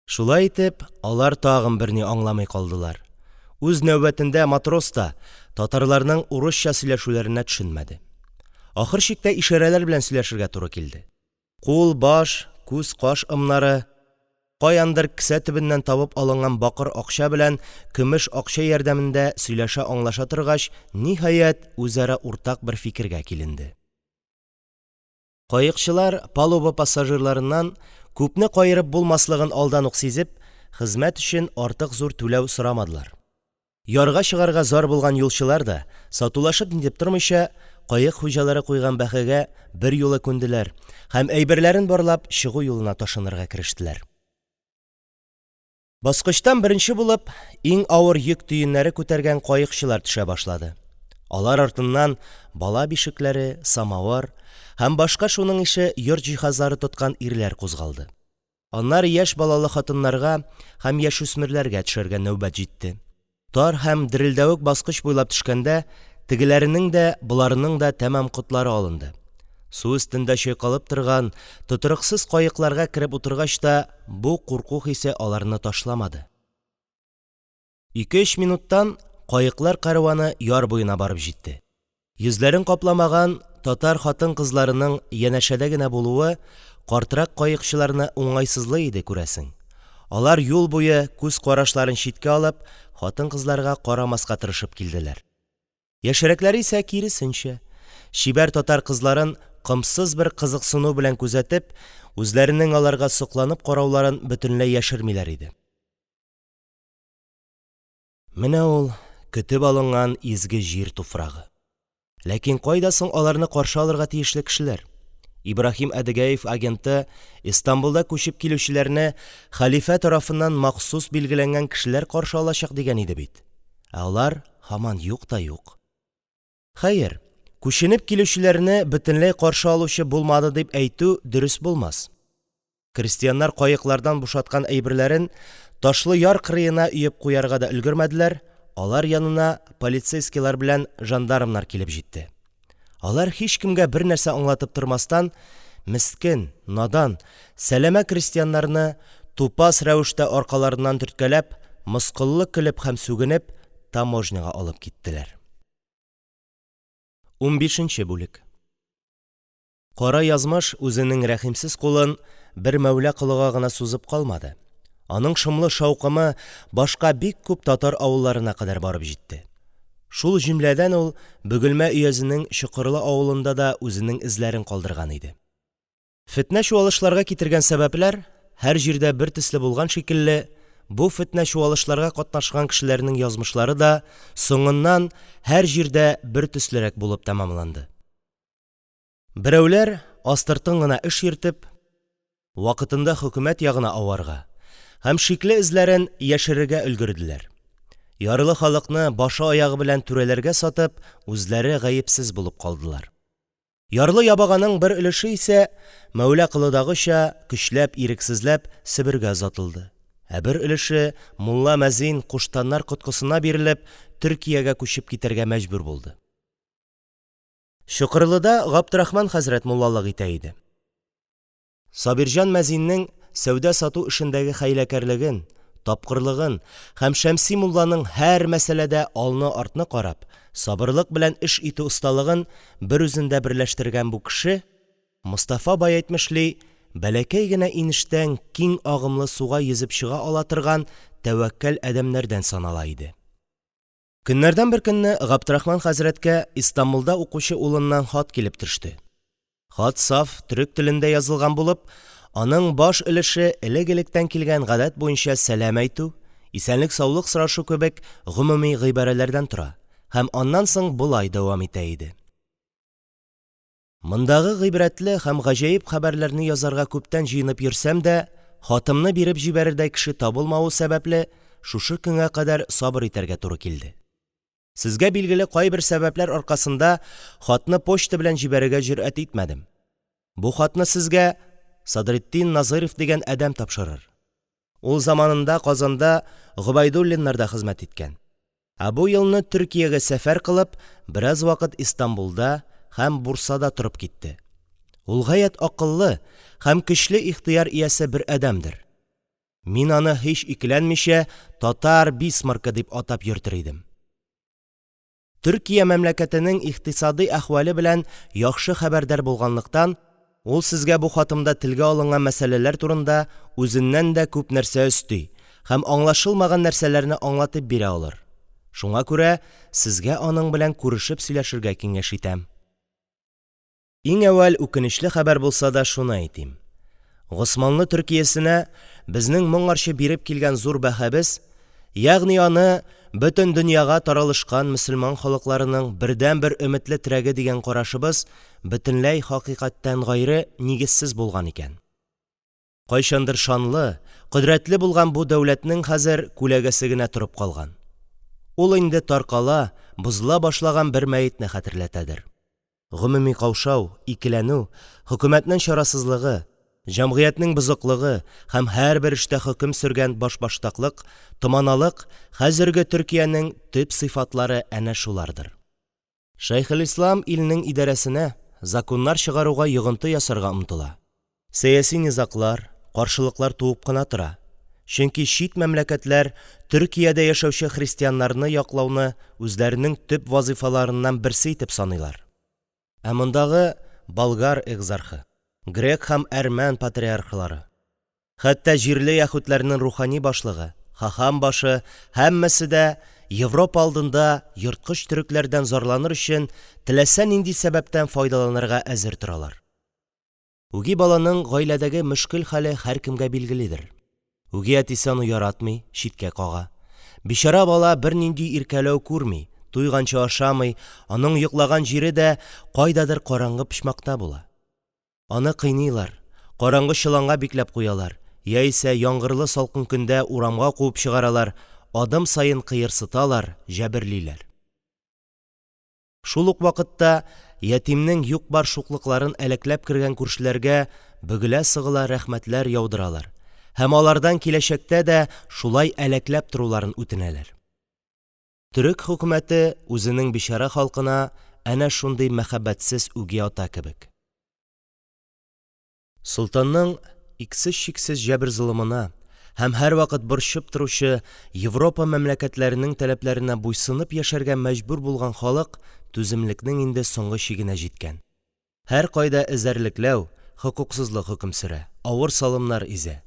Шулай итеп, алар тагын берни аңламый калдылар. Үз нәүбәтендә матрос та татарларның урысча сөйләшүләренә төшенмәде. Ахыр чиктә ишарәләр белән сөйләшергә туры килде. Кул, баш, күз-каш ымнары, каяндыр кесә төбеннән табып алынган бакыр акча белән көмеш акча ярдәмендә сөйләшә-аңлаша торгач, ниһаять, үзара уртак бер фикергә киленде. Каекчылар, палуба пассажирларыннан күпне каерып булмаслыгын алдан ук сизеп, хезмәт өчен артык зур түләү сорамадылар. Ярга чыгарга зар булган юлчылар да, сатулашып-нитеп тормыйча, каек хуҗалары куйган бәһагә берьюлы күнделәр һәм, әйберләрен барлап, чыгу юлына ташынырга керештеләр. Баскычтан беренче булып, иң авыр йөк-төеннәре күтәргән каекчылар төшә башлады. Алар артыннан бала бишекләре, самавыр һәм башка шуның ише йорт җиһазлары тоткан ирләр кузгалды. Аннары яшь балалы хатыннарга һәм яшүсмерләргә төшәргә нәүбәт җитте. Тар һәм дерелдәвек баскыч буйлап төшкәндә, тегеләренең дә, боларының да тәмам котлары алынды. Су өстендә чайкалып торган тотрыксыз каекларга кереп утыргач та, бу курку хисе аларны ташламады. Ике-өч минуттан каеклар кәрваны яр буена барып җитте. Йөзләрен капламаган татар хатын-кызларының янәшәдә генә булуы картрак каекчыларны уңайсызлый иде, күрәсең. Алар юл буе, күз карашларын читкә алып, хатын-кызларга карамаска тырышып килделәр. Яшьрәкләре исә, киресенчә, чибәр татар кызларын комсыз бер кызыксыну белән күзәтеп, үзләренең аларга сокланып карауларын бөтенләй яшермиләр иде. Менә ул көтеп алынган изге җир туфрагы. Ләкин кайда соң аларны каршы алырга тиешле кешеләр? Ибраһим Әдигәев агенты Истанбулда күчеп килүчеләрне хәлифә тарафыннан махсус билгеләнгән кешеләр каршы алачак дигән иде бит. Ә алар һаман юк та юк. Хәер, күченеп килүчеләрне бөтенләй каршы алучы булмады дип әйтү дөрес булмас. Крестьяннар каеклардан бушаткан әйберләрен ташлы яр кырыена өеп куярга да өлгермәделәр, алар янына полицейскийлар белән жандармнар килеп җитте. Алар, һичкемгә бернәрсә аңлатып тормастан, мескен, надан, сәләмә крестьяннарны, тупас рәвештә аркаларыннан төрткәләп, мыскыллы көлеп һәм сүгенеп, таможняга алып киттеләр. Унбишенче бүлек. Кара язмыш үзенең рәхимсез кулын бер Мәүла Колыга гына сузып калмады, аның шомлы шаукымы башка бик күп татар авылларына кадәр барып җитте. Шул җөмләдән ул Бөгелмә өязенең Чокырлы авылында да үзенең эзләрен калдырган иде. Фетнә-чуалышларга китергән сәбәпләр һәр җирдә бертөсле булган шикелле, бу фетнә-чуалышларга катнашкан кешеләрнең язмышлары да соңыннан һәр җирдә бертөслерәк булып тәмамланды. Берәүләр, астыртын гына эш йөртеп, вакытында хөкүмәт ягына аварга һәм шикле эзләрен яшерергә өлгерделәр. Ярлы халыкны башы-аягы белән түрәләргә сатып, үзләре гаепсез булып калдылар. Ярлы-ябаганың бер өлеше исә, Мәүла Колыдагыча, көчләп-ирексезләп Себергә озатылды, ә бер өлеше, мулла-мәзин, куштаннар коткысына бирелеп, Төркиягә күчеп китәргә мәҗбүр булды. Чокырлыда Габдрахман хәзрәт муллалык итә иде. Сабирҗан мәзиннең сәүдә-сату эшендәге хәйләкәрлеген, тапкырлыгын һәм Шәмси мулланың һәр мәсьәләдә алны-артны карап, сабырлык белән эш итү осталыгын берүзендә берләштергән бу кеше, Мостафа бай әйтмешли, бәләкәй генә инештән киң агымлы суга йөзеп чыга ала торган тәвәккәл адәмнәрдән санала иде. Көннәрдән бер көнне Габдрахман хәзрәткә Истанбулда укучы улыннан хат килеп төште. Хат саф төрек телендә язылган булып, аның баш өлеше элек-электән килгән гадәт буенча сәлам әйтү, исәнлек-саулык сорашу кебек гомуми гыйбарәләрдән тора һәм аннан соң болай дәвам итә иде. Мондагы гыйбрәтле һәм гаҗәеп хәбәрләрне язарга күптән җыенып йөрсәм дә, хатымны биреп җибәрердәй кеше табылмавы сәбәпле, шушы көнгә кадәр сабыр итәргә туры килде. Сезгә билгеле кайбер сәбәпләр аркасында хатны почта белән җибәрергә җөрьәт итмәдем. Бу хатны сезгә Садретдин Назыйров дигән адәм тапшырыр. Ул заманында Казанда Гобәйдуллиннарда хезмәт иткән. Ә бу елны Төркиягә сәфәр кылып, бераз вакыт Истанбулда һәм Бурсада торып китте. Ул гаять акыллы һәм көчле ихтыяр иясе бер адәмдер. Мин аны һич икеләнмичә татар Бисмаркы дип атап йөртер идем. Төркия мәмләкәтенең икътисадый әхвәле белән яхшы хәбәрдар булганлыктан, ул сезгә бу хатымда телгә алынган мәсьәләләр турында үзеннән дә күп нәрсә өсти һәм аңлашылмаган нәрсәләрне аңлатып бирә алыр. Шуңа күрә сезгә аның белән күрешеп сөйләшергә киңәш итәм. Иң әүвәл үкенечле хәбәр булса да шуны әйтим: Госманлы Төркиясенә безнең моңарчы биреп килгән зур бәһабез, ягъни аны бөтен дөньяга таралышкан мөселман халыкларының бердәнбер өметле терәге дигән карашыбыз бөтенләй хакыйкатьтән гайре нигезсез булган икән. Кайчандыр шанлы, кодрәтле булган бу дәүләтнең хәзер күләгәсе генә торып калган. Ул инде таркала, бозыла башлаган бер мәетне хәтерләтәдер. Гомуми каушау, икеләнү, хөкүмәтнең чарасызлыгы, җәмгыятьнең бозыклыгы һәм һәрбер эштә хөкем сөргән башбаштаклык, томаналык – хәзерге Төркиянең төп сыйфатлары әнә шулардыр. Шәйхелислам илнең идарәсенә, законнар чыгаруга йогынты ясарга омтыла. Сәяси низаглар, каршылыклар туып кына тора, чөнки чит мәмләкәтләр Төркиядә яшәүче христианнарны яклауны үзләренең төп вазифаларыннан берсе итеп саныйлар. Ә мондагы болгар экзархы, грек һәм әрмән патриархлары, хәтта җирле яһүдләрнең рухани башлыгы – хахам башы – һәммәсе дә Европа алдында ерткыч төрекләрдән зарланыр өчен теләсә нинди сәбәптән файдаланырга әзер торалар. Үги баланың гаиләдәге мөшкел хәле һәркемгә билгеледер. Үги әтисе аны яратмый, читкә кага. Бичара бала бернинди иркәләү күрми, туйганчы ашамый, аның йоклаган җире дә кайдадыр караңгы почмакта була. Аны кыйныйлар, караңгы чоланга бикләп куялар яисә яңгырлы салкын көндә урамга куып чыгаралар, адым саен кыерсыталар, җәберлиләр. Шул ук вакытта ятимнең юк-бар шуклыкларын әләкләп кергән күршеләргә бөгелә-сыгыла рәхмәтләр яудыралар һәм алардан киләчәктә дә шулай әләкләп торуларын үтенәләр. Төрек хөкүмәте үзенең бичара халкына әнә шундый мәхәббәтсез үги ата кебек. Солтанның иксез-чиксез җәбер-золымына һәм һәрвакыт борчып торучы Европа мәмләкәтләренең таләпләренә буйсынып яшәргә мәҗбүр булган халык түземлекнең инде соңгы чигенә җиткән. Һәркайда эзәрлекләү, хокуксызлык хөкем сөрә, авыр салымнар изә.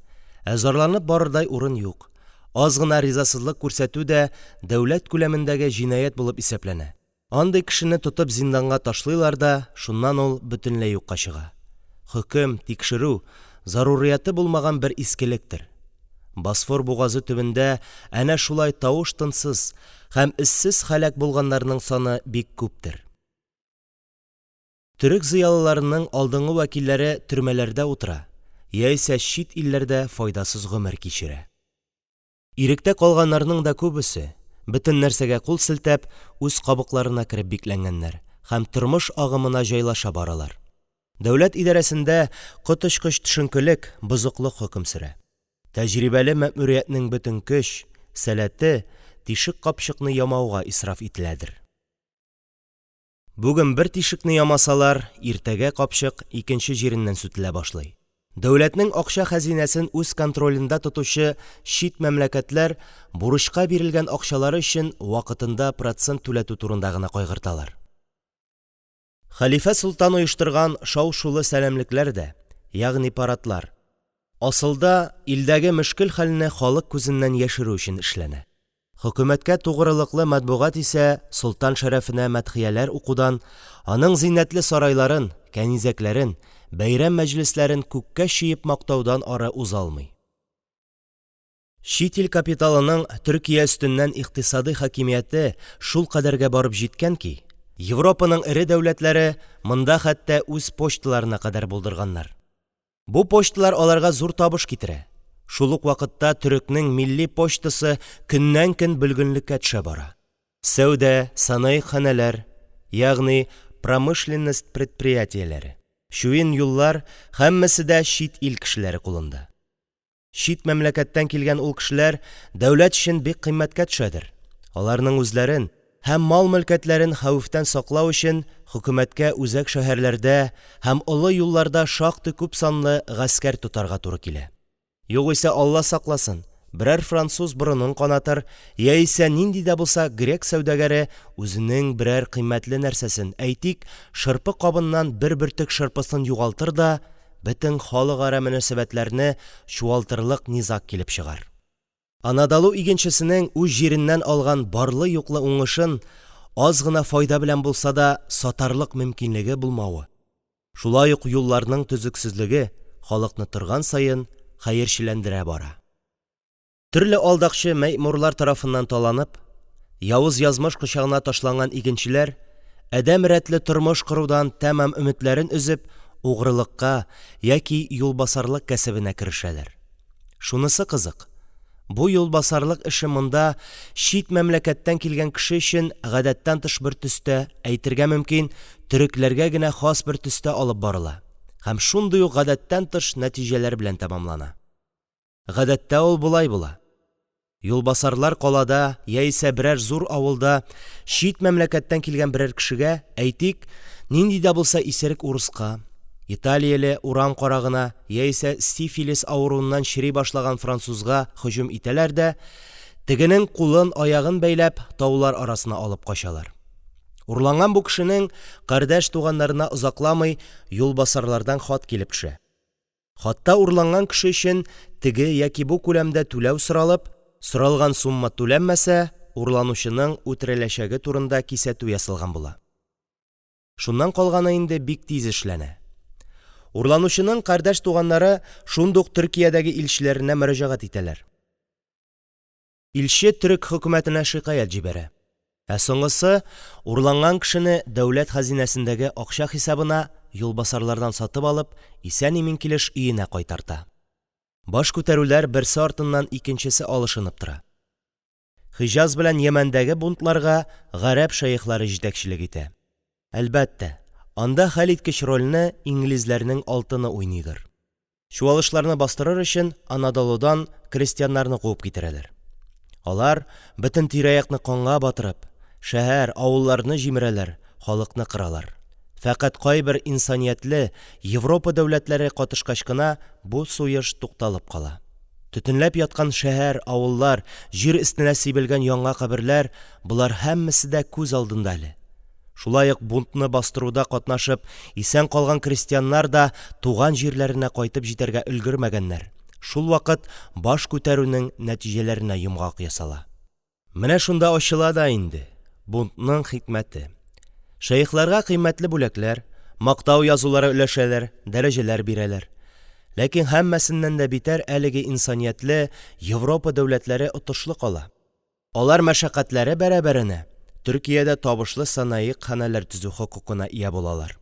Ә зарланып барырдай урын юк. Аз гына ризасызлык күрсәтү дә дәүләт күләмендәге җинаять булып исәпләнә. Андый кешене тотып зинданга ташлыйлар да, шуннан ул бөтенләй юкка чыга. Хөкем, тикшерү – зарурияте булмаган бер искелектер. Босфор бугазы төбендә әнә шулай тавыш-тынсыз һәм эзсез һәлак булганнарның саны бик күптер. Төрек зыялыларының алдынгы вәкилләре төрмәләрдә утыра яисә чит илләрдә файдасыз гомер кичерә. Иректә калганнарның да күбесе, бөтен нәрсәгә кул селтәп, үз кабыкларына кереп бикләнгәннәр һәм тормыш агымына җайлаша баралар. Дәүләт идарәсендә коточкыч төшенкелек, бозыклык хөкем сөрә. Тәҗрибәле мәэмуриятнең бөтен көч, сәләте тишек капчыкны ямауга исраф ителәдер. Бүген бер тишекне ямасалар, иртәгә капчык икенче җиреннән сүтелә башлый. Дәүләтнең акча хәзинәсен үз контролендә тотучы чит мәмләкәтләр бурычка бирелгән акчалары өчен вакытында процент түләтү турында гына кайгырталар. Хәлифә-солтан оештырган шау-шулы сәламлекләр дә, ягъни парадлар, асылда, илдәге мөшкел хәлне халык күзеннән яшерү өчен эшләнә. Хөкүмәткә тугрылыклы матбугат исә солтан шәрәфенә мәдхияләр укудан, аның зиннәтле сарайларын, кәнизәкләрен, бәйрәм мәҗлесләрен күккә чөеп мактаудан ары узалмый. Чит ил капиталының Төркия өстеннән икътисадый хакимияте шулкадәргә барып җиткән ки, Европаның эре дәүләтләре монда хәтта үз почталарына кадәр булдырганнар. Бу почталар аларга зур табыш китерә, шул ук вакытта төрекнең милли почтасы көннән-көн бөлгенлеккә төшә бара. Сәүдә, санаигъ ханәләр, ягъни промышленность предприятиеләре, чуен юллар – һәммәсе дә чит ил кешеләре кулында. Чит мәмләкәттән килгән ул кешеләр дәүләт өчен бик кыйммәткә төшәдер. Аларның үзләрен һәм мал-мөлкәтләрен хәвефтән саклау өчен хөкүмәткә үзәк шәһәрләрдә һәм олы юлларда шактый күпсанлы гаскәр тотарга туры килә. Югыйсә, Алла сакласын, берәр француз борынын канатыр яисә нинди дә булса грек сәүдәгәре үзенең берәр кыйммәтле нәрсәсен, әйтик, шырпы кабыннан бер бөртек шырпысын югалтыр да, бөтен халыкара мөнәсәбәтләрне чуалтырлык низаг килеп чыгар. Анадолу игенчесенең үз җиреннән алган барлы-юклы уңышын аз гына файда белән булса да сатарлык мөмкинлеге булмавы, шулай ук юлларның төзексезлеге халыкны торган саен хәерчеләндерә бара. Төрле алдакчы мәэмурлар тарафыннан таланып, явыз язмыш кочагына ташланган игенчеләр, адәм рәтле тормыш корудан тәмам өметләрен өзеп, угрылыкка яки юлбасарлык кәсебенә керешәләр. Шунысы кызык: Бу юлбасарлык эше монда чит мәмләкәттән килгән кеше өчен гадәттән тыш бер төстә, әйтергә мөмкин, төрекләргә генә хас бер төстә алып барыла һәм шундый ук гадәттән тыш нәтиҗәләр белән тәмамлана. Гадәттә, ул болай була: юлбасарлар калада яисә берәр зур авылда чит мәмләкәттән килгән берәр кешегә, әйтик, нинди дә булса исерек урыска, италияле урам карагына яисә сифилис авыруыннан чери башлаган французга һөҗүм итәләр дә, тегенең кулын-аягын бәйләп, таулар арасына алып качалар. Урланган бу кешенең кардәш-туганнарына озакламый юлбасарлардан хат килеп төшә. Хатта урланган кеше өчен теге яки бу күләмдә түләү соралып, соралган сумма түләнмәсә, урланучының үтереләчәге турында кисәтү ясалган була. Шуннан калганы инде бик тиз эшләнә. Урланучының кардәш-туганнары шундук Төркиядәге илчеләренә мөрәҗәгать итәләр. Илче төрек хөкүмәтенә шикаять җибәрә. Ә соңгысы урланган кешене дәүләт хәзинәсендәге акча хисабына юлбасарлардан сатып алып, исән-имин килеш өенә кайтарта. Баш күтәрүләр берсе артыннан икенчесе алышынып тора. Хиҗаз белән Йәмәндәге бунтларга гарәп шәехләре җитәкчелек итә. Әлбәттә, анда хәлиткеч рольне инглизләрнең алтыны уйныйдыр. Чуалышларны бастырыр өчен, Анадолудан крестьяннарны куып китерәләр. Алар, бөтен тирә-якны канга батырып, шәһәр, авылларны җимерәләр, халыкны кыралар. Фәкать кайбер «инсаниятле» Европа дәүләтләре катышкач кына, бу суеш тукталып кала. Төтенләп яткан шәһәр, авыллар, җир өстенә сибелгән яңа каберләр – болар һәммәсе дә күз алдында әле. Шулай ук бунтны бастыруда катнашып исән калган крестьяннар да туган җирләренә кайтып җитәргә өлгермәгәннәр, шулвакыт баш күтәрүнең нәтиҗәләренә йомгак ясала. Менә шунда ачыла да инде бунтның хикмәте. Шәехләргә кыйммәтле бүләкләр, мактау язулары өләшәләр, дәрәҗәләр бирәләр. Ләкин һәммәсеннән дә битәр әлеге «инсаниятле» Европа дәүләтләре отышлы кала. Алар мәшәкатьләре бәрабәренә Төркиядә табышлы санаигъ ханәләр төзү хокукына ия булалар.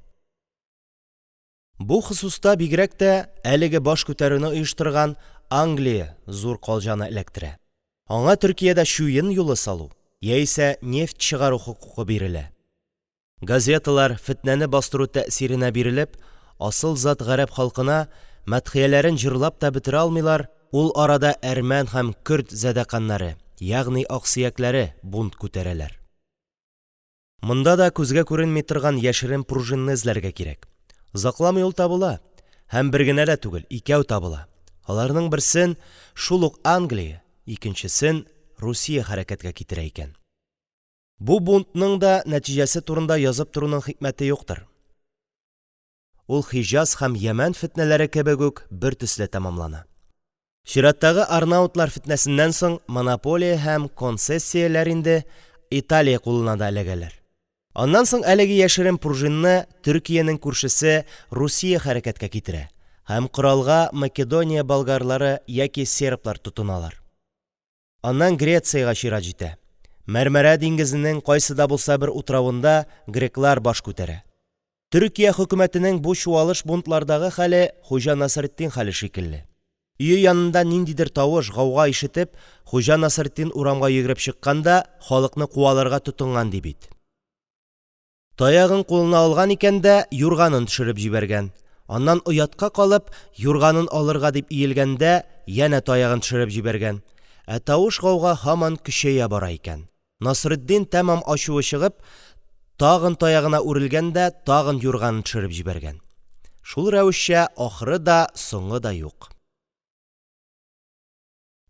Бу хосуста бигрәк тә әлеге баш күтәрүне оештырган Англия зур калҗаны эләктерә. Аңа Төркиядә чуен юлы салу яисә нефть чыгару хокукы бирелә. Газеталар, фетнәне бастыру тәэсиренә бирелеп, асыл зат гарәп халкына мәдхияләрен җырлап та бетерә алмыйлар, ул арада әрмән һәм көрд задәканнары, ягъни аксөякләре бунт күтәрәләр. Монда да күзгә күренми торган яшерен пружинны эзләргә кирәк. Озакламый ул табыла, һәм бер генә дә түгел, икәү табыла. Аларның берсен шул ук Англия, икенчесен Русия хәрәкәткә китерә икән. Бу бунтның да нәтиҗәсе турында язып торуның хикмәте юктыр. Ул Хиҗаз һәм Йәмән фетнәләре кебек үк бертөсле тәмамлана. Чираттагы арнаутлар фетнәсеннән соң монополия һәм концессияләр инде Италия кулына да эләгәләр. Аннан соң әлеге яшерен пружинны Төркиянең күршесе Русия хәрәкәткә китерә һәм коралга Македония болгарлары яки серблар тотыналар. Аннан Грециягә чират җитә. Мәрмәрә диңгезенең кайсы да булса бер утравында греклар баш күтәрә. Төркия хөкүмәтенең бу чуалыш-бунтлардагы хәле Хуҗа Насретдин хәле шикелле. Өе янында ниндидер тавыш, гауга ишетеп, Хуҗа Насретдин урамга йөгереп чыккан да халыкны куаларга тотынган ди бит. Таягын кулына алган икән дә юрганын төшереп җибәргән. Аннан оятка калып, юрганын алырга дип иелгәндә, янә таягын төшереп җибәргән. Ә тавыш-гауга һаман көчәя бара икән. Насретдин тәмам ачуы чыгып, тагын таягына үрелгән дә тагын юрганын төшереп җибәргән. Шул рәвешчә ахыры да, соңы да юк.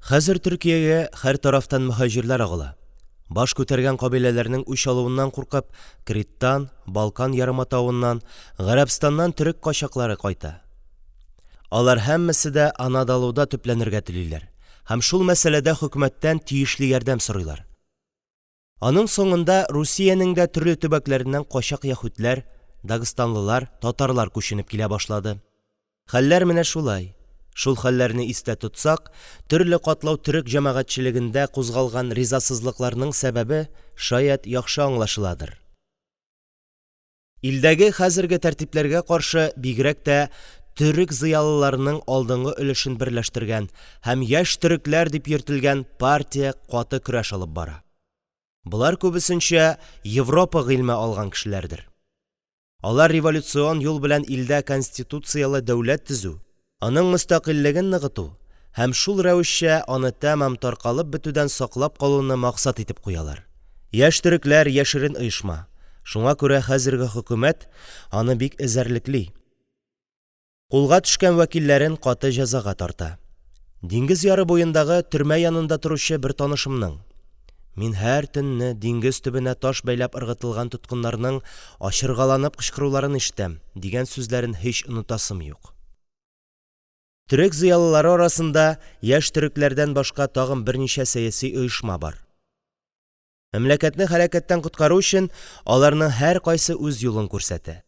Хәзер Төркиягә һәр тарафтан мөһаҗирләр агыла. Баш күтәргән кабиләләрнең үч алуыннан куркып, Криттан, Балкан ярыматавыннан, Гарәбстаннан төрек качаклары кайта. Алар һәммәсе дә Анадолуда төпләнергә телиләр һәм шул мәсьәләдә хөкүмәттән тиешле ярдәм сорыйлар. Аның соңында Русиянең дә төрле төбәкләреннән качак яһүдләр, дагстанлылар, татарлар күченеп килә башлады. Хәлләр менә шулай. Шул хәлләрне истә тотсак, төрле катлау төрек җәмәгатьчелегендә кузгалган ризасызлыкларның сәбәбе, шаять, яхшы аңлашыладыр. Илдәге хәзерге тәртипләргә каршы бигрәк тә төрек зыялыларының алдынгы өлешен берләштергән һәм «Яшь төрекләр» дип йөртелгән партия каты көрәш алып бара. Болар күбесенчә Европа гыйльме алган кешеләрдер. Алар революцион юл белән илдә конституцияле дәүләт төзү, аның мөстәкыйльлеген ныгыту һәм шул рәвешчә аны тәмам таркалып бетүдән саклап калуны максат итеп куялар. «Яшь төрекләр» – яшерен оешма, шуңа күрә хәзерге хөкүмәт аны бик эзәрлекли, кулга төшкән вәкилләрен каты җәзага тарта. Диңгез яры буендагы төрмә янында торучы бер танышымның: «Мин һәр төнне диңгез төбенә таш бәйләп ыргытылган тоткыннарның ачыргаланып кычкыруларын ишетәм», – дигән сүзләрен һич онытасым юк. Төрек зыялылары арасында «Яшь төрекләр» дән башка тагын берничә сәяси оешма бар. Мәмләкәтне һәлакәттән коткару өчен, аларның һәркайсы үз юлын күрсәтә.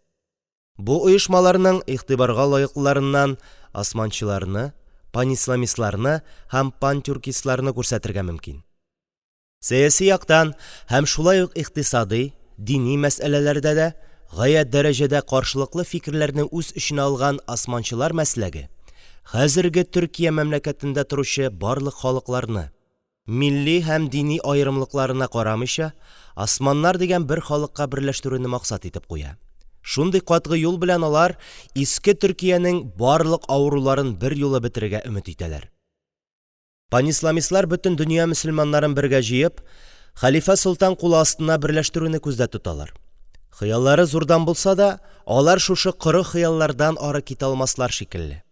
Бу оешмаларның игътибарга лаеклыларыннан османчыларны, панисламистларны һәм пантюркистларны күрсәтергә мөмкин. Сәяси яктан һәм шулай ук икътисади, дини мәсьәләләрдә дә гаять дәрәҗәдә каршылыклы фикерләрне үз эченә алган османчылар мәсләге хәзерге Төркия мәмләкәтендә торучы барлык халыкларны, милли һәм дини аерымлыкларына карамыйча, османнар дигән бер халыкка берләштерүне максат итеп куя. Шундый катгый юл белән алар иске Төркиянең барлык авыруларын берьюлы бетерергә өмет итәләр. Панисламистлар бөтен дөнья мөселманнарын бергә җыеп, хәлифә-солтан кулы астына берләштерүне күздә тоталар. Хыяллары зурдан булса да, алар шушы коры хыяллардан ары китә алмаслар шикелле.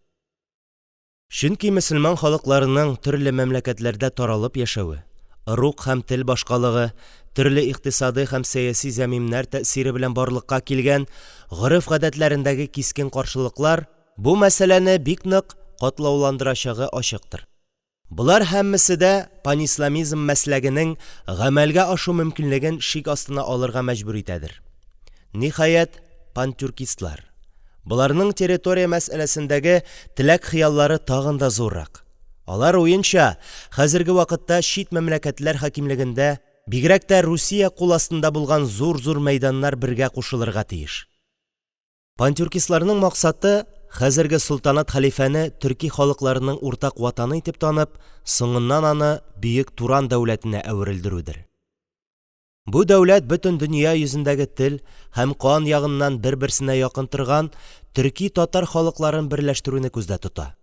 Чөнки мөселман халыкларының төрле мәмләкәтләрдә таралып яшәве, ыруг һәм тел башкалыгы, төрле икътисадый һәм сәяси зәмимнәр тәэсире белән барлыкка килгән гореф-гадәтләрендәге кискен каршылыклар бу мәсьәләне бик нык катлауландырачагы ачыктыр. Болар һәммәсе дә панисламизм мәсләгенең гамәлгә ашу мөмкинлеген шик астына алырга мәҗбүр итәдер. Ниһаять, пантюркистлар. Боларның территория мәсьәләсендәге теләк-хыяллары тагын да зуррак. Алар уенча, хәзерге вакытта чит мәмләкәтләр хакимлегендә, бигрәк тә Русия кул астында булган зур-зур мәйданнар бергә кушылырга тиеш. Пантюркистларның максаты – хәзерге солтанат-хәлифәне төрки халыкларының уртак ватаны итеп танып, соңыннан аны бөек Туран дәүләтенә әверелдерүдер. Бу дәүләт бөтен дөнья йөзендәге тел һәм кан ягыннан бер-берсенә якын торган төрки-татар халыкларын берләштерүне күздә тота.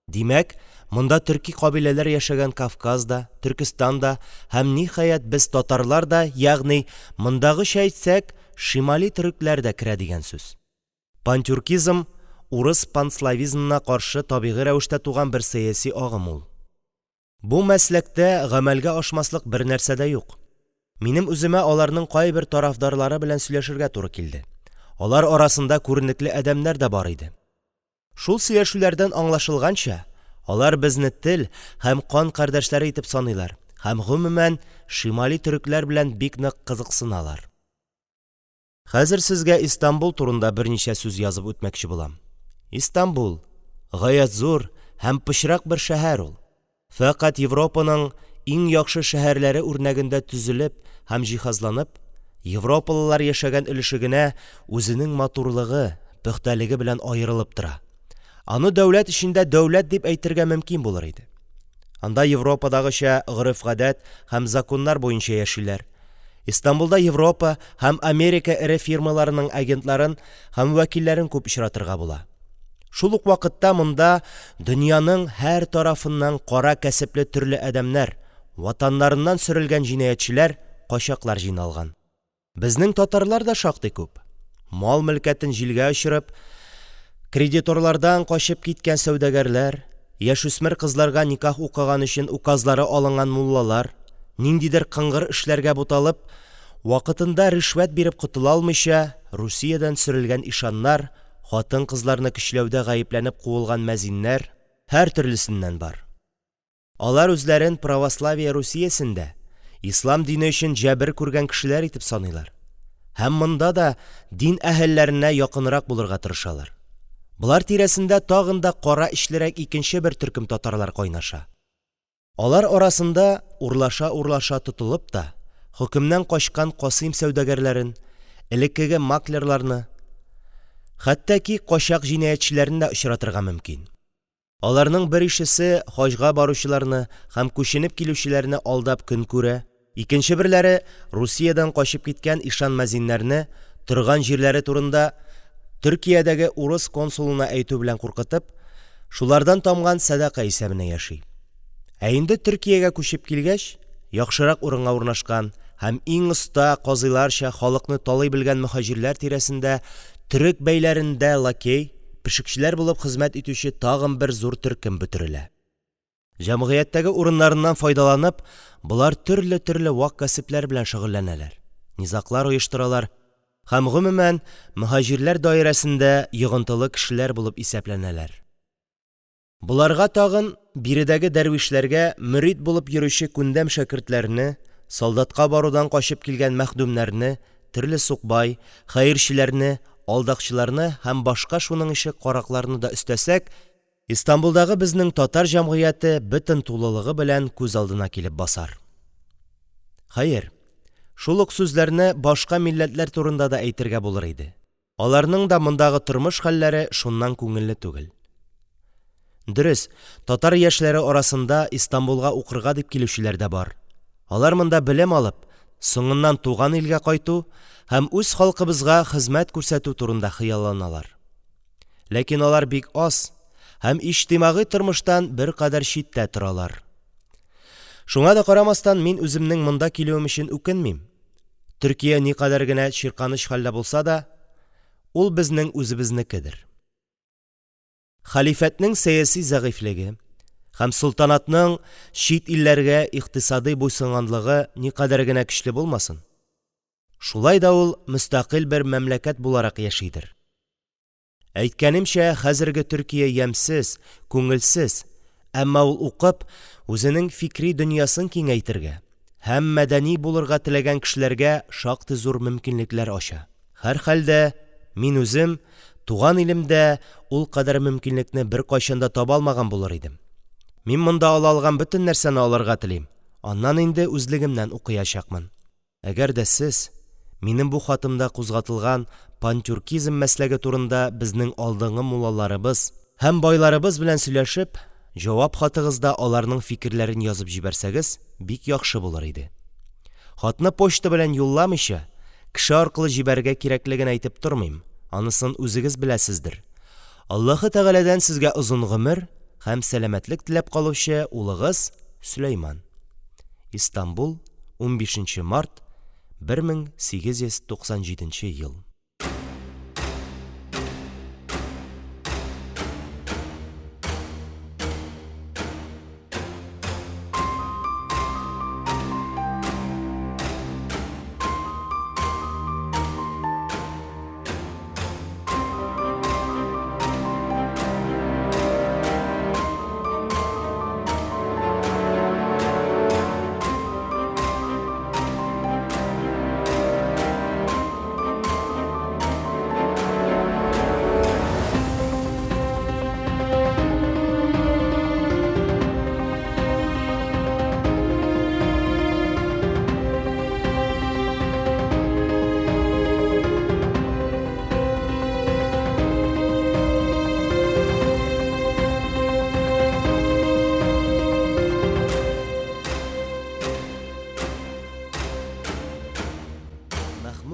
Димәк, монда төрки кабиләләр яшәгән Кавказ да, Төркестан да һәм, ниһаять, без татарлар да, ягъни, мондагыча әйтсәк, шимали төрекләр дә керә дигән сүз. Пантюркизм – урыс панславизмына каршы табигый рәвештә туган бер сәяси агым ул. Бу мәсләктә гамәлгә ашмаслык бернәрсә дә юк. Минем үземә аларның кайбер тарафдарлары белән сөйләшергә туры килде. Алар арасында күренекле адәмнәр дә бар иде. Шул сөйләшүләрдән аңлашылганча, алар безне тел һәм кан кардәшләре итеп саныйлар һәм, гомумән, шимали төрекләр белән бик нык кызыксыналар. Хәзер сезгә Истанбул турында берничә сүз язып үтмәкче булам. Истанбул – гаять зур һәм пычрак бер шәһәр ул. Фәкать Европаның иң яхшы шәһәрләре үрнәгендә төзелеп һәм җиһазланып, европалылар яшәгән өлеше генә үзенең матурлыгы, пөхтәлеге белән аерылып тора. Аны дәүләт эчендә дәүләт дип әйтергә мөмкин булыр иде. Анда Европадагыча гореф-гадәт һәм законнар буенча яшиләр. Истанбулда Европа һәм Америка эре фирмаларының агентларын һәм вәкилләрен күп очратырга була. Шул ук вакытта монда дөньяның һәр тарафыннан кара кәсепле төрле адәмнәр, ватаннарыннан сөрелгән җинаятьчеләр, качаклар җыйналган. Безнең татарлар да шактый күп. Мал-мөлкәтен җилгә очырып, кредиторлардан качып киткән сәүдәгәрләр, яшүсмер кызларга никах укыган өчен указлары алынган муллалар, ниндидер кыңгыр эшләргә буталып, вакытында ришвәт биреп котыла алмыйча, Русиядән сөрелгән ишаннар, хатын-кызларны көчләүдә гаепләнеп куылган мәзиннәр – һәртөрлесеннән бар. Алар үзләрен православие Русиясендә ислам дине өчен җәбер күргән кешеләр итеп саныйлар һәм монда да дин әһелләренә якынрак булырга тырышалар. Болар тирәсендә тагын да кара эчлерәк икенче бер төркем татарлар кайнаша. Алар арасында, урлаша-урлаша тотылып та, хөкемнән качкан Касыйм сәүдәгәрләрен, элеккеге маклерларны, Хәтта ки качак җинаятьчеләрне дә очратырга мөмкин. Аларның беришесе хаҗга баручыларны һәм күченеп килүчеләрне алдап көн күрә, икенче берләре Русиядән качып киткән ишан-мәзиннәрне, торган җирләре турында Төркиядәге урыс консулына әйтү белән куркытып, шулардан тамган сәдака исәбенә яши. Ә инде Төркиягә күчеп килгәч, яхшырак урынга урнашкан һәм иң оста казыйларча халыкны талый белгән мөһаҗирләр тирәсендә төрек бәйләрендә лакей, пешекчеләр булып хезмәт итүче тагын бер зур төркем бөтерелә. Җәмгыятьтәге урыннарыннан файдаланып, болар төрле-төрле вак кәсепләр белән шөгыльләнәләр, низаглар оештыралар һәм, гомумән, мөһаҗирләр даирәсендә йогынтылы кешеләр булып исәпләнәләр. Боларга тагын биредәге дәрвишләргә мөрит булып йөрүче күндәм шәкертләрне, солдатка барудан качып килгән мәхдүмнәрне, төрле сукбай, хәерчеләрне, алдакчыларны һәм башка шуның ише каракларны да өстәсәк, Истанбулдагы безнең татар җәмгыяте бөтен тулылыгы белән күз алдына килеп басар. Хәер, шул ук сүзләрне башка милләтләр турында да әйтергә булыр иде. Аларның да мондагы тормыш хәлләре шуннан күңелле түгел. Дөрес, татар яшьләре арасында Истанбулга укырга дип килүчеләр дә бар. Алар монда белем алып, соңыннан туган илгә кайту һәм үз халкыбызга хезмәт күрсәтү турында хыялланалар. Ләкин алар бик аз һәм иҗтимагый тормыштан беркадәр читтә торалар. Шуңа да карамастан, мин үземнең монда килүем өчен үкенмим. Төркия никадәр генә чирканыч хәлдә булса да, ул безнең үзебезнекедер. Хәлифәтнең сәяси зәгыйфьлеге һәм солтанатның чит илләргә икътисадый буйсынганлыгы никадәр генә көчле булмасын, шулай да ул мөстәкыйль бер мәмләкәт буларак яшидер. Әйткәнемчә, хәзерге Төркия ямьсез, күңелсез, әмма ул укып, үзенең фикри дөньясын киңәйтергә һәм мәдәни булырга теләгән кешеләргә шактый зур мөмкинлекләр ача. Һәрхәлдә, мин үзем туган илемдә ул кадәр мөмкинлекне беркайчан да таба алмаган булыр идем. Мин монда ала алган бөтен нәрсәне алырга телим, аннан инде үзлегемнән укыячакмын. Әгәр дә сез минем бу хатымда кузгатылган пантюркизм мәсләге турында безнең алдынгы муллаларыбыз һәм байларыбыз белән сөйләшеп, җавап хатыгызда аларның фикерләрен язып җибәрсәгез, бик яхшы булыр иде. Хатны почта белән юлламыйча, кеше аркылы җибәрергә кирәклеген әйтеп тормыйм, анысын үзегез беләсездер. Аллаһы Тәгаләдән сезгә озын гомер һәм сәламәтлек теләп калучы улыгыз Сөләйман. Истанбул, 15 март, 1897 ел.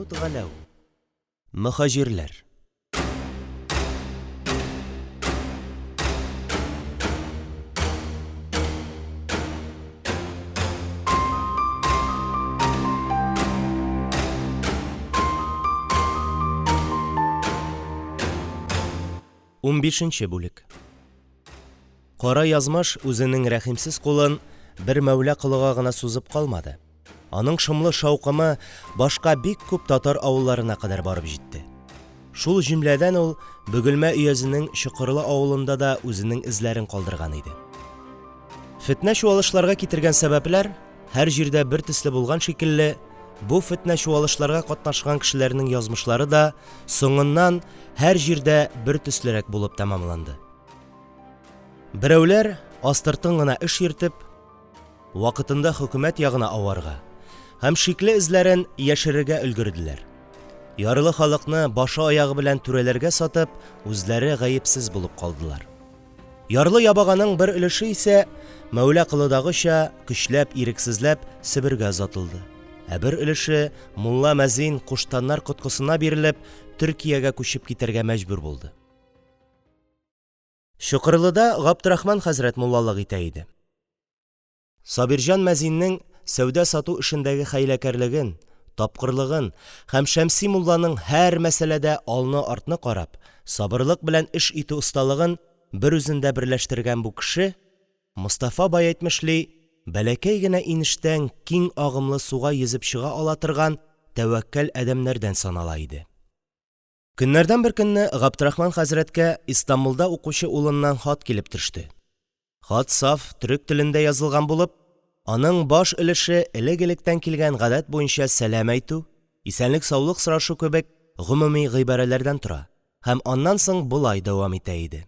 Мәхмүт Галәү. Мөһаҗирләр. Унбишенче бүлек. Кара язмыш үзенең рәхимсез кулын бер Мәүла Колыга гына сузып калмады. Аның шомлы шаукымы башка бик күп татар авылларына кадәр барып җитте. Шул җөмләдән ул Бөгелмә өязенең Чокырлы авылында да үзенең эзләрен калдырган иде. Фетнә-чуалышларга китергән сәбәпләр һәр җирдә бер төсле булган шикелле, бу фетнә-чуалышларга катнашкан кешеләрнең язмышлары да соңыннан һәр җирдә бер төслерәк булып тәмамланды. Берәүләр, астыртын гына эш йөртеп, вакытында хөкүмәт ягына аварга һәм шикле эзләрен яшерергә өлгерделәр. Ярлы халыкны башы-аягы белән түрәләргә сатып, үзләре гаепсез булып калдылар. Ярлы-ябаганың бер өлеше исә, Мәүла Колыдагыча, көчләп-ирексезләп Себергә озатылды, ә бер өлеше, мулла-мәзин, куштаннар коткысына бирелеп, Төркиягә күчеп китәргә мәҗбүр булды. Чокырлыда Габдрахман хәзрәт муллалык итә иде. Сабирҗан мәзиннең сәүдә-сату эшендәге хәйләкәрлеген, тапкырлыгын һәм Шәмси мулланың һәр мәсьәләдә алны-артны карап, сабырлык белән эш итү осталыгын берүзендә берләштергән бу кеше, Мостафа бай әйтмешли, бәләкәй генә инештән киң агымлы суга йөзеп чыга ала торган тәвәккәл адәмнәрдән санала иде. Көннәрдән бер көнне Габдрахман хәзрәткә Истанбулда укучы улыннан хат килеп төште. Хат саф төрек телендә язылган булып, аның баш өлеше элек-электән килгән гадәт буенча сәлам әйтү, исәнлек-саулык сорашу кебек гомуми гыйбарәләрдән тора һәм аннан соң болай дәвам итә иде.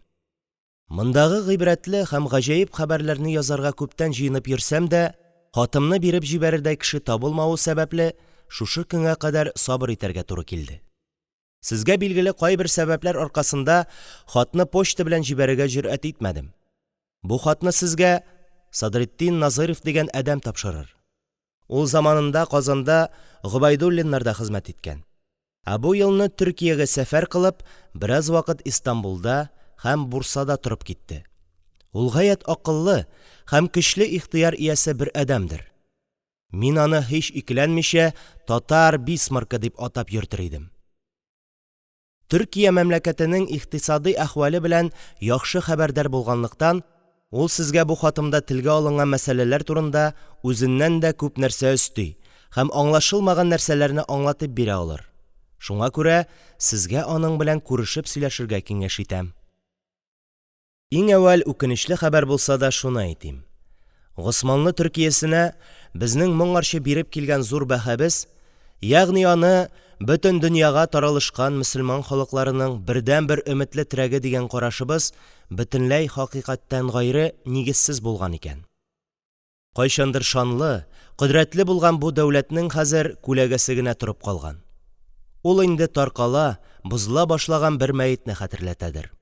Мондагы гыйбрәтле һәм гаҗәеп хәбәрләрне язарга күптән җыенып йөрсәм дә, хатымны биреп җибәрердәй кеше табылмавы сәбәпле, шушы көнгә кадәр сабыр итәргә туры килде. Сезгә билгеле кайбер сәбәпләр аркасында хатны почта белән җибәрергә җөрьәт итмәдем. Бу хатны сезгә Садретдин Назыйров дигән адәм тапшырыр. Ул заманында Казанда Гобәйдуллиннарда хезмәт иткән. Ә бу елны Төркиягә сәфәр кылып, бераз вакыт Истанбулда һәм Бурсада торып китте. Ул гаять акыллы һәм көчле ихтыяр иясе бер адәмдер. Мин аны һич икеләнмичә татар Бисмаркы дип атап йөртер идем. Төркия мәмләкәтенең икътисадый әхвәле белән яхшы хәбәрдар булганлыктан, ул сезгә бу хатымда телгә алынган мәсьәләләр турында үзеннән дә күп нәрсә өсти һәм аңлашылмаган нәрсәләрне аңлатып бирә алыр. Шуңа күрә сезгә аның белән күрешеп сөйләшергә киңәш итәм. Иң әүвәл үкенечле хәбәр булса да шуны әйтим: Госманлы Төркиясенә безнең моңарчы биреп килгән зур бәһабез, ягъни аны бөтен дөньяга таралышкан мөселман халыкларының бердәнбер өметле терәге дигән карашыбыз бөтенләй хакыйкатьтән гайре, нигезсез булган икән. Кайчандыр шанлы, кодрәтле булган бу дәүләтнең хәзер күләгәсе генә торып калган. Ул инде таркала, бозыла башлаган бер мәетне хәтерләтәдер.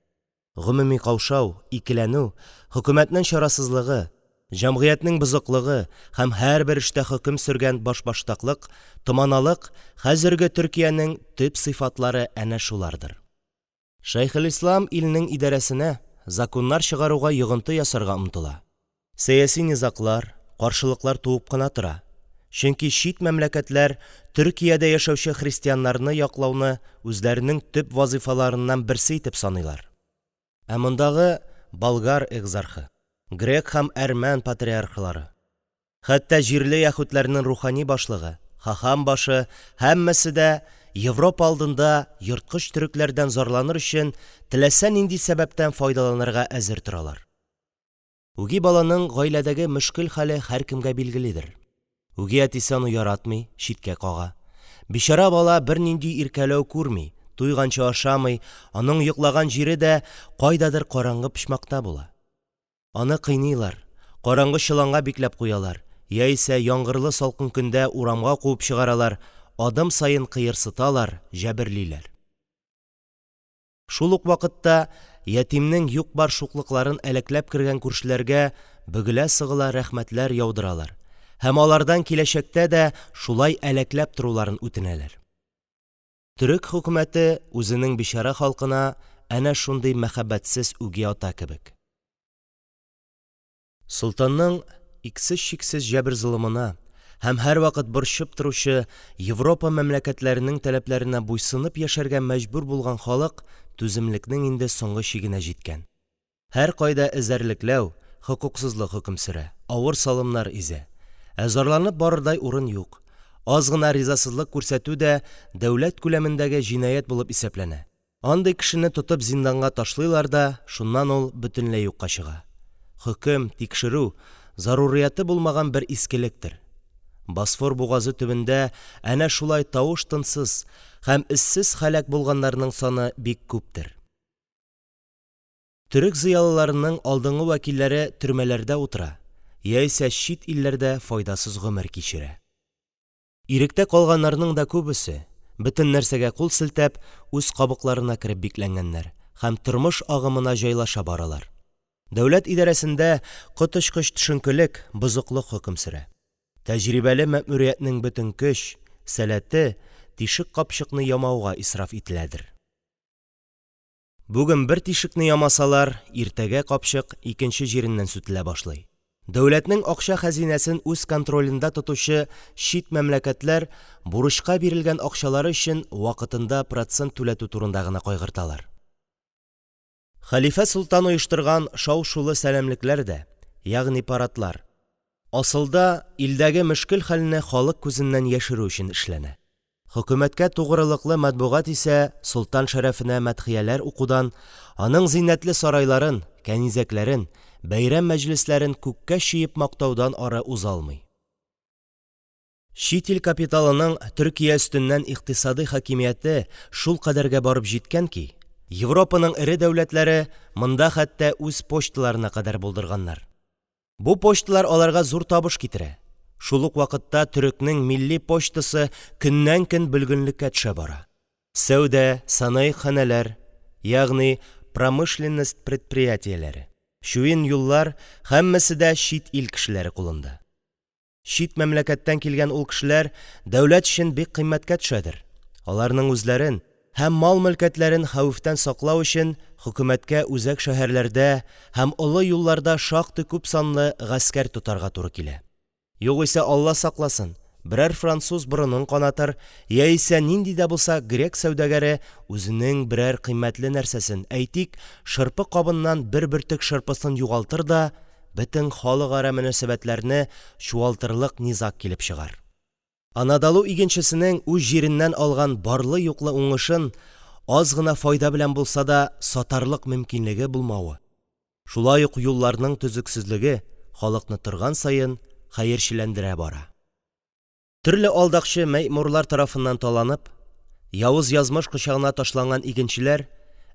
Гомуми каушау, икеләнү, хөкүмәтнең чарасызлыгы, җәмгыятьнең бозыклыгы һәм һәрбер эштә хөкем сөргән башбаштаклык, томаналык – хәзерге Төркиянең төп сыйфатлары әнә шулардыр. Шәйхелислам илнең идарәсенә, законнар чыгаруга йогынты ясарга омтыла. Сәяси низаглар, каршылыклар туып кына тора, чөнки чит мәмләкәтләр Төркиядә яшәүче христианнарны яклауны үзләренең төп вазыйфаларыннан берсе итеп саныйлар. Ә мондагы болгар экзархы, грек һәм әрмән патриархлары, Хәтта җирле яһүдләрнең рухани башлыгы, хахам башы – һәммәсе дә Европа алдында ерткыч төрекләрдән зарланыр өчен теләсә нинди сәбәптән файдаланырга әзер торалар. Үги баланың гаиләдәге мөшкел хәле һәркемгә билгеледер. Үги әтисе аны яратмый, читкә кага. Бичара бала бернинди иркәләү күрми, туйганчы ашамый, аның йоклаган җире дә кайдадыр караңгы почмакта була. Аны кыйныйлар, караңгы чоланга бикләп куялар яисә яңгырлы салкын көндә урамга куып чыгаралар, адым саен кыерсыталар, җәберлиләр. Шул ук вакытта ятимнең юк-бар шуклыкларын әләкләп кергән күршеләргә бөгелә-сыгыла рәхмәтләр яудыралар һәм алардан киләчәктә дә шулай әләкләп торуларын үтенәләр. Төрек хөкүмәте үзенең бичара халкына әнә шундый мәхәббәтсез үги ата кебек. Солтанның иксез-чиксез җәбер-золымына һәм һәрвакыт борчып торучы Европа мәмләкәтләренең таләпләренә буйсынып яшәргә мәҗбүр булган халык түземлекнең инде соңгы чигенә җиткән. Һәркайда эзәрлекләү, хокуксызлык хөкем сөрә, авыр салымнар изә. Ә зарланып барырдай урын юк. Аз гына ризасызлык күрсәтү дә дәүләт күләмендәге җинаять булып исәпләнә. Андый кешене тотып зинданга ташлыйлар да, шуннан ул бөтенләй юкка чыга. Хөкем, тикшерү, зарурияте булмаган бер искелектер. Босфор бугазы төбендә әнә шулай тавыш-тынсыз һәм эзсез һәлак булганнарның саны бик күптер. Төрек зыялыларының алдынгы вәкилләре төрмәләрдә утыра яисә чит илләрдә файдасыз гомер кичерә. Иректә калганнарның да күбесе, бөтен нәрсәгә кул селтәп, үз кабыкларына кереп бикләнгәннәр һәм тормыш агымына җайлаша баралар. Дәүләт идарәсендә коточкыч төшенкелек, бозыклык хөкем сөрә. Тәҗрибәле мәэмуриятның бөтен көч, сәләте тишек капчыкны ямауга исраф ителәдер. Бүген бер тишекне ямасалар, иртәгә капчык икенче җиреннән сүтелә башлый. Дәүләтнең акча хәзинәсен үз контролендә тотучы чит мәмләкәтләр бурычка бирелгән акчалары өчен вакытында процент түләтү турында гына кайгырталар. Хәлифә-солтан оештырган шау-шулы сәламлекләр дә, ягъни парадлар, асылда, илдәге мөшкел хәлне халык күзеннән яшерү өчен эшләнә. Хөкүмәткә тугрылыклы матбугат исә солтан шәрәфенә мәдхияләр укудан, аның зиннәтле сарайларын, кәнизәкләрен, бәйрәм мәҗлесләрен күккә чөеп мактаудан ары уза алмый. Чит ил капиталының Төркия өстеннән икътисадый хакимияте шулкадәргә барып җиткән ки, Европаның эре дәүләтләре монда хәтта үз почталарына кадәр булдырганнар. Бу почталар аларга зур табыш китерә, шул ук вакытта төрекнең милли почтасы көннән-көн бөлгенлеккә төшә бара. Сәүдә, санаигъ ханәләр, ягъни промышленность предприятиеләре, чуен юллар – һәммәсе дә чит ил кешеләре кулында. Чит мәмләкәттән килгән ул кешеләр дәүләт өчен бик кыйммәткә төшәдер. Аларның үзләрен һәм мал-мөлкәтләрен хәвефтән саклау өчен хөкүмәткә үзәк шәһәрләрдә һәм олы юлларда шактый күп санлы гаскәр тотарга туры килә. Югыйсә, Алла сакласын, берәр француз борынын канатыр яисә нинди дә булса грек сәүдәгәре үзенең берәр кыйммәтле нәрсәсен, әйтик, шырпы кабыннан бер бөртек шырпысын югалтыр да, бөтен халыкара мөнәсәбәтләрне чуалтырлык низаг килеп чыгар. Анадолу игенчесенең үз җиреннән алган барлы-юклы уңышын аз гына файда белән булса да сатарлык мөмкинлеге булмавы, шулай ук юлларның төзексезлеге халыкны торган саен хәерчеләндерә бара. Төрле алдакчы мәэмурлар тарафыннан таланып, явыз язмыш кочагына ташланган игенчеләр,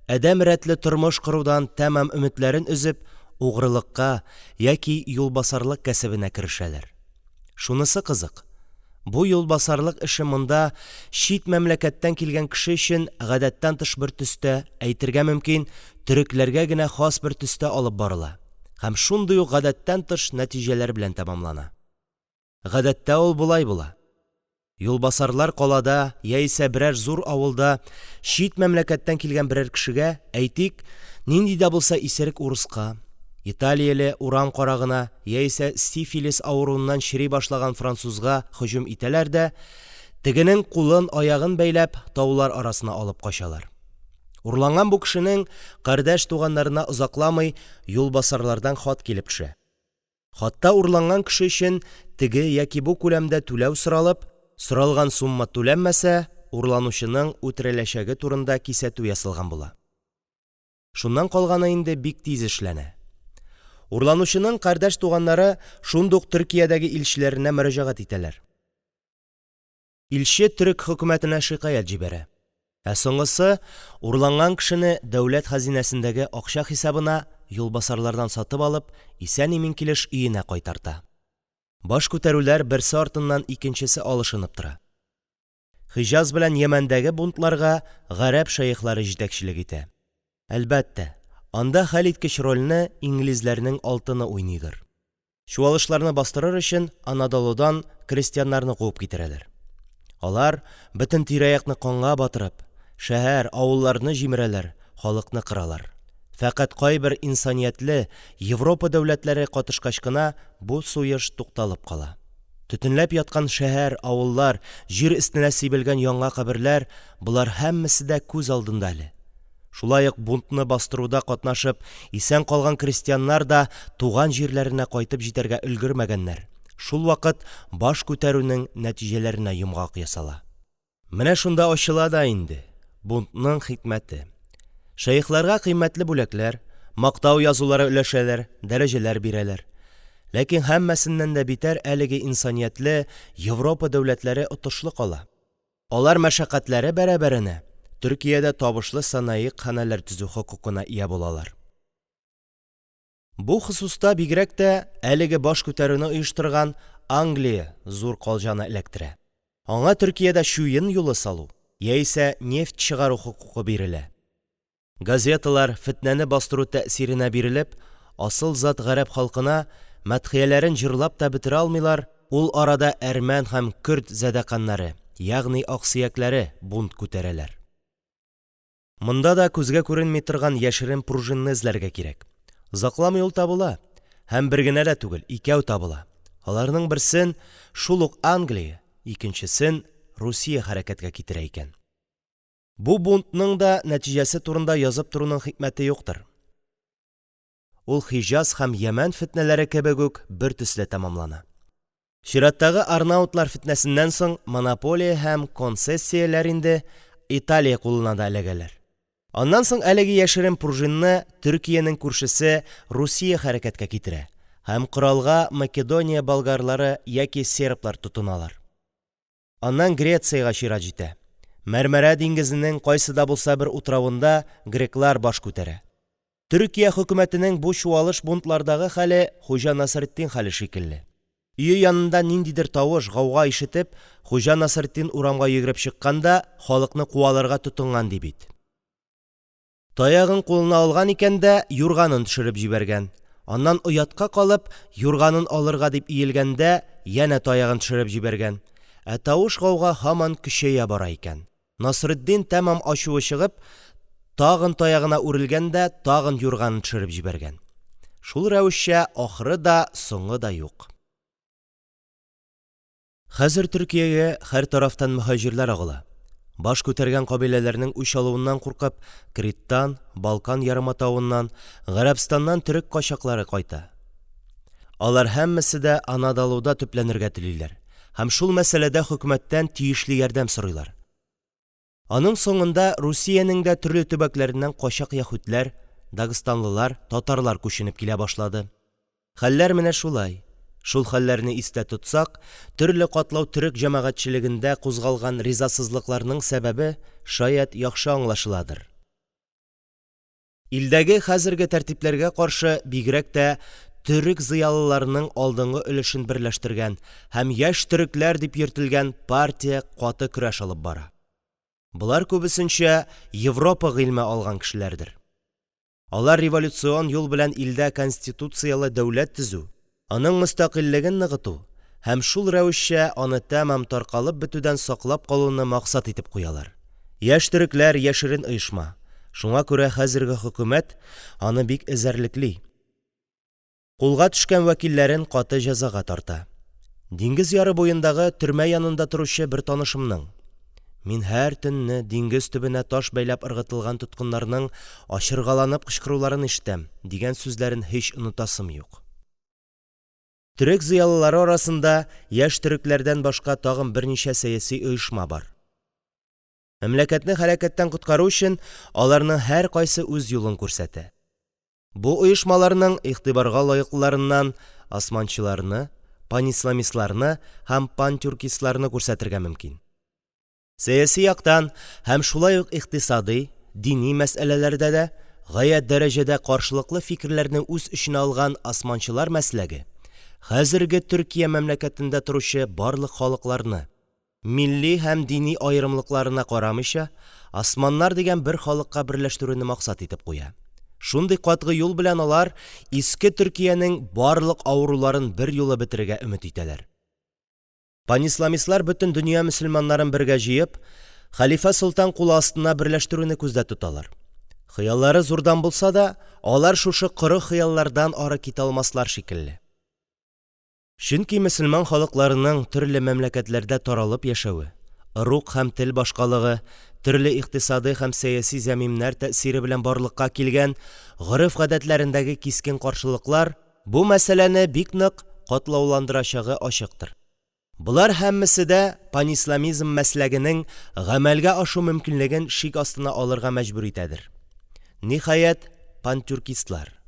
адәм рәтле тормыш корудан тәмам өметләрен өзеп, угрылыкка яки юлбасарлык кәсебенә керешәләр. Шунысы кызык, бу юлбасарлык эше монда чит мәмләкәттән килгән кеше өчен гадәттән тыш бер төстә, әйтергә мөмкин, төрекләргә генә хас бер төстә алып барыла һәм шундый ук гадәттән тыш нәтиҗәләр белән тәмамлана. Гадәттә ул болай була: юлбасарлар калада яисә берәр зур авылда чит мәмләкәттән килгән берәр кешегә, әйтик, нинди дә булса исерек урыска, италияле урам карагына яисә сифилис авыруыннан чери башлаган французга һөҗүм итәләр дә, тегенең кулын-аягын бәйләп, таулар арасына алып качалар. Урланган бу кешенең кардәш-туганнарына озакламый юлбасарлардан хат килеп төшә. Хатта урланган кеше өчен теге яки бу күләмдә түләү соралып, соралган сумма түләнмәсә, урланучының үтереләчәге турында кисәтү ясалган була. Шуннан калганы инде бик тиз эшләнә. Урланучының кардәш-туганнары шундук Төркиядәге илчеләренә мөрәҗәгать итәләр. Илче төрек хөкүмәтенә шикаять җибәрә. Ә соңгысы урланган кешене дәүләт хәзинәсендәге акча хисабына юлбасарлардан сатып алып, исән-имин килеш өенә кайтарта. Баш күтәрүләр берсе артыннан икенчесе алышынып тора. Хиҗаз белән Йәмәндәге бунтларга гарәп шәехлары җитәкчелек итә. Әлбәттә, анда хәлиткеч рольне инглизләрнең алтыны уйныйдыр. Чуалышларны бастырыр өчен, Анадолудан крестьяннарны куып китерәләр. Алар, бөтен тирә-якны канга батырып, шәһәр, авылларны җимерәләр, халыкны кыралар. Фәкать кайбер инсаниятле Европа дәүләтләре катышкач кына бу суеш тукталып кала. Төтенләп яткан шәһәр, авыллар, җир өстенә сибелгән яңа каберләр – болар һәммәсе дә күз алдында әле. Шулай ук бунтны бастыруда катнашып исән калган крестьяннар да туган җирләренә кайтып җитәргә өлгермәгәннәр, шулвакыт баш күтәрүнең нәтиҗәләренә йомгак ясала. Менә шунда ачыла да инде бунтның хикмәте. Шәехләргә кыйммәтле бүләкләр, мактау язулары өләшәләр, дәрәҗәләр бирәләр. Ләкин һәммәсеннән дә битәр әлеге инсаниятле Европа дәүләтләре отышлы кала. Алар мәшәкатьләре бәрабәренә Төркиядә табышлы санаигъ ханәләр төзү хокукына ия булалар. Бу хосуста бигрәк тә әлеге баш күтәрүне оештырган Англия зур калҗаны эләктерә. Аңа Төркиядә чуен юлы салу, яисә нефть чыгару хокукы бирелә. Газеталар, фетнәне бастыру тәэсиренә бирелеп, асыл зат гарәп халкына мәдхияләрен җырлап та бетерә алмыйлар, ул арада әрмән һәм көрд задәкяннары, ягъни аксөякләре бунт күтәрәләр. Монда да күзгә күренми торган яшерен пружинны эзләргә кирәк. Озакламый ул табыла, һәм бер генә дә түгел, икәү табыла. Аларның берсен – шул ук Англия, икенчесен Русия хәрәкәткә китерә икән. Бу бунтның да нәтиҗәсе турында язып торуның хикмәте юктыр. Ул Һиҗаз һәм Ямән фетнәләре кебек үк бертөсле тәмамлана. Чираттагы арнаутлар фетнәсеннән соң монополия һәм концессияләр инде Италия кулына да эләгәләр. Аннан соң әлеге яшерен пружинны Төркиянең күршесе Русия хәрәкәткә китерә һәм коралга Македония болгарлары яки серблар тотыналар. Аннан Грециягә чират җитә. Мәрмәрә диңгезенең кайсы да булса бер утравында греклар баш күтәрә. Төркия хөкүмәтенең бу чуалыш-бунтлардагы хәле Хуҗа Насретдин хәле шикелле. Өе янында ниндидер тавыш, гауга ишетеп, Хуҗа Насретдин урамга йөгереп чыккан да халыкны куаларга тотынган ди бит. Таягын кулына алган икән дә юрганын төшереп җибәргән, аннан оятка калып, юрганын алырга дип иелгәндә, янә таягын төшереп җибәргән. Ә тавыш-гауга һаман көчәя бара икән. Насретдин, тәмам ачуы чыгып, тагын таягына үрелгән дә тагын юрганын төшереп җибәргән. Шул рәвешчә ахыры да, соңы да юк. Хәзер Төркиягә һәр тарафтан мөһаҗирләр агыла. Баш күтәргән кабиләләрнең үч алуыннан куркып, Криттан, Балкан ярыматавыннан, Гарәбстаннан төрек качаклары кайта. Алар һәммәсе дә Анадолуда төпләнергә телиләр һәм шул мәсьәләдә хөкүмәттән тиешле ярдәм сорыйлар. Аның соңында Русиянең дә төрле төбәкләреннән качак яһүдләр, дагстанлылар, татарлар күченеп килә башлады. Хәлләр менә шулай. Шул хәлләрне истә тотсак, төрле катлау төрек җәмәгатьчелегендә кузгалган ризасызлыкларның сәбәбе, шаять, яхшы аңлашыладыр. Илдәге хәзерге тәртипләргә каршы бигрәк тә төрек зыялыларының алдынгы өлешен берләштергән һәм «Яшь төрекләр» дип йөртелгән партия каты көрәш алып бара. Болар күбесенчә Европа гыйльме алган кешеләрдер. Алар революцион юл белән илдә конституцияле дәүләт төзү, аның мөстәкыйльлеген ныгыту һәм шул рәвешчә аны тәмам таркалып бетүдән саклап калуны максат итеп куялар. Яшь төрекләр – яшерен оешма, шуңа күрә хәзерге хөкүмәт аны бик эзәрлекли, кулга төшкән вәкилләрен каты җәзага тарта. Диңгез яры буендагы төрмә янында торучы бер танышымның: Мин һәр төнне диңгез төбенә таш бәйләп ыргытылган тоткыннарның ачыргаланып кычкыруларын ишетәм, дигән сүзләрен һич онытасым юк. Төрек зыялылары арасында «Яшь төрекләр»дән башка тагын берничә сәяси оешма бар. Мәмләкәтне һәлакәттән коткару өчен, аларның һәркайсы үз юлын күрсәтә. Бу оешмаларның игътибарга лаеклыларыннан османчыларны, панисламистларны һәм пантюркистларны күрсәтергә мөмкин. Сәяси яктан һәм шулай ук икътисади, дини мәсьәләләрдә дә гаять дәрәҗәдә каршылыклы фикерләрне үз эченә алган османчылар мәсләге хәзерге Төркия мәмләкәтендә торучы барлык халыкларны, милли һәм дини аерымлыкларына карамыйча, османнар дигән бер халыкка берләштерүне максат итеп куя. Шундый катгый юл белән алар иске Төркиянең барлык авыруларын берьюлы бетерергә өмет итәләр. Панисламистлар бөтен дөнья мөселманнарын бергә җыеп, хәлифә-солтан кулы астына берләштерүне күздә тоталар. Хыяллары зурдан булса да, алар шушы коры хыяллардан ары китә алмаслар шикелле. Чөнки мөселман халыкларының төрле мәмләкәтләрдә таралып яшәве, ыруг һәм тел башкалыгы, төрле икътисадый һәм сәяси зәмимнәр тәэсире белән барлыкка килгән гореф-гадәтләрендәге кискен каршылыклар бу мәсьәләне бик нык катлауландырачагы ачыктыр. Болар һәммәсе дә панисламизм мәсләгенең гамәлгә ашу мөмкинлеген шик астына алырга мәҗбүр итәдер. Ниһаять, пантюркистлар.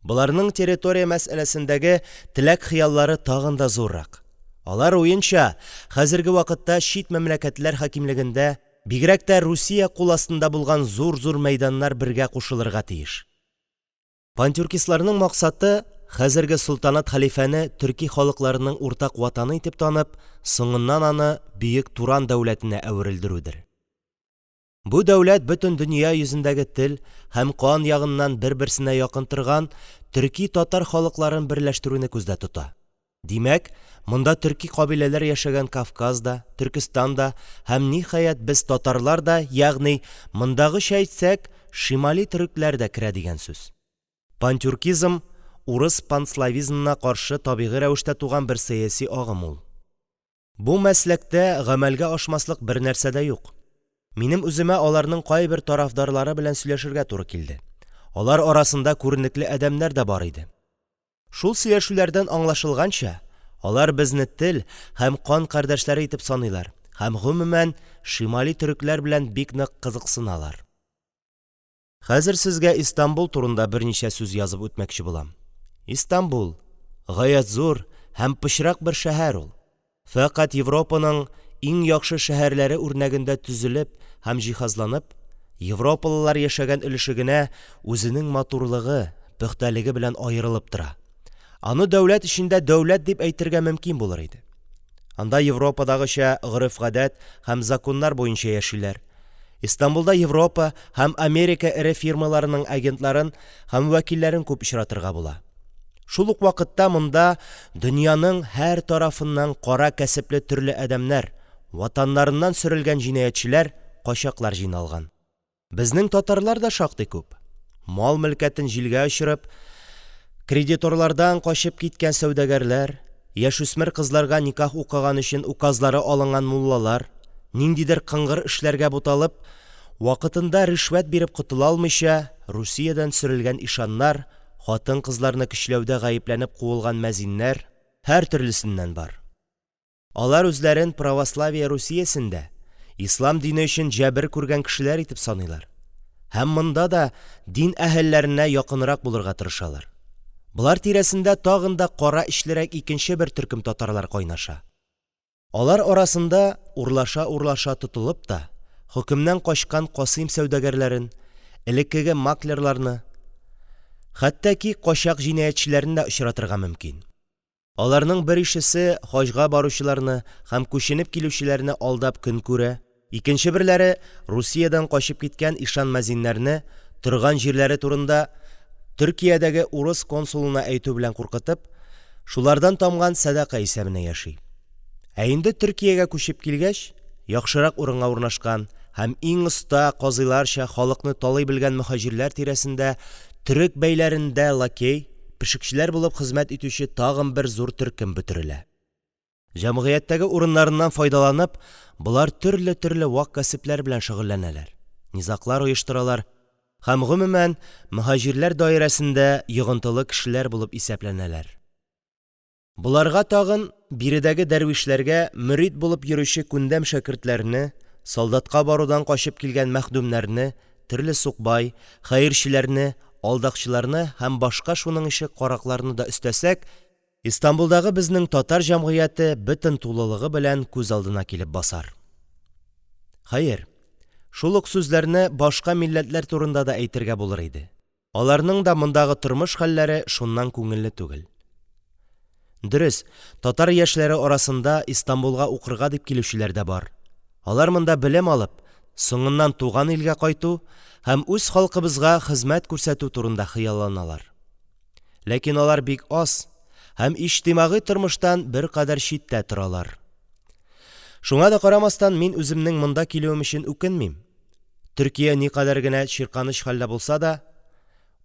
Боларның территория мәсьәләсендәге теләк-хыяллары тагын да зуррак. Алар уенча, хәзерге вакытта чит мәмләкәтләр хакимлегендә, бигрәк тә Русия кул астында булган зур-зур мәйданнар бергә кушылырга тиеш. Пантюркистларның максаты – хәзерге солтанат-хәлифәне төрки халыкларының уртак ватаны итеп танып, соңыннан аны бөек Туран дәүләтенә әверелдерүдер. Бу дәүләт бөтен дөнья йөзендәге тел һәм кан ягыннан бер-берсенә якын торган төрки-татар халыкларын берләштерүне күздә тота. Димәк, монда төрки кабиләләр яшәгән Кавказ да, Төркестан да һәм, ниһаять, без татарлар да, ягъни, мондагыча әйтсәк, шимали төрекләр дә керә дигән сүз. Пантюркизм – урыс панславизмына каршы табигый рәвештә туган бер сәяси агым ул. Бу мәсләктә гамәлгә ашмаслык бернәрсә дә юк. Минем үземә аларның кайбер тарафдарлары белән сөйләшергә туры килде. Алар арасында күренекле адәмнәр дә бар иде. Шул сөйләшүләрдән аңлашылганча, алар безне тел һәм кан кардәшләре итеп саныйлар һәм, гомумән, шимали төрекләр белән бик нык кызыксыналар. Хәзер сезгә Истанбул турында берничә сүз язып үтмәкче булам. Истанбул – гаять зур һәм пычрак бер шәһәр ул. Фәкать Европаның иң яхшы шәһәрләре үрнәгендә төзелеп һәм җиһазланып, европалылар яшәгән өлеше генә үзенең матурлыгы, пөхтәлеге белән аерылып тора. Аны дәүләт эчендә дәүләт дип әйтергә мөмкин булыр иде. Анда Европадагыча гореф-гадәт һәм законнар буенча яшиләр. Истанбулда Европа һәм Америка эре фирмаларының агентларын һәм вәкилләрен күп очратырга була. Шул ук вакытта монда дөньяның һәр тарафыннан кара кәсепле төрле адәмнәр, ватаннарыннан сөрелгән җинаятьчеләр, качаклар җыйналган. Безнең татарлар да шактый күп. Мал-мөлкәтен җилгә очырып, кредиторлардан качып киткән сәүдәгәрләр, яшүсмер кызларга никах укыган өчен указлары алынган муллалар, ниндидер кыңгыр эшләргә буталып, вакытында ришвәт биреп котыла алмыйча, Русиядән сөрелгән ишаннар, хатын-кызларны көчләүдә гаепләнеп куылган мәзиннәр – һәртөрлесеннән бар. Алар үзләрен православие Русиясендә ислам дине өчен җәбер күргән кешеләр итеп саныйлар һәм монда да дин әһелләренә якынрак булырга тырышалар. Болар тирәсендә тагын да кара эчлерәк икенче бер төркем татарлар кайнаша. Алар арасында, урлаша-урлаша тотылып та, хөкемнән качкан Касыйм сәүдәгәрләрен, элеккеге маклерларны, хәтта ки качак җинаятьчеләрне дә очратырга мөмкин. Аларның беришесе хаҗга баручыларны һәм күченеп килүчеләрне алдап көн күрә, икенче берләре Русиядән качып киткән ишан-мәзиннәрне торган җирләре турында Төркиядәге урыс консулына әйтү белән куркытып, шулардан тамган сәдака исәбенә яши. Ә инде Төркиягә күчеп килгәч, яхшырак урынга урнашкан һәм иң оста казыйларча халыкны талый белгән мөһаҗирләр тирәсендә төрек бәйләрендә лакей, пешекчеләр булып хезмәт итүче тагын бер зур төркем бөтерелә. Җәмгыятьтәге урыннарыннан файдаланып, болар төрле-төрле вак кәсепләр белән шөгыльләнәләр, низаглар оештыралар һәм, гомумән, мөһаҗирләр даирәсендә йогынтылы кешеләр булып исәпләнәләр. Боларга тагын биредәге дәрвишләргә мөрит булып йөрүче күндәм шәкертләрне, солдатка барудан качып килгән мәхдүмнәрне, төрле сукбай, хәерчеләрне, алдакчыларны һәм башка шуның ише каракларны да өстәсәк, Истанбулдагы безнең татар җәмгыяте бөтен тулылыгы белән күз алдына килеп басар. Хәер, шул ук сүзләрне башка милләтләр турында да әйтергә булыр иде. Аларның да мондагы тормыш хәлләре шуннан күңелле түгел. Дөрес, татар яшьләре арасында Истанбулга укырга дип килүчеләр дә бар. Алар монда белем алып, соңыннан туган илгә кайту һәм үз халкыбызга хезмәт күрсәтү турында хыялланалар. Ләкин алар бик аз һәм иҗтимагый тормыштан беркадәр читтә торалар. Шуңа да карамастан, мин үземнең монда килүем өчен үкенмим. Төркия никадәр генә чирканыч хәлдә булса да,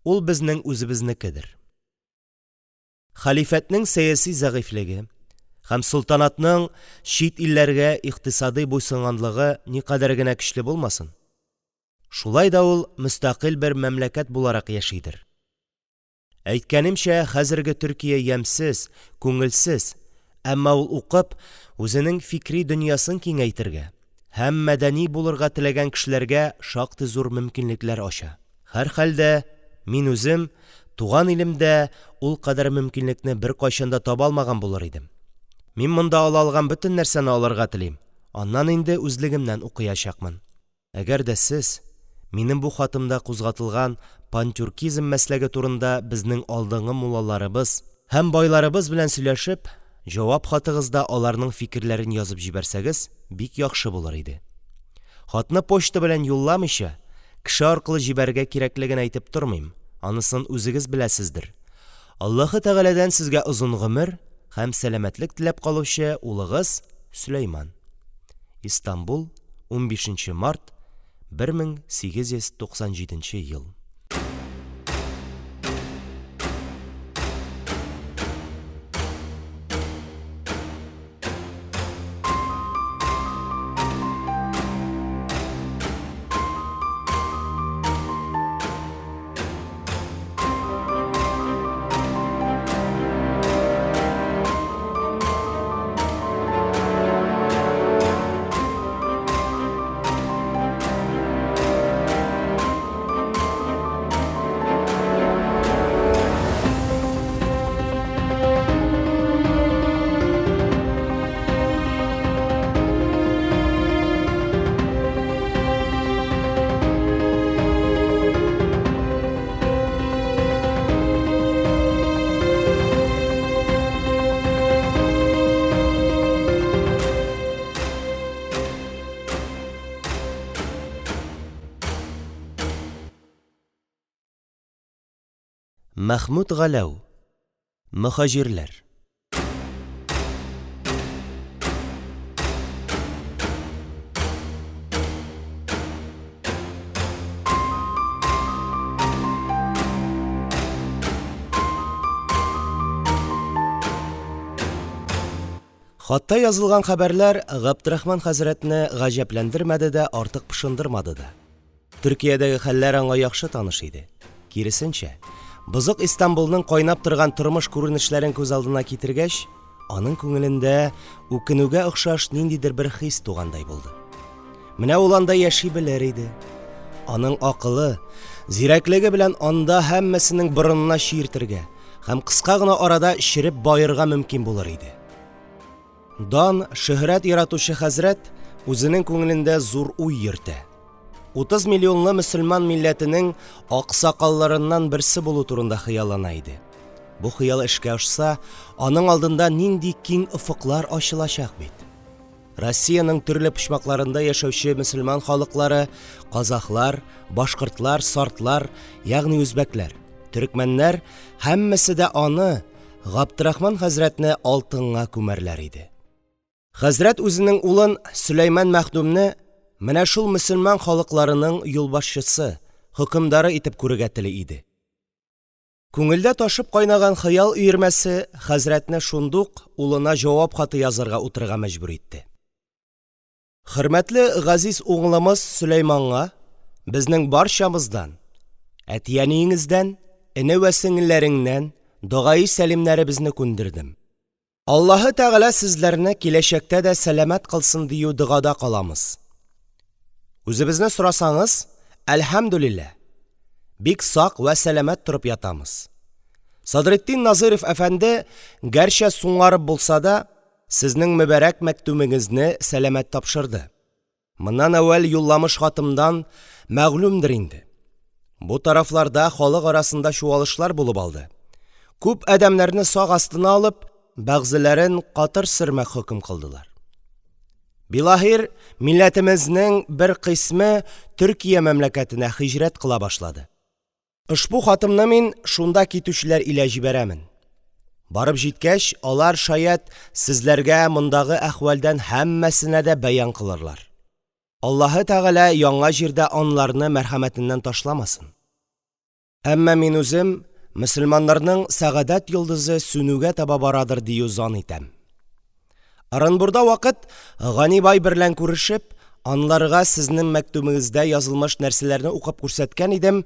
ул безнең үзебезнекедер. Хәлифәтнең сәяси зәгыйфьлеге һәм солтанатның чит илләргә икътисадый буйсынганлыгы никадәр генә көчле булмасын, шулай да ул мөстәкыйль бер мәмләкәт буларак яшидер. Әйткәнемчә, хәзерге Төркия ямьсез, күңелсез, әмма ул укып, үзенең фикри дөньясын киңәйтергә һәм мәдәни булырга теләгән кешеләргә шактый зур мөмкинлекләр ача. Һәрхәлдә, мин үзем туган илемдә ул кадәр мөмкинлекне беркайчан да таба алмаган булыр идем. Мин монда ала алган бөтен нәрсәне алырга телим, аннан инде үзлегемнән укыячакмын. Әгәр дә сез минем бу хатымда кузгатылган пантюркизм мәсләге турында безнең алдынгы муллаларыбыз һәм байларыбыз белән сөйләшеп, җавап хатыгызда аларның фикерләрен язып җибәрсәгез, бик яхшы булыр иде. Хатны почта белән юлламыйча, кеше аркылы җибәрергә кирәклеген әйтеп тормыйм, анысын үзегез беләсездер. Аллаһы Тәгаләдән сезгә озын гомер һәм сәламәтлек теләп калучы улыгыз Сөләйман. Истанбул, 15 нче март, 1897 ел. Мәхмүт Галәү. Мөһаҗирләр. Хатта язылган хәбәрләр Габдрахман хәзрәтне гаҗәпләндермәде дә, артык пошындырмады да. Төркиядәге хәлләр аңа яхшы таныш иде. Киресенчә, бозык Истанбулның кайнап торган тормыш күренешләрен күз алдына китергәч, аның күңелендә үкенүгә охшаш ниндидер бер хис тугандай булды. Менә ул анда яши белер иде. Аның акылы, зирәклеге белән анда һәммәсенең борынына чиертергә һәм кыска гына арада череп баерга мөмкин булыр иде. Дан, шөһрәт яратучы хәзрәт үзенең күңелендә зур уй йөртә. 30 миллионлы мөселман милләтенең аксакалларыннан берсе булу турында хыяллана иде. Бу хыял эшкә ашса, аның алдында нинди киң офыклар ачылачак бит. Россиянең төрле почмакларында яшәүче мөселман халыклары казахлар, башкортлар, сартлар, ягъни үзбәкләр, төрекмәннәр һәммәсе дә аны, Габдрахман хәзрәтне алтынга күмәрләр иде. Хәзрәт үзенең улын Сөләйман мәхдүмне менә шул мөселман халыкларының юлбашчысы, хөкемдары итеп күрергә тели иде. Күңелдә ташып кайнаган хыял өермәсе хәзрәтне шундук улына җавап хаты язарга утырырга мәҗбүр итте. Хөрмәтле газиз угълымыз Сөләйманга безнең барчамыздан, әти-әниеңездән, эне вә сеңелләреңнән догаи сәлимнәребезне күндердем. Аллаһы Тәгалә сезләрне киләчәктә дә сәламәт кылсын дию догада каламыз. Үзебезне сорасаңыз, әлхәмдүлилләһ, бик сак вә сәламәт торып ятамыз. Садретдин Назыйров әфәнде, гәрчә суңарып булса да, Сезнең мөбарәк мәктүмегезне сәламәт тапшырды. Моннан әүвәл юлламыш хатымдан мәгълүмдер инде. Бу тарафларда халык арасында чуалышлар булып алды. Күп адәмнәрне сак астына алып, бәгъзеләрен катыр сөрмәк хөкем кылдылар. Билахир, милләтемезнең бер кыйсме Төркия мәмләкәтенә һиҗрәт кыла башлады. Ошбу хатымны мин шунда китүчеләр илә җибәрәмен. Барып җиткәч, алар, шаять, сезләргә мондагы әхвәлдән һәммәсенә дә бәян кылырлар. Аллаһы Тәгалә яңа җирдә анларны мәрхәмәтеннән ташламасын. Әмма мин үзем мөселманнарның сәгадәт йолдызы сүнүгә таба барадыр дию зан итәм. Ырынбурда вакыт Гани бай берлән күрешеп, анларга сезнең мәктүбеңездә язылмыш нәрсәләрне укып күрсәткән идем,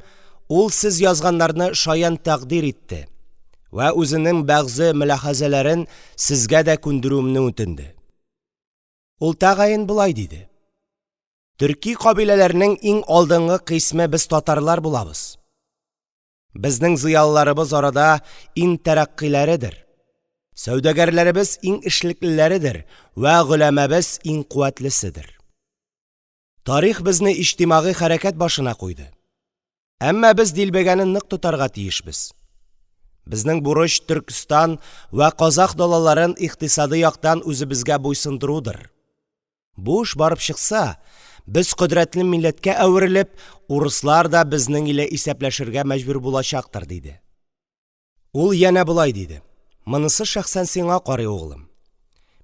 ул сез язганнарны шаян тәкъдир итте вә үзенең бәгъзе мөляхәзәләрен сезгә дә күндерүемне үтенде. Ул тәгаен болай диде: Төрки кабиләләрнең иң алдынгы кыйсме без татарлар булабыз. Безнең зыялыларыбыз арада иң тәрәккыйләредер, сәүдәгәрләребез иң эшлеклеләредер вә голәмәбез иң куәтлеседер. Тарих безне иҗтимагый хәрәкәт башына куйды. Әмма без дилбегәне нык тотарга тиешбез. Безнең бурыч Төркстан вә казах далаларын икътисадый яктан үзебезгә буйсындырудыр. Бу эш барып чыкса, без кодрәтле милләткә әверелеп, урыслар да безнең илә исәпләшергә мәҗбүр булачактыр, диде. Ул янә болай диде, монысы шәхсән сиңа карый, углым: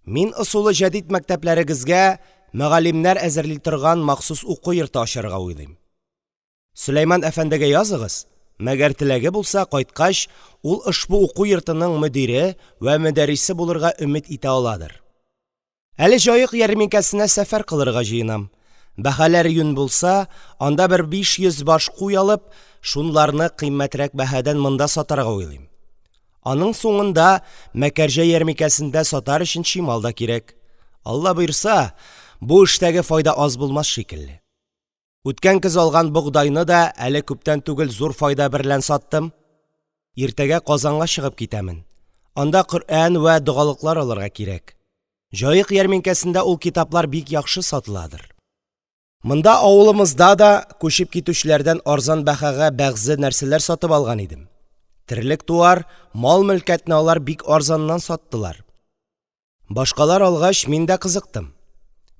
мин ысулы җәдит мәктәпләрегезгә мөгаллимнәр әзерли торган махсус уку йорты ачарга уйлыйм. Сөләйман әфәндегә языгыз, мәгәр теләге булса, кайткач, ул ошбу уку йортының мөдире вә мөдәррисе булырга өмид итә аладыр. Әле Җаек ярминкәсенә сәфәр кылырга җыенам. Бәһаләр юнь булса, анда бер 500 баш куй алып, шунларны кыйммәтрәк бәһадән монда сатарга уйлыйм. Аның суңында Мәкәрҗә ярминкәсендә сатар өчен чимал да кирәк. Алла боерса, бу эштәге файда аз булмас шикелле. Үткән көз алган богдайны да әле күптән түгел зур файда берлән саттым. Иртәгә Казанга чыгып китәмен. Анда Коръән вә догалыклар алырга кирәк. Җаек ярминкәсендә ул китаплар бик яхшы сатыладыр. Монда авылымызда да күчеп китүчеләрдән арзан бәһагә бәгъзе нәрсәләр сатып алган идем. Терлек-туар, мал-мөлкәтне алар бик арзаннан саттылар. Башкалар алгач, мин дә кызыктым.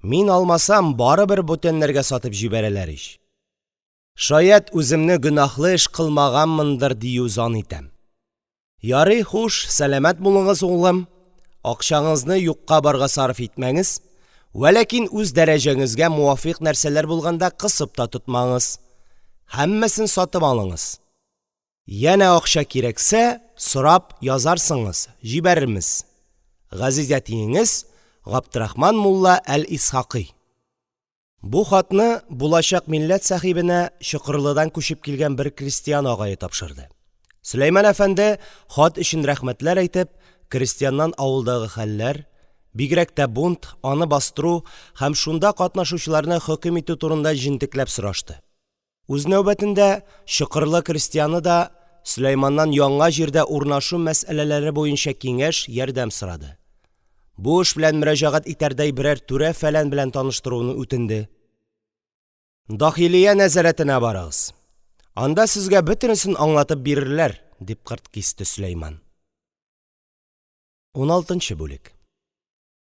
Мин алмасам, барыбер бүтәннәргә сатып җибәрәләр ич. Шаять, үземне гөнаһлы эш кылмаганмындыр дию зан итәм. Ярый, хуш, сәламәт булыңыз, углым. Акчаңызны юкка-барга сарыф итмәңез, вәләкин үз дәрәҗәңезгә муафыйк нәрсәләр булганда кысып та тотмаңыз. Һәммәсен сатып алыңыз. Янә акча кирәксә, сорап язарсыңыз, җибәрермез. Газиз әтиеңез Габдрахман мулла әл-Исхакый. Бу хатны булачак милләт сәхибенә Чокырлыдан күчеп килгән бер крестьян агае тапшырды. Сөләйман әфәнде, хат өчен рәхмәтләр әйтеп, крестьяннан авылдагы хәлләр, бигрәк тә бунт, аны бастыру һәм шунда катнашучыларны хөкем итү турында җентекләп сорашты. Үз нәүбәтендә, Чокырлы крестьяны да Сөләйманнан яңа җирдә урнашу мәсьәләләре буенча киңәш, ярдәм сорады. Бу эш белән мөрәҗәгать итәрдәй берәр түрә-фәлән белән таныштыруны үтенде. Дахилия нәзарәтенә барыгыз. Анда сезгә бөтенесен аңлатып бирерләр, дип кырт кисте Сөләйман. Уналтынчы бүлек.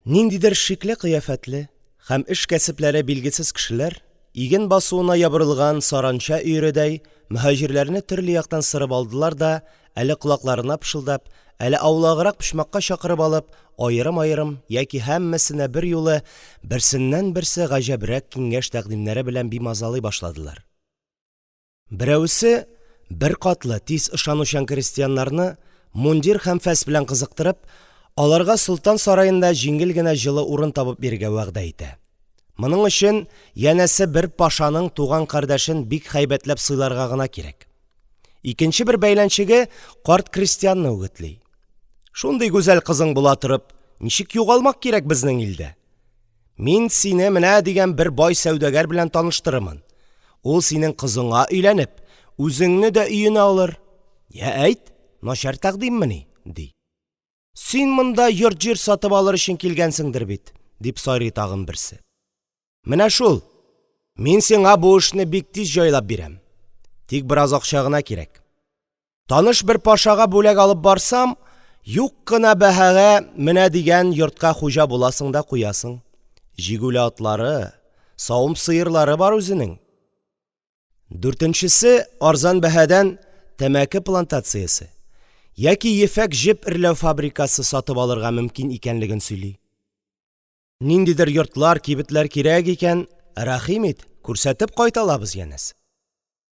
Ниндидер шикле кыяфәтле һәм эш-кәсепләре билгесез кешеләр, иген басуына ябырылган саранча өередәй, мөһаҗирләрне төрле яктан сырып алдылар да, әле колакларына пышылдап, әле аулаграк почмакка чакырып алып, аерым-аерым яки һәммәсенә берьюлы берсеннән-берсе гаҗәбрәк киңәш-тәкъдимнәре белән бимазалый башладылар. Берәвесе, беркатлы, тиз ышанучан крестьяннарны мундир һәм фәс белән кызыктырып, аларга солтан сараенда җиңел генә җылы урын табып бирергә вәгъдә итә. Моның өчен, янәсе, бер пашаның туган кардәшен бик һәйбәтләп сыйларга гына кирәк. Икенче бер бәйләнчеге карт крестьянны үгетли. Шундый гүзәл кызың була торып, ничек югалмак кирәк безнең илдә? Мин сине менә дигән бер бай сәүдәгәр белән таныштырырмын. Ул синең кызыңа өйләнеп, үзеңне дә өенә алыр. Йә әйт, начар тәкъдиммени? ди. Син монда йорт-җир сатып алыр өчен килгәнсеңдер бит, дип сайрый тагын берсе. Менә шул. Мин сиңа бу эшне бик тиз җайлап бирәм. Тик бераз акча гына кирәк. Таныш бер пашага бүләк алып барсам, юк кына бәһагә менә дигән йортка хуҗа буласың да куясың. Җигүле атлары, савым сыерлары бар үзенең. Дүртенчесе арзан бәһадән тәмәке плантациясе яки ефәк җеп эрләү фабрикасы сатып алырга мөмкин икәнлеген сөйли. Ниндидер йортлар, кибетләр кирәк икән, рәхим ит, күрсәтеп кайта алабыз, янәсе.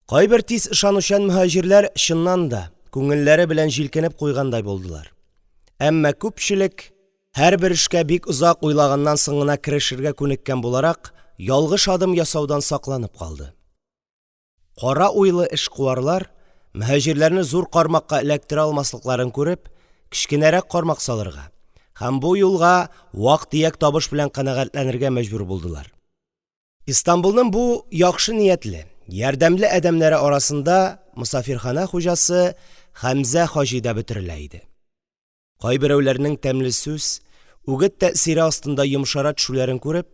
Кайбер тиз ышанучан мөһаҗирләр, чыннан да, күңелләре белән җилкенеп куйгандай булдылар. Әмма күпчелек, һәрбер эшкә бик озак уйлаганнан соң гына керешергә күнеккән буларак, ялгыш адым ясаудан сакланып калды. Кара уйлы эшкуарлар, мөһаҗирләрне зур кармакка эләктерә алмаслыкларын күреп, кечкенәрәк кармак салырга һәм бу юлга вак-төяк табыш белән канәгатьләнергә мәҗбүр булдылар. Истанбулның бу яхшы ниятле, ярдәмле адәмнәре арасында мосафирханә хуҗасы Хәмзә хаҗи да бөтерелә иде. Кайберәүләрнең тәмле сүз, үгет тәэсире астында йомшара төшүләрен күреп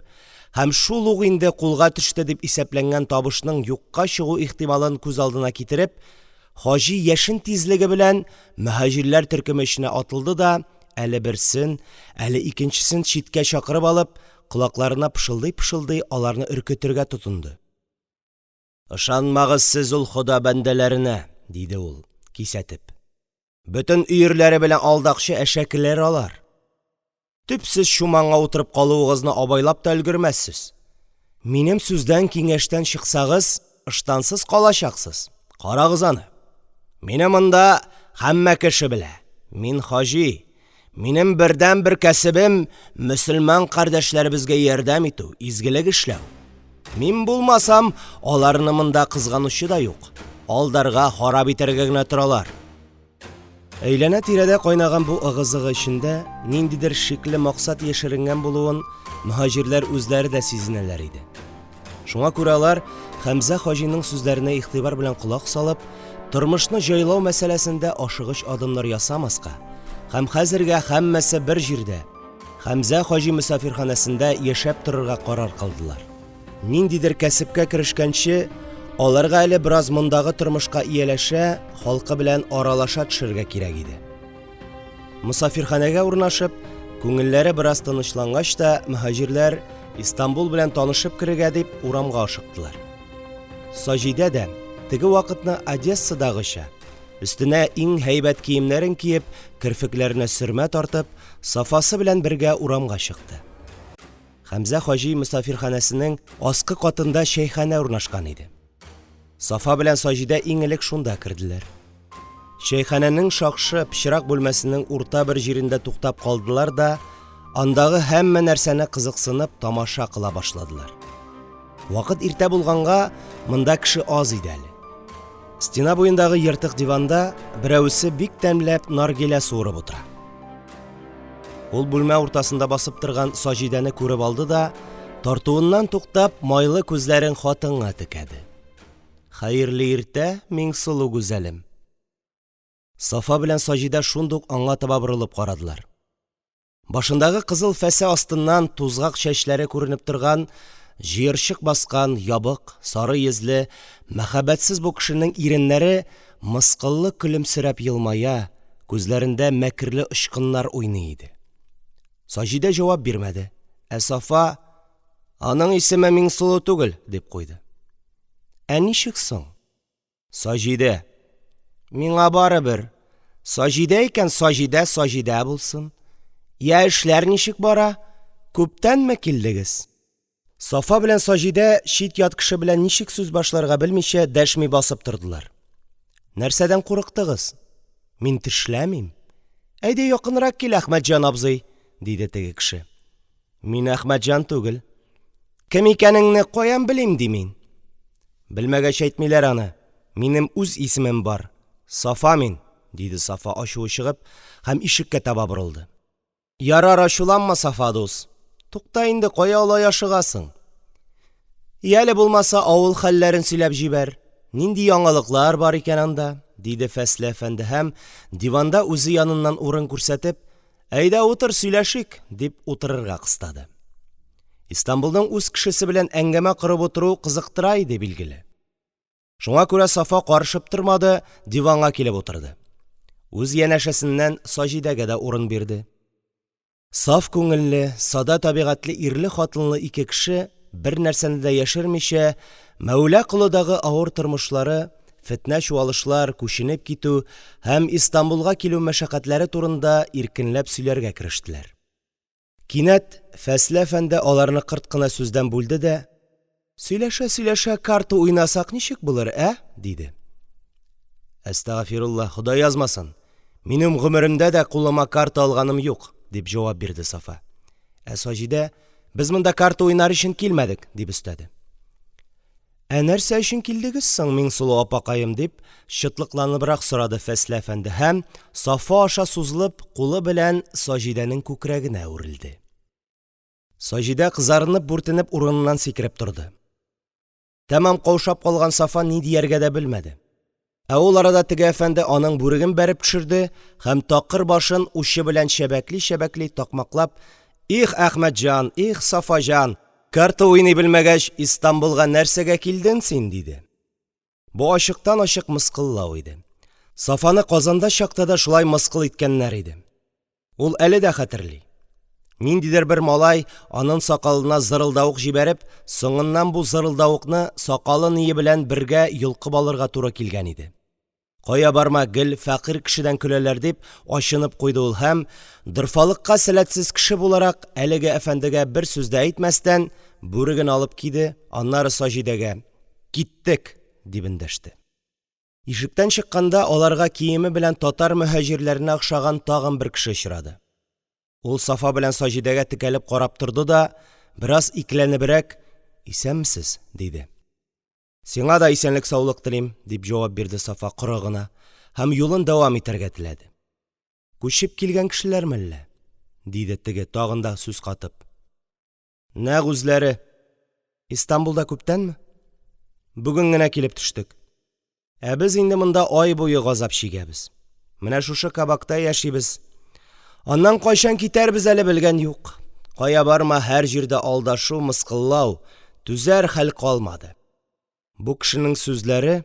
һәм шул ук инде кулга төште дип исәпләнгән табышның юкка чыгу ихтималын күз алдына китереп, хаҗи яшен тизлеге белән мөһаҗирләр төркеме эченә атылды да, әле берсен, әле икенчесен читкә чакырып алып, колакларына пышылдый-пышылдый, аларны өркетергә тотынды: – Ышанмагыз сез ул Хода бәндәләренә! – диде ул, кисәтеп. – Бөтен өерләре белән алдакчы әшәкеләр алар! Төпсез чуманга утырып калуыгызны абайлап та өлгермәссез. Минем сүздән-киңәштән чыксагыз, ыштансыз калачаксыз, карагыз аны! Мине монда һәммә кеше белә, мин – хаҗи, минем бердәнбер кәсебем – мөселман кардәшләребезгә ярдәм итү, изгелек эшләү. Мин булмасам, аларны монда кызганучы да юк, алдарга, харап итәргә генә торалар. Әйләнә-тирәдә кайнаган бу ыгы-зыгы эчендә ниндидер шикле максат яшеренгән булуын мөһаҗирләр үзләре дә сизенәләр иде. Шуңа күрә алар, Хәмзә хаҗиның сүзләренә игътибар белән колак салып, тормышны җайлау мәсьәләсендә ашыгыч адымнар ясамаска һәм хәзергә һәммәсе бер җирдә, Хәмзә хаҗи мөсафирханәсендә яшәп торырга карар кылдылар. Ниндидер кәсепкә керешкәнче, аларга әле бераз мондагы тормышка ияләшә, халкы белән аралаша төшәргә кирәк иде. Мосафирханәгә урнашып, күңелләре бераз тынычлангач та, мөһаҗирләр, Истанбул белән танышып керергә дип, урамга ашыктылар. Саҗидә дә, теге вакытны Одессадагыча, өстенә иң һәйбәт киемнәрен киеп, керфекләренә сөрмә тартып, Сафасы белән бергә урамга чыкты. Хәмзә хаҗи мосафирханәсенең аскы катында чәйханә урнашкан иде. Сафа белән Саҗидә иң элек шунда керделәр. Чәйханәнең шакшы, пычрак бүлмәсенең урта бер җирендә туктап калдылар да, андагы һәммә нәрсәне кызыксынып тамаша кыла башладылар. Вакыт иртә булганга, монда кеше аз иде әле. Стена буендагы ертык диванда берәвесе бик тәмләп наргилә суырып утыра. Ул бүлмә уртасында басып торган Саҗидәне күреп алды да, тартуыннан туктап, майлы күзләрен хатынга текәде. Хәерле иртә, Миңсылу гүзәлем. Сафа белән Саҗидә шундук аңа таба борылып карадылар. Башындагы кызыл фәсе астыннан тузгак чәчләре күренеп торган, җыерчык баскан, ябык, сары йөзле, мәхәббәтсез бу кешенең иреннәре мыскыллы көлемсерәп елмая, күзләрендә мәкерле очкыннар уйный иде. Саҗидә җавап бирмәде, ә Сафа: "Аның исеме Миңсылу түгел", – дип куйды. Ә ничек соң? Саҗидә. Миңа барыбер. Саҗидә икән, Саҗидә, Саҗидә булсын. Йә, эшләр ничек бара? Күптәнме килдегез? Сафа белән Саҗидә чит-ят кеше белән ничек сүз башларга белмичә дәшми басып тордылар. Нәрсәдән курыктыгыз? Мин тешләмим. Әйдә якынрак кил, Әхмәтҗан абзый, диде теге кеше. Мин Әхмәтҗан түгел. Кем икәнеңне каян белим ди мин? Белмәгәч әйтмиләр аны. Минем үз исемем бар. Сафа мин, диде Сафа ачуы чыгып һәм ишеккә таба борылды. Ярар, ачуланма, Сафа дус. Тукта инде, кая алай ашыгасың? Яле булмаса, авыл хәлләрен сөйләп җибәр. Нинди яңалыклар бар икән анда? диде Фәсле әфәнде һәм, диванда үзе яныннан урын күрсәтеп, Әйдә утыр, сөйләшик, дип утырырга кыстады. Истанбулның үз кешесе белән әңгәмә корып утыру кызыктыра иде, билгеле. Шуңа күрә Сафа карышып тормады, диванга килеп утырды. Үз янәшәсеннән Саҗидәгә дә урын бирде. Саф күңелле, садә табигатьле ирле-хатынлы ике кеше, бер нәрсәне дә яшермичә, Мәүла Колыдагы авыр тормышлары, фетнә-чуалышлар, күченеп китү һәм Истанбулга килү мәшәкатьләре турында иркенләп сөйләргә керештеләр. Кинәт Фәсле әфәнде аларны кырт кына сүздән бүлде дә, Сөйләшә-сөйләшә карта уйнасак ничек булыр, ә? диде. Әстәгафирулла, Ходай язмасын. Минем гомеремдә дә кулыма карта алганым юк, дип җавап бирде Сафа. Ә Саҗидә, без монда карта уйнар өчен килмәдек, дип өстәде. Ә нәрсә өчен килдегез соң, Миңсылу апакаем? дип, чытлыкланыбрак сорады Фәсле әфәнде һәм, Сафа аша сузылып, кулы белән Саҗидәнең күкрәгенә үрелде. Саҗидә кызарынып-бүртенеп урыныннан сикереп торды. Тәмам каушап калган Сафа ни дияргә дә белмәде. Ә ул арада теге әфәнде аның бүреген бәреп төшерде һәм такыр башын учы белән чәбәкли-чәбәкли такмаклап: "Их, Әхмәтҗан, их, Сафаҗан, карта уйный белмәгәч, Истанбулга нәрсәгә килдең син?" – диде. Бу ачыктан-ачык мыскыллау иде. Сафаны Казанда чакта да шулай мыскыл иткәннәр иде. Ул әле дә хәтерли. Ниндидер бер малай, аның сакалына зырылдавык җибәреп, соңыннан бу зырылдавыкны сакалы-ние белән бергә йолкып алырга туры килгән иде. Кая барма гел фәкыйрь кешедән көләләр дип ачынып куйды ул һәм, дорфалыкка сәләтсез кеше буларак, әлеге әфәндегә бер сүз дә әйтмәстән, бүреген алып киде, аннары Саҗидәгә: – Киттек! – дип эндәште. Ишектән чыкканда, аларга киеме белән татар мөһаҗирләренә охшаган тагын бер кеше очрады. Ул Сафа белән Саҗидәгә текәлеп карап торды да, бераз икеләнебрәк: – Исәнмесез, – диде. – Сиңа да исәнлек-саулык телим, – дип җавап бирде Сафа коры гына һәм юлын дәвам итәргә теләде. – Күчеп килгән кешеләрме әллә? – диде теге, тагын да сүз катып. – Нәкъ үзләре. Истанбулда күптәнме? Бүген генә килеп төштек. Ә без инде монда ай буе газап чигәбез. Менә шушы кабакта яшибез. Аннан кайчан китәрбез әле, белгән юк. Кая барма, һәр җирдә алдашу, мыскыллау, түзәр хәл калмады. Бу кешенең сүзләре,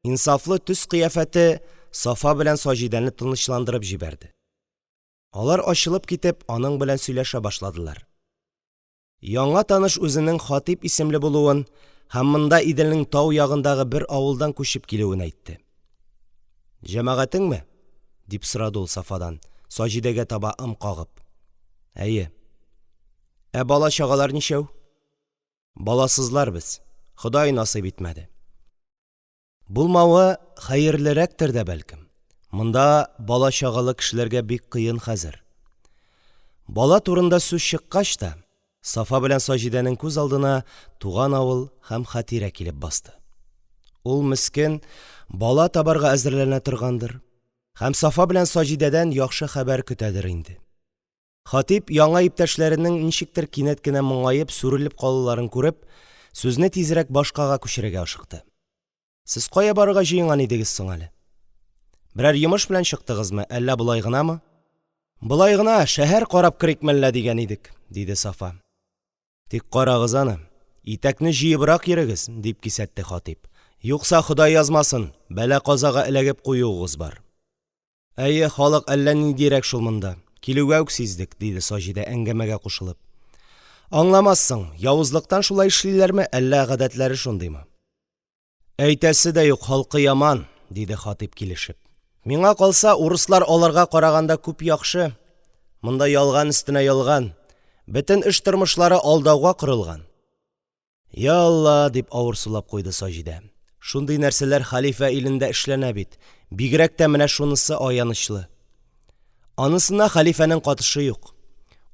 инсафлы төс-кыяфәте Сафа белән Саҗидәне тынычландырып җибәрде. Алар, ачылып китеп, аның белән сөйләшә башладылар. Яңа таныш үзенең Хатип исемле булуын һәм монда Иделнең тау ягындагы бер авылдан күчеп килүен әйтте. Җәмәгатеңме? – дип сорады ул Сафадан, Саҗидәгә таба ым кагып. Әйе. Ә бала-чагалар ничәү? Баласызлар без. Ходай насыйп итмәде. Булмавы хәерлерәктер дә, бәлкем. Монда бала-чагалы кешеләргә бик кыен хәзер. Бала турында сүз чыккач та, Сафа белән Саҗидәнең күз алдына туган авыл һәм Хәтирә килеп басты. Ул, мескен, бала табарга әзерләнә торгандыр һәм Сафа белән Саҗидәдән яхшы хәбәр көтәдер инде. Хатип, яңа иптәшләренең ничектер кинәт кенә моңаеп, сүрелеп калуларын күреп, сүзне тизрәк башкага күчерергә ашыкты. Сез кая барырга җыенган идегез соң әле? Берәр йомыш белән чыктыгызмы, әллә болай гынамы? Болай гына, шәһәр карап керик мәллә дигән идек, диде Сафа. Тик карагыз аны, итәкне җыебрак йөрегез, дип кисәтте Хатип. Юкса, Ходай язмасын, бәла-казага эләгеп куюыгыз бар. Әйе, халык әллә ниндирәк шул монда, килүгә үк сиздек, диде Саҗидә, әңгәмәгә кушылып. Аңламассың, явызлыктан шулай эшлиләрме, әллә гадәтләре шундыймы? Әйтәсе дә юк, халкы яман, диде Хатип, килешеп. Миңа калса, урыслар аларга караганда күп яхшы. Монда ялган өстенә ялган. Бөтен эш-тормышлары алдауга корылган. Йа Алла! – дип авыр сулап куйды Саҗидә. Шундый нәрсәләр хәлифә илендә эшләнә бит, бигрәк тә менә шунысы аянычлы. Анысына хәлифәнең катышы юк.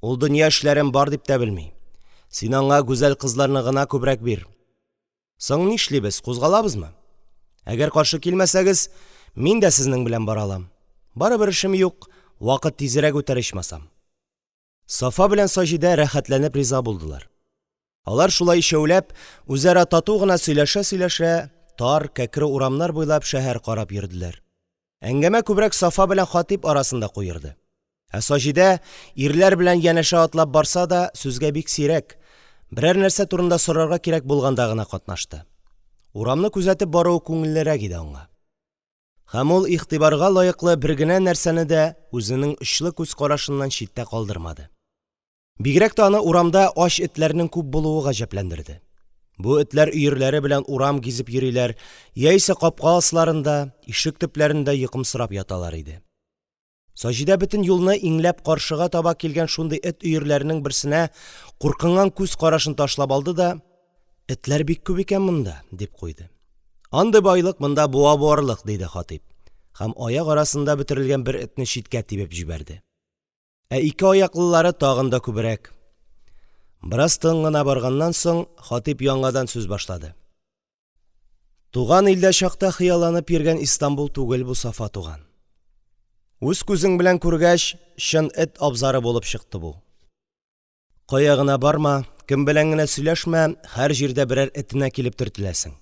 Ул дөнья эшләрен бар дип тә белми. Син аңа гүзәл кызларны гына күбрәк бир. Соң нишлибез, кузгалабызмы? Әгәр каршы килмәсәгез, мин дә сезнең белән бара алам. Барыбер эшем юк, вакыт тизрәк үтәр ичмасам. Сафа белән Саҗидә рәхәтләнеп риза булдылар. Алар шулай өчәүләп, үзара тату гына сөйләшә-сөйләшә, тар, кәкре урамнар буйлап шәһәр карап йөрделәр. Әңгәмә күбрәк Сафа белән Хатип арасында куерды. Ә Саҗидә, ирләр белән янәшә атлап барса да, сүзгә бик сирәк, берәр нәрсә турында сорарга кирәк булганда гына катнашты. Урамны күзәтеп баруы күңеллерәк иде аңа. Һәм ул игътибарга лаеклы бер генә нәрсәне дә үзенең очлы күз карашыннан читтә калдырмады. Бигрәк тә аны урамда ач этләрнең күп булуы гаҗәпләндерде. Бу этләр өерләре белән урам гизеп йөриләр яисә капка асларында, ишек төпләрендә йокымсырап яталар иде. Саҗидә бөтен юлны иңләп каршыга таба килгән шундый эт өерләренең берсенә куркынган күз карашын ташлап алды да, Этләр бик күп икән монда, дип куйды. Андый байлык монда буа буарлык, диде Хатип һәм аяк арасында бөтерелгән бер этне читкә тибеп җибәрде. Ә ике аяклылары тагын да күбрәк. Бераз тын гына барганнан соң, Хатип яңадан сүз башлады. Туган илдә чакта хыялланып йөргән Истанбул түгел бу, Сафа туган. Үз күзең белән күргәч, чын эт абзары булып чыкты бу. Кая гына барма, кем белән генә сөйләшмә, һәр җирдә берәр этенә килеп төртеләсең.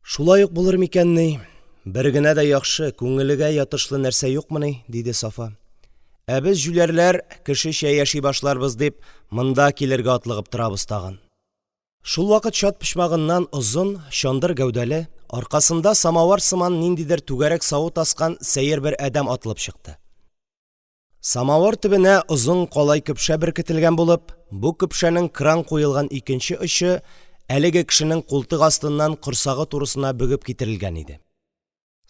Шулай ук булыр микәнни? Бер генә дә яхшы, күңелгә ятышлы нәрсә юкмыни? – диде Сафа. Ә без, җүләрләр, кешечә яши башларбыз дип, монда килергә атлыгып торабыз тагын. Шулвакыт чат почмагыннан озын, чандыр гәүдәле, аркасында самавар сыман ниндидер түгәрәк савыт аскан сәер бер адәм атылып чыкты. Самавыр төбенә озын калай көпшә беркетелгән булып, бу көпшәнең кран куелган икенче очы әлеге кешенең култык астыннан корсагы турысына бөгеп китерелгән иде.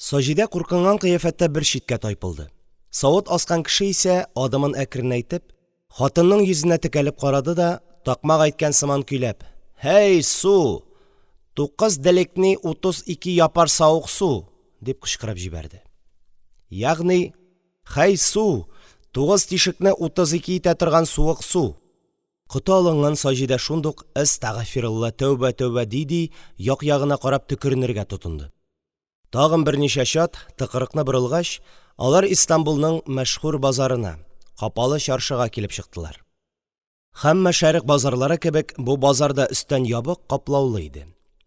Саҗидә куркынган кыяфәттә бер читкә тайпылды. Савыт аскан кеше исә, адымын әкренәйтеп, хатынның йөзенә текәлеп карады да, такмак әйткән сыман көйләп: – Һәй, су, тукыз делекни 32 япар саук су! – дип кычкырып җибәрде. Ягъни: «Һәй, су, тугыз тишекне 32 итә торган суык су!» Коты алынган Саҗидә шундук, әстәгъфирулла, тәүбә, тәүбә, ди-ди, як-ягына карап төкеренергә тотынды. Тагын берничә чат, тыкрыкны борылгач, алар Истанбулның мәшһүр базарына – Капалы Чаршыга килеп чыктылар. Һәммә Шәрык базарлары кебек, бу базар да өстән ябык, каплаулы иде.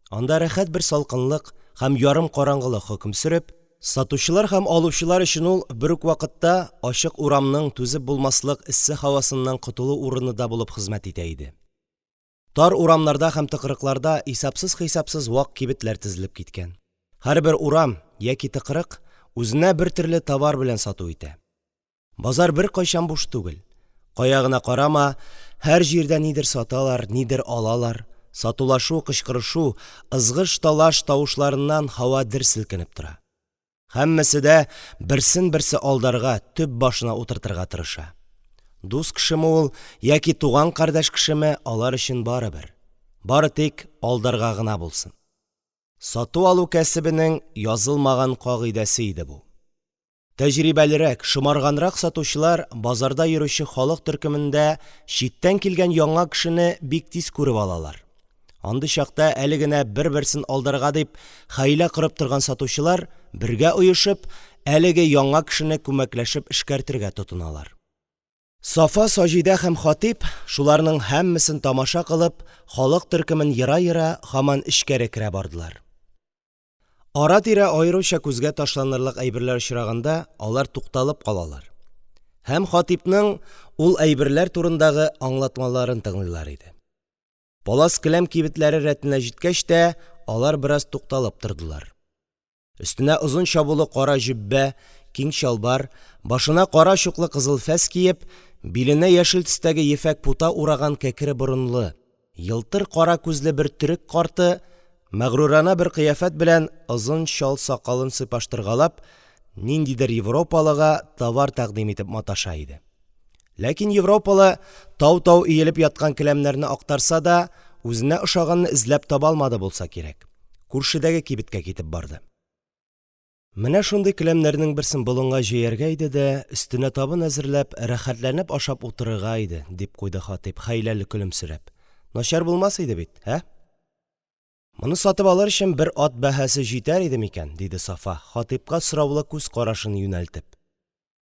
Анда рәхәт бер салкынлык һәм ярым караңгылык хөкем сөреп, сатучылар һәм алучылар өчен ул бер үк вакытта ачык урамның түзеп булмаслык эссе һавасыннан котылу урыны да булып хезмәт итә иде. Тар урамнарда һәм тыкрыкларда исәпсез-хисапсыз вак кибетләр тезелеп киткән. Һәрбер урам яки тыкрык үзенә бертөрле товар белән сату итә. Базар беркайчан буш түгел. Кая гына карама, һәр җирдә нидер саталар, нидер алалар, сатулашу, кычкырышу, ызгыш-талаш тавышларыннан һава дер селкенеп тора. Һәммәсе дә берсен берсе алдарга, төп башына утыртырга тырыша. Дус кешеме ул яки туган-кардәш кешеме, алар өчен барыбер. Бары тик алдарга гына булсын. Сату-алу кәсебенең язылмаган кагыйдәсе иде бу. Тәҗрибәлерәк, шомарганрак сатучылар базарда йөрүче халык төркемендә читтән килгән яңа кешене бик тиз күреп алалар. Андый чакта әле генә бер-берсен алдарга дип хәйлә корып торган сатучылар, бергә оешып, әлеге яңа кешене күмәкләшеп эшкәртергә тотыналар. Сафа, Саҗидә һәм Хатип, шуларның һәммәсен тамаша кылып, халык төркемен ера-ера, һаман эчкәре керә бардылар. Ара-тирә аеруча күзгә ташланырлык әйберләр очраганда, алар тукталып калалар һәм Хатипның ул әйберләр турындагы аңлатмаларын тыңлыйлар иде. Палас-келәм кибетләре рәтенә җиткәч тә, алар бераз тукталып тордылар. Өстенә озын чабулы кара җөббә, киң чалбар, башына кара чуклы кызыл фәс киеп, биленә яшел төстәге ефәк пута ураган кәкре борынлы, елтыр кара күзле бер төрек карты, мәгъруранә бер кыяфәт белән озын чал сакалын сыйпаштыргалап, ниндидер европалыга товар тәкъдим итеп маташа иде. Ләкин европалы, тау-тау өелеп яткан келәмнәрне актарса да, үзенә ошаганны эзләп таба алмады булса кирәк, күршедәге кибеткә китеп барды. Менә шундый келәмнәрнең берсен болынга җәяргә иде дә, өстенә табын әзерләп, рәхәтләнеп ашап утырырга иде, дип куйды Хатип, хәйләле көлемсерәп. Начар булмас иде бит, ә? Моны сатып алыр өчен бер ат бәһасе җитәр иде микән? диде Сафа, Хатипка сораулы күз карашын юнәлтеп.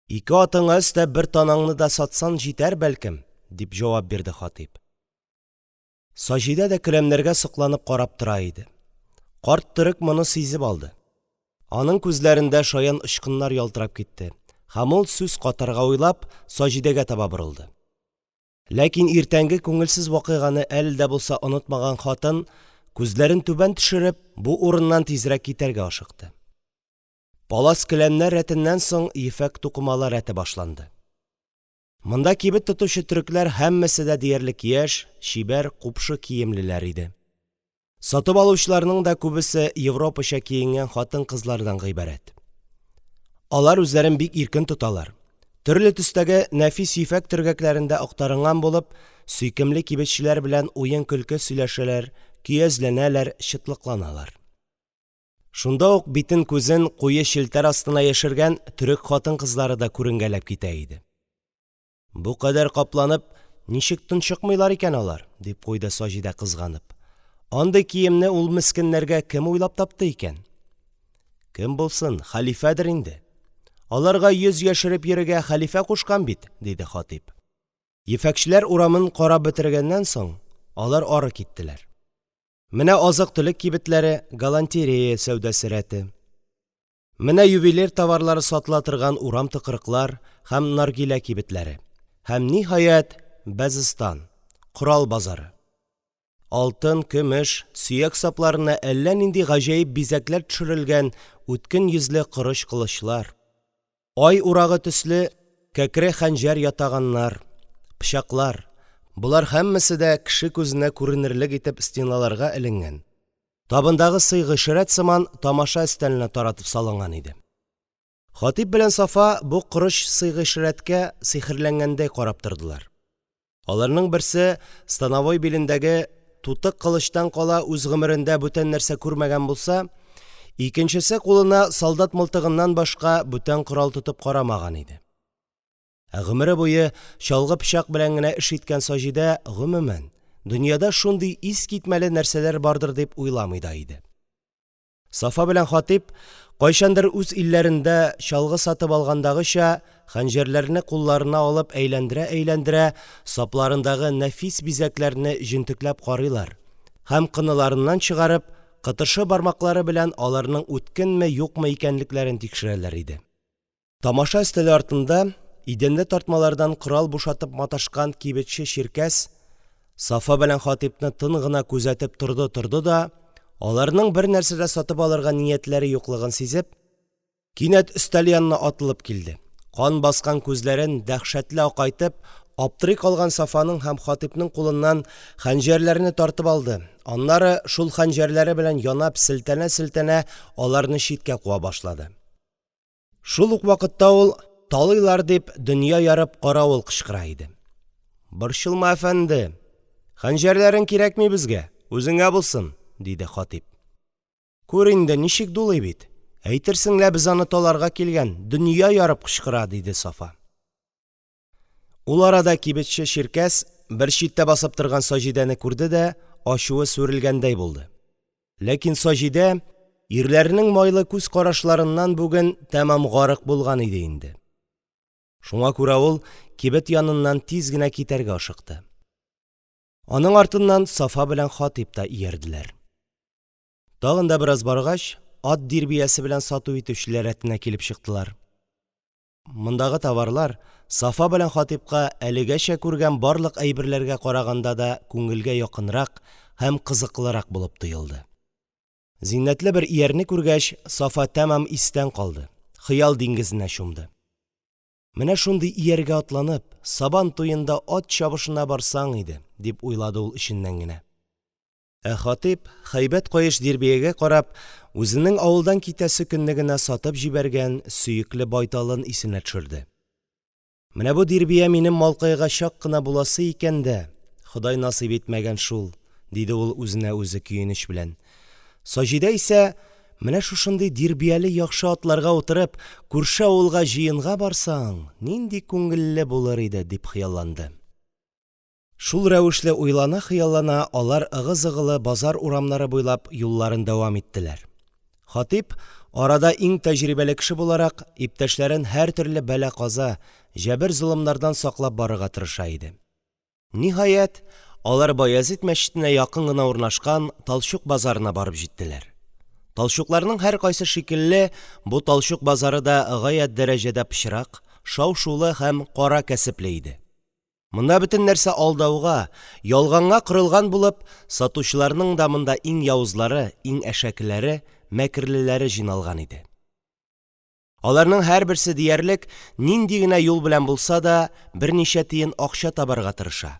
Ике атыңа өстәп бер танаңны да сатсаң җитәр, бәлкем, – дип җавап бирде Хатип. Саҗидә дә келәмнәргә сокланып карап тора иде. Карт төрек моны сизеп алды. Аның күзләрендә шаян очкыннар ялтырап китте, һәм ул, сүз катарга уйлап, Саҗидәгә таба борылды. Ләкин иртәнге күңелсез вакыйганы әле дә булса онытмаган хатын, күзләрен түбән төшереп, бу урыннан тизрәк китәргә ашыкты. Палас-келәмнәр рәтеннән соң ефәк тукымалар рәте башланды. Монда кибет тотучы төрекләр һәммәсе дә диярлек яшь, чибәр, купшы киемлеләр иде. Сатып алучыларның да күбесе европача киенгән хатын-кызлардан гыйбарәт. Алар үзләрен бик иркен тоталар. Төрле төстәге нәфис ефәк төргәкләрендә актарынган булып, сөйкемле кибетчеләр белән уен-көлке сөйләшәләр, көязләнәләр, чытлыкланалар. Шунда ук битен-күзен куе челтәр астына яшергән төрек хатын-кызлары да күренгәләп китә иде. Бу кадәр капланып, ничек тончыкмыйлар икән алар? – дип куйды Саҗидә, кызганып. Андый киемне ул мескеннәргә кем уйлап тапты икән? Кем булсын, хәлифәдер инде. Аларга йөз яшереп йөрергә хәлифә кушкан бит, – диде Хатип. Ефәкчеләр урамын карап бетергәннән соң, алар ары киттеләр. Менә азык-төлек кибетләре, галантерея сәүдәсе рәте. Менә ювелир товарлары сатыла торган урам-тыкрыклар һәм наргилә кибетләре. Һәм, ниһаять, бәзстан – корал базары. Алтын, көмеш, сөяк сапларына әллә нинди гаҗәеп бизәкләр төшерелгән үткен йөзле корыч кылычлар, ай урагы төсле кәкре хәнҗәр-ятаганнар, пычаклар – болар һәммәсе дә кеше күзенә күренерлек итеп стеналарга эленгән, табындагы сый-гыйшрәт сыман, тамаша өстәленә таратып салынган иде. Хатип белән Сафа бу корыч сый-гыйшрәткә сихерләнгәндәй карап тордылар. Аларның берсе становой билендәге тутык кылычтан кала үз гомерендә бүтән нәрсә күрмәгән булса, икенчесе кулына солдат мылтыгыннан башка бүтән корал тотып карамаган иде. Ә гомере буе чалгы-пычак белән генә эш иткән Саҗидә, гомумән, дөньяда шундый искитмәле нәрсәләр бардыр дип уйламый да иде. Сафа белән Хатип, кайчандыр үз илләрендә чалгы сатып алгандагыча, хәнҗәрләрне кулларына алып әйләндерә-әйләндерә, сапларындагы нәфис бизәкләрне җентекләп карыйлар һәм, кыныларыннан чыгарып, кытыршы бармаклары белән аларның үткенме-юкмы икәнлекләрен тикшерәләр иде. Тамаша өстәле артында идәндә тартмалардан корал бушатып маташкан кибетче чиркәс Сафа белән Хатипны тын гына күзәтеп торды-торды да, аларның бернәрсә дә сатып алырга ниятләре юклыгын сизеп, кинәт өстәл янына атылып килде, кан баскан күзләрен дәһшәтле акайтып, аптырый калган Сафаның һәм Хатипның кулыннан хәнҗәрләрне тартып алды, аннары, шул хәнҗәрләре белән янап селтәнә-селтәнә, аларны читкә куа башлады. Шул ук вакытта ул, талыйлар дип, дөнья ярып каравыл кычкыра иде. Борчылма, әфәнде, хәнҗәрләрең кирәкми безгә, үзеңә булсын, – диде Хатип. Күр инде, ничек дулый бит, әйтерсең лә без аны таларга килгән, дөнья ярып кычкыра, – диде Сафа. Ул арада кибетче чиркәс бер читтә басып торган Саҗидәне күрде дә ачуы сүрелгәндәй булды. Ләкин Саҗидә ирләрнең майлы күз карашларыннан бүген тәмам гарык булган иде инде. Шуңа күрә ул кибет яныннан тиз генә китәргә ашыкты. Аның артыннан Сафа белән Хатип та иярделәр. Тагын да бераз баргач, ат дирбиясе белән сату итүчеләр рәтенә килеп чыктылар. Мондагы товарлар Сафа белән Хатипка әлегәчә күргән барлык әйберләргә караганда да күңелгә якынрак һәм кызыклырак булып тоелды. Зиннәтле бер иярне күргәч, Сафа тәмам истән калды, хыял диңгезенә чумды. Менә шундый ияргә атланып, Сабан туенда ат чабышына барсаң иде, дип уйлады ул эченнән генә. Ә Хатип, һәйбәт каеш дирбиягә карап, үзенең авылдан китәсе көнне генә сатып җибәргән сөекле байталын исенә төшерде. Менә бу дирбия минем малкайга чак кына буласы икән дә, Ходай насыйп итмәгән шул, диде ул үзенә үзе көенеч белән. Саҗидә исә, менә шушындый дирбияле яхшы атларга утырып, күрше авылга җыенга барсаң, нинди күңелле булыр иде, дип хыялланды. Шул рәвешле уйлана-хыяллана алар ыгы-зыгылы базар урамнары буйлап юлларын дәвам иттеләр. Хатип, арада иң тәҗрибәле кеше буларак, иптәшләрен һәртөрле бәла-каза, җәбер-золымнардан саклап барырга тырыша иде. Ниһаять, алар Баязид мәчетенә якын гына урнашкан Талчук базарына барып җиттеләр. Талчукларның һәркайсы шикелле, бу талчук базары да гаять дәрәҗәдә пычрак, шау-шулы һәм кара кәсепле иде. Монда бөтен нәрсә алдауга, ялганга корылган булып, сатучыларның да монда иң явызлары, иң әшәкеләре, мәкерлеләре җыйналган иде. Аларның һәрберсе диярлек, нинди генә юл белән булса да, берничә тиен акча табарга тырыша.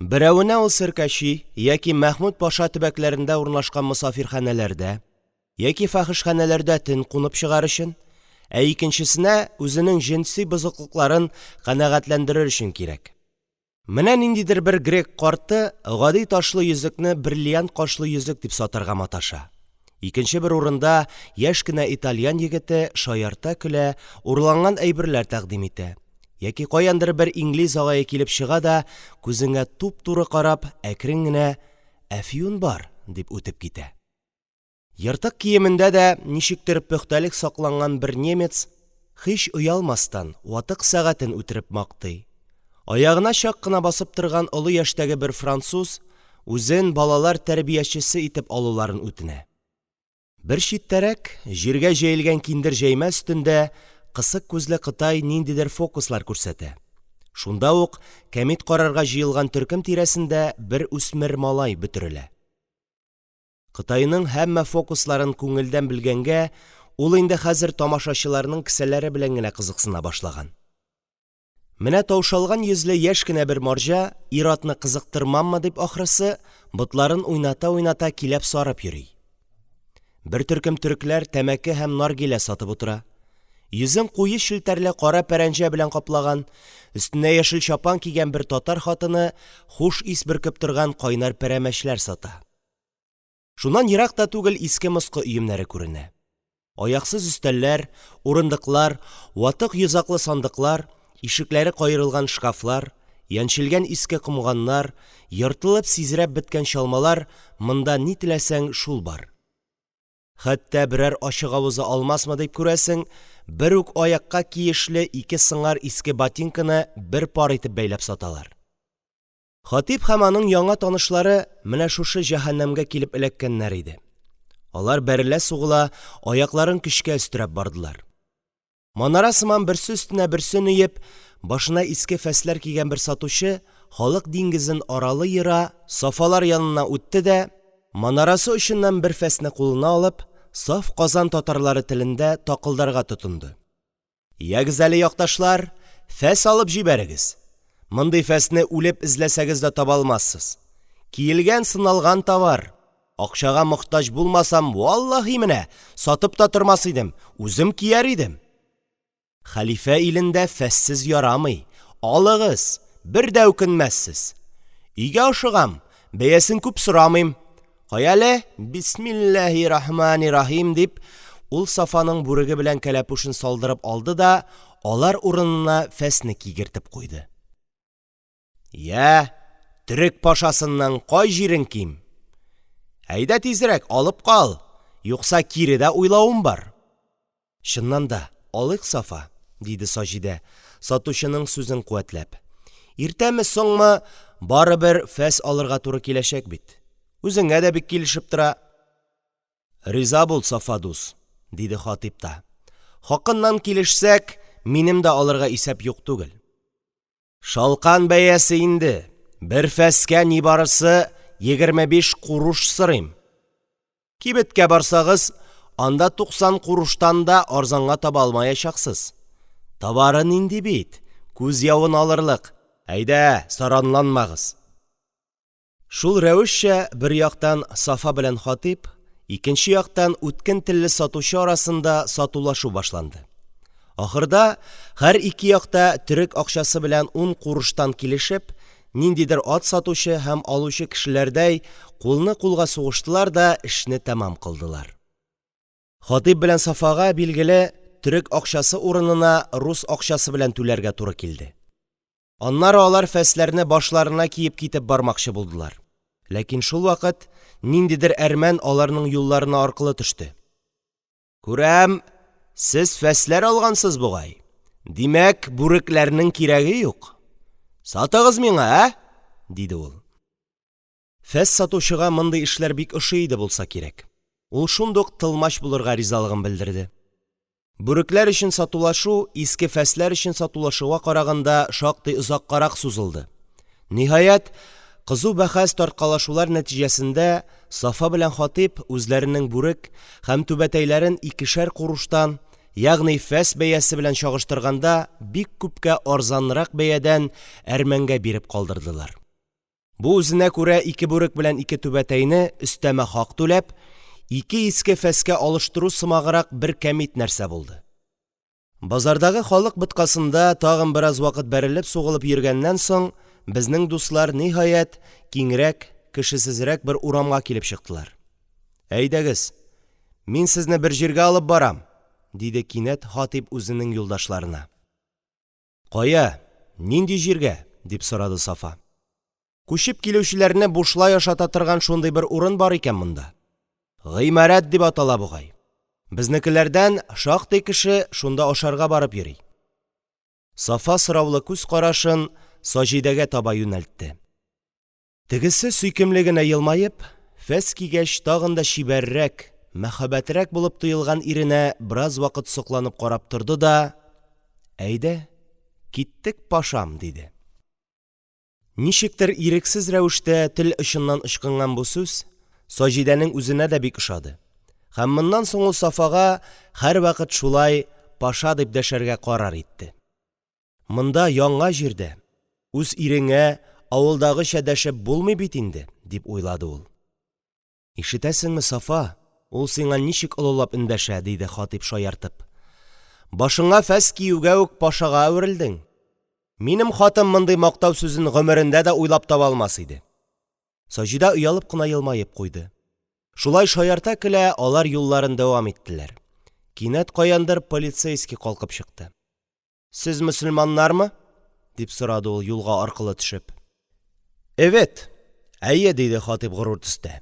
Берәвенә ул Серкәчи яки Мәхмүд паша төбәкләрендә урнашкан мосафирханәләрдә, яки фәхешханәләрдә төн кунып чыгар өчен, ә икенчесенә үзенең җенси бозыклыкларын канәгатьләндерер өчен кирәк. Менә ниндидер бер грек карты гади ташлы йөзекне бриллиант кашлы йөзек дип сатарга маташа. Икенче бер урында яшь кенә итальян егете шаярта-көлә урланган әйберләр тәкъдим итә. Яки каяндыр бер инглиз агае килеп чыга да, күзеңә туп-туры карап, әкрен генә «Әфьюн бар» дип үтеп китә. Ертык киемендә дә ничектер пөхтәлек сакланган бер немец, һич оялмастан, ватык сәгатен үтереп мактый. Аягына чак кына басып торган олы яшьтәге бер француз үзен балалар тәрбиячесе итеп алуларын үтенә. Бер читтәрәк, җиргә җәелгән киндер җәймә өстендә, кысык күзле кытай ниндидер фокуслар күрсәтә. Шунда ук кәмит карарга җыелган төркем тирәсендә бер үсмер малай бөтерелә. Кытайның һәммә фокусларын күңелдән белгәнгә, ул инде хәзер тамашачыларның кесәләре белән генә кызыксына башлаган. Менә таушалган йөзле яшь кенә бер марҗа, ир-атны кызыктырмаммы дип, ахрысы, ботларын уйната-уйната киләп сарып йөри. Бер төркем төрекләр тәмәке һәм наргилә сатып утыра. Йөзен куе челтәрле кара пәрәнҗә белән каплаган, өстенә яшел чапан кигән бер татар хатыны хуш ис бөркеп торган кайнар пәрәмәчләр сата. Шуннан ерак та түгел иске-москы өемнәре күренә. Аяксыз өстәлләр, урындыклар, ватык йозаклы сандыклар, ишекләре каерылган шкафлар, яньчелгән иске комганнар, ертылып-сизрәп беткән чалмалар – монда ни теләсәң, шул бар. Хәтта, берәр ачыгавызы алмасмы дип, күрәсең, бер үк аякка киешле ике сыңар иске ботинканы бер пар итеп бәйләп саталар. Хатип һәм аның яңа танышлары менә шушы җәһәннәмгә килеп эләккәннәр иде. Алар бәрелә-сугыла, аякларын көчкә өстерәп бардылар. Манара сыман берсе өстенә берсен өеп, башына иске фәсләр кигән бер сатучы халык диңгезен аралый-ера Сафалар яныннан үтте дә, манарасы очыннан бер фәсне кулына алып, саф Казан татарлары телендә такылдарга тотынды. Ягез әле, якташлар, фәс алып җибәрегез! Мондый фәсне үлеп эзләсәгез дә таба алмассыз. Киелгән-сыналган товар. Акчага мохтаҗ булмасам, валлаһи менә, сатып та тормас идем, үзем кияр идем. Хәлифә илендә фәссез ярамый, алыгыз, бер дә үкенмәссез. Өйгә ашыгам, бәясен күп сорамыйм. Каяле, бисмилләһи рахмани рахим, дип, ул Сафаның бүреге белән кәләпүшен салдырып алды да алар урынына фәсне кигертеп куйды. Йә, төрек пашасыннан кай җирең ким? Әйдә тизрәк, алып кал, юкса кире дә уйлавым бар. Чыннан да, алыйк, Сафа, диде Саҗидә, сатучының сүзен куәтләп. Иртәме-соңмы, барыбер фәс алырга туры киләчәк бит. Үзеңә дә бик килешеп тора. Риза бул, Сафа дус, диде Хатип та. Хакыннан килешсәк, минем дә алырга исәп юк түгел. Шалкан бәясе инде, бер фәскә нибарысы 25 куруш сорыйм. Кибеткә барсагыз, анда 90 куруштан да арзанга таба алмаячаксыз. Товары нинди бит, күз явын алырлык. Әйдә, саранланмагыз. Шул рәвешчә, бер яктан Сафа белән Хатип, икенче яктан үткен телле сатучы арасында сатулашу башланды. Ахырда һәр ике як та төрек акчасы белән ун куруштан килешеп, ниндидер ат сатучы һәм алучы кешеләрдәй кулны-кулга сугыштылар да эшне тәмам кылдылар. Хатип белән Сафага, билгеле, төрек акчасы урынына рус акчасы белән түләргә туры килде. Аннары алар фәсләрне башларына киеп китеп бармакчы булдылар. Ләкин шулвакыт ниндидер әрмән аларның юлларына аркылы төште. Күрәм, сез фәсләр алгансыз бугай. Димәк, бүрекләрнең кирәге юк. Сатыгыз миңа, ә? диде ул. Фәс сатучыга мондый эшләр бик ошый иде булса кирәк. Ул шундук тылмач булырга ризалыгын белдерде. Бүрекләр өчен сатулашу иске фәсләр өчен сатулашуга караганда шактый озаккарак сузылды. Ниһаять, кызу бәхәс-тарткалашулар нәтиҗәсендә Сафа белән Хатип үзләренең бүрек һәм түбәтәйләрен икешәр куруштан, ягъни фәс бәясе белән чагыштырганда бик күпкә арзанрак бәядән әрмәнгә биреп калдырдылар. Бу үзенә күрә ике бүрек белән ике түбәтәйне, өстәмә хак түләп, ике иске фәскә алыштыру сымаграк бер кәмит нәрсә булды. Базардагы халык боткасында тагын бераз вакыт бәрелеп-сугылып йөргәннән соң, безнең дуслар, ниһаять, киңрәк, кешесезрәк бер урамга килеп чыктылар. Әйдәгез, мин сезне бер җиргә алып барам, диде кинәт Хатип үзенең юлдашларына. Кая, нинди җиргә? дип сорады Сафа. Күчеп килүчеләрне бушлай ашата торган шундый бер урын бар икән монда. Гыймарәт дип атала бугай. Безнекеләрдән шактый кеше шунда ашарга барып йөри. Сафа сораулы күз карашын Саҗидәгә таба юнәлтте. Тегесе сөйкемле генә елмаеп, фәс кигәч тагын да чибәррәк, мәһабәтрәк булып тоелган иренә бераз вакыт сокланып карап торды да: Әйдә, киттек, пашам, диде. Ничектер ирексез рәвештә тел очыннан ычкынган бу сүз Саҗидәнең үзенә дә бик ошады. Һәм моннан соң ул Сафага һәрвакыт шулай паша дип дәшәргә карар итте. Монда, яңа җирдә, үз иреңә авылдагыча дәшеп булмый бит инде», – дип уйлады ул. – Ишетәсеңме, Сафа, ул сиңа ничек олылап эндәшә? – диде Хатип, шаяртып. – Башыңа фәс киюгә үк пашага әверелдең. Минем хатын мондый мактау сүзен гомерендә дә уйлап таба алмас иде. Саҗидә оялып кына елмаеп куйды. Шулай шаярта-көлә, алар юлларын дәвам иттеләр. Кинәт каяндыр полицейский калкып чыкты. – Сез мөселманнармы? – дип сорады ул, юлга аркылы төшеп. – Эвет – Әйе, – диде Хатип горур төстә.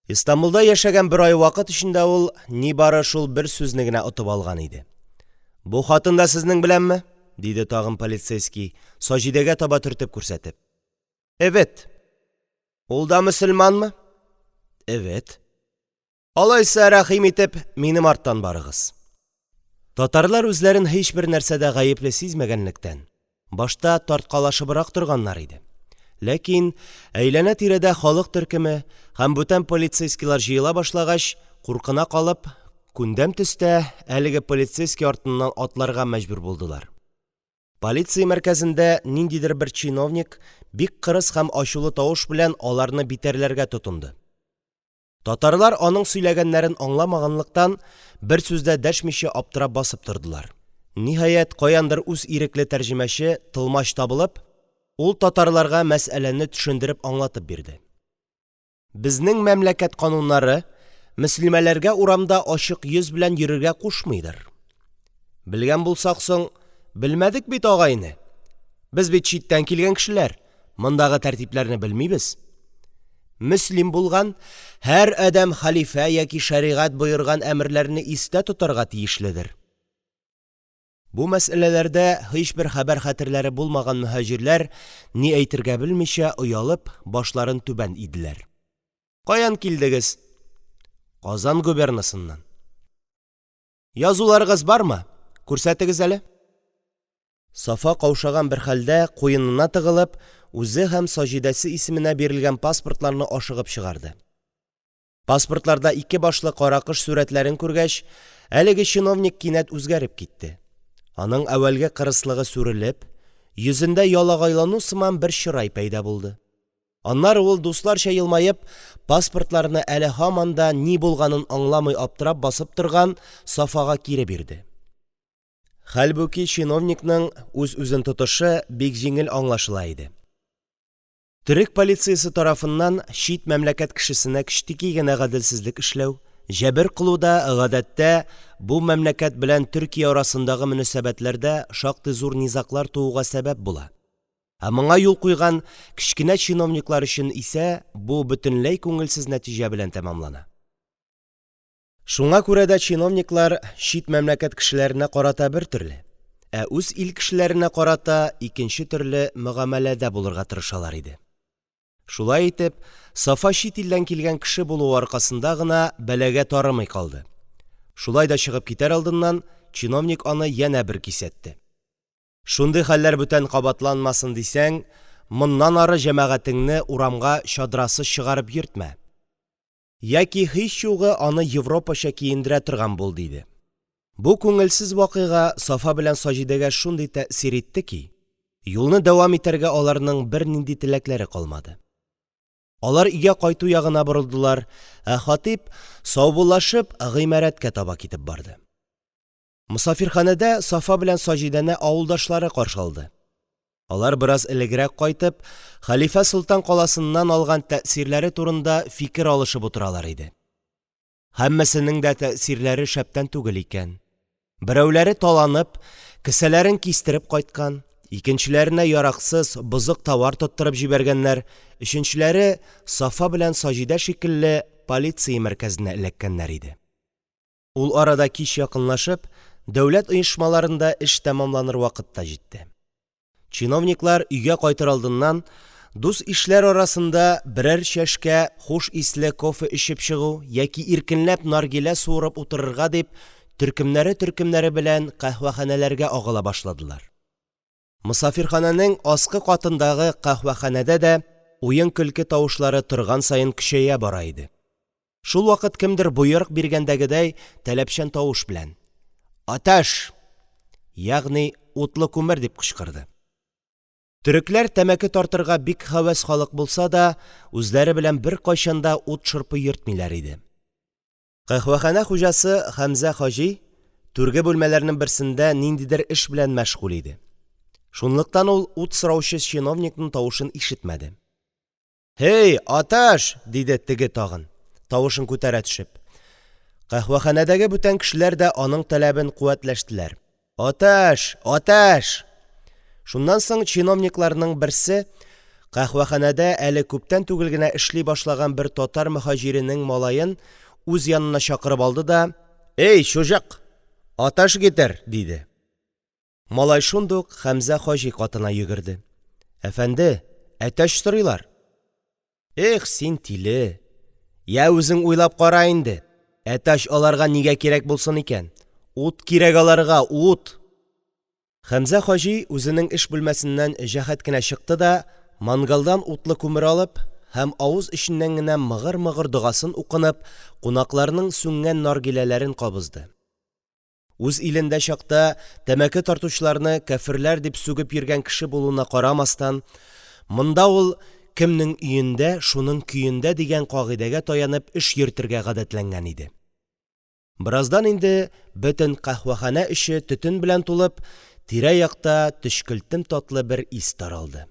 Истанбулда яшәгән бер ай вакыт эчендә ул нибары шул бер сүзне генә отып алган иде. – Бу хатын да сезнең беләнме? – диде тагын полицейский, Саҗидәгә таба төртеп күрсәтеп. – Эвет. – Ул да мөселманмы? – Эвет. – Алайса, рәхим итеп, минем арттан барыгыз. Татарлар үзләрен һичбер нәрсәдә гаепле сизмәгәнлектән, башта тарткалашыбрак торганнар иде, ләкин, әйләнә-тирәдә халык төркеме һәм бүтән полицейскийлар җыела башлагач, куркына калып, күндәм төстә әлеге полицейский артыннан атларга мәҗбүр булдылар. Полиция мәркәзендә ниндидер бер чиновник бик кырыс һәм ачулы тавыш белән аларны битәрләргә тотынды. Татарлар аның сөйләгәннәрен аңламаганлыктан, бер сүз дә дәшмичә аптырап басып тордылар. Ниһаять, каяндыр үз ирекле тәрҗемәче – тылмач табылып, ул татарларга мәсьәләне төшендереп аңлатып бирде. Безнең мәмләкәт кануннары мөслимәләргә урамда ачык йөз белән йөрергә кушмыйдыр. Белгән булсак соң, белмәдек бит, агай-эне. Без бит читтән килгән кешеләр, мондагы тәртипләрне белмибез. Мөслим булган һәр адәм хәлифә яки шәригать боерган әмерләрне истә тотарга тиешледер. Бу мәсьәләләрдә һичбер хәбәр-хәтерләре булмаган мөһаҗирләр, ни әйтергә белмичә, оялып, башларын түбән иделәр. Каян килдегез? Казан губернасыннан. Язуларыгыз бармы? Күрсәтегез әле. Сафа каушаган бер хәлдә, куенына тыгылып, үзе һәм Саҗидәсе исеменә бирелгән паспортларны ашыгып чыгарды. Паспортларда ике башлы каракош сурәтләрен күргәч, әлеге чиновник кинәт үзгәреп китте. Аның әүвәлге кырыслыгы сүрелеп, йөзендә ялагайлану сыман бер чырай пәйда булды. Аннары ул, дусларча елмаеп, паспортларны әле һаман да ни булганын аңламый аптырап басып торган Сафага кире бирде. Хәлбуки чиновникның үз-үзен тотышы бик җиңел аңлашыла иде. Төрек полициясе тарафыннан чит мәмләкәт кешесенә кечтеки генә гаделсезлек эшләү, җәбер кылу да, гадәттә, бу мәмләкәт белән Төркия арасындагы мөнәсәбәтләрдә шактый зур низаглар тууга сәбәп була. Ә моңа юл куйган кечкенә чиновниклар өчен исә бу бөтенләй күңелсез нәтиҗә белән тәмамлана. Шуңа күрә дә чиновниклар чит мәмләкәт кешеләренә карата бер төрле, ә үз ил кешеләренә карата икенче төрле мөгамәләдә булырга тырышалар иде. Шулай итеп, Сафа чит илдән килгән кеше булуы аркасында гына бәлагә тарымый калды. Шулай да чыгып китәр алдыннан чиновник аны янә бер кисәтте. Шундый хәлләр бүтән кабатланмасын дисәң, моннан ары җәмәгатеңне урамга чадрасыз чыгарып йөртмә. Яки һич югы аны европача киендерә торган бул, диде. Бу күңелсез вакыйга Сафа белән Саҗидәгә шундый тәэсир итте ки, юлны дәвам итәргә аларның бернинди теләкләре калмады. Алар өйгә кайту ягына борылдылар, ә Хатип, саубуллашып, гыймарәткә таба китеп барды. Мосафирханәдә Сафа белән Саҗидәне авылдашлары каршы алды. Алар бераз элегрәк кайтып, хәлифә солтан каласыннан алган тәэсирләре турында фикер алышып утыралар иде. Һәммәсенең дә тәэсирләре шәптән түгел икән. Берәүләре таланып, кесәләрен кистереп кайткан, икенчеләренә яраксыз, бозык товар тоттырып җибәргәннәр, өченчеләре Сафа белән Саҗидә шикелле полиция мәркәзенә эләккәннәр иде. Ул арада кич якынлашып, дәүләт оешмаларында эш тәмамланыр вакыт та җитте. Чиновниклар өйгә кайтыр алдыннан дус-ишләр арасында берәр чәшкә хуш исле кофе эчеп чыгу яки иркенләп наргилә суырып утырырга дип төркемнәре-төркемнәре белән каһвәханәләргә агыла башладылар. Мосафирханәнең аскы катындагы каһвәханәдә дә уен-көлке тавышлары торган саен көчәя бара иде. Шулвакыт кемдер боерык биргәндәгедәй таләпчән тавыш белән: – Атәш! Ягъни Утлы күмер! – дип кычкырды. Төрекләр тәмәке тартырга бик һәвәс халык булса да, үзләре белән беркайчан да ут-шырпы йөртмиләр иде. Каһвәханә хуҗасы Хәмзә хаҗи түрге бүлмәләрнең берсендә ниндидер эш белән мәшгуль иде. Шунлыктан ул ут сораучы чиновникның тавышын ишетмәде. – Һей, атәш! – диде теге тагын, тавышын күтәрә төшеп. Каһвәханәдәге бүтән кешеләр дә аның таләбен куәтләштеләр: – Атәш! Атәш! Шуннан соң чиновникларның берсе каһвәханәдә әле күптән түгел генә эшли башлаган бер татар мөһаҗиренең малаен үз янына чакырып алды да: – Әй, чуҗык, атәш гитер! – диде. Малай шундук Хәмзә хаҗи катына йөгерде: – Әфәнде, әтәч сорыйлар! Их син, тиле! Йә, үзең уйлап кара инде, әтәч аларга нигә кирәк булсын икән? Ут кирәк аларга, ут! Хәмзә хаҗи үзенең эш бүлмәсеннән җәһәт кенә чыкты да, мангалдан утлы күмер алып һәм авыз эченнән генә мыгыр-мыгыр догасын укынып, кунакларның сүнгән наргиләләрен кабызды. Үз илендә чакта тәмәке тартучыларны кяферләр дип сүгеп йөргән кеше булуына карамастан, монда ул кемнең өендә – шуның көендә дигән кагыйдәгә таянып эш йөртергә гадәтләнгән иде. Бераздан инде бөтен каһвәханә эче төтен белән тулып, тирә-якта төчкелтем татлы бер ис таралды.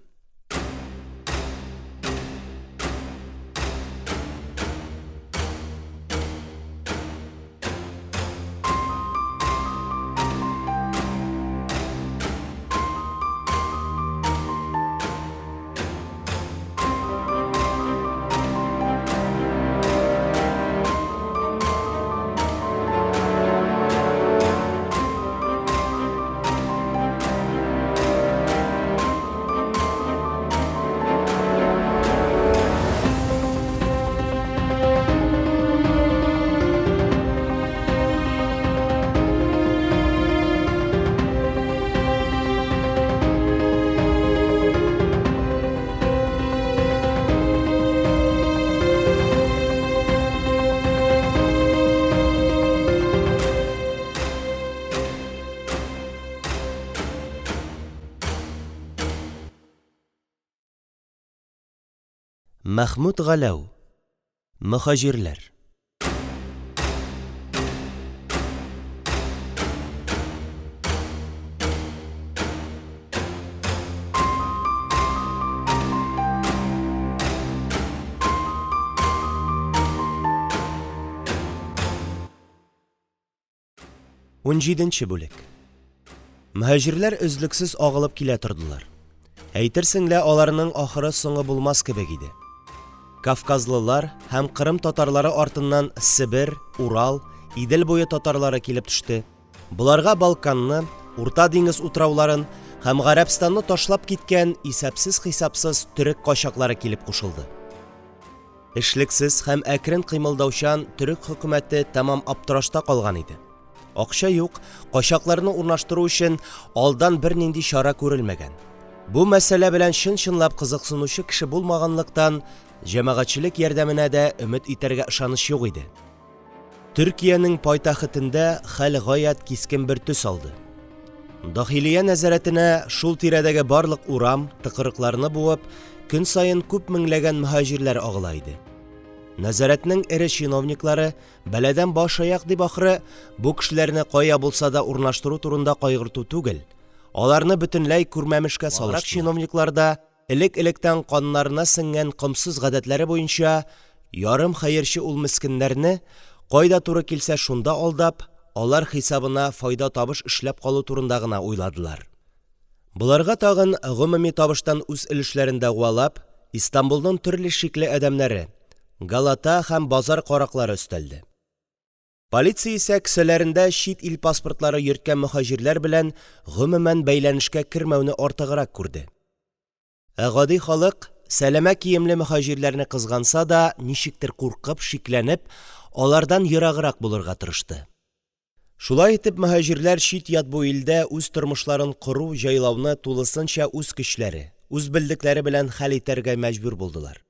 Мәхмүт Галәү. Мөһаҗирләр. Унҗиденче бүлек. Мөһаҗирләр өзлексез агылып килә тордылар. Әйтерсең лә аларның ахыры-соңы булмас кебек иде. Кавказлылар һәм Кырым татарлары артыннан Себер, Урал, Идел буе татарлары килеп төште. Боларга Балканны, Урта диңгез утрауларын һәм Гарәбстанны ташлап киткән исәпсез-хисапсыз төрек качаклары килеп кушылды. Эшлексез һәм әкрен кыймылдаучан төрек хөкүмәте тәмам аптырашта калган иде. Акча юк, качакларны урнаштыру өчен алдан бернинди чара күрелмәгән. Бу мәсьәлә белән чын-чынлап кызыксынучы кеше булмаганлыктан, җәмәгатьчелек ярдәменә дә өмет итәргә ышаныч юк иде. Төркиянең пайтәхетендә хәл гаять кискен бер төс алды. Дахилия нәзарәтенә шул тирәдәге барлык урам, тыкрыкларны буып, көн саен күп меңләгән мөһаҗирләр агыла иде. Нәзарәтнең эре чиновниклары, бәладән баш-аяк дип ахры, бу кешеләрне кая булса да урнаштыру турында кайгырту түгел, аларны бөтенләй күрмәмешкә салыштылар. Чиновниклар да Элек-электән каннарына сеңгән комсыз гадәтләре буенча, ярым хәерче ул мескеннәрне, кайда туры килсә шунда алдап, алар хисабына файда-табыш эшләп калу турында гына уйладылар. Боларга тагын, гомуми табыштан үз өлешләрен дәгъвалап, Истанбулның төрле шикле адәмнәре – Галата һәм базар караклары өстәлде. Полиция исә кесәләрендә чит ил паспортлары йөрткән мөһаҗирләр белән гомумән бәйләнешкә кермәүне артыграк күрде. Ә гади халык, сәләмә киемле мөһаҗирләрне кызганса да, ничектер куркып, шикләнеп, алардан ераграк булырга тырышты. Шулай итеп, мөһаҗирләр чит-ят бу илдә үз тормышларын кору-җайлауны тулысынча үз көчләре, үз белдекләре белән хәл итәргә мәҗбүр булдылар.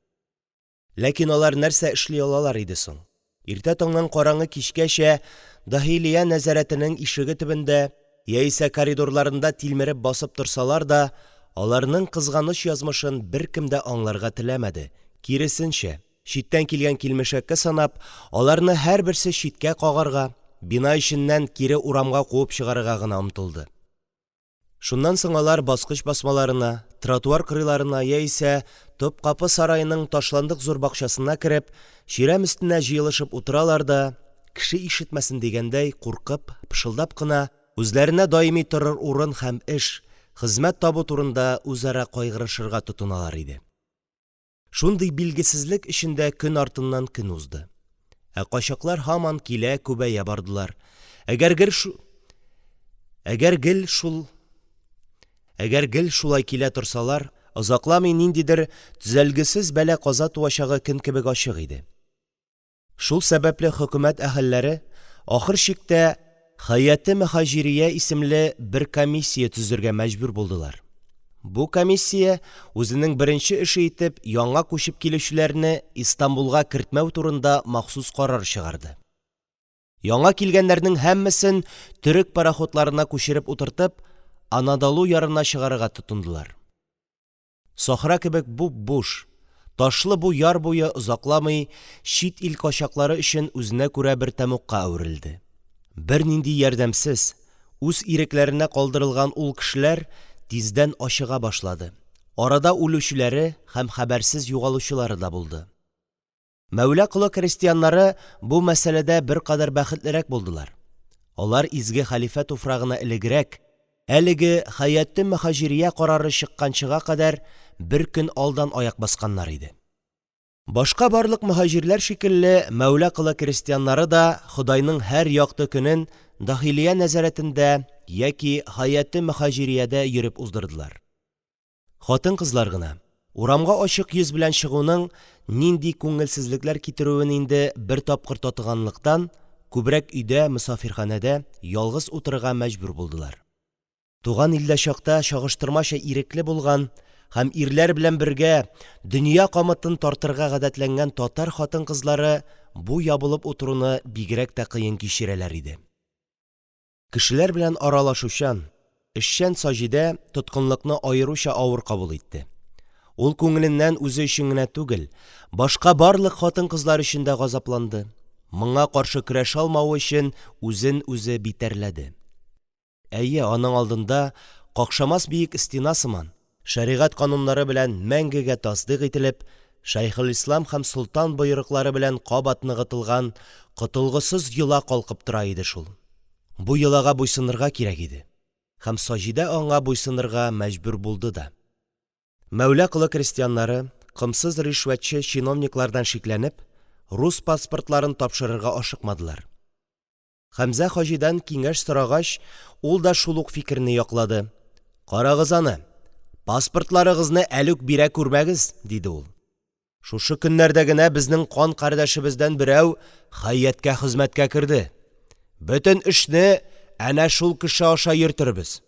Ләкин алар нәрсә эшли алалар иде соң? Иртә таңнан караңгы кичкәчә Дахилия нәзарәтенең ишеге төбендә, яисә коридорларында тилмереп басып торсалар да, аларның кызганыч язмышын беркем дә аңларга теләмәде, киресенчә, читтән килгән килмешәккә санап, аларны һәрберсе читкә кагарга, бина эченнән кире урамга куып чыгарырга гына омтылды. Шуннан соң алар баскыч басмаларына, тротуар кырыйларына яисә Топ-капы сараеның ташландык зур бакчасына кереп, чирәм өстенә җыелышып утыралар да, кеше ишетмәсен дигәндәй, куркып, пышылдап кына, үзләренә даими торыр урын һәм эш, хезмәт табу турында үзара кайгырышырга тотыналар иде. Шундый билгесезлек эчендә көн артыннан көн узды. Ә качаклар һаман килә, күбәя бардылар. Әгәр гел шу... Әгәр гел шул... Әгәр гел шулай килә торсалар, озакламый ниндидер төзәлгесез бәла-каза туачагы көн кебек ачык иде. Шул сәбәпле хөкүмәт әһелләре ахыр чиктә Һәйәте мөһаҗирия исемле бер комиссия төзергә мәҗбүр булдылар. Бу комиссия үзенең беренче эше итеп яңа күчеп килүчеләрне Истанбулга кертмәү турында махсус карар чыгарды. Яңа килгәннәрнең һәммәсен төрек пароходларына күчереп утыртып, Анадолу ярына чыгарырга тотындылар. Сахра кебек буп-буш, ташлы бу яр буе озакламый чит ил качаклары өчен үзенә күрә бер тәмугка әверелде. Бернинди ярдәмсез, үз ирекләренә калдырылган ул кешеләр тиздән ачыга башлады, арада үлүчеләре һәм хәбәрсез югалучылары да булды. Мәүла Колы крестьяннары бу мәсьәләдә беркадәр бәхетлерәк булдылар. Алар изге хәлифә туфрагына элегрәк, әлеге Һәйәте мөһаҗирия карары чыкканчыга кадәр бер көн алдан аяк басканнар иде. Башка барлык мөһаҗирләр шикелле, Мәүла Колы крестьяннары да Ходайның һәр якты көнен Дахилия нәзарәтендә яки Һәйәте мөһаҗириядә йөреп уздырдылар. Хатын-кызлар гына, урамга ачык йөз белән чыгуның нинди күңелсезлекләр китерүен инде бер тапкыр татыганлыктан, күбрәк өйдә, мосафирханәдә ялгыз утырырга мәҗбүр булдылар. Туган илдә чакта чагыштырмача ирекле булган һәм ирләр белән бергә дөнья камытын тартырга гадәтләнгән татар хатын-кызлары бу ябылып утыруны бигрәк тә кыен кичерәләр иде. Кешеләр белән аралашучан, эшчән Саҗидә тоткынлыкны аеруча авыр кабул итте. Ул күңеленнән үзе өчен генә түгел, башка барлык хатын-кызлар өчен дә газапланды, моңа каршы көрәшә алмавы өчен үзен үзе битәрләде. Әйе, аның алдында, какшамас биек стена сыман, шәригать кануннары белән мәңгегә тасдыйк ителеп, шәйхелислам һәм солтан боерыклары белән кабат ныгытылган котылгысыз йола калкып тора иде шул. Бу йолага буйсынырга кирәк иде. Һәм Саҗидә аңа буйсынырга мәҗбүр булды да. Мәүла Колы крестьяннары, комсыз ришвәтче чиновниклардан шикләнеп, рус паспортларын тапшырырга ашыкмадылар. Хәмзә хаҗидан киңәш сорагач, ул да шул ук фикерне яклады. Карагыз аны, паспортларыгызны әлүк бирә күрмәгез, диде ул. Шушы көннәрдә генә безнең кан кардәшебездән берәү Хәйяткә хезмәткә керде. Бөтен эшне әнә шул кеше аша йөртербез.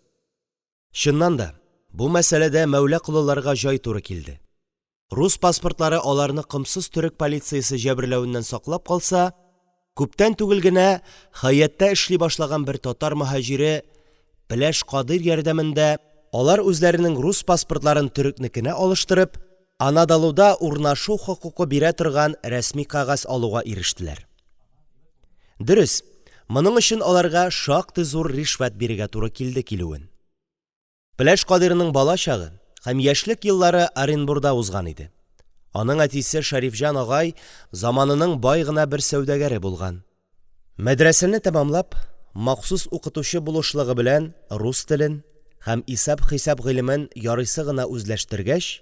Чыннан да, бу мәсьәләдә Мәүла Колыларга җай туры килде. Рус паспортлары аларны комсыз төрек полициясе җәберләвеннән саклап калса, күптән түгел генә Хәятта эшли башлаган бер татар мөһаҗире Пеләш Кадыйр ярдәмендә алар үзләренең рус паспортларын төрекнекенә алыштырып, Анадолуда урнашу хокукы бирә торган рәсми кәгазь алуга ирештеләр. Дөрес, моның өчен аларга шактый зур ришвәт бирергә туры килде килүен. Пеләш Кадыйрның бала чагы һәм яшьлек еллары Оренбурда узган иде. Аның әтисе Шәрифҗан агай заманының бай гына бер сәүдәгәре булган. Мәдрәсәне тәмамлап, махсус укытучы булышлыгы белән рус телен һәм исәп-хисап гыйлемен ярыйсы гына үзләштергәч,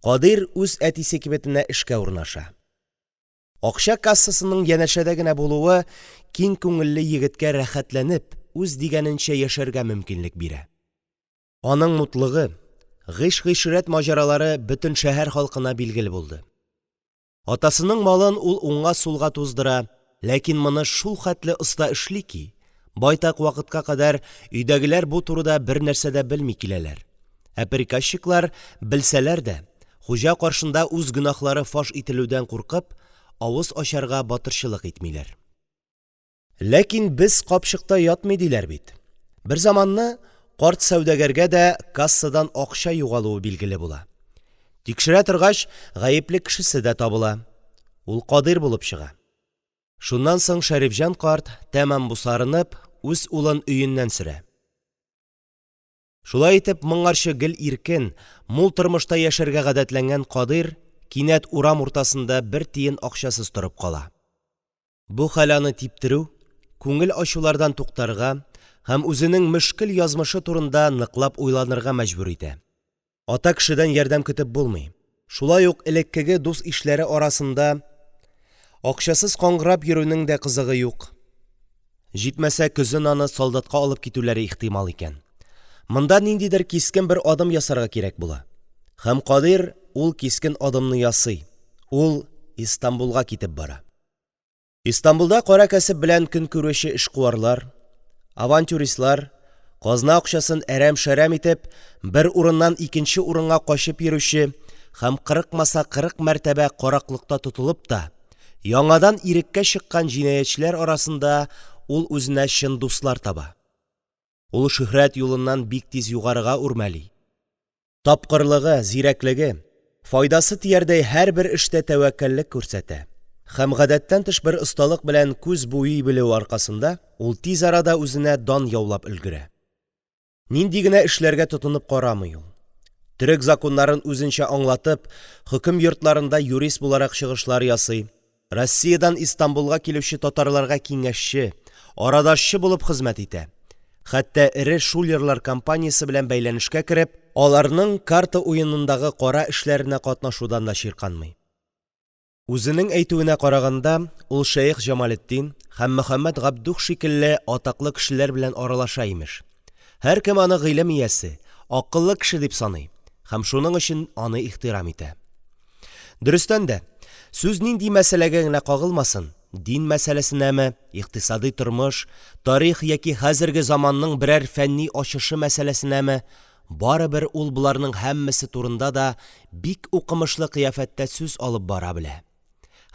Кадыйр үз әтисе кибетенә эшкә урнаша. Акча кассасының янәшәдә генә булуы киң күңелле егеткә рәхәтләнеп, үз дигәненчә яшәргә мөмкинлек бирә. Аның мутлыгы, гыйш-гыйшрәт маҗаралары бөтен шәһәр халкына билгеле булды. Атасының малын ул уңга-сулга туздыра, ләкин моны шулхәтле оста эшли ки, байтак вакытка кадәр өйдәгеләр бу турыда бернәрсә дә белми киләләр. Ә приказчиклар, белсәләр дә, хуҗа каршында үз гөнаһлары фаш ителүдән куркып, авыз ачарга батырчылык итмиләр. Ләкин без капчыкта ятмый диләр бит. Берзаманны карт сәүдәгәргә дә кассадан акча югалуы билгеле була. Тикшерә торгач, гаепле кешесе дә табыла – ул Кадыйр булып чыга. Шуннан соң Шәрифҗан карт, тәмам бусарынып, үз улын өеннән сөрә. Шулай итеп, моңарчы гел иркен, мул тормышта яшәргә гадәтләнгән Кадыйр кинәт урам уртасында бер тиен акчасыз торып кала. Бу хәл аны типтерү, күңел ачулардан туктарга һәм үзенең мөшкел язмышы турында ныклап уйланырга мәҗбүр итә. Ата кешедән ярдәм көтеп булмый, шулай ук элеккеге дус-ишләре арасында акчасыз каңгырап йөрүнең дә кызыгы юк. Җитмәсә, көзен аны солдатка алып китүләре ихтимал икән. Монда ниндидер кискен бер адым ясарга кирәк була. Һәм Кадыйр ул кискен адымны ясый, ул Истанбулга китеп бара. Истанбулда кара кәсеп белән көн күрүче эшкуарлар, авантюристлар, казна акчасын әрәм-шәрәм итеп, бер урыннан икенче урынга качып йөрүче һәм кырыкмаса кырык мәртәбә караклыкта тотылып та, Яңадан иреккә чыккан җинаятьчеләр арасында ул үзенә чын дуслар таба. Ул шөһрәт юлыннан бик тиз югарыга үрмәли. Тапкырлыгы, зирәклеге, файдасы тиярдәй һәрбер эштә тәвәккәллек күрсәтә һәм гадәттән тыш бер осталык белән күз буйый белүе аркасында, ул тиз арада үзенә дан яулап өлгерә. Нинди генә эшләргә тотынып карамый ул. Төрек законнарын үзенчә аңлатып, хөкем йортларында юрист буларак чыгышлар ясый, Россиядән Истанбулга килүче татарларга киңәшче, арадашчы булып хезмәт итә, хәтта эре шулерлар компаниясе белән бәйләнешкә кереп, аларның карта уенындагы кара эшләренә катнашудан да чирканмый. Үзенең әйтүенә караганда, ул шәех Җамалетдин һәм Мөхәммәд Габдүһ шикелле атаклы кешеләр белән аралаша, имеш. Һәркем аны гыйлем иясе, акыллы кеше дип саный һәм шуның өчен аны ихтирам итә. Дөрестән дә, сүз нинди мәсьәләгә генә кагылмасын, дин мәсьәләсенәме, икътисадый тормыш, тарих яки хәзерге заманның берәр фәнни ачышы мәсьәләсенәме, Барыбер ул боларның һәммәсе турында да бик укымышлы кыяфәттә сүз алып бара белә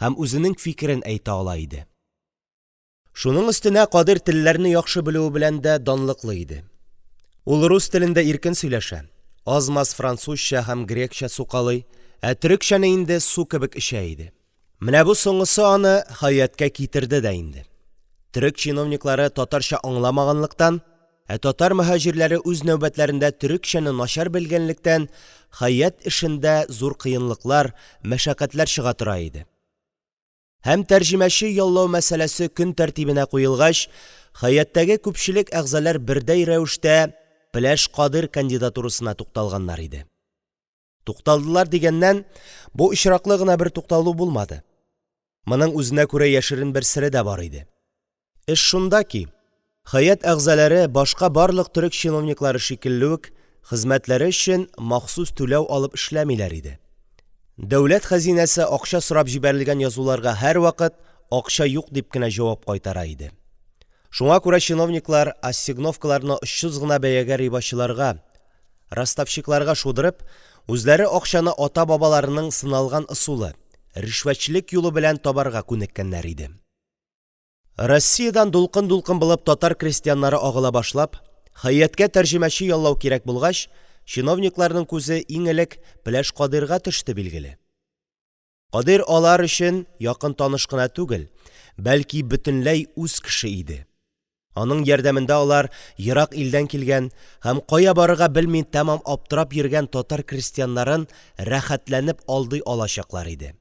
һәм үзенең фикерен әйтә ала иде. Шуның өстенә Кадыйр телләрне яхшы белүе белән дә данлыклы иде. Ул рус телендә иркен сөйләшә, аз-маз французча һәм грекча сукалый, ә төрекчәне инде су кебек эчә иде. Менә бу соңгысы аны Хәяткә китерде дә инде. Төрек чиновниклары татарча аңламаганлыктан, ә татар мөһаҗирләре үз нәүбәтләрендә төрекчәне начар белгәнлектән, Хәят эшендә зур кыенлыклар, мәшәкатьләр чыга тора иде. Һәм тәрҗемәче яллау мәсьәләсе көн тәртибенә куелгач, Хәяттәге күпчелек әгъзалар бердәй рәвештә Пеләш Кадыйр кандидатурасына тукталганнар иде. Тукталдылар дигәннән, бу очраклы гына бер тукталу булмады. Моның үзенә күрә яшерен бер сере дә бар иде. Эш шунда ки, һәйәт әгъзалары башка барлык төрек чиновниклары шикелле үк хезмәтләре өчен махсус түләү алып эшләмиләр иде. Дәүләт хәзинәсе акча сорап җибәрелгән язуларга һәрвакыт акча юк дип кенә җавап кайтара иде. Шуңа күрә чиновниклар ассигновкаларны очсыз гына бәягә рибачыларга, ростовщикларга шудырып, үзләре акчаны ата-бабаларының сыналган ысулы, ришвәтчелек юлы белән табарга күнеккәннәр иде. Россиядән дулкын-дулкын булып татар крестьяннары агыла башлап, һәйәткә тәрҗемәче яллау кирәк булгач, чиновникларның күзе иң элек Пеләш Кадыйрга төште, билгеле. Кадыйр алар өчен якын таныш кына түгел, бәлки бөтенләй үз кеше иде. Аның ярдәмендә алар ерак илдән килгән һәм кая барырга белми тәмам аптырап йөргән татар крестьяннарын рәхәтләнеп алдый алачаклар иде.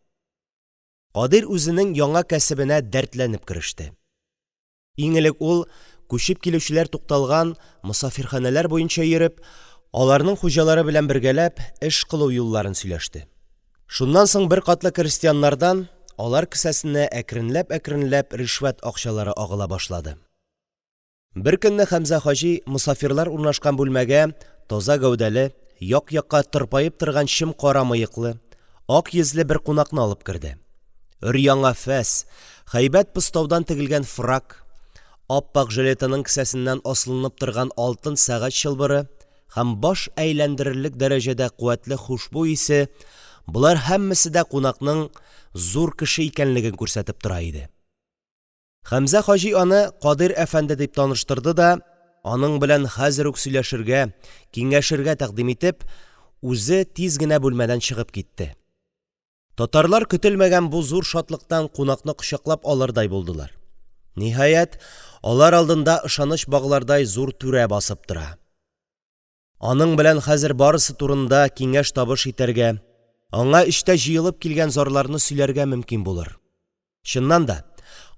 Кадыйр үзенең яңа кәсебенә дәртләнеп кереште. Иң элек ул, күчеп килүчеләр тукталган мосафирханәләр буенча йөреп, аларның хуҗалары белән бергәләп эш кылу юлларын сөйләште. Шуннан соң беркатлы крестьяннардан алар кесәсенә әкренләп-әкренләп ришвәт акчалары агыла башлады. Беркөнне Хәмзә хаҗи мосафирлар урнашкан бүлмәгә таза гәүдәле, як-якка тырпаеп торган чем-кара мыеклы, ак йөзле бер кунакны алып керде. Өр-яңа фәс, һәйбәт постаудан тегелгән фрак, ап-ак жилетының кесәсеннән асылынып торган алтын сәгать чылбыры һәм баш әйләндерерлек дәрәҗәдә куәтле хушбуй исе – болар һәммәсе дә кунакның зур кеше икәнлеген күрсәтеп тора иде. Хәмзә хаҗи аны Кадыйр әфәнде дип таныштырды да, аның белән хәзер үк сөйләшергә, киңәшергә тәкъдим итеп, үзе тиз генә бүлмәдән чыгып китте. Татарлар көтелмәгән бу зур шатлыктан кунакны кочаклап алырдай булдылар. Ниһаять, алар алдында ышаныч баглардай зур түрә басып тора! Аның белән хәзер барысы турында киңәш-табыш итәргә, аңа эчтә җыелып килгән зарларны сөйләргә мөмкин булыр. Чыннан да,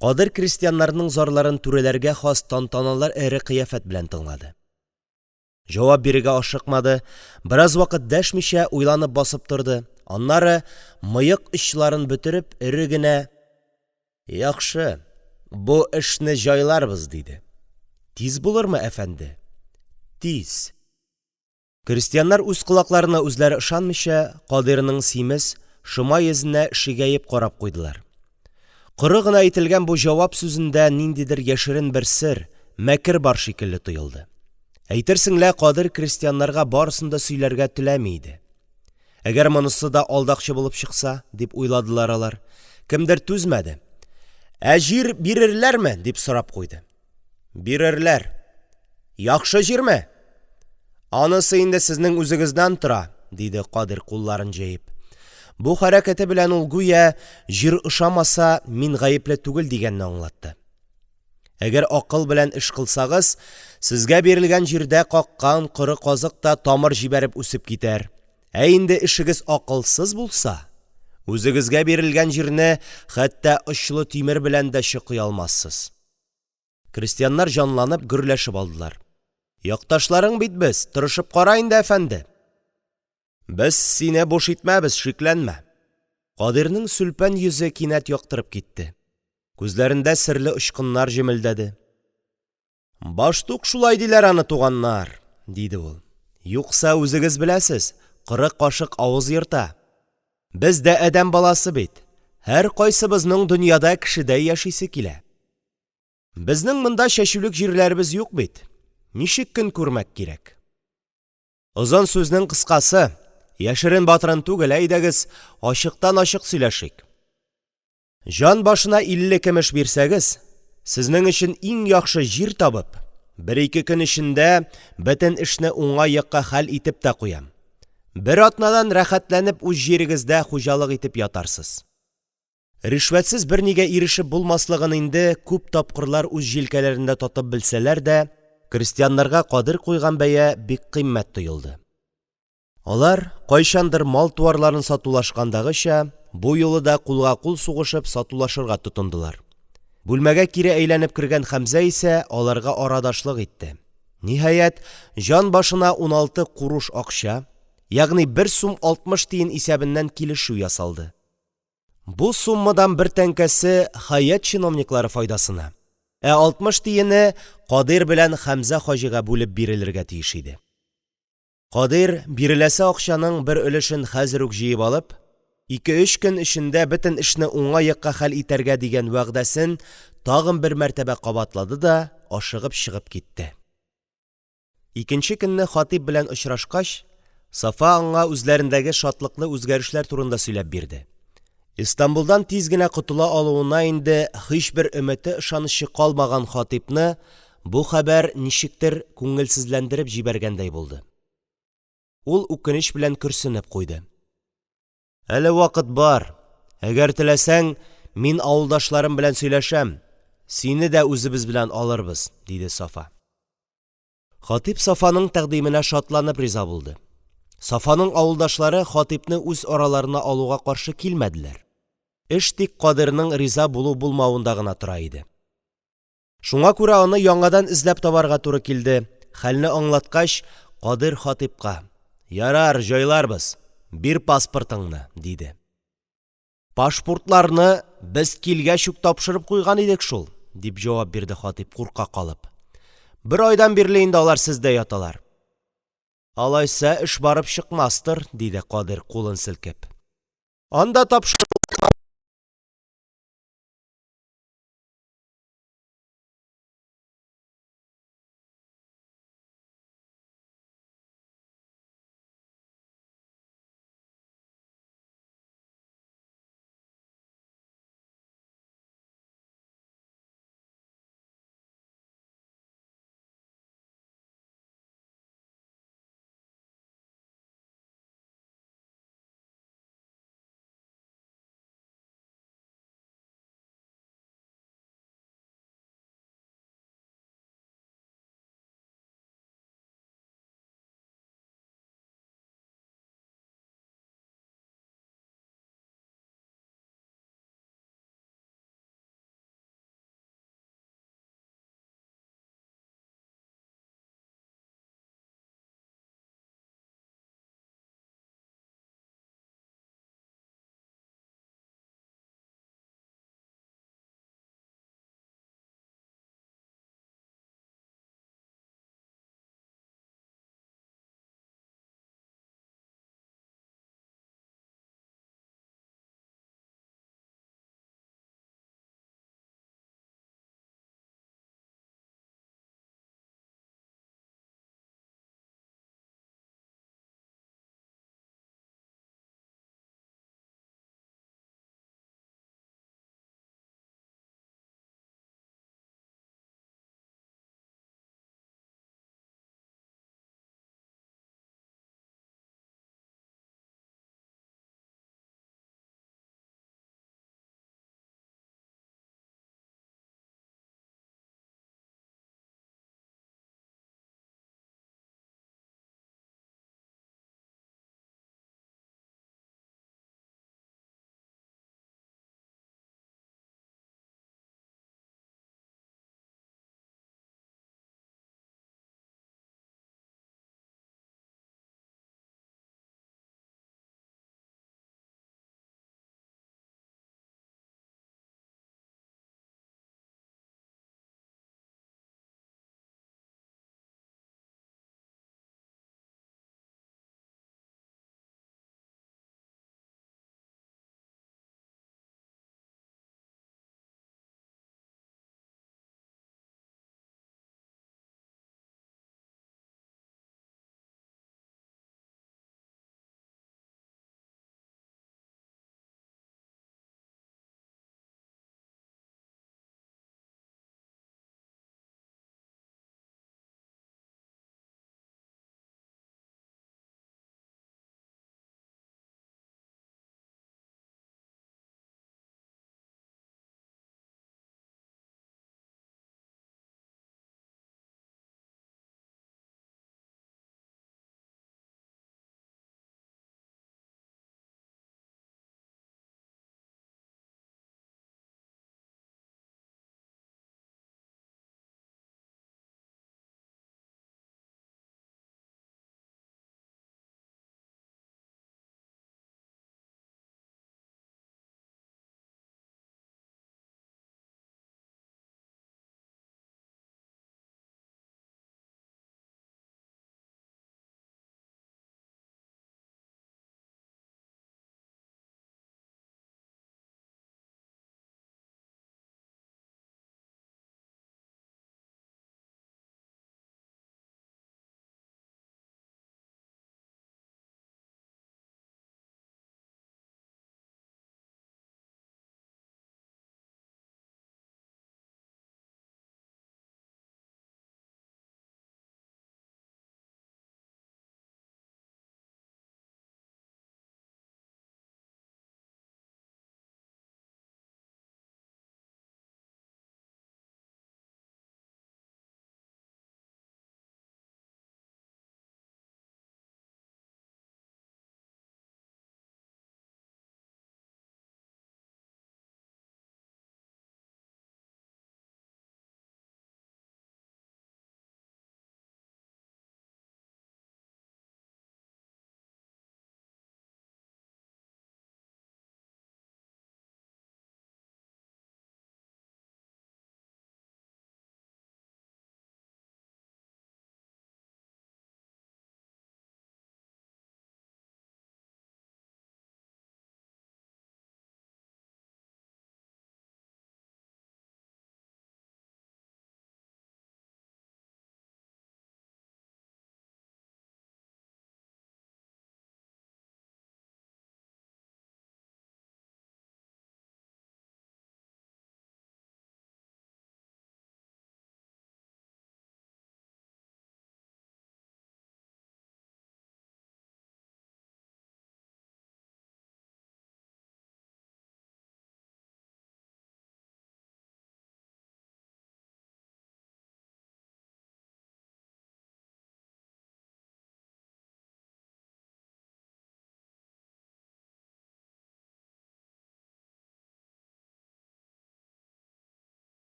Кадыйр крестьяннарның зарларын түрәләргә хас тантаналы эре кыяфәт белән тыңлады. Җавап бирергә ашыкмады, бераз вакыт дәшмичә, уйланып басып торды, аннары, мыек очларын бөтереп, эре генә: – Яхшы, бу эшне җайларбыз, – диде. Тиз булырмы, әфәнде? Тиз! Крестьяннар, үз колакларына үзләре ышанмыйча, Кадыйрның симез, шома йөзенә шигәеп карап куйдылар. Коры гына әйтелгән бу җавап сүзендә ниндидер яшерен бер сер, мәкер бар шикелле тоелды. Әйтерсең лә Кадыйр крестьяннарга барысын да сөйләргә теләми иде. Әгәр монысы да алдакчы булып чыкса, дип уйладылар алар. Кемдер түзмәде. Ә җир бирерләрме? дип сорап куйды. Бирерләр. Яхшы җирме? Анысы инде сезнең үзегездән тора, диде Кадыйр кулларын җәеп. Бу хәрәкәте белән ул гүя җир ошамаса, мин гаепле түгел дигәнне аңлатты. Әгәр акыл белән эш кылсагыз, сезгә бирелгән җирдә каккан коры казык та тамыр җибәреп үсеп китәр. Ә инде эшегез акылсыз булса, үзегезгә бирелгән җирне хәтта очлы тимер белән дә чокый алмассыз. Крестьяннар җанланып, гөрләшеп алдылар. – Якташларың бит без, тырышып кара инде, әфәнде! Без сине буш итмәбез, шикләнмә! Кадыйрның сүлпән йөзе кинәт яктырып китте, күзләрендә серле очкыннар җемелдәде. – Баштук шулай диләр аны, туганнар, – диде ул. – Юкса, үзегез беләсез, кырык кашык авыз ерта. Без дә адәм баласы бит, һәркайсыбызның дөньяда кешедәй яшисе килә. Безнең монда чәчүлек җирләребез юк бит, ничек көн күрмәк кирәк? Озын сүзнең кыскасы, яшерен-батырын түгел, әйдәгез, ачыктан-ачык сөйләшик. Җан башына 50 көмеш бирсәгез, сезнең өчен иң яхшы җир табып, бер-ике көн эчендә бөтен эшне уңай якка хәл итеп тә куям. Бер атнадан рәхәтләнеп үз җирегездә хуҗалык итеп ятарсыз. Ришвәтсез бернигә ирешеп булмаслыгын инде күп тапкырлар үз җилкәләрендә татып белсәләр дә, крестьяннарга Кадыйр куйган бәя бик кыйммәт тоелды. Алар, кайчандыр мал-туарларын сатулашкандагыча, бу юлы да кулга-кул сугышып сатулашырга тотындылар. Бүлмәгә кире әйләнеп кергән Хәмзә исә аларга арадашлык итте. Ниһаять, җан башына 16 куруш акча, ягъни бер сум 60 тиен исәбеннән килешү ясалды. Бу суммадан бер тәңкәсе «Һәйәт» чиновниклары файдасына, ә 60 тиене Кадыйр белән Хәмзә хаҗига бүлеп бирелергә тиеш иде. Кадыйр, биреләсе акчаның бер өлешен хәзер үк җыеп алып, ике-өч көн эчендә бөтен эшне уңай якка хәл итәргә дигән вәгъдәсен тагын бер мәртәбә кабатлады да ашыгып чыгып китте. Икенче көнне Хатип белән очрашкач, Сафа аңа үзләрендәге шатлыклы үзгәрешләр турында сөйләп бирде. Истанбулдан тиз генә котыла алуына инде һичбер өмете-ышанычы калмаган Хатипны бу хәбәр ничектер күңелсезләндереп җибәргәндәй булды. Ул үкенеч белән көрсенеп куйды. Әле вакыт бар. Әгәр теләсәң, мин авылдашларым белән сөйләшәм, сине дә үзебез белән алырбыз, диде Сафа. Хатип Сафаның тәкъдименә шатланып риза булды. Сафаның авылдашлары Хатипны үз араларына алуга каршы килмәделәр. Эш тик Кадыйрның риза булу-булмавында гына тора иде. Шуңа күрә аны яңадан эзләп табарга туры килде. Хәлне аңлаткач, Кадыйр Хатипка: «Ярар, җайларбыз. Бир паспортыңны», – диде. «Пашпуртларны без килгәч үк тапшырып куйган идек шул», – дип җавап бирде Хатип, курка калып. «Бер айдан бирле инде алар сездә яталар». «Алайса, эш барып чыкмастыр», – диде Кадыйр, кулын селкеп. «Анда тапшырылган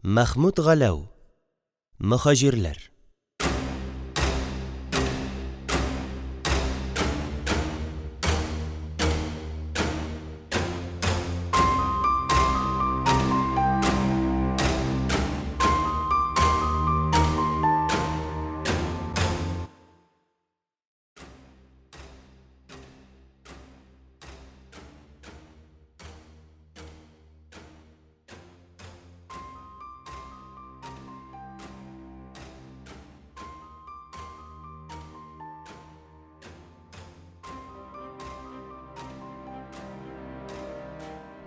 Мәхмүт Галәү. Мөһаҗирләр.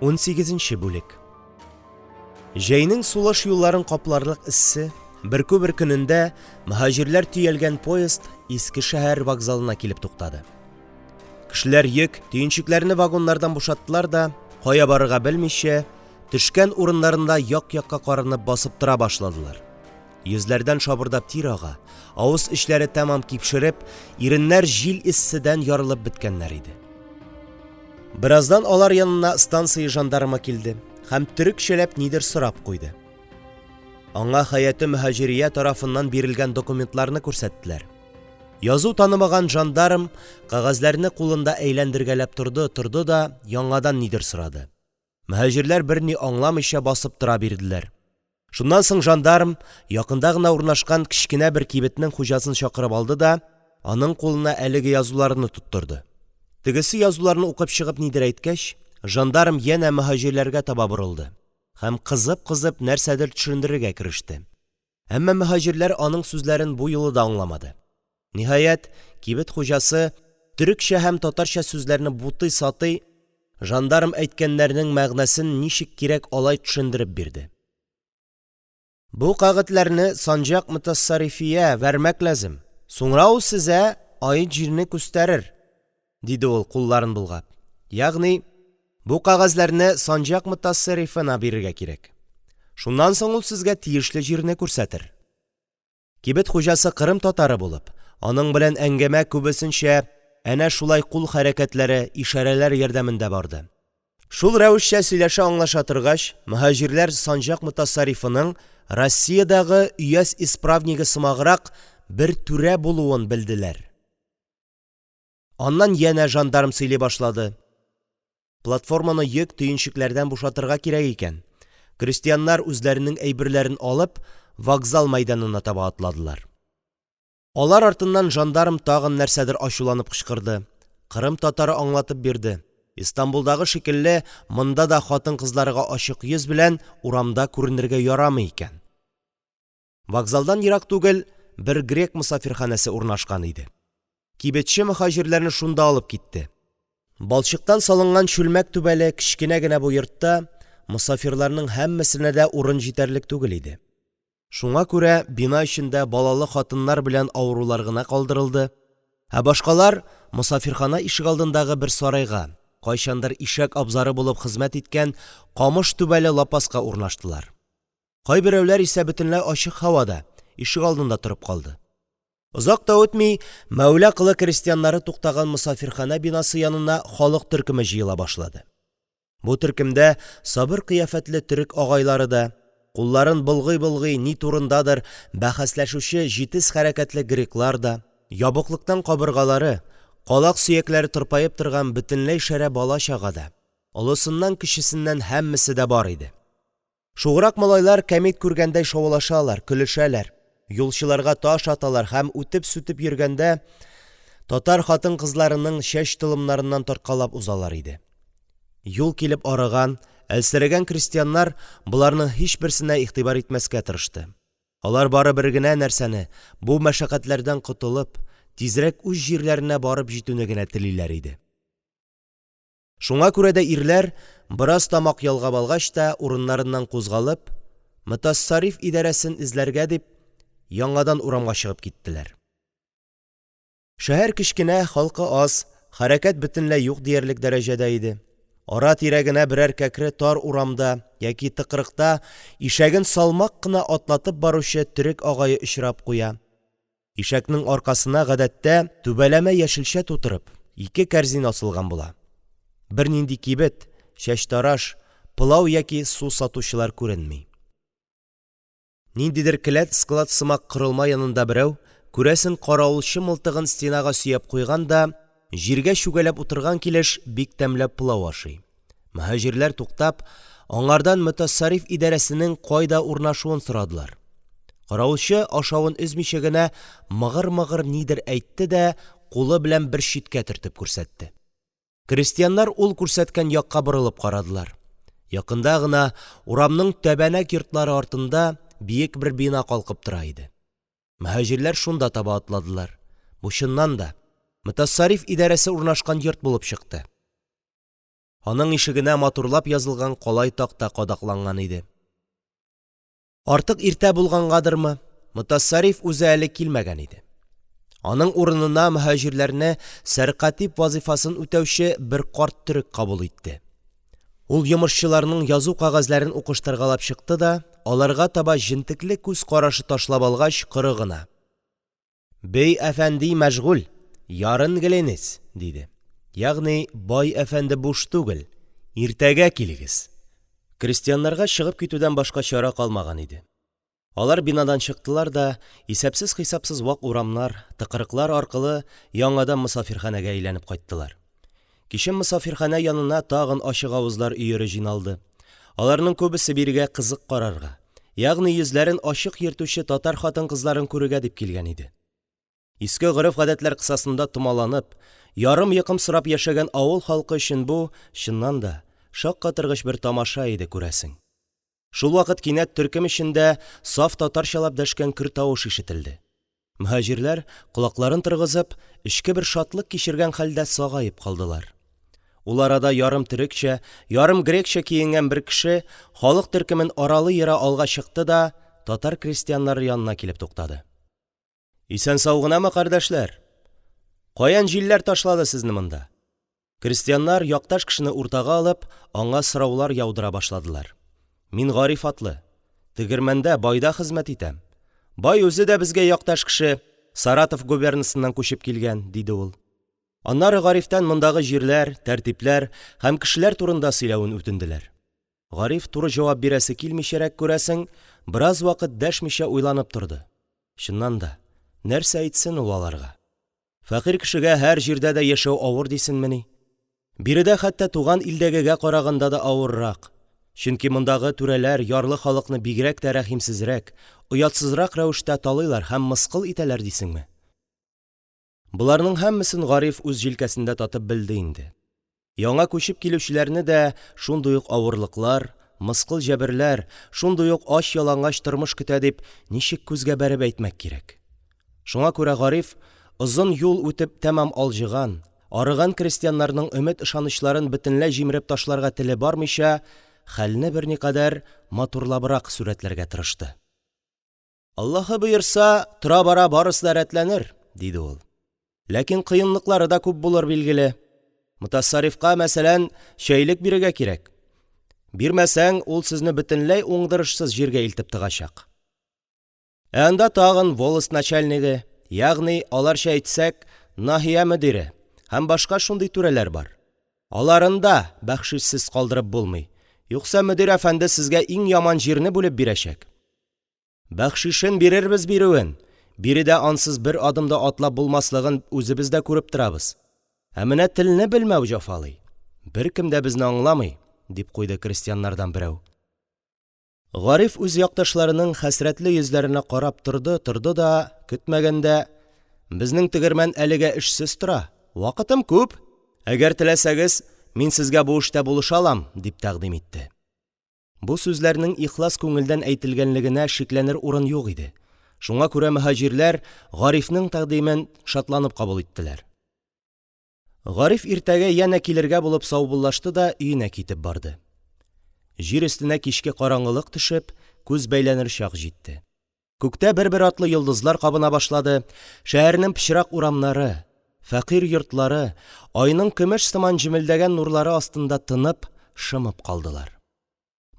Унсигезенче бүлек. Җәйнең сулыш юлларын капларлык эссе, бөркү бер көнендә мөһаҗирләр төялгән поезд Иске шәһәр вокзалына килеп туктады. Кешеләр йөк, төенчекләрне вагоннардан бушаттылар да, кая барырга белмичә, төшкән урыннарында як-якка каранып басып тора башладылар. Йөзләрдән шабырдап тир ага, авыз эчләре тәмам кипшереп, иреннәр җил эсседән ярылып беткәннәр иде. Бераздан алар янына станция жандармы килде һәм төрекчәләп нидер сорап куйды. Аңа Хәяте мөһаҗирия тарафыннан бирелгән документларны күрсәттеләр. Язу танымаган жандарм кәгазьләрне кулында әйләндергәләп торды-торды да яңадан нидер сорады. Мөһаҗирләр берни аңламыйча басып тора бирделәр. Шуннан соң жандарм якында гына урнашкан кечкенә бер кибетнең хуҗасын чакырып алды да аның кулына әлеге язуларны тоттырды. Тегесе язуларны укып чыгып нидер әйткәч, жандарм янә мөһаҗирләргә таба борылды һәм кызып-кызып нәрсәдер төшендерергә кереште. Әмма мөһаҗирләр аның сүзләрен бу юлы да аңламады. Ниһаять, кибет хуҗасы, төрекчә һәм татарча сүзләрне бутый-сатый, жандарм әйткәннәрнең мәгънәсен ничек кирәк алай төшендереп бирде. Бу кәгытьләрне санҗак мөтәсаррифия вәрмәк ләзем, суңра ул сезә аит җирне күстәрер, диде ул, кулларын болгап. Ягъни, бу кәгазьләрне санҗак мөтәсаррифына бирергә кирәк. Шуннан соң ул сезгә тиешле җирне күрсәтер. Кибет хуҗасы кырым татары булып, аның белән әңгәмә күбесенчә әнә шулай кул хәрәкәтләре, ишарәләр ярдәмендә барды. Шул рәвешчә сөйләшә-аңлаша торгач, мөһаҗирләр Санҗак мөтәсаррифының Россиядәге өяз исправнигы сымаграк бер түрә булуын белделәр. Аннан янә жандарм сөйли башлады. Платформаны йөк төенчекләрдән бушатырга кирәк икән. Крестьяннар үзләренең әйберләрен алып, вокзал мәйданына таба атладылар. Алар артыннан жандарм тагын нәрсәдер ачуланып кычкырды. Кырым татары аңлатып бирде. Истанбулдагы шикелле, монда да хатын-кызларга ачык йөз белән урамда күренергә ярамый икән. Вокзалдан ерак түгел бер грек мосафирханәсе урнашкан иде. Кибетче мөһаҗирләрне шунда алып китте. Балчыктан салынган чүлмәк түбәле кечкенә генә бу йортта мосафирларның һәммәсенә дә урын җитәрлек түгел иде. Шуңа күрә бина эчендә балалы хатыннар белән авырулар гына калдырылды, ә башкалар мосафирханә ишегалдындагы бер сарайга, кайчандыр ишәк абзары булып хезмәт иткән камыш түбәле лапаска урнаштылар. Кайберәүләр исә бөтенләй ачык һавада, ишегалдында торып калды. Озак та үтми, Мәүла Колы крестьяннары туктаган мосафирханә бинасы янына халык төркеме җыела башлады. Бу төркемдә сабыр кыяфәтле төрек агайлары да, кулларын болгый-болгый ни турындадыр бәхәсләшүче җитез хәрәкәтле греклар да, ябыклыктан кабыргалары, калак сөякләре тырпаеп торган бөтенләй шәрә бала-чага да, олысыннан-кечесеннән һәммәсе дә бар иде. Шуграк малайлар кәмит күргәндәй шаулашалар, көлешәләр, юлчыларга таш аталар һәм үтеп-сүтеп йөргәндә татар хатын-кызларының чәч толымнарыннан тарткалап узалар иде. Юл килеп арыган, әлсерәгән крестьяннар боларның һичберсенә игътибар итмәскә тырышты. Алар бары бер генә нәрсәне – бу мәшәкатьләрдән котылып, тизрәк үз җирләренә барып җитүне генә телиләр иде. Шуңа күрә дә ирләр, бераз тамак ялгап алгач та, урыннарыннан кузгалып, мөтәсарриф идарәсен эзләргә дип, яңадан урамга чыгып киттеләр. Шәһәр кечкенә, халкы аз, хәрәкәт бөтенләй юк диярлек дәрәҗәдә иде. Ара-тирә генә берәр кәкре тар урамда яки тыкрыкта ишәген салмак кына атлатып баручы төрек агае очрап куя. Ишәкнең аркасына, гадәттә, түбәләмә яшелчә тутырып, ике кәрзин асылган була. Бернинди кибет, чәчтараш, пылау яки су сатучылар күренми. Ниндидер келәт-склад сымак корылма янында берәү, күрәсең, каравылчы, мылтыгын стенага сөяп куйган да, җиргә чүгәләп утырган килеш, бик тәмләп пылау ашый. Мөһаҗирләр, туктап, аңардан мөтәсарриф идарәсенең кайда урнашуын сорадылар. Каравылчы, ашавын өзмичә генә, мыгыр-мыгыр нидер әйтте дә кулы белән бер читкә төртеп күрсәтте. Крестьяннар ул күрсәткән якка борылып карадылар. Якында гына, урамның тәбәнәк йортлары артында, биек бер бина калкып тора иде. Мөһаҗирләр шунда таба атладылар. Бу, чыннан да, мөтәсарриф идарәсе урнашкан йорт булып чыкты. Аның ишегенә матурлап язылган калай такта кадакланган иде. Артык иртә булгангадырмы, мөтәсарриф үзе әле килмәгән иде. Аның урынына мөһаҗирләрне сәркатип вазифасын үтәүче бер карт төрек кабул итте. Ул йомышчыларның язу-кәгазьләрен укыштыргалап чыкты да, аларга таба җентекле күз карашы ташлап алгач, коры гына: Бей әфәнди мәшгуль, ярын гелениз, – диде. Ягъни бай әфәнде буш түгел, иртәгә килегез. Крестьяннарга чыгып китүдән башка чара калмаган иде. Алар бинадан чыктылар да исәпсез-хисапсыз вак урамнар, тыкрыклар аркылы яңадан мосафирханәгә әйләнеп кайттылар. Кичен мосафирханә янына тагын ачыгавызлар өере җыйналды. Аларның күбесе бирегә кызык карарга, ягъни йөзләрен ачык йөртүче татар хатын-кызларын күрергә дип килгән иде. Иске гореф-гадәтләр кысасында томаланып, ярым йокымсырап яшәгән авыл халкы өчен бу, чыннан да, шаккатыргыч бер тамаша иде, күрәсең. Шулвакыт кинәт төркем эчендә саф татарчалап дәшкән көр тавыш ишетелде. Мөһаҗирләр, колакларын торгызып, эчке бер шатлык кичергән хәлдә сагаеп калдылар. Ул арада ярым төрекчә, ярым грекча киенгән бер кеше халык төркемен аралый-ера алга чыкты да татар крестьяннары янына килеп туктады. Исән-сау гынамы, кардәшләр? Каян җилләр ташлады сезне монда? Крестьяннар, якташ кешене уртага алып, аңа сораулар яудыра башладылар. Мин Гариф атлы. Тегермәндә, байда хезмәт итәм. Бай үзе дә безгә якташ кеше, Саратов губернасыннан күчеп килгән, диде ул. Аннары Гарифтән мондагы җирләр, тәртипләр һәм кешеләр турында сөйләвен үтенделәр. Гариф, туры җавап бирәсе килмичәрәк, күрәсең, бераз вакыт дәшмичә уйланып торды. Чыннан да, нәрсә әйтсен ул аларга? Фәкыйрь кешегә һәр җирдә дә яшәү авыр дисенмени? Биредә хәтта туган илдәгегә караганда да авыррак, чөнки мондагы түрәләр ярлы халыкны бигрәк тә рәхимсезрәк, оятсызрак рәвештә талыйлар һәм мыскыл итәләр дисеңме? Боларның һәммәсен Гариф үз җилкәсендә татып белде инде. Яңа күчеп килүчеләрне дә шундый ук авырлыклар, мыскыл-җәберләр, шундый ук ач-ялангач тормыш көтә дип ничек күзгә бәреп әйтмәк кирәк? Шуңа күрә Гариф, озын юл үтеп тәмам алҗыган, арыган крестьяннарның өмет-ышанычларын бөтенләй җимереп ташларга теле бармыйча, хәлне берникадәр матурлабрак сурәтләргә тырышты. Аллаһы боерса, тора-бара барысы да рәтләнер, диде ул. Ләкин кыенлыклары да күп булыр, билгеле. Мөтәсаррифка, мәсәлән, чәйлек бирергә кирәк. Бирмәсәң, ул сезне бөтенләй уңдырышсыз җиргә илтеп тыгачак. Ә анда тагын волость начальнигы, ягъни, аларча әйтсәк, наһия мөдире һәм башка шундый түрәләр бар. Аларын да бәхшишсез калдырып булмый, юкса мөдир әфәнде сезгә иң яман җирне бүлеп бирәчәк. Бәхшишен бирербез бирүен, биредә ансыз бер адым да атлап булмаслыгын үзебез дә күреп торабыз. Ә менә телне белмәү җәфалый. Беркем дә безне аңламый, – дип куйды крестьяннардан берәү. Гариф үз якташларының хәсрәтле йөзләренә карап торды-торды да, көтмәгәндә: Безнең тегермән әлегә эшсез тора, вакытым күп, әгәр теләсәгез, мин сезгә бу эштә булыша алам, – дип тәкъдим итте. Бу сүзләрнең ихлас күңелдән әйтелгәнлегенә шикләнер урын юк иде, шуңа күрә мөһаҗирләр Гарифның тәкъдимен шатланып кабул иттеләр. Гариф иртәгә янә килергә булып саубуллашты да өенә китеп барды. Җир өстенә кичке караңгылык төшеп, күз бәйләнер чак җитте. Күктә бер-бер артлы йолдызлар кабына башлады, шәһәрнең пычрак урамнары, фәкыйрь йортлары айның көмеш сыман җемелдәгән нурлары астында тынып, шымып калдылар.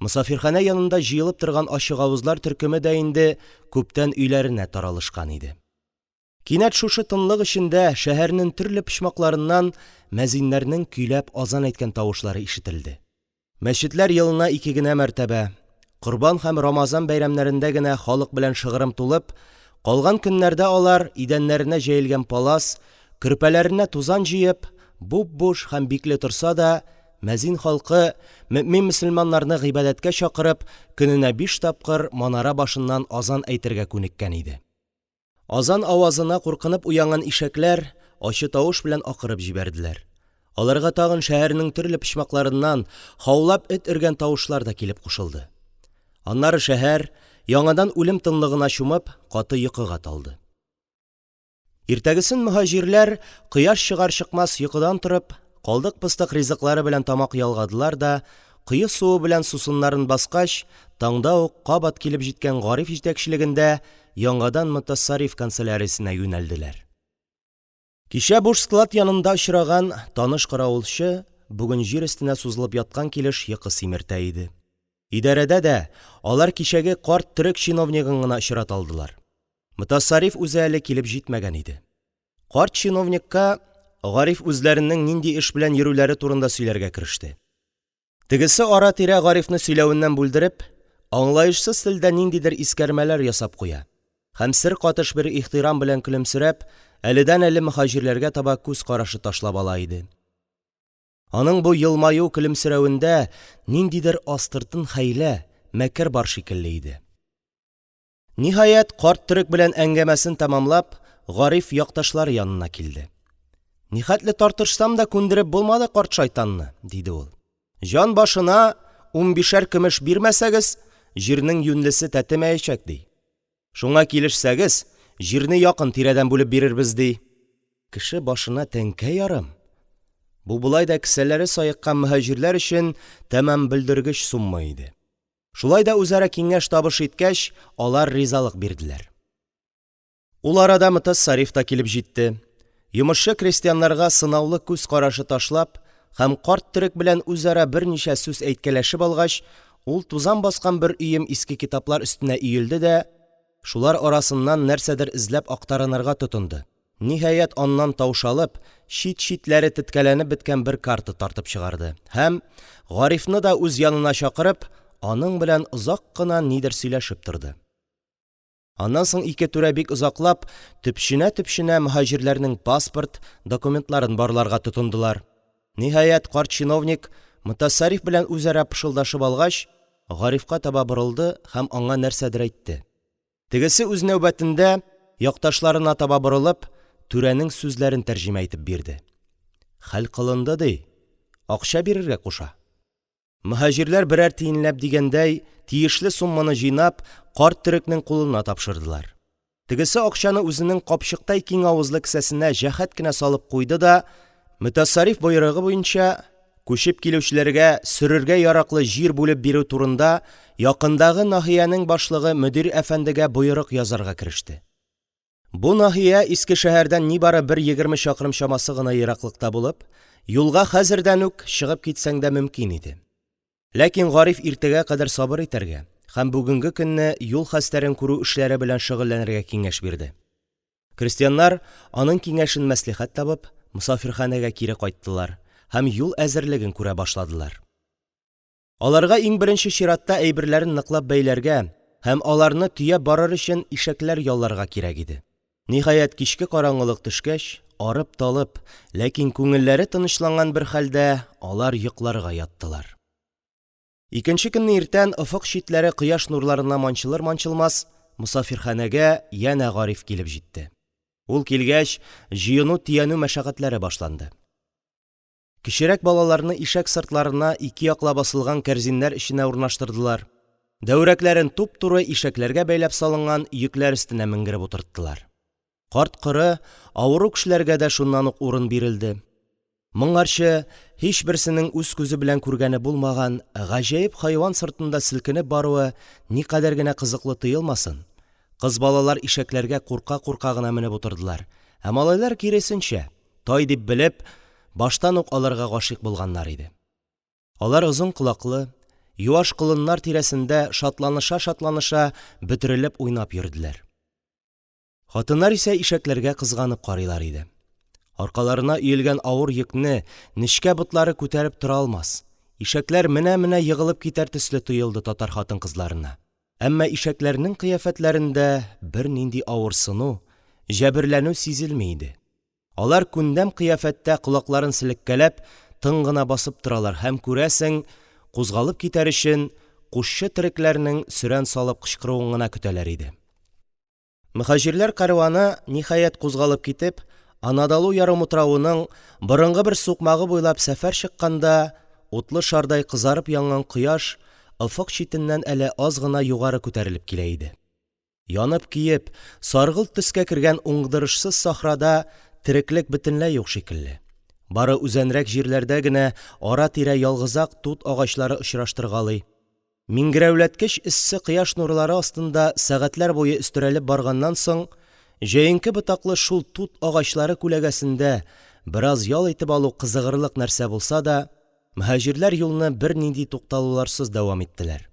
Мосафирханә янында җыелып торган ачыгавызлар төркеме дә инде күптән өйләренә таралышкан иде. Кинәт шушы тынлык эчендә шәһәрнең төрле почмакларыннан мәзиннәрнең көйләп азан әйткән тавышлары ишетелде. Мәчетләр елына ике генә мәртәбә – Корбан һәм Рамазан бәйрәмнәрендә генә халык белән шыгрым тулып, калган көннәрдә алар, идәннәренә җәелгән палас, көрпәләренә тузан җыеп, буп-буш һәм бикле торса да, мәзин халкы, мөэмин-мөселманнарны гыйбадәткә чакырып, көненә биш тапкыр манара башыннан азан әйтергә күнеккән иде. Азан авазына куркынып уянган ишәкләр ачы тавыш белән акырып җибәрделәр. Аларга тагын шәһәрнең төрле почмакларыннан һаулап эт өргән тавышлар да килеп кушылды. Аннары шәһәр, яңадан үлем тынлыгына чумып, каты йокыга талды. Иртәгесен мөһаҗирләр, кояш чыгар-чыкмас йокыдан торып, калдык-постык ризыклары белән тамак ялгадылар да, кое суы белән сусыннарын баскач, таңда ук кабат килеп җиткән Гариф җитәкчелегендә яңадан мөтәсарриф канцеляриясенә юнәлделәр. Кичә буш склад янында очраган таныш каравылчы бүген җир өстенә сузылып яткан килеш йокы симертә иде. Идарәдә дә алар кичәге карт төрек чиновнигын гына очрата алдылар. Мөтәсарриф үзе әле килеп җитмәгән иде. Карт чиновникка Гариф үзләренең нинди эш белән йөрүләре турында сөйләргә кереште. Тегесе ара-тирә Гарифны сөйләвеннән бүлдереп, аңлаешсыз телдә ниндидер искәрмәләр ясап куя һәм сер катыш бер ихтирам белән көлемсерәп, әледән-әле мөһаҗирләргә таба күз карашы ташлап ала иде. Аның бу елмаю-көлемсерәвендә ниндидер астыртын хәйлә, мәкер бар шикелле иде. Ниһаять, карт төрек белән әңгәмәсен тәмамлап, Гариф якташлары янына килде. «Нихәтле тартышсам да күндереп булмады карт шайтанны», – диде ул. «Җан башына унбишәр көмеш бирмәсәгез, җирнең юньлесе тәтемәячәк, ди. Шуңа килешсәгез, җирне якын-тирәдән бүлеп бирербез, ди». Кеше башына тәңкә ярым! Бу болай да кесәләре саеккан мөһаҗирләр өчен тәмам бөлдергеч сумма иде. Шулай да үзара киңәш-табыш иткәч, алар ризалык бирделәр. Ул арада мөтәсарриф та килеп җитте. Йомышчы крестьяннарга сынаулы күз карашы ташлап һәм карт төрек белән үзара берничә сүз әйткәләшеп алгач, ул тузан баскан бер өем иске китаплар өстенә иелде дә, шулар арасыннан нәрсәдер эзләп актарынырга тотынды. Ниһаять, аннан таушалып, чит-читләре теткәләнеп беткән бер карта тартып чыгарды һәм, Гарифны да үз янына чакырып, аның белән озак кына нидер сөйләшеп торды. Аннан соң ике түрә бик озаклап, төпченә-төпченә мөһаҗирләрнең паспорт, документларын барларга тотындылар. Ниһаять, карт чиновник, мөтәсарриф белән үзара пышылдашып алгач, Гарифка таба борылды һәм аңа нәрсәдер әйтте. Тегесе үз нәүбәтендә, якташларына таба борылып, түрәнең сүзләрен тәрҗемә итеп бирде. Хәл кылынды, ди. Акча бирергә куша. Мөһаҗирләр берәр тиенләп дигәндәй, тиешле сумманы җыйнап, карт төрекнең кулына тапшырдылар. Тегесе акчаны үзенең капчыктай киң авызлы кесәсенә җәһәт кенә салып куйды да, мөтәсарриф боерыгы буенча, Күчеп килүчеләргә сөрергә яраклы җир бүлеп бирү турында якындагы наһиянең башлыгы мөдир әфәндегә боерык язарга кереште. Бу наһия Искешәһәрдән нибары бер 20 чакрым чамасы гына ераклыкта булып, юлга хәзердән үк чыгып китсәң дә мөмкин иде. Ләкин Гариф иртәгә кадәр сабыр итәргә һәм бүгенге көнне юл хәстәрен күрү эшләре белән шөгыльләнергә киңәш бирде. Крестьяннар, аның киңәшен мәслихәт табып, мосафирханәгә кире кайттылар һәм юл әзерлеген күрә башладылар. Аларга иң беренче чиратта әйберләрен ныклап бәйләргә һәм аларны төяп барыр өчен ишәкләр ялларга кирәк иде. Ниһаять, кичке караңгылык төшкәч, арып-талып, ләкин күңелләре тынычланган бер хәлдә алар йокларга яттылар. Икенче көнне иртән, офык читләре кояш нурларына манчылыр-манчылмас, мосафирханәгә янә Гариф килеп җитте. Ул килгәч, җыену-төянү мәшәкатьләре башланды. Кечерәк балаларны ишәк сыртларына ике яклап асылган кәрзиннәр эченә урнаштырдылар, дәүрәкләрен туп-туры ишәкләргә бәйләп салынган йөкләр өстенә менгереп утырттылар. Карт-коры, авыру кешеләргә дә шуннан ук урын бирелде. Моңарчы һичберсенең үз күзе белән күргәне булмаган гаҗәеп хайван сыртында селкенеп баруы никадәр генә кызыклы тоелмасын, кыз балалар ишәкләргә курка-курка гына менеп утырдылар, ә малайлар, киресенчә, тай дип белеп, баштан ук аларга гашыйк булганнар иде. Алар озын колаклы, юаш колыннар тирәсендә шатланыша-шатланыша бөтерелеп уйнап йөрделәр. Хатыннар исә ишәкләргә кызганып карыйлар иде. Аркаларына өелгән авыр йөкне нечкә ботлары күтәреп тора алмас, Ишәкләр менә-менә егылып китәр төсле тоелды татар хатын-кызларына. Әмма ишәкләрнең кыяфәтләрендә бернинди авырсыну, җәберләнү сизелми иде. Алар күндәм кыяфәттә колакларын селеккәләп, тын гына басып торалар һәм, күрәсең, кузгалып китәр өчен, кушчы төрекләрнең сөрән салып кычкыруын гына көтәләр иде. Мөһаҗирләр кәрваны, ниһаять, кузгалып китеп, Анадолу ярымутравының борынгы бер сукмагы буйлап сәфәр чыкканда, утлы шардай кызарып янган кояш офык читеннән әле аз гына югары күтәрелеп килә иде. Янып-көеп, саргылт төскә кергән уңдырышсыз сахрада тереклек бөтенләй юк шикелле; бары үзәнрәк җирләрдә генә ара-тирә ялгызак тут агачлары очраштыргалый. Миңгерәүләткеч эссе кояш нурлары астында сәгатьләр буе өстерәлеп барганнан соң, җәенке ботаклы шул тут агачлары күләгәсендә бераз ял итеп алу кызыгырлык нәрсә булса да, мөһаҗирләр юлны бернинди тукталуларсыз дәвам иттеләр.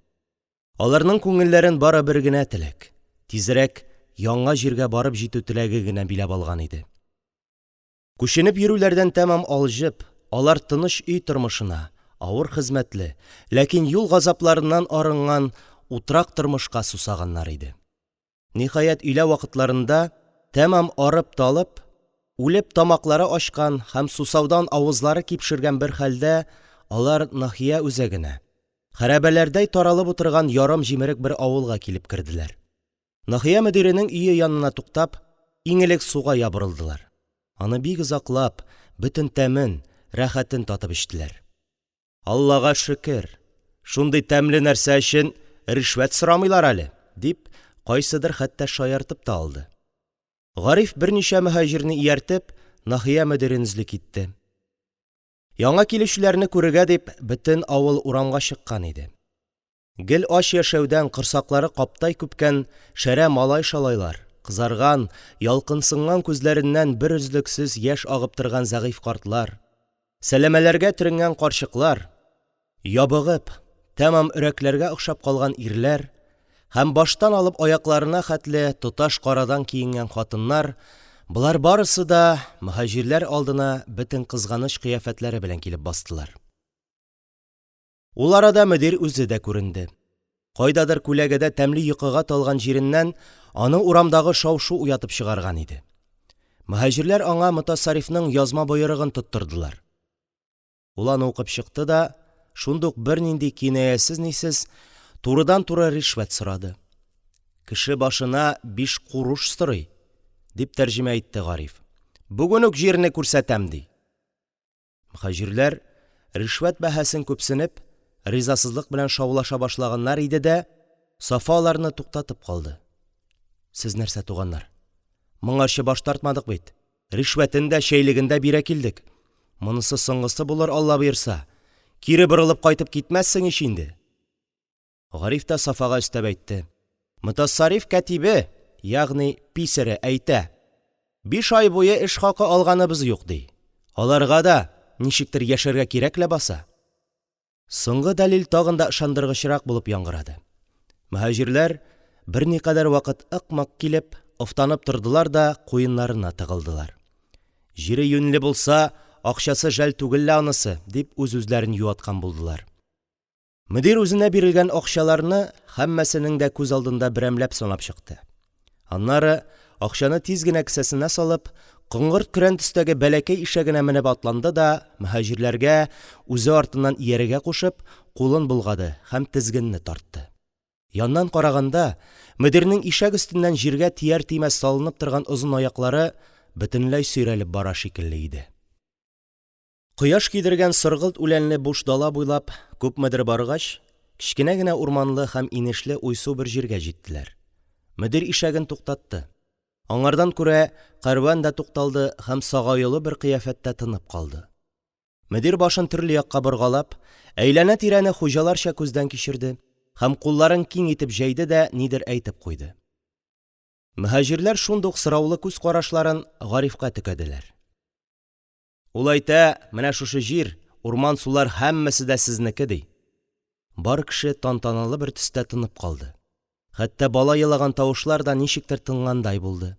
Аларның күңелләрен бары бер генә теләк – тизрәк яңа җиргә барып җитү теләге генә биләп алган иде. Күченеп йөрүләрдән тәмам алҗып, алар тыныч өй тормышына, авыр хезмәтле, ләкин юл газапларыннан арынган утрак тормышка сусаганнар иде. Ниһаять, өйлә вакытларында, тәмам арып-талып, үлеп тамаклары ачкан һәм сусаудан авызлары кипшергән бер хәлдә, алар наһия үзәгенә – хәрабәләрдәй таралып утырган ярым җимерек бер авылга килеп керделәр. Наһия мөдиренең өе янына туктап, иң элек суга ябырылдылар. Аны бик озаклап, бөтен тәмен, рәхәтен татып эчтеләр. Аллага шөкер, шундый тәмле нәрсә өчен ришвәт сорамыйлар әле, дип, кайсыдыр хәтта шаяртып та алды. Гариф, берничә мөһаҗирне ияртеп, наһия мөдирен эзли китте. Яңа килүчеләрне күрергә дип, бөтен авыл урамга чыккан иде. Гел ач яшәүдән корсаклары каптай күпкән шәрә малай-шалайлар, кызарган, ялкынсынган күзләреннән берөзлексез яшь агып торган зәгыйфь картлар, сәләмәләргә төренгән карчыклар, ябыгып, тәмам өрәкләргә охшап калган ирләр һәм баштан алып аякларына хәтле тоташ карадан киенгән хатыннар – болар барысы да мөһаҗирләр алдына бөтен кызганыч кыяфәтләре белән килеп бастылар. Ул арада мөдир үзе дә күренде. Кайдадыр күләгәдә тәмле йокыга талган җиреннән аны урамдагы шау-шу уятып чыгарган иде. Мөһаҗирләр аңа мөтәсаррифның язма боерыгын тоттырдылар. Ул аны укып чыкты да, шундук бернинди кинаясез-нисез, турыдан-туры ришвәт сорады. Кеше башына биш куруш сорый, дип тәрҗемә итте Гариф. Бүген үк җирне күрсәтәм, ди. Мөһаҗирләр, ришвәт бәһасен күпсенеп, ризасызлык белән шаулаша башлаганнар иде дә, Сафа аларны туктатып калды. Сез нәрсә, туганнар? Моңарчы баш тартмадык бит. Ришвәтен дә, чәйлеген дә бирә килдек. Монысы соңгысы булыр, Алла боерса. Кире борылып кайтып китмәссең ич инде. Гариф та Сафага өстәп әйтте: – Мөтәсарриф кятибе, ягъни писаре әйтә, биш ай буе эш хакы алганыбыз юк, ди. Аларга да ничектер яшәргә кирәк ләбаса. Соңгы дәлил тагын да ышандыргычрак булып яңгырады. Мөһаҗирләр берникадәр вакыт ык-мык килеп, офтанып тордылар да куеннарына тыгылдылар. Җире юньле булса, акчасы жәл түгел лә анысы, дип үз-үзләрен юаткан булдылар. Мөдир үзенә бирелгән акчаларны һәммәсенең дә күз алдында берәмләп санап чыкты. Аннары, акчаны тиз генә кесәсенә салып, коңгырт-көрән төстәге бәләкәй ишәгенә менеп атланды да, мөһаҗирләргә үзе артыннан иярергә кушып, кулын болгады һәм тезгенне тартты. Яннан караганда, мөдирнең ишәк өстеннән җиргә тияр-тимәс салынып торган озын аяклары бөтенләй сөйрәлеп бара шикелле иде. Кояш көйдергән соргылт үләнле буш дала буйлап күпмедер баргач, кечкенә генә урманлы һәм инешле уйсу бер җиргә җиттеләр. Мөдир ишәген туктатты. Аңардан күрә кәрван да тукталды һәм сагаюлы бер кыяфәттә тынып калды. Мөдир башын төрле якка боргалап, әйләнә-тирәне хуҗаларча күздән кичерде һәм кулларын киң итеп җәйде дә нидер әйтеп куйды. Мөһаҗирләр шундук сораулы күз карашларын Гарифка текәделәр. Ул әйтә, менә шушы җир, урман-сулар һәммәсе дә сезнеке, ди. Бар кеше тантаналы бер төстә тынып калды. Хәтта бала елаган тавышлар да ничектер тынгандай булды.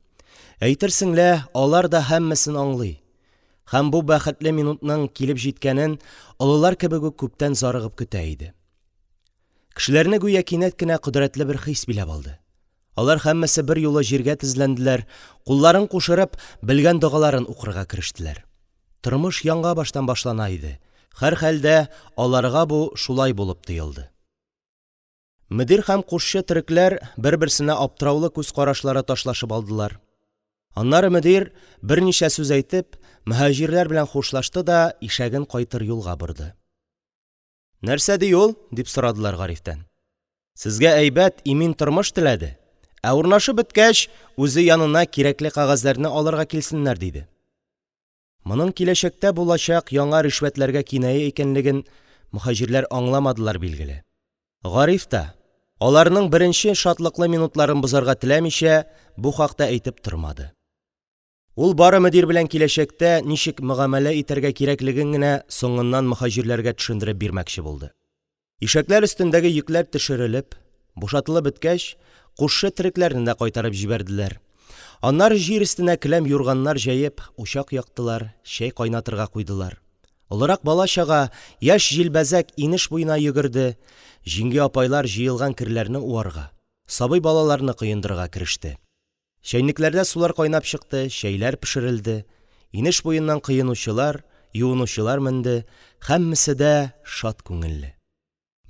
Әйтерсең лә, алар да һәммәсен аңлый. Һәм бу бәхетле минутның килеп җиткәнен олылар кебек үк күптән зарыгып көтә иде. Кешеләрне гүя кинәт кенә кодрәтле бер хис биләп алды. Алар һәммәсе берьюлы җиргә тезләнделәр, кулларын кушырып, белгән догаларын укырга керештеләр. Тормыш яңабаштан башлана иде, һәрхәлдә, аларга бу шулай булып тоелды. Мөдир һәм кушчы төрекләр бер-берсенә аптыраулы күз карашлары ташлашып алдылар. Аннары мөдир, берничә сүз әйтеп, мөһаҗирләр белән хушлашты да ишәген кайтыр юлга борды. – Нәрсә ди ул? – дип сорадылар Гарифтан. – Сезгә әйбәт, имин тормыш теләде, ә урнашып беткәч, үзе янына кирәкле кәгазьләрне алырга килсеннәр, диде. Моның киләчәктә булачак яңа ришвәтләргә киная икәнлеген мөһаҗирләр аңламадылар, билгеле. Гариф та, аларның беренче шатлыклы минутларын бозарга теләмичә, бу хакта әйтеп тормады. Ул бары мөдир белән киләчәктә ничек мөгамәлә итәргә кирәклеген генә соңыннан мөһаҗирләргә төшендереп бирмәкче булды. Ишәкләр өстендәге йөкләр төшерелеп, бушатылып беткәч, кушчы төрекләрне дә кайтарып җибәрделәр. Аннары җир өстенә келәм-юрганнар җәеп, учак яктылар, чәй кайнатырга куйдылар. Олырак бала-чага, яшь-җилбәзәк инеш буена йөгерде, җиңги-апайлар җыелган керләрне уарга, сабый балаларны коендырырга кереште. Чәйнекләрдә сулар кайнап чыкты, чәйләр пешерелде, инеш буеннан коенучылар, юынучылар менде – һәммәсе дә шат күңелле.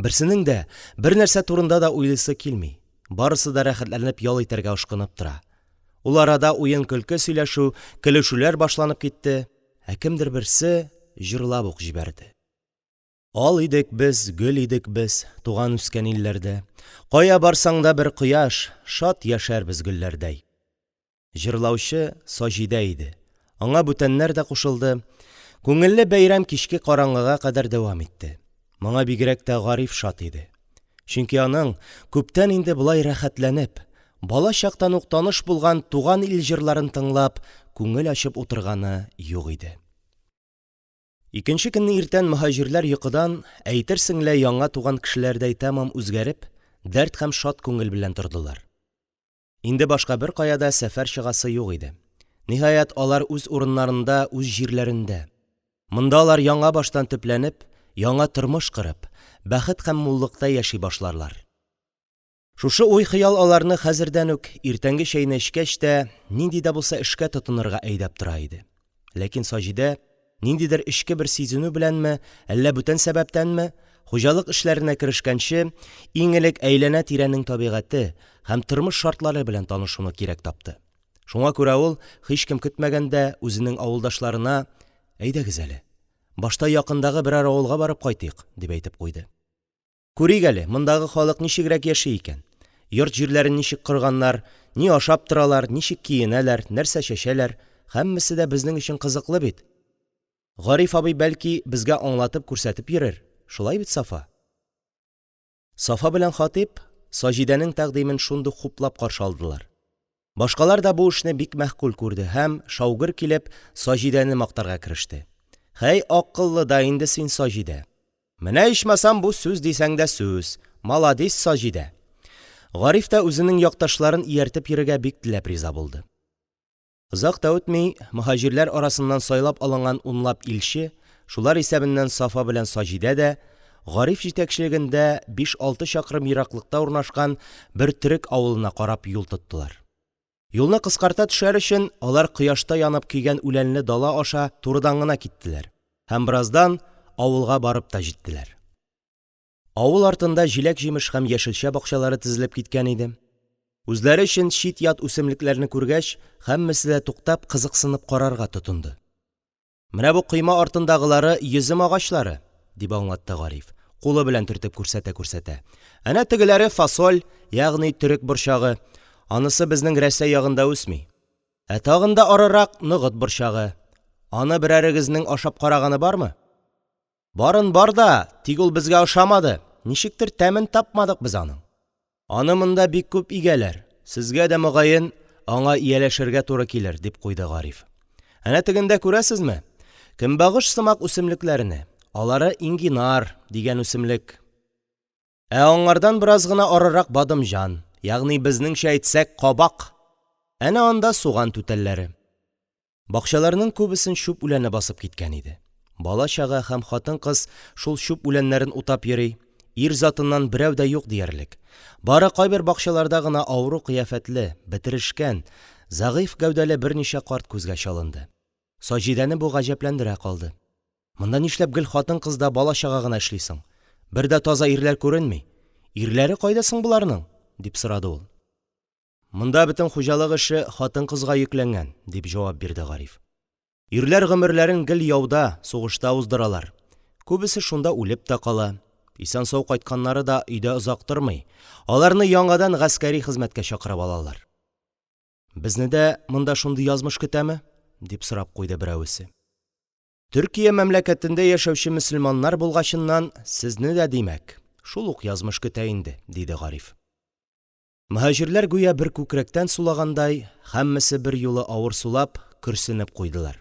Берсенең дә бернәрсә турында да уйлыйсы килми, барысы да рәхәтләнеп ял итәргә ашкынып тора. Ул арада уен-көлке сөйләшү, көлешүләр башланып китте, ә кемдер берсе җырлап ук җибәрде. Ал идек без, гөл идек без Туган-үскән илләрдә. Кая барсаң да бер кояш, Шат яшәрбез гөлләрдәй. Җырлаучы Саҗидә иде. Аңа бүтәннәр дә кушылды. Күңелле бәйрәм кичке караңгыга кадәр дәвам итте. Моңа бигрәк тә Гариф шат иде. Чөнки аның күптән инде болай рәхәтләнеп, бала чактан ук таныш булган туган ил җырларын тыңлап, күңел ачып утырганы юк иде. Икенче көнне иртән мөһаҗирләр йокыдан, әйтерсең лә яңа туган кешеләрдәй тәмам үзгәреп, дәрт һәм шат күңел белән тордылар. Инде башка беркая да сәфәр чыгасы юк иде. Ниһаять, алар үз урыннарында, үз җирләрендә. Монда алар яңа баштан төпләнеп, яңа тормыш корып, бәхет һәм муллыкта яши башларлар. Шушы уй-хыял аларны хәзердән үк, иртәнге чәйне эчкәч тә, нинди дә булса эшкә тотынырга әйдәп тора иде. Ләкин Саҗидә, ниндидер эчке бер сизенү беләнме, әллә бүтән сәбәптәнме, хуҗалык эшләренә керешкәнче, иң элек әйләнә-тирәнең табигате һәм тормыш шартлары белән танышуны кирәк тапты. Шуңа күрә ул, һичкем көтмәгәндә, үзенең авылдашларына: Әйдәгез әле, башта якындагы берәр авылга барып кайтыйк, дип әйтеп куйды. Күрик әле, мондагы халык ничегрәк яши икән? Йорт-җирләрен ничек корганнар, ни ашап торалар, ничек киенәләр, нәрсә чәчәләр – һәммәсе дә безнең өчен кызыклы бит. Гариф абый, бәлки, безгә аңлатып, күрсәтеп йөрер. Шулай бит, Сафа? Сафа белән Хатип Саҗидәнең тәкъдимен шундук хуплап каршы алдылар. Башкалар да бу эшне бик мәгъкуль күрде һәм, шау-гөр килеп, Саҗидәне мактарга кереште. Һәй, акыллы да инде син, Саҗидә! Менә ичмасам бу сүз дисәң дә сүз! Маладис, Саҗидә! Гариф та үзенең якташларын ияртеп йөрергә бик теләп риза булды. Озак та үтми, мөһаҗирләр арасыннан сайлап алынган унлап илче, шулар исәбеннән Сафа белән Саҗидә дә, Гариф җитәкчелегендә биш-алты чакрым ераклыкта урнашкан бер төрек авылына карап юл тоттылар. Юлны кыскарта төшәр өчен, алар кояшта янып көйгән үләнле дала аша турыдан гына киттеләр һәм бераздан авылга барып та җиттеләр. Авыл артында җиләк-җимеш һәм яшелчә бакчалары тезелеп киткән иде. Үзләре өчен чит-ят үсемлекләрне күргәч, һәммәсе дә туктап, кызыксынып карарга тотынды. Менә бу койма артындагылары йөзем агачлары, дип аңлатты Гариф, кулы белән төртеп күрсәтә-күрсәтә. Әнә тегеләре фасоль, ягъни төрек борчагы. Анысы безнең Рәсәй ягында үсми. Ә тагын да арырак ногыт борчагы. Аны берәрегезнең ашап караганы бармы? Барын бар да, тик ул безгә ошамады, ничектер тәмен тапмадык без аның. Аны монда бик күп игәләр, сезгә дә, мөгаен, аңа ияләшергә туры килер, дип куйды Гариф. Әнә тегендә күрәсезме? Көнбагыш сымак үсемлекләрне. Алары ингинар дигән үсемлек. Ә аңардан бераз гына арырак бадымҗан, ягъни безнеңчә әйтсәк, кабак. Әнә анда суган түтәлләре. Бакчаларның күбесен чүп үләне басып киткән иде. Бала-чага һәм хатын-кыз шул чүп үләннәрен утап йөри, ир затыннан берәү дә юк диярлек, бары кайбер бакчаларда гына авыру кыяфәтле, бетерешкән, зәгыйфь гәүдәле берничә карт күзгә чалынды. Саҗидәне бу гаҗәпләндерә калды. Монда нишләп гел хатын-кыз да бала-чага гына эшли соң? Бер дә таза ирләр күренми. Ирләре кайда соң боларның? – дип сорады ул. Монда бөтен хуҗалык эше хатын-кызга йөкләнгән, – дип җавап бирде Гариф. Ирләр гомерләрен гел яуда, сугышта уздыралар. Күбесе шунда үлеп тә кала. Исән-сау кайтканнары да өйдә озак тормый, аларны яңадан гаскәри хезмәткә чакырып алалар. Безне дә монда шундый язмыш көтәме? – дип сорап куйды берәвесе. Төркия мәмләкәтендә яшәүче мөселманнар булгачыннан, сезне дә, димәк, шул ук язмыш көтә инде, – диде Гариф. Мөһаҗирләр гүя бер күкрәктән сулагандай, һәммәсе берьюлы авыр сулап, көрсенеп куйдылар.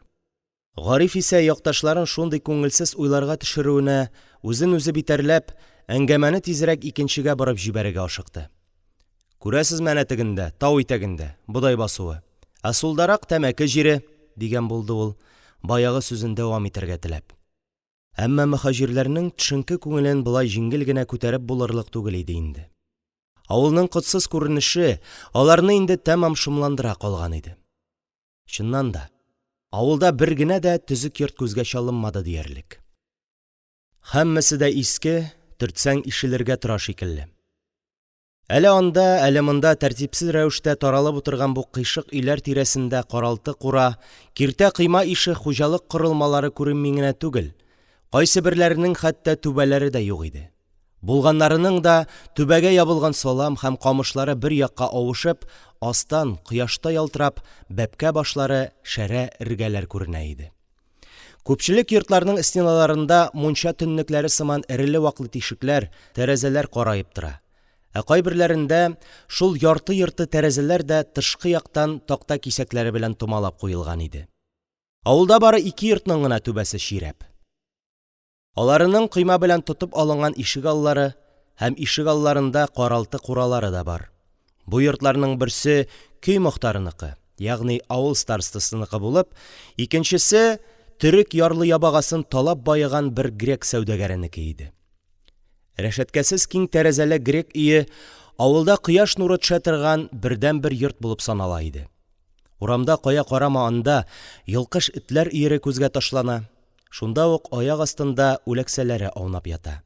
Гариф исә якташларын шундый күңелсез уйларга төшерүенә үзен үзе битәрләп, әңгәмәне тизрәк икенчегә борып җибәрергә ашыкты. Күрәсезме әнә тегендә, тау итәгендә, бодай басуы, ә сулдарак тәмәке җире, дигән булды ул, баягы сүзен дәвам итәргә теләп. Әмма мөһаҗирләрнең төшенке күңелен болай җиңел генә күтәреп булырлык түгел иде инде. Авылның котсыз күренеше аларны инде тәмам шомландыра калган иде. Чыннан да, авылда бер генә дә төзек йорт күзгә чалынмады диярлек. Һәммәсе дә иске, төртсәң ишелергә тора шикелле. Әле анда, әле монда тәртипсез рәвештә таралып утырган бу кыйшык өйләр тирәсендә каралты-кура, киртә-койма ише хуҗалык корылмалары күренми генә түгел, кайсыберләренең хәтта түбәләре дә юк иде. Булганнарының да түбәгә ябылган салам һәм камышлары бер якка авышып, астан, кояшта ялтырап, бәбкә башлары, шәрә эргәләр күренә иде. Күпчелек йортларның стеналарында мунча төннекләре сыман эреле-ваклы тишекләр, тәрәзәләр караеп тора. Ә кайберләрендә шул ярты-йорты тәрәзәләр дә тышкы яктан такта кисәкләре белән томалап куелган иде. Авылда бары ике йортның гына түбәсе чирәп. Аларының койма белән тотып алынган ишегаллары һәм ишегалларында каралты-куралары да бар. Бу йортларның берсе көй мохтарыныкы, ягъни авыл старостасыныкы булып, икенчесе төрек ярлы-ябагасын талап баеган бер грек сәүдәгәренеке иде. Рәшәткәсез киң тәрәзәле грек өе авылда кояш нуры төшә торган бердәнбер йорт булып санала иде. Урамда кая карама анда йолкыш этләр өере күзгә ташлана, шунда ук аяк астында үләксәләре аунап ята.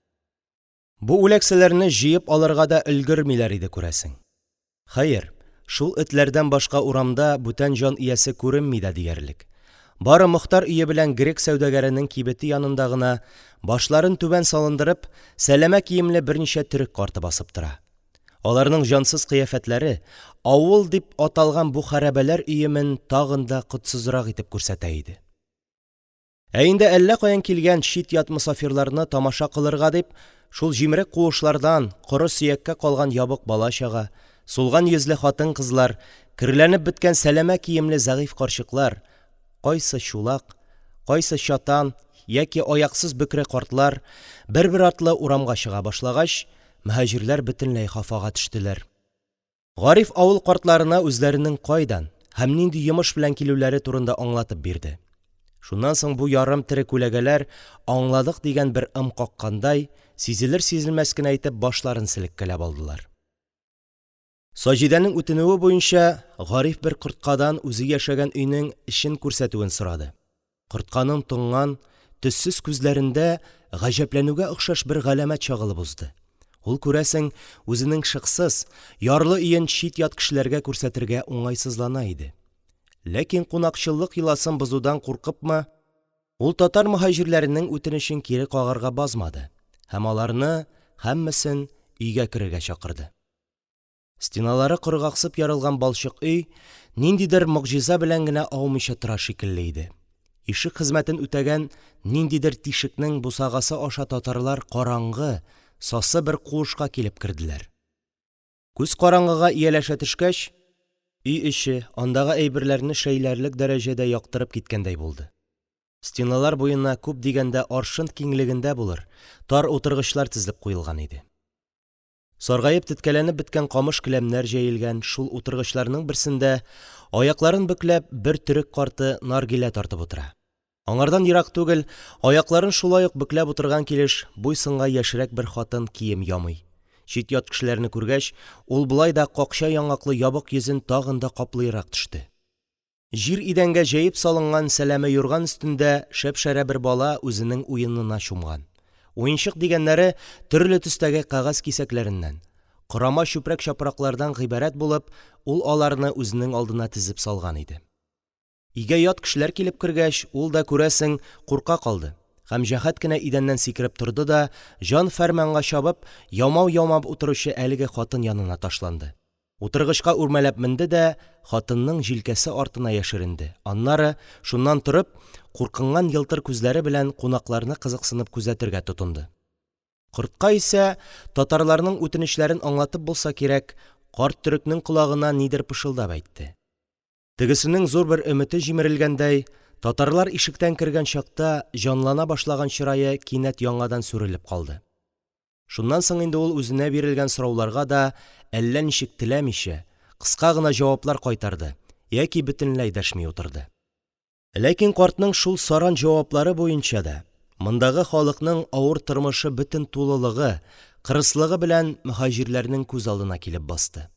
Бу үләксәләрне җыеп алырга да өлгермиләр иде, күрәсең. Хәер, шул этләрдән башка урамда бүтән җан иясе күренми дә диярлек. Бары мохтар өе белән грек сәүдәгәренең кибете янында гына, башларын түбән салындырып, сәләмә киемле берничә төрек карты басып тора. Аларның җансыз кыяфәтләре авыл дип аталган бу хәрабәләр өемен тагын да котсызрак итеп күрсәтә иде. Ә инде әллә каян килгән чит-ят мосафирларны тамаша кылырга дип, шул җимерек куышлардан коры сөяккә калган ябык бала-чага, сулган йөзле хатын-кызлар, керләнеп беткән сәләмә киемле зәгыйфь карчыклар, кайсы чулак, кайсы чатан яки аяксыз бөкре картлар бер-бер артлы урамга чыга башлагач, мөһаҗирләр бөтенләй хафага төштеләр. Гариф авыл картларына үзләренең кайдан һәм нинди йомыш белән килүләре турында аңлатып бирде. Шуннан соң бу ярым тере күләгәләр, аңладык дигән бер ым каккандай, сизелер-сизелмәс кенә итеп башларын селеккәләп алдылар. Саҗидәнең үтенүе буенча, Гариф бер корткадан үзе яшәгән өйнең эчен күрсәтүен сорады. Кортканың тонган, төссез күзләрендә гаҗәпләнүгә охшаш бер галәмәт чагылып узды. Ул, күрәсең, үзенең шыксыз, ярлы өен чит-ят кешеләргә күрсәтергә уңайсызлана иде. Ләкин кунакчыллык йоласын бозудан куркыпмы, ул татар мөһаҗирләренең үтенечен кире кагарга базмады һәм аларны һәммәсен өйгә керергә чакырды. Стеналары коргаксып ярылган балчык өй ниндидер могҗиза белән генә аумыйча тора шикелле иде. Ишек хезмәтен үтәгән ниндидер тишекнең бусагасы аша татарлар караңгы, сасы бер куышка килеп керделәр. Күз караңгыга ияләшә төшкәч, өй эче андагы әйберләрне шәйләрлек дәрәҗәдә яктырып киткәндәй булды. Стеналар буена күп дигәндә аршын киңлегендә булыр тар утыргычлар тезелеп куелган иде. Саргаеп теткәләнеп беткән камыш келәмнәр җәелгән шул утыргычларның берсендә, аякларын бөкләп, бер төрек карты наргилә тартып утыра. Аңардан ерак түгел, аякларын шулай ук бөкләп утырган килеш, буй-сынга яшьрәк бер хатын кием ямый. Чит-ят кешеләрне күргәч, ул болай да какча яңаклы ябык йөзен тагын да каплыйрак төште. Җир идәнгә җәеп салынган сәләмә юрган өстендә шәп-шәрә бер бала үзенең уенына чумган. Уенчык дигәннәре төрле төстәге кәгазь кисәкләреннән, корама чүпрәк-чапраклардан гыйбарәт булып, ул аларны үзенең алдына тезеп салган иде. Өйгә ят кешеләр килеп кергәч, ул да, күрәсең, курка калды һәм җәһәт кенә идәннән сикереп торды да, җан-фәрманга чабып, ямау ямап утыручы әлеге хатын янына ташланды. Утыргычка үрмәләп менде дә хатынның җилкәсе артына яшеренде, аннары, шуннан торып, куркынган елтыр күзләре белән кунакларны кызыксынып күзәтергә тотынды. Кортка исә, татарларның үтенечләрен аңлатып булса кирәк, карт төрекнең колагына нидер пышылдап әйтте. Тегесенең зур бер өмете җимерелгәндәй, татарлар ишектән кергән чакта җанлана башлаган чырае кинәт яңадан сүрелеп калды. Шуннан соң инде ул үзенә бирелгән сорауларга да әллә ничек теләмичә, кыска гына җаваплар кайтарды яки бөтенләй дәшми утырды. Ләкин картның шул саран җаваплары буенча да мондагы халыкның авыр тормышы бөтен тулылыгы, кырыслыгы белән мөһаҗирләрнең күз алдына килеп басты.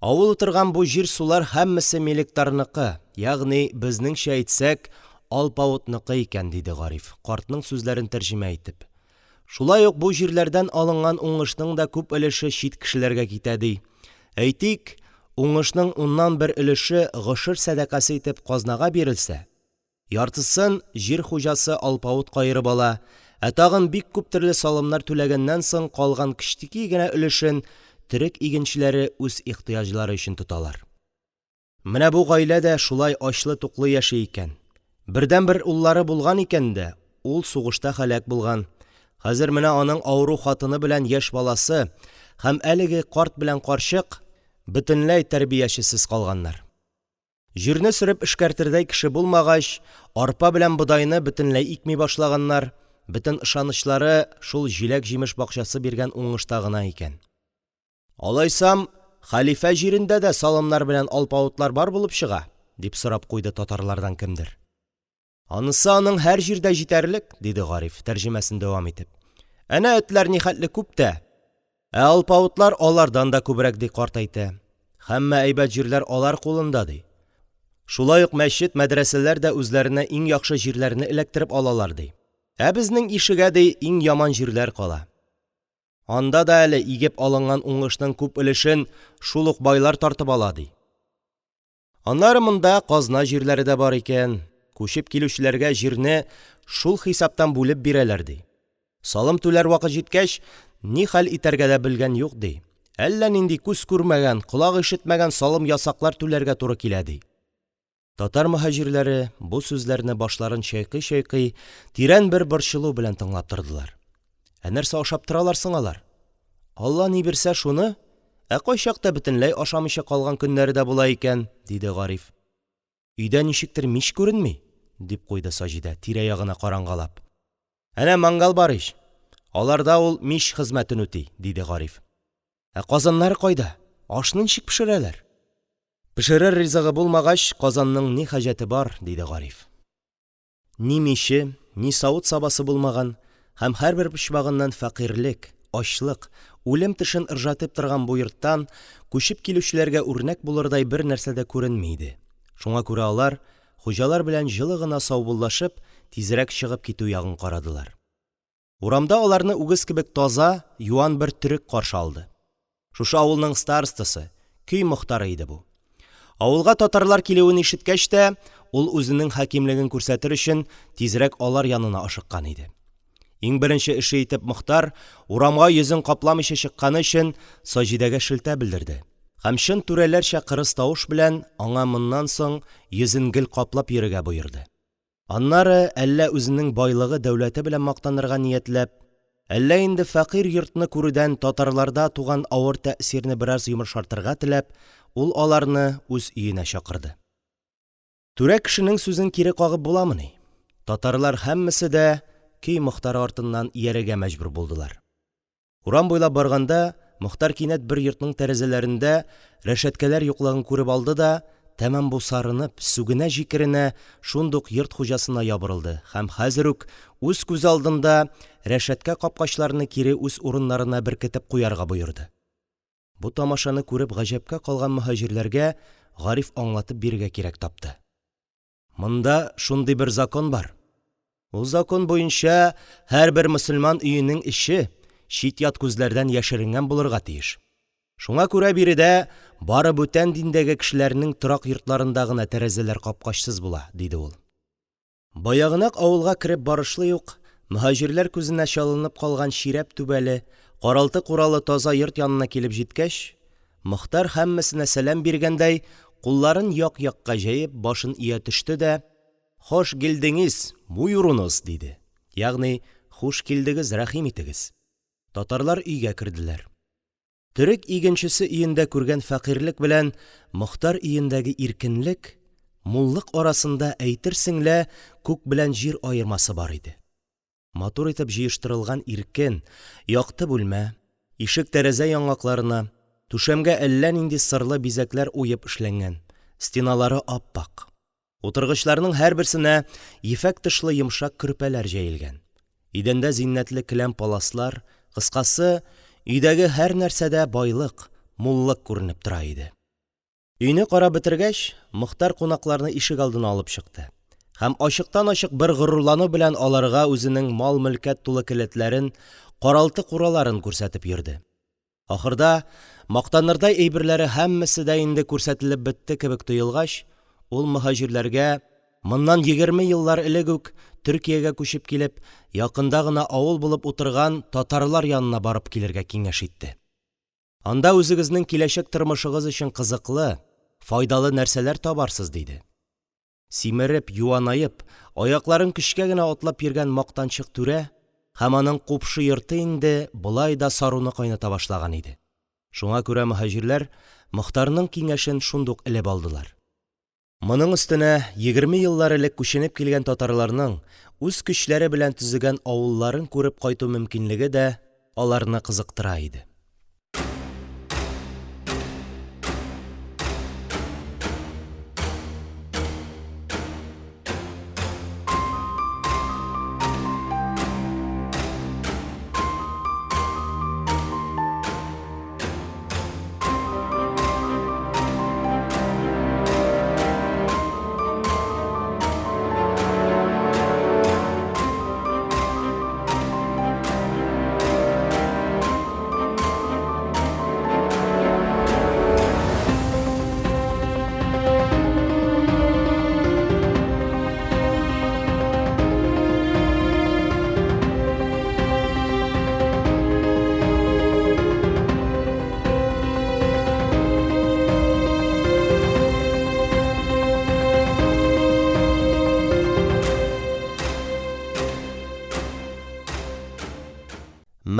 Авыл утырган бу җир-сулар һәммәсе милектарныкы, ягъни, безнеңчә әйтсәк, алпавытныкы икән, диде Гариф, картның сүзләрен тәрҗемә итеп. Шулай ук бу җирләрдән алынган уңышның да күп өлеше чит кешеләргә китә, ди. Әйтик, уңышның уннан бер өлеше гошер сәдакасы итеп казнага бирелсә, Яртысын җир хуҗасы алпавыт каерып ала, ә тагын бик күп төрле салымнар түләгәннән соң калган кечтеки генә өлешен төрек игенчеләре үз ихтыяҗлары өчен тоталар. Менә бу гаилә дә шулай ачлы-туклы яши икән. Бердәнбер уллары булган икән дә, ул сугышта һәлак булган. Хәзер менә аның авыру хатыны белән яшь баласы һәм әлеге карт белән карчык бөтенләй тәрбиячесез калганнар. Җирне сөреп эшкәртердәй кеше булмагач, арпа белән бодайны бөтенләй икми башлаганнар, бөтен ышанычлары шул җиләк-җимеш бакчасы биргән уңышта гына икән. Алайсам, хәлифә җирендә дә салымнар белән алпавытлар бар булып чыга? дип сорап куйды татарлардан кемдер. Анысы аның һәр җирдә җитәрлек, диде Гариф, тәрҗемәсен дәвам итеп. Әнә этләр нихәтле күп тә, ә алпавытлар алардан да күбрәк, ди карт әйтә. Һәммә әйбәт җирләр алар кулында, ди. Шулай ук мәчет, мәдрәсәләр дә үзләренә иң яхшы җирләрне эләктереп алалар, ди. Ә безнең ишегә, ди, иң яман җирләр кала. Анда да әле игеп алынган уңышның күп өлешен шул ук байлар тартып ала, ди. Аннары монда казна җирләре дә бар икән, күчеп килүчеләргә җирне шул хисаптан бүлеп бирәләр, ди. Салым түләр вакыт җиткәч, ни хәл итәргә дә белгән юк, ди. Әллә нинди күз күрмәгән, колак ишетмәгән салым-ясаклар түләргә туры килә, ди. Татар мөһаҗирләре бу сүзләрне башларын чайкый-чайкый, тирән бер борчылу белән тыңлап тордылар. Ә нәрсә ашап торалар соң алар? Алла ни бирсә, шуны, ә кайчакта бөтенләй ашамыйча калган көннәре дә була икән, диде Гариф. Өйдә ничектер мич күренми, дип куйды Саҗидә, тирә-ягына карангалап. Әнә мангал бар ич. Аларда ул мич хезмәтен үти, диде Гариф. Ә казаннары кайда? Ашны ничек пешерәләр? Пешерер ризыгы булмагач, казанның ни хаҗәте бар, диде Гариф. Ни миче, ни савыт-сабасы булмаган һәм һәрбер почмагыннан фәкыйрьлек, ачлык, үлем тешен ыржайтып торган бу йорттан күчеп килүчеләргә үрнәк булырдай бернәрсә дә күренми иде. Шуңа күрә алар, хуҗалар белән җылы гына саубуллашып, тизрәк чыгып китү ягын карадылар. Урамда аларны үгез кебек таза, юан бер төрек каршы алды. Шушы авылның старостасы, көй мохтары иде бу. Авылга татарлар килүен ишеткәч тә, ул үзенең хакимлеген күрсәтер өчен тизрәк алар янына ашыккан иде. Иң беренче эше итеп мохтар, урамга йөзен капламыйча чыкканы өчен, Саҗидәгә шелтә белдерде һәм чын түрәләрчә кырыс тавыш белән аңа моннан соң йөзен гел каплап йөрергә боерды. Аннары, әллә үзенең байлыгы-дәүләте белән мактанырга ниятләп, әллә инде фәкыйрь йортны күрүдән татарларда туган авыр тәэсирне бераз йомшартырга теләп, ул аларны үз өенә чакырды. Түрә кешенең сүзен кире кагып буламыни? Татарлар һәммәсе дә көй мохтары артыннан иярергә мәҗбүр булдылар. Урам буйлап барганда, мохтар кинәт бер йортның тәрәзәләрендә рәшәткәләр юклыгын күреп алды да, тәмам бусарынып, сүгенә-җикеренә, шундук йорт хуҗасына ябырылды һәм хәзер үк, үз күзе алдында рәшәткә-капкачларны кире үз урыннарына беркетеп куярга боерды. Бу тамашаны күреп гаҗәпкә калган мөһаҗирләргә Гариф аңлатып бирергә кирәк тапты. – Монда шундый бер закон бар. Ул закон буенча һәрбер мөселман өенең эче чит-ят күзләрдән яшеренгән булырга тиеш. Шуңа күрә биредә бары бүтән диндәге кешеләрнең торак йортларында гына тәрәзәләр капкачсыз була, – диде ул. Баягынак авылга кереп барышлый ук мөһаҗирләр күзенә чалынып калган чирәп түбәле, каралты-куралы таза йорт янына килеп җиткәч, мохтар, һәммәсенә сәлам биргәндәй, кулларын як-якка җәеп, башын ия төште дә: – Хош гелдиңиз, буюрунуз! – диде, ягъни «Хуш килдегез, рәхим итегез!» Татарлар өйгә керделәр. Төрек игенчесе өендә күргән фәкыйрьлек белән мохтар өендәге иркенлек, муллык арасында әйтерсең лә күк белән җир аермасы бар иде. Матур итеп җыештырылган иркен, якты бүлмә, ишек-тәрәзә яңакларына, түшәмгә әллә нинди сырлы бизәкләр уеп эшләнгән, стеналары ап-ак. Утыргычларның һәрберсенә ефәк тышлы йомшак көрпәләр җәелгән. Идәндә зиннәтле келәм-паласлар, кыскасы, өйдәге һәрнәрсәдә байлык, муллык күренеп тора иде. Өйне карап бетергәч, мохтар кунакларны ишегалдына алып чыкты һәм ачыктан-ачык бер горурлану белән аларга үзенең мал-мөлкәт тулы келәтләрен, каралты-кураларын күрсәтеп йөрде. Ахырда, мактанырдай әйберләре һәммәсе дә инде күрсәтелеп бетте кебек тоелгач, ул мөһаҗирләргә моннан 20 еллар элек үк Төркиягә күчеп килеп, якында гына авыл булып утырган татарлар янына барып килергә киңәш итте. Анда үзегезнең киләчәк тормышыгыз өчен кызыклы, файдалы нәрсәләр табарсыз, диде. Симереп, юанаеп, аякларын көчкә генә атлап йөргән мактанчык түрә һәм аның купшы йорты инде болай да саруны кайната башлаган иде. Шуңа күрә мөһаҗирләр мохтарның киңәшен шундук элеп алдылар. Моның өстенә 20 еллар элек күченеп килгән татарларның үз көчләре белән төзегән авылларын күреп кайту мөмкинлеге дә аларны кызыктыра иде.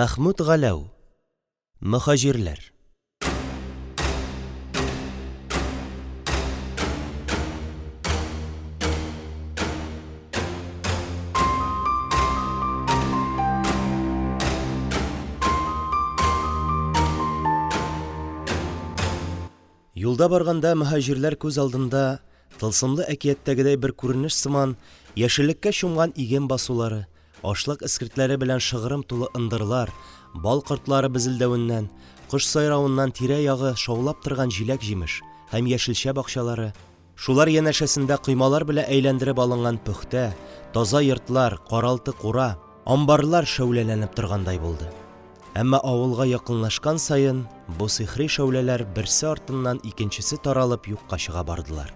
Мәхмүт Галәү. Мөһаҗирләр. Юлда барганда мөһаҗирләр күз алдында, тылсымлы әкияттәгедәй бер күренеш сыман, яшеллеккә чумган иген басулары, ашлык эскертләре белән шыгрым тулы ындырлар, бал кортлары безелдәвеннән, кош сайравыннан тирә-ягы шаулап торган җиләк-җимеш һәм яшелчә бакчалары, шулар янәшәсендә коймалар белән әйләндереп алынган пөхтә, таза йортлар, каралты-кура, амбарлар шәүләләнеп торгандай булды. Әмма авылга якынлашкан саен, бу сихри шәүләләр берсе артыннан икенчесе таралып юкка чыга бардылар.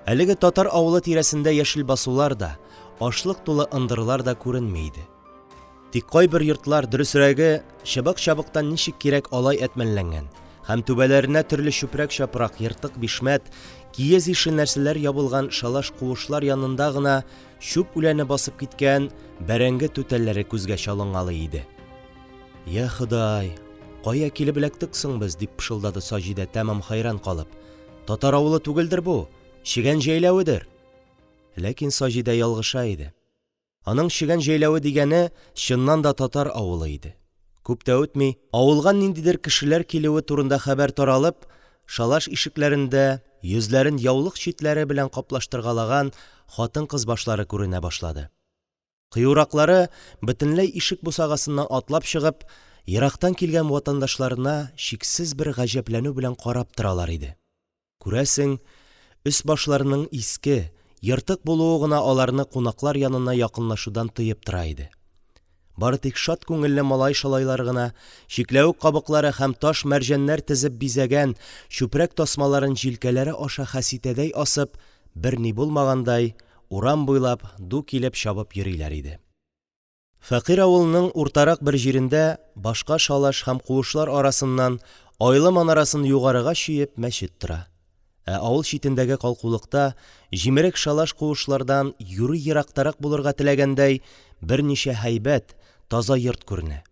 Әлеге татар авылы тирәсендә яшел басулар да, ашлык тулы ындырлар да күренми иде. Тик кайбер йортлар, дөресрәге, чыбык-чабыктан ничек кирәк алай әтмәлләнгән һәм түбәләренә төрле чүпрәк-чапрак, ертык бишмәт, киез ише нәрсәләр ябылган шалаш-куышлар янында гына чүп үләне басып киткән бәрәңге түтәлләре күзгә чалынгалый иде. «Йа Ходай, кая килеп эләктек соң без?» – дип пышылдады Саҗидә, тәмам хәйран калып. Татар авылы түгелдер бу, чегән җәйләведер. Ләкин Саҗидә ялгыша иде. Аның чегән җәйләве дигәне чыннан да татар авылы иде. Күп тә үтми, авылга ниндидер кешеләр килүе турында хәбәр таралып, шалаш ишекләрендә йөзләрен яулык читләре белән каплаштыргалаган хатын-кыз башлары күренә башлады. Кыюраклары, бөтенләй ишек бусагасыннан атлап чыгып, ерактан килгән ватандашларына чиксез бер гаҗәпләнү белән карап торалар иде. Күрәсең, өс-башларының иске, ертык булуы гына аларны кунаклар янына якынлашудан тыеп тора иде. Бары тик шат күңелле малай-шалайлар гына, чикләвек кабыклары һәм таш мәрҗәннәр тезеп бизәгән чүпрәк тасмаларын җилкәләре аша хәситәдәй асып, берни булмагандай, урам буйлап ду килеп чабып йөриләр иде. Фәкыйрь авылының уртарак бер җирендә, башка шалаш һәм куышлар арасыннан айлы манарасын югарыга чөеп, мәчет тора. Ә авыл читендәге калкулыкта, җимерек шалаш-куышлардан юри ерактарак булырга теләгәндәй, берничә һәйбәт, таза йорт күренә.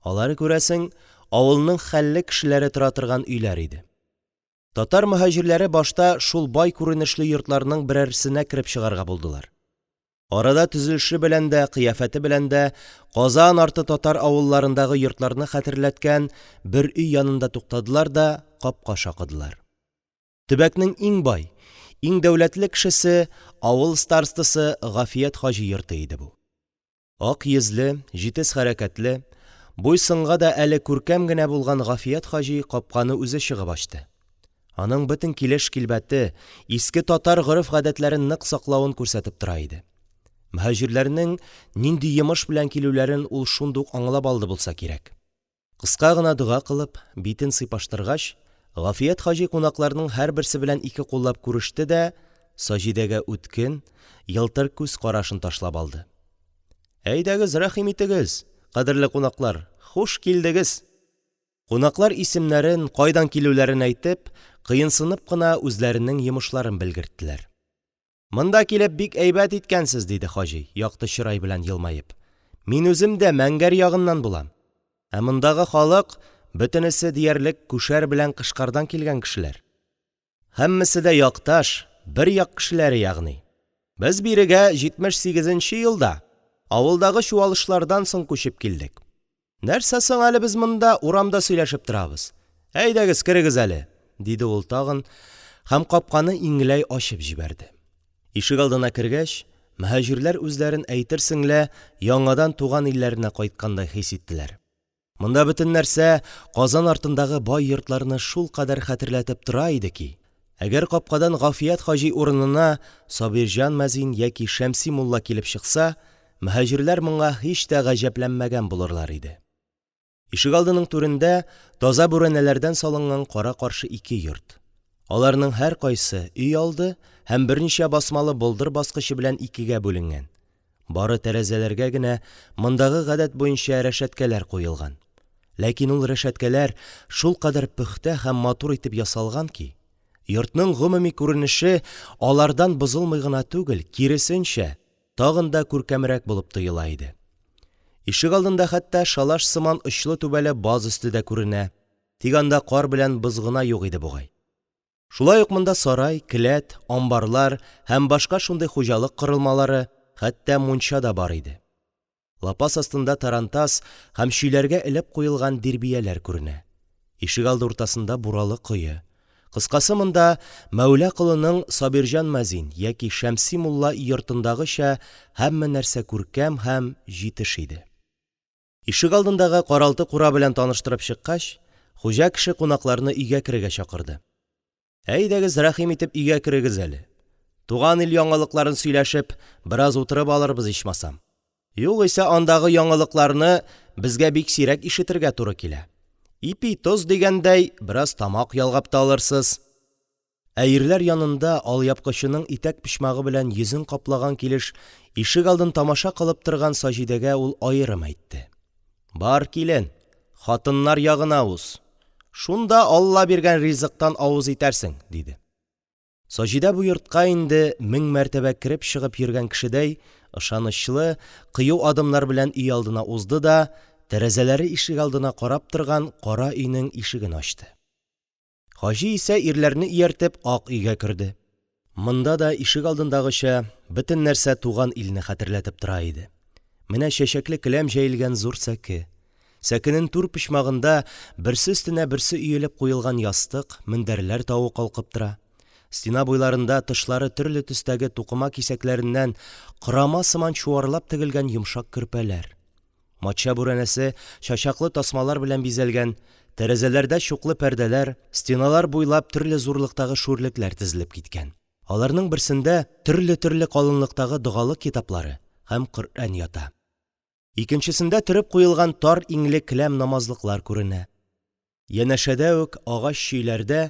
Алары, күрәсең, авылның хәлле кешеләре тора торган өйләр иде. Татар мөһаҗирләре башта шул бай күренешле йортларның берәрсенә кереп чыгарга булдылар. Арада төзелеше белән дә, кыяфәте белән дә Казан арты татар авылларындагы йортларны хәтерләткән бер өй янында туктадылар да капка шакыдылар. Төбәкнең иң бай, иң дәүләтле кешесе, авыл старостасы Гафият хаҗи йорты иде бу. Ак йөзле, җитез хәрәкәтле, буй-сынга да әле күркәм генә булган Гафият хаҗи капканы үзе чыгып ачты. Аның бөтен килеш-килбәте иске татар гореф-гадәтләрен нык саклавын күрсәтеп тора иде. Мөһаҗирләрнең нинди йомыш белән килүләрен ул шундук аңлап алды булса кирәк. Кыска гына дога кылып, битен сыйпаштыргач, Гафият хаҗи кунакларның һәрберсе белән ике куллап күреште дә Саҗидәгә үткен, елтыр күз карашын ташлап алды. Әйдәгез, рәхим итегез, кадерле кунаклар, хуш килдегез! Кунаклар исемнәрен, кайдан килүләрен әйтеп, кыенсынып кына үзләренең йомышларын белгерттеләр. Монда килеп бик әйбәт иткәнсез, диде хаҗи, якты чырай белән елмаеп. Мин үзем дә Мәңгәр ягыннан булам. Ә мондагы халык бөтенесе диярлек Күшәр белән Кышкардан килгән кешеләр. Һәммәсе дә якташ, бер як кешеләре ягъни. Без бирегә 78 нче елда, авылдагы чуалышлардан соң күчеп килдек. Нәрсә соң әле без монда урамда сөйләшеп торабыз? Әйдәгез, керегез әле, диде ул тагын һәм капканы иңеләй ачып җибәрде. Ишегалдына кергәч, мөһаҗирләр үзләрен әйтерсең лә яңадан туган илләренә кайткандай хис иттеләр. Монда бөтен нәрсә Казан артындагы бай йортларны шулкадәр хәтерләтеп тора иде ки, әгәр капкадан Гафият хаҗи урынына Сабирҗан мәзин яки Шәмси мулла килеп чыкса, Мөһаҗирләр моңа һич тә гаҗәпләнмәгән булырлар иде. Ишегалдының түрендә таза бүрәнәләрдән салынган кара-каршы ике йорт. Аларның һәркайсы өй алды һәм берничә басмалы болдыр баскычы белән икегә бүленгән. Бары тәрәзәләргә генә мондагы гадәт буенча рәшәткәләр куелган. Ләкин ул рәшәткәләр шулкадәр пөхтә һәм матур итеп ясалган ки, йортның гомуми күренеше алардан бозылмый гына түгел, киресенчә, тагын да күркәмрәк булып тоела иде. Ишегалдында хәтта шалаш сыман очлы түбәле баз өсте дә күренә, тик анда кар белән боз гына юк иде бугай. Шулай ук монда сарай, келәт, амбарлар һәм башка шундый хуҗалык корылмалары, хәтта мунча да бар иде. Лапас астында тарантас һәм чөйләргә элеп куелган дирбияләр күренә. Ишегалды уртасында буралы кое. Кыскасы, монда Мәүла колының Сабирҗан мәзин яки Шәмси мулла йортындагыча һәммә нәрсә күркәм һәм җитеш иде. Ишегалдындагы каралты-кура белән таныштырып чыккач, хуҗа кеше кунакларны өйгә керергә чакырды. Әйдәгез, рәхим итеп өйгә керегез әле. Туган ил яңалыкларын сөйләшеп, бераз утырып алырбыз ичмасам. Югыйсә андагы яңалыкларны безгә бик сирәк ишетергә туры килә. Ипи-тоз дигәндәй, бераз тамак ялгап та алырсыз. Ә ирләр янында алъяпкычының итәк почмагы белән йөзен каплаган килеш ишегалдын тамаша кылып торган Саҗидәгә ул аерым әйтте. Бар, килен, хатыннар ягына уз. Шунда Алла биргән ризыктан авыз итәрсең, диде. Саҗидә бу йортка инде мең мәртәбә кереп-чыгып йөргән кешедәй, ышанычлы, кыю адымнар белән өйалдына узды да тәрәзәләре ишегалдына карап торган кара өйнең ишеген ачты. Хаҗи исә ирләрне ияртеп ак өйгә керде. Монда да ишегалдындагыча бөтен нәрсә туган илне хәтерләтеп тора иде. Менә чәчәкле келәм җәелгән зур сәке. Сәкенең түр почмагында берсе өстенә берсе өелеп куелган ястык, мендәрләр тавы калкып тора; стена буйларында тышлары төрле төстәге тукыма кисәкләреннән корама сыман чуарлап тегелгән йомшак көрпәләр; матча бүрәнәсе чачаклы тасмалар белән бизәлгән, тәрәзәләрдә чуклы пәрдәләр, стеналар буйлап төрле зурлыктагы шүрлекләр тезелеп киткән; аларның берсендә төрле-төрле калынлыктагы догалык китаплары һәм Коръән ята, икенчесендә төреп куелган тар иңле келәм намазлыклар күренә; янәшәдә үк агач чөйләрдә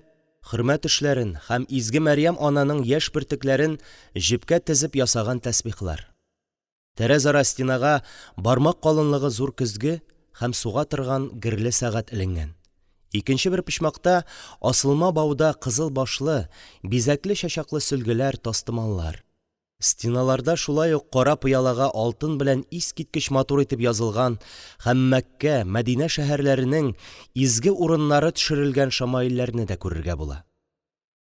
хөрмә төшләрен һәм изге Мәрьям ананың яшь бөртекләрен җепкә тезеп ясаган тәсбихләр. Тәрәзара стенага бармак калынлыгы зур көзге һәм суга торган герле сәгать эленгән. Икенче бер почмакта асылма бауда кызыл башлы, бизәкле-чачаклы сөлгеләр, тастымаллар. Стеналарда шулай ук кара пыялага алтын белән искиткеч матур итеп язылган һәм Мәккә, Мәдинә шәһәрләренең изге урыннары төшерелгән шәмаилләрне дә күрергә була.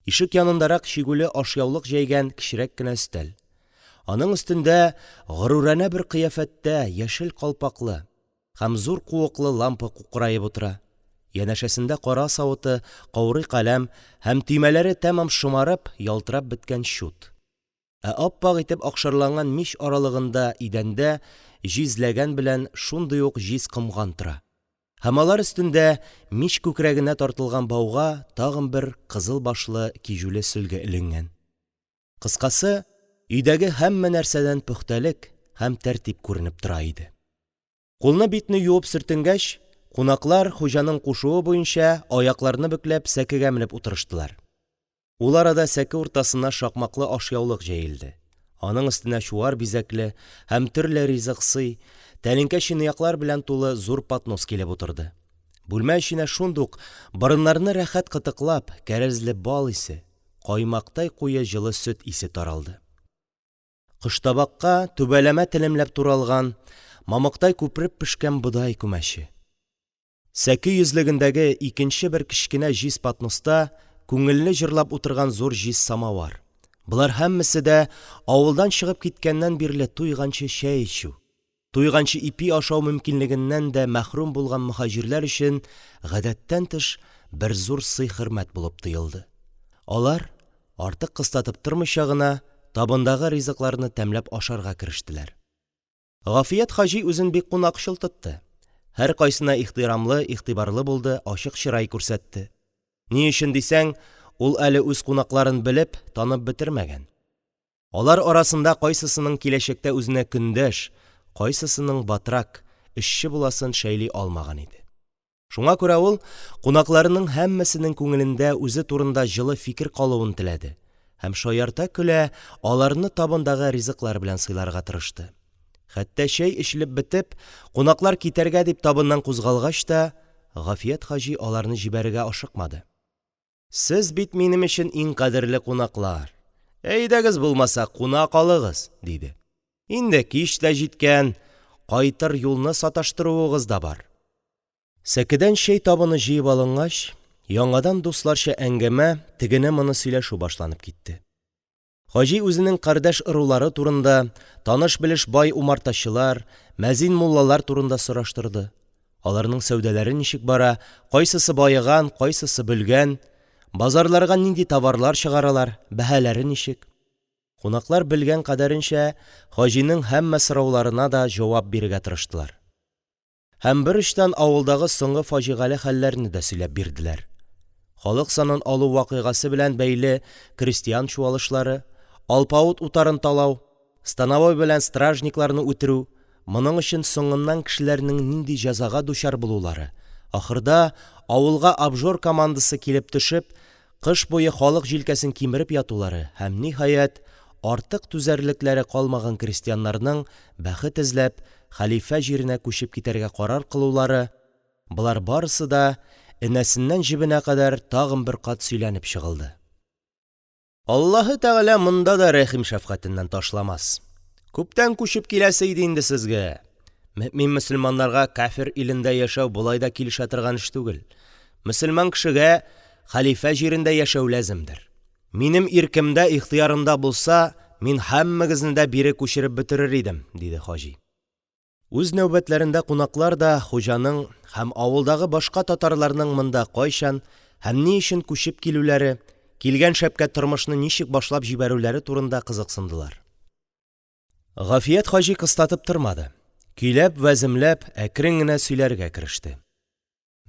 Ишек янындарак чигүле ашъяулык җәйгән кечерәк кенә өстәл. Аның өстендә горуранә бер кыяфәттә яшел калпаклы һәм зур куыклы лампа кукраеп утыра, янәшәсендә кара савыты, каурый каләм һәм төймәләре тәмам шомарып, ялтырап беткән чут. Ә ап-ак итеп акшарланган мич аралыгында идәндә җиз ләгән белән шундый ук җиз комган тора һәм алар өстендә мич күкрәгенә тартылган бауга тагын бер кызыл башлы киҗүле сөлге эленгән. Кыскасы, өйдәге һәммә нәрсәдән пөхтәлек һәм тәртип күренеп тора иде. Кулны-битне юып сөртенгәч, кунаклар, хуҗаның кушуы буенча, аякларны бөкләп, сәкегә менеп утырыштылар. Ул арада сәке уртасына шакмаклы ашъяулык җәелде, аның өстенә чуар бизәкле һәм төрле ризык-сый, тәлинкә-чынаяклар белән тулы зур поднос килеп утырды. Бүлмә эченә шундук, борыннарны рәхәт кытыклап, кәрәзле бал исе, каймактай куе җылы сөт исе таралды. Коштабакка түбәләмә телемләп туралган, мамыктай күпереп пешкән бодай күмәче. Сәке йөзлегендәге икенче бер кечкенә җиз подноста күңелле җырлап утырган зур җиз самавыр. Болар һәммәсе дә авылдан чыгып киткәннән бирле туйганчы чәй эчү, туйганчы ипи ашау мөмкинлегеннән дә мәхрүм булган мөһаҗирләр өчен гадәттән тыш бер зур сый-хөрмәт булып тоелды. Алар, артык кыстатып тормыйча гына, табындагы ризыкларны тәмләп ашарга керештеләр. Гафият хаҗи үзен бик кунакчыл тотты. Һәркайсына ихтирамлы, игътибарлы булды, ачык чырай күрсәтте. Ни өчен дисәң, ул әле үз кунакларын белеп, танып бетермәгән. Алар арасында кайсысының киләчәктә үзенә көндәш, кайсысының батрак, эшче буласын шәйли алмаган иде. Шуңа күрә ул кунакларының һәммәсенең күңелендә үзе турында җылы фикер калуын теләде һәм шаярта-көлә аларны табындагы ризыклар белән сыйларга тырышты. Хәтта чәй эчелеп бетеп, кунаклар китәргә дип табыннан кузгалгач та, Гафият хаҗи аларны җибәрергә ашыкмады. Сез бит минем өчен иң кадерле кунаклар. Әйдәгез, булмаса, куна калыгыз, диде. Инде кич тә җиткән, кайтыр юлны саташтыруыгыз да бар. Сәкедән чәй табыны җыеп алынгач, яңадан дусларча әңгәмә, тегене-моны сөйләшү башланып китте. Хаҗи үзенең кардәш-ырулары турында, таныш-белеш бай умартачылар, мәзин-муллалар турында сораштырды. Аларның сәүдәләре ничек бара, кайсысы баеган, кайсысы бөлгән, базарларга нинди товарлар чыгаралар, бәһаләре ничек? Кунаклар белгән кадәренчә хаҗиның һәммә сорауларына да җавап бирергә тырыштылар. Һәм берочтан авылдагы соңгы фаҗигале хәлләрне дә сөйләп бирделәр. Халык санын алу вакыйгасы белән бәйле крестьян чуалышлары, алпавыт утарын талау, становой белән стражникларны үтерү, моның өчен соңыннан кешеләрнең нинди җәзага дучар булулары, ахырда авылга обжор командасы килеп төшеп, кыш буе халык җилкәсен кимереп ятулары һәм, ниһаять, артык түзәрлекләре калмаган крестьяннарның бәхет эзләп, хәлифә җиренә күчеп китәргә карар кылулары – болар барысы да энәсеннән җебенә кадәр тагын бер кат сөйләнеп чыгылды. Аллаһы Тәгалә монда да рәхим-шәфкатеннән ташламас. Күптән күчеп киләсе иде инде сезгә. Мөэмин-мөселманнарга кяфер илендә яшәү болай да килешә торган эш түгел. Мөселман кешегә хәлифә җирендә яшәү ляземдер. Минем иркемдә, ихтыярымда булса, мин һәммәгезне дә бире күчереп бетерер идем, – диде хаҗи. Үз нәүбәтләрендә кунаклар да хуҗаның һәм авылдагы башка татарларның монда кайчан һәм ни өчен күчеп килүләре, килгән шәпкә тормышны ничек башлап җибәрүләре турында кызыксындылар. Гафият хаҗи кыстатып тормады, көйләп-вәземләп, әкрен генә сөйләргә кереште.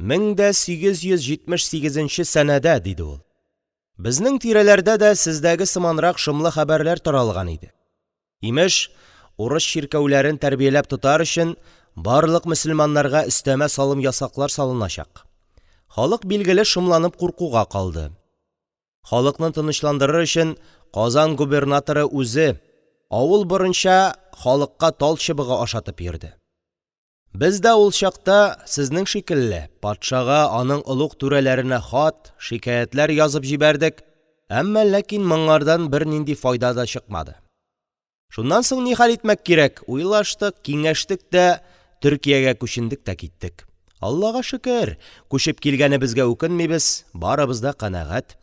1878 нче сәнәдә, – диде ул, – безнең тирәләрдә дә сездәге сыманрак шомлы хәбәрләр таралган иде. Имеш, урыс чиркәүләрен тәрбияләп тотар өчен, барлык мөселманнарга өстәмә салым-ясаклар салыначак. Халык, билгеле, шомланып куркуга калды. Халыкны тынычландырыр өчен, Казан губернаторы үзе авыл борынча халыкка тал чыбыгы ашатып йөрде. Без дә ул чакта, сезнең шикелле, патшага, аның олуг түрәләренә хат, шикаятьләр язып җибәрдек, әмма ләкин моңардан бернинди файда да чыкмады. Шуннан соң нихәл итмәк кирәк, уйлаштык, киңәштек тә Төркиягә күчендек тә киттек. Аллага шөкер, күчеп килгәнебезгә үкенмибез, барыбыз да канәгать.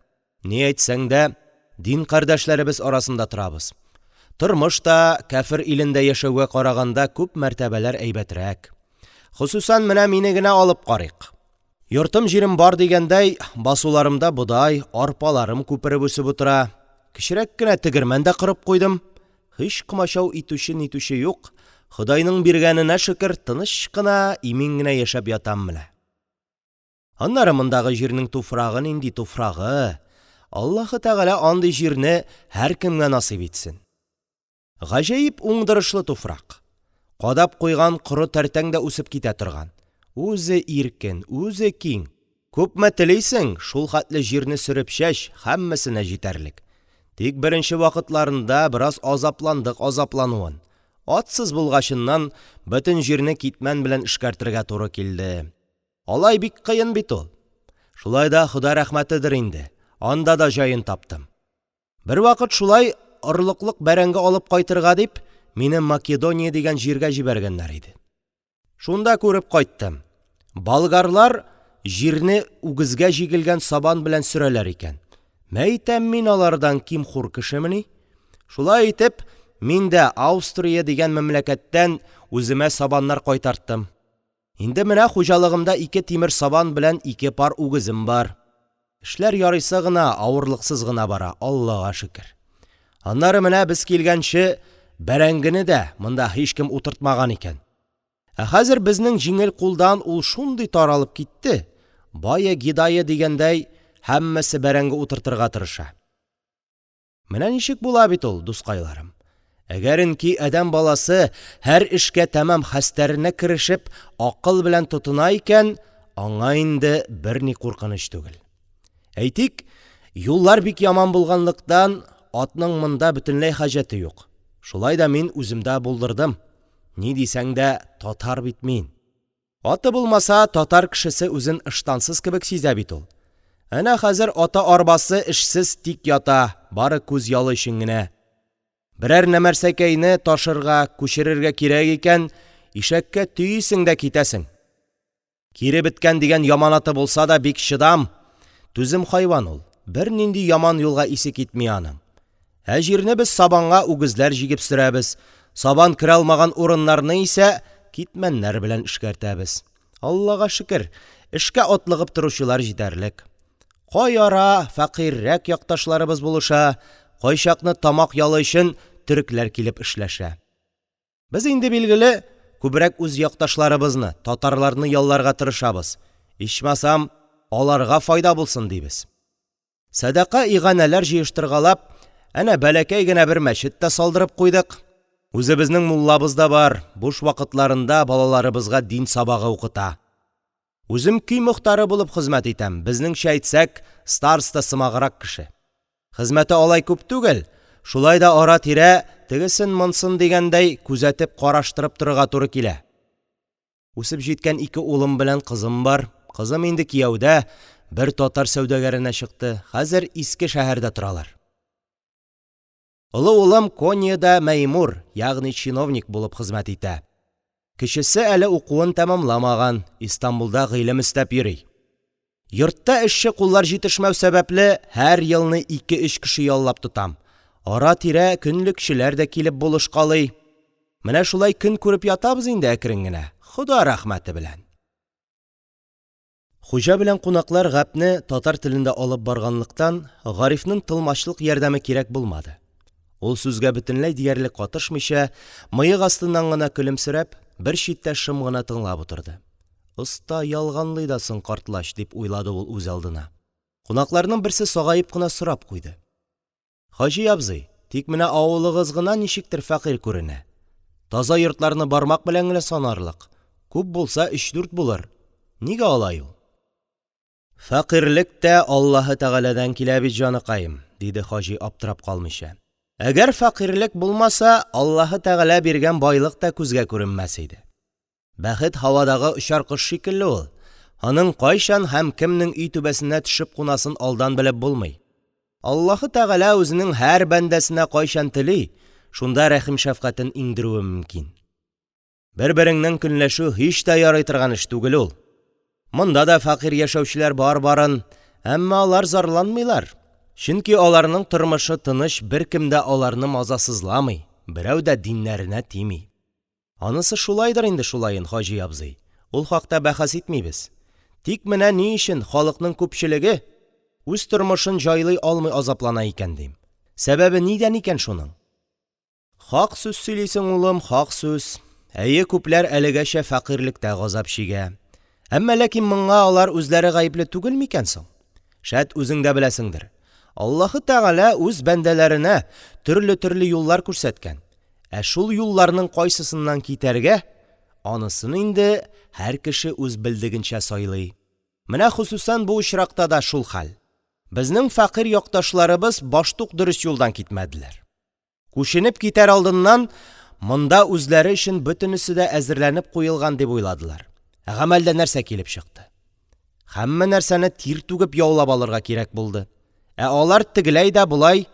Ни әйтсәң дә, дин кардәшләребез арасында торабыз. Тормыш та кяфер илендә яшәүгә караганда күп мәртәбәләр әйбәтрәк. Хосусан менә мине генә алып карыйк. Йортым-җирем бар дигәндәй, басуларымда бодай, арпаларым күпереп үсеп утыра. Кечерәк кенә тегермән дә корып куйдым. Һич комачау итүче-нитүче юк, Ходайның биргәненә шөкер, тыныч кына, имин генә яшәп ятам менә. Аннары мондагы җирнең туфрагы нинди, туфрагы! Аллаһы Тәгалә андый җирне һәркемгә насыйп итсен. Гаҗәеп уңдырышлы туфрак. Кадап куйган коры тәртәң дә үсеп китә торган. Үзе иркен, үзе киң. Күпме телисең, шул хәтле җирне сөреп чәч, һәммәсенә җитәрлек. Тик беренче вакытларында бераз азапландык азаплануын. Атсыз булгачыннан, бөтен җирне китмән белән эшкәртергә туры килде. Алай бик кыен бит ул. Шулай да Хода рәхмәтедер инде, анда да җаен таптым. Бервакыт шулай орлыклык бәрәңге алып кайтырга дип, мине Македония дигән җиргә җибәргәннәр иде. Шунда күреп кайттым: болгарлар җирне үгезгә җигелгән сабан белән сөрәләр икән. Мәйтәм, мин алардан ким-хур кешемени? Шулай итеп, мин дә Аустрия дигән мәмләкәттән үземә сабаннар кайтарттым. Инде менә хуҗалыгымда ике тимер сабан белән ике пар үгезем бар. Эшләр ярыйсы гына, авырлыксыз гына бара, Аллага шөкер. Аннары менә без килгәнче бәрәңгене дә монда һичкем утыртмаган икән. Ә хәзер безнең җиңел кулдан ул шундый таралып китте, бае-гидае дигәндәй, һәммәсе бәрәңге утыртырга тырыша. Менә ничек була бит ул, дускайларым. Әгәренки адәм баласы һәр эшкә тәмам хәстәренә керешеп, акыл белән тотына икән, аңа инде берни куркыныч түгел. Әйтик, юллар бик яман булганлыктан, атның монда бөтенләй хаҗәте юк. Шулай да мин үземдә булдырдым. Ни дисәң дә, татар бит мин. Аты булмаса, татар кешесе үзен ыштансыз кебек сизә бит ул. Әнә хәзер ата арбасы эшсез тик ята, бары күз ялы өчен генә. Берәр нәмәрсәкәйне ташырга, күчерергә кирәк икән, ишәккә төйисең дә китәсең. Кире беткән дигән яманаты булса да бик чыдам, түзем хайван ул, бернинди яман юлга исе китми аның. Ә җирне без сабанга үгезләр җигеп сөрәбез, сабан керә алмаган урыннарны исә китмәннәр белән эшкәртәбез. Аллага шөкер, эшкә атлыгып торучылар җитәрлек. Кай ара фәкыйрьрәк якташларыбыз булыша, кайчакны тамак ялы өчен төрекләр килеп эшләшә. Без инде, билгеле, күбрәк үз якташларыбызны, татарларны ялларга тырышабыз, ичмасам, аларга файда булсын, дибез. Сәдака-иганәләр җыештыргалап, әнә бәләкәй генә бер мәчет тә салдырып куйдык. Үзебезнең муллабыз да бар, буш вакытларында балаларыбызга дин сабагы укыта. Үзем көй мохтары булып хезмәт итәм, безнеңчә әйтсәк, староста сымаграк кеше. Хезмәте алай күп түгел, шулай да ара-тирә, тегесен-монсын дигәндәй, күзәтеп-караштырып торырга туры килә. Үсеп җиткән ике улым белән кызым бар. Кызым инде кияүдә, бер татар сәүдәгәренә чыкты, хәзер Иске шәһәрдә торалар. Олы улым Коньяда мәэмур, ягъни чиновник булып хезмәт итә. Кечесе әле укуын тәмамламаган, Истанбулда гыйлем эстәп йөри. Йортта эшче куллар җитешмәү сәбәпле, һәр елны ике-өч кеше яллап тотам. Ара-тирә көнлекчеләр дә килеп булышкалый. Менә шулай көн күреп ятабыз инде әкрен генә, Хода рәхмәте белән. Хуҗа белән кунаклар гәпне татар телендә алып барганлыктан, Гарифның тылмачлык ярдәме кирәк булмады. Ул сүзгә бөтенләй диярлек катышмыйча, мыек астыннан гына көлемсерәп, бер читтә шым гына тыңлап утырды. «Оста ялганлый да соң картлач», – дип уйлады ул үзалдына. Кунакларның берсе сагаеп кына сорап куйды: – Хаҗи абзый, тик менә авылыгыз гына ничектер фәкыйрь күренә: таза йортларны бармак белән генә санарлык, күп булса, өч-дүрт булыр. Нигә алай ул? – Фәкыйрьлек тә Аллаһы Тәгаләдән килә бит, җаныкаем, – диде хаҗи, аптырап калмыйча. – Әгәр фәкыйрьлек булмаса, Аллаһы Тәгалә биргән байлык та күзгә күренмәс иде. Бәхет һавадагы очар кош шикелле ул, аның кайчан һәм кемнең өй түбәсенә төшеп кунасын алдан белеп булмый. Аллаһы Тәгалә үзенең һәр бәндәсенә кайчан тели, шунда рәхим-шәфкатен иңдерүе мөмкин. Бер-береңнән көнләшү һич тә ярый торган эш түгел ул. Монда да фәкыйрь яшәүчеләр бар барын, әмма алар зарланмыйлар, чөнки аларның тормышы тыныч, беркем дә аларны мазасызламый, берәү дә диннәренә тими. Анысы шулайдыр инде шулаен, хаҗи абзый, ул хакта бәхәс итмибез. Тик менә ни өчен халыкның күпчелеге үз тормышын җайлый алмый азаплана икән, дим. Сәбәбе нидән икән шуның? Хак сүз сөйлисең, улым, хак сүз. Әйе, күпләр әлегәчә фәкыйрьлектә газап чигә. Әмма ләкин моңа алар үзләре гаепле түгел микән соң? Шәт, үзең дә беләсеңдер. Аллаһы Тәгалә үз бәндәләренә төрле-төрле юллар күрсәткән. Ә шул юлларның кайсысыннан китәргә, анысын инде һәр кеше үз белдегенчә сайлый. Менә хосусән бу очракта да шул хәл. Безнең фәкыйрь якташларыбыз баштук дөрес юлдан китмәделәр. Күченеп китәр алдыннан монда үзләре өчен бөтенесе дә әзерләнеп куелган дип уйладылар. Ә гамәлдә нәрсә килеп чыкты? Һәммә нәрсәне тир түгеп яулап алырга кирәк булды. Ә алар тегеләй дә болай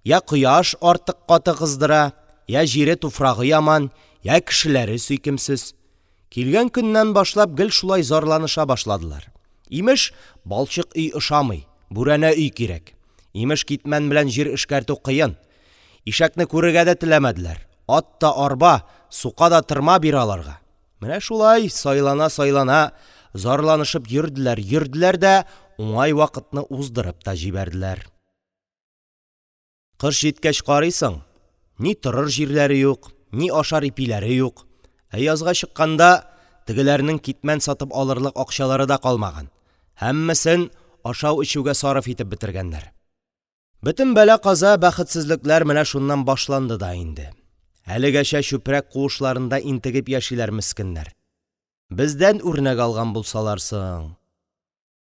йә кояш артык каты кыздыра, йә җире-туфрагы яман, йә кешеләре сөйкемсез. Килгән көннән башлап гел шулай зарланыша башладылар. Имеш, балчык өй ошамый, бүрәнә өй кирәк. Имеш, китмән белән җир эшкәртү кыен. Ишәкне күрергә дә теләмәделәр. Ат та арба, сука да тырма бир аларга. Менә шулай сайлана-сайлана зарланышып йөрделәр-йөрделәр дә уңай вакытны уздырып та җибәрделәр. Кыш җиткәч карыйсың, ни торыр җирләре юк, ни ашар ипиләре юк. Ә язга чыкканда, тегеләрнең китмән сатып алырлык акчалары да калмаган, һәммәсен ашау-эчүгә сарыф итеп бетергәннәр. Бөтен бәла-каза, бәхетсезлекләр менә шуннан башланды да инде. Әлегәчә чүпрәк куышларында интегеп яшиләр мескеннәр. Бездән үрнәк алган булсалар соң!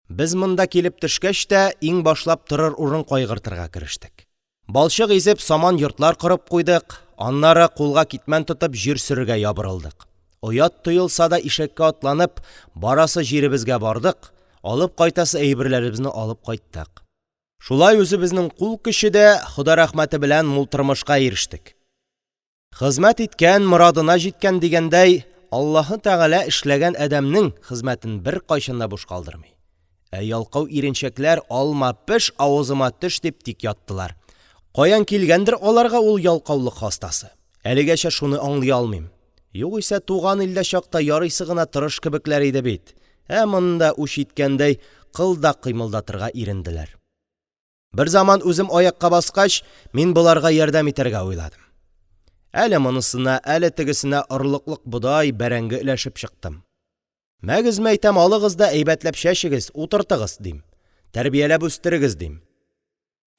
Без монда килеп төшкәч тә, иң башлап торыр урын кайгыртырга керештек. Балчык изеп, саман йортлар корып куйдык, аннары, кулга китмән тотып, җир сөрергә ябырылдык. Оят тоелса да, ишәккә атланып, барасы җиребезгә бардык, алып кайтасы әйберләребезне алып кайттык. Шулай үзебезнең кул көче дә, Хода рәхмәте белән мул тормышка ирештек. Хезмәт иткән, морадына җиткән дигәндәй, Аллаһы Тәгалә эшләгән адәмнең хезмәтен беркайчан да буш калдырмый. Ә ялкау иренчәкләр алма пеш, авызыма төш дип тик яттылар. Каян килгәндер аларга ул ялкаулык хастасы? Әлегәчә шуны аңлый алмыйм. Югыйсә туган илдә чакта ярыйсы гына тырыш кебекләр иде бит, ә монда, үч иткәндәй, кыл да кыймылдатырга иренделәр. Берзаман үзем аякка баскач, мин боларга ярдәм итәргә уйладым. Әле монысына, әле тегесенә орлыклык бодай, бәрәңге өләшеп чыктым. Мәгез, мәйтәм, алыгыз да әйбәтләп чәчегез, утыртыгыз, дим. Тәрбияләп үстерегез, дим.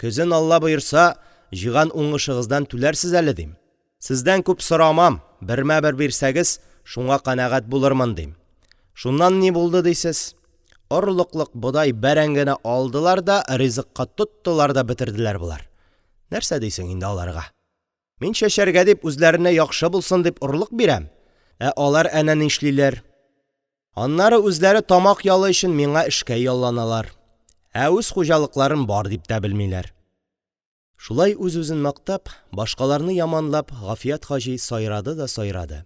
Көзен, Алла боерса, җыйган уңышыгыздан түләрсез әле, дим. Сездән күп сорамам, бермә-бер бирсәгез, шуңа канәгать булырмын, дим. Шуннан ни булды дисез? Орлыклык бодай, бәрәңгене алдылар да ризыкка тоттылар да бетерделәр болар. Нәрсә дисең инде аларга? Мин чәчәргә дип, үзләренә яхшы булсын дип орлык бирәм, ә алар әнә нишлиләр. Аннары үзләре тамак ялы өчен миңа эшкә ялланалар, ә үз хуҗалыкларын бар дип тә белмиләр. Шулай үз-үзен мактап, башкаларны яманлап, Гафият хаҗи сайрады да сайрады.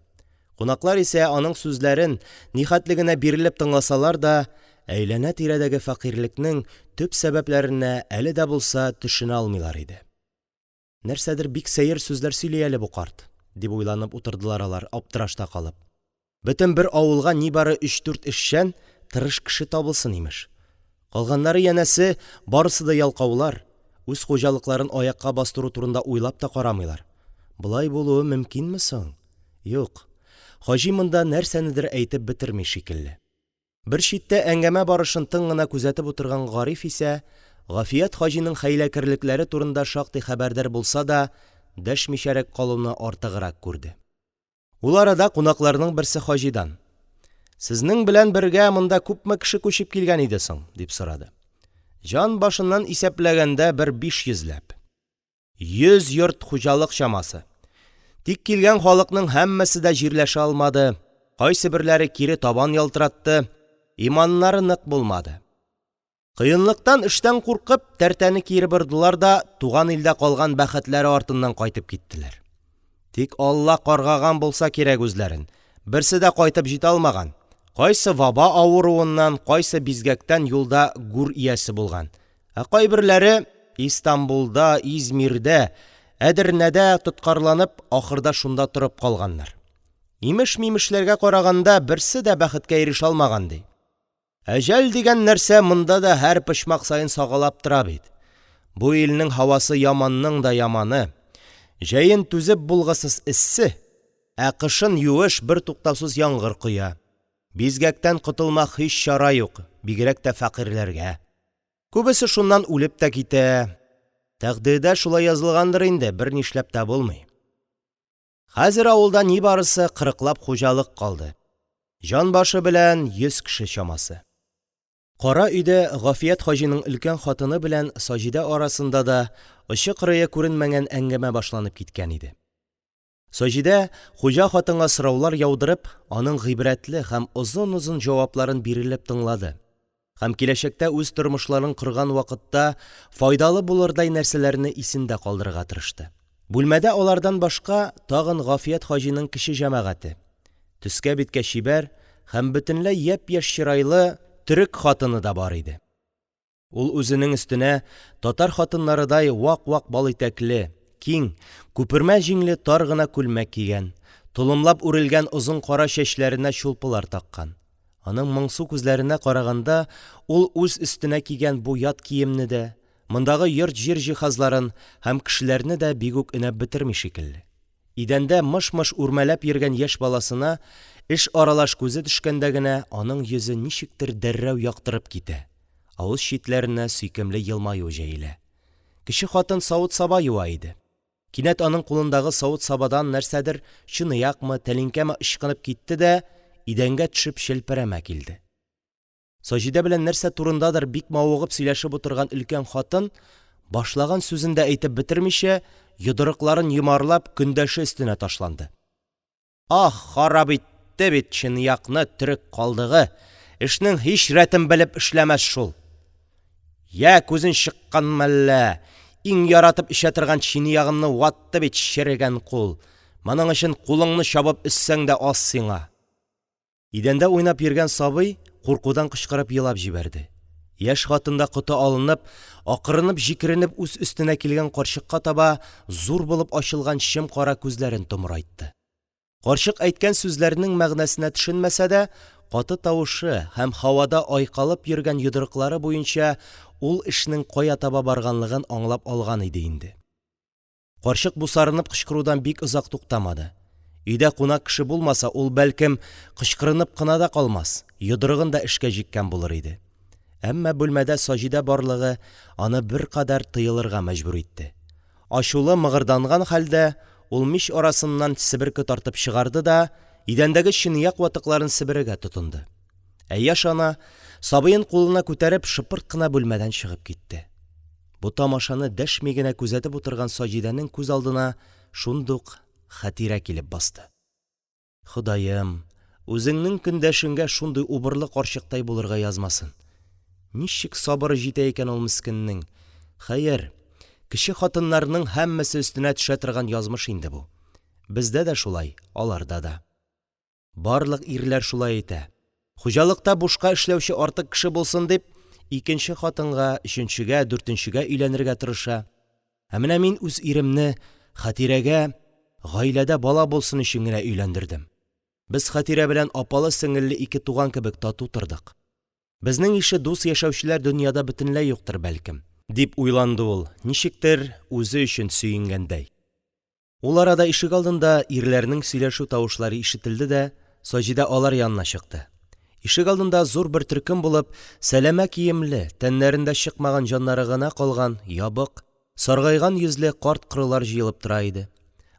Кунаклар исә аның сүзләрен нихәтле генә бирелеп тыңласалар да, әйләнә-тирәдәге фәкыйрьлекнең төп сәбәпләренә әле дә булса төшенә алмыйлар иде. Нәрсәдер бик сәер сүзләр сөйли әле бу карт. дип уйланып утырдылар алар, аптырашта калып. Бөтен бер авылга нибары өч-дүрт эшчән, тырыш кеше табылсын, имеш. Калганнары, янәсе, барысы да ялкаулар, үз хуҗалыкларын аякка бастыру турында уйлап та карамыйлар. Болай булуы мөмкинме соң? Юк, хаҗи монда нәрсәнедер әйтеп бетерми шикелле. Бер читтә әңгәмә барышын тын гына күзәтеп утырган Гариф исә, Гафият хаҗиның хәйләкәрлекләре турында шактый хәбәрдар булса да, дәшмичәрәк калуны артыграк күрде. Ул арада кунакларның берсе хаҗидан: – Сезнең белән бергә монда күпме кеше күчеп килгән иде соң? – дип сорады. – Җан башыннан исәпләгәндә, бер 500 ләп. 100 йорт-хуҗалык чамасы. Тик килгән халыкның һәммәсе дә җирләшә алмады, кайсыберләре кире табан ялтыратты, иманнары нык булмады. Кыенлыктан, эштән куркып, тәртәне кире бордылар да туган илдә калган бәхетләре артыннан кайтып киттеләр. Тик Алла каргаган булса кирәк үзләрен, берсе дә кайтып җитә алмаган: кайсы ваба авыруыннан, кайсы бизгәктән юлда гүр иясе булган, ә кайберләре, Истанбулда, Измирдә, Әдернәдә тоткарланып, ахырда шунда торып калганнар. Имеш-мимешләргә караганда, берсе дә бәхеткә ирешә алмаган, ди. Әҗәл дигән нәрсә монда да һәр почмак саен сагалап тора бит. Бу илнең һавасы яманның да яманы: җәен түзеп булгысыз эссе, ә кышын юеш, бертуктаусыз яңгыр коя. Бизгәктән котылмак һич чара юк, бигрәк тә фәкыйрьләргә. Күбесе шуннан үлеп тә китә. Тәкъдирдә шулай язылгандыр инде, бернишләп тә булмый. Хәзер авылда нибарысы кырыклап хуҗалык калды, җан башы белән 100 кеше чамасы. Кара өйдә Гафият хаҗиның өлкән хатыны белән Саҗидә арасында да очы-кырые күренмәгән әңгәмә башланып киткән иде. Саҗидә, хуҗа хатынга сораулар яудырып, аның гыйбрәтле һәм озын-озын җавапларын бирелеп тыңлады һәм киләчәктә үз тормышларын корган вакытта файдалы булырдай нәрсәләрне исендә калдырырга тырышты. Бүлмәдә алардан башка тагын Гафият хаҗиның кече җәмәгате, төскә-биткә чибәр һәм бөтенләй япь-яшь чырайлы төрек хатыны да бар иде. Ул үзенең өстенә татар хатыннарыдай вак-вак балитәкле, киң, күпермә җиңле тар гына күлмәк кигән, толымлап үрелгән озын кара чәчләренә чулпылар таккан. Аның моңсу күзләренә караганда, ул үз өстенә кигән бу ят киемне дә, мондагы йорт-җир җиһазларын һәм кешеләрне дә бик үк өнәп бетерми шикелле. Идәндә мыш-мыш үрмәләп йөргән яшь баласына эш аралаш күзе төшкәндә генә аның йөзе ничектер дәррәү яктырып китә, авыз читләренә сөйкемле елмаю җәелә. Кече хатын савыт-саба юа иде. Кинәт аның кулындагы савыт-сабадан нәрсәдер – чынаякмы, тәлинкәме ычкынып китте дә идәнгә төшеп челпәрәмә килде. Саҗидә белән нәрсә турындадыр бик мавыгып сөйләшеп утырган өлкән хатын, башлаган сүзен дә әйтеп бетермичә, йодрыкларын йомарлап, көндәше өстенә ташланды. Ах, харап итте бит чынаякны төрек калдыгы! Эшнең һич рәтен белеп эшләмәс шул. Йә, күзең чыкканмы әллә? Иң яратып эчә торган чынаягымны ватты бит черегән кул. Моның өчен кулыңны чабып өзсәң дә аз сиңа. Идәндә уйнап йөргән сабый куркудан кычкырып елап җибәрде. Яшь хатын да коты алынып, акырынып-җикеренеп үз өстенә килгән карчыкка таба зур булып ачылган чем-кара күзләрен томрайтты. Карчык әйткән сүзләрнең мәгънәсенә төшенмәсә дә, каты тавышы һәм һавада айкалып йөргән йодрыклары буенча ул эшнең кая таба барганлыгын аңлап алган иде инде. Карчык бусарынып кычкырудан бик озак туктамады. Өйдә кунак кеше булмаса, ул, бәлкем, кычкырынып кына да калмас, йодрыгын да эшкә җиккән булыр иде. Әмма бүлмәдә Саҗидә барлыгы аны беркадәр тыелырга мәҗбүр итте. Ачулы мыгырданган хәлдә, ул мич арасыннан себерке тартып чыгарды да идәндәге чынаяк ватыкларын себерергә тотынды. Ә яшь ана, сабыен кулына күтәреп, шыпырт кына бүлмәдән чыгып китте. Бу тамашаны дәшми генә күзәтеп утырган Саҗидәнең күз алдына шундук Хәтирә килеп басты. Ходаем, үзеңнең көндәшеңгә шундый убырлы карчыктай булырга язмасын. Ничек сабыры җитә икән ул мескеннең? Хәер, кече хатыннарның һәммәсе өстенә төшә торган язмыш инде бу. Бездә дә шулай, аларда да. Барлык ирләр шулай итә. Хуҗалыкта бушка эшләүче артык кеше булсын дип, икенче хатынга, өченчегә, дүртенчегә өйләнергә тырыша. Ә менә мин үз иремне Хәтирәгә гаиләдә бала булсын өчен генә өйләндердем. Без Хәтирә белән апалы-сеңелле ике туган кебек тату тордык. Безнең ише дус яшәүчеләр дөньяда бөтенләй юктыр, бәлкем», – дип уйланды ул, ничектер үзе өчен сөенгәндәй. Ул арада ишегалдында ирләрнең сөйләшү тавышлары ишетелде дә, Саҗидә алар янына чыкты. Ишегалдында зур бер төркем булып, сәләмә киемле, тәннәрендә чыкмаган җаннары гына калган ябык, саргайган йөзле карт-корылар җыелып тора иде.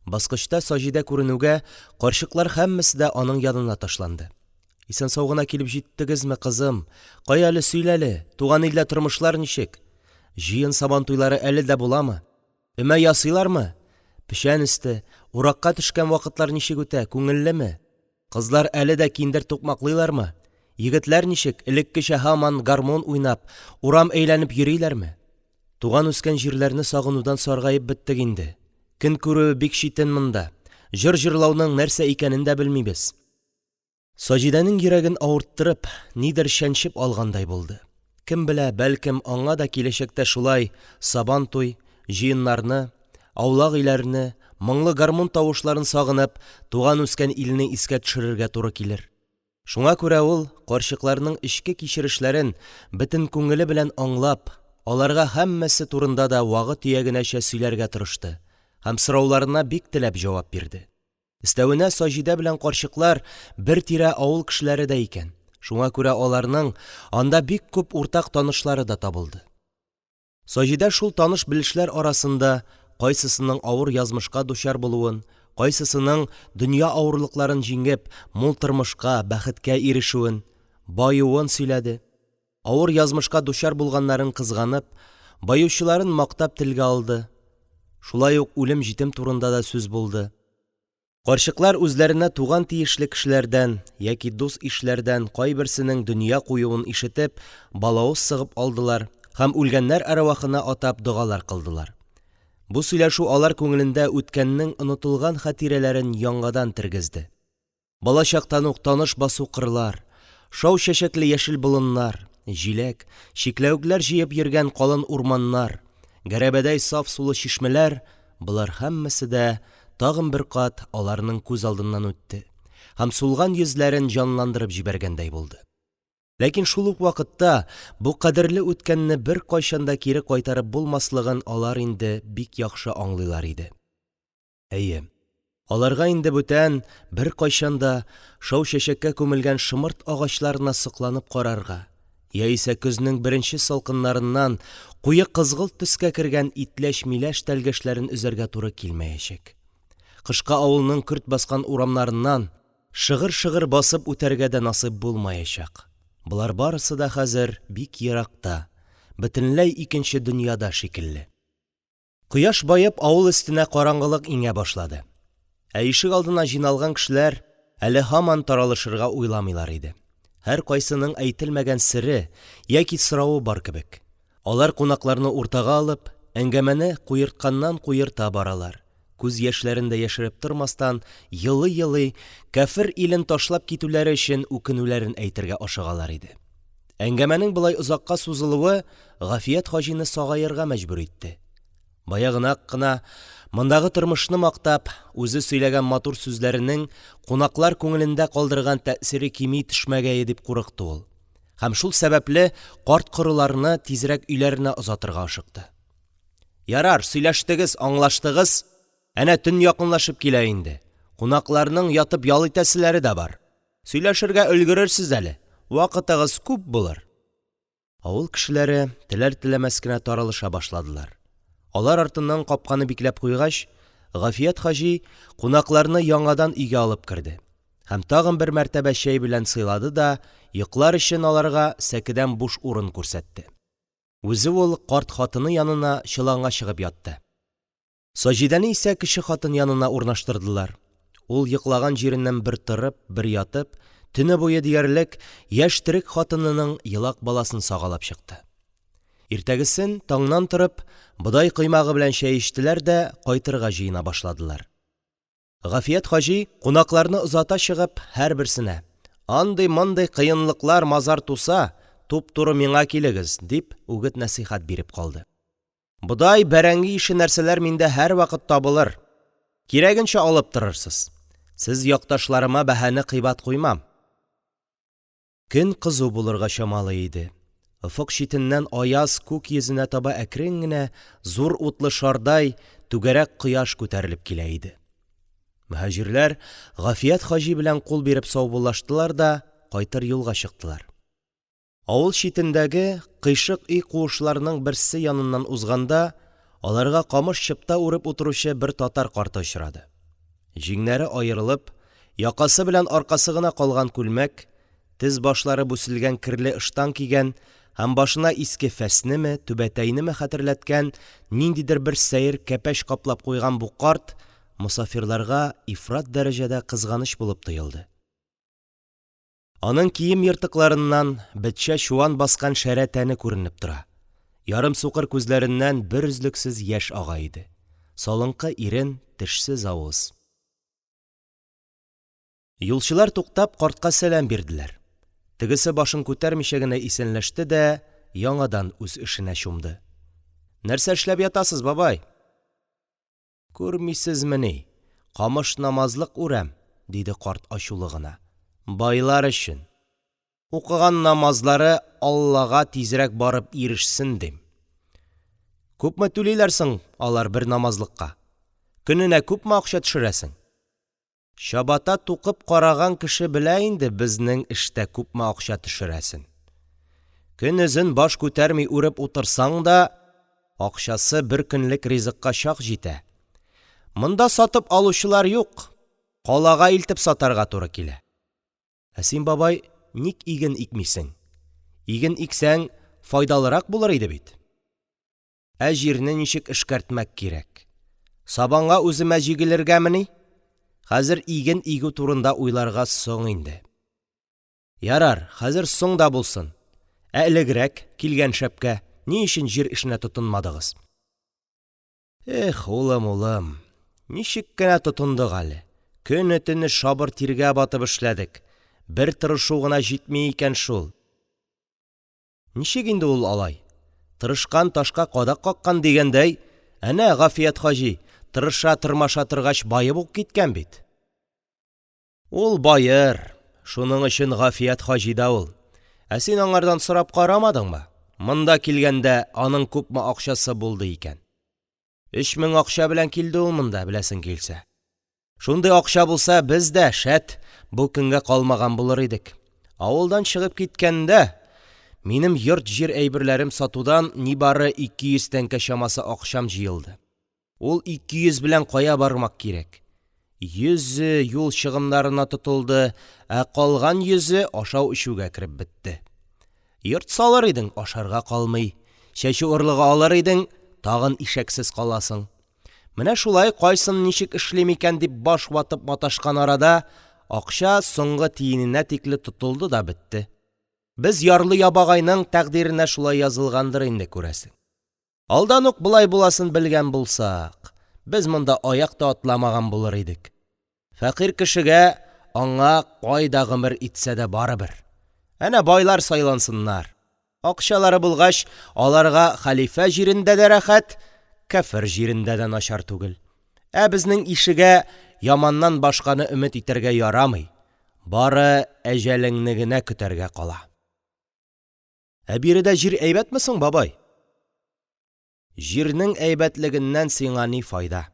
Баскычта Саҗидә күренүгә, карчыклар һәммәсе дә аның янына ташланды. – Исән-сау гына килеп җиттегезме, кызым? Каяле, сөйләле, туган илдә тормышлар ничек? Җыен Сабантуйлары әле дә буламы? Өмә ясыйлармы? Печән өсте, уракка төшкән вакытлар ничек үтә, күңеллеме? Кызлар әле дә киндер тукмаклыйлармы? Егетләр ничек, элеккечә һаман гармун уйнап, урам әйләнеп йөриләрме? Туган-үскән җирләрне сагынудан саргаеп беттек инде. Көн күрүе бик читен монда. Җыр җырлауның нәрсә икәнен дә белмибез. Саҗидәнең йөрәген авырттырып, нидер чәнчеп алгандай булды. Кем белә, бәлкем, аңа да киләчәктә шулай Сабан туй, җыеннарны, аулак өйләрне, моңлы гармун тавышларын сагынып, туган-үскән илне искә төшерергә туры килер. Шуңа күрә ул, карчыкларның эчке кичерешләрен бөтен күңеле белән аңлап, аларга һәммәсе турында да вагы-төягенәчә сөйләргә тырышты һәм сорауларына бик теләп җавап бирде. Өстәвенә Саҗидә белән карчыклар бер тирә авыл кешеләре дә икән, шуңа күрә аларның анда бик күп уртак танышлары да табылды. Саҗидә шул таныш-белешләр арасында кайсысының авыр язмышка дучар булуын, кайсысының, дөнья авырлыкларын җиңеп, мул тормышка, бәхеткә ирешүен, баюын сөйләде, авыр язмышка дучар булганнарын кызганып, баючыларын мактап телгә алды, шулай ук үлем-җитем турында да сүз булды. Карчыклар үзләренә туган тиешле кешеләрдән яки дус-ишләрдән кайберсенең дөнья куюын ишетеп, балавыз сыгып алдылар һәм үлгәннәр әрвахына атап догалар кылдылар. Бу сөйләшү алар күңелендә үткәннең онытылган хатирәләрен яңадан тергезде. Балачактан ук таныш басу-кырлар, шау чәчәкле яшел болыннар, җиләк, чикләвекләр җыеп йөргән калын урманнар, гәрәбәдәй саф сулы чишмәләр – болар һәммәсе дә тагын бер кат аларның күз алдыннан үтте һәм сулган йөзләрен җанландырып җибәргәндәй булды. Ләкин шул ук вакытта бу кадерле үткәнне беркайчан да кире кайтарып булмаслыгын алар инде бик яхшы аңлыйлар иде. Әйе, аларга инде бүтән беркайчан да шау чәчәккә күмелгән шомырт агачларына сокланып карарга яисә көзнең беренче салкыннарыннан куе кызгылт төскә кергән итләч миләш тәлгәшләрен өзәргә туры килмәячәк. Кышкы авылның көрт баскан урамнарыннан шыгыр-шыгыр басып үтәргә дә насыйп булмаячак. Болар барысы да хәзер бик еракта, бөтенләй икенче дөньяда шикелле. Кояш баеп, авыл өстенә караңгылык иңә башлады. Ә ишегалдына җыйналган кешеләр әле һаман таралышырга уйламыйлар иде. Һәркайсының әйтелмәгән сере яки соравы бар кебек. Алар кунакларны уртага алып, әңгәмәне куертканнан-куерта баралар, күз яшьләрен дә яшереп тормастан, елый-елый, кяфер илен ташлап китүләре өчен үкенүләрен әйтергә ашыгалар иде. Әңгәмәнең болай озакка сузылуы Гафият хаҗины сагаерга мәҗбүр итте. Баягынак кына мондагы тормышны мактап, үзе сөйләгән матур сүзләренең кунаклар күңелендә калдырган тәэсире кими төшмәгәе дип курыкты ул. Һәм шул сәбәпле карт-корыларны тизрәк өйләренә озатырга ашыкты. Ярар, сөйләштегез, аңлаштыгыз. Әнә төн якынлашып килә инде. Кунакларның ятып ял итәселәре дә бар. Сөйләшергә өлгерерсез әле, вакытыгыз күп булыр. Авыл кешеләре теләр-теләмәс кенә таралыша башладылар. Алар артыннан капканы бикләп куйгач, Гафият хаҗи кунакларны яңадан өйгә алып керде һәм тагын бер мәртәбә чәй белән сыйлады да йоклар өчен аларга сәкедән буш урын күрсәтте. Үзе ул карт хатыны янына чоланга чыгып ятты. Саҗидәне исә кече хатын янына урнаштырдылар. Ул йоклаган җиреннән бер торып, бер ятып, төне буе диярлек яшь төрек хатынының елак баласын сагалап чыкты. Иртәгесен, таңнан торып, бодай коймагы белән чәй эчтеләр дә кайтырга җыена башладылар. Гафият хаҗи, кунакларны озата чыгып, һәрберсенә: «Андый-мондый кыенлыклар-мазар туса, туп-туры миңа килегез», – дип, үгет-нәсыйхәт биреп калды. Бодай, бәрәңге ише нәрсәләр миндә һәрвакыт табылыр. Кирәгенчә алып торырсыз, сез якташларыма бәһане кыйбат куймам. Көн кызу булырга чамалый иде. Офык читеннән аяз күк йөзенә таба әкрен генә, зур утлы шардай, түгәрәк кояш күтәрелеп килә иде. Мөһаҗирләр Гафият хаҗи белән кул биреп саубуллаштылар да кайтыр юлга чыктылар. Авыл читендәге кыйшык өй-куышларның берсе яныннан узганда, аларга камыш чыпта үреп утыручы бер татар карты очрады. Җиңнәре аерылып, якасы белән аркасы гына калган күлмәк, тез башлары бүселгән керле ыштан кигән һәм башына иске фәснеме, түбәтәйнеме хәтерләткән ниндидер бер сәер кәпәч каплап куйган бу карт мосафирларга ифрат дәрәҗәдә кызганыч булып тоелды. Аның кием ертыкларыннан бетчә-чуан баскан шәрә тәне күренеп тора, ярым сукыр күзләреннән берөзлексез яшь ага иде. Салынкы ирен, тешсез авыз. Юлчылар, туктап, картка сәлам бирделәр. Тегесе башын күтәрмичә генә исәнләште дә яңадан үз эшенә чумды. – Нәрсә эшләп ятасыз, бабай? – Күрмисезмени, камыш намазлык үрәм, – диде карт ачулы гына. – Байлар өчен. Укыган намазлары Аллага тизрәк барып ирешсен дим. Күпме түлиләр соң алар бер намазлыкка? Көненә күпме акча төшерәсең? Чабата тукып караган кеше белә инде безнең эштә күпме акча төшерәсен. Көнозын баш күтәрми үреп утырсаң да, акчасы бер көнлек ризыкка чак җитә. Монда сатып алучылар юк, калага илтеп сатарга туры килә. Ә син, бабай, ник иген икмисең? Иген иксәң, файдалырак булыр иде бит. Ә җирне ничек эшкәртмәк кирәк? Сабанга үземә җигелергәмени? Хәзер иген игү турында уйларга соң инде. Ярар, хәзер соң да булсын. Ә элегрәк, килгән шәпкә, ни өчен җир эшенә тотынмадыгыз? Эх, улым, улым, ничек кенә тотындык әле. Көне-төне шабыр тиргә батып эшләдек. Бер тырышу гына җитми икән шул. Ничек инде ул алай? Тырышкан ташка кадак каккан дигәндәй, әнә Гафият хаҗи, тырыша-тырмаша торгач, баеп ук киткән бит. Ул баер, шуның өчен Гафият хаҗи да ул. Ә син аңардан сорап карамадыңмы? Монда килгәндә, аның күпме акчасы булды икән? 3000 акча белән килде ул монда, беләсең килсә. Шундый акча булса, без дә, шәт, бу көнгә калмаган булыр идек. Авылдан чыгып киткәндә, минем йорт-җир әйберләрем сатудан нибары 200 тәңкә чамасы акчам җыелды. Ул 200 белән кая бармак кирәк? Йөзе юл чыгымнарына тотылды, ә калган йөзе ашау-эчүгә кереп бетте. Йорт салыр идең – ашарга калмый, чәчү орлыгы алыр идең – тагын ишәксез каласың. Менә шулай кайсын ничек эшлим икән дип баш ватып маташкан арада, акча соңгы тиененә тикле тотылды да бетте. Без ярлы-ябагайның тәкъдиренә шулай язылгандыр инде, күрәсең. Алдан ук болай буласын белгән булсак, без монда аяк та атламаган булыр идек. Фәкыйрь кешегә аңа кайда гомер итсә дә барыбер. Әнә байлар сайлансыннар. Акчалары булгач, аларга хәлифә җирендә дә рәхәт, кяфер җирендә дә начар түгел. Ә безнең ишегә яманнан башканы өмет итәргә ярамый, бары әҗәлеңне генә көтәргә кала. Ә биредә җир әйбәтме соң, бабай? Җирнең әйбәтлегеннән сиңа ни файда?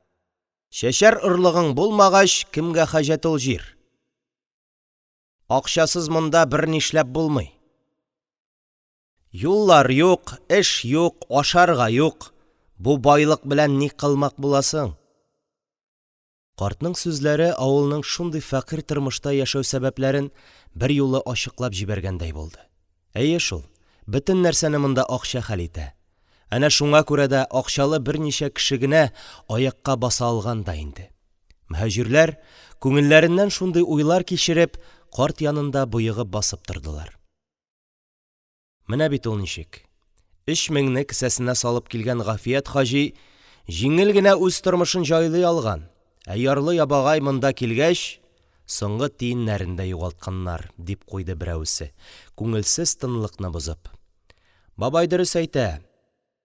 Чәчәр орлыгың булмагач, кемгә хаҗәт ул җир? Акчасыз монда бернишләп булмый. Юллар юк, эш юк, ашарга юк. Бу байлык белән ни кылмак буласың? Картның сүзләре авылның шундый фәкыйрь тормышта яшәү сәбәпләрен берьюлы ачыклап җибәргәндәй булды. Әйе шул, бөтен нәрсәне монда акча хәл итә. Әнә шуңа күрә дә акчалы берничә кеше генә аякка баса алган да инде. Мөһаҗирләр, күңелләреннән шундый уйлар кичереп, карт янында боегып басып тордылар. Менә бит ул ничек! Өч меңне кесәсенә салып килгән Гафият хаҗи җиңел генә үз тормышын җайлый алган, ә ярлы-ябагай монда килгәч, соңгы тиеннәрен дә югалтканнар, дип куйды берәвесе, күңелсез тынлыкны бозып. Бабай дөрес әйтә,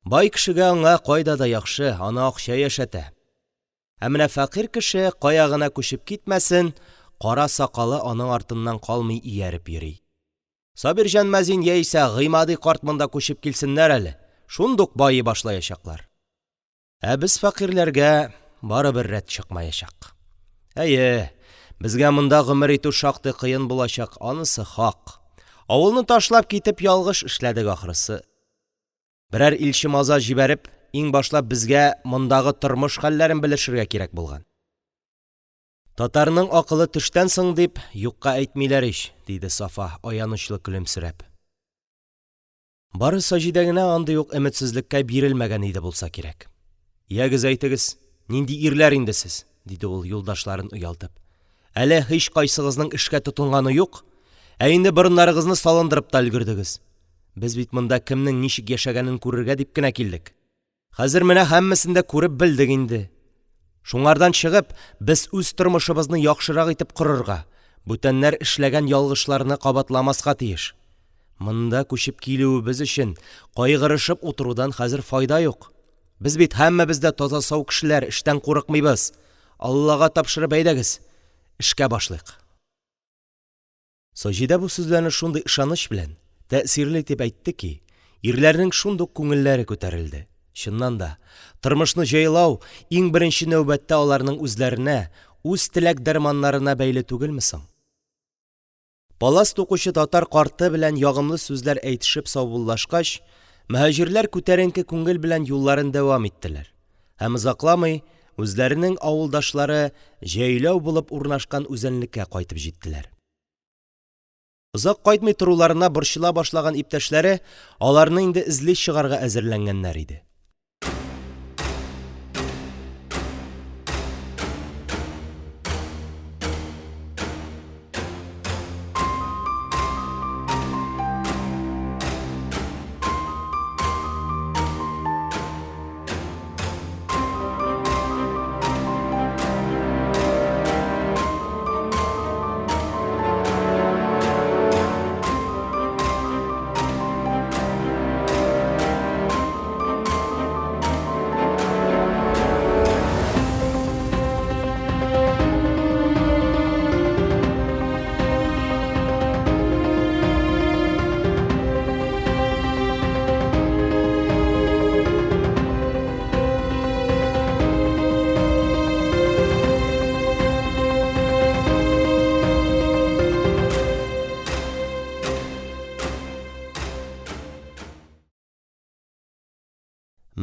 бай кешегә аңа кайда да яхшы, аны акча яшәтә. Ә менә фәкыйрь кеше кая гына күчеп китмәсен, кара сакалы аның артыннан калмый ияреп йөри. Сабирҗан мәзин яисә Гыймади карт монда күчеп килсеннәр әле, шундук байый башлаячаклар. Ә без фәкыйрьләргә барыбер рәт чыкмаячак. Әйе, безгә монда гомер итү шактый кыен булачак, анысы хак. Авылны ташлап китеп ялгыш эшләдек, ахрысы. Берәр илче-мазар җибәреп, иң башлап безгә мондагы тормыш хәлләрен белешергә кирәк булган. Татарның акылы төштән соң дип юкка әйтмиләр ич, – диде Сафа, аянычлы көлемсерәп. Бары Саҗидә генә андый ук өметсезлеккә бирелмәгән иде булса кирәк. – Ягез, әйтегез, нинди ирләр инде сез? – диде ул, юлдашларын оялтып. – Әле һичкайсыгызның эшкә тотынганы юк, ә инде борыннарыгызны салындырып та өлгердегез. Без бит монда кемнең ничек яшәгәнен күрергә дип кенә килдек. Хәзер менә һәммәсен дә күреп белдек инде. Шуңардан чыгып, без үз тормышыбызны яхшырак итеп корырга, бүтәннәр эшләгән ялгышларны кабатламаска тиеш. Монда күчеп килүебез өчен кайгырышып утырудан хәзер файда юк. Без бит һәммәбез дә таза-сау кешеләр, эштән курыкмыйбыз. Аллага тапшырып, әйдәгез, эшкә башлыйк. Саҗидә бу сүзләрне шундый ышаныч белән, тәэсирле итеп әйтте ки, ирләрнең шундук күңелләре күтәрелде. Чыннан да, тормышны җайлау иң беренче нәүбәттә аларның үзләренә, үз теләк-дәрманнарына бәйле түгелме соң? Палас тукучы татар карты белән ягымлы сүзләр әйтешеп саубуллашкач, мөһаҗирләр күтәренке күңел белән юлларын дәвам иттеләр һәм озакламый үзләренең авылдашлары җәйләү булып урнашкан үзәнлеккә кайтып җиттеләр. Озак кайтмый торуларына борчыла башлаган иптәшләре аларны инде эзли чыгарга әзерләнгәннәр иде.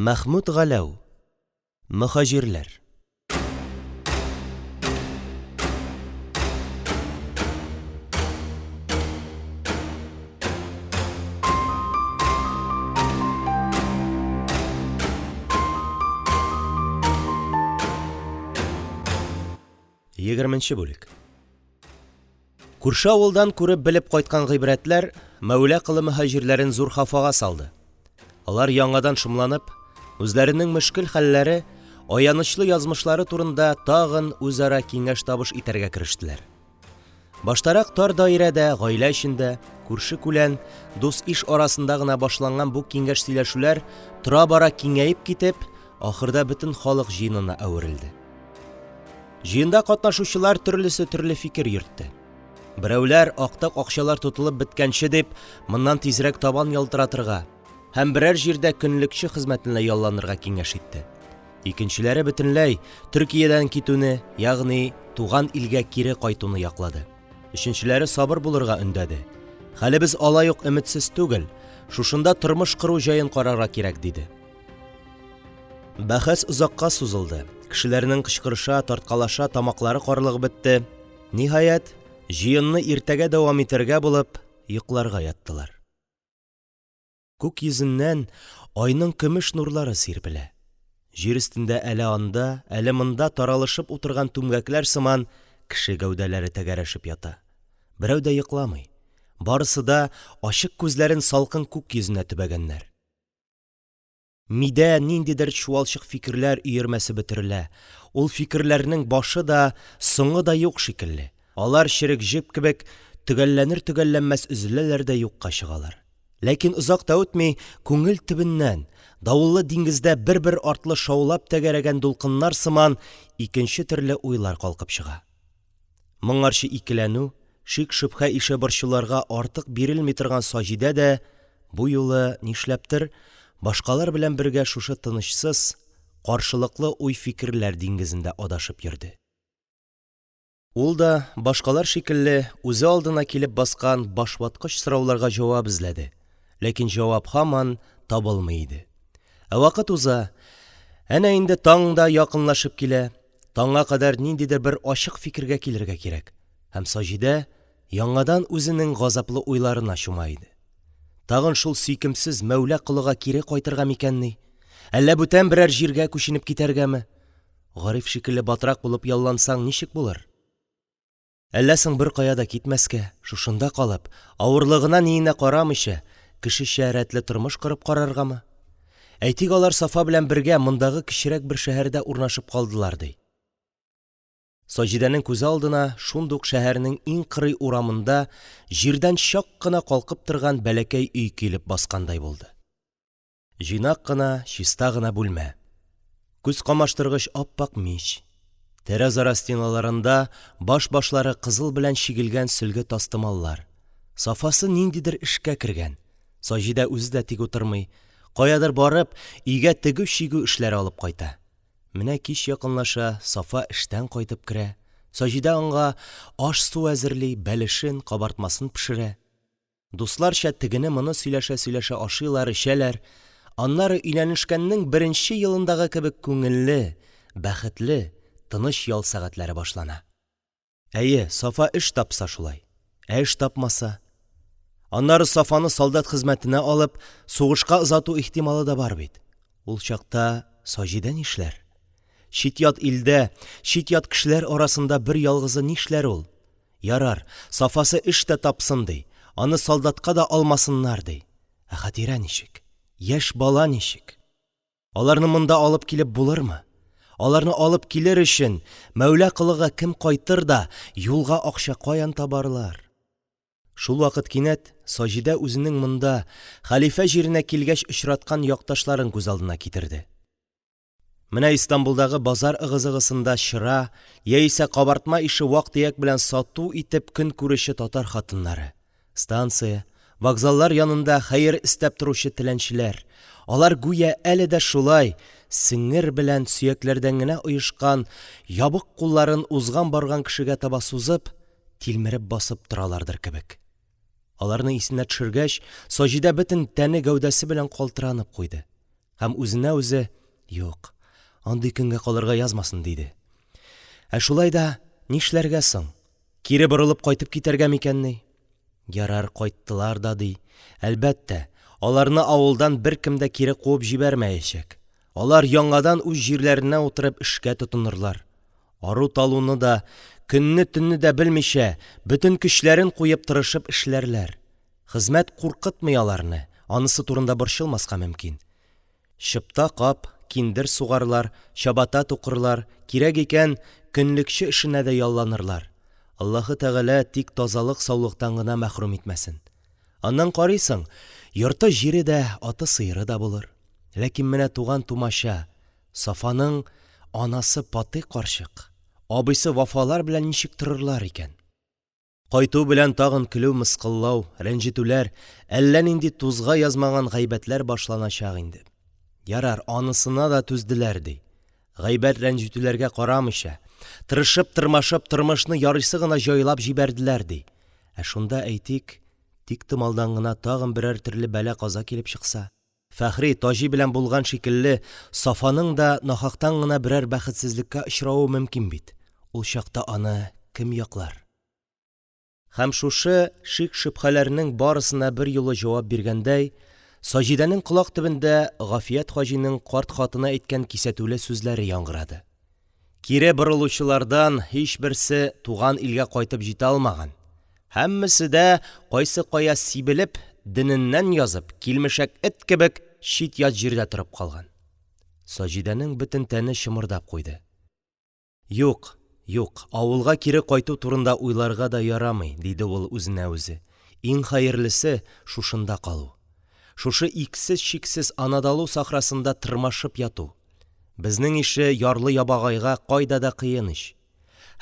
Мәхмүт Галәү. Мөһаҗирләр. Егерменче бүлек. Күрше авылдан күреп-белеп кайткан гыйбрәтләр Мәүла Колы мөһаҗирләрен зур хафага салды. Алар яңадан шомланып, үзләренең мөшкел хәлләре, аянычлы язмышлары турында тагын үзара киңәш-табыш итәргә керештеләр. Баштарак тар даирәдә, гаилә эчендә, күрше-күлән, дус-иш арасында гына башланган бу киңәш-сөйләшүләр тора-бара киңәеп китеп, ахырда бөтен халык җыенына әверелде. Җыенда катнашучылар төрлесе төрле фикер йөртте. Берәүләр, актык акчалар тотылып беткәнче дип, моннан тизрәк табан ялтыратырга һәм берәр җирдә көнлекче хезмәтенә ялланырга киңәш итте. Икенчеләре бөтенләй Төркиядән китүне, ягъни туган илгә кире кайтуны яклады. Өченчеләре сабыр булырга өндәде. Хәлебез алай ук өметсез түгел, шушында тормыш кору җаен карарга кирәк, диде. Бәхәс озакка сузылды. Кешеләрнең кычкырыша, тарткалаша тамаклары карлыгып бетте. Ниһаять, җыенны иртәгә дәвам итәргә булып, йокларга яттылар. Күк йөзеннән айның көмеш нурлары сирпелә. Җир өстендә әле анда, әле монда таралышып утырган түмгәкләр сыман кеше гәүдәләре тәгәрәшеп ята. Берәү дә йокламый. Барысы да ачык күзләрен салкын күк йөзенә төбәгәннәр. Мидә ниндидер чуалчык фикерләр өермәсе бөтерелә, ул фикерләрнең башы да, соңы да юк шикелле, алар, черек җеп кебек, төгәлләнер-төгәлләнмәс өзеләләр дә юкка чыгалар. Ләкин озак та үтми күңел төбеннән, давыллы диңгездә бер-бер артлы шаулап тәгәрәгән дулкыннар сыман, икенче төрле уйлар калкып чыга. Моңарчы икеләнү, шик-шөбһә ише борчуларга артык бирелми торган Саҗидә дә бу юлы, нишләптер, башкалар белән бергә шушы тынычсыз, каршылыклы уй-фикерләр диңгезендә адашып йөрде. Ул да, башкалар шикелле, үзе алдына килеп баскан башваткыч сорауларга җавап эзләде, ләкин җавап һаман табылмый иде. Ә вакыт уза, әнә инде таң да якынлашып килә, таңга кадәр ниндидер бер ачык фикергә килергә кирәк, һәм Саҗидә яңадан үзенең газаплы уйларына чума иде. Тагын шул сөйкемсез Мәүла Колыга кире кайтырга микәнни? Әллә бүтән берәр җиргә күченеп китәргәме? Гариф шикелле батрак булып яллансаң ничек булыр? Әллә соң беркая да китмәскә, шушында калып, авырлыгына-ниенә карамыйча, кешечә рәтле тормыш корып караргамы? Әйтик, алар Сафа белән бергә мондагы кечерәк бер шәһәрдә урнашып калдылар, ди. Саҗидәнең күзе алдына шундук шәһәрнең иң кырый урамында җирдән чак кына калкып торган бәләкәй өй килеп баскандай булды. Җыйнак кына, чиста гына бүлмә. Күз камаштыргыч ап-ак мич. Тәрәзара стеналарында баш-башлары кызыл белән чигелгән сөлге-тастымаллар. Сафасы ниндидер эшкә кергән. Саҗидә үзе дә тик утырмый. Каядыр барып, өйгә тегү-чигү эшләре алып кайта. Менә кич якынлаша, Сафа эштән кайтып керә. Саҗидә аңа аш-су әзерли, бәлешен, кабартмасын пешерә. Дусларча тегене-моны сөйләшә-сөйләшә ашыйлар, эчәләр, аннары өйләнешкәннең беренче елындагы кебек күңелле, бәхетле, тыныч ял сәгатьләре башлана. Әйе, Сафа эш тапса шулай. Ә эш тапмаса? Аннары Сафаны солдат хезмәтенә алып, сугышка озату ихтималы да бар бит. Ул чакта Саҗидә нишләр? Чит-ят илдә, чит-ят кешеләр арасында берьялгызы нишләр ул? Ярар, Сафасы эш тә тапсын, ди, аны солдатка да алмасыннар, ди. Ә Хәтирә ничек? Яшь бала ничек? Аларны монда алып килеп булырмы? Аларны алып килер өчен, Мәүла Колыга кем кайтыр да, юлга акча каян табарлар? Шулвакыт кинәт Саҗидә үзенең монда, хәлифә җиренә килгәч очраткан якташларын күз алдына китерде. Менә Истанбулдагы базар ыгы-зыгысында чыра яисә кабартма ише вак-төяк белән сату итеп көн күрүче татар хатыннары, станция, вокзаллар янында хәер эстәп торучы теләнчеләр, алар гүя әле дә шулай сеңер белән сөякләрдән генә оешкан ябык кулларын узган-барган кешегә таба сузып, тилмереп басып торалардыр кебек. Аларны исенә төшергәч, Саҗидә бөтен тәне-гәүдәсе белән калтыранып куйды. Һәм үзенә үзе, юк, андый көнгә калырга язмасын, диде. Ә шулай да нишләргә соң? Кире борылып кайтып китәргә микәнни? Ярар, кайттылар да ди. Әлбәттә, аларны авылдан беркем дә кире куып җибәрмәячәк. Алар яңадан үз җирләренә утырып эшкә тотынырлар. Ару-талуны да, көнне-төнне дә белмичә, бөтен көчләрен куеп тырышып эшләрләр. Хезмәт куркытмый аларны, анысы турында борчылмаска мөмкин. Чыпта-кап, киндер сугарлар, чабата тукырлар, кирәк икән, көнлекче эшенә дә ялланырлар. Аллаһы Тәгалә тик тазалык-саулыктан гына мәхрүм итмәсен. Аннан карыйсың, йорты-җире дә, аты-сыеры да булыр. Ләкин менә туган-тумача, Сафаның анасы Патый карчык, абыйсы Вафалар белән ничек торырлар икән? Кайту белән тагын көлү-мыскыллау, рәнҗетүләр, әллә нинди тузга язмаган гайбәтләр башланачак инде. Ярар, анысына да түзделәр, ди. Гайбәт-рәнҗетүләргә карамыйча, тырышып-тырмашып тормышны ярыйсы гына җайлап җибәрделәр, ди. Ә шунда, әйтик, тиктомалдан гына тагын берәр төрле бәла-каза килеп чыкса? Фәхри, Таҗи белән булган шикелле, Сафаның да нахактан гына берәр бәхетсезлеккә очравы мөмкин бит. Ул чакта аны кем яклар? Һәм шушы шик-шөбһәләрнең барысына берьюлы җавап биргәндәй, Саҗидәнең колак төбендә Гафият хаҗиның карт хатыны әйткән кисәтүле сүзләре яңгырады. Кире борылучылардан һичберсе туган илгә кайтып җитә алмаган. Һәммәсе дә кайсы кая сибелеп, дененнән язып, килмешәк эт кебек чит-ят җирдә торып калган. Саҗидәнең бөтен тәне чымырдап куйды. Юк, юк, авылга кире кайту турында уйларга да ярамый, диде ул үзенә үзе. Иң хәерлесе, шушында калу. Шушы иксез-чиксез Анадолу сахрасында тырмашып яту! Безнең ише ярлы-ябагайга кайда да кыен ич.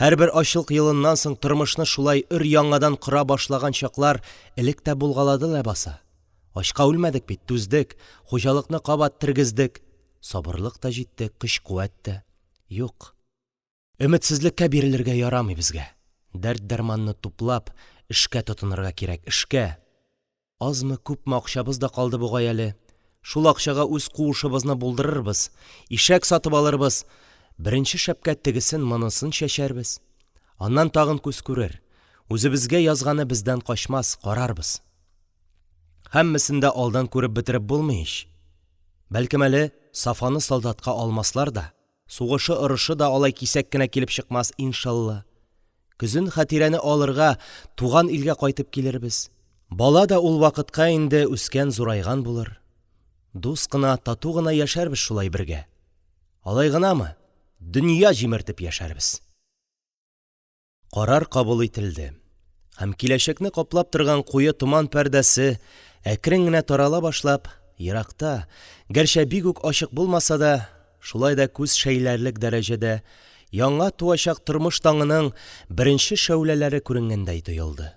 Һәрбер ачлык елыннан соң тормышны шулай өр-яңадан кора башлаган чаклар элек тә булгалады лабаса. Ачка үлмәдек бит, түздек, хуҗалыкны кабат тергездек, сабырлык та җитте, көч-куәт тә. Юк, өметсезлеккә бирелергә ярамый безгә, дәрт-дәрманны туплап, эшкә тотынырга кирәк, эшкә! Азмы-күпме акчабыз да калды бугай әле. Шул акчага үз куышыбызны булдырырбыз, ишәк сатып алырбыз, беренче шәпкә тегесен-монысын чәчәрбез. Аннан тагын күз күрер, үзебезгә язганы бездән качмас, карарбыз. Һәммәсен дә алдан күреп бетереп булмый ич. Бәлкем әле, Сафаны солдатка алмаслар да. Сугышы-орышы да алай кисәк кенә килеп чыкмас, иншалла. Көзен Хәтирәне алырга туган илгә кайтып килербез. Бала да ул вакытка инде үскән-зурайган булыр. Дус кына, тату гына яшәрбез шулай бергә. Алай гынамы, дөнья җимертеп яшәрбез. Карар кабул ителде, һәм киләчәкне каплап торган куе томан пәрдәсе, әкрен генә тарала башлап, еракта, гәрчә бик үк ачык булмаса да, шулай да күз шәйләрлек дәрәҗәдә, яңа туачак тормыш таңының беренче шәүләләре күренгәндәй тоелды.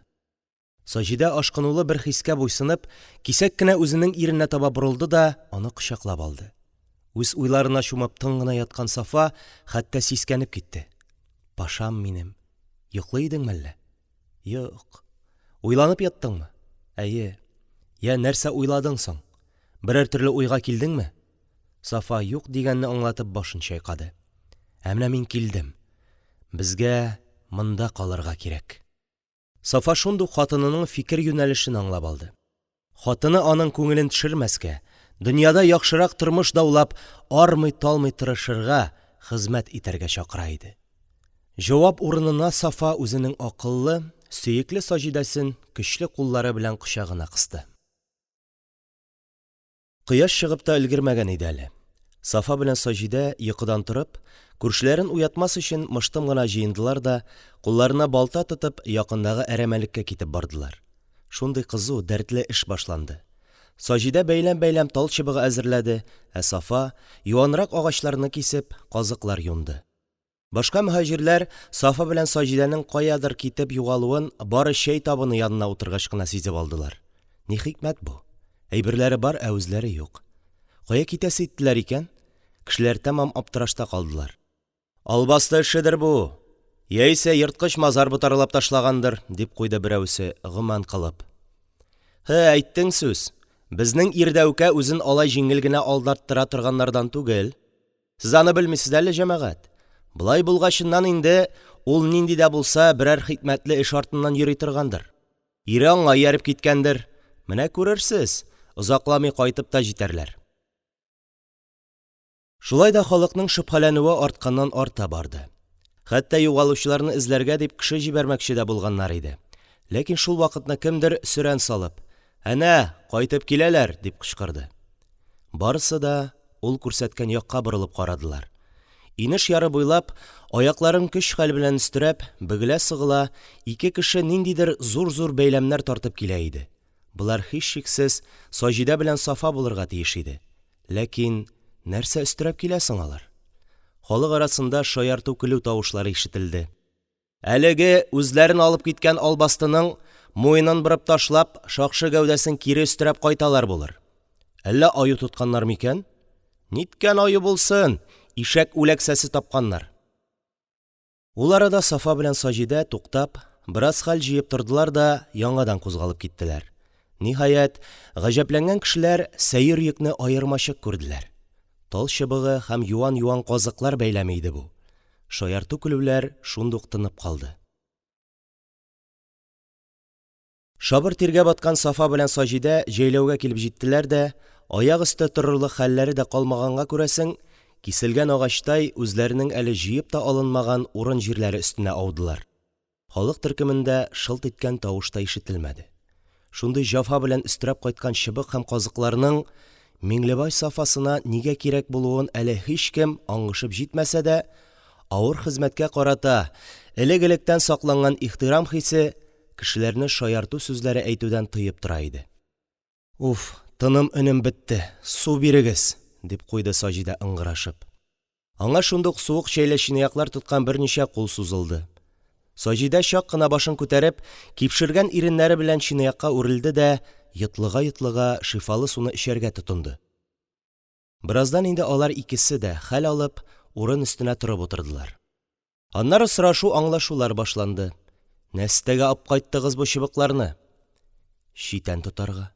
Саҗидә, ашкынулы бер хискә буйсынып, кисәк кенә үзенең иренә таба борылды да аны кочаклап алды. Үз уйларына чумып тын гына яткан Сафа хәтта сискәнеп китте. Пашам минем, йоклый идеңме әллә? Юк. Уйланып яттыңмы? Әйе. Йә, нәрсә уйладың соң? Берәр төрле уйга килдеңме? Сафа юк дигәнне аңлатып башын чайкады. Ә менә мин килдем. Безгә монда калырга кирәк. Сафа шундук хатынының фикер юнәлешен аңлап алды. Хатыны аның күңелен төшермәскә, дөньяда яхшырак тормыш даулап, армый-талмый тырышырга, хезмәт итәргә чакыра иде. Җавап урынына Сафа үзенең акыллы, сөекле Саҗидәсен көчле куллары белән кочагына кысты. Кояш чыгып та өлгермәгән иде әле. Сафа белән Саҗидә, йокыдан торып, күршеләрен уятмас өчен мыштым гына җыендылар да, кулларына балта тотып, якындагы әрәмәлеккә китеп бардылар. Шундый кызу, дәртле эш башланды. Саҗидә бәйләм-бәйләм тал чыбыгы әзерләде, ә Сафа, юанрак агачларны кисеп, казыклар юнды. Башка мөһаҗирләр Сафа белән Саҗидәнең каядыр китеп югалуын бары чәй табыны янына утыргач кына сизеп алдылар. Ни хикмәт бу? Әйберләре бар, ә үзләре юк. Кая китәсе иттеләр икән? Кешеләр тәмам аптырашта калдылар. Албасты эшедер бу! Яисә ерткыч-мазар ботарлап ташлагандыр, дип куйды берәүсе, гөман кылып. Һе, әйттең сүз! Безнең Ирдәүкә үзен алай җиңел генә алдарттыра торганнардан түгел. Сез аны белмисез әле, җәмәгать. Болай булгачыннан инде ул нинди дә булса берәр хикмәтле эш артыннан йөри торгандыр. Ире аңа ияреп киткәндер. Менә күрерсез, озакламый кайтып та җитәрләр. Шулай да халыкның шөбһәләнүе артканнан-арта барды. Хәтта югалучыларны эзләргә дип кеше җибәрмәкче дә булганнар иде. Ләкин шул вакытны кемдер, сөрән салып: «Әнә, кайтып киләләр!» – дип кычкырды. Барысы да ул күрсәткән якка борылып карадылар. Инеш яры буйлап, аякларын көч-хәл белән өстерәп, бөгелә-сыгыла, ике кеше ниндидер зур-зур бәйләмнәр тартып килә иде. Болар, һичшиксез, Саҗидә белән Сафа булырга тиеш иде. Ләкин нәрсә өстерәп килә соң алар? Халык арасында шаярту-көлү тавышлары ишетелде. Әлеге, үзләрен алып киткән албастының, муенын борып ташлап, шакшы гәүдәсен кире өстерәп кайталар булыр. Әллә аю тотканнар микән? Ниткән аю булсын, ишәк үләксәсе тапканнар. Ул арада Сафа белән Саҗидә, туктап, бераз хәл җыеп тордылар да яңадан кузгалып киттеләр. Ниһаять, гаҗәпләнгән кешеләр сәер йөкне аермачык күрделәр. Тал чыбыгы һәм юан-юан казыклар бәйләме иде бу. Шаярту-көлүләр шундук тынып калды. Шабыр тиргә баткан Сафа белән Саҗидә җәйләүгә килеп җиттеләр дә, аяк өсте торырлык хәлләре дә калмаганга күрәсең, киселгән агачтай, үзләренең әле җыеп та алынмаган урын-җирләре өстенә аудылар. Халык төркемендә шылт иткән тавыш та ишетелмәде. Шундый җәфа белән өстерәп кайткан чыбык һәм казыкларның Миңлебай Сафасына нигә кирәк булуын әле һичкем аңышып җитмәсә дә, авыр хезмәткә карата элек-электән сакланган ихтирам хисе кешеләрне шаярту сүзләре әйтүдән тыеп тора иде. Уф! Тыным-өнем бетте, су бирегез! – дип куйды Саҗидә, ыңгырашып. Аңа шундук суык чәйле чынаяклар тоткан берничә кул сузылды. Саҗидә, чак кына башын күтәреп, кипшергән иреннәре белән чынаякка үрелде дә, йотлыга-йотлыга, шифалы суны эчәргә тотынды. Бераздан инде алар икесе дә, хәл алып, урын өстенә торып утырдылар. Аннары сорашу-аңлашулар башланды: – Нәстәгә апкайттыгыз бу чыбыкларны? – Читән тотарга.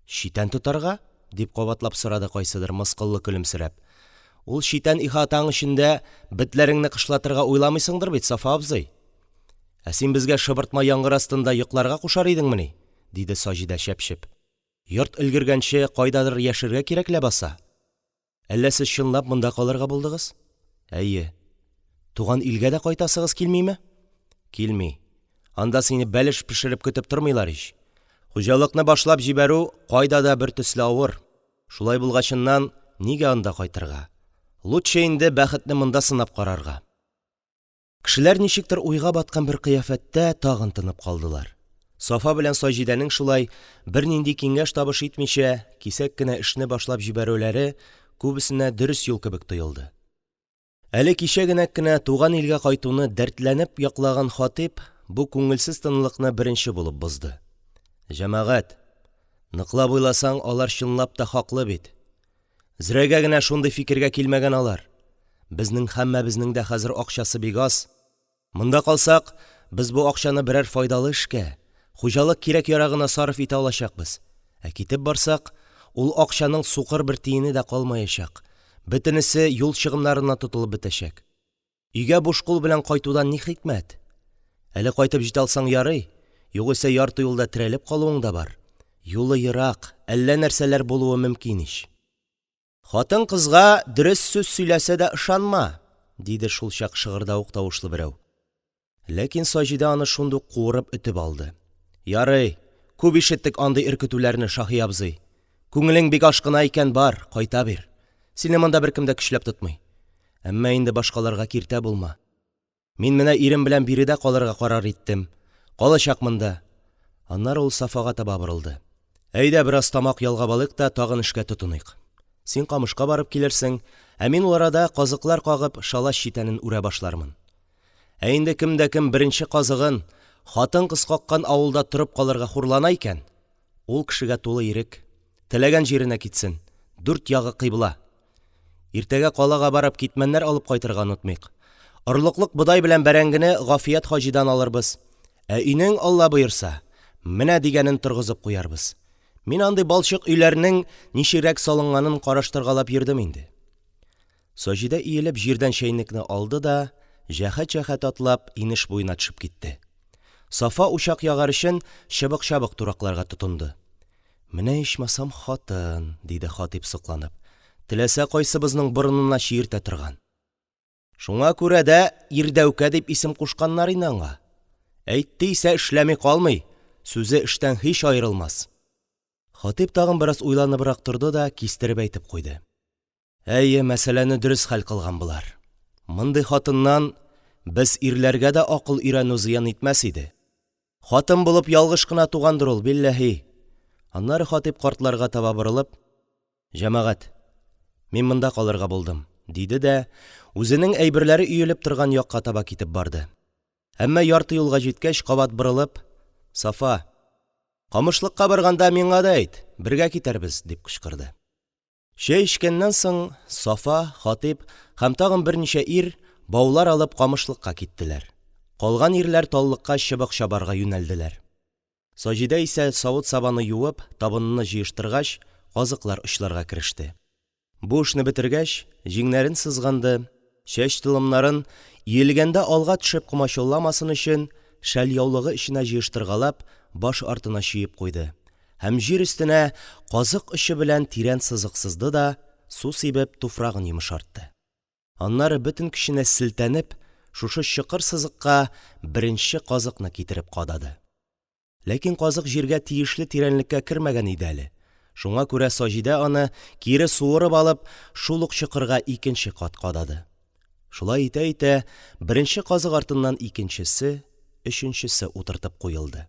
Читән тотарга? – дип кабатлап сорады кайсыдыр, мыскыллы көлемсерәп. – Ул читән ихатаң эчендә бетләреңне кышлатырга уйламыйсыңдыр бит, Сафа абзый? – Ә син безгә шыбыртма яңгыр астында йокларга кушар идеңмени? – диде Саҗидә, чәпчеп. – Йорт өлгергәнче, кайдадыр яшәргә кирәк ләбаса. Әллә сез чынлап монда калырга булдыгыз? Әйе. Туган илгә дә кайтасыгыз килмиме? Килми. Анда сине бәлеш пешереп көтеп тормыйлар ич. Хуҗалыкны башлап җибәрү кайда да бертөсле авыр. Шулай булгачыннан, нигә анда кайтырга? Лутчы инде бәхетне монда сынап карарга. Кешеләр ничектер уйга баткан бер кыяфәттә тагын тынып калдылар. Сафа белән Саҗидәнең шулай, бернинди киңәш-табыш итмичә, кисәк кенә эшне башлап җибәрүләре күбесенә дөрес юл кебек тоелды. Әле кичәгенәк кенә туган илгә кайтуны дәртләнеп яклаган Хатип бу күңелсез тынлыкны беренче булып бозды. Җәмәгать, ныклап уйласаң, алар чынлап та хаклы бит. Зрәгә генә шундый фикергә килмәгән алар. Безнең һәммәбезнең дә хәзер акчасы бик аз. Монда калсак, без бу акчаны берәр файдалы эшкә, хуҗалык кирәк-ярагына сарыф итә алачакбыз. Ә китеп барсак, ул акчаның сукыр бер тиене дә калмаячак, бөтенесе юл чыгымнарына тотылып бетәчәк. Өйгә буш кул белән кайтудан ни хикмәт? Әле кайтып җитә алсаң ярый, югыйсә ярты юлда терәлеп калуың да бар. Юлы ерак, әллә нәрсәләр булуы мөмкин ич. Хатын-кызга дөрес сүз сөйләсә дә ышанма, диде шулчак шыгырдавык тавышлы берәү. Ләкин Саҗидә аны шундук куырып өтеп алды. Ярый, күп ишеттек андый өркетүләрне, Шаһи абзый. Күңелең бик ашкына икән, бар, кайта бир. Сине монда беркем дә көчләп тотмый. Әмма инде башкаларга киртә булма. Мин менә ирем белән биредә калырга карар иттем. Калачакмын да. Аннары ул Сафага таба борылды. Әйдә, бераз тамак ялгап алыйк та тагын эшкә тотыныйк. Син камышка барып килерсең, ә мин ул арада, казыклар кагып, шалаш читәнен үрә башлармын. Ә инде кем дә кем беренче казыгын хатын-кыз каккан авылда торып калырга хурлана икән, ул кешегә тулы ирек. Теләгән җиренә китсен, дүрт ягы кыйбла. Иртәгә калага барып китмәннәр алып кайтырга онытмыйк. Орлыклык бодай белән бәрәңгене Гафият хаҗидан алырбыз. Ә өйнең, Алла боерса, менә дигәнен торгызып куярбыз. Мин андый балчык өйләрнең ничегрәк салынганын караштыргалап йөрдем инде. Саҗидә иелеп җирдән чәйнекне алды да, җәһәт-җәһәт атлап, инеш буена төшеп китте. Сафа учак ягар өчен чыбык-чабык туракларга тотынды. Менә ичмасам хатын, диде Хатип сокланып. Теләсә кайсыбызның борынына чиертә торган. Шуңа күрә дә Ирдәүкә дип исем кушканнар инде аңа. Әйтте исә эшләми калмый, сүзе эштән һич аерылмас. Хатип тагын бераз уйланыбрак торды да кистереп әйтеп куйды. Әйе, мәсьәләне дөрес хәл кылган болар. Мондый хатыннан без ирләргә дә акыл өйрәнү зыян итмәс иде. Хатын булып ялгыш кына тугандыр ул, билләһи. Аннары Хатип картларга таба борылып: "Җәмәгать, мин монда калырга булдым", – диде дә үзенең әйберләре өелеп торган якка таба китеп барды. Әмма ярты юлга җиткәч, кабат борылып: "Сафа, камышлыкка барганда миңа да әйт, бергә китәрбез", – дип кычкырды. Чәй эчкәннән соң, Сафа, Хатип һәм тагын берничә ир, баулар алып, камышлыкка киттеләр. Калган ирләр таллыкка чыбык чабарга юнәлделәр. Саҗидә исә, савыт-сабаны юып, табынны җыештыргач, казыклар очларга кереште. Бу эшне бетергәч, җиңнәрен сызганды, чәч толымнарын, иелгәндә алга төшеп комачауламасын өчен, шәльяулыгы эченә җыештыргалап, баш артына чөеп куйды һәм җир өстенә казык очы белән тирән сызык сызды да, су сибеп, туфрагын йомшартты. Аннары, бөтен көченә селтәнеп, шушы чокыр-сызыкка беренче казыкны китереп кадады. Ләкин казык җиргә тиешле тирәнлеккә кермәгән иде әле, шуңа күрә Саҗидә аны, кире суырып алып, шул ук чокырга икенче кат кадады. Шулай итә-итә, беренче казык артыннан икенчесе, өченчесе утыртып куелды.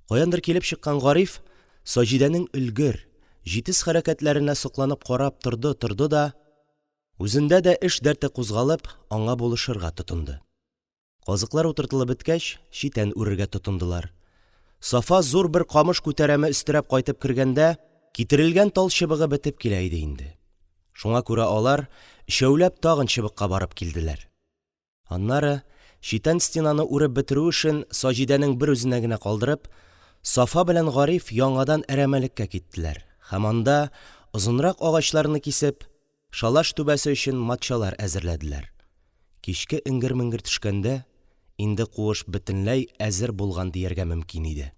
Каяндыр килеп чыккан Гариф Саҗидәнең өлгер, җитез хәрәкәтләренә сокланып карап торды-торды да, үзендә дә эш дәрте кузгалып, аңа булышырга тотынды. Казыклар утыртылып беткәч, читән үрергә тотындылар. Сафа зур бер камыш күтәрәме өстерәп кайтып кергәндә, китерелгән тал чыбыгы бетеп килә иде инде. Шуңа күрә алар өчәүләп тагын чыбыкка барып килделәр. Аннары, читән стенаны үреп бетерү эшен Саҗидәнең берүзенә генә калдырып, Сафа белән Гариф яңадан әрәмәлеккә киттеләр һәм анда, озынрак агачларны кисеп, шалаш түбәсе өчен матчалар әзерләделәр. Кичке эңгер-меңгер төшкәндә, инде куыш бөтенләй әзер булган дияргә мөмкин иде.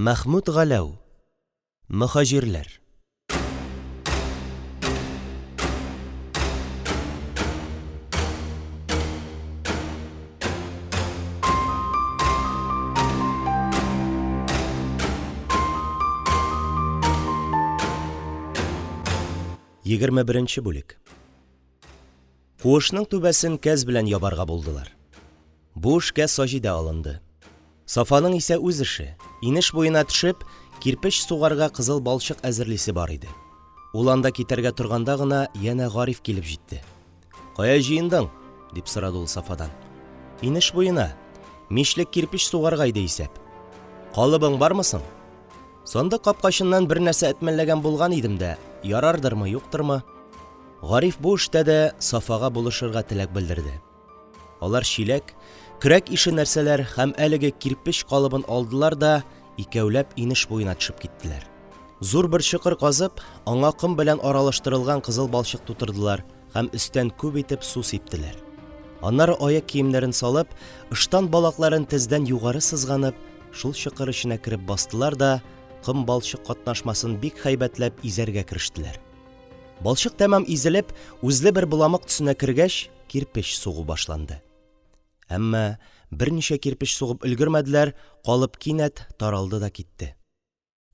Мәхмүт Галәү. Мөһаҗирләр. 21 бүлек. Куышның түбәсен кәз белән ябарга булдылар. Бу эшкә Саҗидә алынды. Сафаның исә үз эше, инеш буена төшеп, кирпеч сугарга кызыл балчык әзерлисе бар иде. Ул анда китәргә торганда гына янә Гариф килеп җитте. Кая җыендың? дип сорады ул Сафадан. Инеш буена. Мичлек кирпеч сугарга иде исәп. Калыбың бармы соң? Сандык капкачыннан бер нәрсә әтмәлләгән булган идем дә, ярардырмы, юктырмы? Гариф бу эштә дә Сафага булышырга теләк белдерде. Алар чиләк, көрәк ише нәрсәләр һәм әлеге кирпеч калыбын алдылар да икәүләп инеш буена төшеп киттеләр. Зур бер чокыр казып, аңа ком белән аралаштырылган кызыл балчык тутырдылар һәм өстән күп итеп су сиптеләр. Аннары аяк киемнәрен салып, ыштан балакларын тездән югары сызганып, шул чокыр эченә кереп бастылар да ком-балчык катнашмасын бик һәйбәтләп изәргә керештеләр. Балчык тәмам изелеп, үзле бер боламык төсенә кергәч, кирпеч сугу башланды. Әмма берничә кирпеч сугып өлгермәделәр, калып кинәт таралды да китте.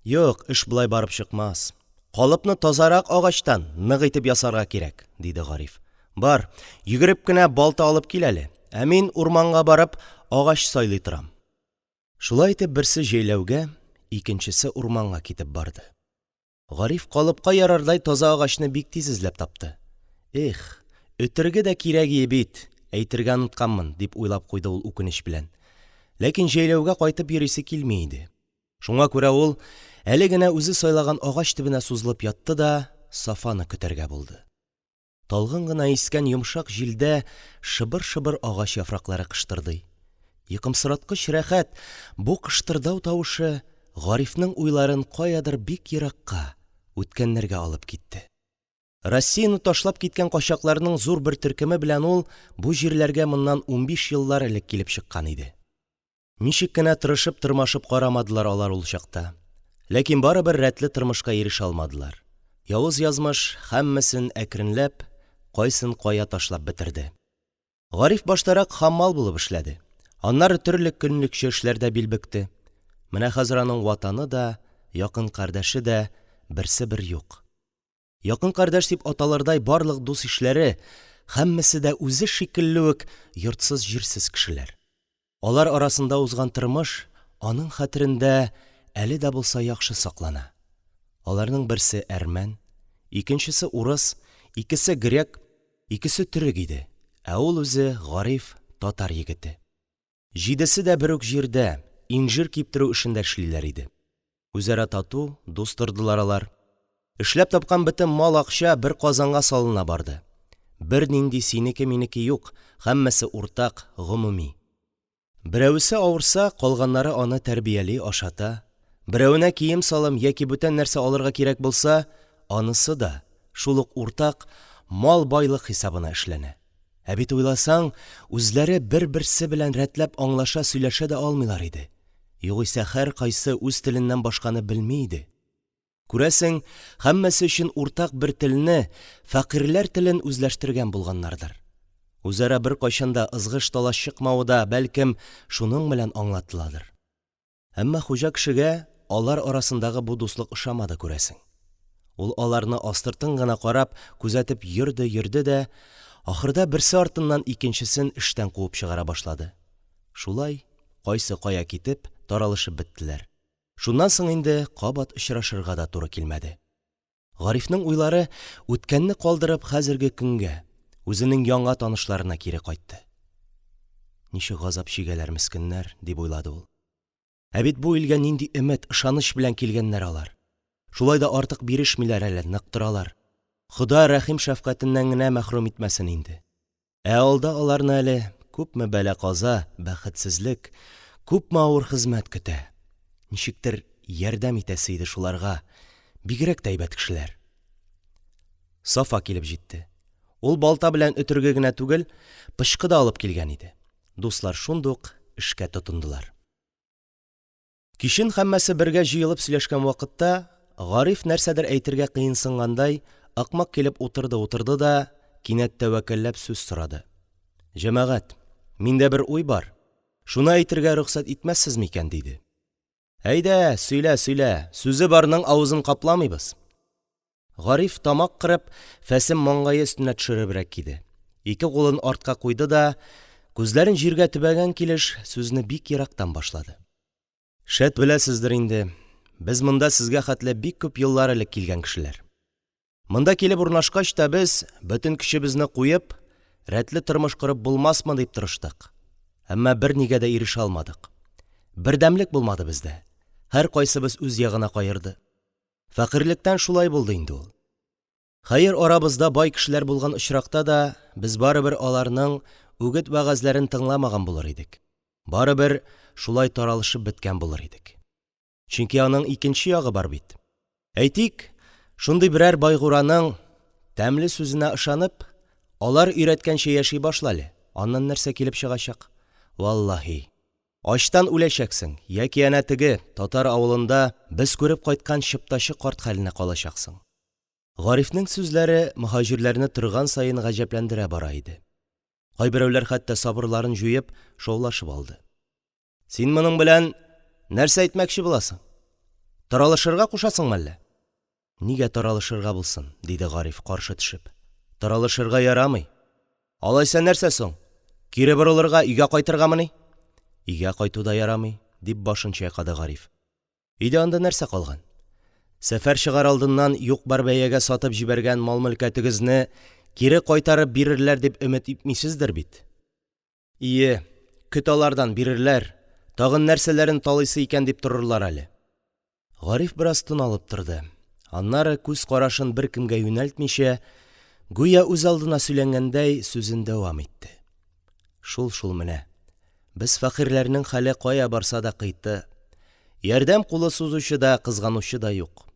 Юк, эш болай барып чыкмас. Калыпны тазарак агачтан, нык итеп ясарга кирәк, диде Гариф. Бар, йөгереп кенә балта алып кил әле, ә мин, урманга барып, агач сайлый торам. Шулай итеп, берсе җәйләүгә, икенчесе урманга китеп барды. Гариф калыпка ярардай таза агачны бик тиз эзләп тапты. Эх, өтерге дә кирәгие бит, әйтергә онытканмын, дип уйлап куйды ул үкенеч белән. Ләкин җәйләүгә кайтып йөрисе килми иде. Шуңа күрә ул әле генә үзе сайлаган агач төбенә сузылып ятты да Сафаны көтәргә булды. Талгын гына искән йомшак җилдә шыбыр-шыбыр агач яфраклары кыштырдый. Йокымсыраткыч рәхәт бу кыштырдау тавышы Гарифның уйларын каядыр бик еракка, үткәннәргә алып китте. Россияне ташлап киткән качакларның зур бер төркеме белән ул бу җирләргә моннан 15 еллар элек килеп чыккан иде. Ничек кенә тырышып-тырмашып карамадылар алар ул чакта. Ләкин барыбер рәтле тормышка ирешә алмадылар. Явыз язмыш һәммәсен әкренләп, кайсын кая ташлап бетерде. Гариф баштарак хаммал булып эшләде. Аннары төрле көнлекче эшләрдә бил бөкте. Менә хәзер аның ватаны да, якын кардәше дә берсе-бер юк. Якын кардәш дип аталырдай барлык дус-ишләре, һәммәсе дә үзе шикелле үк йортсыз-җирсез кешеләр. Алар арасында узган тормыш аның хәтерендә әле дә булса яхшы саклана. Аларның берсе әрмән, икенчесе урыс, икесе грек, икесе төрек иде, ә ул үзе, Гариф, татар егете. Җидесе дә бер үк җирдә, инжир киптерү эшендә эшлиләр иде. Үзара тату, дус тордылар алар. Эшләп тапкан бөтен мал-акча бер казанга салына барды, бернинди синеке-минеке юк, һәммәсе уртак, гомуми. Берәвесе авырса, калганнары аны тәрбияли, ашата; берәвенә кием-салым яки бүтән нәрсә алырга кирәк булса, анысы да шул ук уртак мал-байлык хисабына эшләнә. Ә бит, уйласаң, үзләре бер-берсе белән рәтләп аңлаша-сөйләшә дә алмыйлар иде, югыйсә һәркайсы үз теленнән башканы белми иде. Күрәсең, һәммәсе өчен уртак бер телне – фәкыйрьләр телен үзләштергән булганнардыр. Үзара беркайчан да ызгыш-талаш чыкмавы да, бәлкем, шуның белән аңлатыладыр. Әмма хуҗа кешегә алар арасындагы бу дуслык ошамады, күрәсең. Ул аларны астыртын гына карап, күзәтеп йөрде-йөрде дә, ахырда берсе артыннан икенчесен эштән куып чыгара башлады. Шулай, кайсы кая китеп, таралышып беттеләр. Шуннан соң инде кабат очрашырга да туры килмәде. Гарифның уйлары, үткәнне калдырып, хәзерге көнгә, үзенең яңа танышларына кире кайтты. Ничек газап чигәләр мескеннәр, дип уйлады ул. Ә бит бу илгә нинди өмет, ышаныч белән килгәннәр алар. Шулай да артык бирешмиләр әле, нык торалар. Хода рәхим-шәфкатеннән генә мәхрүм итмәсен инде. Ә алда аларны әле күпме бәла-каза, бәхетсезлек, күпме авыр хезмәт көтә. Ничектер ярдәм итәсе иде шуларга, бигрәк тә әйбәт кешеләр. Сафа килеп җитте. Ул балта белән өтерге генә түгел, пычкы да алып килгән иде. Дуслар шундук эшкә тотындылар. Кичен һәммәсе бергә җыелып сөйләшкән вакытта, Гариф нәрсәдер әйтергә кыенсынгандай, ык-мык килеп утырды-утырды да, кинәт тәвәккәлләп сүз сорады: – Җәмәгать, миндә бер уй бар, шуны әйтергә рөхсәт итмәссез микән? – диде. – Әйдә, сөйлә, сөйлә, сүзе барның авызын капламыйбыз. Гариф, тамак кырып, фәсен маңгае өстенә төшеребрәк киде, ике кулын артка куйды да, күзләрен җиргә төбәгән килеш, сүзне бик ерактан башлады. Шәт беләсездер инде, без монда сезгә хәтле бик күп еллар элек килгән кешеләр. Монда килеп урнашкач та без, бөтен көчебезне куеп, рәтле тормыш корып булмасмы дип тырыштык. Әмма бернигә дә ирешә алмадык. Бердәмлек булмады бездә. Һәркайсыбыз үз ягына каерды. Фәкыйрьлектән шулай булды инде ул. Хәер, арабызда бай кешеләр булган очракта да, без барыбер аларның үгет-вәгазьләрен тыңламаган булыр идек. Барыбер шулай таралышып беткән булыр идек. Чөнки аның икенче ягы бар бит. Әйтик, шундый берәр байгураның тәмле сүзенә ышанып, алар өйрәткәнчә яши башла әле, аннан нәрсә килеп чыгачак? Валлаһи, Ачтан үләчәксең яки әнә теге, татар авылында без күреп кайткан чыптачы карт хәленә калачаксың. Гарифнең сүзләре мөһаҗирләрне торган саен гаҗәпләндерә бара иде. Кайберәүләр хәтта сабырларын җуеп, шаулашып алды. Син моның белән нәрсә әйтмәкче буласың? Таралышырга кушасыңмы әллә? Нигә таралышырга булсын? диде Гариф, каршы төшеп. Таралышырга ярамый. Алайса нәрсә соң? Кире борылырга, өйгә кайтыргамыни? Өйгә кайту да ярамый, дип башын чайкады Гариф. Өйдә анда нәрсә калган? Сәфәр чыгар алдыннан юк-бар бәягә сатып җибәргән мал-мөлкәтегезне кире кайтарып бирерләр дип өмет итмисездер бит? Ие, көт алардан, бирерләр. Тагын нәрсәләрен талыйсы икән дип торырлар әле. Гариф бераз тын алып торды. Аннары, күз карашын беркемгә юнәлтмичә, гүя үзалдына сөйләнгәндәй, сүзен дәвам итте. Шул-шул менә. Без фәкыйрьләрнең хәле кая барса да кыйты. Ярдәм кулы сузучы да, кызганучы да юк.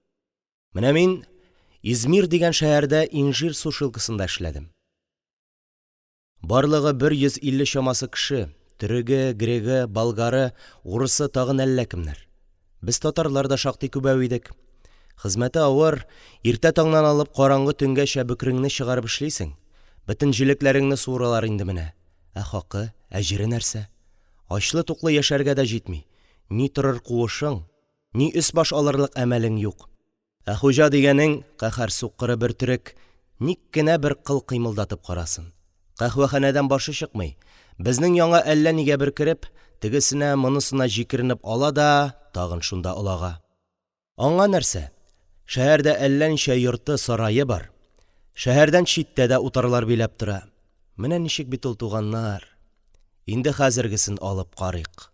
Менә мин Измир дигән шәһәрдә инжир сушилкасында эшләдем. Барлыгы 150 чамасы кеше – төреге, грегы, болгары, урысы, тагын әллә кемнәр. Без татарлар да шактый күбәү идек. Хезмәте авыр, иртә таңнан алып караңгы төнгәчә бөкреңне чыгарып эшлисең, бөтен җелекләреңне суыралар инде менә. Ә хакы, әҗере нәрсә? Ачлы-туклы яшәргә дә җитми, ни торыр куышың, ни өс-баш алырлык әмәлең юк. Ә хуҗа дигәнең, каһәр суккыры бер төрек, ник кенә бер кыл кыймылдатып карасын. Каһвәханәдән башы чыкмый, безнең яңа әллә нигә бер кереп, тегесенә, монысына җикеренеп ала да тагын шунда олага. Аңа нәрсә, шәһәрдә әллә ничә йорты, сарае бар. Шәһәрдән читтә дә утарлар биләп тора. Менә ничек бит ул, туганнар. Инде хәзергесен алып карыйк.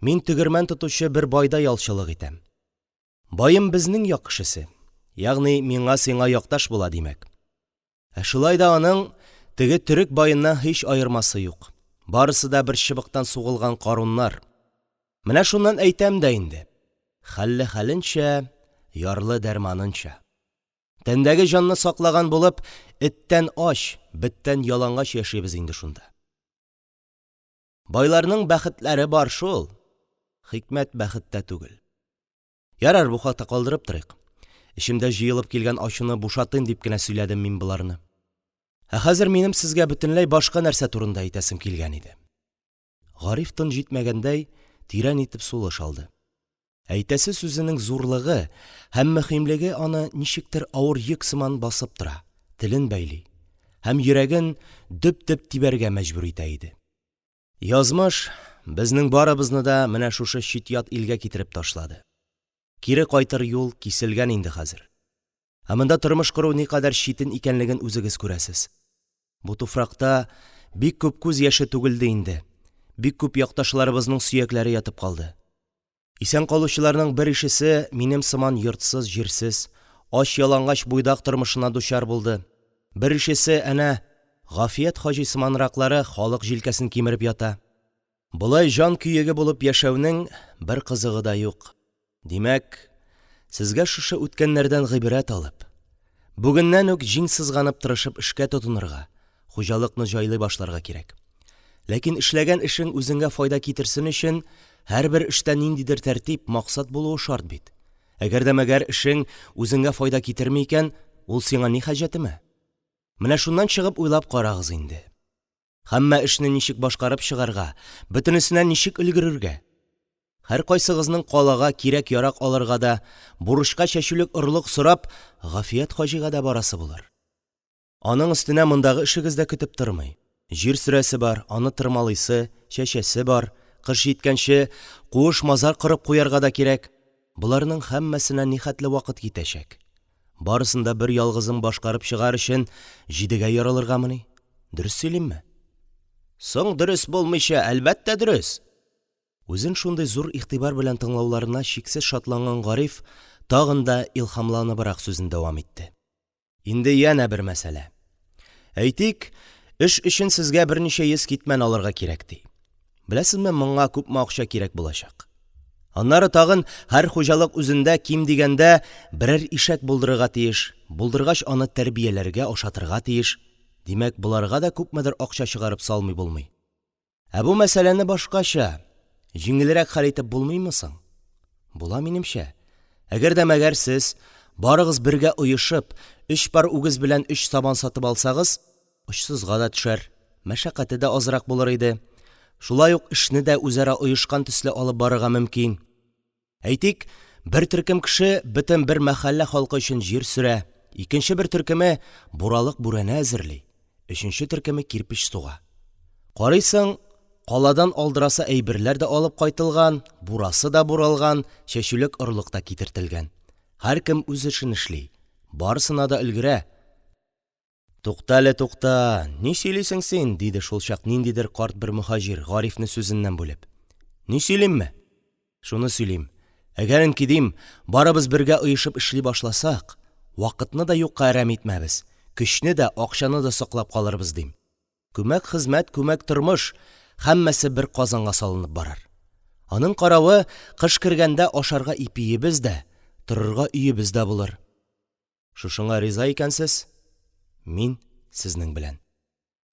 Мин тегермән тотучы бер байда ялчылык итәм. Баем безнең як кешесе. Ягъни миңа-сиңа якташ була, димәк. Ә шулай да аның теге төрек баеннан һич аермасы юк, барысы да бер чыбыктан сугылган каруннар. Менә шуннан әйтәм дә инде: хәлле – хәленчә, ярлы – дәрманынча. Тәндәге җанны саклаган булып, эттән ач, беттән ялангач яшибез инде шунда. Байларның бәхетләре бар шул, хикмәт бәхеттә түгел. Ярар, бу хакта калдырып торыйк, эчемдә җыелып килгән ачуны бушатыйм дип кенә сөйләдем мин боларны. Ә хәзер минем сезгә бөтенләй башка нәрсә турында әйтәсем килгән иде. Гариф, тын җитмәгәндәй, тирән итеп сулыш алды. Әйтәсе сүзенең зурлыгы һәм мөһимлеге аны ничектер авыр йөк сыман басып тора, телен бәйли һәм йөрәген дөп-дөп тибәргә мәҗбүр итә иде. Язмыш безнең барыбызны да менә шушы чит-ят илгә китереп ташлады. Кире кайтыр юл киселгән инде хәзер. Ә монда тормыш кору никадәр читен икәнлеген үзегез күрәсез. Бу туфракта бик күп күз яше түгелде инде, бик күп якташларыбызның сөякләре ятып калды. Исән калучыларның беришесе минем сыман йортсыз-җирсез, ач-ялангач буйдак тормышына дучар булды, беришесе, әнә Гафият хаҗи сыманраклары халык җилкәсен кимереп ята. Болай җан көеге булып яшәүнең бер кызыгы да юк. Димәк, сезгә шушы үткәннәрдән гыйбрәт алып, бүгеннән үк җиң сызганып тырышып эшкә тотынырга, хуҗалыкны җайлый башларга кирәк. Ләкин эшләгән эшең үзеңә файда китерсен өчен, һәрбер эштә ниндидер тәртип, максат булуы шарт бит. Әгәр дә мәгәр эшең үзеңә файда китерми икән, ул сиңа ни хаҗәтемә? Менә шуннан чыгып уйлап карагыз инде. Һәммә эшне ничек башкарып чыгарга, бөтенесенә ничек өлгерергә? Һәркайсыгызның калага кирәк-ярак алырга да, бурычка чәчүлек орлык сорап, Гафият хаҗига да барасы булыр. Аның өстенә мондагы эшегез дә көтеп тормый. Җир сөрәсе бар, аны тырмалыйсы, чәчәсе бар, кыш җиткәнче, куыш-мазар корып куярга да кирәк. Боларның һәммәсенә нихәтле вакыт китәчәк. Барысын да бер ялгызың башкарып чыгар өчен җидегә ярылыргамыни? Дөрес сөйлимме? Соң дөрес булмыйча, әлбәттә, дөрес! Үзен шундый зур игътибар белән тыңлауларына чиксез шатланган Гариф тагын да илһамланыбрак сүзен дәвам итте. Инде янә бер мәсьәлә. Әйтик, эш өчен сезгә берничә йөз китмән алырга кирәк ди. Беләсезме, моңа күпме акча кирәк булачак? Аннары тагын һәр хуҗалык үзендә ким дигәндә берәр ишәк булдырырга тиеш, булдыргач аны тәрбияләргә, ашатырга тиеш. Димәк, боларга да күпмедер акча чыгарып салмый булмый. Ә бу мәсьәләне башкача, җиңелрәк хәл итеп булмыймы соң? Була, минемчә. Әгәр дә мәгәр сез, барыгыз бергә оешып, өч пар үгез белән өч сабан сатып алсагыз, очсызга да төшәр, мәшәкате дә азрак булыр иде. Шулай ук эшне дә үзара оешкан төсле алып барырга мөмкин. Әйтик, бер төркем кеше бөтен бер мәхәллә халкы өчен җир сөрә, икенче бер төркеме буралык бүрәнә әзерли, өченче төркеме кирпеч суга. Карыйсың, каладан алдырасы әйберләр дә алып кайтылган, бурасы да буралган, чәчүлек орлык та китертелгән. Һәркем үз эшен эшли, барысына да өлгерә. Туктале, тукта, ни сөйлисең син? – диде шулчак ниндидер карт бер мөһаҗир, Гарифны сүзеннән бүлеп. Ни сөйлимме? Шуны сөйлим: әгәренки, дим, барыбыз бергә оешып эшли башласак, вакытны да юкка әрәм итмәбез, көчне дә, акчаны да саклап калырбыз, дим. Күмәк хезмәт, күмәк тормыш – һәммәсе бер казанга салынып барыр. Аның каравы, кыш кергәндә ашарга ипиебез дә, торырга өебез дә булыр. Шушыңа риза икәнсез, мин сезнең белән.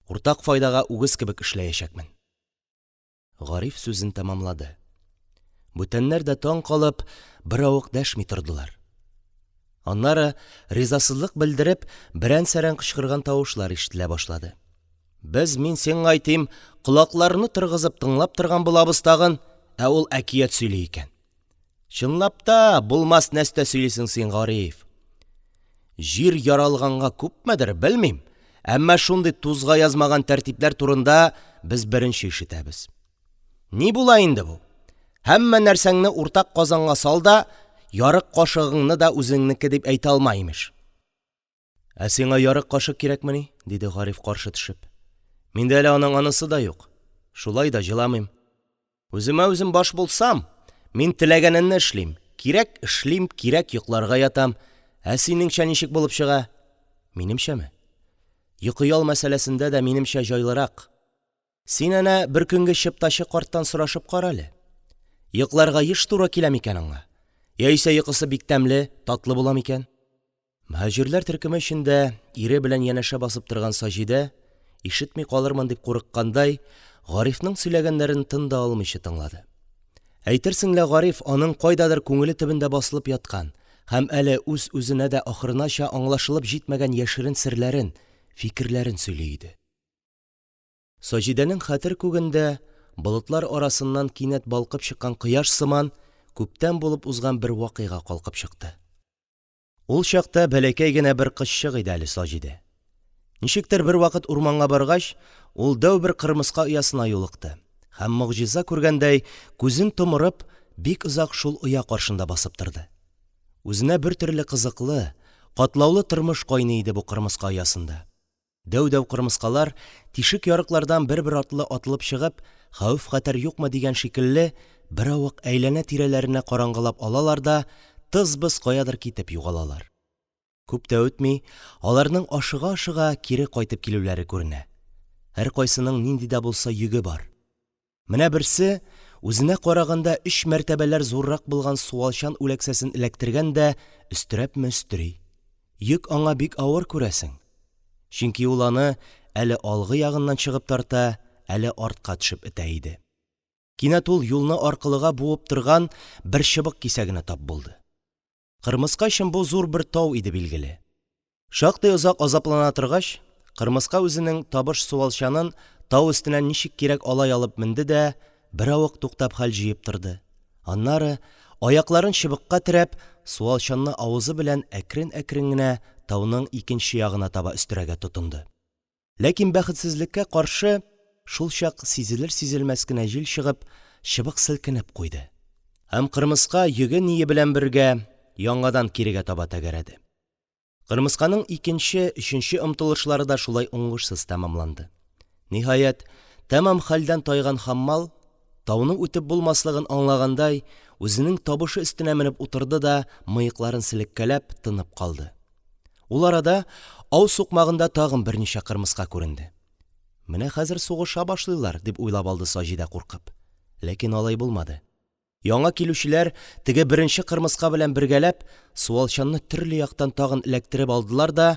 Уртак файдага үгез кебек эшләячәкмен. Гариф сүзен тәмамлады. Бүтәннәр дә таң калып, беравык дәшми тордылар. Аннары, ризасызлык белдереп, берән-сәрән кычкырган тавышлар ишетелә башлады. Без, мин сиңайтим, колакларны торгызып тыңлап торган булабыз тагын, ә ул әкият сөйли икән. Чынлап та, булмас нәстә сөйлисең син, Гариф. Җир яралганга күпмедер, белмим, әмма шундый тузга язмаган тәртипләр турында без беренче ишетәбез. Ни була инде бу? Һәммә нәрсәңне уртак казанга сал да, ярык кашыгыңны да үзеңнеке дип әйтә алма, имеш. Ә сиңа ярык кашык кирәкмени? – диде Гариф, каршы төшеп. Миндә әле аның анысы да юк. Шулай да җыламыйм. Үземә үзем баш булсам, мин теләгәнемне эшлим, кирәк – эшлим, кирәк – йокларга ятам. Ә синеңчә ничек булып чыга? Минемчәме? Йокы-ял мәсьәләсендә дә минемчә җайлырак. Син әнә беркөнге чыптачы карттан сорашып кара әле: йокларга еш туры килә микән аңа, яисә йокысы бик тәмле, татлы була микән? Мөһаҗирләр төркеме эчендә ире белән янәшә басып торган Саҗидә, ишетми калырмын дип курыккандай, Гарифның сөйләгәннәрен тын да алмыйча тыңлады. Әйтерсең лә Гариф аның кайдадыр күңеле төбендә басылып яткан һәм әле үз-үзенә дә ахырынача аңлашылып җитмәгән яшерен серләрен, фикерләрен сөйли иде. Саҗидәнең хәтер күгендә, болытлар арасыннан кинәт балкып чыккан кояш сыман, күптән булып узган бер вакыйга калкып чыкты. Ул чакта бәләкәй генә бер кызчык иде әле Саҗидә. Ничектер бервакыт урманга баргач, ул дәү бер кырмыска оясына юлыкты һәм, могҗиза күргәндәй, күзен томырып, бик озак шул оя каршында басып торды. Үзенә бертөрле кызыклы, катлаулы тормыш кайный иде бу кырмыска оясында. Дәү-дәү кырмыскалар, тишек-ярыклардан бер-бер артлы атылып чыгып, хәвеф-хәтәр юкмы дигән шикелле, беравык әйләнә-тирәләренә карангалап алалар да тыз-быз каядыр китеп югалалар. Күп тә үтми, аларның ашыга-ашыга кире кайтып килүләре күренә. Һәркайсының нинди дә булса йөге бар. Менә берсе үзенә караганда өч мәртәбәләр зуррак булган суалчан үләксәсен эләктергән дә өстерәпме өстери. Йөк аңа бик авыр, күрәсең. Чөнки ул аны әле алгы ягыннан чыгып тарта, әле артка төшеп этә иде. Кинәт ул юлны аркылыга буып торган бер чыбык кисәгенә тап булды. Кырмыска өчен бу зур бер тау иде, билгеле. Шактый озак азаплана торгач, кырмыска үзенең табыш суалчанын тау өстенә ничек кирәк алай алып менде дә беравык туктап хәл җыеп торды. Аннары, аякларын чыбыкка терәп, суалчанны авызы белән әкрен-әкрен генә тауның икенче ягына таба өстерәргә тотынды. Ләкин бәхетсезлеккә каршы, шулчак сизелер-сизелмәс кенә җил чыгып, чыбык селкенеп куйды. Һәм кырмыска йөге-ние белән бергә яңадан кирегә таба тәгәрәде. Кырмысканың икенче, өченче омтылышлары да шулай уңышсыз тәмамланды. Ниһаять, тәмам хәлдән тайган хаммал, тауны үтеп булмаслыгын аңлагандай, үзенең табышы өстенә менеп утырды да, мыекларын селеккәләп, тынып калды. Ул арада ау сукмагында тагын берничә кырмыска күренде. Менә хәзер сугыша башлыйлар, дип уйлап алды Саҗидә куркып. Ләкин алай булмады. Яңа килүчеләр теге беренче кырмыска белән бергәләп суалчанны төрле яктан тагын эләктереп алдылар да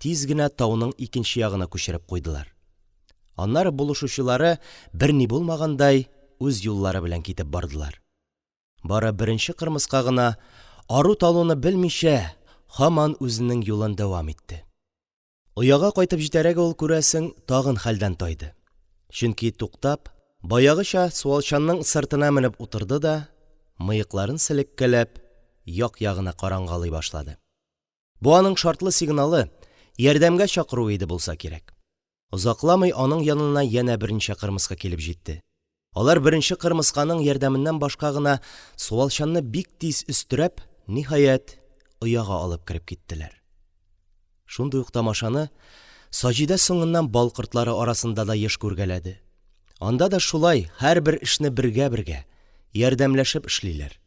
тиз генә тауның икенче ягына күчереп куйдылар. Аннары булышучылары берни булмагандай үз юллары белән китеп бардылар. Бары беренче кырмыска гына, ару-талуны белмичә, һаман үзенең юлын дәвам итте. Ояга кайтып җитәрәк ул, күрәсең, тагын хәлдән тайды. Чөнки, туктап, баягыча суалчанның сыртына менеп утырды да, мыекларын селеккәләп, як-ягына карангалый башлады. Бу аның шартлы сигналы, ярдәмгә чакыруы иде булса кирәк. Озакламый аның янына янә берничә кырмыска килеп җитте. Алар беренче кырмысканың ярдәменнән башка гына суалчанны бик тиз өстерәп, ниһаять, ояга алып кереп киттеләр. Шундый ук тамашаны Саҗидә соңыннан бал кортлары арасында да еш күргәләде. Анда да шулай һәрбер эшне бергә-бергә, ярдәмләшеп эшлиләр.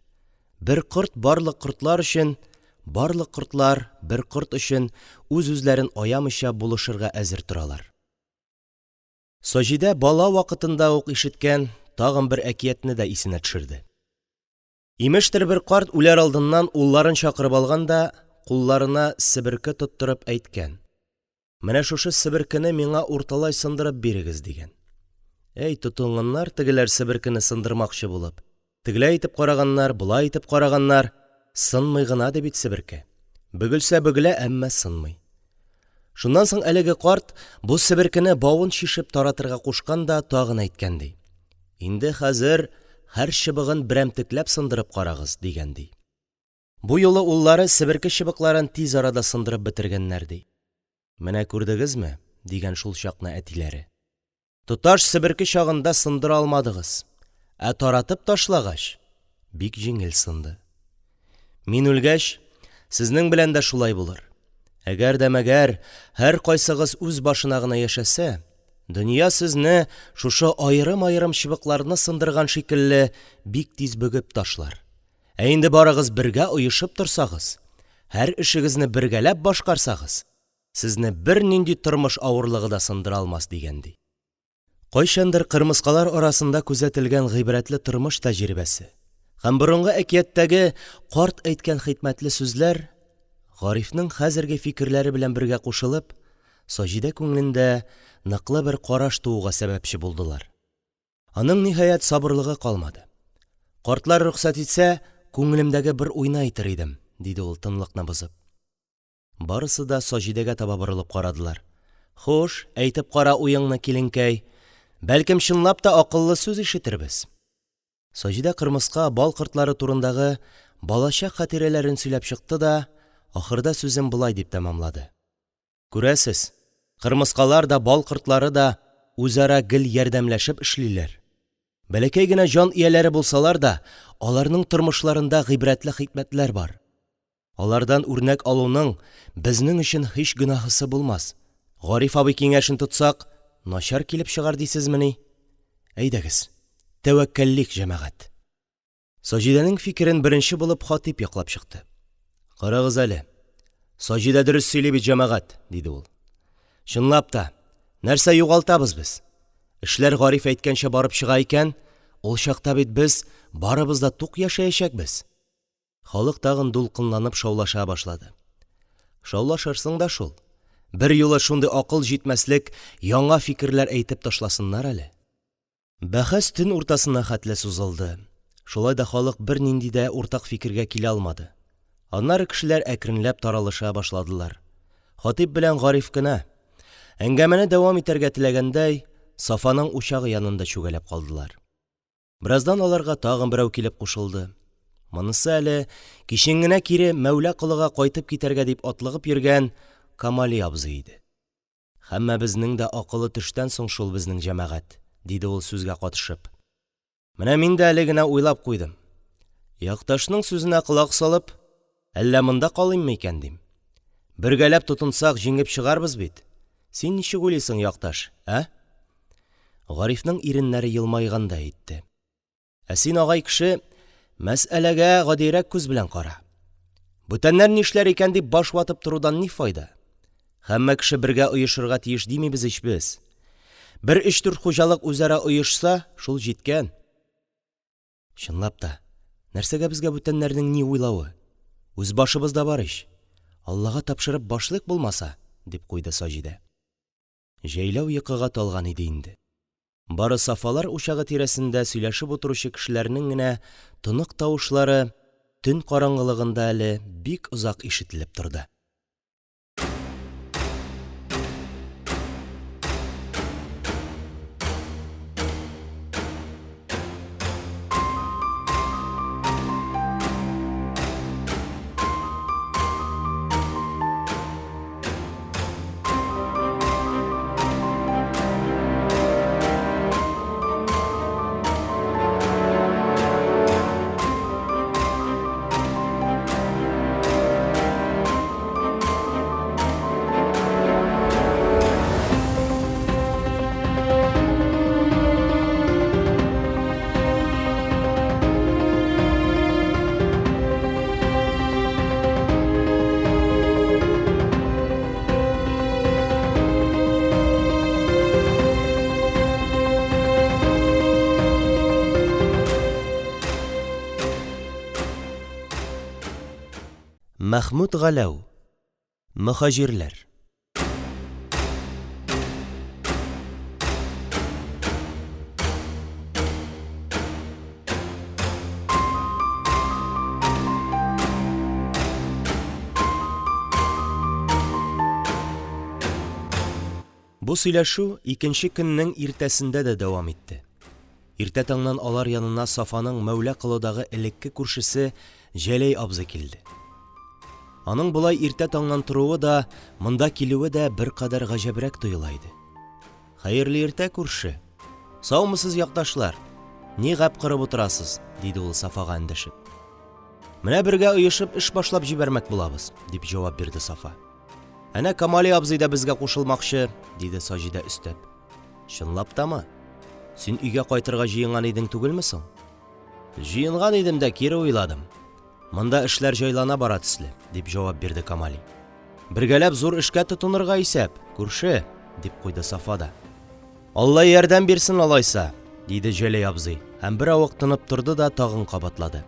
Бер корт барлык кортлар өчен, барлык кортлар бер корт өчен үз-үзләрен аямыйча булышырга әзер торалар. Саҗидә бала вакытында ук ишеткән тагын бер әкиятне дә исенә төшерде. Имештер, бер карт үләр алдыннан улларын чакырып алган да кулларына себерке тоттырып әйткән: Менә шушы себеркене миңа урталай сындырып бирегез, дигән. Әй, тотынганнар тегеләр себеркене сындырмакчы булып. Тегеләй итеп караганнар, болай итеп караганнар, сынмый гына ди бит себерке. Бөгелсә бөгелә, әмма сынмый. Шуннан соң әлеге карт бу себеркене бавын чишеп таратырга кушкан да тагын әйткән ди. Инде хәзер һәр чыбыгын берәмтекләп сындырып карагыз, дигән ди. Бу юлы уллары себерке чыбыкларын тиз арада сындырып бетергәннәр, ди. Менә күрдегезме, дигән шул чакны әтиләре. Тоташ себерке чагында сындыра алмадыгыз, ә таратып ташлагач, бик җиңел сынды. Мин үлгәч, сезнең белән дә шулай булыр. Әгәр дә мәгәр һәркайсыгыз үз башына гына яшәсә, дөнья сезне шушы аерым-аерым чыбыкларны сындырган шикелле бик тиз бөгеп ташлар. Ә инде барыгыз бергә оешып торсагыз, Һәр эшегезне бергәләп башкарсагыз, сезне бернинди тормыш авырлыгы да сындыра алмас, дигән, ди. Кайчандыр кырмыскалар арасында күзәтелгән гыйбрәтле тормыш тәҗрибәсе һәм борынгы әкияттәге карт әйткән хикмәтле сүзләр, Гарифның хәзерге фикерләре белән бергә кушылып, Саҗидә күңелендә ныклы бер караш тууга сәбәпче булдылар. Аның, ниһаять, сабырлыгы калмады. – Картлар рөхсәт итсә, күңелемдәге бер уйны әйтер идем, – диде ул, тынлыкны бозып. Барысы да Саҗидәгә таба борылып карадылар. – Хуш, әйтеп кара уеңны, киленкәй. Бәлкем, чынлап та, акыллы сүз ишетербез. Саҗидә кырмыска, бал кортлары турындагы балачак хатирәләрен сөйләп чыкты да ахырда сүзен болай дип тәмамлады: – Күрәсез, кырмыскалар да, бал кортлары да үзара гел ярдәмләшеп эшлиләр. Бәләкәй генә җан ияләре булсалар да, аларның тормышларында гыйбрәтле хикмәтләр бар. Алардан үрнәк алуның безнең өчен һич гөнаһысы булмас. Гариф абый киңәшен тотсак, начар килеп чыгар дисезмени? Әйдәгез, тәвәккәллик, җәмәгать. Саҗидәнең фикерен беренче булып Хатип яклап чыкты. – Карагыз әле, Саҗидә дөрес сөйли бит, җәмәгать, – диде ул. – Чынлап та, нәрсә югалтабыз без? Эшләр Гариф әйткәнчә барып чыга икән, ул чакта бит без барыбыз да тук яшәячәкбез. Халык тагын дулкынланып шаулаша башлады. Шаулашырсың да шул, берьюлы шундый акыл җитмәслек яңа фикерләр әйтеп ташласыннар әле. Бәхәс төн уртасына хәтле сузылды, шулай да халык бернинди дә уртак фикергә килә алмады. Аннары кешеләр әкренләп таралыша башладылар. Хатип белән Гариф кына, әңгәмәне дәвам итәргә теләгәндәй, Сафаның учагы янында чүгәләп калдылар. Бераздан аларга тагын берәү килеп кушылды. Монысы әле кичен генә кире Мәүла Колыга кайтып китәргә дип атлыгып йөргән Камали абзый иде. Һәммәбезнең дә акылы төштән соң шул безнең җәмәгать, диде ул сүзгә катышып. Менә мин дә әле генә уйлап куйдым. Якташның сүзенә колак салып, әллә монда калыйммы икән дим. Бергәләп тотынсак, җиңеп чыгарбыз бит. Син ничек уйлыйсың, якташ, ә? Гарифның иреннәре елмайгандай итте. Ә син, агай кеше, мәсьәләгә гадирәк күз белән кара. Бүтәннәр нишләр икән дип баш ватып торудан ни файда? Һәммә кеше бергә оешырга тиеш димибез ич без. Бер өч-дүрт хуҗалык үзара оешса, шул җиткән. Чынлап та, нәрсәгә безгә бүтәннәрнең ни уйлавы? Үз башыбыз да бар ич. Аллага тапшырып башлыйк булмаса, дип куйды Саҗидә. Җәйләү йокыга талган иде инде. Бары Сафалар учагы тирәсендә сөйләшеп утыручы кешеләрнең генә тонык тавышлары төн караңгылыгында әле бик озак ишетелеп торды. Мәхмүт Галәү. Мөһаҗирләр. Бу сөйләшү икенче көннең иртәсендә дә дәвам итте. Иртә таңнан алар янына Сафаның Мәүла Колыдагы элекке күршесе Җәләй абзый килде. Аның болай иртә таңнан торуы да, монда килүе дә беркадәр гаҗәбрәк тоела иде. Хәерле иртә, күрше. Саумысыз, якташлар? Ни гәп корып утырасыз? диде ул Сафага эндәшеп. Менә бергә оешып эш башлап җибәрмәк булабыз, дип җавап бирде Сафа. Әнә Камали абзый да безгә кушылмакчы, диде Саҗидә өстәп. Чынлап тамы? Син өйгә кайтырга җыенган идең түгелме соң? Җыенган идем дә кире уйладым. Монда эшләр җайлана бара төсле, – дип җавап бирде Камали. Бергәләп зур эшкә тотынырга исәп, күрше, – дип куйды Сафа да. Алла ярдәм бирсен алайса, – диде Җәләй абзый һәм беравык тынып торды да тагын кабатлады.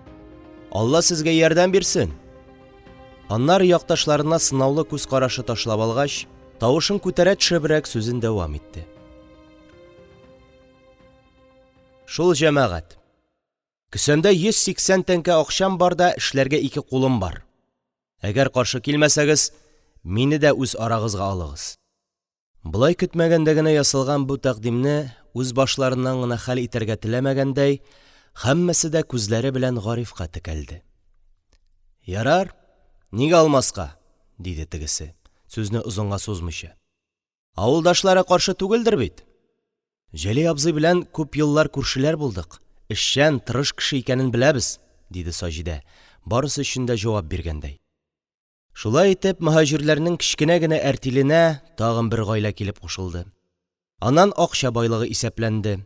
Алла сезгә ярдәм бирсен! Аннары якташларына сынаулы күз карашы ташлап алгач, тавышын күтәрә төшебрәк сүзен дәвам итте. Шул җәмәгать. Кесәмдә 180 тәңкә акчам бар да эшләргә ике кулым бар. Әгәр каршы килмәсәгез, мине дә үз арагызга алыгыз. Болай көтмәгәндә генә ясалган бу тәкъдимне үз башларыннан гына хәл итәргә теләмәгәндәй, һәммәсе дә күзләре белән Гарифка текәлде. Ярар, нигә алмаска, диде тегесе, сүзне озынга сузмыйча. Авылдашлары каршы түгелдер бит? Җәләй абзый белән күп еллар күршеләр булдык, эшчән, тырыш кеше икәнен беләбез, диде Саҗидә, барысы өчен дә җавап биргәндәй. Шулай итеп, мөһаҗирләрнең кечкенә генә әртиленә тагын бер гаилә килеп кушылды. Аннан акча байлыгы исәпләнде.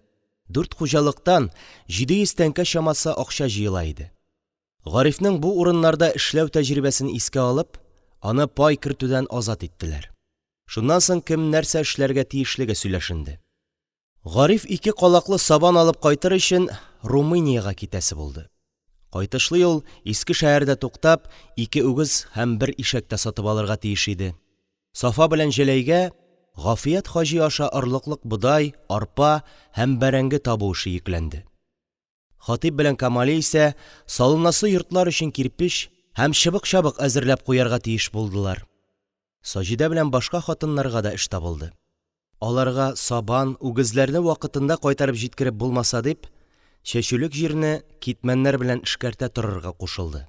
Дүрт хуҗалыктан 700 тәңкә чамасы акча җыела иде. Гарифның бу урыннарда эшләү тәҗрибәсен искә алып, аны пай кертүдән азат иттеләр. Шуннан соң кем нәрсә эшләргә тиешлеге сөйләшенде. Гариф ике калаклы сабан алып кайтыр өчен Румыниягә китәсе булды. Кайтышлый ул, Искешәһәрдә туктап, ике үгез һәм бер ишәк тә сатып алырга тиеш иде. Сафа белән Җәләйгә Гафият хаҗи аша орлыклык бодай, арпа һәм бәрәңге табу эше йөкләнде. Хатип белән Камали исә салынасы йортлар өчен кирпеч һәм чыбык-чабык әзерләп куярга тиеш булдылар. Саҗидә белән башка хатыннарга да эш табылды. Аларга сабан, үгезләрне вакытында кайтарып җиткереп булмаса дип, чәчүлек җирне китмәннәр белән эшкәртә торырга кушылды.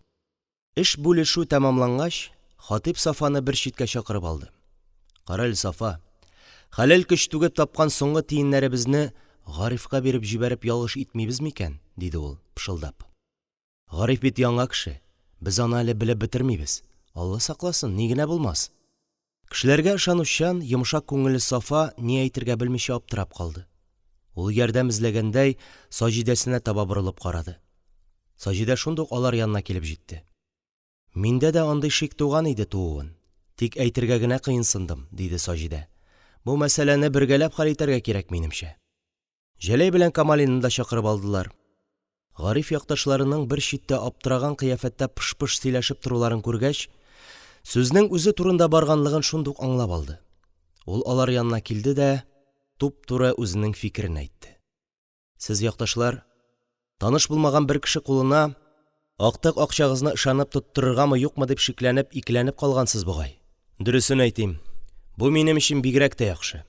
Эш бүлешү тәмамлангач, Хатип Сафаны бер читкә чакырып алды. Карале, Сафа, хәләл көч түгеп тапкан соңгы тиеннәребезне Гарифка биреп җибәреп ялгыш итмибез микән? диде ул, пышылдап. Гариф бит яңа кеше, без аны әле белеп бетермибез. Алла сакласын, ни генә булмас. Кешеләргә ышанучан, йомшак күңелле Сафа ни әйтергә белмичә аптырап калды. Ул ярдәм эзләгәндәй Саҗидәсенә таба борылып карады. Саҗидә шундук алар янына килеп җитте. Миндә дә андый шик туган иде тууын. Тик әйтергә генә кыенсындым, диде Саҗидә. Бу мәсьәләне бергәләп хәл итәргә кирәк, минемчә. Җәләй белән Камалины да чакырып алдылар. Гариф якташларының бер читтә аптыраган кыяфәттә пыш-пыш сөйләшеп торуларын күргәч, сүзнең үзе турында барганлыгын шундук аңлап алды. Ул алар янына килде дә туп-туры үзенең фикерен әйтте. Сез, якташлар, таныш булмаган бер кеше кулына актык акчагызны ышанып тоттырыргамы-юкмы дип шикләнеп, икеләнеп калгансыз бугай. Дөресен әйтим, бу минем өчен бигрәк тә яхшы.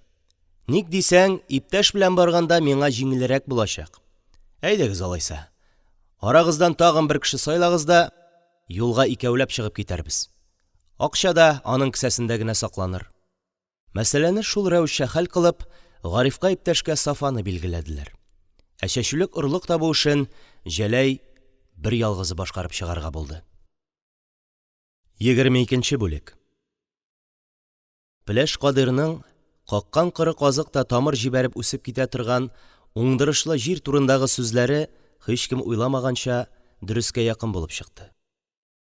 Ник дисәң, иптәш белән барганда миңа җиңелрәк булачак. Әйдәгез алайса. Арагыздан тагын бер кеше сайлагыз да, юлга икәүләп чыгып китәрбез. Акча да аның кесәсендә генә сакланыр. Мәсьәләне шул рәвешчә хәл кылып, Гарифка иптәшкә Сафаны билгеләделәр. Ә чәчүлек орлык табу эшен Җәләй берьялгызы башкарып чыгарга булды. 22 бүлек. Пеләш Кадыйрның каккан коры казык та тамыр җибәреп үсеп китә торган уңдырышлы җир турындагы сүзләре, һичкем уйламаганча, дөрескә якын булып чыкты.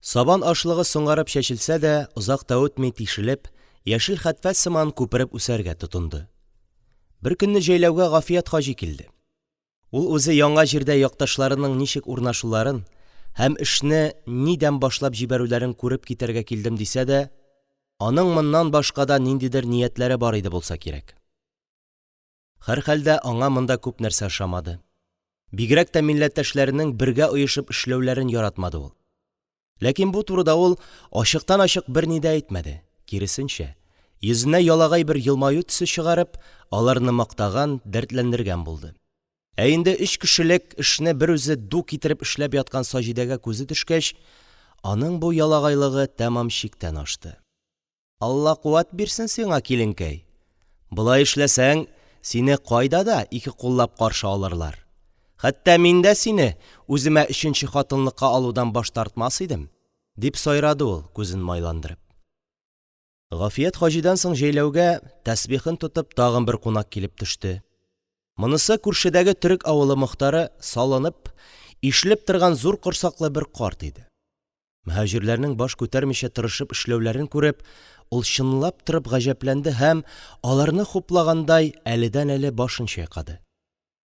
Сабан ашлыгы соңгарып чәчелсә дә, озак та үтми тишелеп, яшел хәтфә сыман күпереп үсәргә тотынды. Беркөнне җәйләүгә Гафият хаҗи килде. Ул үзе яңа җирдә якташларының ничек урнашуларын һәм эшне нидән башлап җибәрүләрен күреп китәргә килдем дисә дә, аның моннан башка да ниндидер ниятләре бар иде булса кирәк. Һәрхәлдә, аңа монда күп нәрсә ошамады. Бигрәк тә милләттәшләренең бергә оешып эшләүләрен яратмады ул. Ләкин бу турыда ул ачыктан-ачык берни дә әйтмәде, киресенчә, йөзенә ялагай бер елмаю төсе чыгарып, аларны мактаган, дәртләндергән булды. Ә инде өч кешелек эшне берүзе ду китереп эшләп яткан Саҗидәгә күзе төшкәч, аның бу ялагайлыгы тәмам чиктән ашты. Алла куәт бирсен сиңа, киленкәй. Болай эшләсәң, сине кайда да ике куллап каршы алырлар. Хәтта мин дә сине үземә өченче хатынлыкка алудан баш тартмас идем, дип сайрады ул, күзен майландырып. Гафият хаҗидан соң җәйләүгә, тәсбихен тотып, тагын бер кунак килеп төште. Монысы күршедәге төрек авылы мохтары, салынып, ишелеп торган зур корсаклы бер карт иде. Мөһаҗирләрнең баш күтәрмичә тырышып эшләүләрен күреп, ул чынлап торып гаҗәпләнде һәм, аларны хуплагандай, әледән-әле башын чайкады.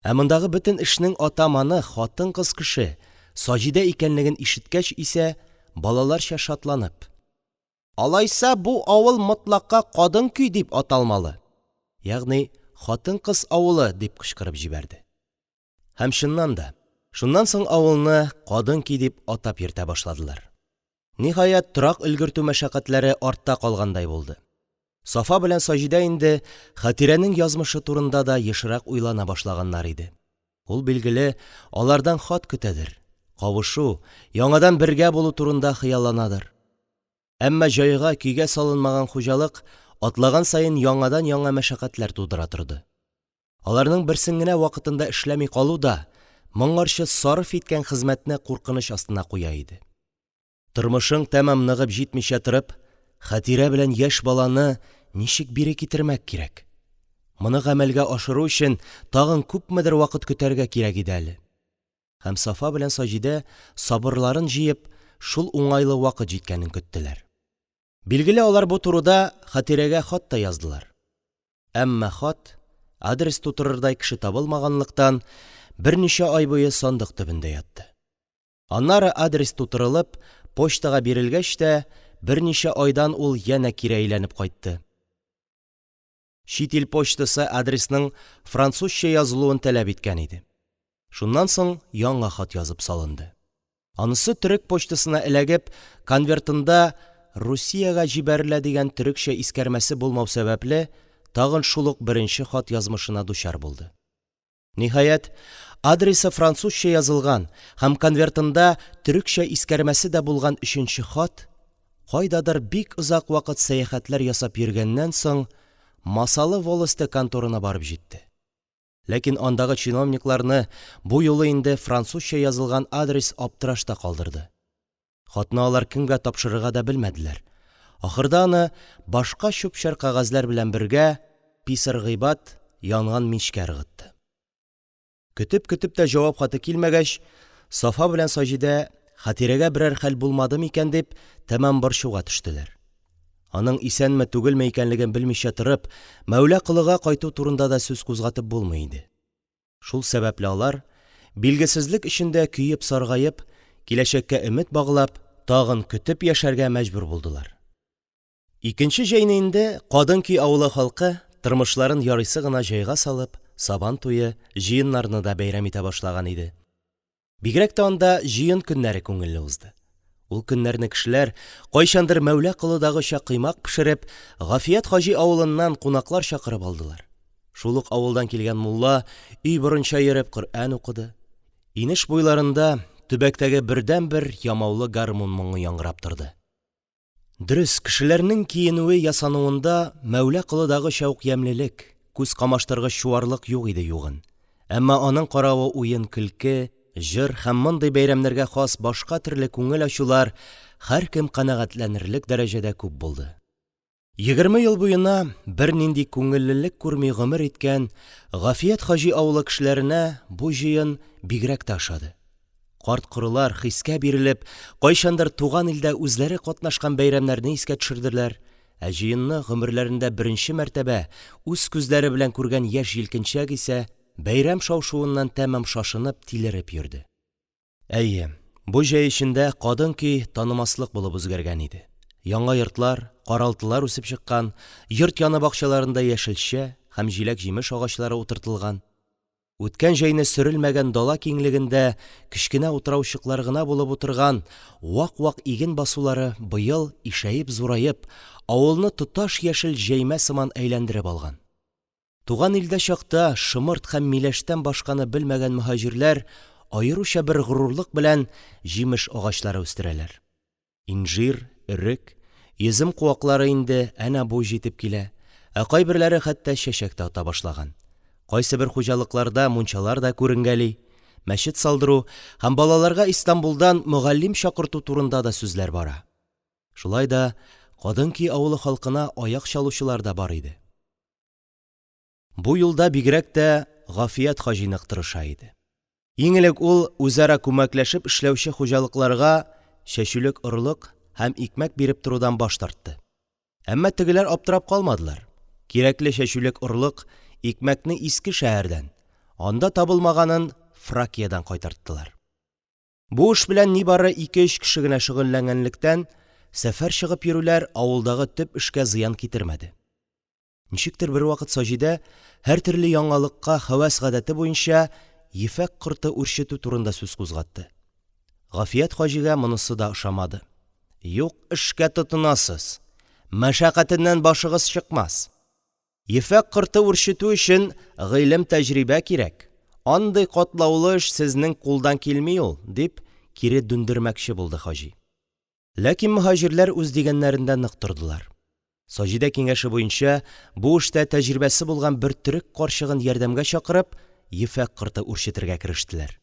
Ә мондагы бөтен эшнең атаманы хатын-кыз кеше – Саҗидә икәнлеген ишеткәч исә, балаларча шатланып: – Алайса, бу авыл мотлака Кадын-көй дип аталмалы! Дип кычкырып җибәрде. Һәм, чыннан да, шуннан соң авылны Кадын-көй дип атап йөртә башладылар. Ниһаять, торак өлгертү мәшәкатьләре артта калгандай булды. Сафа белән Саҗидә инде Хәтирәнең язмышы турында да ешрак уйлана башлаганнар иде. Ул, билгеле, алардан хат көтәдер, кавышу, яңадан бергә булу турында хыялланадыр. Әмма җайга, көйгә салынмаган хуҗалык атлаган саен яңадан-яңа мәшәкатьләр тудыра торды. Аларның берсен генә вакытында эшләми калу да моңарчы сарыф иткән хезмәтне куркыныч астына куя иде. Тормышың тәмам ныгып җитмичә торып, Хәтирә белән яшь баланы ничек бире китермәк кирәк? Моны гамәлгә ашыру өчен тагын күпмедер вакыт көтәргә кирәк иде әле. Һәм Сафа белән Саҗидә, сабырларын җыеп, шул уңайлы вакыт җиткәнен көттеләр. Билгеле, алар бу турыда Хәтирәгә хат та яздылар. Әмма хат, адрес тутырырдай кеше табылмаганлыктан, берничә ай буе сандык төбендә ятты. Аннары адрес тутырылып, почтага бирелгәч тә, берничә айдан ул янә кире әйләнеп кайтты. Чит ил почтасы адресның французча язылуын таләп иткән иде. Шуннан соң яңа хат язып салынды. Анысы төрек почтасына эләгеп, конвертында «Русиягә җибәрелә» дигән төрекчә искәрмәсе булмау сәбәпле, тагын шул ук беренче хат язмышына дучар булды. Ниһаять, адресы французча язылган һәм конвертында төрекчә искәрмәсе дә булган өченче хат, кайдадыр бик озак вакыт сәяхәтләр ясап йөргәннән соң, Масалы волосте конторына барып җитте. Ләкин андагы чиновникларны бу юлы инде французча язылган адрес аптырашта калдырды. Хатны алар кемгә тапшырырга да белмәделәр. Ахырда аны, башка чүп-чар кәгазьләр белән бергә, писарь Гыйбад янган мичкә ыргытты. Көтеп-көтеп тә җавап хаты килмәгәч, Сафа белән Саҗидә, Хәтирәгә берәр хәл булмады микән дип, тәмам борчуга төштеләр. Аның исәнме-түгелме икәнлеген белмичә торып, Мәүла Колыга кайту турында да сүз кузгатып булмый иде. Шул сәбәпле алар, билгесезлек эчендә көеп-саргаеп, киләчәккә өмет баглап, тагын көтеп яшәргә мәҗбүр булдылар. Икенче җәйне инде Кадын-көй авылы халкы, тормышларын ярыйсы гына җайга салып, Сабан туе, җыеннарны да бәйрәм итә башлаган иде. Бигрәк тә анда җыен көннәре күңелле узды. Ул көннәрне кешеләр, кайчандыр Мәүла Колыдагыча коймак пешереп, Гафият хаҗи авылыннан кунаклар чакырып алдылар. Шул ук авылдан килгән мулла өй борынча йөреп Коръән укыды. Инеш буйларында төбәктәге бердәнбер ямаулы гармун моңы яңгырап торды. Дөрес, кешеләрнең киенүе-ясануында Мәүла Колыдагыча ук ямьлелек, күз камаштыргыч чуарлык юк иде югын. Әмма аның каравы уен-көлке, җыр һәм мондый бәйрәмнәргә хас башка төрле күңел ачулар һәркем канәгатьләнерлек дәрәҗәдә күп булды. 20 ел буена бернинди күңеллелек күрми гомер иткән Гафият хаҗи авылы кешеләренә бу җыен бигрәк тә ошады. Карт-корылар, хискә бирелеп, кайчандыр туган илдә үзләре катнашкан бәйрәмнәрне искә төшерделәр, ә җыенны гомерләрендә беренче мәртәбә үз күзләре белән күргән яшь-җилкенчәк исә бәйрәм шау-шуыннан тәмам шашынып, тилереп йөрде. Әйе, бу җәй эчендә Кадын-көй танымаслык булып үзгәргән иде. Яңа йортлар, каралтылар үсеп чыккан, йорт яны бакчаларында яшелчә һәм җиләк-җимеш агачлары утыртылган. Үткән җәйне сөрелмәгән дала киңлегендә кечкенә утраучыклар гына булып утырган вак-вак иген басулары быел, ишәеп-зураеп, авылны тоташ яшел җәймә сыман әйләндереп алган. Туган илдә чакта шомырт һәм миләштән башканы белмәгән мөһаҗирләр аеруча бер горурлык белән җимеш агачлары үстерәләр. Инжир, өрек, йөзем куаклары инде әнә буй җитеп килә, ә кайберләре хәтта чәчәк тә ата башлаган. Кайсыбер хуҗалыкларда мунчалар да күренгәли. Мәчет салдыру һәм балаларга Истанбулдан мөгаллим чакырту турында да сүзләр бара. Шулай да Кадын-көй авылы халкына аяк чалучылар да бар иде. Бу юлда бигрәк тә Гафият хаҗи нык тырыша иде. Иң элек ул үзара күмәкләшеп эшләүче хуҗалыкларга чәчүлек орлык һәм икмәк биреп торудан баш тартты. Әмма тегеләр аптырап калмадылар: кирәкле чәчүлек орлык, икмәкне Искешәһәрдән, анда табылмаганын Фракиядән кайтарттылар. Бу эш белән нибары ике-өч кеше генә шөгыльләнгәнлектән, сәфәр чыгып йөрүләр авылдагы төп эшкә зыян китермәде. Ничектер бервакыт Саҗидә, һәртөрле яңалыкка һәвәс гадәте буенча, ефәк корты үрчетү турында сүз кузгатты. Гафият хаҗига монысы да ошамады. – Юк эшкә тотынасыз, мәшәкатеннән башыгыз чыкмас. Ефәк корты үрчетү өчен гыйлем-тәҗрибә кирәк, андый катлаулы эш сезнең кулдан килми ул, – дип, кире дүндермәкче булды хаҗи. Ләкин мөһаҗирләр үз дигәннәрендә нык тордылар. Саҗидә киңәше буенча, бу эштә тәҗрибәсе булган бер төрек карчыгын ярдәмгә чакырып, ефәк корты үрчетергә керештеләр.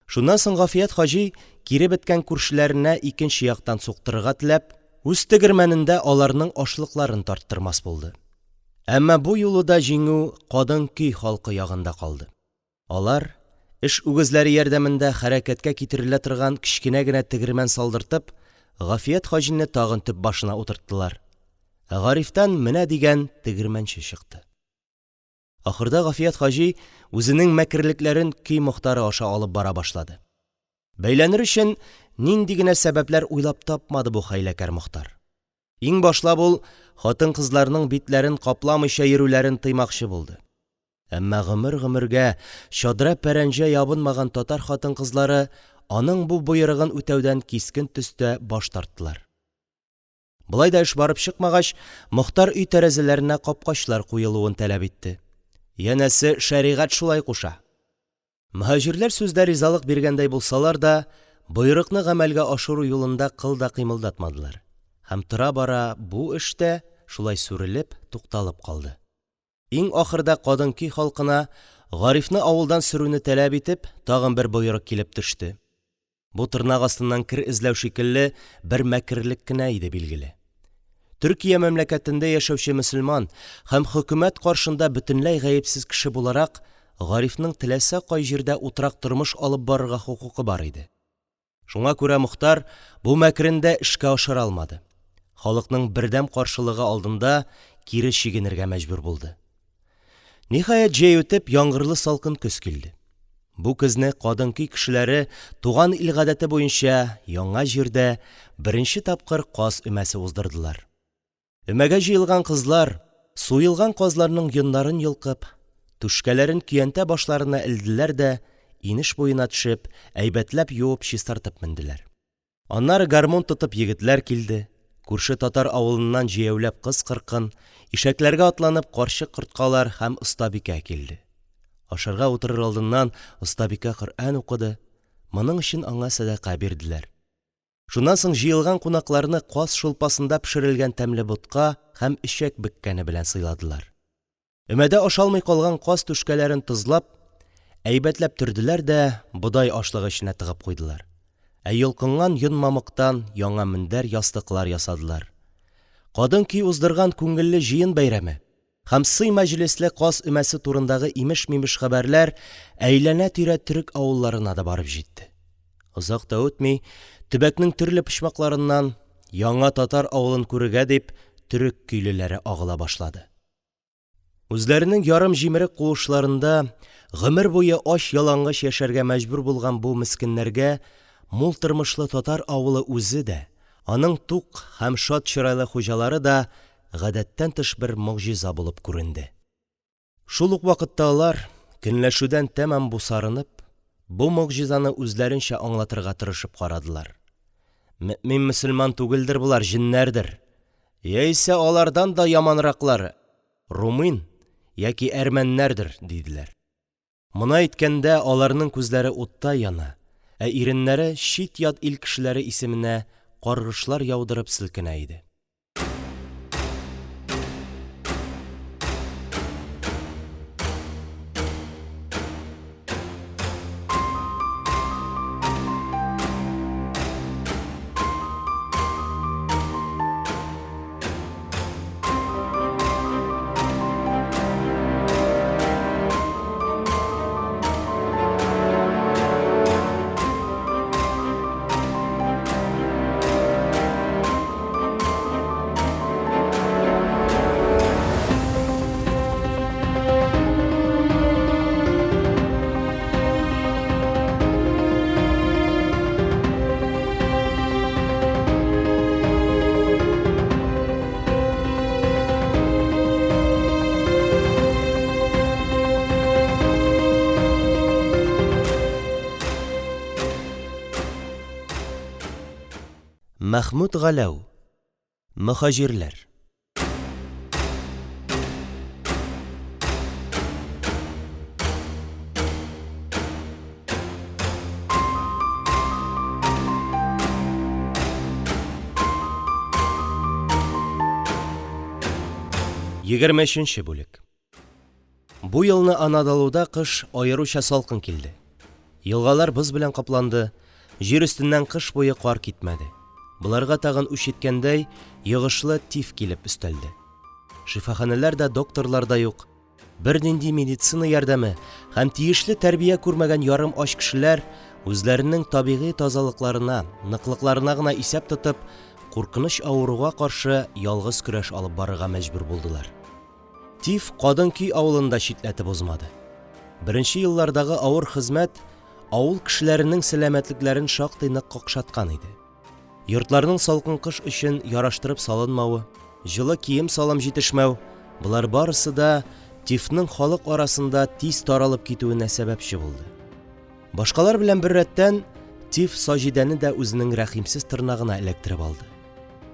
Шуннан соң Гафият хаҗи, кире беткән күршеләренә икенче яктан суктырырга теләп, үз тегермәнендә аларның ашлыкларын тарттырмас булды. Әмма бу юлы да җиңү Кадын-көй халкы ягында калды. Алар, эш үгезләре ярдәмендә хәрәкәткә китерелә торган кечкенә генә тегермән салдыртып, Гафият хаҗины тагын төп башына утырттылар. Ә Гарифтан менә дигән тегермәнче чыкты. Ахырда Гафият хаҗи үзенең мәкерлекләрен көй мохтары аша алып бара башлады. Бәйләнер өчен нинди генә сәбәпләр уйлап тапмады бу хәйләкәр мохтар. Иң башлап ул хатын-кызларның битләрен капламыйча йөрүләрен тыймакчы булды. Әмма гомер-гомергә чадра-пәрәнҗә ябынмаган татар хатын-кызлары аның бу боерыгын үтәүдән кискен төстә баш тарттылар. Болай да эш барып чыкмагач, мохтар өй тәрәзәләренә капкачлар куелуын таләп итте. Янәсе, шәригать шулай куша. Мөһаҗирләр сүздә ризалык биргәндәй булсалар да, боерыкны гамәлгә ашыру юлында кыл да кыймылдатмадылар. Һәм тора-бара бу эш тә, шулай сүрелеп, тукталып калды. Иң ахырда Кадын-көй халкына, Гарифны авылдан сөрүне таләп итеп, тагын бер боерык килеп төште. Бу тырнак астыннан кер эзләү шикелле бер мәкерлек кенә иде, билгеле. Төркия мәмләкәтендә яшәүче мөселман һәм хөкүмәт каршында бөтенләй гаепсез кеше буларак, Гарифның теләсә кай җирдә утрак тормыш алып барырга хокукы бар иде. Шуңа күрә мохтар бу мәкерен дә эшкә ашыра алмады, халыкның бердәм каршылыгы алдында кире чигенергә мәҗбүр булды. Ниһаять, җәй үтеп, яңгырлы салкын көз килде. Бу көзне Кадын-көй кешеләре туган ил гадәте буенча яңа җирдә беренче тапкыр каз өмәсе уздырдылар. Өмәгә җыелган кызлар, суелган казларның йоннарын йолкып, түшкәләрен көянтә башларына элделәр дә, инеш буена төшеп, әйбәтләп юып чистартып менделәр. Аннары гармун тотып егетләр килде, күрше татар авылыннан җәяүләп кыз-кыркын, ишәкләргә атланып карчык-корткалар һәм остабикә килде. Ашарга утырыр алдыннан остабикә Коръән укыды, моның өчен аңа сәдака бирделәр. Шуннан соң җыелган кунакларны каз шулпасында пешерелгән тәмле ботка һәм эчәк бөккәне белән сыйладылар. Өмәдә ашалмый калган каз түшкәләрен тозлап, әйбәтләп төрделәр дә бодай ашлыгы эченә тыгып куйдылар. Ә йолкынган йон-мамыктан яңа мендәр-ястыклар ясадылар. Кадын-көй уздырган күңелле җыен бәйрәме һәм сый-мәҗлесле каз өмәсе турындагы имеш-мимеш хәбәрләр әйләнә-тирә төрек авылларына да барып җитте. Озак та үтми, төбәкнең төрле почмакларыннан, яңа татар авылын күрергә дип, төрек көйлеләре агыла башлады. Үзләренең ярым җимерек куышларында гомер буе ач-ялангач яшәргә мәҗбүр булган бу мескеннәргә мул тормышлы татар авылы үзе дә, аның тук һәм шат чырайлы хуҗалары да гадәттән тыш бер могҗиза булып күренде. Шул ук вакытта алар, көнләшүдән тәмам бусарынып, бу могҗизаны үзләренчә аңлатырга тырышып карадылар. Мөэмин-мөселман түгелдер болар, җеннәрдер. Яисә алардан да яманраклары, румын яки әрмәннәрдер, диделәр. Моны әйткәндә аларның күзләре уттай яна, ә иреннәре чит-ят ил кешеләре исеменә каргышлар яудырып селкенә иде. Мәхмүт Галәү. Мөһаҗирләр. 23 бүлек. Бу елны Анадолуда кыш аеруча салкын килде. Елгалар боз белән капланды, җир өстеннән кыш буе кар китмәде. Боларга тагын үч иткәндәй, йогышлы тиф килеп өстәлде. Шифаханәләр дә, докторлар да юк. Бернинди медицина ярдәме һәм тиешле тәрбия күрмәгән ярым ач кешеләр үзләренең табигый тазалыкларына, ныклыкларына гына исәп тотып, куркыныч авыруга каршы ялгыз көрәш алып барырга мәҗбүр булдылар. Тиф Кадын-Көй авылын да читләтеп узмады. Беренче еллардагы авыр хезмәт авыл кешеләренең сәламәтлекләрен шактый нык какшаткан иде. Йортларның салкын кыш өчен яраштырып салынмавы, җылы кием-салым җитешмәү – болар барысы да тифның халык арасында тиз таралып китүенә сәбәпче булды. Башкалар белән беррәттән, тиф Саҗидәне дә үзенең рәхимсез тырнагына эләктереп алды.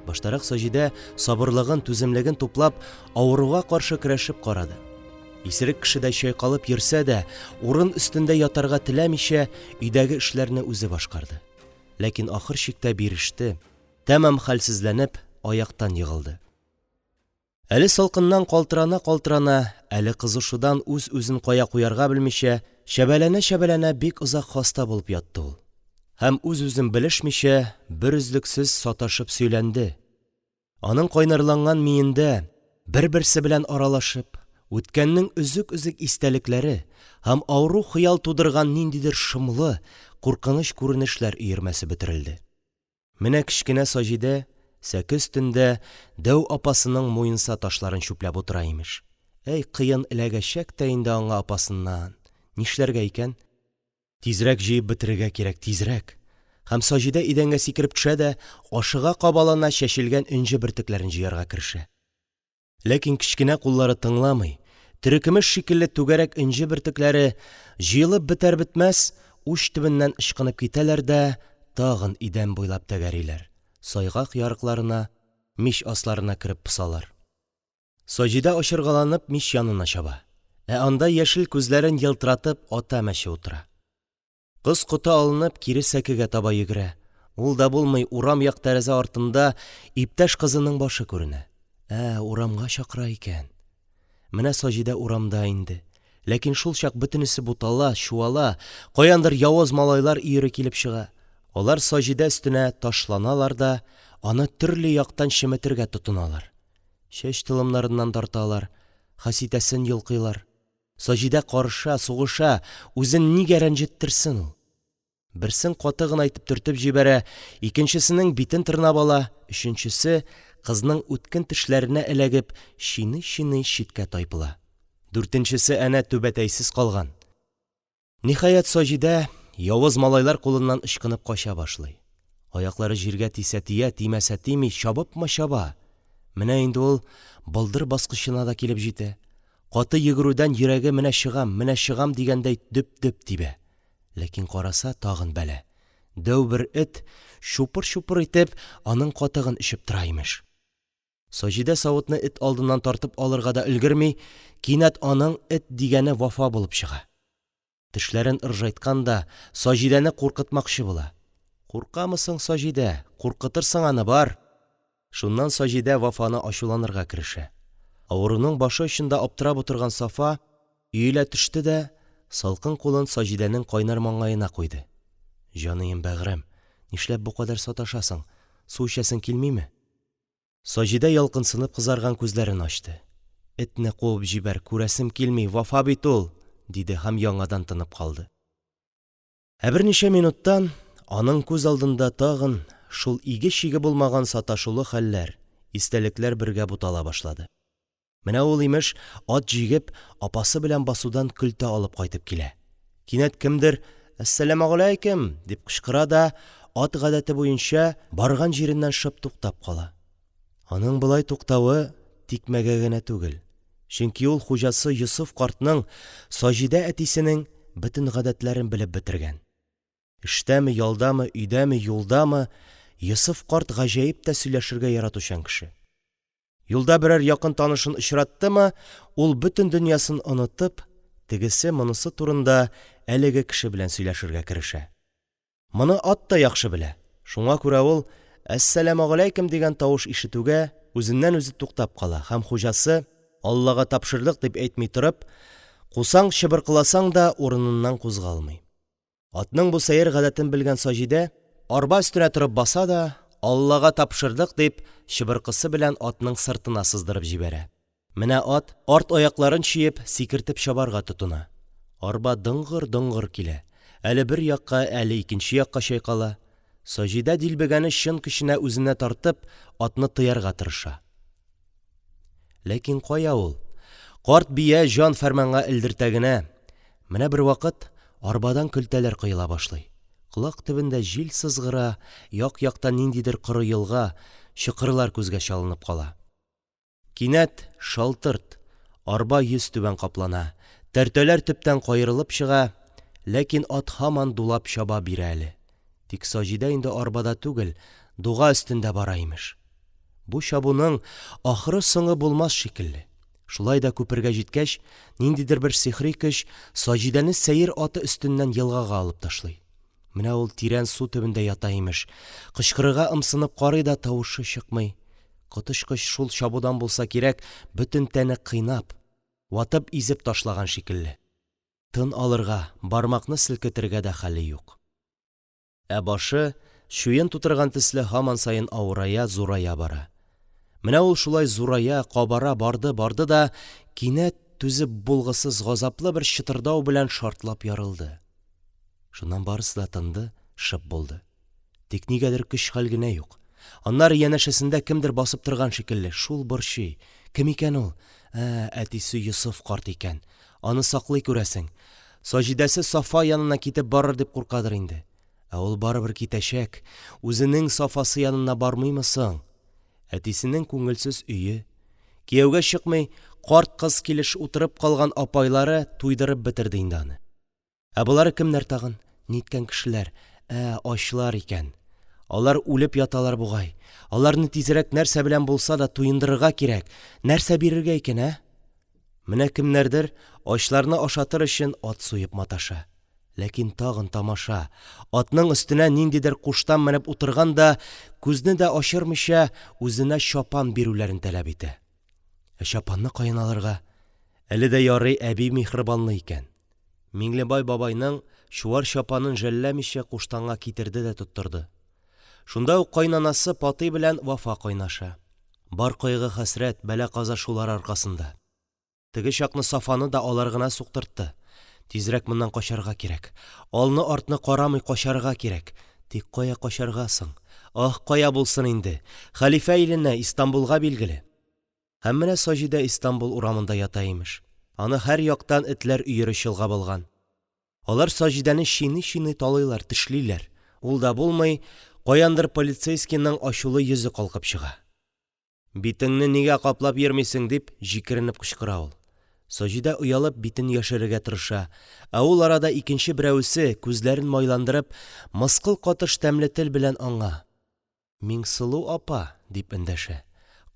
Баштарак Саҗидә сабырлыгын, түземлеген туплап, авыруга каршы көрәшеп карады. Исерек кешедәй чайкалып йөрсә дә, урын өстендә ятарга теләмичә, өйдәге эшләрне үзе башкарды. Ләкин ахыр чиктә биреште, тәмам хәлсезләнеп, аяктан егылды. Әле салкыннан калтырана-калтырана, әле кызышудан үз-үзен кая куярга белмичә, чәбәләнә-чәбәләнә бик озак хаста булып ятты ул. Һәм үз-үзен белешмичә, берөзлексез саташып сөйләнде. Аның кайнарланган миендә, бер-берсе белән аралашып, үткәннең өзек-өзек истәлекләре һәм авыру хыял тудырган ниндидер шомлы, куркыныч күренешләр өермәсе бөтерелде. Менә кечкенә Саҗидә сәке өстендә дәү апасының муенса ташларын чүпләп утыра, имеш. Әй, кыен эләгәчәк тә инде аңа апасыннан. Нишләргә икән? Тизрәк җыеп бетерергә кирәк, тизрәк! Һәм Саҗидә идәнгә сикереп төшә дә, ашыга-кабалана чәчелгән энҗе бөртекләрен җыярга керешә. Ләкин кечкенә куллары тыңламый, терекөмеш шикелле түгәрәк энҗе бөртекләре, җыелып бетәр-бетмәс, уч төбеннән ычкынып китәләр дә тагын идән буйлап тәгәриләр, сайгак ярыкларына, мич асларына кереп посалар. Саҗидә ачыргаланып мич янына чаба. Ә анда яшел күзләрен елтыратып ата мәче утыра. Кыз коты алынып кире сәкегә таба йөгерә. Ул да булмый, урам як тәрәзә артында иптәш кызының башы күренә. Ә, урамга чакыра икән. Менә Саҗидә урамда инде. Ләкин шулчак бөтенесе бутала, чуала, каяндыр явыз малайлар өере килеп чыга. Алар Саҗидә өстенә ташланалар да аны төрле яктан чеметергә тотыналар. Чәч толымнарыннан тарталар, хәситәсен йолкыйлар. Саҗидә карыша, сугыша, үзен нигә рәнҗеттерсен ул? Берсен каты гына итеп төртеп җибәрә, икенчесенең битен тырнап ала, өченчесе, кызның үткен тешләренә эләгеп, чиный-чиный читкә тайпыла. Дүртенчесе әнә түбәтәйсез калган. Ниһаять, Саҗидә явыз малайлар кулыннан ычкынып кача башлый. Аяклары җиргә тисә тия, тимәсә тими, чабыпмы чаба. Менә инде ул болдыр баскычына да килеп җитә. Каты йөгерүдән йөрәге менә чыгам, менә чыгам дигәндәй дөп-дөп тибә. Ләкин караса, тагын бәла. Дәү бер эт, чупыр-чупыр итеп, аның катыгын эчеп тора, имеш. Саҗидә савытны эт алдыннан тартып алырга да өлгерми, кинәт аның эт дигәне Вафа булып чыга. Тешләрен ыржайткан да Саҗидәне куркытмакчы була. Куркамы соң Саҗидә, куркытырсың аны, бар! Шуннан Саҗидә Вафаны ачуланырга керешә. Авыруның башы очында аптырап утырган Сафа иелә төште дә салкын кулын Саҗидәнең кайнар маңгаена куйды. Җаныем, бәгърем, нишләп бу кадәр саташасың, су эчәсең килмиме? Саҗидә ялкынсынып кызарган күзләрен ачты. Этне куып җибәр, күрәсем килми, Вафа бит ул! диде һәм яңадан тынып калды. Ә берничә минуттан аның күз алдында тагын шул иге-чиге булмаган саташулы хәлләр, истәлекләр бергә бутала башлады. Менә ул, имеш, ат җигеп, апасы белән басудан көлтә алып кайтып килә. Кинәт кемдер «Әссәламегаләйкем!» дип кычкыра да, ат гадәте буенча, барган җиреннән шып туктап кала. Аның болай туктавы тикмәгә генә түгел, чөнки ул хуҗасы Йосыф картның, Саҗидә әтисенең, бөтен гадәтләрен белеп бетергән. Эштәме, ялдамы, өйдәме, юлдамы, Йосыф карт гаҗәеп тә сөйләшергә яратучан кеше. Юлда берәр якын танышын очраттымы, ул, бөтен дөньясын онытып, тегесе-монысы турында әлеге кеше белән сөйләшергә керешә. Моны ат та яхшы белә, шуңа күрә ул, «Әссәламегаләйкем!» дигән тавыш ишетүгә, үзеннән-үзе туктап кала һәм хуҗасы «Аллага тапшырдык!» дип әйтми торып, кусаң, чыбыркыласаң да, урыныннан кузгалмый. Атның бу сәер гадәтен белгән Саҗидә арба өстенә торып баса да, «Аллага тапшырдык!» дип, чыбыркысы белән атның сыртына сыздырып җибәрә. Менә ат, арт аякларын чөеп, сикертеп чабарга тотына. Арба дыңгыр-доңгыр килә, әле бер якка, әле икенче якка чайкала. Саҗидә, дилбегәне чын көченә үзенә тартып, атны тыярга тырыша. Ләкин кая ул! Карт бия җан-фәрманга элдертә генә. Менә бервакыт арбадан көлтәләр коела башлый. Колак төбендә җил сызгыра, як-якта ниндидер коры елга, чокырлар күзгә чалынып кала. Кинәт шалтырт! Арба йөзтүбән каплана, тәртәләр төптән каерылып чыга, ләкин ат һаман дулап чаба бирә әле. Тик Саҗидә инде арбада түгел, дуга өстендә бара, имеш. Бу чабуның ахыры-соңы булмас шикелле. Шулай да күпергә җиткәч, ниндидер бер сихри көч Саҗидәне сәер аты өстеннән елгага алып ташлый. Менә ул тирән су төбендә ята, имеш. Кычкырырга ымсынып карый да тавышы чыкмый. Коточкыч шул чабудан булса кирәк, бөтен тәне кыйнап, ватып-изеп ташлаган шикелле. Тын алырга, бармакны селкетергә дә хәле юк. Ә башы, чуен тутырган төсле, һаман саен авырая, зурая бара. Менә ул шулай зурая, кабара барды-барды да кинәт түзеп булгысыз газаплы бер чытырдау белән шартлап ярылды. Шуннан барысы да тынды, шып булды. Тик нигәдер көч-хәл генә юк. Аннары янәшәсендә кемдер басып торган шикелле, шул борчый. Кем икән ул? Ә, әтисе Йосыф карт икән. Аны саклый, күрәсең. Саҗидәсе Сафа янына китеп барыр дип куркадыр инде. Ә ул барыбер китәчәк. Үзенең Сафасы янына бармыймы соң? Әтисенең күңелсез өе, кияүгә чыкмый, карт кыз килеш утырып калган апайлары туйдырып бетерде инде аны. Ә болары кемнәр тагын? Ниткән кешеләр? Ә, ачлар икән. Алар үлеп яталар бугай. Аларны тизрәк нәрсә белән булса да туендырырга кирәк. Нәрсә бирергә икән, ә? Менә кемнәрдер ачларны ашатыр өчен ат суеп маташа. Ләкин тагын тамаша. Атның өстенә ниндидер куштан менеп утырган да, күзне дә ачырмыйча, үзенә чапан бирүләрен таләп итә. Ә чапанны каян алырга? Әле дә ярый әби миһербанлы икән. Миңлебай бабайның чуар чапанын жәлләмичә куштанга китерде дә тоттырды. Шунда ук каенанасы Патый белән Вафа кайнаша. Бар кайгы-хәсрәт, бәла-каза шулар аркасында. Теге чакны Сафаны да алар гына суктыртты. Тизрәк моннан качарга кирәк. Алны-артны карамый качарга кирәк. Тик кая качарга соң? Аһ, кая булсын инде! Хәлифә иленә, Истанбулга, билгеле. Һәм менә Саҗидә Истанбул урамында ята, имеш. Аны һәр яктан этләр өере чолгап алган. Алар Саҗидәне чиный-чиный талыйлар, тешлиләр. Ул да булмый, каяндыр полицейскийның ачулы йөзе калкып чыга. «Битеңне нигә каплап йөрмисең?» – дип, җикеренеп кычкыра ул. Саҗидә, оялып, битен яшерергә тырыша, ә ул арада икенче берәвесе, күзләрен майландырып, мыскыл катыш тәмле тел белән аңа: Миңсылу апа, дип эндәшә.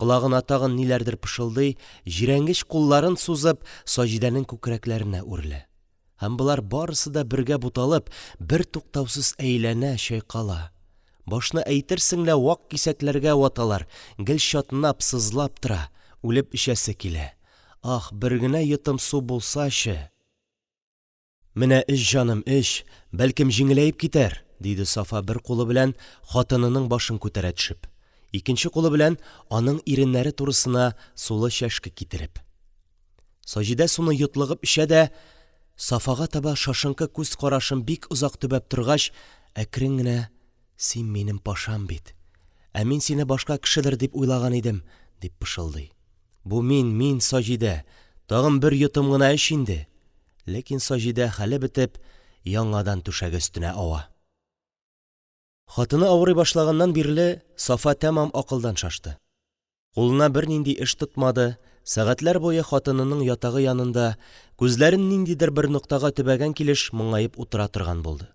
Колагына тагын ниләрдер пышылдый, җирәнгеч кулларын сузып, Саҗидәнең күкрәкләренә үрелә. Һәм болар барысы да бергә буталып, бертуктаусыз әйләнә, чайкала. Башны әйтерсең лә вак кисәкләргә ваталар, гел чатнап, сызлап тора, үлеп эчәсе килә. Ах, бер генә йотым су булсачы! Менә эч, җаным, эч, бәлкем, җиңеләеп китәр, – диде Сафа, бер кулы белән хатынының башын күтәрә төшеп, икенче кулы белән аның иреннәре турысына сулы чәшке китереп. Саҗидә суны йотлыгып эчә дә, Сафага таба шашынкы күз карашын бик озак төбәп торгач, әкрен генә: Син минем пашам бит. Ә мин сине башка кешедер дип уйлаган идем, – дип пышылдый. Бу мин, мин, Саҗидә. Тагын бер йотым гына эч инде. Ләкин Саҗидә, хәле бетеп, яңадан түшәге өстенә ава. Хатыны авырый башлаганнан бирле, Сафа тәмам акылдан шашты. Кулына бернинди эш тотмады, сәгатьләр буе хатынының ятагы янында, күзләрен ниндидер бер ноктага төбәгән килеш моңаеп утыра торган булды.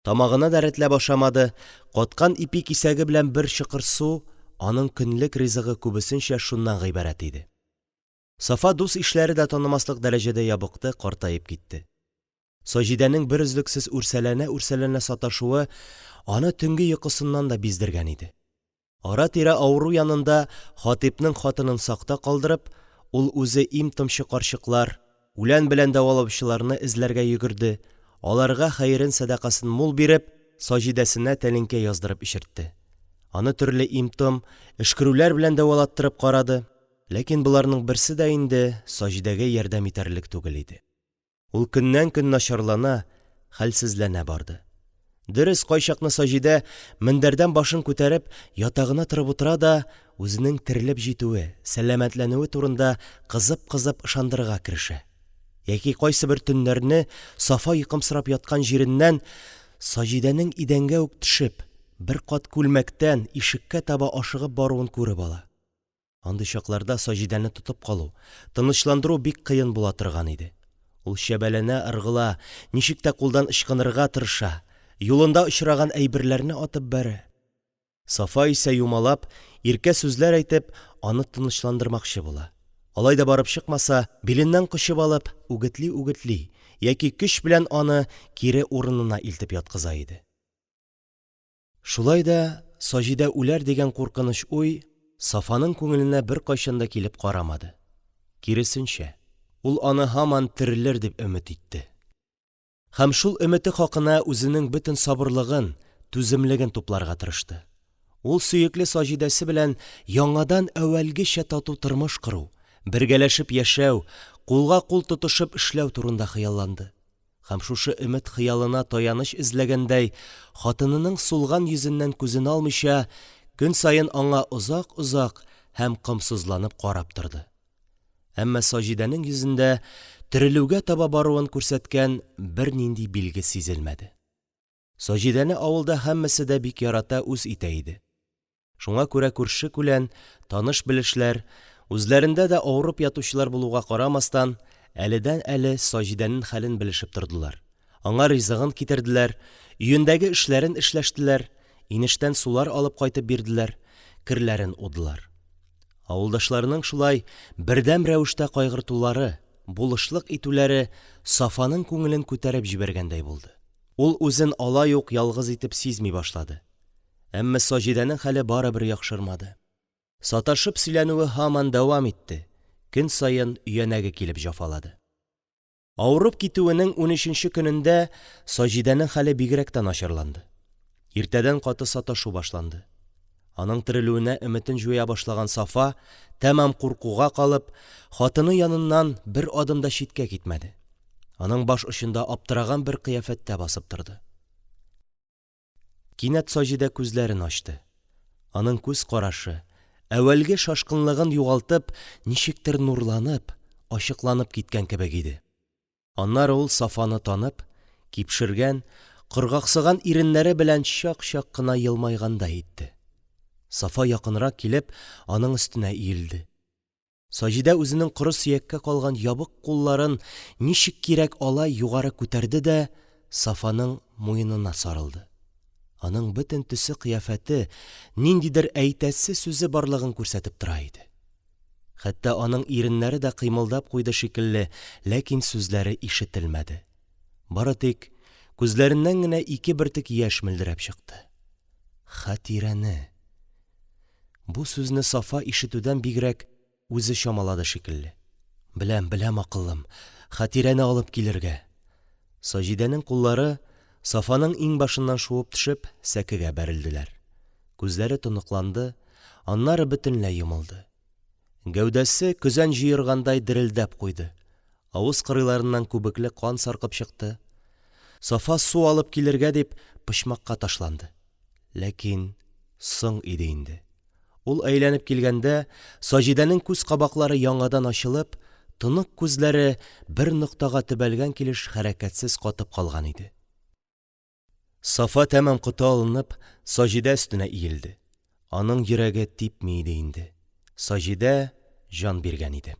Тамагына да рәтләп ашамады, каткан ипи кисәге белән бер чокыр су – аның көнлек ризыгы күбесенчә шуннан гыйбарәт иде. Сафа дус-ишләре дә танымаслык дәрәҗәдә ябыкты, картаеп китте. Саҗидәнең берөзлексез үрсәләнә-үрсәләнә саташуы аны төнге йокысыннан да биздергән иде. Ара-тирә авыру янында Хатипның хатынын сакта калдырып, ул үзе им-томчы карчыклар, үлән белән дәвалаучыларны эзләргә йөгерде, аларга хәерен-сәдакасын мул биреп, Саҗидәсенә тәлинкә яздырып эчертте, аны төрле им-том, өшкерүләр белән дәвалаттырып карады, ләкин боларның берсе дә инде Саҗидәгә ярдәм итәрлек түгел иде. Ул көннән-көн начарлана, хәлсезләнә барды. Дөрес, кайчакны Саҗидә, мендәрдән башын күтәреп, ятагына торып утыра да, үзенең терелеп җитүе, сәламәтләнүе турында кызып-кызып ышандырырга керешә. Яки кайсыбер төннәрне Сафа йокымсырап яткан җиреннән Саҗидәнең идәнгә үк төшеп, бер кат күлмәктән ишеккә таба ашыгып баруын күреп ала. Андый чакларда Саҗидәне тотып калу, тынычландыру бик кыен була торган иде. Ул чәбәләнә-ыргыла, ничек тә кулдан ычкынырга тырыша, юлында очраган әйберләрне атып бәрә. Сафа исә юмалап, иркә сүзләр әйтеп, аны тынычландырмакчы була. Алай да барып чыкмаса, биленнән кочып алып, үгетли-үгетли яки көч белән аны кире урынына илтеп яткыза иде. Шулай да Саҗидә үләр дигән куркыныч уй Сафаның күңеленә беркайчан да килеп карамады. Киресенчә, ул аны һаман терелер дип өмет итте. Һәм шул өмете хакына үзенең бөтен сабырлыгын, түземлеген тупларга тырышты. Ул сөекле Саҗидәсе белән яңадан әүвәлгечә тату тормыш кору, бергәләшеп яшәү, кулга-кул тотышып эшләү турында хыялланды. Һәм шушы өмет-хыялына таяныч эзләгәндәй, хатынының сулган йөзеннән күзен алмыйча, көн саен аңа озак-озак һәм комсызланып карап торды. Әмма Саҗидәнең йөзендә терелүгә таба баруын күрсәткән бернинди билге сизелмәде. Саҗидәне авылда һәммәсе дә бик ярата, үз итә иде. Шуңа күрә күрше-күлән, таныш-белешләр, үзләрендә дә авырып ятучылар булуга карамастан, әледән-әле Саҗидәнең хәлен белешеп тордылар, аңа ризыгын китерделәр, өендәге эшләрен эшләштеләр, инештән сулар алып кайтып бирделәр, керләрен удылар. Авылдашларының шулай бердәм рәвештә кайгыртулары, булышлык итүләре Сафаның күңелен күтәреп җибәргәндәй булды. Ул үзен алай ук ялгыз итеп сизми башлады. Әмма Саҗидәнең хәле барыбер яхшырмады. Саташып сөйләнүе һаман дәвам итте, көн саен өянәге килеп җәфалады. Авырып китүенең унөченче көнендә Саҗидәнең хәле бигрәк тә начарланды. Иртәдән каты саташу башланды. Аның терелүенә өметен җуя башлаган Сафа, тәмам куркуга калып, хатыны яныннан бер адым да читкә китмәде. Аның баш очында аптыраган бер кыяфәттә басып торды. Кинәт Саҗидә күзләрен ачты. Аның күз карашы, әүвәлге шашкынлыгын югалтып, ничектер нурланып, ачыкланып киткән кебек иде. Аннары ул Сафаны танып, кипшергән, коргаксыган иреннәре белән чак-чак кына елмайгандай итте. Сафа якынрак килеп, аның өстенә иелде. Саҗидә үзенең коры сөяккә калган ябык кулларын ничек кирәк алай югары күтәрде дә Сафаның муенына сарылды. Аның бөтен төсе-кыяфәте ниндидер әйтәсе сүзе барлыгын күрсәтеп тора иде. Хәтта аның иреннәре дә кыймылдап куйды шикелле, ләкин сүзләре ишетелмәде. Бары тик күзләреннән генә ике бөртек яшь мөлдерәп чыкты. Хәтирәне! Бу сүзне Сафа ишетүдән бигрәк үзе чамалады шикелле. Беләм, беләм, акыллым, Хәтирәне алып килергә. Саҗидәнең куллары, Сафаның иңбашыннан шуып төшеп, сәкегә бәрелделәр. Күзләре тоныкланды, аннары бөтенләй йомылды. Гәүдәсе көзән җыергандай дерелдәп куйды. Авыз кырыйларыннан күбекле кан саркып чыкты. Сафа су алып килергә дип почмакка ташланды. Ләкин соң иде инде. Ул әйләнеп килгәндә, Саҗидәнең күз кабаклары яңадан ачылып, тонык күзләре бер ноктага төбәлгән килеш хәрәкәтсез катып калган иде. Сафа тәмам коты алынып, Саҗидә өстенә иелде. Аның йөрәге типми иде инде. Саҗидә җан биргән иде.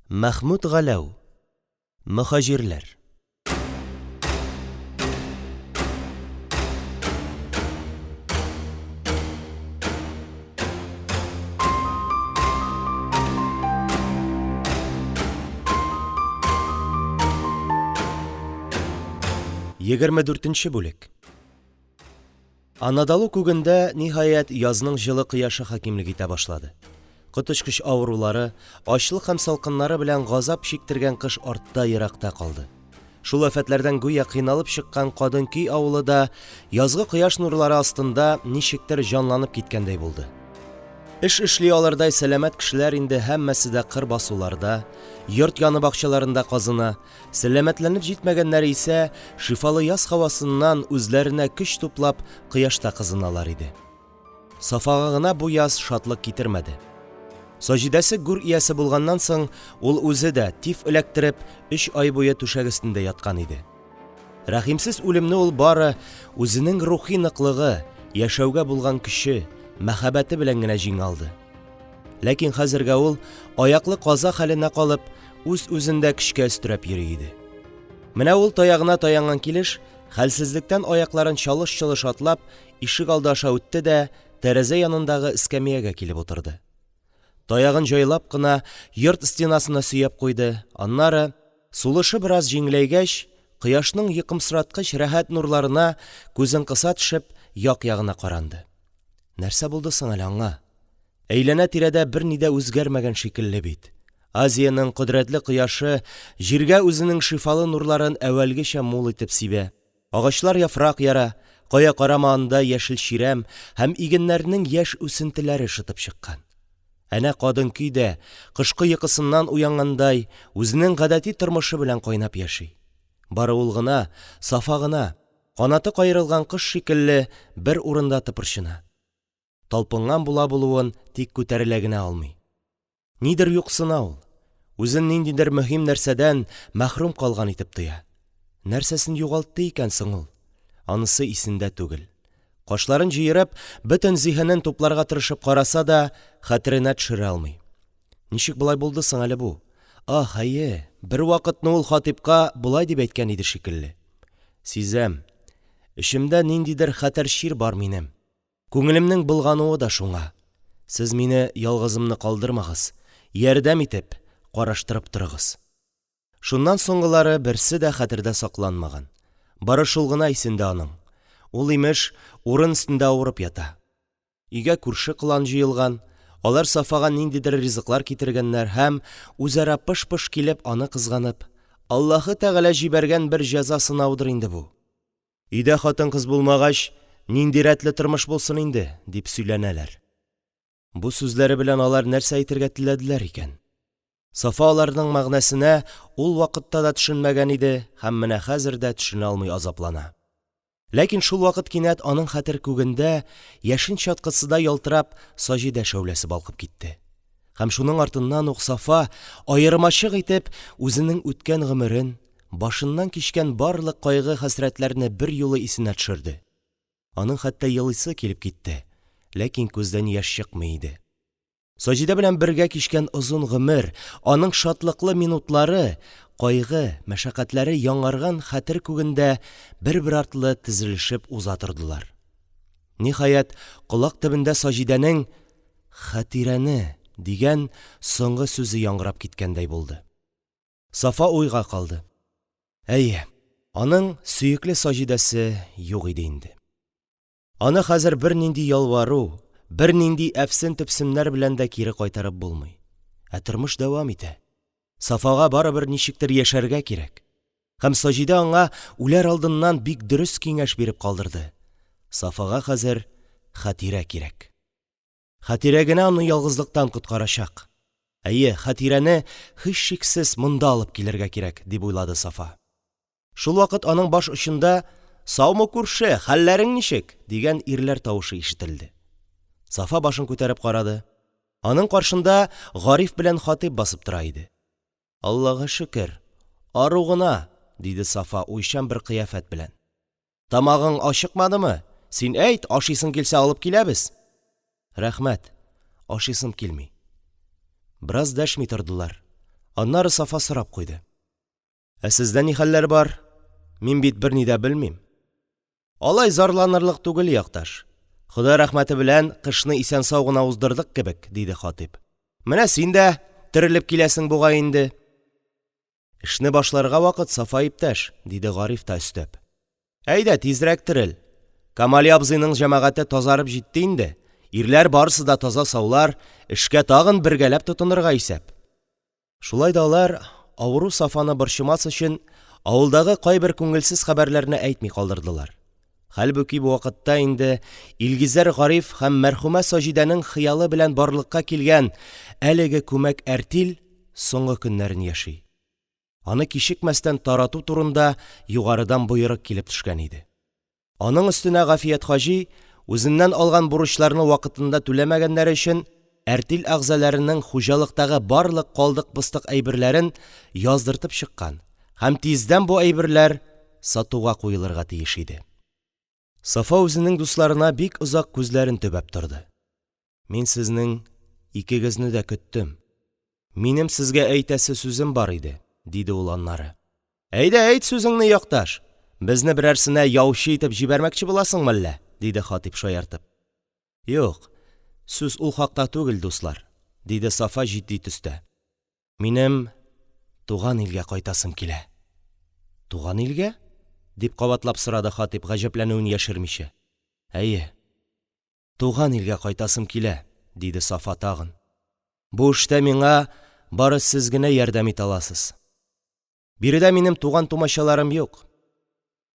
Мәхмүт Галәү. Мөһаҗирләр. 24 бүлек. Анадолу күгендә, ниһаять, язның җылы кояшы хакимлек итә башлады. Коточкыч авырулары, ачлык һәм салкыннары белән газап чиктергән кыш артта, еракта калды. Шул афәтләрдән гүя кыйналып чыккан Кадын-Көй авылы да язгы кояш нурлары астында ничектер җанланып киткәндәй булды. Эш эшли алырдай сәламәт кешеләр инде һәммәсе дә кыр-басуларда, йорт яны бакчаларында казына, Сәламәтләнеп җитмәгәннәре исә, шифалы яз һавасыннан үзләренә көч туплап, кояшта кызыналар иде. Сафага гына бу яз шатлык китермәде. Саҗидәсе гүр иясе булганнан соң, ул үзе дә, тиф эләктереп, өч ай буе түшәк өстендә яткан иде. Рәхимсез үлемне ул бары үзенең рухи ныклыгы, яшәүгә булган көче, мәхәббәте белән генә җиңә алды. Ләкин хәзергә ул, аяклы каза хәленә калып, үз-үзен дә көчкә өстерәп йөри иде. Менә ул таягына таянган килеш, хәлсезлектән аякларын чалыш-чолыш атлап, ишегалды аша үтте дә тәрәзә янындагы эскәмиягә килеп утырды. Таягын җайлап кына йорт стенасына сөяп куйды, аннары, сулышы бераз җиңеләйгәч, кояшның йокымсыраткыч рәхәт нурларына күзен кыса төшеп, як-ягына каранды. Нәрсә булды соң әле аңа? Әйләнә-тирәдә берни дә үзгәрмәгән шикелле бит. Азиянең кодрәтле кояшы җиргә үзенең шифалы нурларын әүвәлгечә мул итеп сибә. Агачлар яфрак яра, кая карама анда яшел чирәм һәм игеннәрнең яшь үсентеләре шытып чыккан. Әнә Кадын-көй дә, кышкы йокысыннан уянгандай, үзенең гадәти тормышы белән кайнап яши. Бары ул гына, Сафа гына, канаты каерылган кош шикелле, бер урында тыпырчына. Талпынган була булуын, тик күтәрелә генә алмый. Нидер юксына ул. Үзен ниндидер мөһим нәрсәдән мәхрүм калган итеп тоя. Нәрсәсен югалтты икән соң ул? Анысы исендә түгел. Кашларын җыерып, бөтен зиһенен тупларга тырышып караса да, хәтеренә төшерә алмый. Ничек болай булды соң әле бу? Ах, әйе, бервакытны ул Хатипка болай дип әйткән иде шикелле. Сизәм, эчемдә ниндидер хәтәр чир бар минем. Күңелемнең болгануы да шуңа. Сез мине ялгызымны калдырмагыз, ярдәм итеп, караштырып торыгыз. Шуннан соңгылары берсе дә хәтердә сакланмаган. Бары шул гына исендә аның. Ул, имеш, урын өстендә авырып ята. Өйгә күрше-колан җыелган, алар Сафага ниндидер ризыклар китергәннәр һәм, үзара пыш-пыш килеп, аны кызганып, Аллаһы Тәгалә җибәргән бер җәза-сынаудыр инде бу. Өйдә хатын-кыз булмагач, нинди рәтле тормыш булсын инде, дип сөйләнәләр. Бу сүзләре белән алар нәрсә әйтергә теләделәр икән? Сафа аларның мәгънәсенә ул вакытта да төшенмәгән иде һәм менә хәзер дә төшенә алмый азаплана. Ләкин шулвакыт кинәт аның хәтер күгендә, яшен чаткысыдай ялтырап, Саҗидә шәүләсе балкып китте. Һәм шуның артыннан ук Сафа, аермачык итеп, үзенең үткән гомерен, башыннан кичкән барлык кайгы-хәсрәтләрне берьюлы исенә төшерде. Аның хәтта елыйсы килеп китте, ләкин күздән яшь чыкмый иде. Саҗидә белән бергә кичкән озын гомер, аның шатлыклы минутлары, кайгы, мәшәкатьләре яңарган хәтер күгендә бер-бер артлы тезелешеп уза тордылар. Ниһаять, колак төбендә Саҗидәнең Хәтирәне! дигән соңгы сүзе яңгырап киткәндәй булды. Сафа уйга калды. Әйе, аның сөекле Саҗидәсе юк иде инде. Аны хәзер бернинди ялвару, бернинди әфсен-төпсеннәр белән дә кире кайтарып булмый. Ә тормыш дәвам итә. Сафага барыбер ничектер яшәргә кирәк. Һәм Саҗидә аңа үләр алдыннан бик дөрес киңәш биреп калдырды, Сафага хәзер Хәтирә кирәк. Хәтирә генә аны ялгызлыктан коткарачак. Әйе, Хәтирәне һичшиксез монда алып килергә кирәк, дип уйлады Сафа. Шулвакыт аның баш очында Саумы, күрше, хәлләрең ничек? дигән ирләр тавышы ишетелде. Сафа башын күтәреп карады. Аның каршында Гариф белән Хатип басып тора иде. Аллага шөкер, ару гына, диде Сафа уйчан бер кыяфәт белән. Тамагың ачыкмадымы? Син әйт, ашыйсың килсә алып киләбез. Рәхмәт, ашыйсым килми. Бераз дәшми тордылар. Аннары Сафа сорап куйды: – Ә сездә ни хәлләр бар? Мин бит берни дә белмим. Алай зарланырлык түгел, якташ, Хода рәхмәте белән кышны исән-сау гына уздырдык кебек, – диде Хатип. Менә син дә терелеп киләсең бугай инде. Эшне башларга вакыт, Сафа иптәш, – диде Гариф та, өстәп. Әйдә, тизрәк терел. Камали абзыйның җәмәгате тазарып җитте инде, ирләр барысы да таза-саулар, эшкә тагын бергәләп тотынырга исәп. Шулай да алар, авыру Сафаны борчымас өчен, авылдагы кайбер күңелсез хәбәрләрне әйтми калдырдылар. Хәлбуки бу вакытта инде илгизәр Гариф һәм мәрхүмә Саҗидәнең хыялы белән барлыкка килгән әлеге күмәк әртил соңгы көннәрен яши. Аны кичекмәстән тарату турында югарыдан боерык килеп төшкән иде. Аның өстенә Гафият хаҗи, үзеннән алган бурычларны вакытында түләмәгәннәре өчен, әртил әгъзаларының хуҗалыктагы барлык калдык-постык әйберләрен яздыртып чыккан һәм тиздән бу әйберләр сатуга куелырга тиеш иде. Сафа үзенең дусларына бик озак күзләрен төбәп торды. Мин сезнең икегезне дә көттем. Минем сезгә әйтәсе сүзем бар иде, диде ул аннары. Әйдә, әйт сүзеңне, якташ. Безне берәрсенә яучы итеп җибәрмәкче буласыңмы әллә? диде Хатип, шаяртып. Юк, сүз ул хакта түгел, дуслар, диде Сафа җитди төстә. Минем туган илгә кайтасым килә. Туган илгә? дип кабатлап сорады Хатип, гаҗәпләнүен яшермичә. Әйе. Туган илгә кайтасым килә, диде Сафа тагын. Бу эштә миңа бары сез генә ярдәм итә аласыз. Биредә минем туган-тумачаларым юк.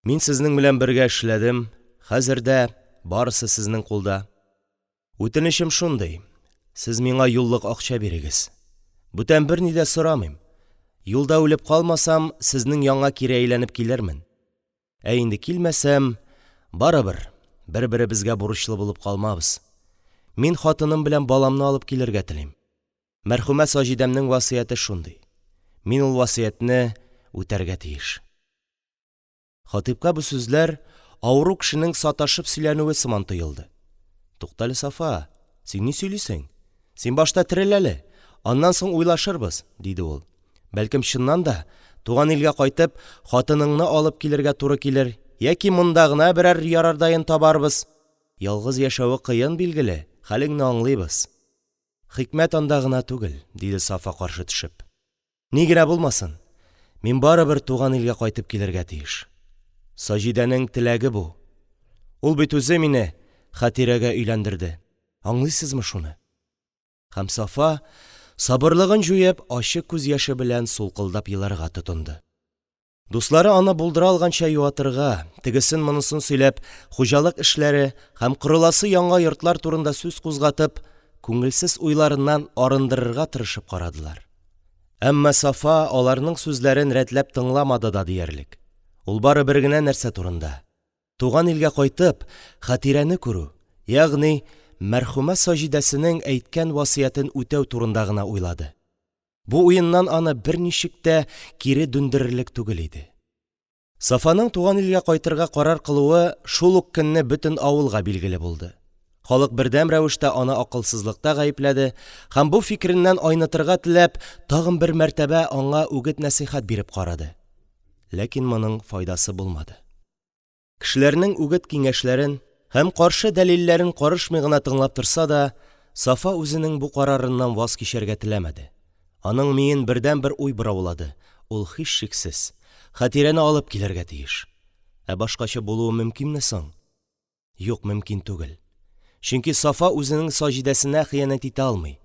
Мин сезнең белән бергә эшләдем, хәзер дә барысы сезнең кулда. Үтенечем шундый: сез миңа юллык акча бирегез. Бүтән берни дә сорамыйм. Юлда үлеп калмасам, сезнең янга кире әйләнеп килермен. Ә инде килмәсәм, барыбер бер-беребезгә бурычлы булып калмабыз. Мин хатыным белән баламны алып килергә телим. Мәрхүмә Саҗидәмнең васыяте шундый. Мин ул васыятьне үтәргә тиеш. Хатипка бу сүзләр авыру кешенең саташып сөйләнүе сыман тоелды. Туктале, Сафа, син ни сөйлисең? Син башта терел әле, аннан соң уйлашырбыз, диде ул. Бәлкем, чыннан да, туган илгә кайтып, хатыныңны алып килергә туры килер яки монда гына берәр ярардаен табарбыз. Ялгыз яшәве кыен, билгеле, хәлеңне аңлыйбыз. Хикмәт анда гына түгел, диде Сафа, каршы төшеп. Ни генә булмасын, мин барыбер туган илгә кайтып килергә тиеш. Саҗидәнең теләге бу. Ул бит үзе мине Хәтирәгә өйләндерде. Аңлыйсызмы шуны? Һәм Сафа, сабырлыгын җуеп, ачы күз яше белән сулкылдап еларга тотынды. Дуслары аны булдыра алганча юатырга, тегесен-монысын сөйләп, хуҗалык эшләре һәм корыласы яңа йортлар турында сүз кузгатып, күңелсез уйларыннан арындырырга тырышып карадылар. Әмма Сафа аларның сүзләрен рәтләп тыңламады да диярлек. Ул бары бер генә нәрсә турында, туган илгә кайтып, Хәтирәне күрү, ягъни мәрхүмә Саҗидәсенең әйткән васыятен үтәү турында гына уйлады. Бу уеннан аны берничек тә кире дүндерерлек түгел иде. Сафаның туган илгә кайтырга карар кылуы шул ук көнне бөтен авылга билгеле булды. Халык бердәм рәвештә аны акылсызлыкта гаепләде һәм бу фикереннән айнытырга теләп, тагын бер мәртәбә аңа үгет-нәсыйхәт биреп карады. Ләкин моның файдасы булмады. Кешеләрнең үгет-киңәшләрен һәм каршы дәлилләрен карышмый гына тыңлап торса да, Сафа үзенең бу карарыннан ваз кичәргә теләмәде. Аның миен бердәнбер уй бораулады, ул, һичшиксез, Хәтирәне алып килергә тиеш. Ә башкача булуы мөмкинме соң? Юк, мөмкин түгел. Чөнки Сафа үзенең Саҗидәсенә хыянәт итә алмый.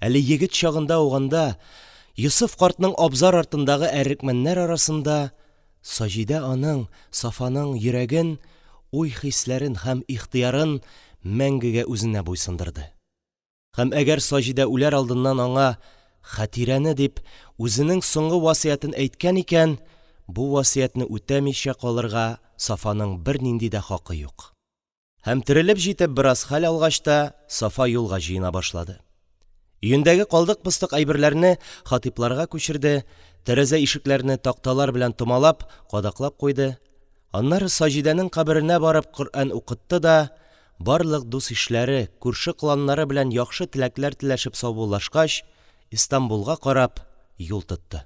Әле егет чагында ук анда, Йосыф картның абзар артындагы әрекмәннәр арасында, Саҗидә аның, Сафаның, йөрәген, уй-хисләрен һәм ихтыярын мәңгегә үзенә буйсындырды. Һәм әгәр Саҗидә үләр алдыннан аңа Хәтирәне дип үзенең соңгы васыятен әйткән икән, бу васыятьне үтәмичә калырга Сафаның бернинди дә хакы юк. Һәм терелеп җитеп бераз хәл алгач та, Сафа юлга җыена башлады. Өендәге калдык-постык әйберләрне Хатипларга күчерде, тәрәзә-ишекләрне такталар белән томалап, кадаклап куйды. Аннары Саҗидәнең каберенә барып Коръән укытты да, барлык дус-ишләре, күрше-коланнары белән яхшы теләкләр теләшеп саубуллашкач, Истанбулга карап юл тотты.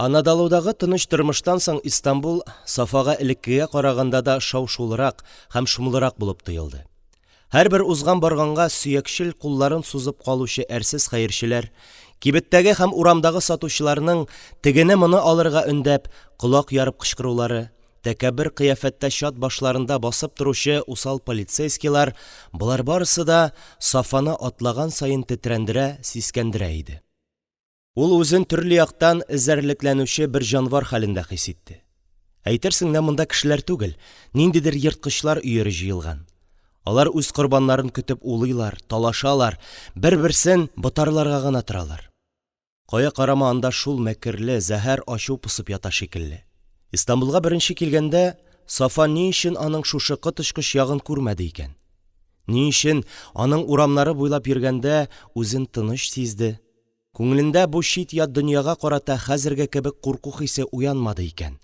Анадолудагы тыныч тормыштан соң Истанбул Сафага элеккегә караганда да шау-шулырак һәм шомлырак булып тоелды. Һәрбер узган-барганга сөякчел кулларын сузып калучы әрсез хәерчеләр, кибеттәге һәм урамдагы сатучыларның тегене-моны алырга өндәп, колак ярып кычкырулары, тәкәббер кыяфәттә чат башларында басып торучы усал полицейскийлар – болар барысы да Сафаны атлаган саен тетрәндерә, сискәндерә иде. Ул үзен төрле яктан эзәрлекләнүче бер җанвар хәлендә хис итте. Әйтерсең лә монда кешеләр түгел, ниндидер ерткычлар өере җыелган. Алар үз корбаннарын көтеп улыйлар, талашалар, бер-берсен ботарларга гына торалар. Кая карама анда шул мәкерле, зәһәр ачу посып ята шикелле. Истанбулга беренче килгәндә, Сафа ни өчен аның шушы коточкыч ягын күрмәде икән? Ни өчен аның урамнары буйлап йөргәндә үзен тыныч сизде, Күңелендә бу чит-ят дөньяга карата хәзерге кебек курку хисе уянмады икән?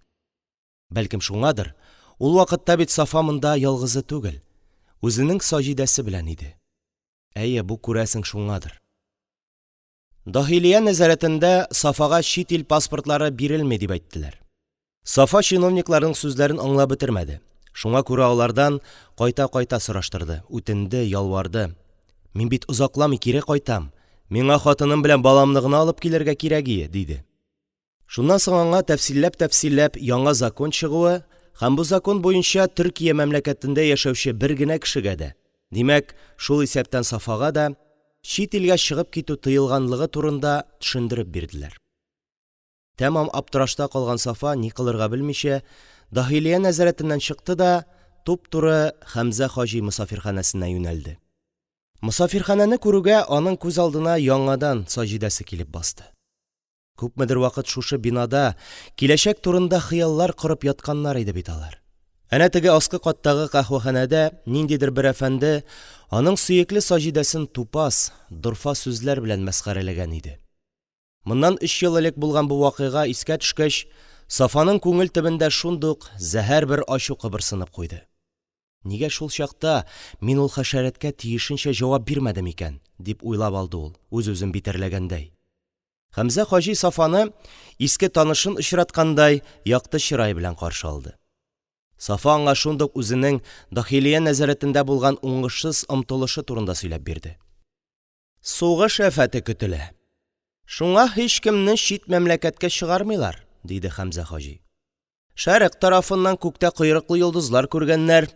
Бәлкем, шуңадыр, ул вакытта бит Сафа монда ялгызы түгел, үзенең Саҗидәсе белән иде. Әйе, бу, күрәсең, шуңадыр. Дахилия нәзарәтендә Сафага чит ил паспортлары бирелми дип әйттеләр. Сафа чиновникларның сүзләрен аңлап бетермәде, шуңа күрә алардан кайта-кайта сораштырды, үтенде, ялварды. Мин бит озакламый кире кайтам, миңа хатыным белән баламны гына алып килергә кирәгие, диде. Шуннан соң аңа тәфсилләп-тәфсилләп яңа закон чыгуы һәм бу закон буенча Төркия мәмләкәтендә яшәүче бер генә кешегә дә, димәк, шул исәптән Сафага да, чит илгә чыгып китү тыелганлыгы турында төшендереп бирделәр. Тәмам аптырашта калган Сафа, ни кылырга белмичә, Дахилия нәзарәтеннән чыкты да туп-туры Хәмзә хаҗи мосафирханәсенә юнәлде. Мосафирханәне күрүгә, аның күз алдына яңадан Саҗидәсе килеп басты. Күпмедер вакыт шушы бинада киләчәк турында хыяллар корып ятканнар иде бит алар. Әнә теге аскы каттагы каһвәханәдә ниндидер бер әфәнде аның сөекле Саҗидәсен тупас, дорфа сүзләр белән мәсхәрәләгән иде. Моннан өч ел элек булган бу вакыйга искә төшкәч, Сафаның күңел төбендә шундук зәһәр бер ачу кыбырсынып куйды. Нигә шул чакта мин ул хәшәрәткә тиешенчә җавап бирмәдем икән, дип уйлап алды ул, үз-үзен битәрләгәндәй. Хәмзә хаҗи Сафаны, иске танышын очраткандай, якты чырай белән каршы алды. Сафа аңа шундук үзенең Дахилия нәзарәтендә булган уңышсыз омтылышы турында сөйләп бирде. Сугыш афәте көтелә. Шуңа һичкемне чит мәмләкәткә чыгармыйлар, диде Хәмзә хаҗи. Шәрык тарафыннан күктә койрыклы йолдызлар күргәннәр.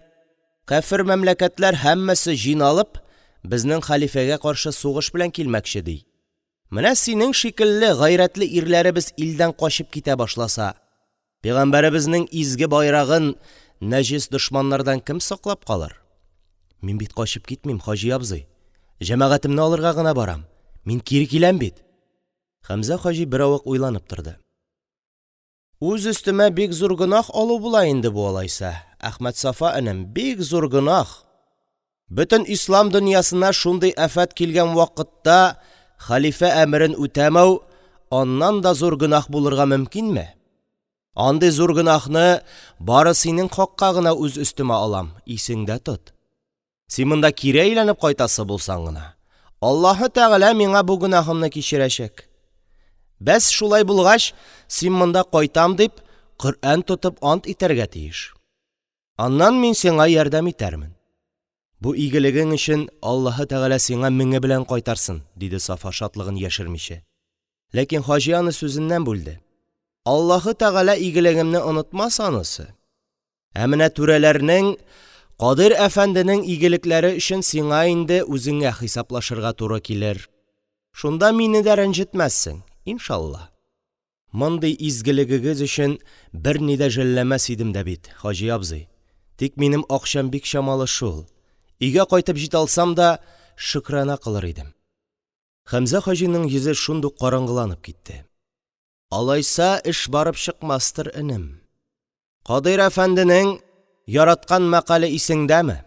Кяфер мәмләкәтләр һәммәсе җыйналып, безнең хәлифәгә каршы сугыш белән килмәкче, ди. Менә синең шикелле гайрәтле ирләребез илдән качып китә башласа, Пәйгамбәребезнең изге байрагын нәҗес дошманнардан кем саклап калыр? Мин бит качып китмим, хаҗи абзый. Җәмәгатемне алырга гына барам. Мин кире киләм бит. Хәмзә хаҗи беравык уйланып торды. Үз өстемә бик зур гөнаһ алу була инде бу алайса, Әхмәтсафа энем, бик зур гөнаһ. Бөтен ислам дөньясына шундый афәт килгән вакытта хәлифә әмерен үтәмәү аннан да зур гөнаһ булырга мөмкинме? Андый зур гөнаһны бары синең хакка гына үз өстемә алам, исеңдә тот. Син монда кире әйләнеп кайтасы булсаң гына, Аллаһы Тәгалә миңа бу гөнаһымны кичерәчәк. Бәс, шулай булгач, син монда кайтам дип, Коръән тотып ант итәргә тиеш. Аннан мин сиңа ярдәм итәрмен. Бу игелегең өчен Аллаһы Тәгалә сиңа меңе белән кайтарсын, диде Сафа шатлыгын яшермичә. Ләкин хаҗи аны сүзеннән бүлде. Аллаһы Тәгалә игелегемне онытмас анысы. Ә менә түрәләрнең, Кадыйр әфәнденең игелекләре өчен сиңа инде үзеңә хисаплашырга туры килер. Шунда мине дә рәнҗетмәссең, иншалла. Мондый изгелегегез өчен берни дә жәлләмәс идем дә бит, хаҗи абзый. Тик минем акчам бик чамалы шул. Өйгә кайтып җитә алсам да, шөкрана кылыр идем. Хәмзә хаҗиның йөзе шундук караңгыланып китте. Алайса, эш барып чыкмастыр, энем. Кадыйр әфәнденең яраткан мәкале исеңдәме?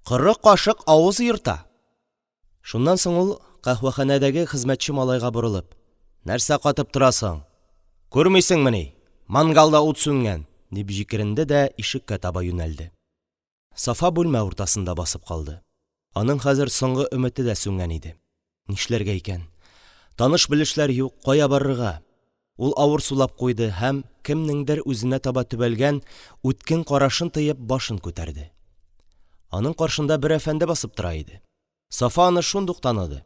Коры кашык авыз ерта. Шуннан соң ул, каһвәханәдәге хезмәтче малайга борылып: – Нәрсә катып торасың? Күрмисеңмени, мангалда ут сүнгән! – дип җикеренде дә ишеккә таба юнәлде. Сафа бүлмә уртасында басып калды. Аның хәзер соңгы өмете дә сүнгән иде. Нишләргә икән? Таныш-белешләр юк, кая барырга? Ул авыр сулап куйды һәм, кемнеңдер үзенә таба төбәлгән үткен карашын тоеп, башын күтәрде. Аның каршында бер әфәнде басып тора иде. Сафа аны шундук таныды: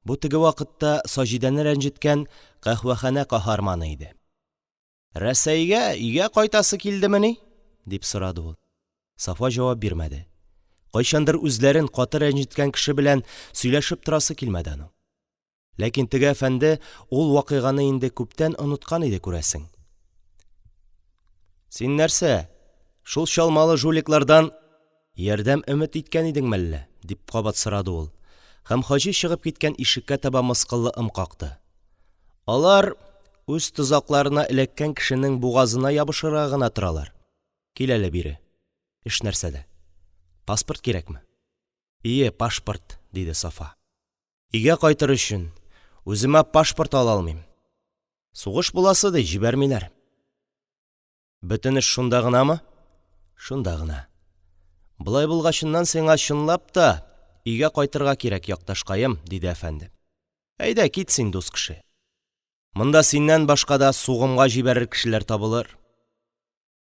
бу теге вакытта Саҗидәне рәнҗеткән каһвәханә каһарманы иде. – Рәсәйгә, өйгә кайтасы килдемени? – дип сорады ул. Сафа җавап бирмәде. Кайчандыр үзләрен каты рәнҗеткән кеше белән сөйләшеп торасы килмәде аның. Ләкин теге әфәнде ул вакыйганы инде күптән оныткан иде, күрәсең. – Син нәрсә, шул чалмалы жуликлардан ярдәм өмет иткән идеңме әллә? – дип кабат сорады ул һәм хаҗи чыгып киткән ишеккә таба мыскыллы ым какты. – Алар үз тозакларына эләккән кешенең бугазына ябышырга гына торалар. Кил әле бире. Эш нәрсәдә? Паспорт кирәкме? Ие, пашпорт, диде Сафа. Өйгә кайтыр өчен, үземә пашпорт ала алмыйм. Сугыш буласы ди, җибәрмиләр. Бөтен эш шунда гынамы? Шунда гына. Болай булгачыннан сиңа чынлап та өйгә кайтырга кирәк, якташкаем, диде әфәнде. Әйдә, кит син, дус кеше. Монда синнән башка да сугымга җибәрер кешеләр табылыр.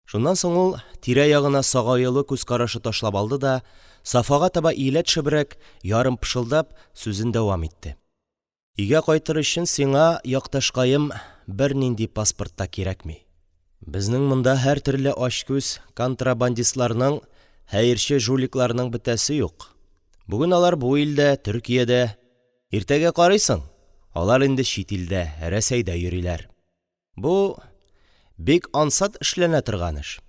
Шуннан соң ул тирә-ягына сагаюлы күз карашы ташлап алды да, Сафага таба иелә төшебрәк, ярым пышылдап, сүзен дәвам итте. Өйгә кайтыр өчен сиңа, якташкаем, бернинди паспорт та кирәкми. Безнең монда һәртөрле ачкүз контрабандистларның, хәерче жуликларның бетәсе юк. Бүген алар бу илдә, Төркиядә, иртәгә карыйсың, алар инде чит илдә, Рәсәйдә йөриләр. Бу – бик ансат эшләнә торган эш.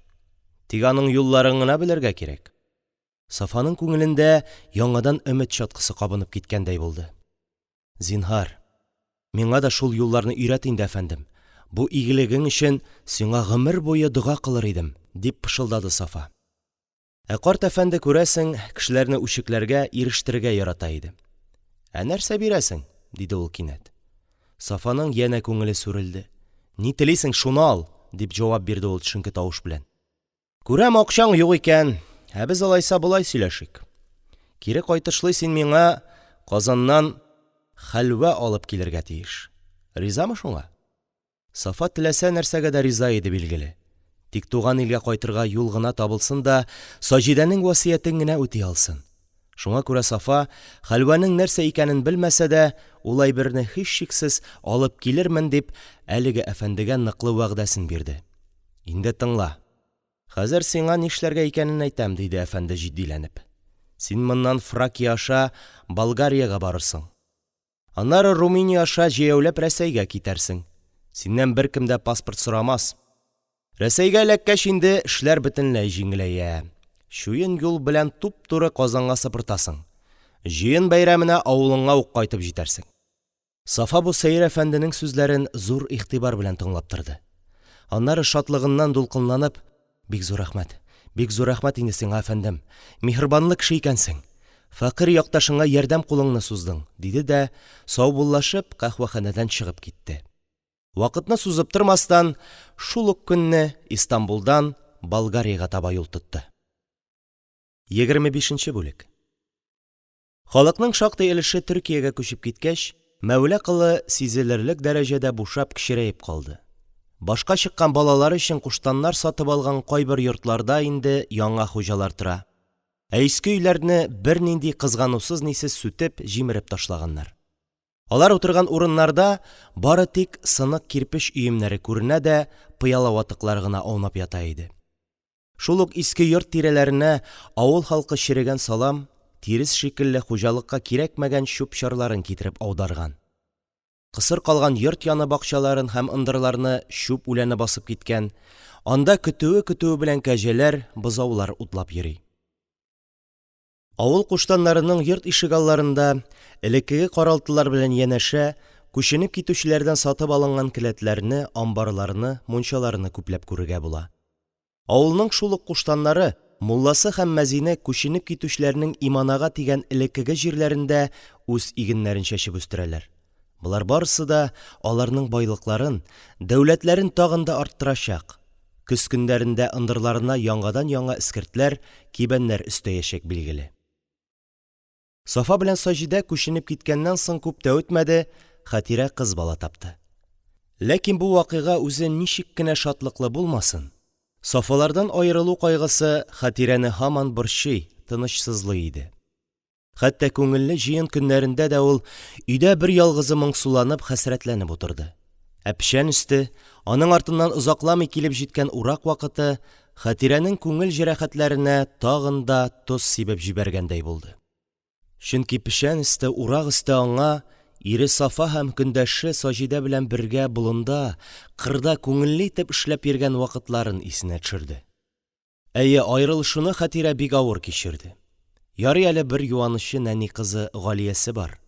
Тик аның юлларын гына белергә кирәк. Сафаның күңелендә яңадан өмет чаткысы кабынып киткәндәй булды. Зинһар, миңа да шул юлларны өйрәт инде, әфәндем. Бу игелегең өчен сиңа гомер буе дога кылыр идем, – дип пышылдады Сафа. Ә карт әфәнде, күрәсең, кешеләрне үчекләргә, ирештерергә ярата иде. Ә нәрсә бирәсең? – диде ул кинәт. Сафаның янә күңеле сүрелде. Ни телисең, шуны ал! – дип җавап бирде ул төшенке тавыш белән. Күрәм, акчаң юк икән. Ә без алайса болай сөйләшик. Кире кайтышлый син миңа Казаннан хәлвә алып килергә тиеш. Ризамы шуңа? Сафа теләсә нәрсәгә дә риза иде, билгеле. Тик туган илгә кайтырга юл гына табылсын да, Саҗидәнең васыятен генә үти алсын. Шуңа күрә Сафа, хәлвәнең нәрсә икәнен белмәсә дә, ул әйберне һичшиксез алып килермен дип, әлеге әфәндегә ныклы вәгъдәсен бирде. Инде тыңла. Хәзер сиңа нишләргә икәнен әйтәм, диде әфәнде җитдиләнеп. Син моннан Фракия аша Болгариягә барырсың. Аннары Румыния аша җәяүләп Рәсәйгә китәрсең. Синнән беркем дә паспорт сорамас. Рәсәйгә эләккәч инде эшләр бөтенләй җиңеләя. Чуен юл белән туп-туры Казанга сыпыртасың. Җыен бәйрәменә авылыңа ук кайтып җитәрсең. Сафа бу сәер әфәнденең сүзләрен зур игътибар белән тыңлап торды. Аннары шатлыгыннан дулкынланып, Бик зур рәхмәт, бик зур рәхмәт инде сиңа, әфәндем. Миһербанлы кеше икәнсең. Фәкыйрь якташыңа ярдәм кулыңны суздың, диде дә, саубуллашып, каһвәханәдән чыгып китте. Вакытны сузып тормастан, шул ук көнне Истанбулдан Болгариягә таба юл тотты. 25 бүлек. Халыкның шактый өлеше Төркиягә күчеп киткәч, Мәүла Колы сизелерлек дәрәҗәдә бушап, кечерәеп калды. Башка чыккан балалары өчен куштаннар сатып алган кайбер йортларда инде яңа хуҗалар тора. Ә иске өйләрне бернинди кызганусыз-нисез сүтеп, җимереп ташлаганнар. Алар утырган урыннарда бары тик сынык кирпеч өемнәре күренә дә пыяла ватыклары гына аунап ята иде. Шул ук иске йорт тирәләренә авыл халкы черегән салам, тирес шикелле хуҗалыкка кирәкмәгән чүп-чарларын китереп аударган. Кысыр калган йорт яны бакчаларын һәм ындырларны чүп үләне басып киткән, анда көтүе-көтүе белән кәҗәләр, бозаулар утлап йөри. Авыл куштаннарының йорт ишегалларында, элеккеге каралтылар белән янәшә, күченеп китүчеләрдән сатып алынган келәтләрне, амбарларны, мунчаларны күпләп күрергә була. Авылның шул ук куштаннары, мулласы һәм мәзине күченеп китүчеләрнең иманага тигән элеккеге җирләрендә үз игеннәрен чәчеп үстерәләр. Болар барысы да аларның байлыкларын, дәүләтләрен тагын да арттырачак, көз көннәрендә ындырларына яңадан-яңа эскертләр, кибәннәр өстәячәк, билгеле. Сафа белән Саҗидә күченеп киткәннән соң күп тә үтмәде, Хәтирә кыз бала тапты. Ләкин бу вакыйга үзе ничек кенә шатлыклы булмасын, Сафалардан аерылу кайгысы Хәтирәне һаман борчый, тынычсызлый иде. Хәтта күңелле җыен көннәрендә дә ул өйдә берьялгызы моңсуланып, хәсрәтләнеп утырды. Ә печән өсте, аның артыннан озакламый килеп җиткән урак вакыты Хәтирәнең күңел җәрәхәтләренә тагын да тоз сибеп җибәргәндәй булды. Чөнки печән өсте, урак өсте аңа ире Сафа һәм көндәше Саҗидә белән бергә болында, кырда күңелле итеп эшләп йөргән вакытларын исенә төшерде. Әйе, аерылышуны Хәтирә бик авыр кичерде. Ярый әле бер юанычы нәни кызы Галиясе бар.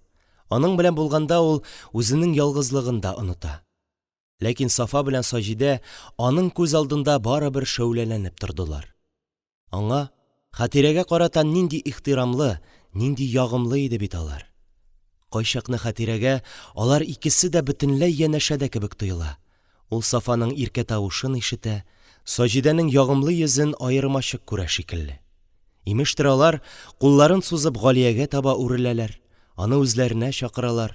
Аның белән булганда ул үзенең ялгызлыгын да оныта. Ләкин Сафа белән Саҗидә аның күз алдында барыбер шәүләләнеп тордылар. Аңа, Хәтирәгә карата нинди ихтирамлы, нинди ягымлы иде бит алар. Кайчакны Хәтирәгә алар икесе дә бөтенләй янәшәдә кебек тоела. Ул Сафаның иркә тавышын ишетә, Саҗидәнең ягымлы йөзен аермачык күрә шикелле. Имештер, алар, кулларын сузып, Галиягә таба үреләләр, аны үзләренә чакыралар.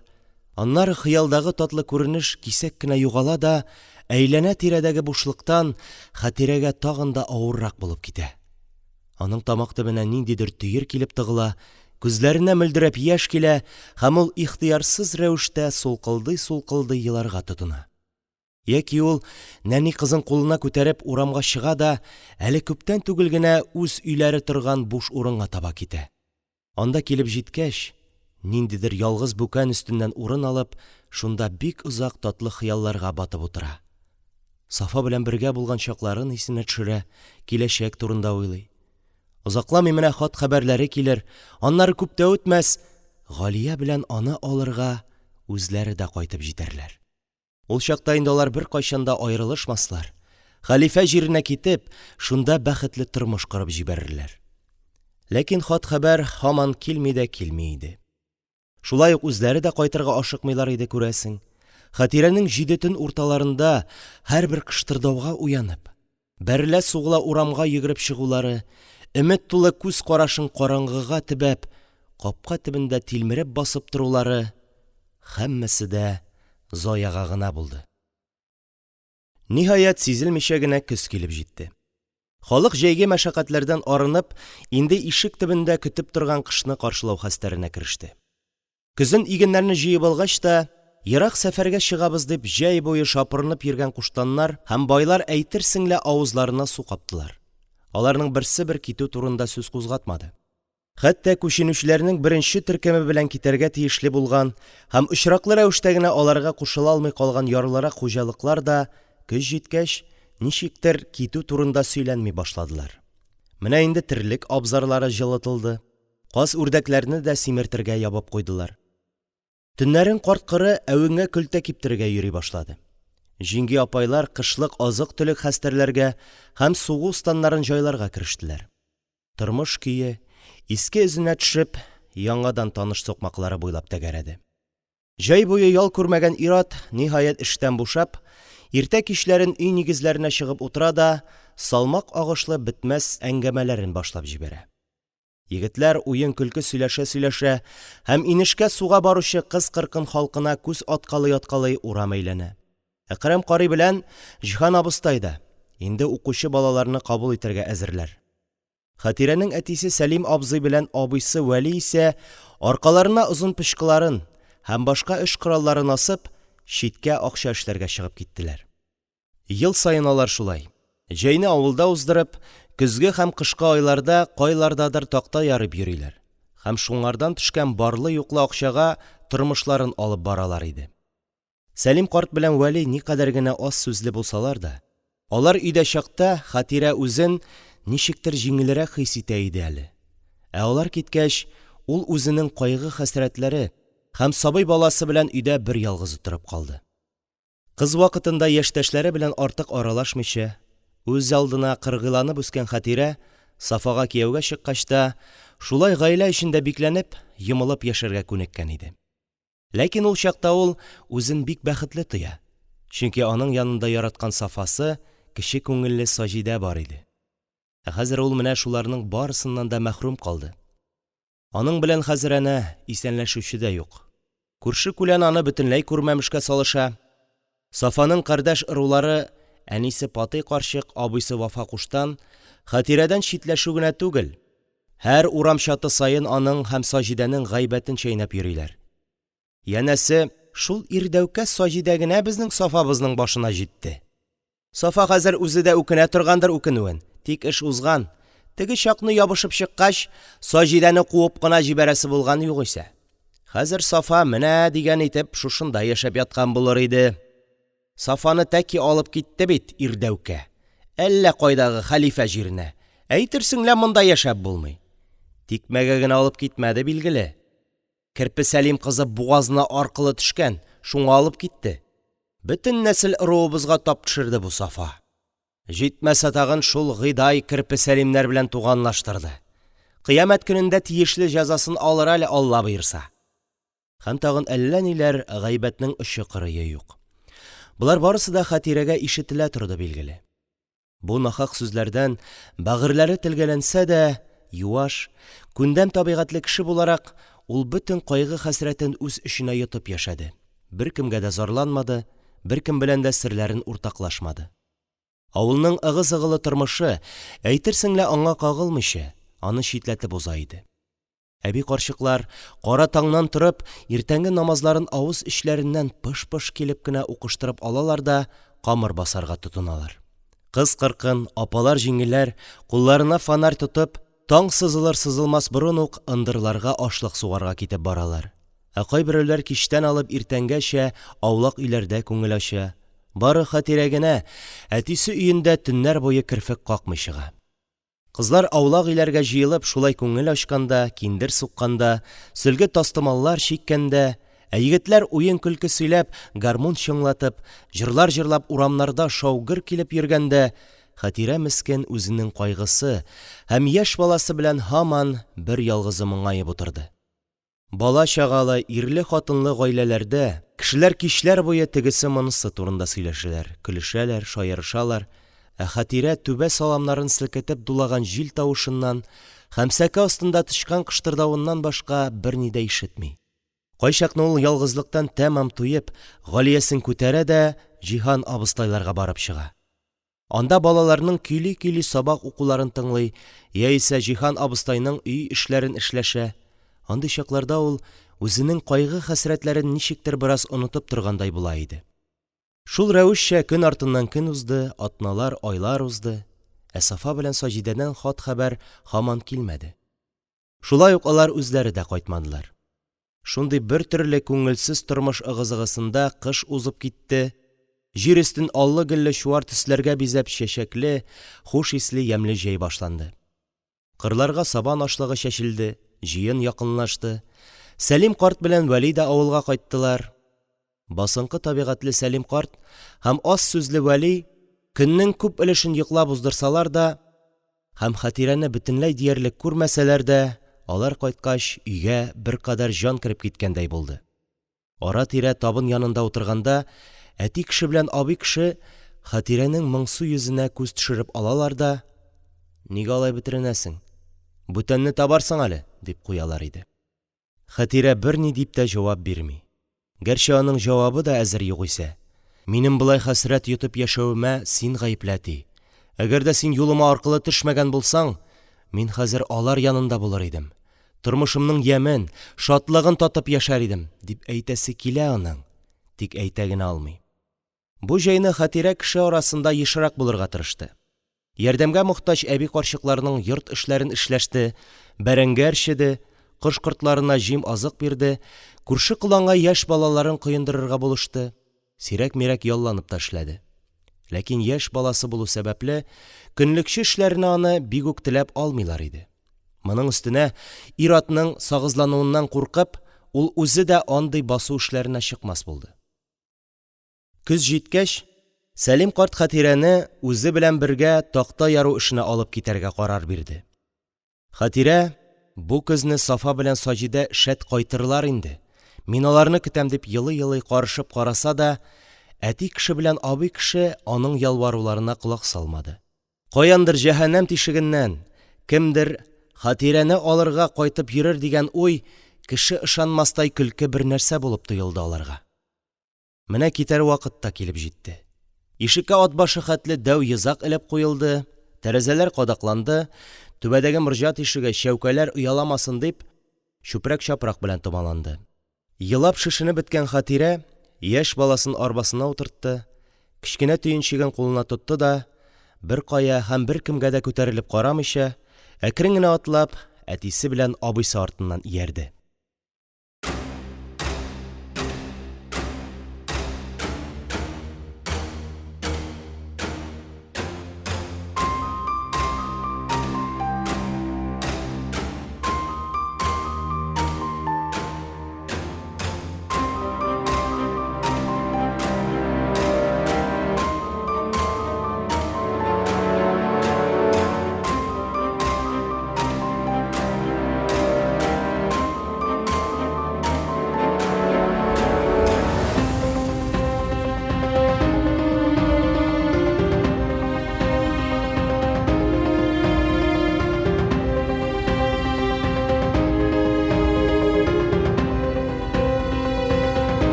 Аннары хыялдагы татлы күренеш кисәк кенә югала да, әйләнә-тирәдәге бушлыктан Хәтирәгә тагын да авыррак булып китә. Аның тамак төбенә ниндидер төер килеп тыгыла, күзләренә мөлдерәп яшь килә һәм ул ихтыярсыз рәвештә сулкылдый-сулкылдый еларга тотына. Яки ул, нәни кызын кулына күтәреп, урамга чыга да әле күптән түгел генә үз өйләре торган буш урынга таба китә. Анда килеп җиткәч, ниндидер ялгыз бүкән өстеннән урын алып, шунда бик озак татлы хыялларга батып утыра. Сафа белән бергә булган чакларын исенә төшерә, киләчәк турында уйлый. Озакламый менә хат-хәбәрләре килер, аннары күп тә үтмәс, Галия белән аны алырга үзләре дә кайтып җитәрләр. Ул чакта инде алар беркайчан да аерылышмаслар, хәлифә җиренә китеп, шунда бәхетле тормыш корып җибәрерләр. Ләкин хат-хәбәр һаман килми дә килми иде. Шулай ук үзләре дә кайтырга ашыкмыйлар иде, күрәсең. Хәтирәнең җиде төн урталарында һәрбер кыштырдауга уянып, бәрелә-сугыла урамга йөгереп чыгулары, өмет тулы күз карашын караңгыга төбәп, капка төбендә тилмереп басып торулары – һәммәсе дә заяга гына булды. Ниһаять, сизелмичә генә көз килеп җитте. Халык җәйге мәшәкатьләрдән арынып, инде ишек төбендә көтеп торган кышны каршылау хәстәренә кереште. Көзен игеннәрне җыеп алгач та, ерак сәфәргә чыгабыз дип җәй буе шапырынып йөргән куштаннар һәм байлар әйтерсең лә авызларына су каптылар. Аларның берсе бер китү турында сүз кузгатмады. Хәтта күченүчеләрнең беренче төркеме белән китәргә тиешле булган һәм очраклы рәвештә генә аларга кушыла алмый калган ярлырак хуҗалыклар да, көз җиткәч, ничектер китү турында сөйләнми башладылар. Менә инде терлек абзарлары җылытылды, каз-үрдәкләрне дә симертергә ябып куйдылар. Төннәрен карт-коры әвенгә көлтә киптерергә йөри башлады. Җиңги-апайлар кышлык азык-төлек хәстәрләргә һәм сугу станнарын җайларга керештеләр. Тормыш көе, иске эзенә төшеп, яңадан таныш сукмаклары буйлап тәгәрәде. Җәй буе ял күрмәгән ир-ат, ниһаять, эштән бушап, иртә-кичләрен өй нигезләренә чыгып утыра да салмак агышлы бетмәс әңгәмәләрен башлап җибәрә. Егетләр уен-көлке сөйләшә-сөйләшә һәм инешкә суга баручы кыз-кыркын халкына күз аткалый-аткалый урам әйләнә. Әкрәм карый белән Җиһан абыстай да инде укучы балаларны кабул итәргә әзерләр. Хәтирәнең әтисе Сәлим абзый белән абыйсы Вәли исә аркаларына озын пычкыларын һәм башка эш коралларын асып, читкә акча эшләргә чыгып киттеләр. Ел саен алар шулай, җәйне авылда уздырып, көзге һәм кышкы айларда кайлардадыр такта ярып йөриләр һәм шуңардан төшкән барлы-юклы акчага тормышларын алып баралар иде. Сәлим карт белән Вәли никадәр генә аз сүзле булсалар да, алар өйдә чакта Хәтирә үзен ничектер җиңелрәк хис итә иде әле. Ә алар киткәч, ул үзенең кайгы-хәсрәтләре һәм сабый баласы белән өйдә берьялгызы торып калды. Кыз вакытында яшьтәшләре белән артык аралашмыйча, үз алдына кыргыйланып үскән Хәтирә, Сафага кияүгә чыккач та, шулай гаилә эчендә бикләнеп, йомылып яшәргә күнеккән иде. Ләкин ул чакта ул үзен бик бәхетле тоя, чөнки аның янында яраткан Сафасы, кече күңелле Саҗидә бар иде. Ә хәзер ул менә шуларның барысыннан да мәхрүм калды. Аның белән хәзер әнә исәнләшүче дә юк. Күрше-күлән аны бөтенләй күрмәмешкә салыша. Сафаның кардәш-ырулары – әнисе Патый карчык, абыйсы Вафа куштан – Хәтирәдән читләшү генә түгел, һәр урам чаты саен аның һәм Саҗидәнең гайбәтен чәйнәп йөриләр; янәсе, шул ирдәүкә Саҗидә генә безнең Сафабызның башына җитте; Сафа хәзер үзе дә үкенә торгандыр үкенүен, тик эш узган; теге чакны, ябышып чыккач, Саҗидәне куып кына җибәрәсе булган югыйсә; хәзер Сафа менә дигән итеп шушында яшәп яткан булыр иде; Сафаны тәки алып китте бит ирдәүкә, әллә кайдагы хәлифә җиренә, әйтерсең лә монда яшәп булмый; тикмәгә генә алып китмәде, билгеле, Керпе Сәлим кызы бугазына аркылы төшкән, шуңа алып китте; бөтен нәсел-ыруыбызга тап төшерде бу Сафа; җитмәсә тагын, шул гидай Керпе Сәлимнәр белән туганлаштырды; кыямәт көнендә тиешле җәзасын алыр әле, Алла боерса!» Һәм тагын әллә ниләр – гайбәтнең очы-кырые юк. Болар барысы да Хәтирәгә ишетелә торды, билгеле. Бу нахак сүзләрдән бәгырьләре телгәләнсә дә, юаш, күндәм табигатьле кеше буларак, ул бөтен кайгы-хәсрәтен үз эченә йотып яшәде, беркемгә дә зарланмады, беркем белән дә серләрен уртаклашмады. Авылның ыгы-зыгылы тормышы әйтерсең лә аңа кагылмыйча, аны читләтеп уза иде. Әби-карчыклар, кара таңнан торып, иртәнге намазларын авыз эчләреннән пыш-пыш килеп кенә укыштырып алалар да камыр басарга тотыналар. Кыз-кыркын, апалар-җиңгиләр, кулларына фонарь тотып, таң сызылыр-сызылмас борын ук ындырларга ашлык сугарга китеп баралар. Ә кайберәүләр кичтән алып иртәнгәчә аулак өйләрдә күңел ача, бары Хәтирә генә әтисе өендә төннәр буе керфек какмый чыга. Кызлар аулак өйләргә җыелып шулай күңел ачканда, киндер сукканда, сөлге-тастымаллар чиккәндә, ә егетләр уен-көлке сөйләп, гармун чыңлатып, җырлар җырлап урамнарда шау-гөр килеп йөргәндә, Хәтирә мескен үзенең кайгысы һәм яшь баласы белән һаман берьялгызы моңаеп утырды. Бала-чагалы, ирле-хатынлы гаиләләрдә кешеләр кичләр буе тегесе-монысы турында сөйләшәләр, көлешәләр, шаярышалар, ә Хәтирә түбә саламнарын селкетеп дулаган җил тавышыннан һәм сәке астында тычкан кыштырдавыннан башка берни дә ишетми. Кайчакны ул, ялгызлыктан тәмам туеп, Галиясен күтәрә дә Җиһан абыстайларга барып чыга. Анда балаларның көйли-көйли сабак укуларын тыңлый яисә Җиһан абыстайның өй эшләрен эшләшә; андый чакларда ул үзенең кайгы-хәсрәтләрен ничектер бераз онытып торгандай була иде. Шул рәвешчә, көн артыннан көн узды, атналар, айлар узды, ә Сафа белән Саҗидәдән хат-хәбәр һаман килмәде. Шулай ук алар үзләре дә кайтмадылар. Шундый бертөрле күңелсез тормыш ыгы-зыгысында кыш узып китте, җир өстен аллы-гөлле чуар төсләргә бизәп чәчәкле, хуш исле ямьле җәй башланды. Кырларга сабан ашлыгы чәчелде, җыен якынлашты. Сәлим карт белән Вәли дә авылга кайттылар. Басынкы табигатьле Сәлим карт һәм аз сүзле Вәли көннең күп өлешен йоклап уздырсалар да һәм Хәтирәне бөтенләй диярлек күрмәсәләр дә, алар кайткач, өйгә беркадәр җан кереп киткәндәй булды. Ара-тирә табын янында утырганда, әти кеше белән абый кеше Хәтирәнең моңсу йөзенә күз төшереп алалар да: – Нигә алай бетеренәсең? Бүтәнне табарсың әле, – дип куялар иде. Хәтирә берни дип тә җавап бирми. Гәрчә аның җавабы да әзер югыйсә. «Минем болай хәсрәт йотып яшәвемә син гаепле, әти. Әгәр дә син юлыма аркылы төшмәгән булсаң, мин хәзер алар янында булыр идем, тормышымның ямен, шатлыгын татып яшәр идем», – дип әйтәсе килә аның, тик әйтә генә алмый. Бу җәйне Хәтирә кеше арасында ешрак булырга тырышты. Ярдәмгә мохтаҗ әби-карчыкларның йорт эшләрен эшләште, бәрәңге әрчеде, кош-кортларына җим-азык бирде, күрше-коланга яшь балаларын коендырырга булышты, сирәк-мирәк ялланып та эшләде. Ләкин яшь баласы булу сәбәпле, көнлекче эшләренә аны бик үк теләп алмыйлар иде. Моның өстенә, ир-атның сагызлануыннан куркып, ул үзе дә андый басу эшләренә чыкмас булды. Көз җиткәч, Сәлим карт Хәтирәне үзе белән бергә такта яру эшенә алып китәргә карар бирде. Хәтирә, бу көзне Сафа белән Саҗидә шәт кайтырлар инде, мин аларны көтәм дип елый-елый карышып караса да, әти кеше белән абый кеше аның ялваруларына колак салмады. Каяндыр җәһәннәм тишегеннән кемдер Хәтирәне алырга кайтып йөрер дигән уй кеше ышанмастай көлке бернәрсә булып тоелды аларга. Менә китәр вакыт та килеп җитте. Ишеккә ат башы хәтле дәү йозак элеп куелды, тәрәзәләр кадакланды, түбәдәге морҗа тишеге, чәүкәләр ояламасын дип, чүпрәк-чапрак белән томаланды. Елап шешенеп беткән Хәтирә яшь баласын арбасына утыртты, кечкенә төенчеген кулына тотты да, беркая һәм беркемгә дә күтәрелеп карамыйча, әкрен генә атлап, әтисе белән абыйсы артыннан иярде.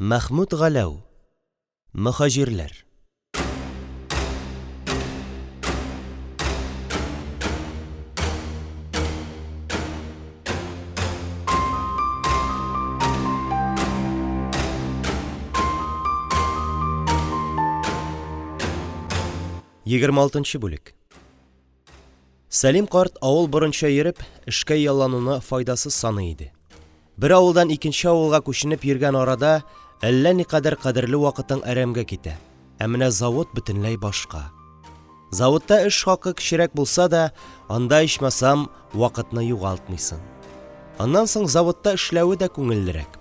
Мәхмүт Галәү. Мөһаҗирләр. 26 бүлек. Сәлим карт авыл борынча йөреп, эшкә яллануны файдасыз саный иде. Бер авылдан икенче авылга күченеп йөргән арада әллә никадәр кадерле вакытың әрәмгә китә. Ә менә завод бөтенләй башка. Заводта эш хакы кечерәк булса да, анда, ичмасам, вакытны югалтмыйсың. Аннан соң заводта эшләве дә күңеллерәк.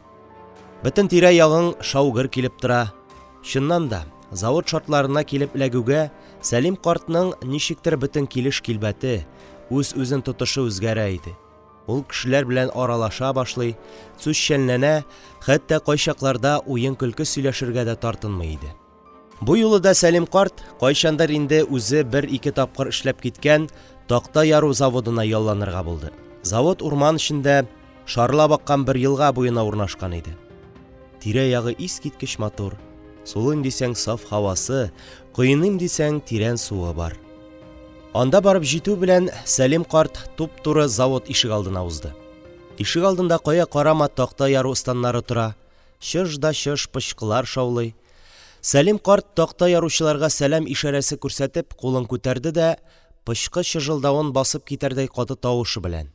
Бөтен тирә-ягың шау-гөр килеп тора. Чыннан да, завод шартларына килеп эләгүгә, Сәлим картның ничектер бөтен килеш-килбәте, үз-үзен тотышы үзгәрә иде. Ул кешеләр белән аралаша башлый, сүзчәнләнә, хәтта кайчакларда уен-көлке сөйләшергә дә тартынмый иде. Бу юлы да Сәлим карт кайчандыр инде үзе бер-ике тапкыр эшләп киткән такта яру заводына ялланырга булды. Завод урман эчендә, шарлап аккан бер елга буена урнашкан иде. Тирә-ягы искиткеч матур, сулыйм дисәң саф һавасы, коеныйм дисәң тирән суы бар. Анда барып җитү белән Сәлим карт туп-туры завод ишегалдына узды. Ишегалдында кая карама такта яру станнары тора, чыж да чыж пычкылар шаулый. Сәлим карт такта яручыларга сәлам ишарәсе күрсәтеп кулын күтәрде дә пычкы чыжылдавын басып китәрдәй каты тавышы белән: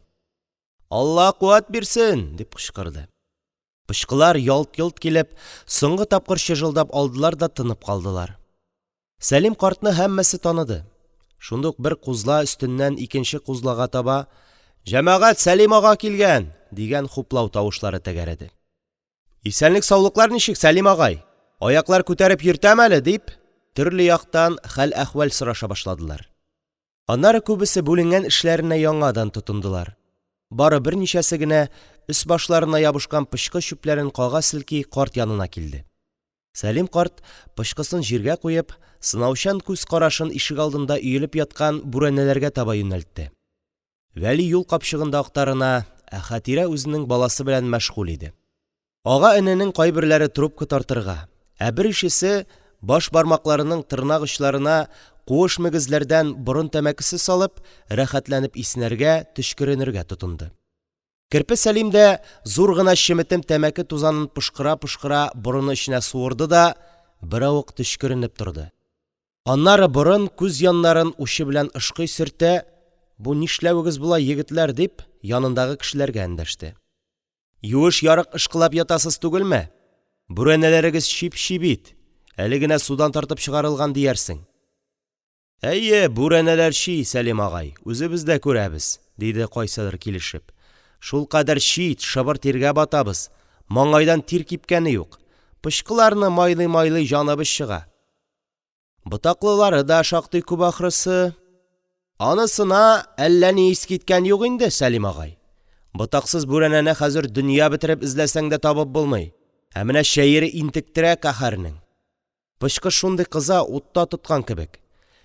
Алла куәт бирсен! – дип кычкырды. Пычкылар, ялт-йолт килеп, соңгы тапкыр чыжылдап алдылар да тынып калдылар. Сәлим картны һәммәсе таныды. Шундук бер кузла өстеннән икенче кузлага таба: «Җәмәгать, Сәлим ага килгән!» – дигән хуплау тавышлары тәгәрәде. «Исәнлек-саулыклар ничек, Сәлим агай? Аяклар күтәреп йөртәме әле?» – дип, төрле яктан хәл-әхвәл сораша башладылар. Аннары күбесе бүленгән эшләренә яңадан тотындылар. Бары берничәсе генә, өс-башларына ябышкан пычкы чүпләрен кага-селки, карт янына килде. Сәлим карт, пычкысын җиргә куеп, сынаучан күз карашын ишегалдында өелеп яткан бүрәнәләргә таба юнәлтте. Вәли юл капчыгында актарына, ә Хәтирә үзенең баласы белән мәшгуль иде. Ага-эненең кайберләре трубка тартырга, ә беришесе, баш бармакларының тырнак очларына куыш мөгезләрдән борын тәмәкесе салып, рәхәтләнеп иснәргә, төчкеренергә тотынды. Керпе Сәлим дә зур гына чеметем тәмәке тузанын пошкыра-пошкыра борыны эченә суырды да беравык төчкеренеп торды. Аннары борын, күз яннарын учы белән ышкый-сөртә, Бу нишләвегез болай, егетләр? – дип, янындагы кешеләргә эндәште. Юеш ярык ышкылап ятасыз түгелме? Бүрәнәләрегез чип-чи бит, әле генә судан тартып чыгарылган диярсең. Әйе, бүрәнәләр чи, Сәлим агай, үзебез дә күрәбез, диде кайсыдыр килешеп. Шулкадәр чи, шыбыр тиргә батабыз, маңгайдан тир кипкәне юк. Пычкыларны майлый-майлый җаныбыз чыга. Ботаклылары да шактый күп ахрысы. Анысына әллә ни ис киткән юк инде, Сәлим агай. Ботаксыз бүрәнәне хәзер дөнья бетереп эзләсәң дә табып булмый. Ә менә чәере интектерә каһәрнең. Пычкы шундый кыза, утта тоткан кебек;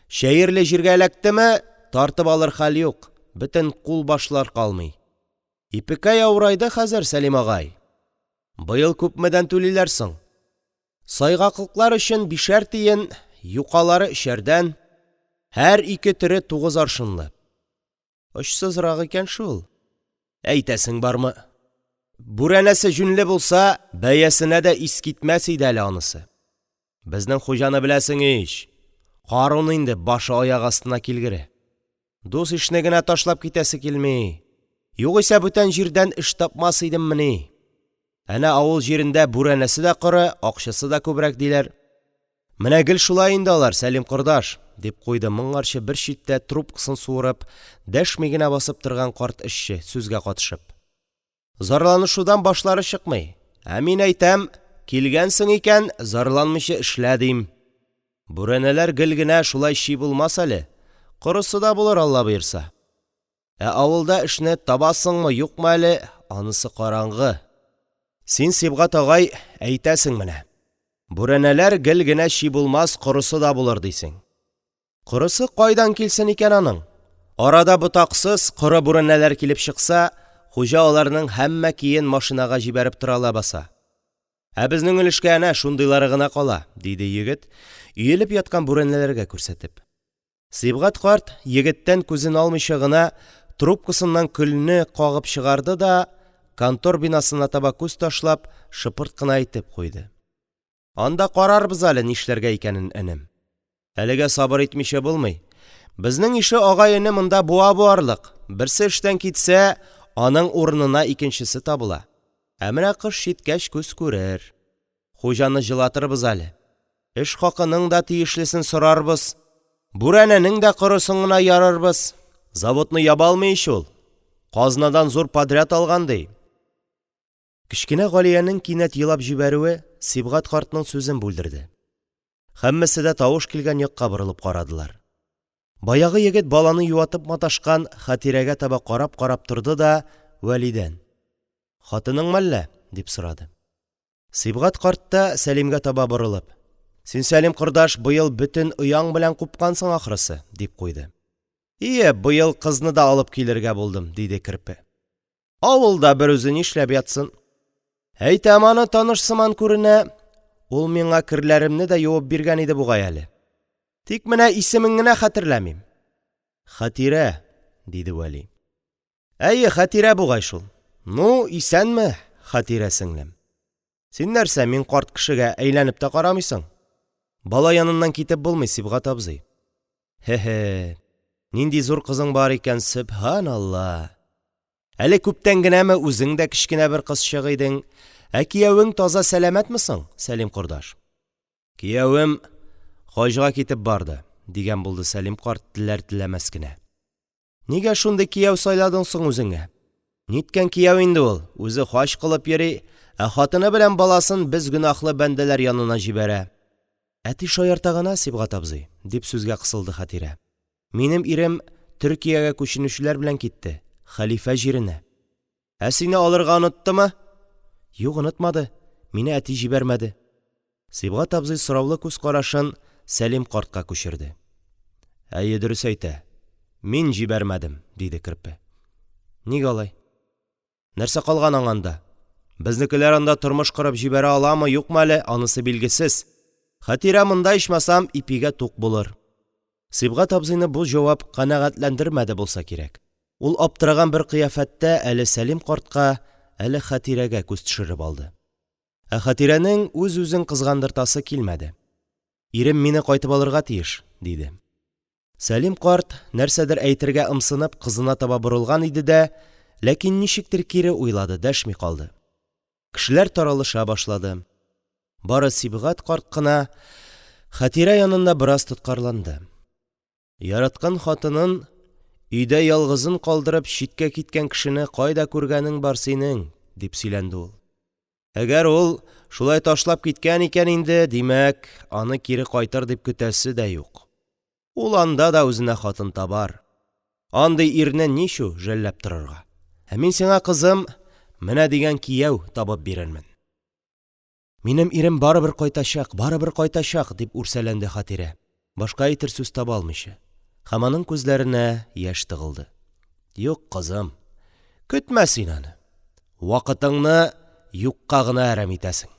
чәерле җиргә эләктеме, тартып алыр хәл юк, бөтен кул-башлар калмый. Ипекәй авырайды хәзер, Сәлим агай. Быел күпмедән түлиләр соң? Сайгаклыклар өчен бишәр тиен, юкалары өчәрдән, һәр ике төре тугыз аршынлы. Очсызрак икән шул. Әйтәсең бармы! Бүрәнәсе җүнле булса, бәясенә дә ис китмәс иде әле анысы. Безнең хуҗаны беләсең ич, карун инде, башы аяк астына килгере. Дус-ишне генә ташлап китәсе килми, югыйсә бүтән җирдән эш тапмас идеммени. Әнә авыл җирендә бүрәнәсе дә коры, акчасы да күбрәк, диләр. Менә гел шулай инде алар, Сәлим кордаш, – дип куйды моңарчы бер читтә трубкасын суырып, дәшми генә басып торган карт эшче, сүзгә катышып. Зарланышудан башлары чыкмый, ә мин әйтәм, килгәнсең икән, зарланмыйча эшлә, дим. Бүрәнәләр гел генә шулай чи булмас әле, корысы да булыр, Алла боерса. Ә авылда эшне табасыңмы-юкмы әле, анысы караңгы. Син, Сибгать агай, әйтәсең менә: бүрәнәләр гел генә чи булмас, корысы да булыр, дисең. Корысы кайдан килсен икән аның? Арада ботаксыз, коры бүрәнәләр килеп чыкса, хуҗа аларның һәммәкиен машинага җибәреп тора лабаса. Ә безнең өлешкә әнә шундыйлары гына кала, – диде егет, өелеп яткан бүрәнәләргә күрсәтеп. Сибгать карт, егеттән күзен алмыйча гына, трубкасыннан көлне кагып чыгарды да, контор бинасына таба күз ташлап, шыпырт кына әйтеп куйды: – Анда карарбыз әле нишләргә икәнен, энем. Әлегә сабыр итмичә булмый. Безнең ише агай-эне монда буа буарлык, берсе эштән китсә, аның урынына икенчесе табыла. Ә менә кыш җиткәч күз күрер. Хуҗаны җылатырбыз әле. Эш хакының да тиешлесен сорарбыз. Бүрәнәнең дә корысын гына ярырбыз. Заводны яба алмый ич ул. Казнадан зур подряд алган, ди. Кечкенә Галиянең кинәт елап җибәрүе Сибгать картның сүзен бүлдерде. Һәммәсе дә тавыш килгән якка борылып карадылар. Баягы егет баланы юатып маташкан Хәтирәгә таба карап-карап торды да Вәлидән: – Хатыныңмы әллә? – дип сорады. Сибгать карт та, Сәлимгә таба борылып: – Син, Сәлим кордаш, быел бөтен ояң белән купкансың, ахрысы, – дип куйды. – Ие, быел кызны да алып килергә булдым, – диде Керпе. Авылда берүзе нишләп ятсын? Әйтәм аны таныш сыман күренә. Ул миңа керләремне дә юып биргән иде бугай әле. Тик менә исемен генә хәтерләмим. Хәтирә, диде Вәли. Әйе, Хәтирә бугай шул. Ну, исәнме, Хәтирә сеңлем. Син нәрсә, мин карт кешегә әйләнеп тә карамыйсың? Бала яныннан китеп булмый, Сибгать абзый. Хе-хе, нинди зур кызың бар икән, сөбханалла! Әле күптән генәме үзең дә кечкенә бер кызчык идең. Ә киявең таза-сәламәтме соң, Сәлим кордаш? Киявем хаҗга китеп барды, дигән булды Сәлим карт теләр-теләмәс кенә. Нигә шундый кияү сайладың соң үзеңә? Ниткән кияү инде ул, үзе хаҗ кылып йөри, ә хатыны белән баласын без гөнаһлы бәндәләр янына җибәрә. Әти шаярта гына, Сибгать абзый, дип сүзгә кысылды Хәтирә. Минем ирем Төркиягә күченүчеләр белән китте, хәлифә җиренә. Ә сине алырга оныттымы? Юк, онытмады. Мине әти җибәрмәде. Сибгать абзый сораулы күз карашын Сәлим картка күчерде. Әйе, дөрес әйтә. Мин җибәрмәдем, диде Керпе. Ник алай? Нәрсә калган аңа анда? Безнекеләр анда тормыш корып җибәрә аламы, юкмы әле, анысы билгесез. Хәтирә монда ичмасам ипигә тук булыр. Сибгать абзыйны бу җавап канәгатьләндермәде булса кирәк. Ул аптыраган бер кыяфәттә әле Сәлим картка, әле Хәтирәгә күз төшереп алды. Ә Хәтирәнең үз-үзен кызгандыртасы килмәде. Ирем мине кайтып алырга тиеш, диде. Сәлим карт, нәрсәдер әйтергә ымсынып, кызына таба борылган иде дә, ләкин ничектер кире уйлады, дәшми калды. Кешеләр таралыша башлады. Бары Сибгать карт кына Хәтирә янында бераз тоткарланды. Яраткан хатынын өйдә ялгызын калдырып читкә киткән кешене кайда күргәнең бар синең, дип сөйләнде ул. Әгәр ул шулай ташлап киткән икән инде, димәк, аны кире кайтыр дип көтәсе дә юк. Ул анда да үзенә хатын табар. Андый ирне ничу жәлләп торырга. Ә мин сиңа, кызым, менә дигән кияү табып бирермен. Минем ирем барыбер кайтачак, барыбер кайтачак, – дип үрсәләнде Хәтирә, башка әйтер сүз таба алмыйча, һәм аның күзләренә яшь тыгылды. – Юк, кызым, көтмә син аны, вакытыңны юкка гына әрәм итәсең.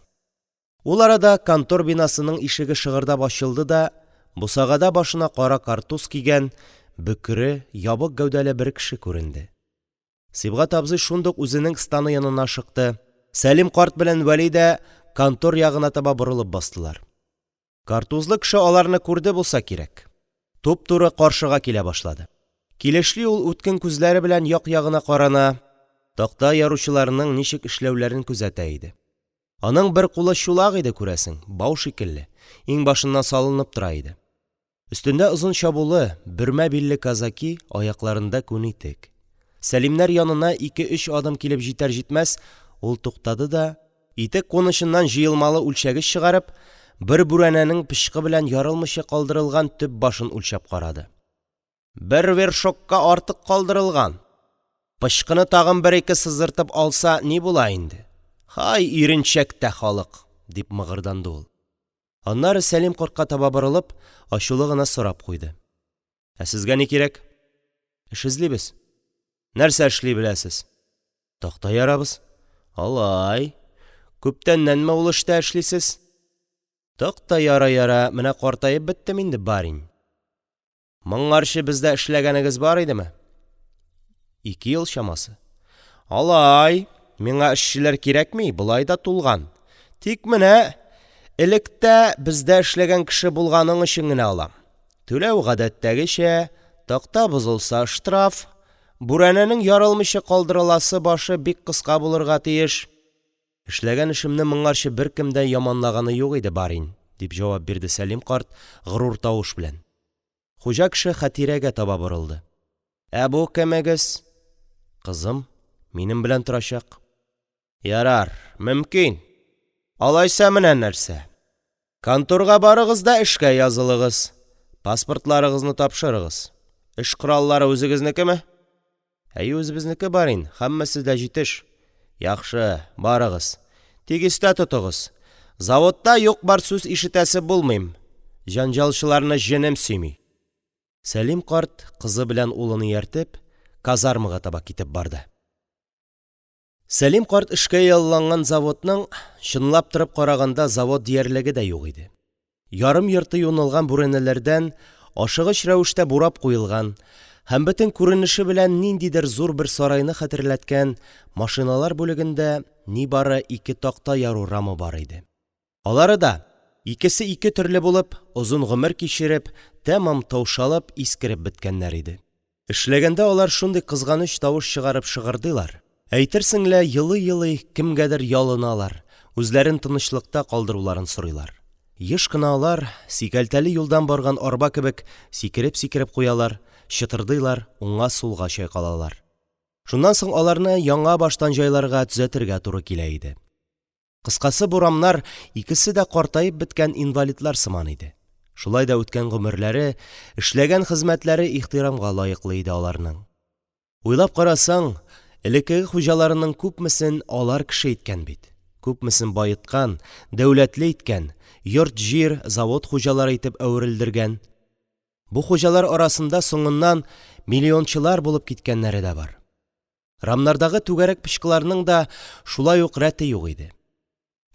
Ул арада контор бинасының ишеге шыгырдап ачылды да, бусагада башына кара картуз кигән, бөкре, ябык гәүдәле бер кеше күренде. Сибгать абзый шундук үзенең станы янына ашыкты, Сәлим карт белән Вәли дә контор ягына таба борылып бастылар. Картузлы кеше аларны күрде булса кирәк, туп-туры каршыга килә башлады. Килешли ул үткен күзләре белән як-ягына карана, такта яручыларның ничек эшләүләрен күзәтә иде. Аның бер кулы чулак иде, күрәсең, бау шикелле, иңбашыннан салынып тора иде. Өстендә озын чабулы, бөрмә билле казаки, аякларында күн итек. Сәлимнәр янына ике-өч адым килеп җитәр-җитмәс, ул туктады да, итек кунычыннан җыелмалы үлчәгеч чыгарып, бер бүрәнәнең пычкы белән ярылмыйча калдырылган төп башын үлчәп карады. Бер вершокка артык калдырылган. Пычкыны тагын бер-ике сыздыртып алса, ни була инде? Һай, иренчәк тә халык! – дип мыгырданды ул. Аннары Сәлим картка таба борылып, ачулы гына сорап куйды: – Ә сезгә ни кирәк? Эш эзлибез. Нәрсә эшли беләсез? Такта ярабыз. Алай. Күптәннәнме ул эштә эшлисез? Такта яра-яра, менә картаеп беттем инде, барин. Моңарчы бездә эшләгәнегез бар идеме? Ике ел чамасы. Алай. Миңа эшчеләр кирәкми, болай да тулган. Тик менә элек тә бездә эшләгән кеше булганың өчен генә алам. Түләү гадәттәгечә, такта бозылса – штраф, бүрәнәнең ярылмыйча калдырыласы башы бик кыска булырга тиеш. Эшләгән эшемне моңарчы беркем дә яманлаганы юк иде, барин, – дип җавап бирде Сәлим карт горур тавыш белән. Хуҗа кеше Хәтирәгә таба борылды. – Ә бу кемегез? – Кызым, минем белән торачак. Ярар, мөмкин. Алайса, менә нәрсә: конторга барыгыз да эшкә язылыгыз. Паспортларыгызны тапшырыгыз. Эш кораллары үзегезнекеме? Әйе, үзебезнеке, барин, һәммәсе дә җитеш. Яхшы, барыгыз. Тик истә тотыгыз: заводта юк-бар сүз ишетәсе булмыйм, җәнҗалчыларны җенем сөйми. Сәлим карт, кызы белән улын ияртеп, казармага таба китеп барды. Сәлим карт эшкә ялланган заводның, чынлап торып караганда, завод диярлеге дә юк иде. Ярым-йорты юнылган бүрәнәләрдән ашыгыч рәвештә бурап куелган һәм бөтен күренеше белән ниндидер зур бер сарайны хәтерләткән машиналар бүлегендә нибары ике такта яру рамы бар иде. Алары да, икесе ике төрле булып, озын гомер кичереп, тәмам таушалып, искереп беткәннәр иде. Эшләгәндә алар шундый кызганыч тавыш чыгарып шыгырдыйлар, әйтерсең лә елый-елый кемгәдер ялыналар, үзләрен тынычлыкта калдыруларын сорыйлар. Еш кына алар, сикәлтәле юлдан барган арба кебек, сикереп-сикереп куялар, чытырдыйлар, уңга-сулга чайкалалар. Шуннан соң аларны яңа баштан җайларга, төзәтергә туры килә иде. Кыскасы, бу рамнар икесе дә картаеп беткән инвалидлар сыман иде. Шулай да үткән гомерләре, эшләгән хезмәтләре ихтирамга лаеклы иде аларның. Уйлап карасаң, элеккеге хуҗаларының күпмесен алар кеше иткән бит, күпмесен баеткан, дәүләтле иткән, йорт-җир, завод хуҗалары итеп әверелдергән. Бу хуҗалар арасында соңыннан миллиончылар булып киткәннәре дә бар. Рамнардагы түгәрәк пычкыларның да шулай ук рәте юк иде.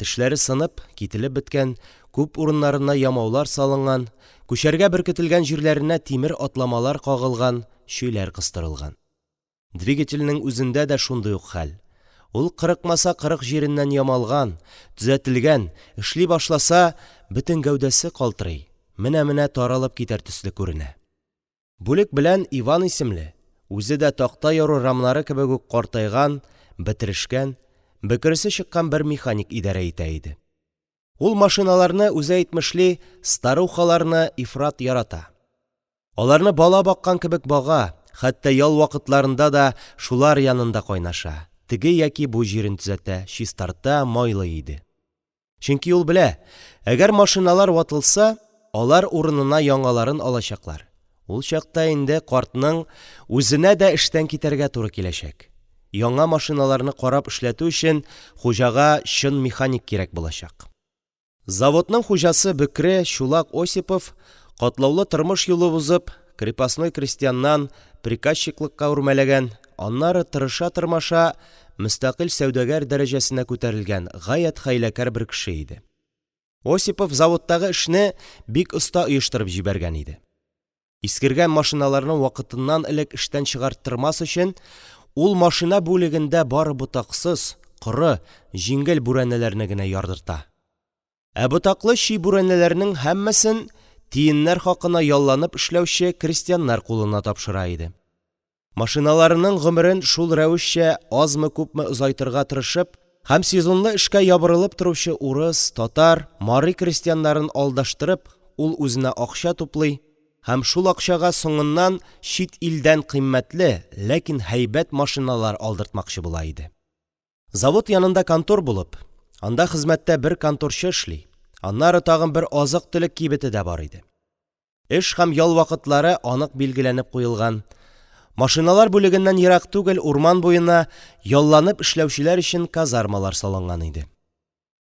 Тешләре сынып, кителеп беткән, күп урыннарына ямаулар салынган, күчәргә беркетелгән җирләренә тимер атламалар кагылган, чөйләр кыстырылган. Двигательнең үзендә дә шундый ук хәл. Ул кырыкмаса кырык җиреннән ямалган, төзәтелгән, эшли башласа, бөтен гәүдәсе калтырый, менә-менә таралып китәр төсле күренә. Бүлек белән Иван исемле, үзе дә такта яру рамнары кебек үк картайган, бетерешкән, бөкресе чыккан бер механик идарә итә иде. Ул машиналарны, үзе әйтмешли, старухаларны ифрат ярата. Аларны бала баккан кебек бага, хәтта ял вакытларында да шулар янында кайнаша, теге яки бу җирен төзәтә, чистарта, майлый иде. Чөнки ул белә, әгәр машиналар ватылса, алар урынына яңаларын алачаклар, ул чакта инде картның үзенә дә эштән китәргә туры киләчәк, яңа машиналарны карап эшләтү өчен хуҗага чын механик кирәк булачак. Заводның хуҗасы бөкре, чулак Осипов, катлаулы тормыш юлы узып, крепостной крестьяннан приказчиклыкка үрмәләгән, аннары, тырыша-тырмаша, мөстәкыйль сәүдәгәр дәрәҗәсенә күтәрелгән гаять хәйләкәр бер кеше иде. Осипов заводтагы эшне бик оста оештырып җибәргән иде. Искергән машиналарны вакытыннан элек эштән чыгарттырмас өчен, ул машина бүлегендә бары ботаксыз, коры, җиңел бүрәнәләрне генә ярдырта, ә ботаклы чи бүрәнәләрнең һәммәсен тиеннәр хакына ялланып эшләүче крестьяннар кулына тапшыра иде. Машиналарының гомерен шул рәвешчә азмы-күпме озайтырга тырышып һәм сезонлы эшкә ябырылып торучы урыс, татар, мари крестьяннарын алдаштырып, ул үзенә акча туплый һәм шул акчага соңыннан чит илдән кыйммәтле, ләкин һәйбәт машиналар алдыртмакчы була иде. Завод янында контор булып, анда хезмәттә бер конторчы эшли, аннары тагын бер азык-төлек кибете дә бар иде. Эш һәм ял вакытлары анык билгеләнеп куелган. Машиналар бүлегеннән ерак түгел урман буена ялланып эшләүчеләр өчен казармалар салынган иде.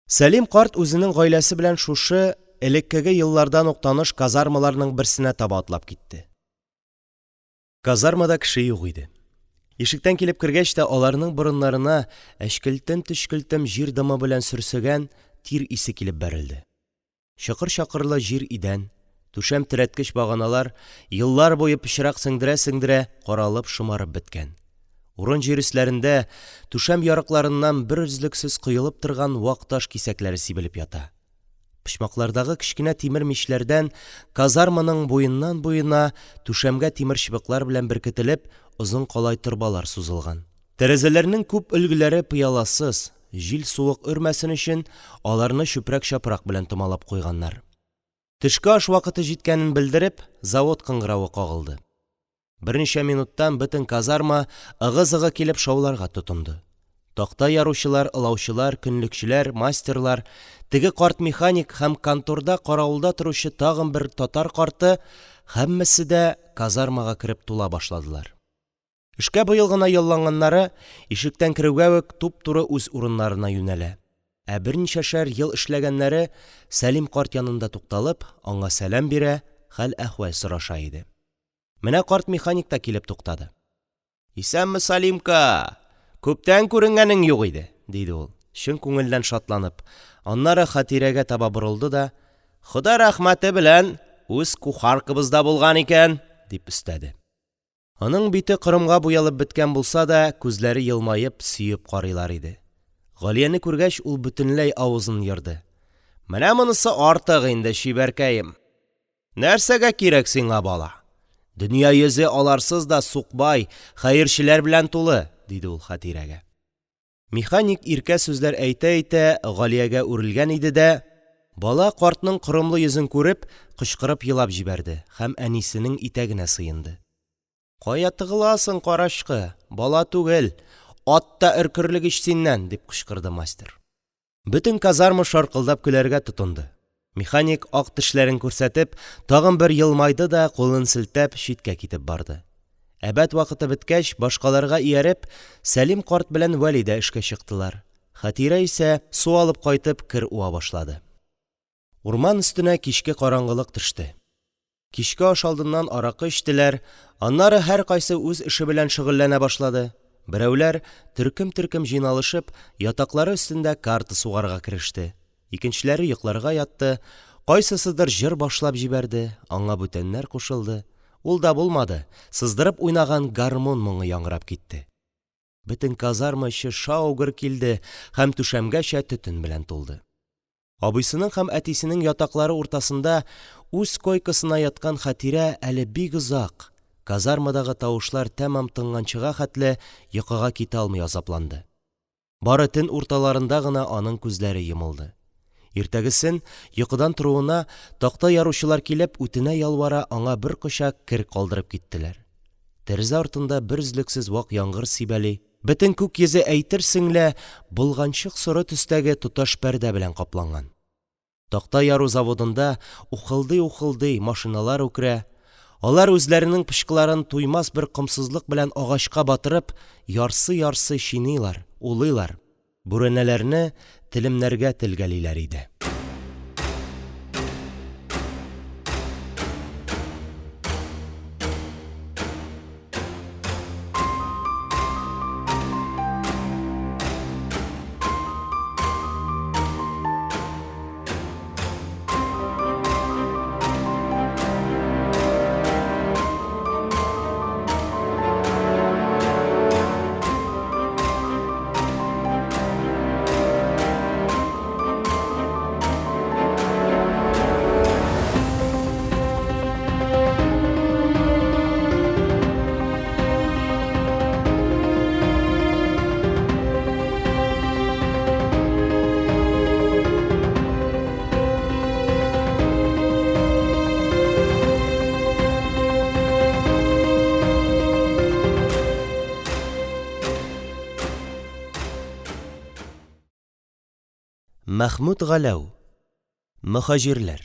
Сәлим карт үзенең гаиләсе белән шушы, элеккеге еллардан ук таныш казармаларның берсенә таба атлап китте. Казармада кеше юк иде. Ишектән килеп кергәч тә, аларның борыннарына әчкелтем-төчкелтем җир дымы белән сөрсегән тир исе килеп бәрелде. Чокыр-чакырлы җир идән, түшәм терәткеч баганалар еллар буе пычрак сеңдерә-сеңдерә каралып, шомарып беткән. Урын-җир өсләрендә түшәм ярыкларыннан берөзлексез коелып торган вак таш кисәкләре сибелеп ята. Почмаклардагы кечкенә тимер мичләрдән казарманың буеннан-буена түшәмгә тимерчыбыклар белән беркетелеп озын калай торбалар сузылган. Тәрәзәләрнең күп өлгеләре пыяласыз, җил-суык өрмәсен өчен, аларны чүпрәк-чапрак белән томалап куйганнар. Төшке аш вакыты җиткәнен белдереп, завод кыңгыравы кагылды. Берничә минуттан бөтен казарма ыгы-зыгы килеп шауларга тотынды. Такта яручылар, олаучылар, көнлекчеләр, мастерлар, теге карт механик һәм конторда каравылда торучы тагын бер татар карты – һәммәсе дә казармага кереп тула башладылар. Эшкә быел гына ялланганнары ишектән керүгә үк туп-туры үз урыннарына юнәлә, ә берничәшәр ел эшләгәннәре Сәлим карт янында тукталып, аңа сәлам бирә, хәл-әхвәл сораша иде. Менә карт механик та килеп туктады. – Исәнме, Салимка! Күптән күренгәнең юк иде, – диде ул, чын күңелдән шатланып, аннары Хәтирәгә таба борылды да: – Хода рәхмәте белән, үз кухаркабыз да булган икән, – дип өстәде. Аның бите корымга буялып беткән булса да, күзләре елмаеп, сөеп карыйлар иде. Галияне күргәч, ул бөтенләй авызын ерды: – Менә монысы артык инде, чибәркәем! Нәрсәгә кирәк сиңа бала? Дөнья йөзе аларсыз да сукбай, хәерчеләр белән тулы, – диде ул Хәтирәгә. Механик иркә сүзләр әйтә-әйтә Галиягә үрелгән иде дә, бала, картның корымлы йөзен күреп, кычкырып елап җибәрде һәм әнисенең итәгенә сыенды. – Кая тыгыласың, карачкы, бала түгел, ат та өркерлек ич синнән! – дип кычкырды мастер. Бөтен казарма шаркылдап көләргә тотынды. Механик, ак тешләрен күрсәтеп, тагын бер елмайды да, кулын селтәп, читкә китеп барды. Әбәт вакыты беткәч, башкаларга ияреп, Сәлим карт белән Вәли дә эшкә чыктылар. Хәтирә исә, су алып кайтып, кер уа башлады. Урман өстенә кичке караңгылык төште. Кичке аш алдыннан аракы эчтеләр, аннары һәркайсы үз эше белән шөгыльләнә башлады. Берәүләр, төркем-төркем җыйналышып, ятаклары өстендә карта сугарга кереште, икенчеләре йокларга ятты, кайсысыдыр җыр башлап җибәрде, аңа бүтәннәр кушылды, ул да булмады, сыздырып уйнаган гармун моңы яңгырап китте. Бөтен казарма эче шау-гөр килде һәм түшәмгәчә төтен белән тулды. Абыйсының һәм әтисенең ятаклары уртасында үз койкасына яткан Хәтирә әле бик озак, казармадагы тавышлар тәмам тынганчыга хәтле, йокыга китә алмый азапланды. Бары төн урталарында гына аның күзләре йомылды. Иртәгесен, йокыдан торуына, такта яручылар килеп, үтенә-ялвара аңа бер кочак кер калдырып киттеләр. Тәрәзә артында берөзлексез вак яңгыр сибәли, бөтен күк йөзе әйтерсең лә болганчык соры төстәге тоташ пәрдә белән капланган. Такта яру заводында, ухылдый-ухылдый, машиналар үкерә, алар үзләренең пычкыларын туймас бер комсызлык белән агачка батырып, ярсый-ярсый чиныйлар, улыйлар, бүрәнәләрне телемнәргә телгәлиләр иде. Мәхмүт Галәү. Мөһаҗирләр.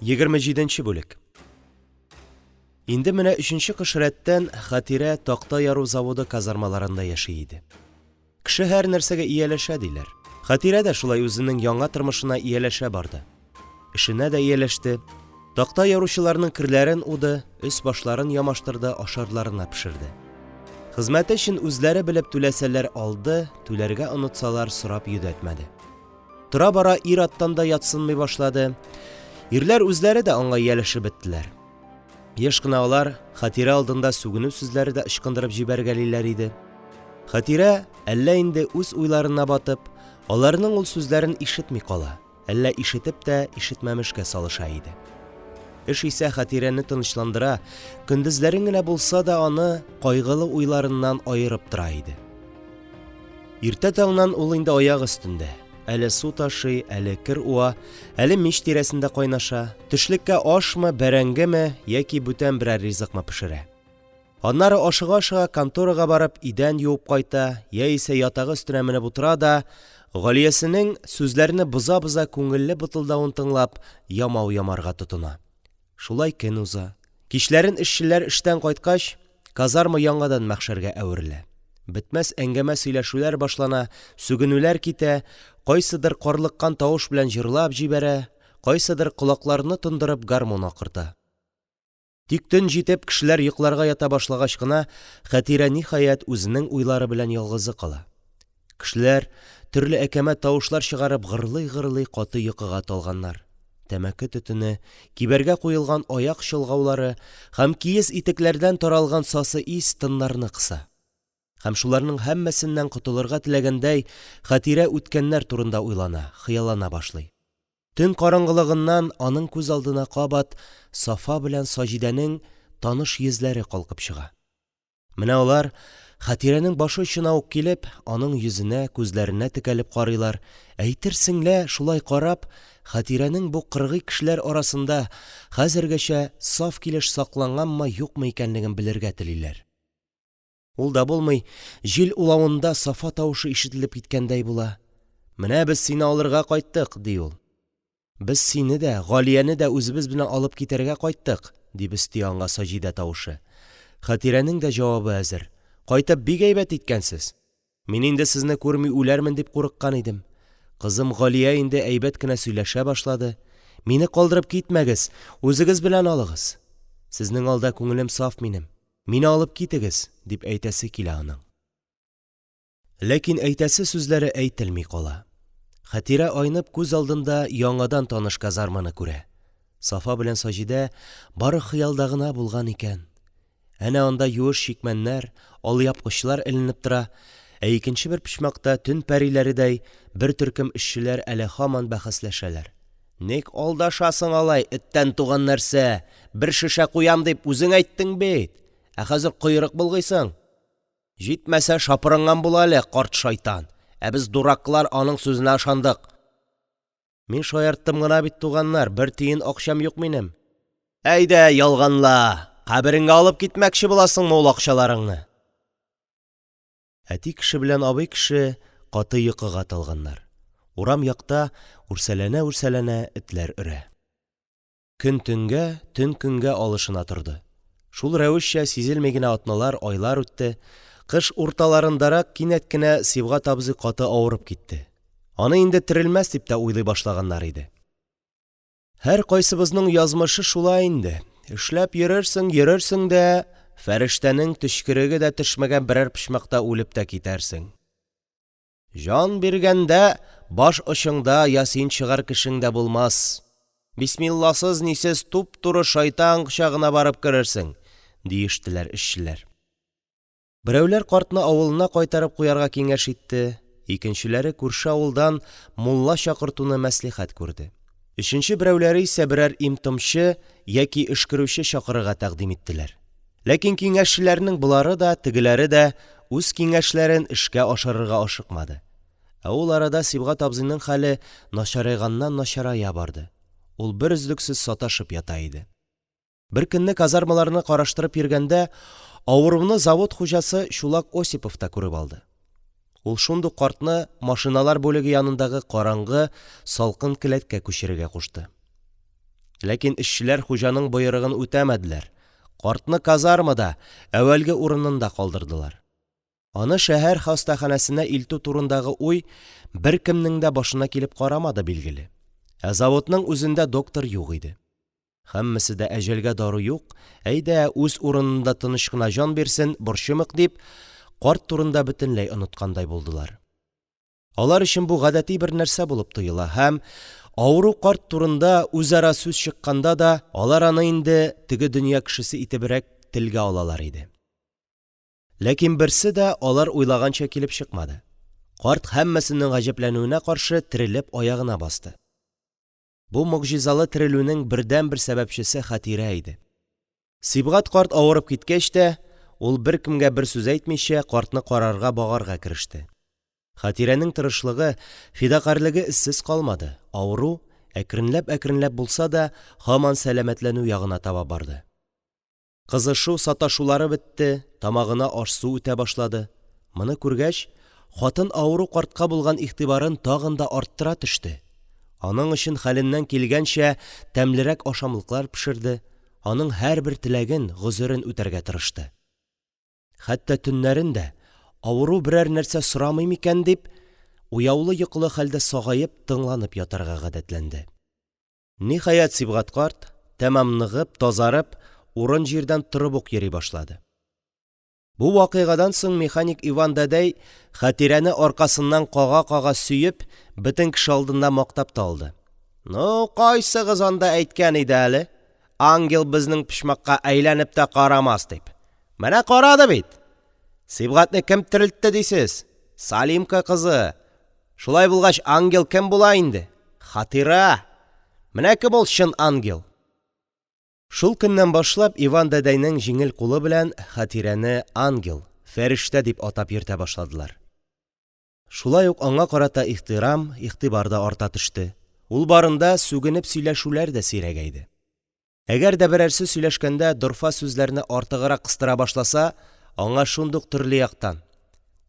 27 бүлек. Инде менә өченче кыш рәттән Хәтирә такта яру заводы казармаларында яши иде. Кеше һәр нәрсәгә ияләшә, диләр. Хәтирә дә шулай үзенең яңа тормышына ияләшә барды. Эшенә дә ияләште. Такта яручыларның керләрен уды, өс-башларын ямаштырды, ашарларына пешерде. Хезмәте өчен үзләре белеп түләсәләр алды, түләргә онытсалар сорап йөдәтмәде. Тора-бара ир-аттан да ятсынмый башлады. Ирләр үзләре дә аңа ияләшеп беттеләр. Еш кына алар Хәтирә алдында сүгенү сүзләре дә ычкындырып җибәргәлиләр иде. Хәтирә, әллә инде үз уйларына батып, аларның ул сүзләрен ишетми кала, әллә ишетеп тә ишетмәмешкә салыша иде. Эш исә Хәтирәне тынычландыра, көндезләрен генә булса да аны кайгылы уйларыннан аерып тора иде. Иртә таңнан ул инде аяк өстендә. Әле су ташый, әле кер уа, әле мич тирәсендә кайнаша, төшлеккә ашмы, бәрәңгеме яки бүтән берәр ризыкмы пешерә. Аннары ашыга-ашыга конторага барып идән юып кайта, яисә ятагы өстенә менеп утыра да, Галиясенең сүзләрне боза-боза күңелле бытылдавын тыңлап, ямау ямарга тотына. Шулай көн уза. Кичләрен эшчеләр эштән кайткач, казарма яңадан мәхшәргә әверелә. Бетмәс әңгәмә-сөйләшүләр башлана, сүгенүләр китә, кайсыдыр карлыккан тавыш белән җырлап җибәрә, кайсыдыр колакларны тондырып гармун акырта. Тик төн җитеп, кешеләр йокларга ята башлагач кына, Хәтирә, ниһаять, үзенең уйлары белән ялгызы кала. Кешеләр, төрле әкәмәт тавышлар чыгарып гырлый-гырлый каты йокыга талганнар. Тәмәке төтене, кибәргә куелган аяк чолгаулары һәм киез итекләрдән таралган сасы ис тыннарны кыса. Һәм шуларның һәммәсеннән котылырга теләгәндәй, Хәтирә үткәннәр турында уйлана, хыяллана башлый. Төн караңгылыгыннан аның күз алдына кабат Сафа белән Саҗидәнең таныш йөзләре калкып чыга. Менә алар, Хәтирәнең башы очына ук килеп, аның йөзенә, күзләренә текәлеп карыйлар, әйтерсең лә, шулай карап, Хәтирәнең бу кыргый кешеләр арасында хәзергәчә саф килеш сакланганмы-юкмы икәнлеген белергә телиләр. Ул да булмый, җил улавында Сафа тавышы ишетелеп киткәндәй була. Менә без сине алырга кайттык, ди ул. Без сине дә, Галияне дә үзебез белән алып китәргә кайттык, дип өсти аңа Саҗидә тавышы. Хәтирәнең дә җавабы әзер. Кайтып бик әйбәт иткәнсез. Мин инде сезне күрми үләрмен дип курыккан идем. Кызым Галия инде әйбәт кенә сөйләшә башлады. Мине калдырып китмәгез, үзегез белән алыгыз. Сезнең алда күңелем саф минем. Мине алып китегез, дип әйтәсе килә аның. Ләкин әйтәсе сүзләре әйтелми кала. Хәтирә айнып күз алдында яңадан таныш казарманы күрә. Сафа белән Саҗидә бары хыялда гына булган икән. Әнә анда юеш чикмәннәр, алъяпкычлар эленеп тора, ә икенче бер почмакта төн пәриләредәй бер төркем эшчеләр әле һаман бәхәсләшәләр. Ник алдашасың алай, эттән туган нәрсә? Бер шешә куям дип үзең әйттең бит. Ә хәзер койрык болгыйсың. Җитмәсә, шапырынган була әле, карт шайтан. Ә без, дураклар, аның сүзенә ышандык. Мин шаярттым гына бит, туганнар, бер тиен акчам юк минем. Әйдә, ялганла! Кабереңгә алып китмәкче буласыңмы ул акчаларыңны? Әти кеше белән абый кеше каты йокыга талганнар. Урам якта, үрсәләнә-үрсәләнә, этләр өрә. Көн төнгә, төн көнгә алышына торды. Шул рәвешчә сизелми генә атналар, айлар үтте. Кыш урталарындарак кинәт кенә Сибгать абзый каты авырып китте. Аны инде терелмәс дип тә уйлый башлаганнар иде. Һәркайсыбызның язмышы шулай инде, эшләп йөрерсең, йөрерсең дә, фәрештәнең төчкереге дә төшмәгән берәр почмакта үлеп тә китәрсең. Җан биргәндә, баш очыңда ясин чыгар кешең дә булмас. Бисмилласыз-нисез туп-туры шайтан кочагына барып керерсең, диештеләр эшчеләр. Берәүләр картны авылына кайтарып куярга киңәш итте, икенчеләре күрше авылдан мулла чакыртуны мәслихәт күрде. Өченче берәүләре исә берәр им-томчы яки өшкерүче чакырырга тәкъдим иттеләр. Ләкин киңәшчеләрнең болары да, тегеләре дә үз киңәшләрен эшкә ашырырга ашыкмады. Ә ул арада Сибгать абзыйның хәле начарайганнан-начарая барды, ул берөзлексез саташып ята иде. Беркөнне казармаларны караштырып йөргәндә, авыруны завод хуҗасы чулак Осипов та күреп алды. Ул шундук картны машиналар бүлеге янындагы караңгы, салкын келәткә күчерергә кушты. Ләкин эшчеләр хуҗаның боерыгын үтәмәделәр, картны казармада, әүвәлге урынында калдырдылар. Аны шәһәр хастаханәсенә илтү турындагы уй беркемнең дә башына килеп карамады, билгеле. Ә заводның үзендә доктор юк иде. Һәммәсе дә, әҗәлгә дару юк, әйдә, үз урынында тыныч кына җан бирсен, борчымыйк, дип, карт турында бөтенләй оныткандай булдылар. Алар өчен бу гадәти бер нәрсә булып тоела һәм, авыру карт турында үзара сүз чыкканда да, алар аны инде теге дөнья кешесе итебрәк телгә алалар иде. Ләкин берсе дә алар уйлаганча килеп чыкмады. Карт һәммәсенең гаҗәпләнүенә каршы терелеп аягына басты. Бу могҗизалы терелүнең бердәнбер сәбәпчесе Хәтирә иде. Сибгать карт авырып киткәч тә, ул беркемгә бер сүз әйтмичә, картны карарга-багарга кереште. Хәтирәнең тырышлыгы, фидакарьлеге эзсез калмады, авыру, әкренләп-әкренләп булса да, һаман сәламәтләнү ягына таба барды. Кызышу, саташулары бетте, тамагына аш-су үтә башлады. Моны күргәч, хатын авыру картка булган игътибарын тагын да арттыра төште, аның өчен хәленнән килгәнчә тәмлерәк ашамлыклар пешерде, аның һәрбер теләген, гозерен үтәргә тырышты. Хәтта төннәрен дә, авыру берәр нәрсә сорамый микән дип, уяулы-йокылы хәлдә сагаеп, тыңланып ятарга гадәтләнде. Ниһаять, Сибгать карт, тәмам ныгып, тазарып, урын-җирдән торып ук йөри башлады. Бу вакыйгадан соң механик Иван дәдәй Хәтирәне аркасыннан кага-кага сөеп, бөтен кеше алдында мактап та алды: – Ну, кайсыгыз анда әйткән иде әле, ангел безнең почмакка әйләнеп тә карамас дип? Менә карады бит! Сибгатьне кем терелтте дисез? Салимка кызы! Шулай булгач, ангел кем була инде? Хатира! Менә кем ул чын ангел! Шул көннән башлап Иван дәдәйнең җиңел кулы белән Хәтирәне ангел, фәрештә дип атап йөртә башладылар. Шулай ук аңа карата ихтирам, игътибар да арта төште. Ул барында сүгенеп сөйләшүләр дә сирәгәйде. Әгәр дә берәрсе сөйләшкәндә дорфа сүзләрне артыграк кыстыра башласа, аңа шундук төрле яктан: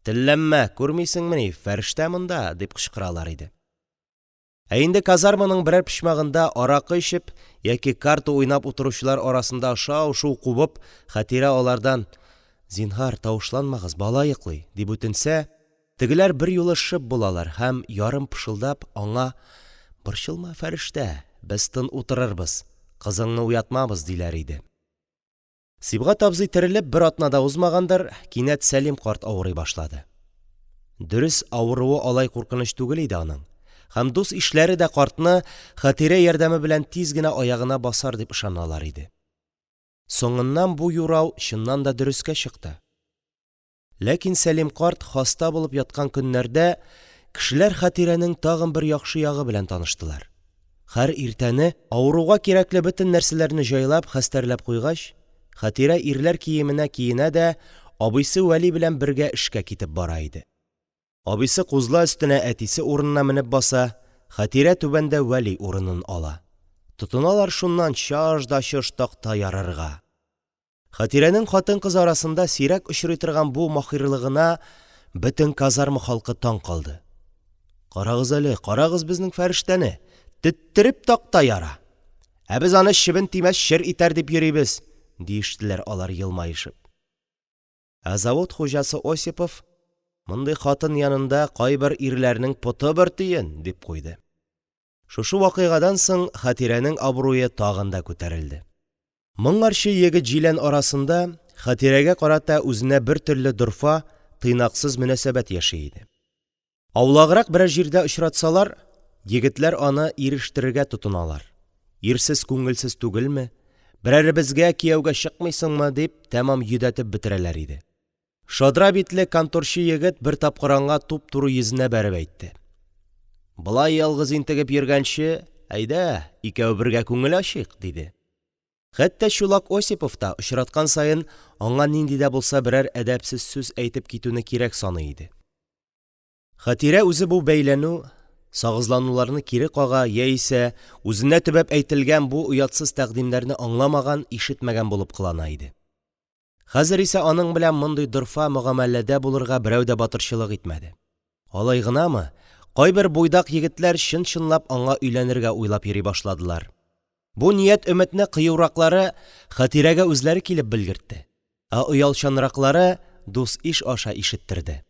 «Телләнмә, күрмисеңмени, фәрештә монда!» – дип кычкыралар иде. Ә инде казарманың берәр почмагында аракы эчеп яки карта уйнап утыручылар арасында шау-шу кубып, Хәтирә алардан: «Зинһар, тавышланмагыз, бала йоклый», – дип үтенсә, тегеләр берьюлы шып булалар һәм, ярым пышылдап, аңа: «Борчылма, фәрештә, без тын утырырбыз, кызыңны уятмабыз», – диләр иде. Сибгать абзый терелеп бер атна да узмагандыр, кинәт Сәлим карт авырый башлады. Дөрес, авыруы алай куркыныч түгел иде аның, һәм дус-ишләре дә картны Хәтирә ярдәме белән тиз генә аягына басар дип ышаналар иде. Соңыннан бу юрау чыннан да дөрескә чыкты. Ләкин Сәлим карт хаста булып яткан көннәрдә кешеләр Хәтирәнең тагын бер яхшы ягы белән таныштылар. Һәр иртәне, авыруга кирәкле бөтен нәрсәләрне җайлап, хәстәрләп куйгач, Хәтирә ирләр киеменә киенә дә абыйсы Вәли белән бергә эшкә китеп бара иде. Абыйсы кузла өстенә әтисе урынына менеп баса, Хәтирә түбәндә Вәли урынын ала. Тотыналар шуннан чаж да чож такта ярырга. Хәтирәнең хатын-кыз арасында сирәк очрый торган бу маһирлыгына бөтен казарма халкы таң калды. «Карагыз әле, карагыз безнең фәрештәне, теттереп такта яра! Ә без аны чебен тимәс чер итәр дип йөрибез!» – диештеләр алар, елмаешып. Ә завод хуҗасы Осипов: «Мондый хатын янында кайбер ирләрнең поты бер тиен!» – дип куйды. Шушы вакыйгадан соң Хәтирәнең абруе тагын да күтәрелде. Моңарчы егет-җилән арасында Хәтирәгә карата үзенә бертөрле дорфа, тыйнаксыз мөнәсәбәт яши иде. Аулаграк берәр җирдә очратсалар, егетләр аны ирештерергә тотыналар, ирсез күңелсез түгелме, берәребезгә кияүгә чыкмыйсыңмы, дип тәмам йөдәтеп бетерәләр иде. Шадра битле конторчы егет бер тапкыр аңа туп-туры йөзенә бәреп әйтте: – Болай ялгыз интегеп йөргәнче, әйдә, икәү бергә күңел ачыйк, – диде. Хәтта чулак Осипов та, очраткан саен, аңа нинди дә булса берәр әдәпсез сүз әйтеп китүне кирәк саный иде. Хәтирә үзе бу бәйләнү, сагызлануларны кире кага яисә үзенә төбәп әйтелгән бу оятсыз тәкъдимнәрне аңламаган, ишетмәгән булып кылана иде. Хәзер исә аның белән мондый дорфа мөгамәләдә булырга берәү дә батырчылык итмәде. Алай гынамы, кайбер буйдак егетләр чын-чынлап аңа өйләнергә уйлап йөри башладылар. Бу ният-өметне кыюраклары Хәтирәгә үзләре килеп белгертте, ә оялчанраклары дус-иш аша ишеттерде.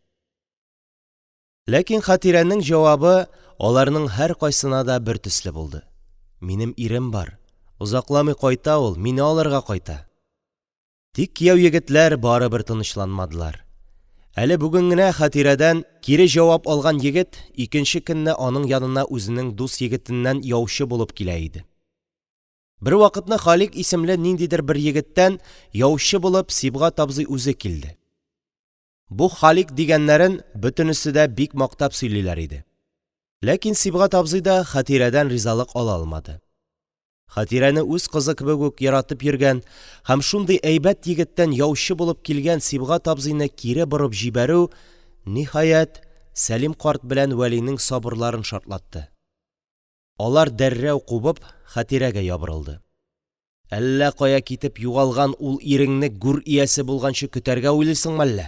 Ләкин Хәтирәнең җавабы аларның һәркайсына да бертөсле булды: – Минем ирем бар, озакламый кайта ул, мине алырга кайта. Тик кияү егетләр барыбер тынычланмадылар. Әле бүген генә Хәтирәдән кире җавап алган егет икенче көнне аның янына үзенең дус егетеннән яучы булып килә иде. Бервакытны Халикъ исемле ниндидер бер егеттән яучы булып Сибгать абзый үзе килде. Бу Халикъ дигәннәрен бөтенесе дә бик мактап сөйлиләр иде. Ләкин Сибгать абзый да Хәтирәдән ризалык ала алмады. Хәтирәне үз кызы кебек үк яратып йөргән һәм шундый әйбәт егеттән яучы булып килгән Сибгать абзыйны кире борып җибәрү, ниһаять, Сәлим карт белән Вәлинең сабырларын шартлатты. Алар, дәррәү кубып, Хәтирәгә ябырылды. Әллә кая китеп югалган ул иреңне гүр иясе булганчы көтәргә уйлыйсыңмы әллә?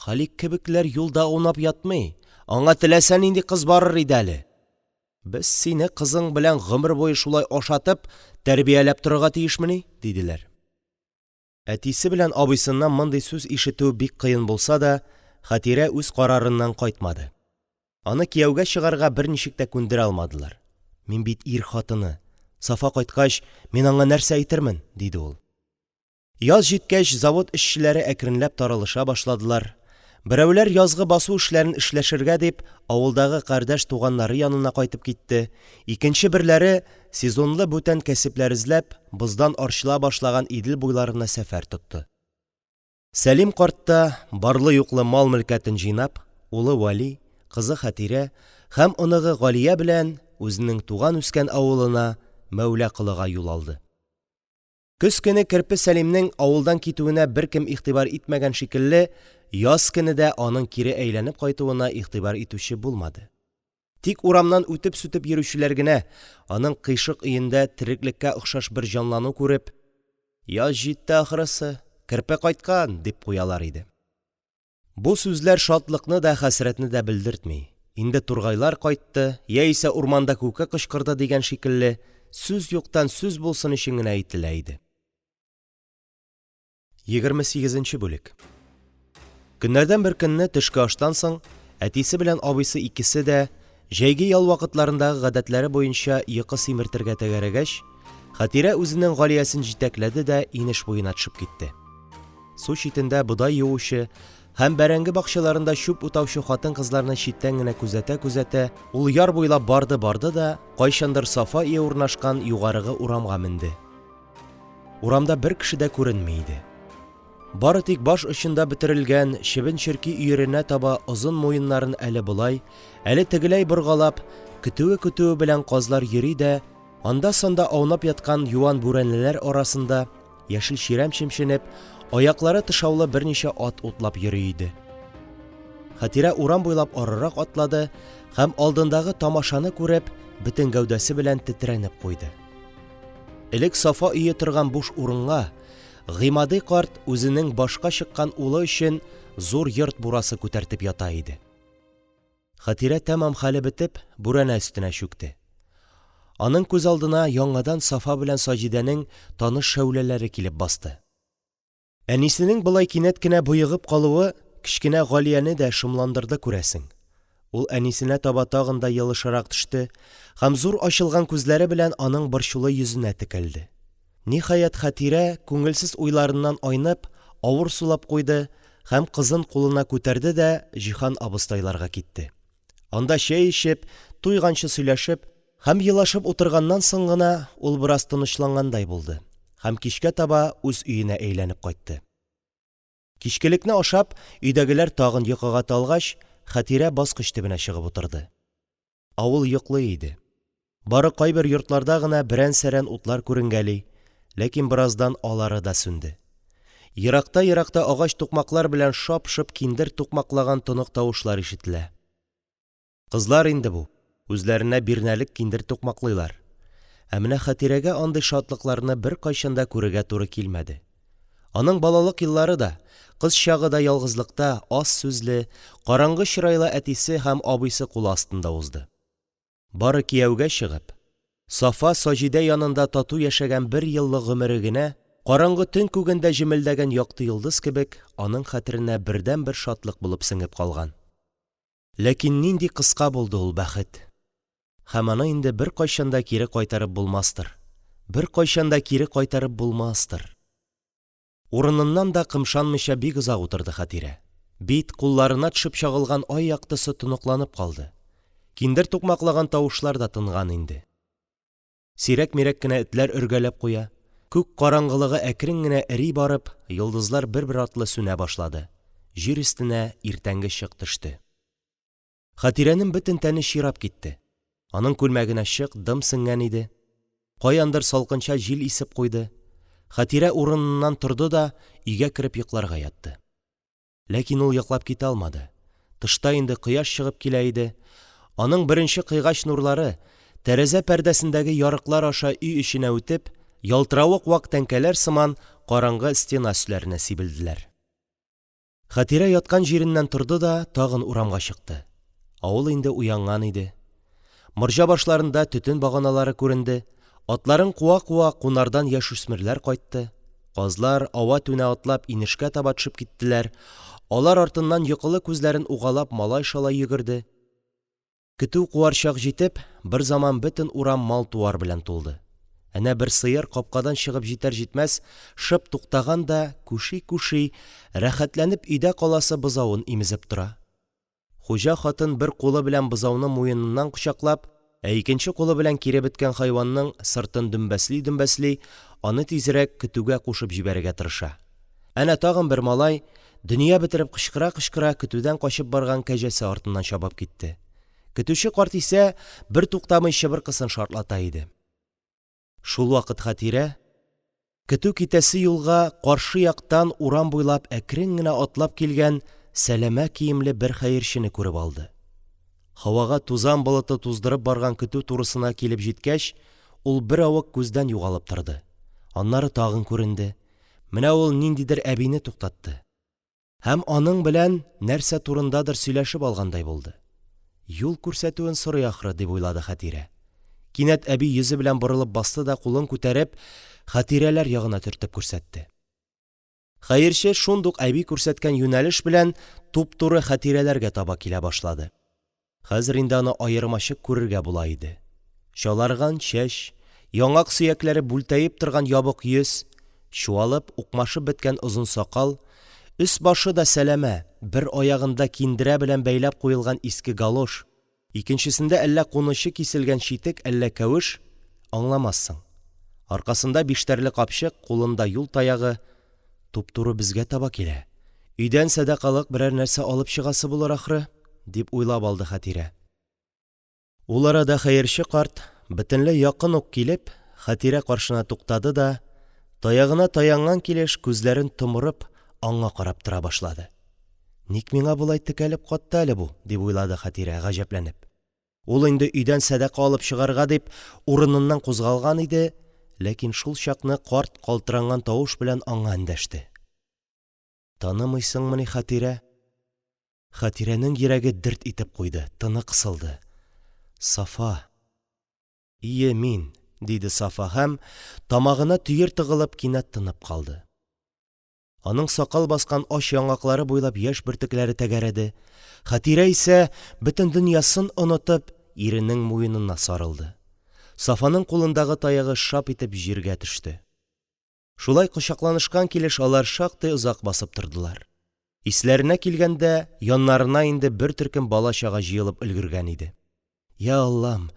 Халикъ кебекләр юлда аунап ятмый, аңа теләсә нинди кыз барыр иде әле. Без сине кызың белән гомер буе шулай ашатып, тәрбияләп торырга тиешмени? – диделәр. Әтисе белән абыйсыннан мондый сүз ишетү бик кыен булса да, Хәтирә үз карарыннан кайтмады. Аны кияүгә чыгарга берничек тә күндерә алмадылар. Мин бит ир хатыны. Сафа кайткач, мин аңа нәрсә әйтермен? – диде ул. Яз җиткәч, завод эшчеләре әкренләп таралыша башладылар. Берәүләр язгы басу эшләрен эшләшергә дип, авылдагы кардәш-туганнары янына кайтып китте, икенче берләре, сезонлы бүтән кәсепләр эзләп, боздан арчыла башлаган Идел буйларына сәфәр тотты. Сәлим карт та, барлы-юклы мал-мөлкәтен җыйнап, улы Вәли, кызы Хәтирә һәм оныгы Галия белән үзенең туган-үскән авылына Мәүла Колыга юл алды. Көз көне Керпе Сәлимнең авылдан китүенә беркем игътибар итмәгән шикелле, яз көне дә аның кире әйләнеп кайтуына игътибар итүче булмады. Тик урамнан үтеп-сүтеп йөрүчеләр генә, аның кыйшык өендә тереклеккә охшаш бер җанлану күреп, Яз җитте ахрысы, Керпе кайткан, дип куялар иде. Бу сүзләр шатлыкны да, хәсрәтне дә белдертми, инде тургайлар кайтты яисә урманда күке кычкырды дигән шикелле, сүз юктан сүз булсын өчен генә әйтелә иде. 28 бүлек. Көннәрдән бер көнне төшке аштан соң әтисе белән абыйсы икесе дә җәйге ял вакытларындагы гадәтләре буенча йокы симертергә тәгәрәгәч, Хәтирә үзенең Галиясен җитәкләде дә инеш буена төшеп китте. Су читендә бодай юучы һәм бәрәңге бакчаларында чүп утаучы хатын-кызларны читтән генә күзәтә-күзәтә, ул яр буйлап барды-барды да, кайчандыр Сафа өе урнашкан югарыгы урамга менде. Урамда бер кеше дә күренми иде. Бары тик баш очында бөтерелгән чебен-черки өеренә таба озын муеннарын әле болай, әле тегеләй боргалап, көтүе-көтүе белән казлар йөри дә, анда-санда аунап яткан юан бүрәнәләр арасында, яшел чирәм чемченеп, аяклары тышаулы берничә ат утлап йөри иде. Хәтирә урам буйлап арырак атлады һәм алдындагы тамашаны күреп, бөтен гәүдәсе белән тетрәнеп куйды. Элек Сафа өе торган буш урынга Гыймади карт үзенең башка чыккан улы өчен зур йорт бурасы күтәртеп ята иде. Хәтирә тәмам хәле бетеп, бүрәнә өстенә чүкте. Аның күз алдына яңадан Сафа белән Саҗидәнең таныш шәүләләре килеп басты. Әнисенең болай кинәт кенә боегып калуы кечкенә Галияне дә шомландырды, күрәсең. Ул әнисенә таба тагын да елышарак төште һәм зур ачылган күзләре белән аның борчулы йөзенә текәлде. Ниһаять, Хәтирә, күңелсез уйларыннан айнып, авыр сулап куйды һәм кызын кулына күтәрде дә Җиһан абыстайларга китте. Анда чәй эчеп, туйганчы сөйләшеп һәм елашып утырганнан соң гына ул бераз тынычлангандай булды һәм кичкә таба үз өенә әйләнеп кайтты. Кичкелекне ашап, өйдәгеләр тагын йокыга талгач, Хәтирә баскыч төбенә чыгып утырды. Авыл йоклый иде. Бары кайбер йортларда гына берән-сәрән утлар күренгәли, ләкин бераздан алары да сүнде. Еракта-еракта агач тукмаклар белән шап-шоп киндер тукмаклаган тонык тавышлар ишетелә. Кызлар инде бу, үзләренә бирнәлек киндер тукмаклыйлар. Ә менә Хәтирәгә андый шатлыкларны беркайчан да күрергә туры килмәде. Аның балалык еллары да, кыз чагы да ялгызлыкта, аз сүзле, караңгы чырайлы әтисе һәм абыйсы кулы астында узды. Бары кияүгә чыгып, Сафа, Саҗидә янында тату яшәгән бер еллык гомере генә, караңгы төн күгендә җемелдәгән якты йолдыз кебек, аның хәтеренә бердәнбер шатлык булып сеңеп калган. Ләкин нинди кыска булды ул бәхет! Һәм аны инде беркайчан да кире кайтарып булмастыр, беркайчан да кире кайтарып булмастыр! Урыныннан да кымшанмыйча бик озак утырды Хәтирә. Бит, кулларына төшеп чагылган ай яктысы тоныкланып калды. Киндер тукмаклаган тавышлар да тынган инде. Сирәк-мирәк кенә этләр өргәләп куя. Күк караңгылыгы әкрен генә эри барып, йолдызлар бер-бер артлы сүнә башлады. Җир өстенә иртәнге чык төште. Хәтирәнең бөтен тәне чирап китте. Аның күлмәгенә чык, дым сеңгән иде. Каяндыр салкынча җил исеп куйды. Хәтирә урыныннан торды да өйгә кереп йокларга ятты. Ләкин ул йоклап китә алмады. Тышта инде кояш чыгып килә иде. Аның беренче кыйгач нурлары, тәрәзә пәрдәсендәге ярыклар аша өй эченә үтеп, ялтыравык вак тәңкәләр сыман караңгы стена өсләренә сибелделәр. Хәтирә яткан җиреннән торды да тагын урамга чыкты. Авыл инде уянган иде. Морҗа башларында төтен баганалары күренде. Атларын куа-куа кунардан яшүсмерләр кайтты. Казлар, ава-түнә атлап, инешкә таба төшеп киттеләр. Алар артыннан йокылы күзләрен угалап малай-шалай йөгерде. Көтү куар чак җитеп, берзаман бөтен урам мал-туар белән тулды. Әнә бер сыер капкадан чыгып җитәр-җитмәс шып туктаган да, күши-күши, рәхәтләнеп өйдә каласы бозавын имезеп тора. Хуҗа хатын бер кулы белән бозауны муеныннан кочаклап, ә икенче кулы белән киребеткән хайванның сыртын дөмбәсли-дөмбәсли, аны тизрәк көтүгә кушып җибәрергә тырыша. Әнә тагын бер малай, дөнья бетереп кычкыра-кычкыра, көтүдән качып барган кәҗәсе артыннан чабып китте. Көтүче карт исә бертуктамый чыбыркысын шартлата иде. Шулвакыт Хәтирә, көтү китәсе юлга каршы яктан урам буйлап әкрен генә атлап килгән сәләмә киемле бер хәерчене күреп алды. Һавага тузан болыты туздырып барган көтү турысына килеп җиткәч, ул беравык күздән югалып торды. Аннары тагын күренде. Менә ул ниндидер әбине туктатты. Һәм аның белән нәрсә турындадыр сөйләшеп алгандай булды. Юл күрсәтүен сорый ахры, дип уйлады Хәтирә. Кинәт әби йөзе белән борылып басты да кулын күтәреп, Хәтирәләр ягына төртеп күрсәтте. Хәерче шундук әби күрсәткән юнәлеш белән туп-туры Хәтирәләргә таба килә башлады. Хәзер инде аны аермачык күрергә була иде. Чаларган чәч, яңак сөякләре бүлтәеп торган ябык йөз, чуалып, укмашып беткән озын сакал, өс-башы да сәләмә, бер аягында киндерә белән бәйләп куелган иске галош, икенчесендә әллә кунычы киселгән читек, әллә кәвеш, аңламассың. Аркасында биштәрле капчык, кулында юл таягы, туп-туры безгә таба килә. Өйдән сәдакалык берәр нәрсә алып чыгасы булыр, ахры, дип уйлап алды Хәтирә. Ул арада хәерче карт, бөтенләй якын ук килеп, Хәтирә каршына туктады да, таягына таянган килеш, күзләрен томырып, аңа карап тора башлады. Ник миңа болай текәлеп катты әле бу, дип уйлады Хәтирә, гаҗәпләнеп. Ул инде өйдән сәдака алып чыгарга дип урыныннан кузгалган иде, ләкин шул чакны карт калтыранган тавыш белән аңа эндәште. Танымыйсыңмыни, Хәтирә? Хәтирәнең йөрәге дерт итеп куйды, тыны кысылды. Сафа. Ие, мин, диде Сафа һәм, тамагына төер тыгылып, кинәт тынып калды. Аның сакал баскан ач яңаклары буйлап яшь бөртекләре тәгәрәде. Хәтирә исә, бөтен дөньясын онытып, иренең муенына сарылды. Сафаның кулындагы таягы шап итеп җиргә төште. Шулай кочакланышкан килеш алар шактый озак басып тордылар. Исләренә килгәндә, яннарына инде бер төркем бала-чага җыелып өлгергән иде. Йа Аллам,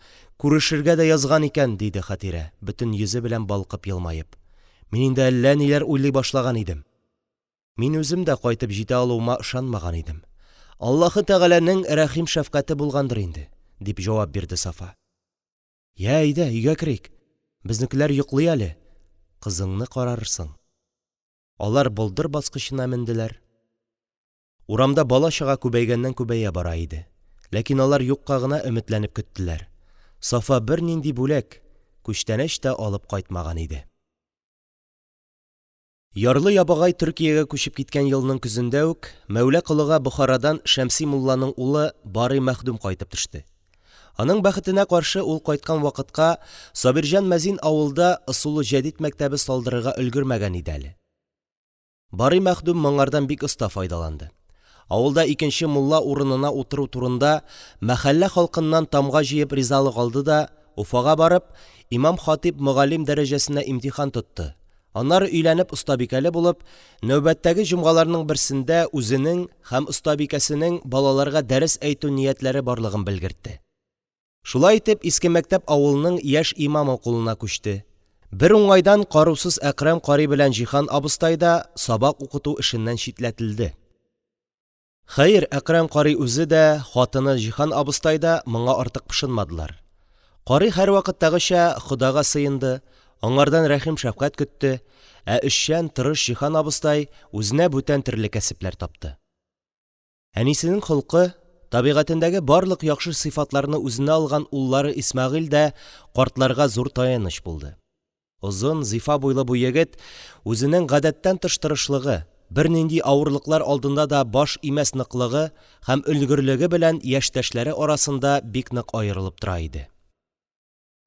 күрешергә дә язган икән, диде Хәтирә, бөтен йөзе белән балкып елмаеп. Мин инде әллә ниләр уйлый башлаган идем. Мин үзем дә кайтып җитә алуыма ышанмаган идем. Аллаһы Тәгаләнең рәхим-шәфкате булгандыр инде, дип җавап бирде Сафа. Йә, әйдә, өйгә керик. Безнекеләр йоклый әле. Кызыңны карарсың. Алар болдыр баскычына менделәр. Урамда бала-чага күбәйгәннән-күбәя бара иде. Ләкин алар юкка гына өметләнеп көттеләр: Сафа бернинди бүләк, күчтәнәч тә алып кайтмаган иде. Ярлы-ябагай Төркиягә күчеп киткән елның көзендә үк Мәүла Колыга Бохарадан Шәмси мулланың улы Барый мәхдүм кайтып төште. Аның бәхетенә каршы, ул кайткан вакытка Сабирҗан мәзин авылда ысулы җәдит мәктәбе салдырырга өлгермәгән иде әле. Барый мәхдүм моңардан бик оста файдаланды. Авылда икенче мулла урынына утыру турында мәхәллә халкыннан тамга җыеп ризалык алды да, Уфага барып, имам-хатиб мөгаллим дәрәҗәсенә имтихан тотты, аннары өйләнеп остабикәле булып, нәүбәттәге җомгаларның берсендә үзенең һәм остабикәсенең балаларга дәрес әйтү ниятләре барлыгын белгертте. Шулай итеп, иске мәктәп авылның яшь имамы кулына күчте. Бер уңайдан карусыз Әкрәм карый белән Җиһан абыстай да сабак укыту эшеннән читләтелде. Хәер, Әкрәм карый үзе дә, хатыны Җиһан абыстай да моңа артык пошынмадылар. Карый һәрвакыттагыча Ходага сыенды, аңардан рәхим-шәфкать көтте, ә эшчән, тырыш Җиһан абыстай үзенә бүтән төрле кәсепләр тапты. Әнисенең холкы, табигатендәге барлык яхшы сыйфатларны үзенә алган уллары Исмәгыйль дә картларга зур таяныч булды. Озын, зифа буйлы бу егет үзенең гадәттән тыш тырышлыгы, бернинди авырлыклар алдында да баш имәс ныклыгы һәм өлгерлеге белән яшьтәшләре арасында бик нык аерылып тора иде.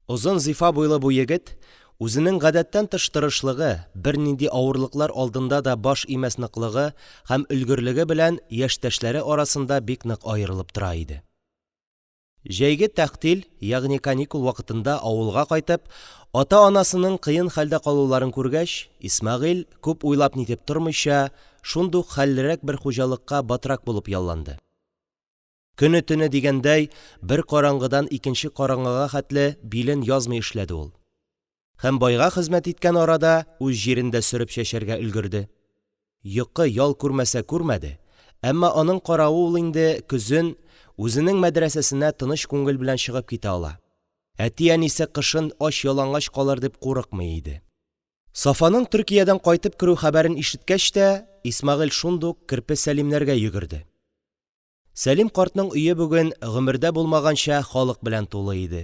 Озын зифа буйлы бу егет үзенең гадәттән тыш тырышлыгы, бернинди авырлыклар алдында да баш имәс ныклыгы һәм өлгерлеге белән яшьтәшләре арасында бик нык аерылып тора иде. Җәйге тәгътил, ягъни каникул вакытында авылга кайтып, ата-анасының кыен хәлдә калуларын күргәч, Исмәгыйль, күп уйлап-нитеп тормыйча, шундук хәллерәк бер хуҗалыкка батрак булып ялланды. Көне-төне дигәндәй, бер караңгыдан икенче караңгыга хәтле билен язмый эшләде ул. Һәм байга хезмәт иткән арада үз җирен дә сөреп чәчәргә өлгерде. Йокы, ял күрмәсә күрмәде, әмма аның каравы ул инде көзен үзенең мәдрәсәсенә тыныч күңел белән чыгып китә ала, әти-әнисе кышын ач-ялангач калыр дип курыкмый иде. Сафаның Төркиядән кайтып керү хәбәрен ишеткәч тә, Исмәгыйль шундук Керпе Сәлимнәргә йөгерде. Сәлим картның өе бүген гомердә булмаганча халык белән тулы иде.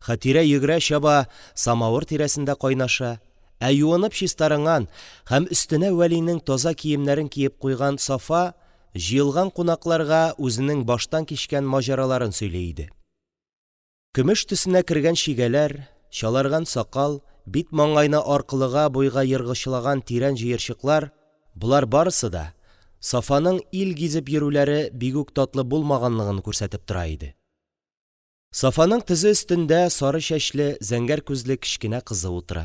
Хәтирә йөгерә-чаба самавыр тирәсендә кайнаша, ә юынып чистарынган һәм өстенә Вәлинең таза киемнәрен киеп куйган Сафа җыелган кунакларга үзенең баштан кичкән маҗараларын сөйли иде. Көмеш төсенә кергән чигәләр, чаларган сакал, бит-маңгайны аркылыга-буйга ергычлаган тирән җыерчыклар – болар барысы да Сафаның ил гизеп йөрүләре бигүк татлы булмаганлыгын күрсәтеп тора иде. Сафаның тезе өстендә сары чәчле, зәңгәр күзле кечкенә кызы утыра.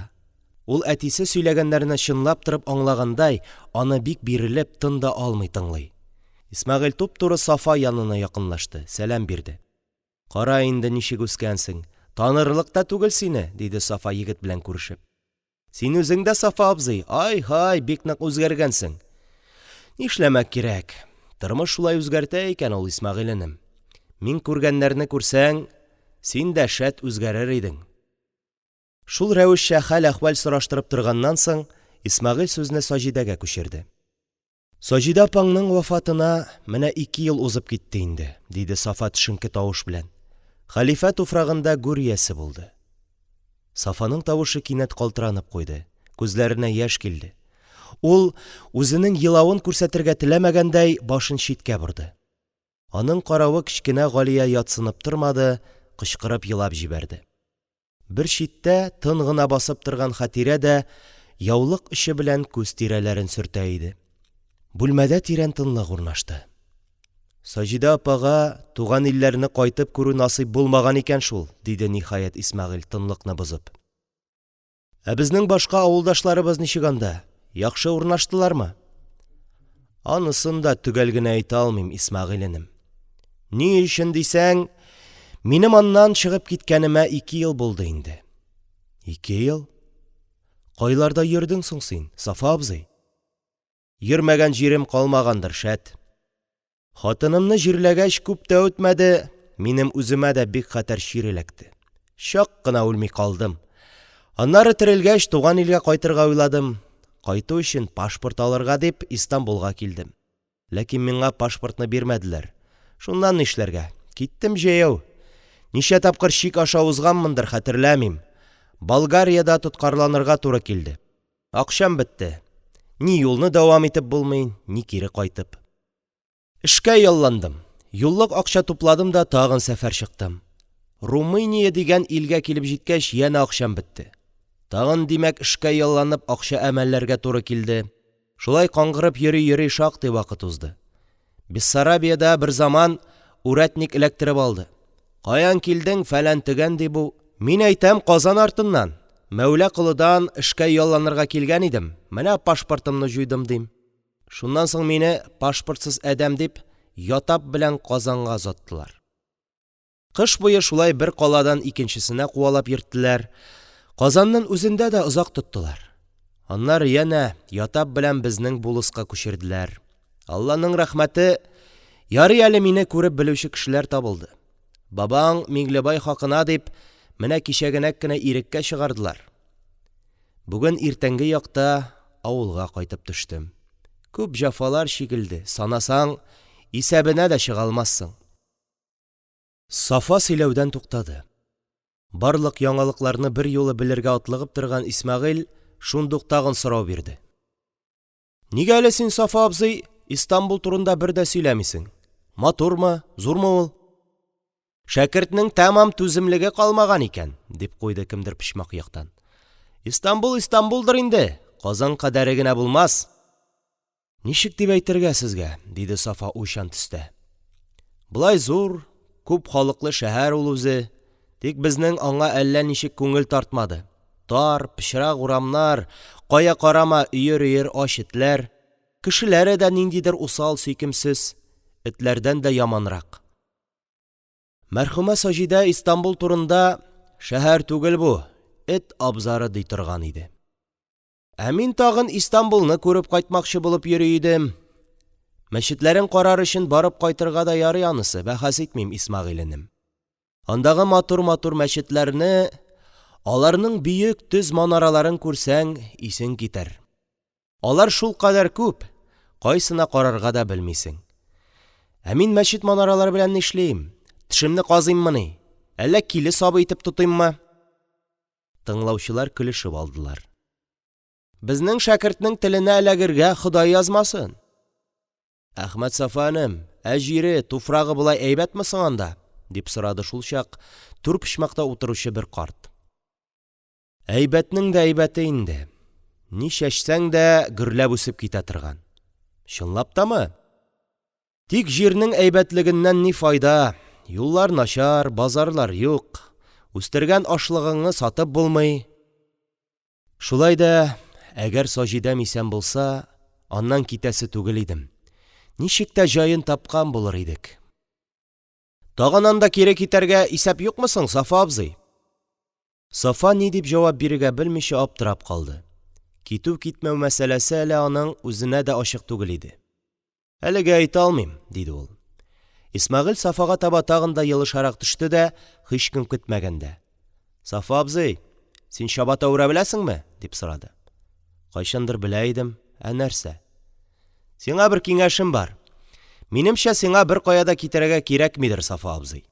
Ул әтисе сөйләгәннәрне чынлап торып аңлагандай, аны бик бирелеп, тын да алмый тыңлый. Исмәгыйль туп-туры Сафа янына якынлашты, сәлам бирде. Кара инде, ничек үскәнсең, танырлык та түгел сине, – диде Сафа, егет белән күрешеп. Син үзең дә, Сафа абзый, ай-һай, бик нык үзгәргәнсең. Нишләмәк кирәк, тормыш шулай үзгәртә икән ул, Исмәгыйль энем. Мин күргәннәрне күрсәң, син дә, шәт, үзгәрер идең. Шул рәвешчә хәл-әхвәл сораштырып торганнан соң, Исмәгыйль сүзне Саҗидәгә күчерде. Саҗидә апаңның вафатына менә ике ел узып китте инде, диде Сафа төшенке тавыш белән. Хәлифә туфрагында гүр иясе булды. Сафаның тавышы кинәт калтыранып куйды, күзләренә яшь килде. Ул, үзенең елавын күрсәтергә теләмәгәндәй, башын читкә борды. Аның каравы кечкенә Галия ятсынып тормады, кычкырып елап җибәрде. Бер читтә тын гына басып торган Хәтирә дә яулык очы белән күз тирәләрен сөртә иде. Бүлмәдә тирән тынлык урнашты. Саҗидә апага туган илләрне кайтып күрү насыйп булмаган икән шул, диде, ниһаять, Исмәгыйль, тынлыкны бозып. Ә безнең башка авылдашларыбыз ничек анда? Яхшы урнаштылармы? Анысын да төгәл генә әйтә алмыйм, Исмәгыйль энем. Ни өчен дисәң, минем аннан чыгып киткәнемә ике ел булды инде. Ике ел? Кайларда йөрдең соң син, Сафа абзый? Йөрмәгән җирем калмагандыр, шәт. Хатынымны җирләгәч күп тә үтмәде, минем үземә дә бик хәтәр чир эләкте. Чак кына үлми калдым. Аннары терелгәч, туган илгә кайтырга уйладым. Кайту өчен пашпорт алырга дип, Истанбулга килдем. Ләкин миңа пашпортны бирмәделәр. Шуннан нишләргә? Киттем җәяү, ничә тапкыр чик аша узганмындыр, хәтерләмим, Болгариядә тоткарланырга туры килде, акчам бетте, ни юлны дәвам итеп булмый, ни кире кайтып. Эшкә ялландым, юллык акча тупладым да тагын сәфәр чыктым. Румыния дигән илгә килеп җиткәч, янә акчам бетте. Тагын, димәк, эшкә ялланып, акча әмәлләргә туры килде. Шулай каңгырып йөри-йөри шактый вакыт узды. Бессарабиядә берзаман үрәтник эләктереп алды. Каян килдең, фәлән-төгән, ди бу. Мин әйтәм, Казан артыннан, Мәүла Колыдан эшкә ялланырга килгән идем, менә пашпортымны җуйдым, дим. Шуннан соң мине, пашпортсыз адәм дип, ятап белән Казанга озаттылар. Кыш буе шулай бер каладан икенчесенә куалап йөрттеләр, Казанның үзендә дә озак тоттылар. Аннары янә ятап белән безнең булыска күчерделәр. Алланың рәхмәте, ярый әле мине күреп белүче кешеләр табылды. Бабаң Миңлебай хакына дип, менә кичәгенәк кенә иреккә чыгардылар. Бүген иртәнге якта авылга кайтып төштем. Күп җәфалар чигелде, санасаң, исәбенә дә чыга алмассың. Сафа сөйләүдән туктады. Барлык яңалыкларны берьюлы белергә атлыгып торган Исмәгыйль шундук тагын сорау бирде: – Нигә әле син, Сафа абзый, Истанбул турында бер дә сөйләмисең? Матурмы, зурмы ул? Шәкертнең тәмам түземлеге калмаган икән, – дип куйды кемдер почмак яктан. – Истанбул Истанбулдыр инде, Казан кадәре генә булмас. Ничек дип әйтергә сезгә, – диде Сафа уйчан төстә. – Болай зур, күп халыклы шәһәр ул үзе, тик безнең аңа әллә ничек күңел тартмады: тар, пычрак урамнар, кая карама өер-өер ач этләр, кешеләре дә ниндидер усал, сөйкемсез, этләрдән дә яманрак. Мәрхүмә Саҗидә Истанбул турында, шәһәр түгел бу, эт абзары, ди торган иде. Ә мин тагын Истанбулны күреп кайтмакчы булып йөри идем. Мәчетләрен карар өчен барып кайтырга да ярый анысы, бәхәс итмим, Исмәгыйль энем. Андагы матур-матур мәчетләрне, аларның биек төз манараларын күрсәң, исең китәр. Алар шулкадәр күп, кайсына карарга да белмисең. Ә мин мәчет манаралары белән нишлим? Тешемне казыйммыни? Әллә киле сабы итеп тотыйммы? Тыңлаучылар көлешеп алдылар. Безнең шәкертнең теленә эләгергә Ходай язмасын. Әхмәтсафа энем, ә җире, туфрагы болай әйбәтме соң анда? дип сорады шулчак түр почмакта утыручы бер карт. Әйбәтнең дә әйбәте инде. Ни чәчсәң дә, гөрләп үсеп китә торган. Чынлап тамы? Тик җирнең әйбәтлегеннән ни файда, юллар начар, базарлар юк, үстергән ашлыгыңны сатып булмый. Шулай да, әгәр Саҗидәм исән булса, аннан китәсе түгел идем, ничек тә җаен тапкан булыр идек. Тагын анда кире китәргә исәп юкмы соң, Сафа абзый? Сафа ни дип җавап бирергә белмичә аптырап калды. Китү-китмәү мәсьәләсе әле аның үзенә дә ачык түгел иде. Әлегә әйтә алмыйм, диде ул. Исмәгыйль Сафага таба тагын да елышарак төште дә, һичкем көтмәгәндә: – Сафа абзый, син чабата үрә беләсеңме? – дип сорады. Кайчандыр белә идем. Ә нәрсә? Сиңа бер киңәшем бар. Минемчә, сиңа беркая да китәргә кирәкмидер, Сафа абзый.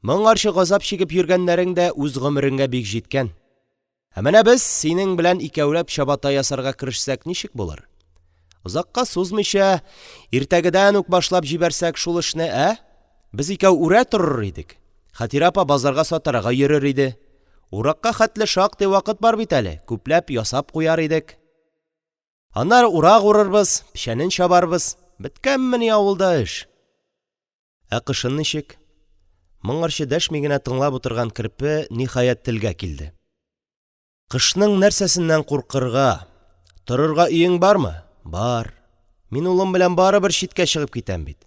Моңарчы газап чигеп йөргәннәрең дә үз гомереңә бик җиткән. Ә менә без синең белән икәүләп чабата ясарга керешсәк ничек булыр? Озакка сузмыйча, иртәгедән үк башлап җибәрсәк шул эшне, ә? Без икәү үрә торыр идек. Хәтирә апа базарга сатарга йөрер иде. Уракка хәтле шактый вакыт бар бит әле, күпләп ясап куяр идек. Аннары урак урырбыз, печәнен чабарбыз. Беткәнмени авылда эш? Ә кышын ничек? Моңарчы дәшми генә тыңлап утырган Керпе, ниһаять, телгә килде. Кышның нәрсәсеннән куркырга? Торырга өең бармы? Бар. Мин улым белән барыбер читкә чыгып китәм бит.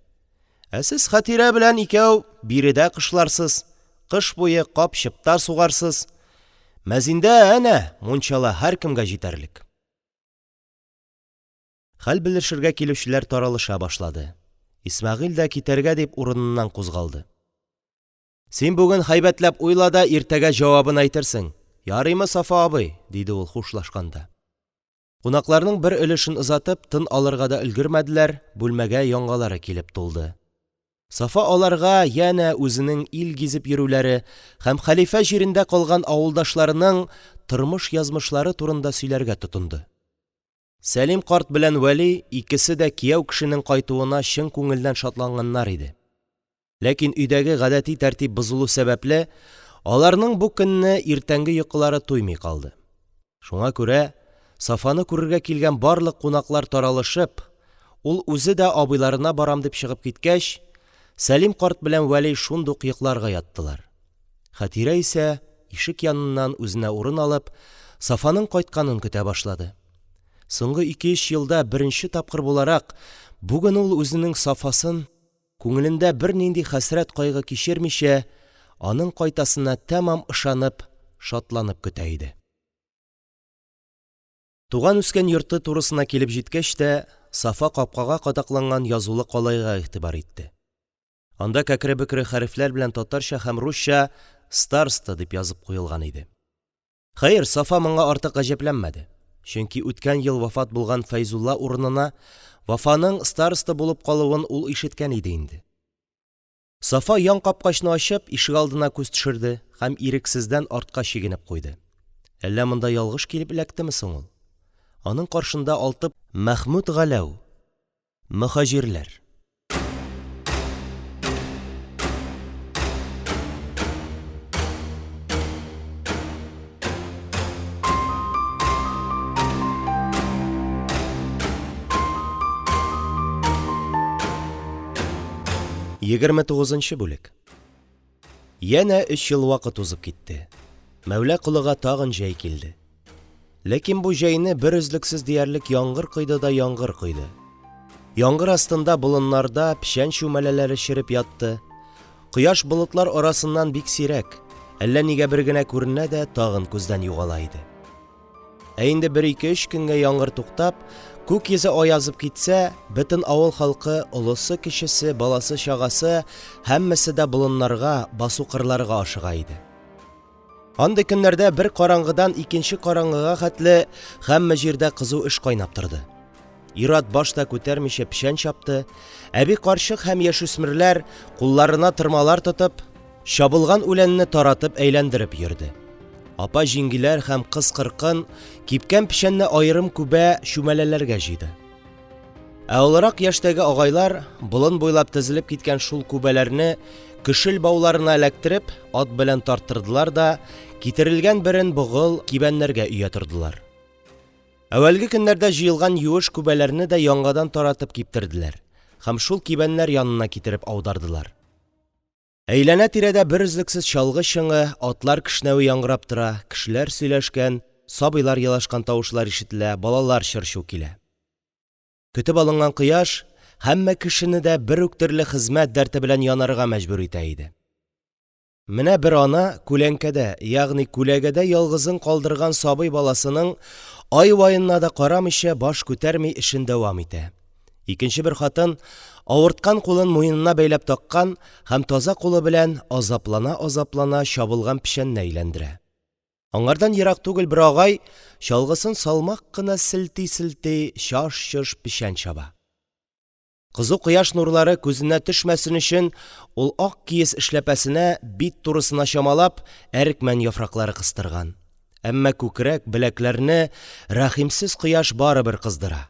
Ә сез Хәтирә белән икәү биредә кышларсыз, кыш буе кап-чыпта сугарсыз. Мәзиндә, әнә, мунчала һәркемгә җитәрлек. Хәл белешергә килүчеләр таралыша башлады. Исмәгыйль дә китәргә дип урыныннан кузгалды. Син бүген һәйбәтләп уйла да иртәгә җавабын әйтерсең. Ярыймы, Сафа абый? – диде ул хушлашканда. Кунакларның бер өлешен озатып, тын алырга да өлгермәделәр, бүлмәгә яңалары килеп тулды. Сафа аларга янә үзенең ил гизеп йөрүләре һәм хәлифә җирендә калган авылдашларының тормыш-язмышлары турында сөйләргә тотынды. Сәлим карт белән Вәли икесе дә кияү кешенең кайтуына чын күңелдән шатланганнар иде. Ләкин өйдәге гадәти тәртип бозылу сәбәпле, аларның бу көнне иртәнге йокылары туймый калды. Шуңа күрә, Сафаны күрергә килгән барлык кунаклар таралышып, ул үзе дә абыйларына барам дип чыгып киткәч, Сәлим карт белән Вәли шундук йокларга яттылар. Хәтирә исә, ишек яныннан үзенә урын алып, Сафаның кайтканын көтә башлады. Соңгы ике-өч елда беренче тапкыр буларак, бүген ул үзенең Сафасын, күңелендә бернинди хәсрәт-кайгы кичермичә, аның кайтасына тәмам ышанып, шатланып көтә иде. Туган-үскән йорты турысына килеп җиткәч тә, Сафа капкага кадакланган язулы калайга игътибар итте. Анда кәкре-бөкре хәрефләр белән татарча һәм русча «Староста» дип язып куелган иде. Хәер, Сафа моңа артык гаҗәпләнмәде, чөнки үткән ел вафат булган Фәйзулла урынына Вафаның староста булып калуын ул ишеткән иде инде. Сафа янкапкачны ачып, ишегалдына күз төшерде һәм ирексездән артка чигенеп куйды. Әллә монда ялгыш килеп эләктеме соң ул? Аның каршында алты Мәхмүт Галәү. Мөһаҗирләр. 29 бүлек. Янә өч ел вакыт узып китте. Мәүла Колыга тагын җәй килде. Ләкин бу җәйне берөзлексез диярлек яңгыр койды да яңгыр койды. Яңгыр астында болыннарда печән чүмәләләре череп ятты. Кояш болытлар арасыннан бик сирәк, әллә нигә бер генә күренә дә тагын күздән югала иде. Ә инде бер-ике-өч көнгә яңгыр туктап, күк йөзе аязып китсә, бөтен авыл халкы, олысы-кечесе, баласы-чагасы, һәммәсе дә болыннарга, басу-кырларга ашыга иде. Андый көннәрдә бер караңгыдан икенче караңгыга хәтле һәммә җирдә кызу эш кайнап торды. Ир-ат баш та күтәрмичә печән чапты, әби-карчык һәм яшүсмерләр, кулларына тырмалар тотып, чабылган үләнне таратып әйләндереп йөрде. Апа-җиңгиләр һәм кыз-кыркын кипкән печәнне аерым күбә чүмәләләргә җыйды. Ә олырак яшьтәге агайлар болын буйлап тезелеп киткән шул күбәләрне көшел бауларына эләктереп, ат белән тарттырдылар да, китерелгән берен богыл кибәннәргә өя тордылар. Әүвәлге көннәрдә җыелган юеш күбәләрне дә яңадан таратып киптерделәр һәм шул кибәннәр янына китереп аудардылар. Әйләнә-тирәдә берөзлексез чалгы чыңы, атлар кешнәве яңгырап тора, кешеләр сөйләшкән, сабыйлар елашкан тавышлар ишетелә, балалар чыр-чу килә. Көтеп алынган кояш һәммә кешене дә бер үк төрле хезмәт дәрте белән янарга мәҗбүр итә иде. Менә бер ана күләнкәдә, ягъни күләгәдә ялгызын калдырган сабый баласының ай-ваена да карамыйча баш күтәрми эшен дәвам итә. Икенче бер хатын авырткан кулын муенына бәйләп таккан һәм таза кулы белән азаплана-азаплана чабылган печәнне әйләндерә. Аңардан ерак түгел бер агай, чалгысын салмак кына селти-селти, чаж-чож печән чаба. Кызу кояш нурлары күзенә төшмәсен өчен, ул ак киез эшләпәсенә бит турысына чамалап, әрекмән яфраклары кыстырган. Әмма күкрәк, беләкләрне рәхимсез кояш барыбер кыздыра.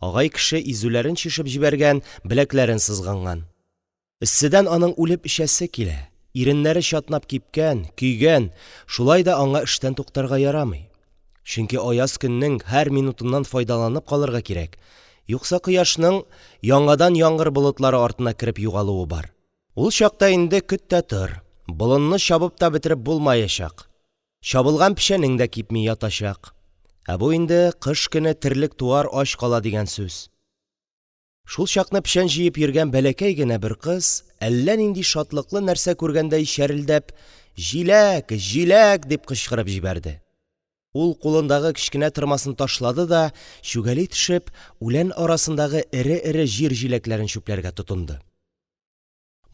Агай кеше изүләрен чишеп җибәргән, беләкләрен сызганган. Эсседән аның үлеп эчәсе килә, иреннәре чатнап кипкән, көйгән, шулай да аңа эштән туктарга ярамый. Чөнки аяз көннең һәр минутыннан файдаланып калырга кирәк, юкса кояшның яңадан яңгыр болытлары артына кереп югалуы бар. Ул чакта инде көт тә тор, болынны чабып та бетереп булмаячак, Чабылган печәнең дә кипми ятачак. Ә бу инде кыш көне терлек-туар ач кала дигән сүз. Шул чакны печән җыеп йөргән бәләкәй генә бер кыз, әллә нинди шатлыклы нәрсә күргәндәй чәрелдәп, Җиләк! Җиләк! дип кычкырып җибәрде. Ул кулындагы кечкенә тырмасын ташлады да, чүгәли төшеп, үлән арасындагы эре-эре җир җиләкләрен чүпләргә тотынды.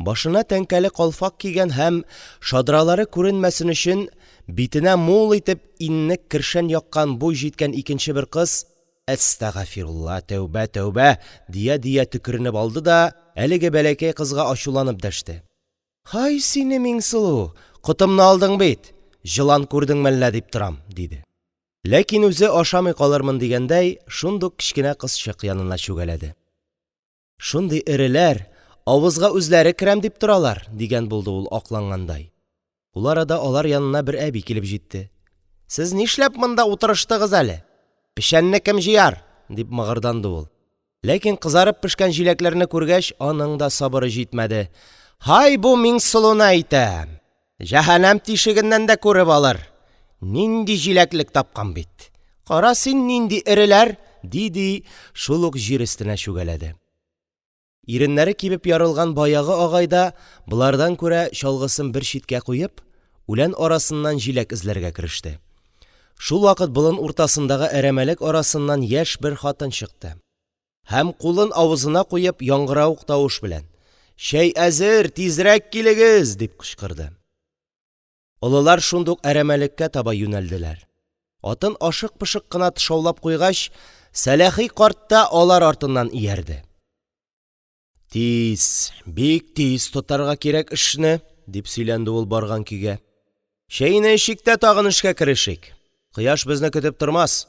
Башына тәңкәле калфак кигән һәм, шадралары күренмәсен өчен, битенә мул итеп иннек кершән яккан буй җиткән икенче бер кыз: Әстәгафирулла, тәүбә, тәүбә! – дия-дия төкеренеп алды да, әлеге бәләкәй кызга ачуланып дәште: – Һай сине, Миңсылу, котымны алдың бит, җылан күрдеңме әллә дип торам! – диде. Ләкин үзе, ашамый калырмын дигәндәй, шундук кечкенә кызчык янына чүгәләде. Шундый эреләр, авызга үзләре керәм дип торалар, – дигән булды ул, аклангандай. Ул арада алар янына бер әби килеп җитте. – Сез нишләп монда утырыштыгыз әле? Печәнне кем җыяр? – дип мыгырданды ул. Ләкин кызарып пешкән җиләкләрне күргәч, аның да сабыры җитмәде: – Һай, бу Миңсылуны әйтәм! Җәһәннәм тишегеннән дә күреп алыр! Нинди җиләклек тапкан бит! Кара син, нинди эреләр! – ди-ди, шул ук җир өстенә чүгәләде. Иреннәре кибеп ярылган баягы агай да, болардан күрә, чалгысын бер читкә куеп, үлән арасыннан җиләк эзләргә кереште. Шулвакыт болын уртасындагы әрәмәлек арасыннан яшь бер хатын чыкты һәм, кулын авызына куеп, яңгыравык тавыш белән: – Чәй әзер, тизрәк килегез! – дип кычкырды. Олылар шундук әрәмәлеккә таба юнәлделәр. Атын ашык-пошык кына тышаулап куйгач, Сәләхи карт та алар артыннан иярде. – Тиз, бик тиз тотарга кирәк эшне, – дип сөйләнде ул барган көйгә. – Чәйне эчик тә тагын эшкә керешик, кояш безне көтеп тормас.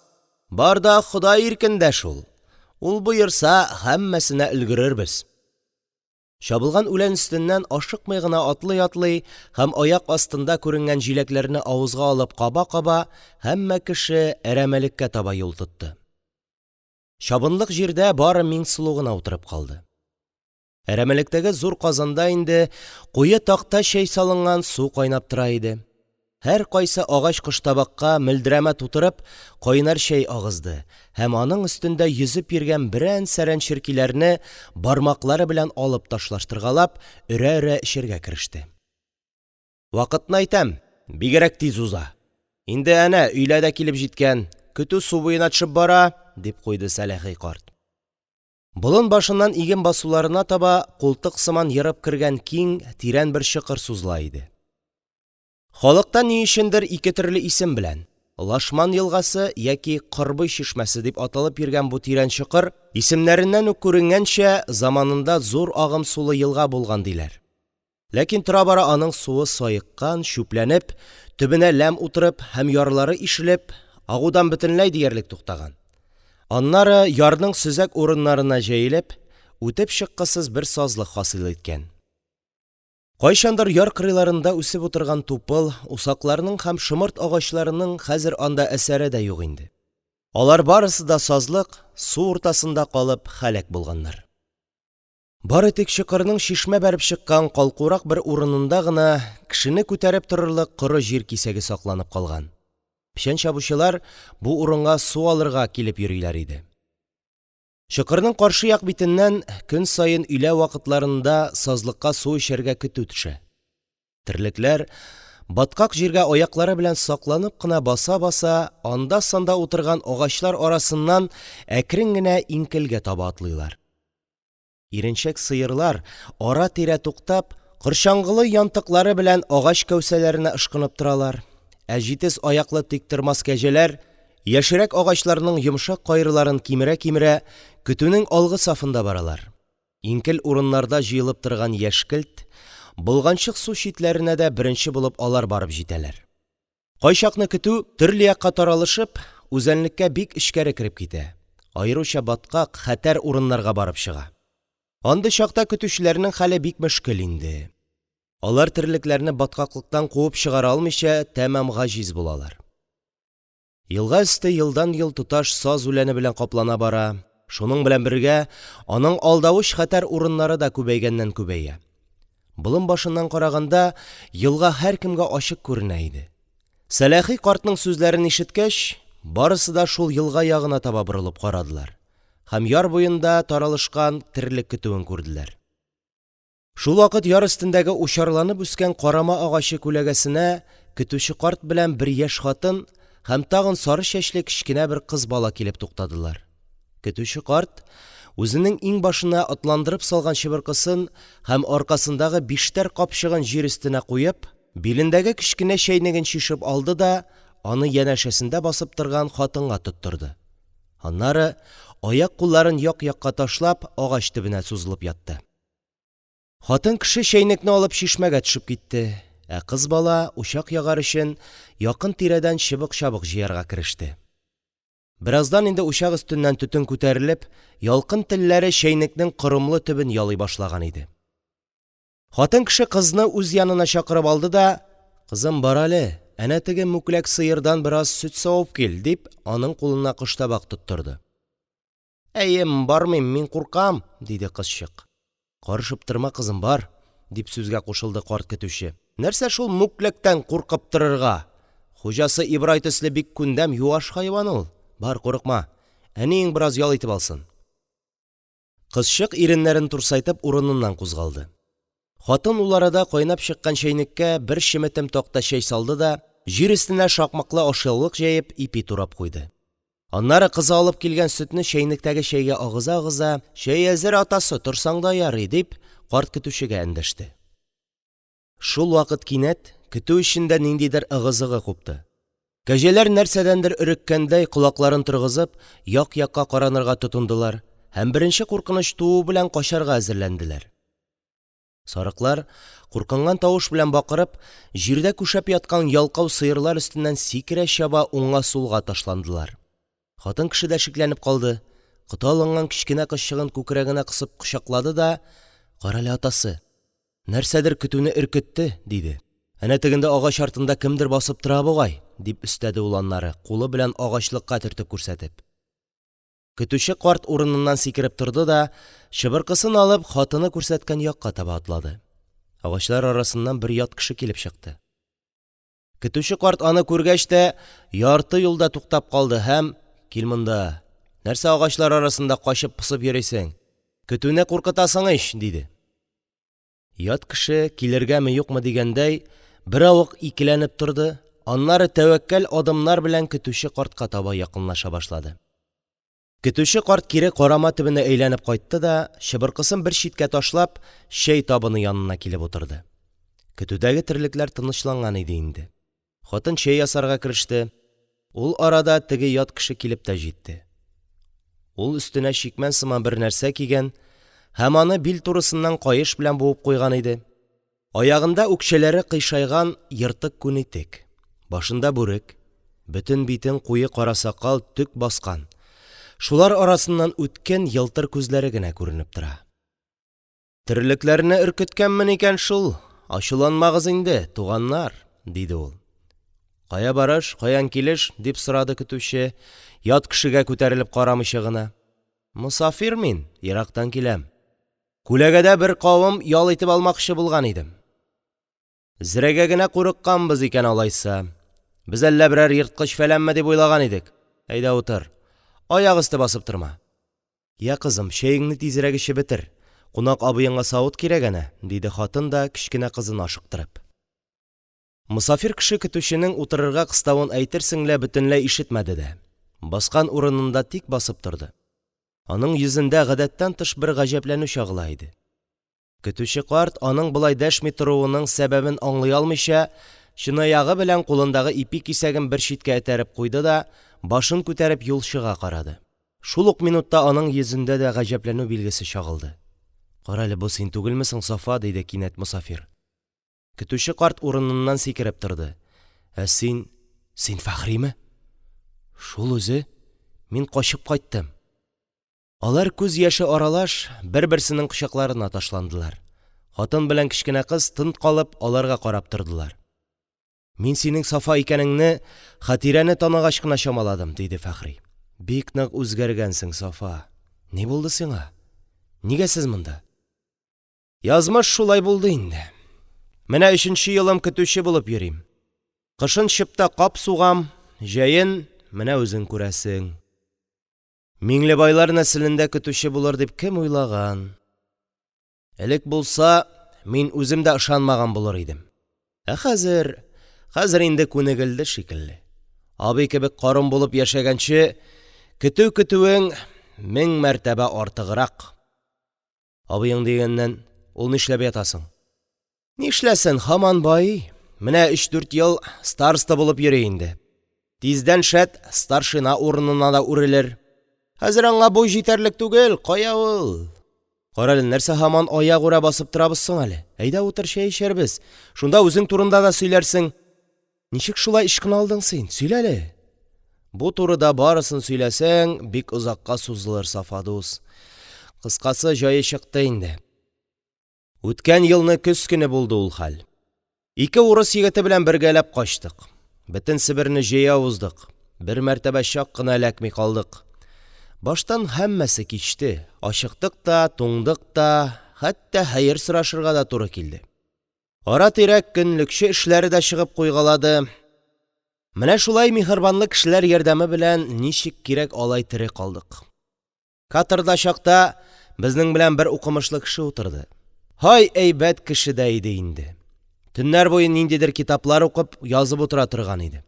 Бар да Ходай иркендә шул, ул боерса, һәммәсенә өлгерербез. Чабылган үлән өстеннән ашыкмый гына атлый-атлый һәм аяк астында күренгән җиләкләрне авызга алып каба-каба, һәммә кеше әрәмәлеккә таба юл тотты. Чабынлык җирдә бары Миңсылу гына утырып калды. Әрәмәлектәге зур казанда инде куе такта чәй салынган су кайнап тора иде. Һәркайсы агач коштабакка, мөлдерәмә тутырып, кайнар чәй агызды һәм аның өстендә йөзеп йөргән берән-сәрән черкиләрне бармаклары белән алып ташлаштыргалап, өрә-өрә эчәргә кереште. Вакытны әйтәм, бигрәк тиз уза. Инде әнә өйлә дә килеп җиткән, көтү су буена төшеп бара, – дип куйды Сәләхи карт. Болын башыннан иген басуларына таба култык сыман ерып кергән киң, тирән бер чокыр сузыла иде. Халыкта ни өчендер ике төрле исем белән – Лашман елгасы яки Корбый чишмәсе дип аталып йөргән бу тирән чокыр, исемнәреннән үк күренгәнчә, заманында зур агым сулы елга булган, диләр. Ләкин тора-бара аның суы саеккан, чүпләнеп, төбенә ләм утырып һәм ярлары ишелеп, агудан бөтенләй диярлек туктаган. Аннары, ярның сөзәк урыннарына җәелеп, үтеп чыккысыз бер сазлык хасил иткән. Кайчандыр яр кырыйларында үсеп утырган тупыл, усакларның һәм шомырт агачларының хәзер анда әсәре дә юк инде. Алар барысы да сазлык, су уртасында калып һәлак булганнар. Бары тик чокырның чишмә бәреп чыккан калкурак бер урынында гына кешене күтәреп торырлык коры җир кисәге сакланып калган. Печән чабучылар бу урынга су алырга килеп йөриләр иде. Чокырның каршы як битеннән көн саен өйлә вакытларында сазлыкка су эчәргә көтү төшә. Терлекләр, баткак җиргә аяклары белән сакланып кына баса-баса, анда-санда утырган агачлар арасыннан әкрен генә иңкелгә таба атлыйлар. Иренчәк сыерлар, ара-тирә туктап, корчаңгылы янтыклары белән агач кәүсәләренә ышкынып торалар, ә җитез аяклы тиктормас кәҗәләр, яшьрәк агачларның йомшак кайрыларын кимерә-кимерә, көтүнең алгы сафында баралар. Иңкел урыннарда җыелып торган яшькелт, болганчык су читләренә дә беренче булып алар барып җитәләр. Кайчакны көтү, төрле якка таралышып, үзәнлеккә бик эчкәре кереп китә, аеруча баткак, хәтәр урыннарга барып чыга. Андый чакта көтүчеләрнең хәле бик мөшкел инде. Алар терлекләрне баткаклыктан куып чыгара алмыйча тәмам гаҗиз булалар. Елга өсте елдан-ел тоташ саз үләне белән каплана бара, шуның белән бергә аның алдавыч хәтәр урыннары да күбәйгәннән-күбәя. Болын башыннан караганда, елга һәркемгә ачык күренә иде. Сәләхи картның сүзләрен ишеткәч, барысы да шул елга ягына таба борылып карадылар һәм яр буенда таралышкан терлек көтүен күрделәр. Шулвакыт яр өстендәге учарланып үскән карама агачы күләгәсенә көтүче карт белән бер яшь хатын һәм тагын сары чәчле кечкенә бер кыз бала килеп туктадылар. Көтүче карт, үзенең иңбашына атландырып салган чыбыркысын һәм аркасындагы биштәр капчыгын җир өстенә куеп, билендәге кечкенә чәйнеген чишеп алды да аны янәшәсендә басып торган хатынга тоттырды. Аннары, аяк-кулларын як-якка ташлап, агач төбенә сузылып ятты. Хатын кеше чәйнекне алып чишмәгә төшеп китте, ә кыз бала, учак ягар өчен, якын-тирәдән чыбык-чабык җыярга кереште. Бераздан инде учак өстеннән төтен күтәрелеп, ялкын телләре чәйнекнең корымлы төбен ялый башлаган иде. Хатын кеше кызны үз янына чакырып алды да: – Кызым, бар әле, әнә теге мүкләк сыердан бераз сөт савып кил, – дип, аның кулына коштабак тоттырды. – Әем, бармыйм, мин куркам, – диде кызчык. – Карышып торма, кызым, бар, – дип сүзгә кушылды карт көтүче. – Нәрсә шул мүкләктән куркып торырга, хуҗасы Ибрай төсле бик күндәм, юаш хайван ул. Бар, курыкма, әниең бераз ял итеп алсын. Кызчык, иреннәрен турсайтып, урыныннан кузгалды. Хатын ул арада кайнап чыккан чәйнеккә бер чеметем такта чәй салды да, җир өстенә шакмаклы ашъяулык җәеп, ипи турап куйды. Аннары кызы алып килгән сөтне чәйнектәге чәйгә агыза-агыза: – Чәй әзер, атасы, торсаң да ярый, – дип, карт көтүчегә эндәште. Шулвакыт кинәт көтү эчендә ниндидер ыгы-зыгы купты. Кәҗәләр, нәрсәдәндер өреккәндәй, колакларын торгызып, як-якка каранырга тотындылар һәм беренче куркыныч туу белән качарга әзерләнделәр. Сарыклар, куркынган тавыш белән бакырып, җирдә күшәп яткан ялкау сыерлар өстеннән сикерә-чаба уңга-сулга ташландылар. Хатын кеше дә шикләнеп калды, коты алынган кечкенә кызчыгын күкрәгенә кысып кочаклады да: – Карале, атасы, нәрсәдер көтүне өркетте, – диде. Әнә тегендә агач артында кемдер басып тора бугай, – дип өстәде ул аннары, кулы белән агачлыкка төртеп күрсәтеп. Көтүче карт урыныннан сикереп торды да, чыбыркысын алып, хатыны күрсәткән якка таба атлады. Агачлар арасыннан бер ят кеше килеп чыкты. Көтүче карт аны күргәч тә ярты юлда туктап калды һәм: – Кил монда, нәрсә агачлар арасында качып-посып йөрисең, көтүне куркытасың ич! – диде. Ят кеше, килергәме-юкмы дигәндәй, беравык икеләнеп торды, аннары тәвәккәл адымнар белән көтүче картка таба якынлаша башлады. Көтүче карт кире карама төбенә әйләнеп кайтты да, чыбыркысын бер читкә ташлап, чәй табыны янына килеп утырды. Көтүдәге терлекләр тынычланган иде инде. Хатын чәй ясарга кереште. Ул арада теге ят кеше килеп тә җитте. Ул өстенә чикмән сыман бер нәрсә кигән һәм аны бил турысыннан каеш белән буып куйган иде. Аягында үкчәләре кыйшайган ертык күн итек, башында бүрек, бөтен битен куе карасакал, төк баскан, шулар арасыннан үткен, елтыр күзләре генә күренеп тора. Терлекләрне өркеткәнмен икән шул, ачуланмагыз инде, туганнар, – диде ул. – Кая барыш, каян килеш? – дип сорады көтүче, ят кешегә күтәрелеп карамыйча гына. – Мосафир мин, ерактан киләм. Күләгәдә беркавым ял итеп алмакчы булган идем. Зерәгә генә курыкканбыз икән, алайса. Без әллә берәр ерткыч-фәләнме дип уйлаган идек. Әйдә, утыр. Аяк өсте басып торма. Йә, кызым, чәеңне тизрәк эчеп бетер, кунак абыеңа савыт кирәк әнә, – диде хатын да, кечкенә кызын ашыктырып. Мосафир кеше көтүченең утырырга кыставын әйтерсең лә бөтенләй ишетмәде дә. Баскан урынында тик басып торды. Аның йөзендә гадәттән тыш бер гаҗәпләнү чагыла иде. Көтүче карт, аның болай дәшми торуының сәбәбен аңлый алмыйча, чынаягы белән кулындагы ипи кисәген бер читкә этәреп куйды да башын күтәреп юлчыга карады. Шул ук минутта аның йөзендә дә гаҗәпләнү билгесе чагылды. Карале, бу син түгелме соң, Сафа? – диде кинәт мосафир. Көтүче карт урыныннан сикереп торды. Ә син… син Фәхриме? Шул үзе. Мин качып кайттым. Алар күз яше аралаш бер-берсенең кочакларына ташландылар. Хатын белән кечкенә кыз, тын калып, аларга карап тордылар. – Мин синең Сафа икәнеңне Хәтирәне таныгач кына чамаладым, – диде Фәхри. – Бик нык үзгәргәнсең, Сафа. Ни булды сиңа? Нигә сез монда? Язмыш шулай булды инде. Менә өченче елым көтүче булып йөрим. Кышын чыпта-кап сугам, җәен – менә үзең күрәсең. Миңлебайлар нәселендә көтүче булыр дип кем уйлаган? Элек булса, мин үзем дә ышанмаган булыр идем. Ә хәзер… хәзер инде күнегелде шикелле. Абый кебек карун булып яшәгәнче, көтү көтүең мең мәртәбә артыграк. Абыең дигәннән, ул нишләп ята соң? Нишләсен, һаман байый. Менә өч-дүрт ел староста булып йөри инде. Тиздән, шәт, старшина урынына да үрелер. Хәзер аңа буй җитәрлек түгел, кая ул! Карале, нәрсә һаман аягүрә басып торабыз соң әле, әйдә, утыр, чәй эчәрбез, шунда үзең турында да сөйләрсең. Ничек шулай ычкына алдың син, сөйләле. Бу турыда барысын сөйләсәң, бик озакка сузылыр, Сафа дус, кыскасы, җае чыкты инде. Үткән елны көз көне булды ул хәл. Ике урыс егете белән бергәләп качтык. Бөтен Себерне җәяү уздык, бер мәртәбә чак кына эләкми калдык. Баштан һәммәсе кичте: ачыктык та, туңдык та, хәтта хәер сорашырга да туры килде. Ара-тирә көнлекче эшләре дә чыгып куйгалады. Менә шулай миһербанлы кешеләр ярдәме белән ничек кирәк алай тере калдык. Каторгада чакта безнең белән бер укымышлы кеше утырды. Һай, әйбәт кеше дә иде инде. Төннәр буе ниндидер китаплар укып, язып утыра торган иде.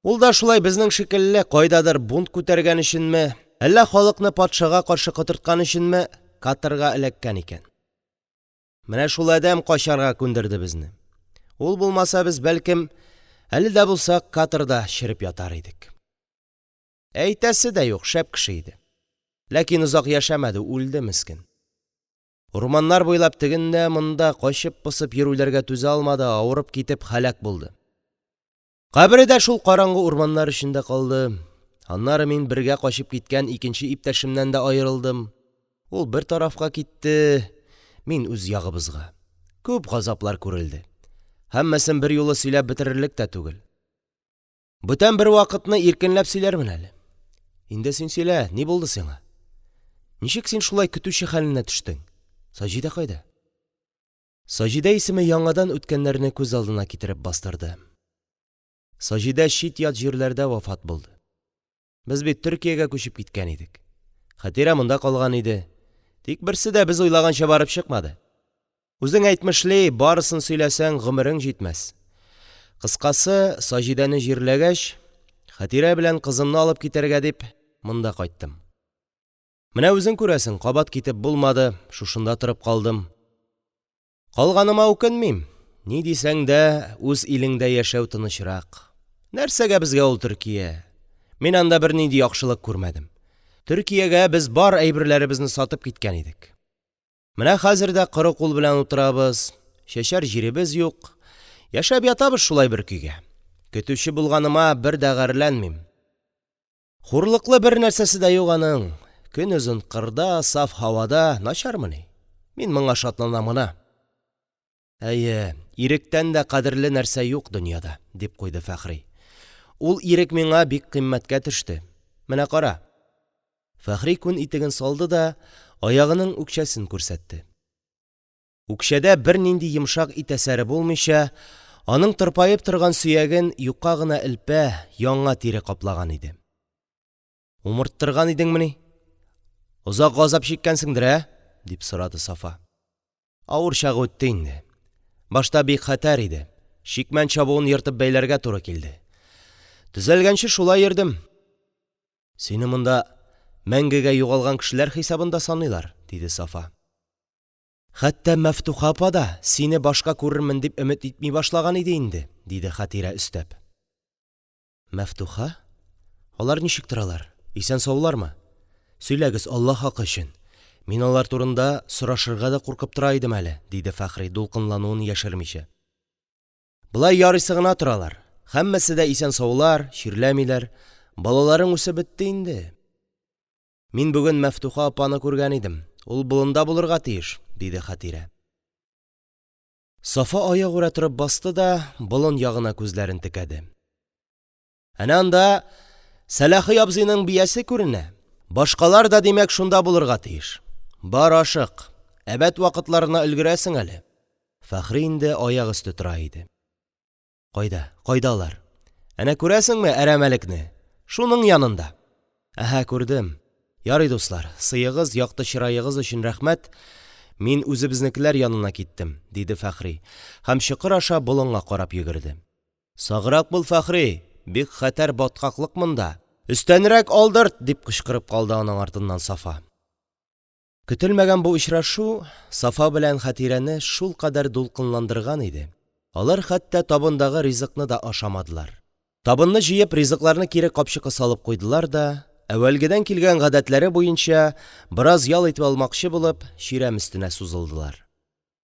Ул да шулай безнең шикелле кайдадыр бунт күтәргән өченме, әллә халыкны патшага каршы котырткан өченме, каторга эләккән икән. Менә шул адәм качарга күндерде безне. Ул булмаса, без, бәлкем, әле дә булса каторгада череп ятар идек. Әйтәсе дә юк, шәп кеше иде. Ләкин озак яшәмәде, үлде, мескен. Урманнар буйлап тегендә-монда качып-посып йөрүләргә түзә алмады, авырып китеп һәлак булды. Кабере дә шул караңгы урманнар эчендә калды. Аннары мин бергә качып киткән икенче иптәшемнән дә аерылдым. Ул бер тарафка китте, мин үз ягыбызга. Күп газаплар күрелде. Һәммәсен берьюлы сөйләп бетерерлек тә түгел. Бүтән бервакытны иркенләп сөйләрмен әле. Инде син сөйлә, ни булды сиңа? Ничек син шулай көтүче хәленә төштең? Саҗидә кайда? Саҗидә исеме яңадан үткәннәрне күз алдына китереп бастырды. Саҗидә чит-ят җирләрдә вафат булды. Без бит Төркиягә күчеп киткән идек. Хәтирә монда калган иде. Тик берсе дә без уйлаганча барып чыкмады. Үзең әйтмешли, барысын сөйләсәң, гомерең җитмәс. Кыскасы, Саҗидәне җирләгәч, Хәтирә белән кызымны алып китәргә дип, монда кайттым. Менә үзең күрәсең, кабат китеп булмады, шушында торып калдым. Калганыма үкенмим, ни дисәң дә, үз илеңдә яшәү тынычрак. Нәрсәгә безгә ул Төркия? Мин анда бернинди яхшылык күрмәдем. Төркиягә без бар әйберләребезне сатып киткән идек. Менә хәзер дә коры кул белән утырабыз, чәчәр җиребез юк. Яшәп ятабыз шулай бер көйгә. Көтүче булганыма бер дә гарьләнмим. Хурлыклы бер нәрсәсе дә юк аның. Көнозын кырда, саф һавада, начармыни? Мин моңа шатланам гына. Әйе, иректән дә кадерле нәрсә юк дөньяда, дип куйды Фәхри. Ул ирек миңа бик кыйммәткә төште. Менә кара. Фәхри күн итеген салды да аягының үкчәсен күрсәтте. Үкчәдә бернинди йомшак ит әсәре булмыйча, аның тырпаеп торган сөяген юка гына элпә, яңа тире каплаган иде. Умырттырган идеңмени? Озак газап чиккәнсеңдер, ә? – дип сорады Сафа. Авыр чагы үтте инде. Башта бик хәтәр иде. Чикмән чабуын ертып бәйләргә туры килде. Төзәлгәнче шулай йөрдем. Сине монда мәңгегә югалган кешеләр хисабында саныйлар, диде Сафа. Хәтта Мәфтуха апа да сине башка күрермен дип өмет итми башлаган иде инде, диде Хәтирә, өстәп. Мәфтуха? Алар ничек торалар? Исән-саулармы? Сөйләгез, Алла хакы өчен. Мин алар турында сорашырга да куркып тора идем әле, диде Фәхри, дулкынлануын яшермичә. Болай ярыйсы гына торалар. Һәммәсе дә исән-саулар, чирләмиләр. Балаларың үсеп бетте инде. Мин бүген Мәфтуха апаны күргән идем, ул болында булырга тиеш, диде Хәтирә. Сафа аягүрә торып басты да болын ягына күзләрен текәде. Әнә анда Сәләхи абзыйның биясе күренә. Башкалар да, димәк, шунда булырга тиеш. Бар, ашык. Әбәт вакытларына өлгерәсең әле. Фәхри инде аяк өсте тора иде. Кайда? Кайда алар? Әнә күрәсеңме әрәмәлекне? Шуның янында. Әһә, күрдем. Ярый, дуслар, сыегыз, якты чыраегыз өчен рәхмәт. Мин үзебезнекеләр янына киттем, диде Фәхри һәм чокыр аша болынга карап йөгерде. Саграк бул, Фәхри, бик хәтәр баткаклык монда. Өстәнрәк алдырт, дип кычкырып калды аның артыннан Сафа. Көтелмәгән бу очрашу Сафа белән Хәтирәне шулкадәр дулкынландырган иде, алар хәтта табындагы ризыкны да ашамадылар. Табынны җыеп, ризыкларны кире капчыкка салып куйдылар да, әүвәлгедән килгән гадәтләре буенча, бераз ял итеп алмакчы булып, чирәм өстенә сузылдылар.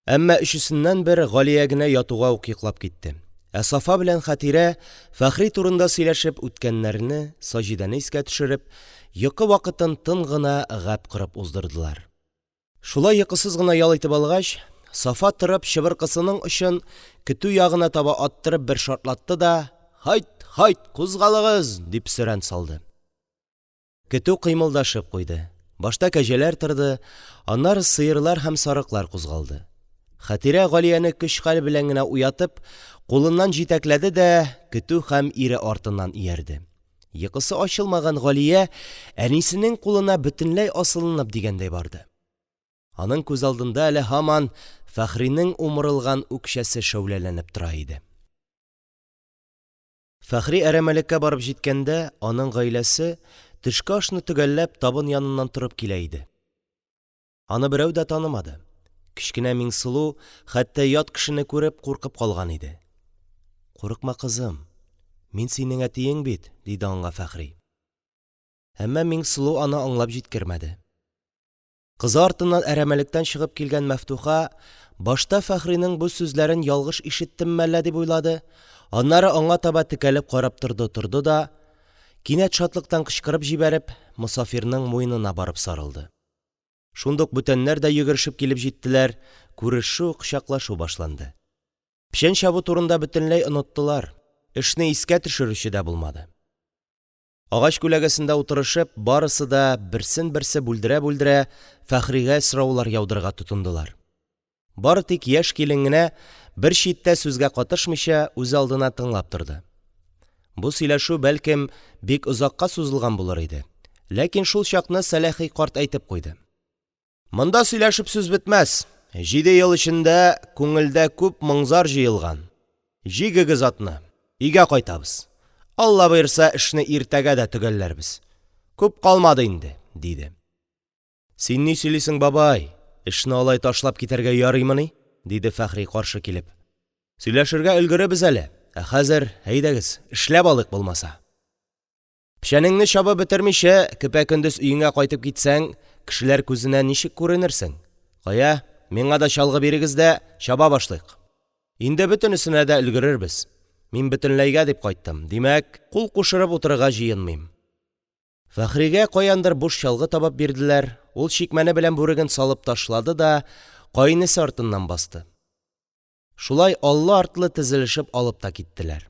Әмма өчесеннән бер Галия генә ятуга ук йоклап китте, ә Сафа белән Хәтирә, Фәхри турында сөйләшеп, үткәннәрне, Саҗидәне искә төшереп, йокы вакытын тын гына гәп корып уздырдылар. Шулай йокысыз гына ял итеп алгач, Сафа, торып, чыбыркысының очын көтү ягына таба аттырып бер шартлатты да: – Һайт, һайт, кузгалыгыз! – дип сөрән салды. Көтү кыймылдашып куйды: башта кәҗәләр торды, аннары сыерлар һәм сарыклар кузгалды. Хәтирә Галияне көч-хәл белән генә уятып, кулыннан җитәкләде дә көтү һәм ире артыннан иярде. Йокысы ачылмаган Галия әнисенең кулына бөтенләй асылынып дигәндәй барды. Аның күз алдында әле һаман Фәхринең умырылган үкчәсе шәүләләнеп тора иде. Фәхри әрәмәлеккә барып җиткәндә, аның гаиләсе, төшке ашны төгәлләп, табын яныннан торып килә иде. Аны берәү дә танымады. Кечкенә Миңсылу хәтта ят кешене күреп куркып калган иде. – Курыкма, кызым, мин синең әтиең бит, – диде аңа Фәхри. Әмма Миңсылу аны аңлап җиткермәде. Кызы артыннан әрәмәлектән чыгып килгән Мәфтуха башта Фәхринең бу сүзләрен ялгыш ишеттемме әллә дип уйлады, аннары аңа таба текәлеп карап торды-торды да, кинәт шатлыктан кычкырып җибәреп, мосафирның муенына барып сарылды. Шундук бүтәннәр дә йөгерешеп килеп җиттеләр, күрешү, кочаклашу башланды. Печән чабу турында бөтенләй оныттылар, эшне искә төшерүче дә булмады. Агач күләгәсендә утырышып, барысы да, берсен берсе бүлдерә-бүлдерә, Фәхригә сораулар яудырырга тотындылар. Бары тик яшь килен генә, бер читтә сүзгә катышмыйча, үзалдына тыңлап торды. Бу сөйләшү, бәлкем, бик озакка сузылган булыр иде, ләкин шул чакны Сәләхи карт әйтеп куйды: – Монда сөйләшеп сүз бетмәс, җиде ел эчендә күңелдә күп моң-зар җыелган. Җигегез атны, өйгә кайтабыз. Алла боерса, эшне иртәгә дә төгәлләрбез. Күп калмады инде, – диде. – Син ни сөйлисең, бабай, эшне алай ташлап китәргә ярыймыни? – диде Фәхри, каршы килеп. – Сөйләшергә өлгерербез әле, ә хәзер, әйдәгез, эшләп алыйк, булмаса. Печәнеңне чабып бетермичә, көпә-көндез өеңә кайтып китсәң, кешеләр күзенә ничек күренерсең? Кая, миңа да чалгы бирегез дә, чаба башлыйк. Инде бөтенесенә дә өлгерербез. Мин бөтенләйгә дип кайттым, димәк, кул кушырып утырырга җыенмыйм. Фәхригә каяндыр буш чалгы табып бирделәр, ул чикмәне белән бүреген салып ташлады да каенесе артыннан басты. Шулай аллы-артлы тезелешеп алып та киттеләр.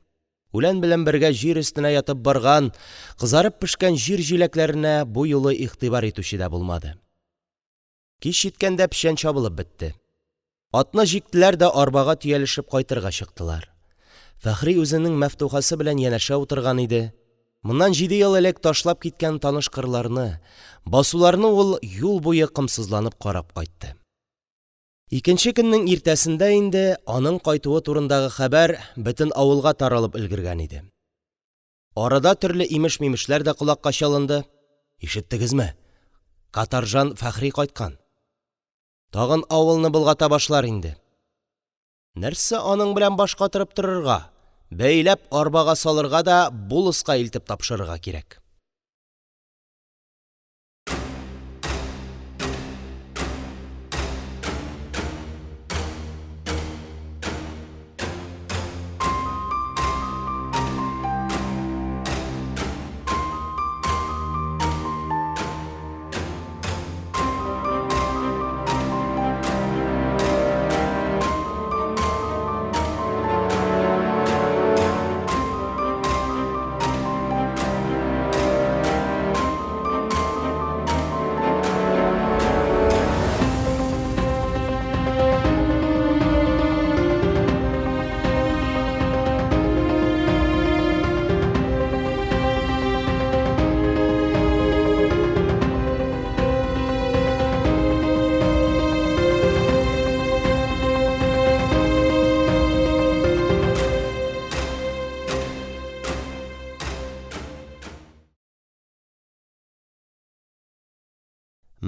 Үлән белән бергә җир өстенә ятып барган, кызарып пешкән җир җиләкләренә бу юлы игътибар итүче дә булмады. Кич җиткәндә печән чабылып бетте. Атны җиктеләр дә арбага төялешеп кайтырга чыктылар. Фәхри үзенең Мәфтухасы белән янәшә утырган иде. Моннан җиде ел элек ташлап киткән таныш кырларны, басуларны ул юл буе комсызланып карап кайтты. Икенче көннең иртәсендә инде аның кайтуы турындагы хәбәр бөтен авылга таралып өлгергән иде. Арада төрле имеш-мимешләр дә колакка чалынды. Ишеттегезме? Катаржан Фәхри кайткан. Тагын авылны болгата башлар инде. Нәрсә аның белән баш катырып торырга? Бәйләп арбага салырга да булыска илтеп тапшырырга кирәк.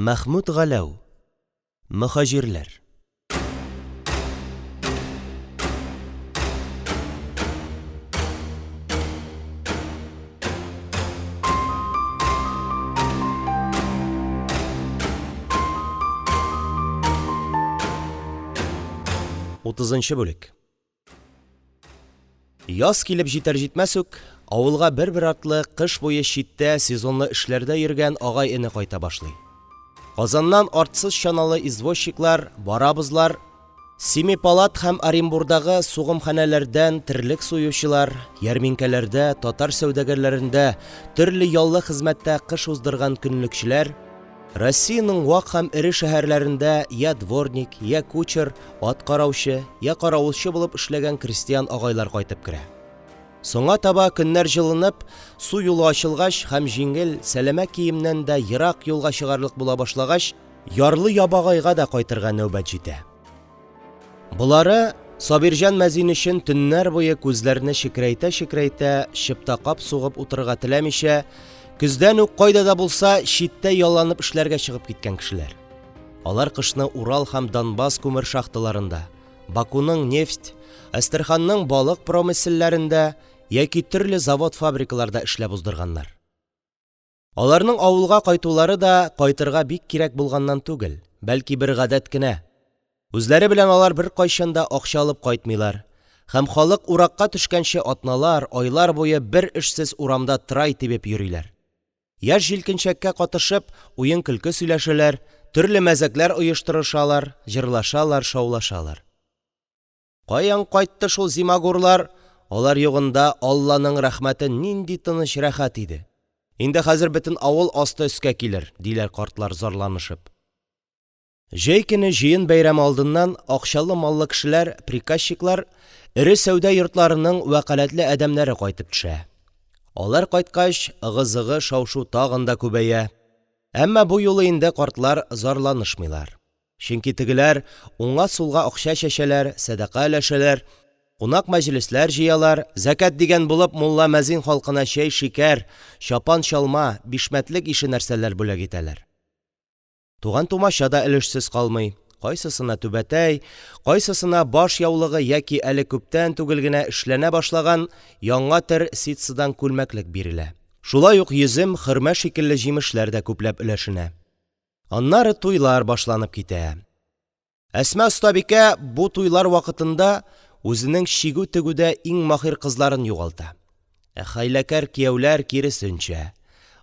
Мәхмүт Галәү. Мөһаҗирләр. Утызынчы бүлек. Яз килеп җитәр-җитмәс үк, авылга бер-бер артлы кыш буе читтә сезонлы эшләрдә йөргән агай-эне кайта башлый. Казаннан артсыз чаналы извозчиклар, барабызлар, Семипалат һәм Оренбурдагы сугымханәләрдән терлек суючылар, ярминкәләрдә, татар сәүдәгәрләрендә төрле яллы хезмәттә кыш уздырган көнлекчеләр, Россиянең вак һәм эре шәһәрләрендә йә дворник, йә кучер, ат караучы, йә каравылчы булып эшләгән крестьян агайлар кайтып керә. Соңга таба көннәр җылынып, су юлы ачылгач һәм җиңел, сәләмә киемнән дә ерак юлга чыгарлык була башлагач, ярлы-ябагайга да кайтырга нәүбәт җитә. Болары Сабирҗан мәзин өчен төннәр буе күзләрне чекрәйтә-чекрәйтә чыпта-кап сугып утырырга теләмичә, көздән үк кайда да булса читтә ялланып эшләргә чыгып киткән кешеләр. Алар кышны Урал һәм Донбасс күмер шахталарында, Бакуның нефть, Әстерханның балык промыселләрендә яки төрле завод-фабрикаларда эшләп уздырганнар. Аларның авылга кайтулары да кайтырга бик кирәк булганнан түгел, бәлки бер гадәт кенә. Үзләре белән алар беркайчан да акча алып кайтмыйлар һәм халык уракка төшкәнче атналар, айлар буе бер эшсез урамда трай тибеп йөриләр. Яшь-җилкенчәккә катышып, уен-көлке сөйләшәләр, төрле мәзәкләр оештырышалар, җырлашалар, шаулашалар. Каян кайтты шул зимагурлар, алар югында, Алланың рәхмәте, нинди тыныч, рәхәт иде. Инде хәзер бөтен авыл асты өскә килер, диләр картлар, зарланышып. Җәй көне җыен бәйрәме алдыннан акчалы-маллы кешеләр, приказчиклар, эре сәүдә йортларының вәкаләтле адәмнәре кайтып төшә. Алар кайткач, ыгы-зыгы, шау-шу тагын да күбәя. Әмма бу юлы инде картлар зарланышмыйлар. Чөнки тегеләр уңга-сулга акча чәчәләр, сәдака өләшәләр, кунак-мәҗлесләр җыялар, зәкят дигән булып мулла-мәзин халкына чәй-шикәр, чапан-чалма, бишмәтлек ише нәрсәләр бүләк итәләр. Туган-тумача да өлешсез калмый, кайсысына түбәтәй, кайсысына баш яулыгы яки әле күптән түгел генә эшләнә башлаган яңа төр ситсыдан күлмәклек бирелә. Шулай ук йөзем, хөрмә шикелле җимешләр дә күпләп өләшенә. Аннары туйлар башланып китә. Әсма остабикә бу туйлар вакытында үзенең чигү-тегүдә иң маһир кызларын югалта. Ә хәйләкәр кияүләр киресенчә,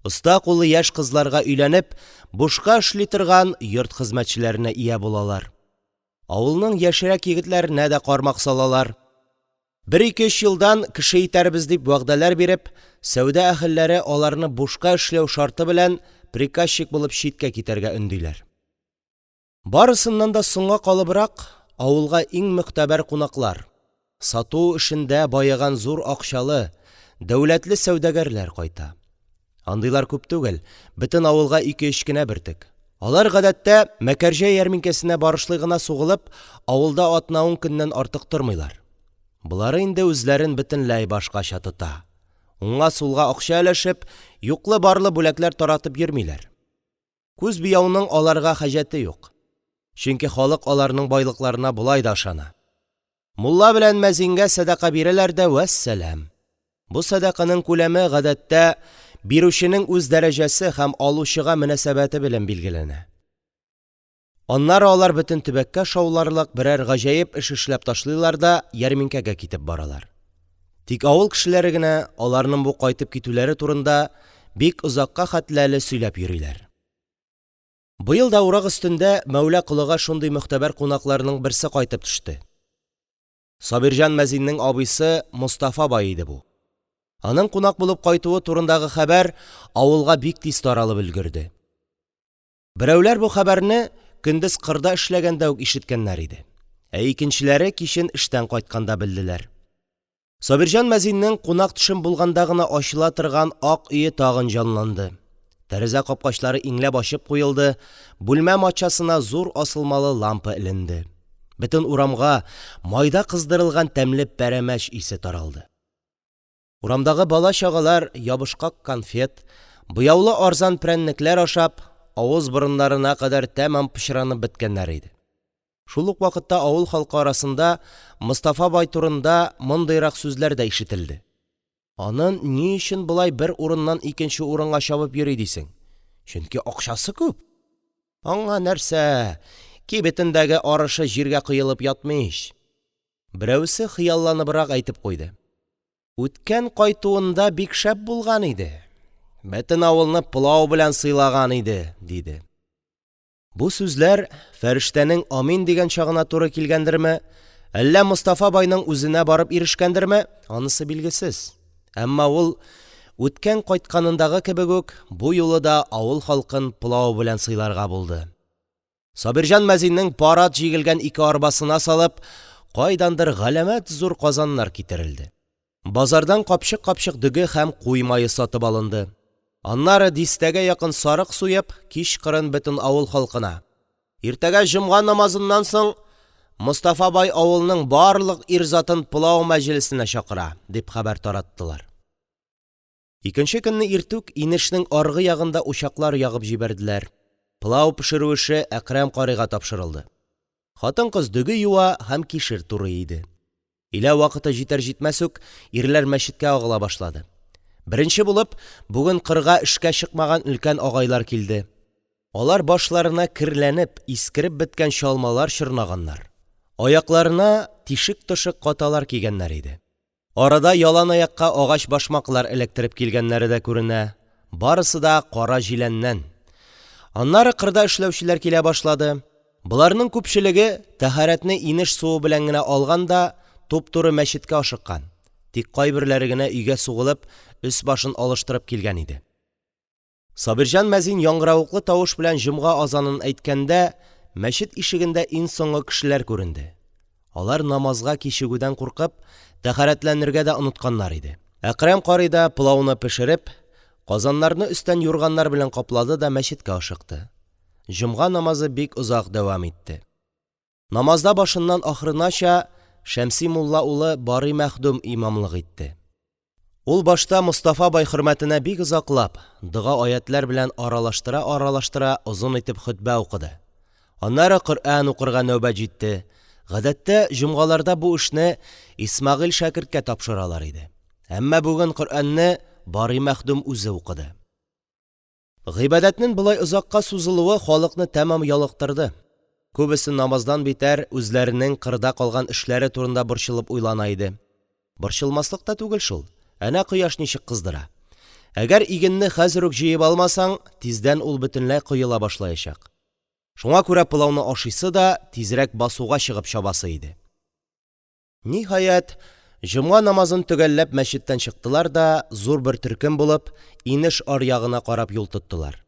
оста куллы яшь кызларга өйләнеп, бушка эшли торган йорт хезмәтчеләренә ия булалар. Авылның яшьрәк егетләренә дә кармак салалар. Бер-ике-өч елдан кеше итәрбез дип вәгъдәләр биреп, сәүдә әһелләре аларны бушка эшләү шарты белән приказчик булып читкә китәргә өндиләр. Барысыннан да соңга калыбрак авылга иң могтәбәр кунаклар – сату эшендә баеган зур акчалы, дәүләтле сәүдәгәрләр кайта. Андыйлар күп түгел, бөтен авылга ике-өч кенә бөртек. Алар, гадәттә, Мәкәрҗә ярминкәсенә барышлый гына сугылып, авылда атна-ун көннән артык тормыйлар. Болары инде үзләрен бөтенләй башкача тота. Уңга-сулга акча өләшеп, юклы-барлы бүләкләр таратып йөрмиләр. Күз буяуның аларга хаҗәте юк. Чөнки халык аларның байлыкларына болай да ышана. Мулла белән мәзингә сәдака бирәләр дә вәссәлам. Бу сәдаканың күләме, гадәттә, бирүченең үз дәрәҗәсе һәм алучыга мөнәсәбәте белән билгеләнә. Аннары алар бөтен төбәккә шауларлык берәр гаҗәеп эш эшләп ташлыйлар да ярминкәгә китеп баралар. Тик авыл кешеләре генә аларның бу кайтып китүләре турында бик озакка хәтле әле сөйләп йөриләр. Быел да урак өстендә Мәүла Колыга шундый могтәбәр кунакларның берсе кайтып төште. Сабирҗан мәзиннең абыйсы Мостафа бай иде бу. Аның кунак булып кайтуы турындагы хәбәр авылга бик тиз таралып өлгерде. Берәүләр бу хәбәрне көндез кырда эшләгәндә үк ишеткәннәр иде, ә икенчеләре кичен эштән кайтканда белделәр. Сабирҗан мәзиннең кунак-төшем булганда гына ачыла торган ак өе тагын җанланды. Тәрәзә капкачлары иңләп ачып куелды, бүлмә матчасына зур асылмалы лампа эленде. Бөтен урамга майда кыздырылган тәмле пәрәмәч исе таралды. Урамдагы бала-чагалар ябышкак конфет, буяулы арзан прәннекләр ашап, авыз-борыннарына кадәр тәмам пычранып беткәннәр иде. Шул ук вакытта авыл халкы арасында Мостафа бай турында мондыйрак сүзләр дә ишетелде. Анын ни өчен болай бер урыннан икенче урынга чабып йөри дисең? Чөнки акчасы күп. Аңа нәрсә, кибетендәге арышы җиргә коелып ятмый ич. Берәвесе хыялланыбрак әйтеп куйды: – Үткән кайтуында бик шәп булган иде, бөтен авылны пылау белән сыйлаган иде, – диде. Бу сүзләр фәрештәнең амин дигән чагына туры килгәндерме, әллә Мостафа байның үзенә барып ирешкәндерме – анысы билгесез, әмма ул, үткән кайтканындагы кебек үк, бу юлы да авыл халкын пылау белән сыйларга булды. Сабирҗан мәзиннең пар ат җигелгән ике арбасына салып, кайдандыр галәмәт зур казаннар китерелде. Базардан капчык-капчык дөге һәм куй мае сатып алынды. Аннары, дистәгә якын сарык суеп, кичкырын бөтен авыл халкына: – Иртәгә җомга намазыннан соң Мостафа бай авылның барлык ир затын пылау мәҗлесенә чакыра, – дип хәбәр тараттылар. Икенче көнне иртүк инешнең аргы ягында учаклар ягып җибәрделәр. Пылау пешерү эше Әкрәм карыйга тапшырылды. Хатын-кыз дөге юа һәм кишер турый иде. Өйлә вакыты җитәр-җитмәс үк, ирләр мәчеткә агыла башлады. Беренче булып, бүген кырга эшкә чыкмаган өлкән агайлар килде. Алар башларына керләнеп, искереп беткән чалмалар чорнаганнар, аякларына тишек-тошык каталар кигәннәр иде. Арада яланаякка агач башмаклар эләктереп килгәннәре дә күренә. Барысы да кара җиләннән. Аннары кырда эшләүчеләр килә башлады. Боларның күпчелеге тәһарәтне инеш суы белән генә алган да туп-туры мәчеткә ашыккан, тик кайберләре генә өйгә сугылып, өс-башын алыштырып килгән иде. Сабирҗан мәзин яңгыравыклы тавыш белән җомга азанын әйткәндә, мәчет ишегендә иң соңгы кешеләр күренде. Алар намазга кичегүдән куркып, тәһарәтләнергә дә онытканнар иде. Әкрәм карый да пылауны пешереп, казаннарны өстән юрганнар белән каплады да мәчеткә ашыкты. Җомга намазы бик озак дәвам итте. Намазда башыннан ахырынача Шәмси мулла улы Барый мәхдүм имамлык итте. Ул башта Мостафа бай хөрмәтенә бик озаклап, дога-аятьләр белән аралаштыра-аралаштыра, озын итеп хөтбә укыды. Аннары Коръән укырга нәүбәт җитте. Гадәттә, җомгаларда бу эшне Исмәгыйль шәкерткә тапшыралар иде. Әмма бүген Коръәнне Барый мәхдүм үзе укыды. Гыйбадәтнең болай озакка сузылуы халыкны тәмам ялыктырды. Күбесе намаздан битәр үзләренең кырда калган эшләре турында борчылып уйлана иде. Борчылмаслык та түгел шул, әнә кояш ничек кыздыра. Әгәр игенне хәзер үк җыеп алмасаң, тиздән ул бөтенләй коела башлаячак. Шуңа күрә пылауны ашыйсы да тизрәк басуга чыгып чабасы иде. Ниһаять, җомга намазын төгәлләп мәчеттән чыктылар да, зур бер төркем булып, инеш аръягына карап юл тоттылар.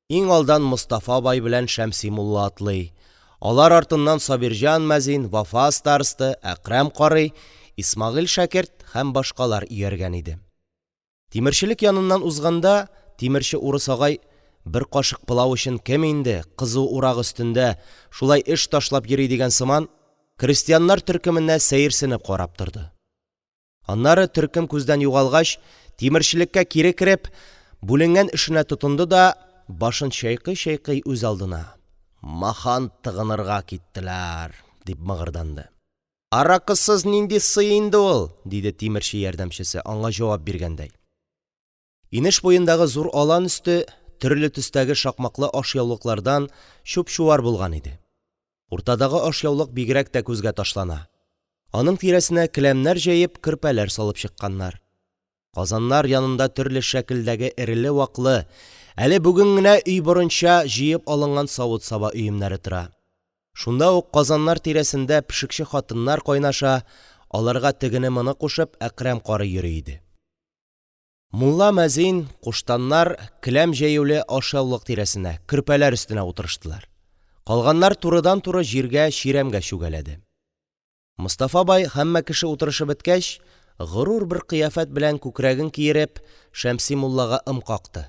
Иң алдан Мостафа бай белән Шәмси мулла атлый, алар артыннан Сабирҗан мәзин, Вафа староста, Әкрәм карый, Исмәгыйль шәкерт һәм башкалар ияргән иде. Тимерчелек яныннан узганда, тимерче урыс агай, бер кашык пылау өчен кем инде, кызу урак өстендә, шулай эш ташлап йөри дигән сыман, крестьяннар төркеменә сәерсенеп карап торды. Аннары, төркем күздән югалгач, тимерчелеккә кире кереп, бүленгән эшенә тотынды да, башын чайкый-чайкый, үзалдына: – Махан тыгынырга киттеләр, – дип мыгырданды. Аракысыз нинди сый инде ул? – диде тимерче ярдәмчесе, аңа җавап биргәндәй. Инеш буендагы зур алан өсте төрле төстәге шакмаклы ашъяулыклардан чуп-чуар булган иде. Уртадагы ашъяулык бигрәк тә күзгә ташлана. Аның тирәсенә келәмнәр җәеп, көрпәләр салып чыкканнар. Казаннар янында төрле шәкелдәге эреле-ваклы, әле бүген генә өй борынча җыеп алынган савыт-саба өемнәре тора. Шунда ук казаннар тирәсендә пешекче хатыннар кайнаша, аларга тегене-моны кушып, Әкрәм карый йөри иде. Мулла, мәзин, куштаннар келәм җәюле ашъяулык тирәсенә, көрпәләр өстенә утырыштылар. Калганнар турыдан-туры җиргә, чирәмгә чүгәләде. Мостафа бай, һәммә кеше утырышып беткәч, горур бер кыяфәт белән күкрәген киереп, Шәмси муллага ым какты.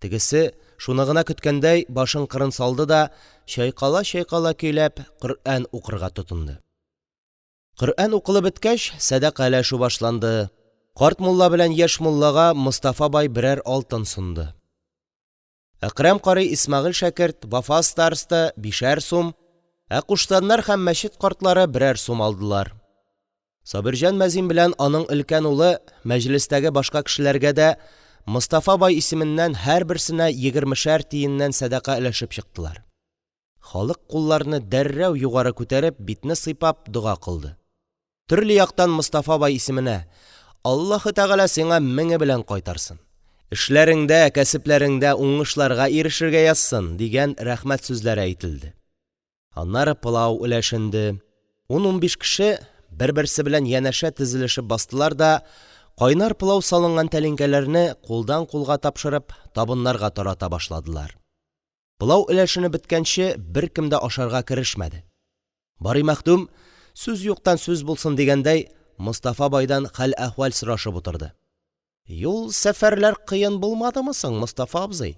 Тегесе, шуны гына көткәндәй, башын кырын салды да, чайкала-чайкала көйләп, Коръән укырга тотынды. Коръән укылып беткәч, сәдака өләшү башланды. Карт мулла белән яшь муллага Мостафа бай берәр алтын сонды. Әкрәм карый, Исмәгыйль шәкерт, Вафа староста – бишәр сум, ә куштаннар һәм мәчет картлары берәр сум алдылар. Сабирҗан мәзин белән аның өлкән улы мәҗлестәге башка кешеләргә дә Мостафа бай исеменнән һәрберсенә егермешәр тиеннән сәдака өләшеп чыктылар. Халык, кулларны дәррәү югары күтәреп, битне сыйпап, дога кылды. Төрле яктан Мостафа бай исеменә: «Аллаһы Тәгалә сиңа меңе белән кайтарсын!», «Эшләреңдә, кәсепләреңдә уңышларга ирешергә язсын!» дигән рәхмәт сүзләре әйтелде. Аннары пылау өләшенде. Ун-унбиш кеше бер-берсе белән янәшә тезелешеп бастылар да, кайнар пылау салынган тәлинкәләрне кулдан-кулга тапшырып, табыннарга тарата башладылар. Пылау өләшенеп беткәнче, беркем дә ашарга керешмәде. Барый мәхдүм, сүз юктан сүз булсын дигәндәй, Мостафа байдан хәл-әхвәл сорашып утырды: – Юл-сәфәрләр кыен булмадымы соң, Мостафа абзый?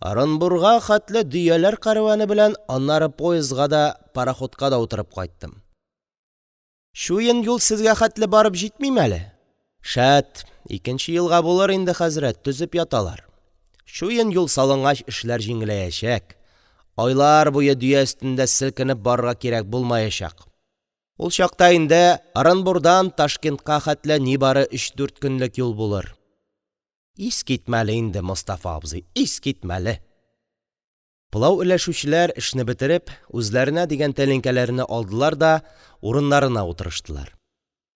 Орынбурга хәтле дөяләр кәрваны белән, аннары поездга да, пароходка да утырып кайттым. Чуен юл сезгә хәтле барып җитмиме әле? Шәт, икенче елга булыр инде, хәзрәт, төзеп яталар. Чуен юл салынгач, эшләр җиңеләячәк. Айлар буе дөя өстендә селкенеп барырга кирәк булмаячак. Ул чакта инде Орынбурдан Ташкентка хәтле нибары өч-дүрт көнлек юл булыр. Искитмәле инде, Мостафа абзый, искитмәле! Пылау өләшүчеләр, эшне бетереп, үзләренә дигән тәлинкәләрне алдылар да урыннарына утырыштылар.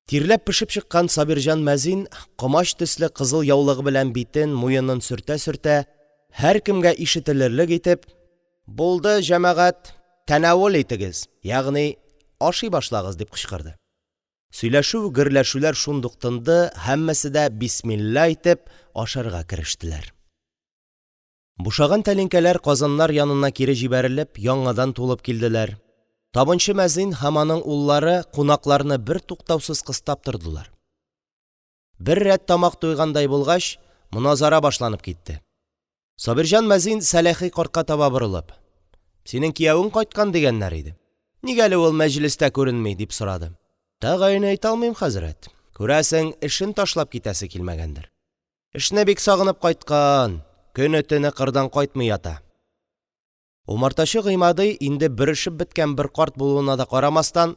Тирләп-пешеп чыккан Сабирҗан мәзин, комач төсле кызыл яулыгы белән битен, муенын сөртә-сөртә, һәркемгә ишетелерлек итеп: – Булды, җәмәгать, тәнавел итегез, ягъни ашый башлагыз! – дип кычкырды. Сөйләшү, гөрләшүләр шундук тынды, һәммәсе дә, бисмилла әйтеп, ашарга керештеләр. Бушаган тәлинкәләр казаннар янына кире җибәрелеп, яңадан тулып килделәр. Табынчы мәзин һәм аның уллары кунакларны бертуктаусыз кыстап тордылар. Бер рәт тамак туйгандай булгач, моназара башланып китте. Сабирҗан мәзин, Сәләхи картка таба борылып: – Синең киявең кайткан дигәннәр иде, ник әле ул мәҗлестә күренми? – дип сорады. Тәгаен әйтә алмыйм, хәзрәт, күрәсең, эшен ташлап китәсе килмәгәндер. Эшне бик сагынып кайткан, көне-төне кырдан кайтмый ята. Умартачы Гыймади, инде бөрешеп беткән бер карт булуына да карамастан,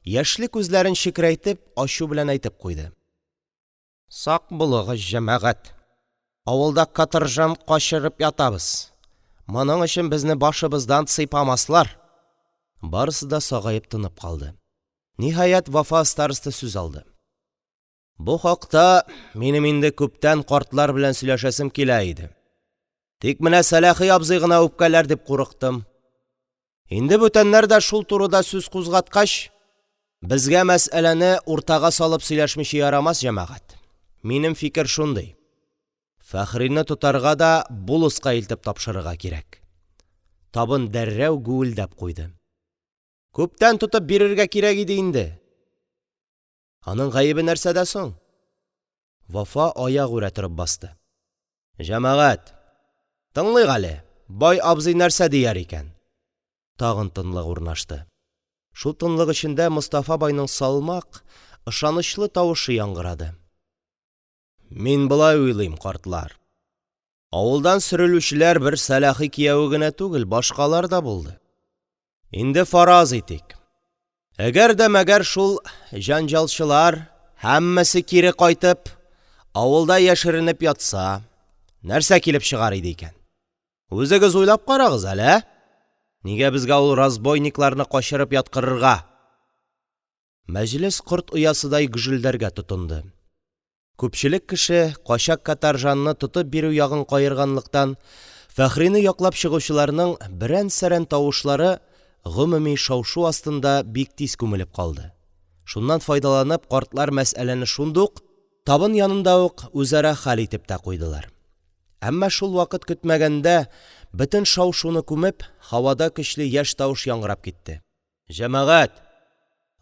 яшьле күзләрен чекерәйтеп, ачу белән әйтеп куйды: – Сак булыгыз, җәмәгать, авылда катыржан качырып ятабыз, моның өчен безне башыбыздан сыйпамаслар! Барысы да сагаеп тынып калды. Ниһаять, Вафа староста сүз алды. Бу хакта минем инде күптән картлар белән сөйләшәсем килә иде. Тик менә Сәләхи абзый гына үпкәләр дип курыктым. Инде бүтәннәр дә шул турыда сүз кузгаткач, безгә мәсьәләне уртага салып сөйләшмичә ярамас, җәмәгать. Минем фикер шундый: Фәхрине тотарга да булыска илтеп тапшырырга кирәк. Табын дәррәү гүелдәп куйды. Күптән тотып бирергә кирәк иде инде. Аның гаебе нәрсәдә соң? Вафа аягүрә торып басты. Җәмәгать, тыңлыйк әле, бай абзый нәрсә дияр икән? Тагын тынлык урнашты. Шул тынлык эчендә Мостафа байның салмак, ышанычлы тавышы яңгырады. Мин болай уйлыйм, картлар. Авылдан сөрелүчеләр бер Сәләхи кияве генә түгел, башкалар да булды. Инде фараз итик: әгәр дә мәгәр шул җәнҗалчылар һәммәсе кире кайтып, авылда яшеренеп ятса, нәрсә килеп чыгар иде икән? Үзегез уйлап карагыз әле, ә? Нигә безгә ул разбойникларны качырып яткырырга? Мәҗлес корт оясыдай гөжелдәргә тотынды. Күпчелек кеше качак каторжанны тотып бирү ягын каерганлыктан, Фәхрине яклап чыгучыларның берән-сәрән тавышлары гомуми шау-шу астында бик тиз күмелеп калды. Шуннан файдаланып, картлар мәсьәләне шундук, табын янында ук, үзара хәл итеп тә куйдылар. Әмма шулвакыт көтмәгәндә, бөтен шау-шуны күмеп, һавада көчле яшь тавыш яңгырап китте: – Җәмәгать!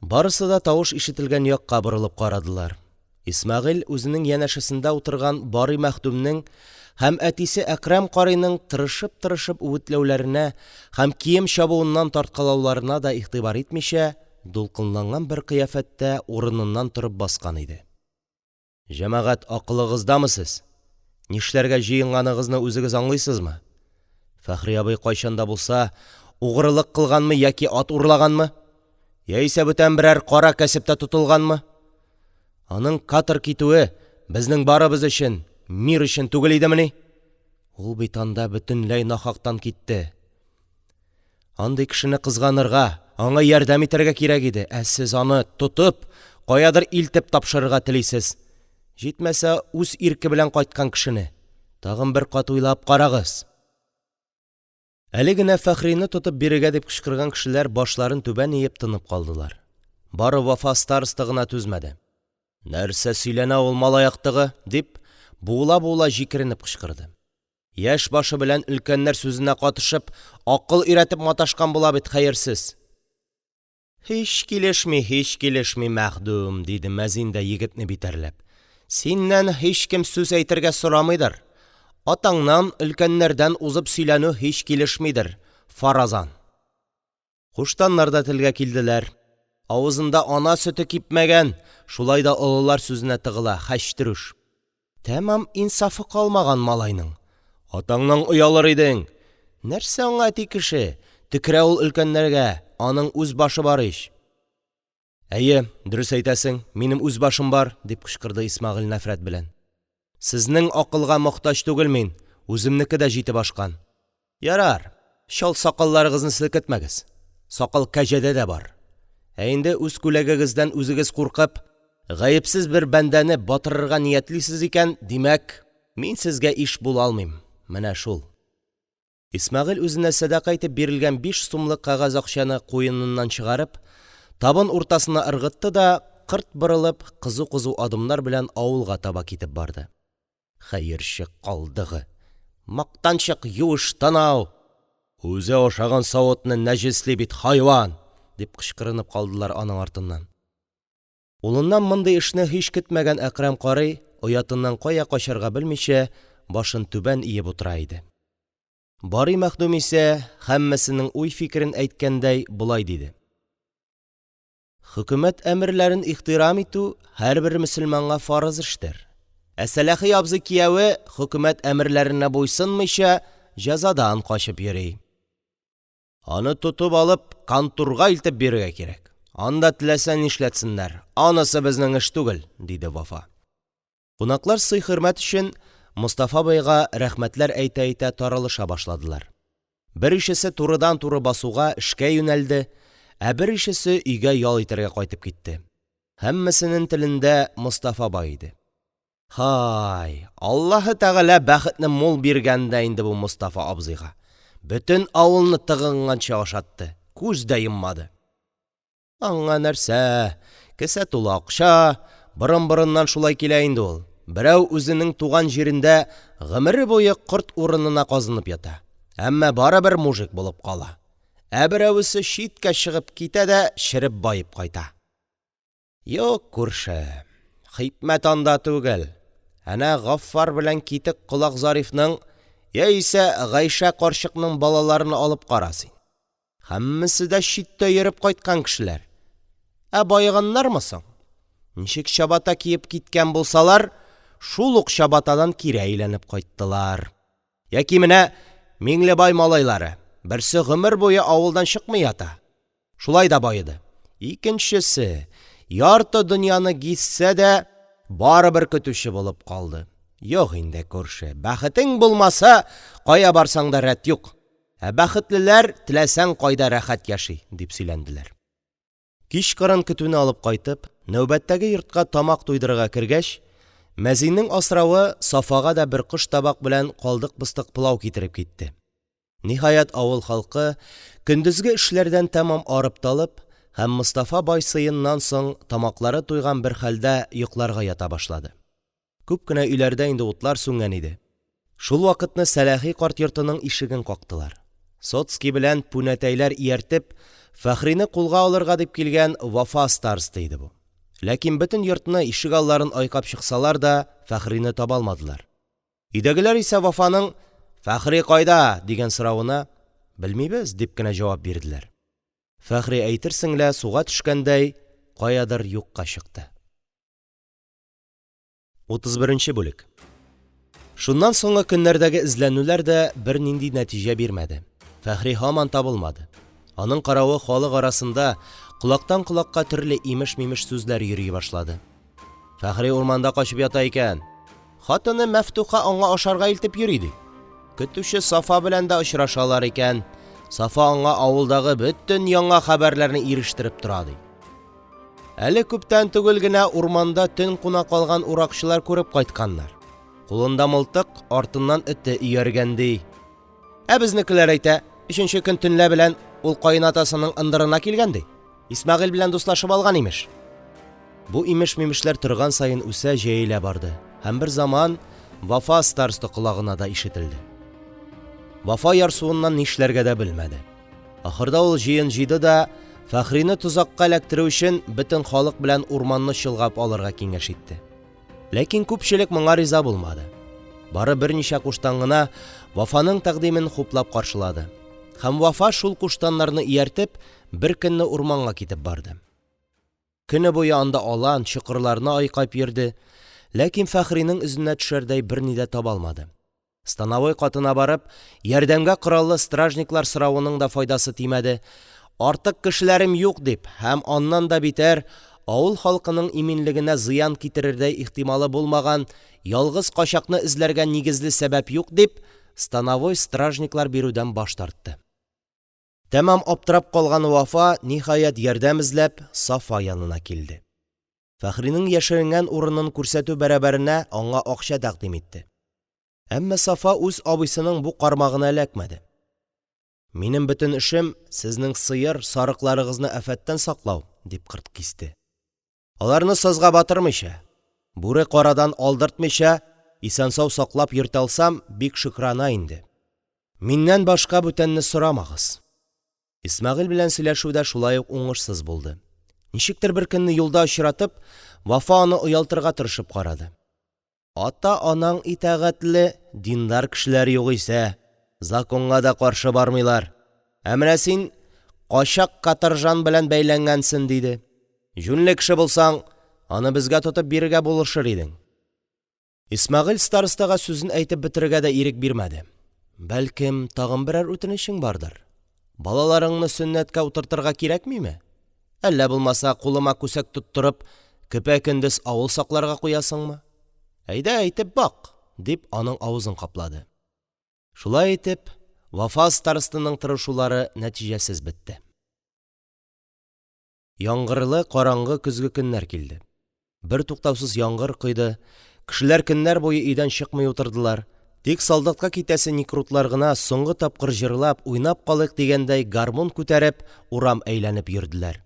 Барысы да тавыш ишетелгән якка борылып карадылар. Исмәгыйль үзенең янәшәсендә утырган Барый мәхдүмнең һәм әтисе Әкрәм карыйның тырышып-тырышып үгетләүләренә һәм кием чабуыннан тарткалауларына да игътибар итмичә, дулкынланган бер кыяфәттә урыныннан торып баскан иде. Җәмәгать, акылыгыздамы сез? Нишләргә җыенганыгызны үзегез аңлыйсызмы? Фәхри абый кайчан да булса угрылык кылганмы яки ат урлаганмы? Яисә бүтән берәр кара кәсептә тотылганмы? Аның катыр китүе безнең барыбыз өчен, мир өчен түгел идемени? Ул бит анда бөтенләй нахактан китте. Андый кешене кызганырга, аңа ярдәм итәргә кирәк иде, ә сез аны, тотып, каядыр илтеп тапшырырга телисез, җитмәсә, үз ирке белән кайткан кешене… Тагын бер кат уйлап карагыз! Әле генә Фәхрине тотып бирергә дип кычкырган кешеләр башларын түбән иеп тынып калдылар. Бары Вафа староста гына түзмәде: – Нәрсә сөйләнә ул, малай актыгы? – дип, буыла-буыла җикеренеп кычкырды. – Яшь башы белән өлкәннәр сүзенә катышып, акыл өйрәтеп маташкан була бит, хәерсез! – Һич килешми, һич килешми, мәхдүм! – диде мәзин дә, егетне битәрләп. – Синнән һичкем сүз әйтергә сорамыйдыр. Атаңнан, өлкәннәрдән узып сөйләнү һич килешмидер, фаразан! Куштаннар да телгә килделәр: – Авызында ана сөте кипмәгән, шулай да олылар сүзенә тыгыла, хәчтерүш! Тәмам инсафы калмаган малайның! Атаңнан оялыр идең! Нәрсә аңа әти кеше, төкерә ул өлкәннәргә, аның үз башы бар ич! – Әйе, дөрес әйтәсең, минем үз башым бар! – дип кычкырды Исмәгыйль нәфрәт белән. – Сезнең акылга мохтаҗ түгел мин, үземнеке дә җитеп ашкан. Ярар, чал сакалларыгызны селкетмәгез, сакал кәҗәдә дә бар. Ә инде үз күләгәгездән үзегез куркып, гаепсез бер бәндәне батырырга ниятлисез икән, димәк, мин сезгә иш була алмыйм, менә шул! Исмәгыйль үзенә сәдака итеп бирелгән биш сумлык кәгазь акчаны куеныннан чыгарып, табын уртасына ыргытты да, кырт борылып, кызу-кызу адымнар белән авылга таба китеп барды. – Хәерче калдыгы! Мактанчык, юеш танау! Үзе ашаган савытны нәҗесли бит, хайван! – дип кычкырынып калдылар аның артыннан. Улыннан мондый эшне һич көтмәгән Әкрәм карый, оятыннан кая качарга белмичә, башын түбән иеп утыра иде. Барый мәхдүм исә, һәммәсенең уй-фикерен әйткәндәй, болай диде: – Хөкүмәт әмерләрен ихтирам итү – һәрбер мөселманга фарыз эштер. Ә Сәләхи абзый кияве, хөкүмәт әмерләренә буйсынмыйча, җәзадан качып йөри. Аны, тотып алып, кантурга илтеп бирергә кирәк, анда теләсә нишләтсеннәр, анысы безнең эш түгел, – диде Вафа. Кунаклар сый-хөрмәт өчен Мостафа байга рәхмәтләр әйтә-әйтә таралыша башладылар. Беришесе турыдан-туры басуга эшкә юнәлде, ә беришесе өйгә ял итәргә кайтып китте. Һәммәсенең телендә Мостафа бай иде. – Һай, Аллаһы Тәгалә бәхетне мул биргән дә инде бу Мостафа абзыйга, бөтен авылны тыгынганчы ашатты, күз дә йоммады. Аңа нәрсә – кесә тулы акча, борын-борыннан шулай килә инде ул: берәү үзенең туган җирендә гомере буе корт урынына казынып ята, әмма барыбер мужик булып кала, ә берәвесе читкә чыгып китә дә череп баеп кайта. Юк, күрше, хикмәт анда түгел, әнә Гаффар белән Китек Колак Зарифның яисә Гайшә карчыкның балаларын алып кара син. Һәммәсе дә читтә йөреп кайткан кешеләр. Ә баеганнармы соң? Ничек чабата киеп киткән булсалар, шул ук чабатадан кире әйләнеп кайттылар. Яки менә Миңлебай малайлары: берсе гомер буе авылдан чыкмый ята, шулай да баеды, икенчесе, ярты дөньяны гизсә дә, барыбер көтүче булып калды. Юк инде, күрше, бәхетең булмаса, кая барсаң да рәт юк. Ә бәхетлеләр теләсәң кайда рәхәт яши, – дип сөйләнделәр. Кичкырын көтүне алып кайтып, нәүбәттәге йортка тамак туйдырырга кергәч, мәзиннең асравы Сафага да бер коштабак белән калдык-постык пылау китереп китте. Ниһаять, авыл халкы, көндезге эшләрдән тәмам арып-талып һәм Мостафа бай сыеннан соң тамаклары туйган бер хәлдә йокларга ята башлады. Күп кенә өйләрдә инде утлар сүнгән иде. Шул вакытны Сәләхи карт йортының ишеген кактылар. Сотский белән пүнәтәйләр ияртеп, Фәхрине кулга алырга дип килгән Вафа староста иде бу. Ләкин бөтен йортны, ишегалларын айкап чыксалар да, Фәхрине таба алмадылар. Өйдәгеләр исә Вафаның «Фәхри кайда?» дигән соравына «Белмибез» дип кенә җавап бирделәр. Фәхри әйтерсең лә суга төшкәндәй каядыр юкка чыкты. 31 бүлек. Шуннан соңгы көннәрдәге эзләнүләр дә бернинди нәтиҗә бирмәде. Фәхри һаман табылмады. Аның каравы халык арасында колактан колакка төрле имеш-мимеш сүзләр йөри башлады. Фәхри урманда качып ята икән. Хатыны Мәфтуха аңа ашарга илтеп йөри, ди. Көтүче Сафа белән дә очрашалар икән. Сафа аңа авылдагы бөтен яңа хәбәрләрне ирештереп тора, ди. Әле күптән түгел генә урманда төн куна калган уракчылар күреп кайтканнар. Кулында мылтык, артыннан эте ияргән, ди. Ә безнекеләр әйтә, өченче көн төнлә белән ул каенатасының ындырына килгән, ди. Исмәгыйль белән дуслашып алган, имеш. Бу имеш-мимешләр торган саен үсә, җәелә барды һәм берзаман Вафа староста колагына да ишетелде. Вафа ярсуыннан нишләргә дә белмәде. Ахырда ул җыен җыйды да, Фәхрине тозакка эләктерү өчен бөтен халык белән урманны чолгап алырга киңәш итте. Ләкин күпчелек моңа риза булмады. Бары берничә куштан гына Вафаның тәкъдимен хуплап каршылады. Һәм Вафа шул куштаннарны ияртеп, бер көнне урманга китеп барды. Көне буе анда алан, чокырларны айкап йөрде, ләкин Фәхринең эзенә төшәрдәй берни дә таба алмады. Становой катына барып, ярдәмгә кораллы стражниклар соравының да файдасы тимәде, артык кешеләрем юк дип һәм, аннан да битәр, авыл халкының иминлегенә зыян китерердәй ихтималы булмаган ялгыз качакны эзләргә нигезле сәбәп юк дип, становой стражниклар бирүдән баш тартты. Тәмам аптырап калган Вафа, ниһаять, ярдәм эзләп, Сафа янына килде. Фәхринең яшеренгән урынын күрсәтү бәрабәренә аңа акча тәкъдим итте. Әмма Сафа үз абыйсының бу кармагына эләкмәде. Минем бөтен эшем сезнең сыер, сарыкларыгызны афәттән саклау, дип кырт кисте. Аларны сазга батырмыйча, бүре-карадан алдыртмыйча, исән-сау саклап йөртә алсам, бик шөкрана инде. Миннән башка бүтәнне сорамагыз. Исмәгыйль белән сөйләшү дә шулай ук уңышсыз булды. Ничектер беркөнне юлда очратып, Вафа аны оялтырга тырышып карады. Ата-анаң итагатьле, диндар кешеләр югыйсә, законга да каршы бармыйлар. Ә менә син качак каторжан белән бәйләнгәнсең, диде. Җүнле кеше булсаң, аны безгә тотып бирергә булышыр идең. Исмәгыйль старостага сүзен әйтеп бетерергә дә ирек бирмәде. Бәлкем, тагын берәр үтенечең бардыр? Балаларыңны сөннәткә утыртырга кирәкмиме? Әллә булмаса, кулыма күсәк тоттырып, көпә-көндез авыл сакларга куясыңмы? Әйдә, әйтеп бак! – дип, аның авызын каплады. Шулай итеп, Вафа старостаның тырышулары нәтиҗәсез бетте. Яңгырлы, караңгы көзге көннәр килде. Бертуктаусыз яңгыр койды, кешеләр көннәр буе өйдән чыкмый утырдылар. Тик солдатка китәсе никрутлар гына соңгы тапкыр җырлап, уйнап калыйк дигәндәй гармун күтәреп, урам әйләнеп йөрделәр.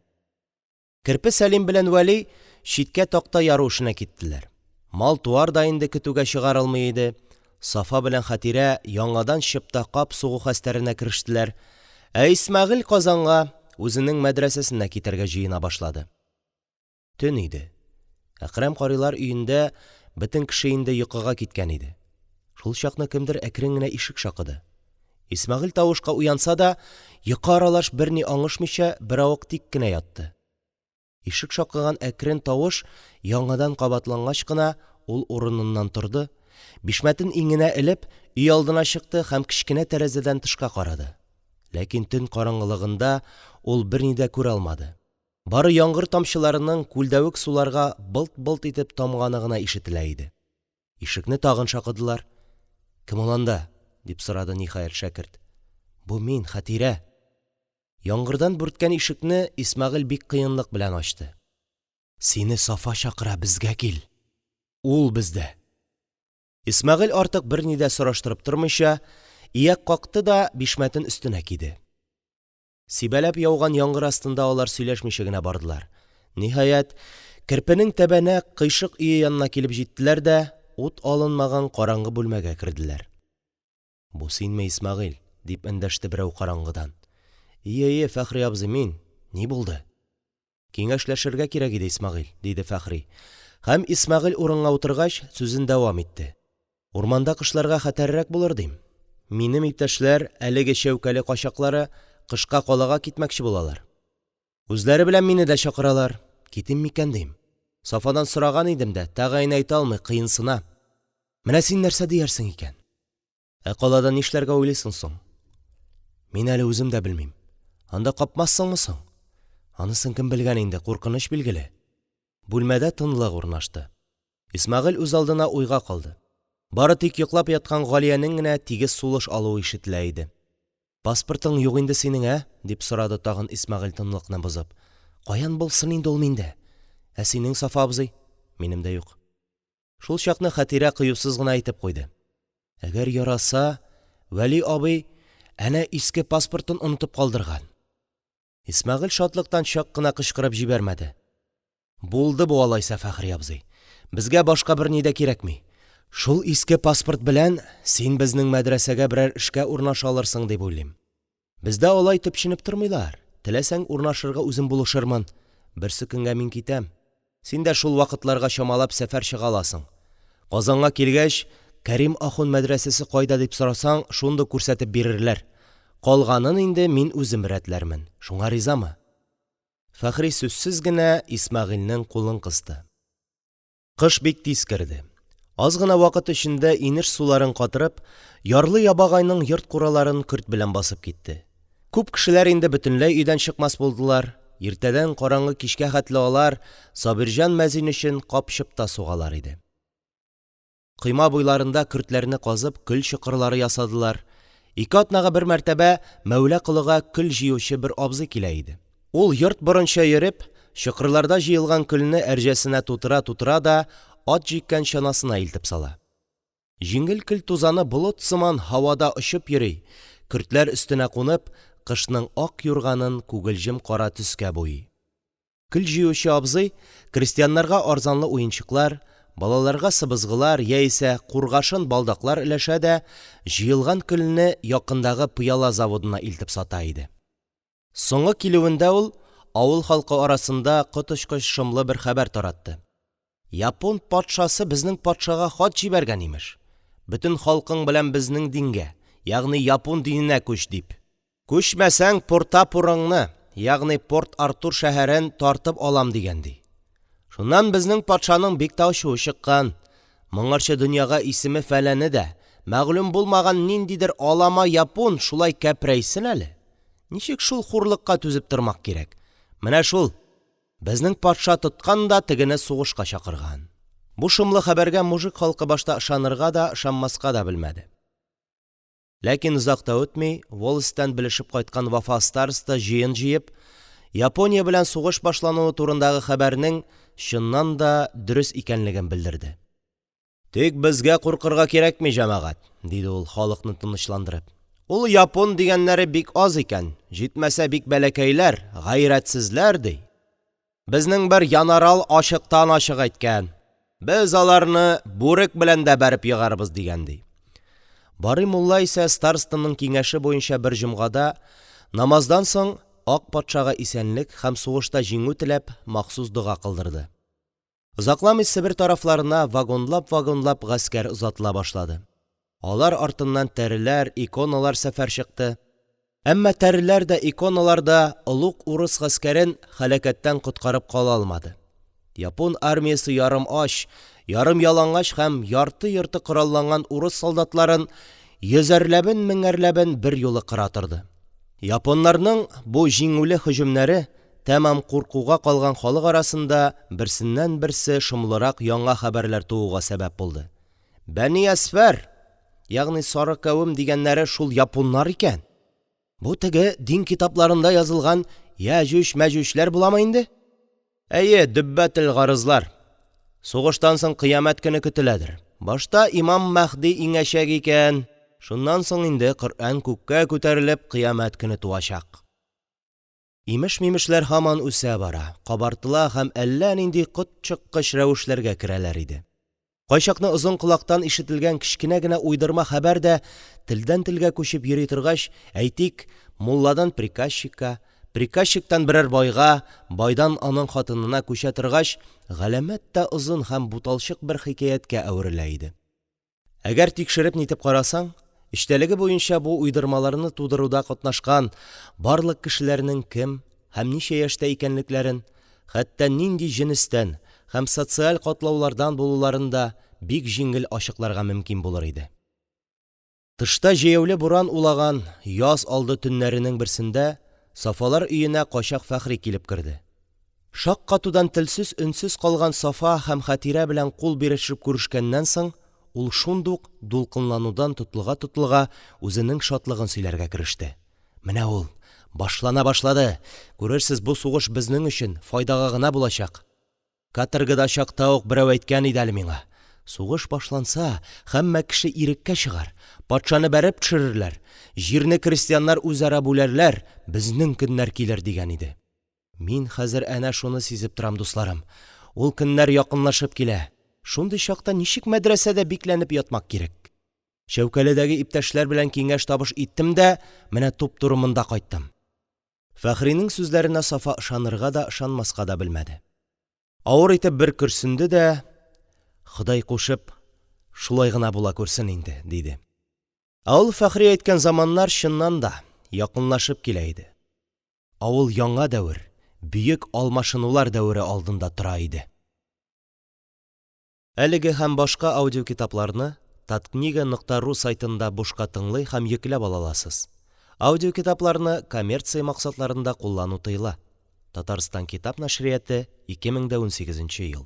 Керпе Сәлим белән Вәли читкә такта яру эшенә киттеләр. Мал-туар да инде көтүгә чыгарылмый иде. Сафа белән Хәтирә яңадан чыпта-кап сугу хәстәренә керештеләр, ә Исмәгыйль Казанга, үзенең мәдрәсәсенә китәргә җыена башлады. Төн иде. Әкрәм карыйлар өендә бөтен кеше инде йокыга киткән иде. Шул чакны кемдер әкрен генә ишек шакыды. Исмәгыйль тавышка уянса да, йокы аралаш берни аңышмыйча, беравык тик кенә ятты. Ишек шакыган әкрен тавыш яңадан кабатлангач кына, ул урыныннан торды, бишмәтен иңенә элеп, өйалдына чыкты һәм кечкенә тәрәзәдән тышка карады. Ләкин төн караңгылыгында ул берни дә күрә алмады. Бары яңгыр тамчыларының күлдәвек суларга былт-былт итеп тамганы гына ишетелә иде. Ишекне тагын шакыдылар. Кем ул анда? дип сорады, ниһаять, шәкерт. Бу мин, Хәтирә. Яңгырдан бүрткән ишекне Исмәгыйль бик кыенлык белән ачты. Сине Сафа чакыра, безгә кил. Ул бездә. Исмәгыйль артык берни дә сораштырып тормыйча, ияк какты да бишмәтен өстенә киде. Сибәләп яуган яңгыр астында алар сөйләшмичә генә бардылар. Ниһаять, Керпенең тәбәнәк, кыйшык өе янына килеп җиттеләр дә ут алынмаган караңгы бүлмәгә керделәр. Бу синме, Исмәгыйль? – дип эндәште берәү караңгыдан. Ие, ие, Фәхри абзый, мин. Ни булды? Киңәшләшергә кирәк иде, Исмәгыйль, – диде Фәхри. Һәм Исмәгыйль урынга утыргач, сүзен дәвам итте. Урманда кышларга хәтәррәк булыр, дим. Минем иптәшләр, әлеге Чәүкәле качаклары, кышка калага китмәкче булалар. Үзләре белән мине дә чакыралар. Китим микән, дим. Сафадан сораган идем дә, тәгаен әйтә алмый, кыенсына. Менә син нәрсә диярсең икән? Ә калада нишләргә уйлыйсың соң? Мин әле үзем дә белмим. Анда капмассыңмы соң? Анысын кем белгән инде, куркыныч билгеле. Бүлмәдә тынлык урнашты. Исмәгыйль үзалдына уйга калды. Бары тик йоклап яткан Галиянең генә тигез сулыш алуы ишетелә иде. Паспортың юк инде синең, ә? – дип сорады тагын Исмәгыйль, тынлыкны бозып. Каян булсын инде ул миндә? Ә синең, Сафа абзый? Минем дә юк. Шул чакны Хәтирә кыюсыз гына әйтеп куйды: – Әгәр яраса, Вәли абый әнә иске паспортын онытып калдырган. Исмәгыйль шатлыктан чак кына кычкырып җибәрмәде: – Булды бу, алайса, Фәхри абзый, безгә башка берни дә кирәкми, шул иске паспорт белән син безнең мәдрәсәгә берәр эшкә урнаша алырсың дип уйлыйм. Бездә алай төпченеп тормыйлар, теләсәң, урнашырга үзем булышырмын, берсекөнгә мин китәм, син дә шул вакытларга чамалап сәфәр чыга аласың, Казанга килгәч, Кәрим ахун мәдрәсәсе кайда дип сорасаң, шундук күрсәтеп бирерләр, калганын инде мин үзем рәтләрмен, шуңа ризамы? Фәхри сүзсез генә Исмәгыйльнең кулын кысты. Кыш бик тиз керде. Аз гына вакыт эчендә инеш суларын катырып, ярлы-ябагайның йорт-кураларын көрт белән басып китте. Күп кешеләр инде бөтенләй өйдән чыкмас булдылар, иртәдән караңгы кичкә хәтле алар Сабирҗан мәзин өчен кап-чыпта сугалар иде. Койма буйларында көртләрне казып, көл чокырлары ясадылар. Ике атнага бер мәртәбә Мәүла Колыга көл җыючы бер абзый килә иде. Ул, йорт борынча йөреп, чокырларда җыелган көлне әрҗәсенә тутыра-тутыра да ат җиккән чанасына илтеп сала. Җиңел көл тузаны болыт сыман һавада очып йөри, көртләр өстенә кунып, кышның ак юрганын күгелҗем-кара төскә буйый. Көл җыючы абзый крестьяннарга арзанлы уенчыклар, балаларга сыбызгылар яисә кургашын балдаклар өләшә дә җыелган көлне якындагы пыяла заводына илтеп сата иде. Соңгы килүендә ул авыл халкы арасында коточкыч шомлы бер хәбәр таратты: Япон патшасы безнең патшага хат җибәргән, имеш, бөтен халкың белән безнең дингә, ягъни япун диненә күч, дип. Күчмәсәң, Портапурыңны, ягъни Порт-Артур шәһәрен тартып алам, дигән, ди. Шуннан безнең патшаның бик тә ачуы чыккан, моңарчы дөньяга исеме-фәләне дә мәгълүм булмаган ниндидер алама япун шулай кәпрәйсен әле! Ничек шул хурлыкка түзеп тормак кирәк? Менә шул: безнең патша тоткан да тегене сугышка чакырган. Бу шомлы хәбәргә мужик халкы башта ышанырга да, ышанмаска да белмәде. Ләкин озак та үтми, волостьтан белешеп кайткан Вафа староста җыен җыеп, Япония белән сугыш башлануы турындагы хәбәрнең, чыннан да, дөрес икәнлеген белдерде. Тик безгә куркырга кирәкми, җәмәгать, – диде ул, халыкны тынычландырып. Ул япун дигәннәре бик аз икән, җитмәсә, бик бәләкәйләр, гайрәтсезләр, ди. Безнең бер янарал ачыктан-ачык әйткән: без аларны бүрек белән дә бәреп егарбыз, дигән, ди. Барый мулла исә старостаның киңәше буенча бер җомгада, намаздан соң, ак патшага исәнлек һәм сугышта җиңү теләп, махсус дога кылдырды. Озакламый Себер тарафларына вагонлап-вагонлап гаскәр озатыла башлады. Алар артыннан тәреләр, иконалар сәфәр чыкты. Әмма тәреләр дә, иконалар да олуг урыс гаскәрен һәлакәттән коткарып кала алмады. Япон армиясе ярым ач, ярым ялангач һәм ярты-йорты коралланган урыс солдатларын йөзәрләбен-меңәрләбен берьюлы кыра торды. Японнарның бу җиңүле һөҗүмнәре тәмам куркуга калган халык арасында берсеннән-берсе шомлырак яңа хәбәрләр тууга сәбәп булды. Бәни Әсфәр, ягъни сары кавем дигәннәре шул япуннар икән. Бу теге дин китапларында язылган яэҗүҗ-мәэҗүҗләр буламы инде? Әйе, дөббәтел-гарызлар. Сугыштан соң кыямәт көне көтеләдер. Башта имам Мәһди иңәчәк икән, шуннан соң инде Коръән күккә күтәрелеп, кыямәт көне туачак. Имеш-мимешләр һаман үсә бара, кабартыла һәм әллә нинди котчыккыч рәвешләргә керәләр иде. Кайчакны озын колактан ишетелгән кечкенә генә уйдырма хәбәр дә телдән-телгә күчеп йөри торгач, әйтик, мулладан приказчикка, приказчиктан берәр байга, байдан аның хатынына күчә торгач, галәмәт тә озын һәм буталчык бер хикәяткә әверелә иде. Әгәр тикшереп-нитеп карасаң, эчтәлеге буенча бу уйдырмаларны тудыруда катнашкан барлык кешеләрнең кем һәм ничә яшьтә икәнлекләрен, хәтта нинди җенестән һәм социаль катлаулардан булуларын да бик җиңел ачыкларга мөмкин булыр иде. Тышта җәяүле буран улаган яз алды төннәренең берсендә Сафалар өенә качак Фәхри килеп керде. Шаккатудан телсез-өнсез калган Сафа һәм Хәтирә белән кул бирешеп күрешкәннән соң, ул шундук, дулкынланудан тотлыга-тотлыга, үзенең шатлыгын сөйләргә кереште. Менә ул, башлана башлады, күрерсез, бу сугыш безнең өчен файдага гына булачак. Каторгада чакта ук берәү әйткән иде әле миңа: сугыш башланса, һәммә кеше иреккә чыгар, патшаны бәреп төшерерләр, җирне крестьяннар үзара бүләрләр, безнең көннәр килер, дигән иде. Мин хәзер әнә шуны сизеп торам, дусларым, ул көннәр якынлашып килә, шундый чакта ничек мәдрәсәдә бикләнеп ятмак кирәк? Чәүкәледәге иптәшләр белән киңәш-табыш иттем дә менә туп-туры монда кайттым. Фәхринең сүзләренә Сафа ышанырга да, ышанмаска да белмәде. Авыр итеп бер көрсенде дә: – Ходай кушып, шулай гына була күрсен инде, – диде. Ә ул Фәхри әйткән заманнар, чыннан да, якынлашып килә иде. Авыл яңа дәвер, бөек алмашынулар дәвере алдында тора иде. Әлеге һәм башка аудиокитапларны Таткнига нокта ру сайтында бушка тыңлый һәм йөкләп ала аласыз. Аудиокитапларны коммерция максатларында куллану тыела. Татарстан китап нәшрияты, 2018 ел.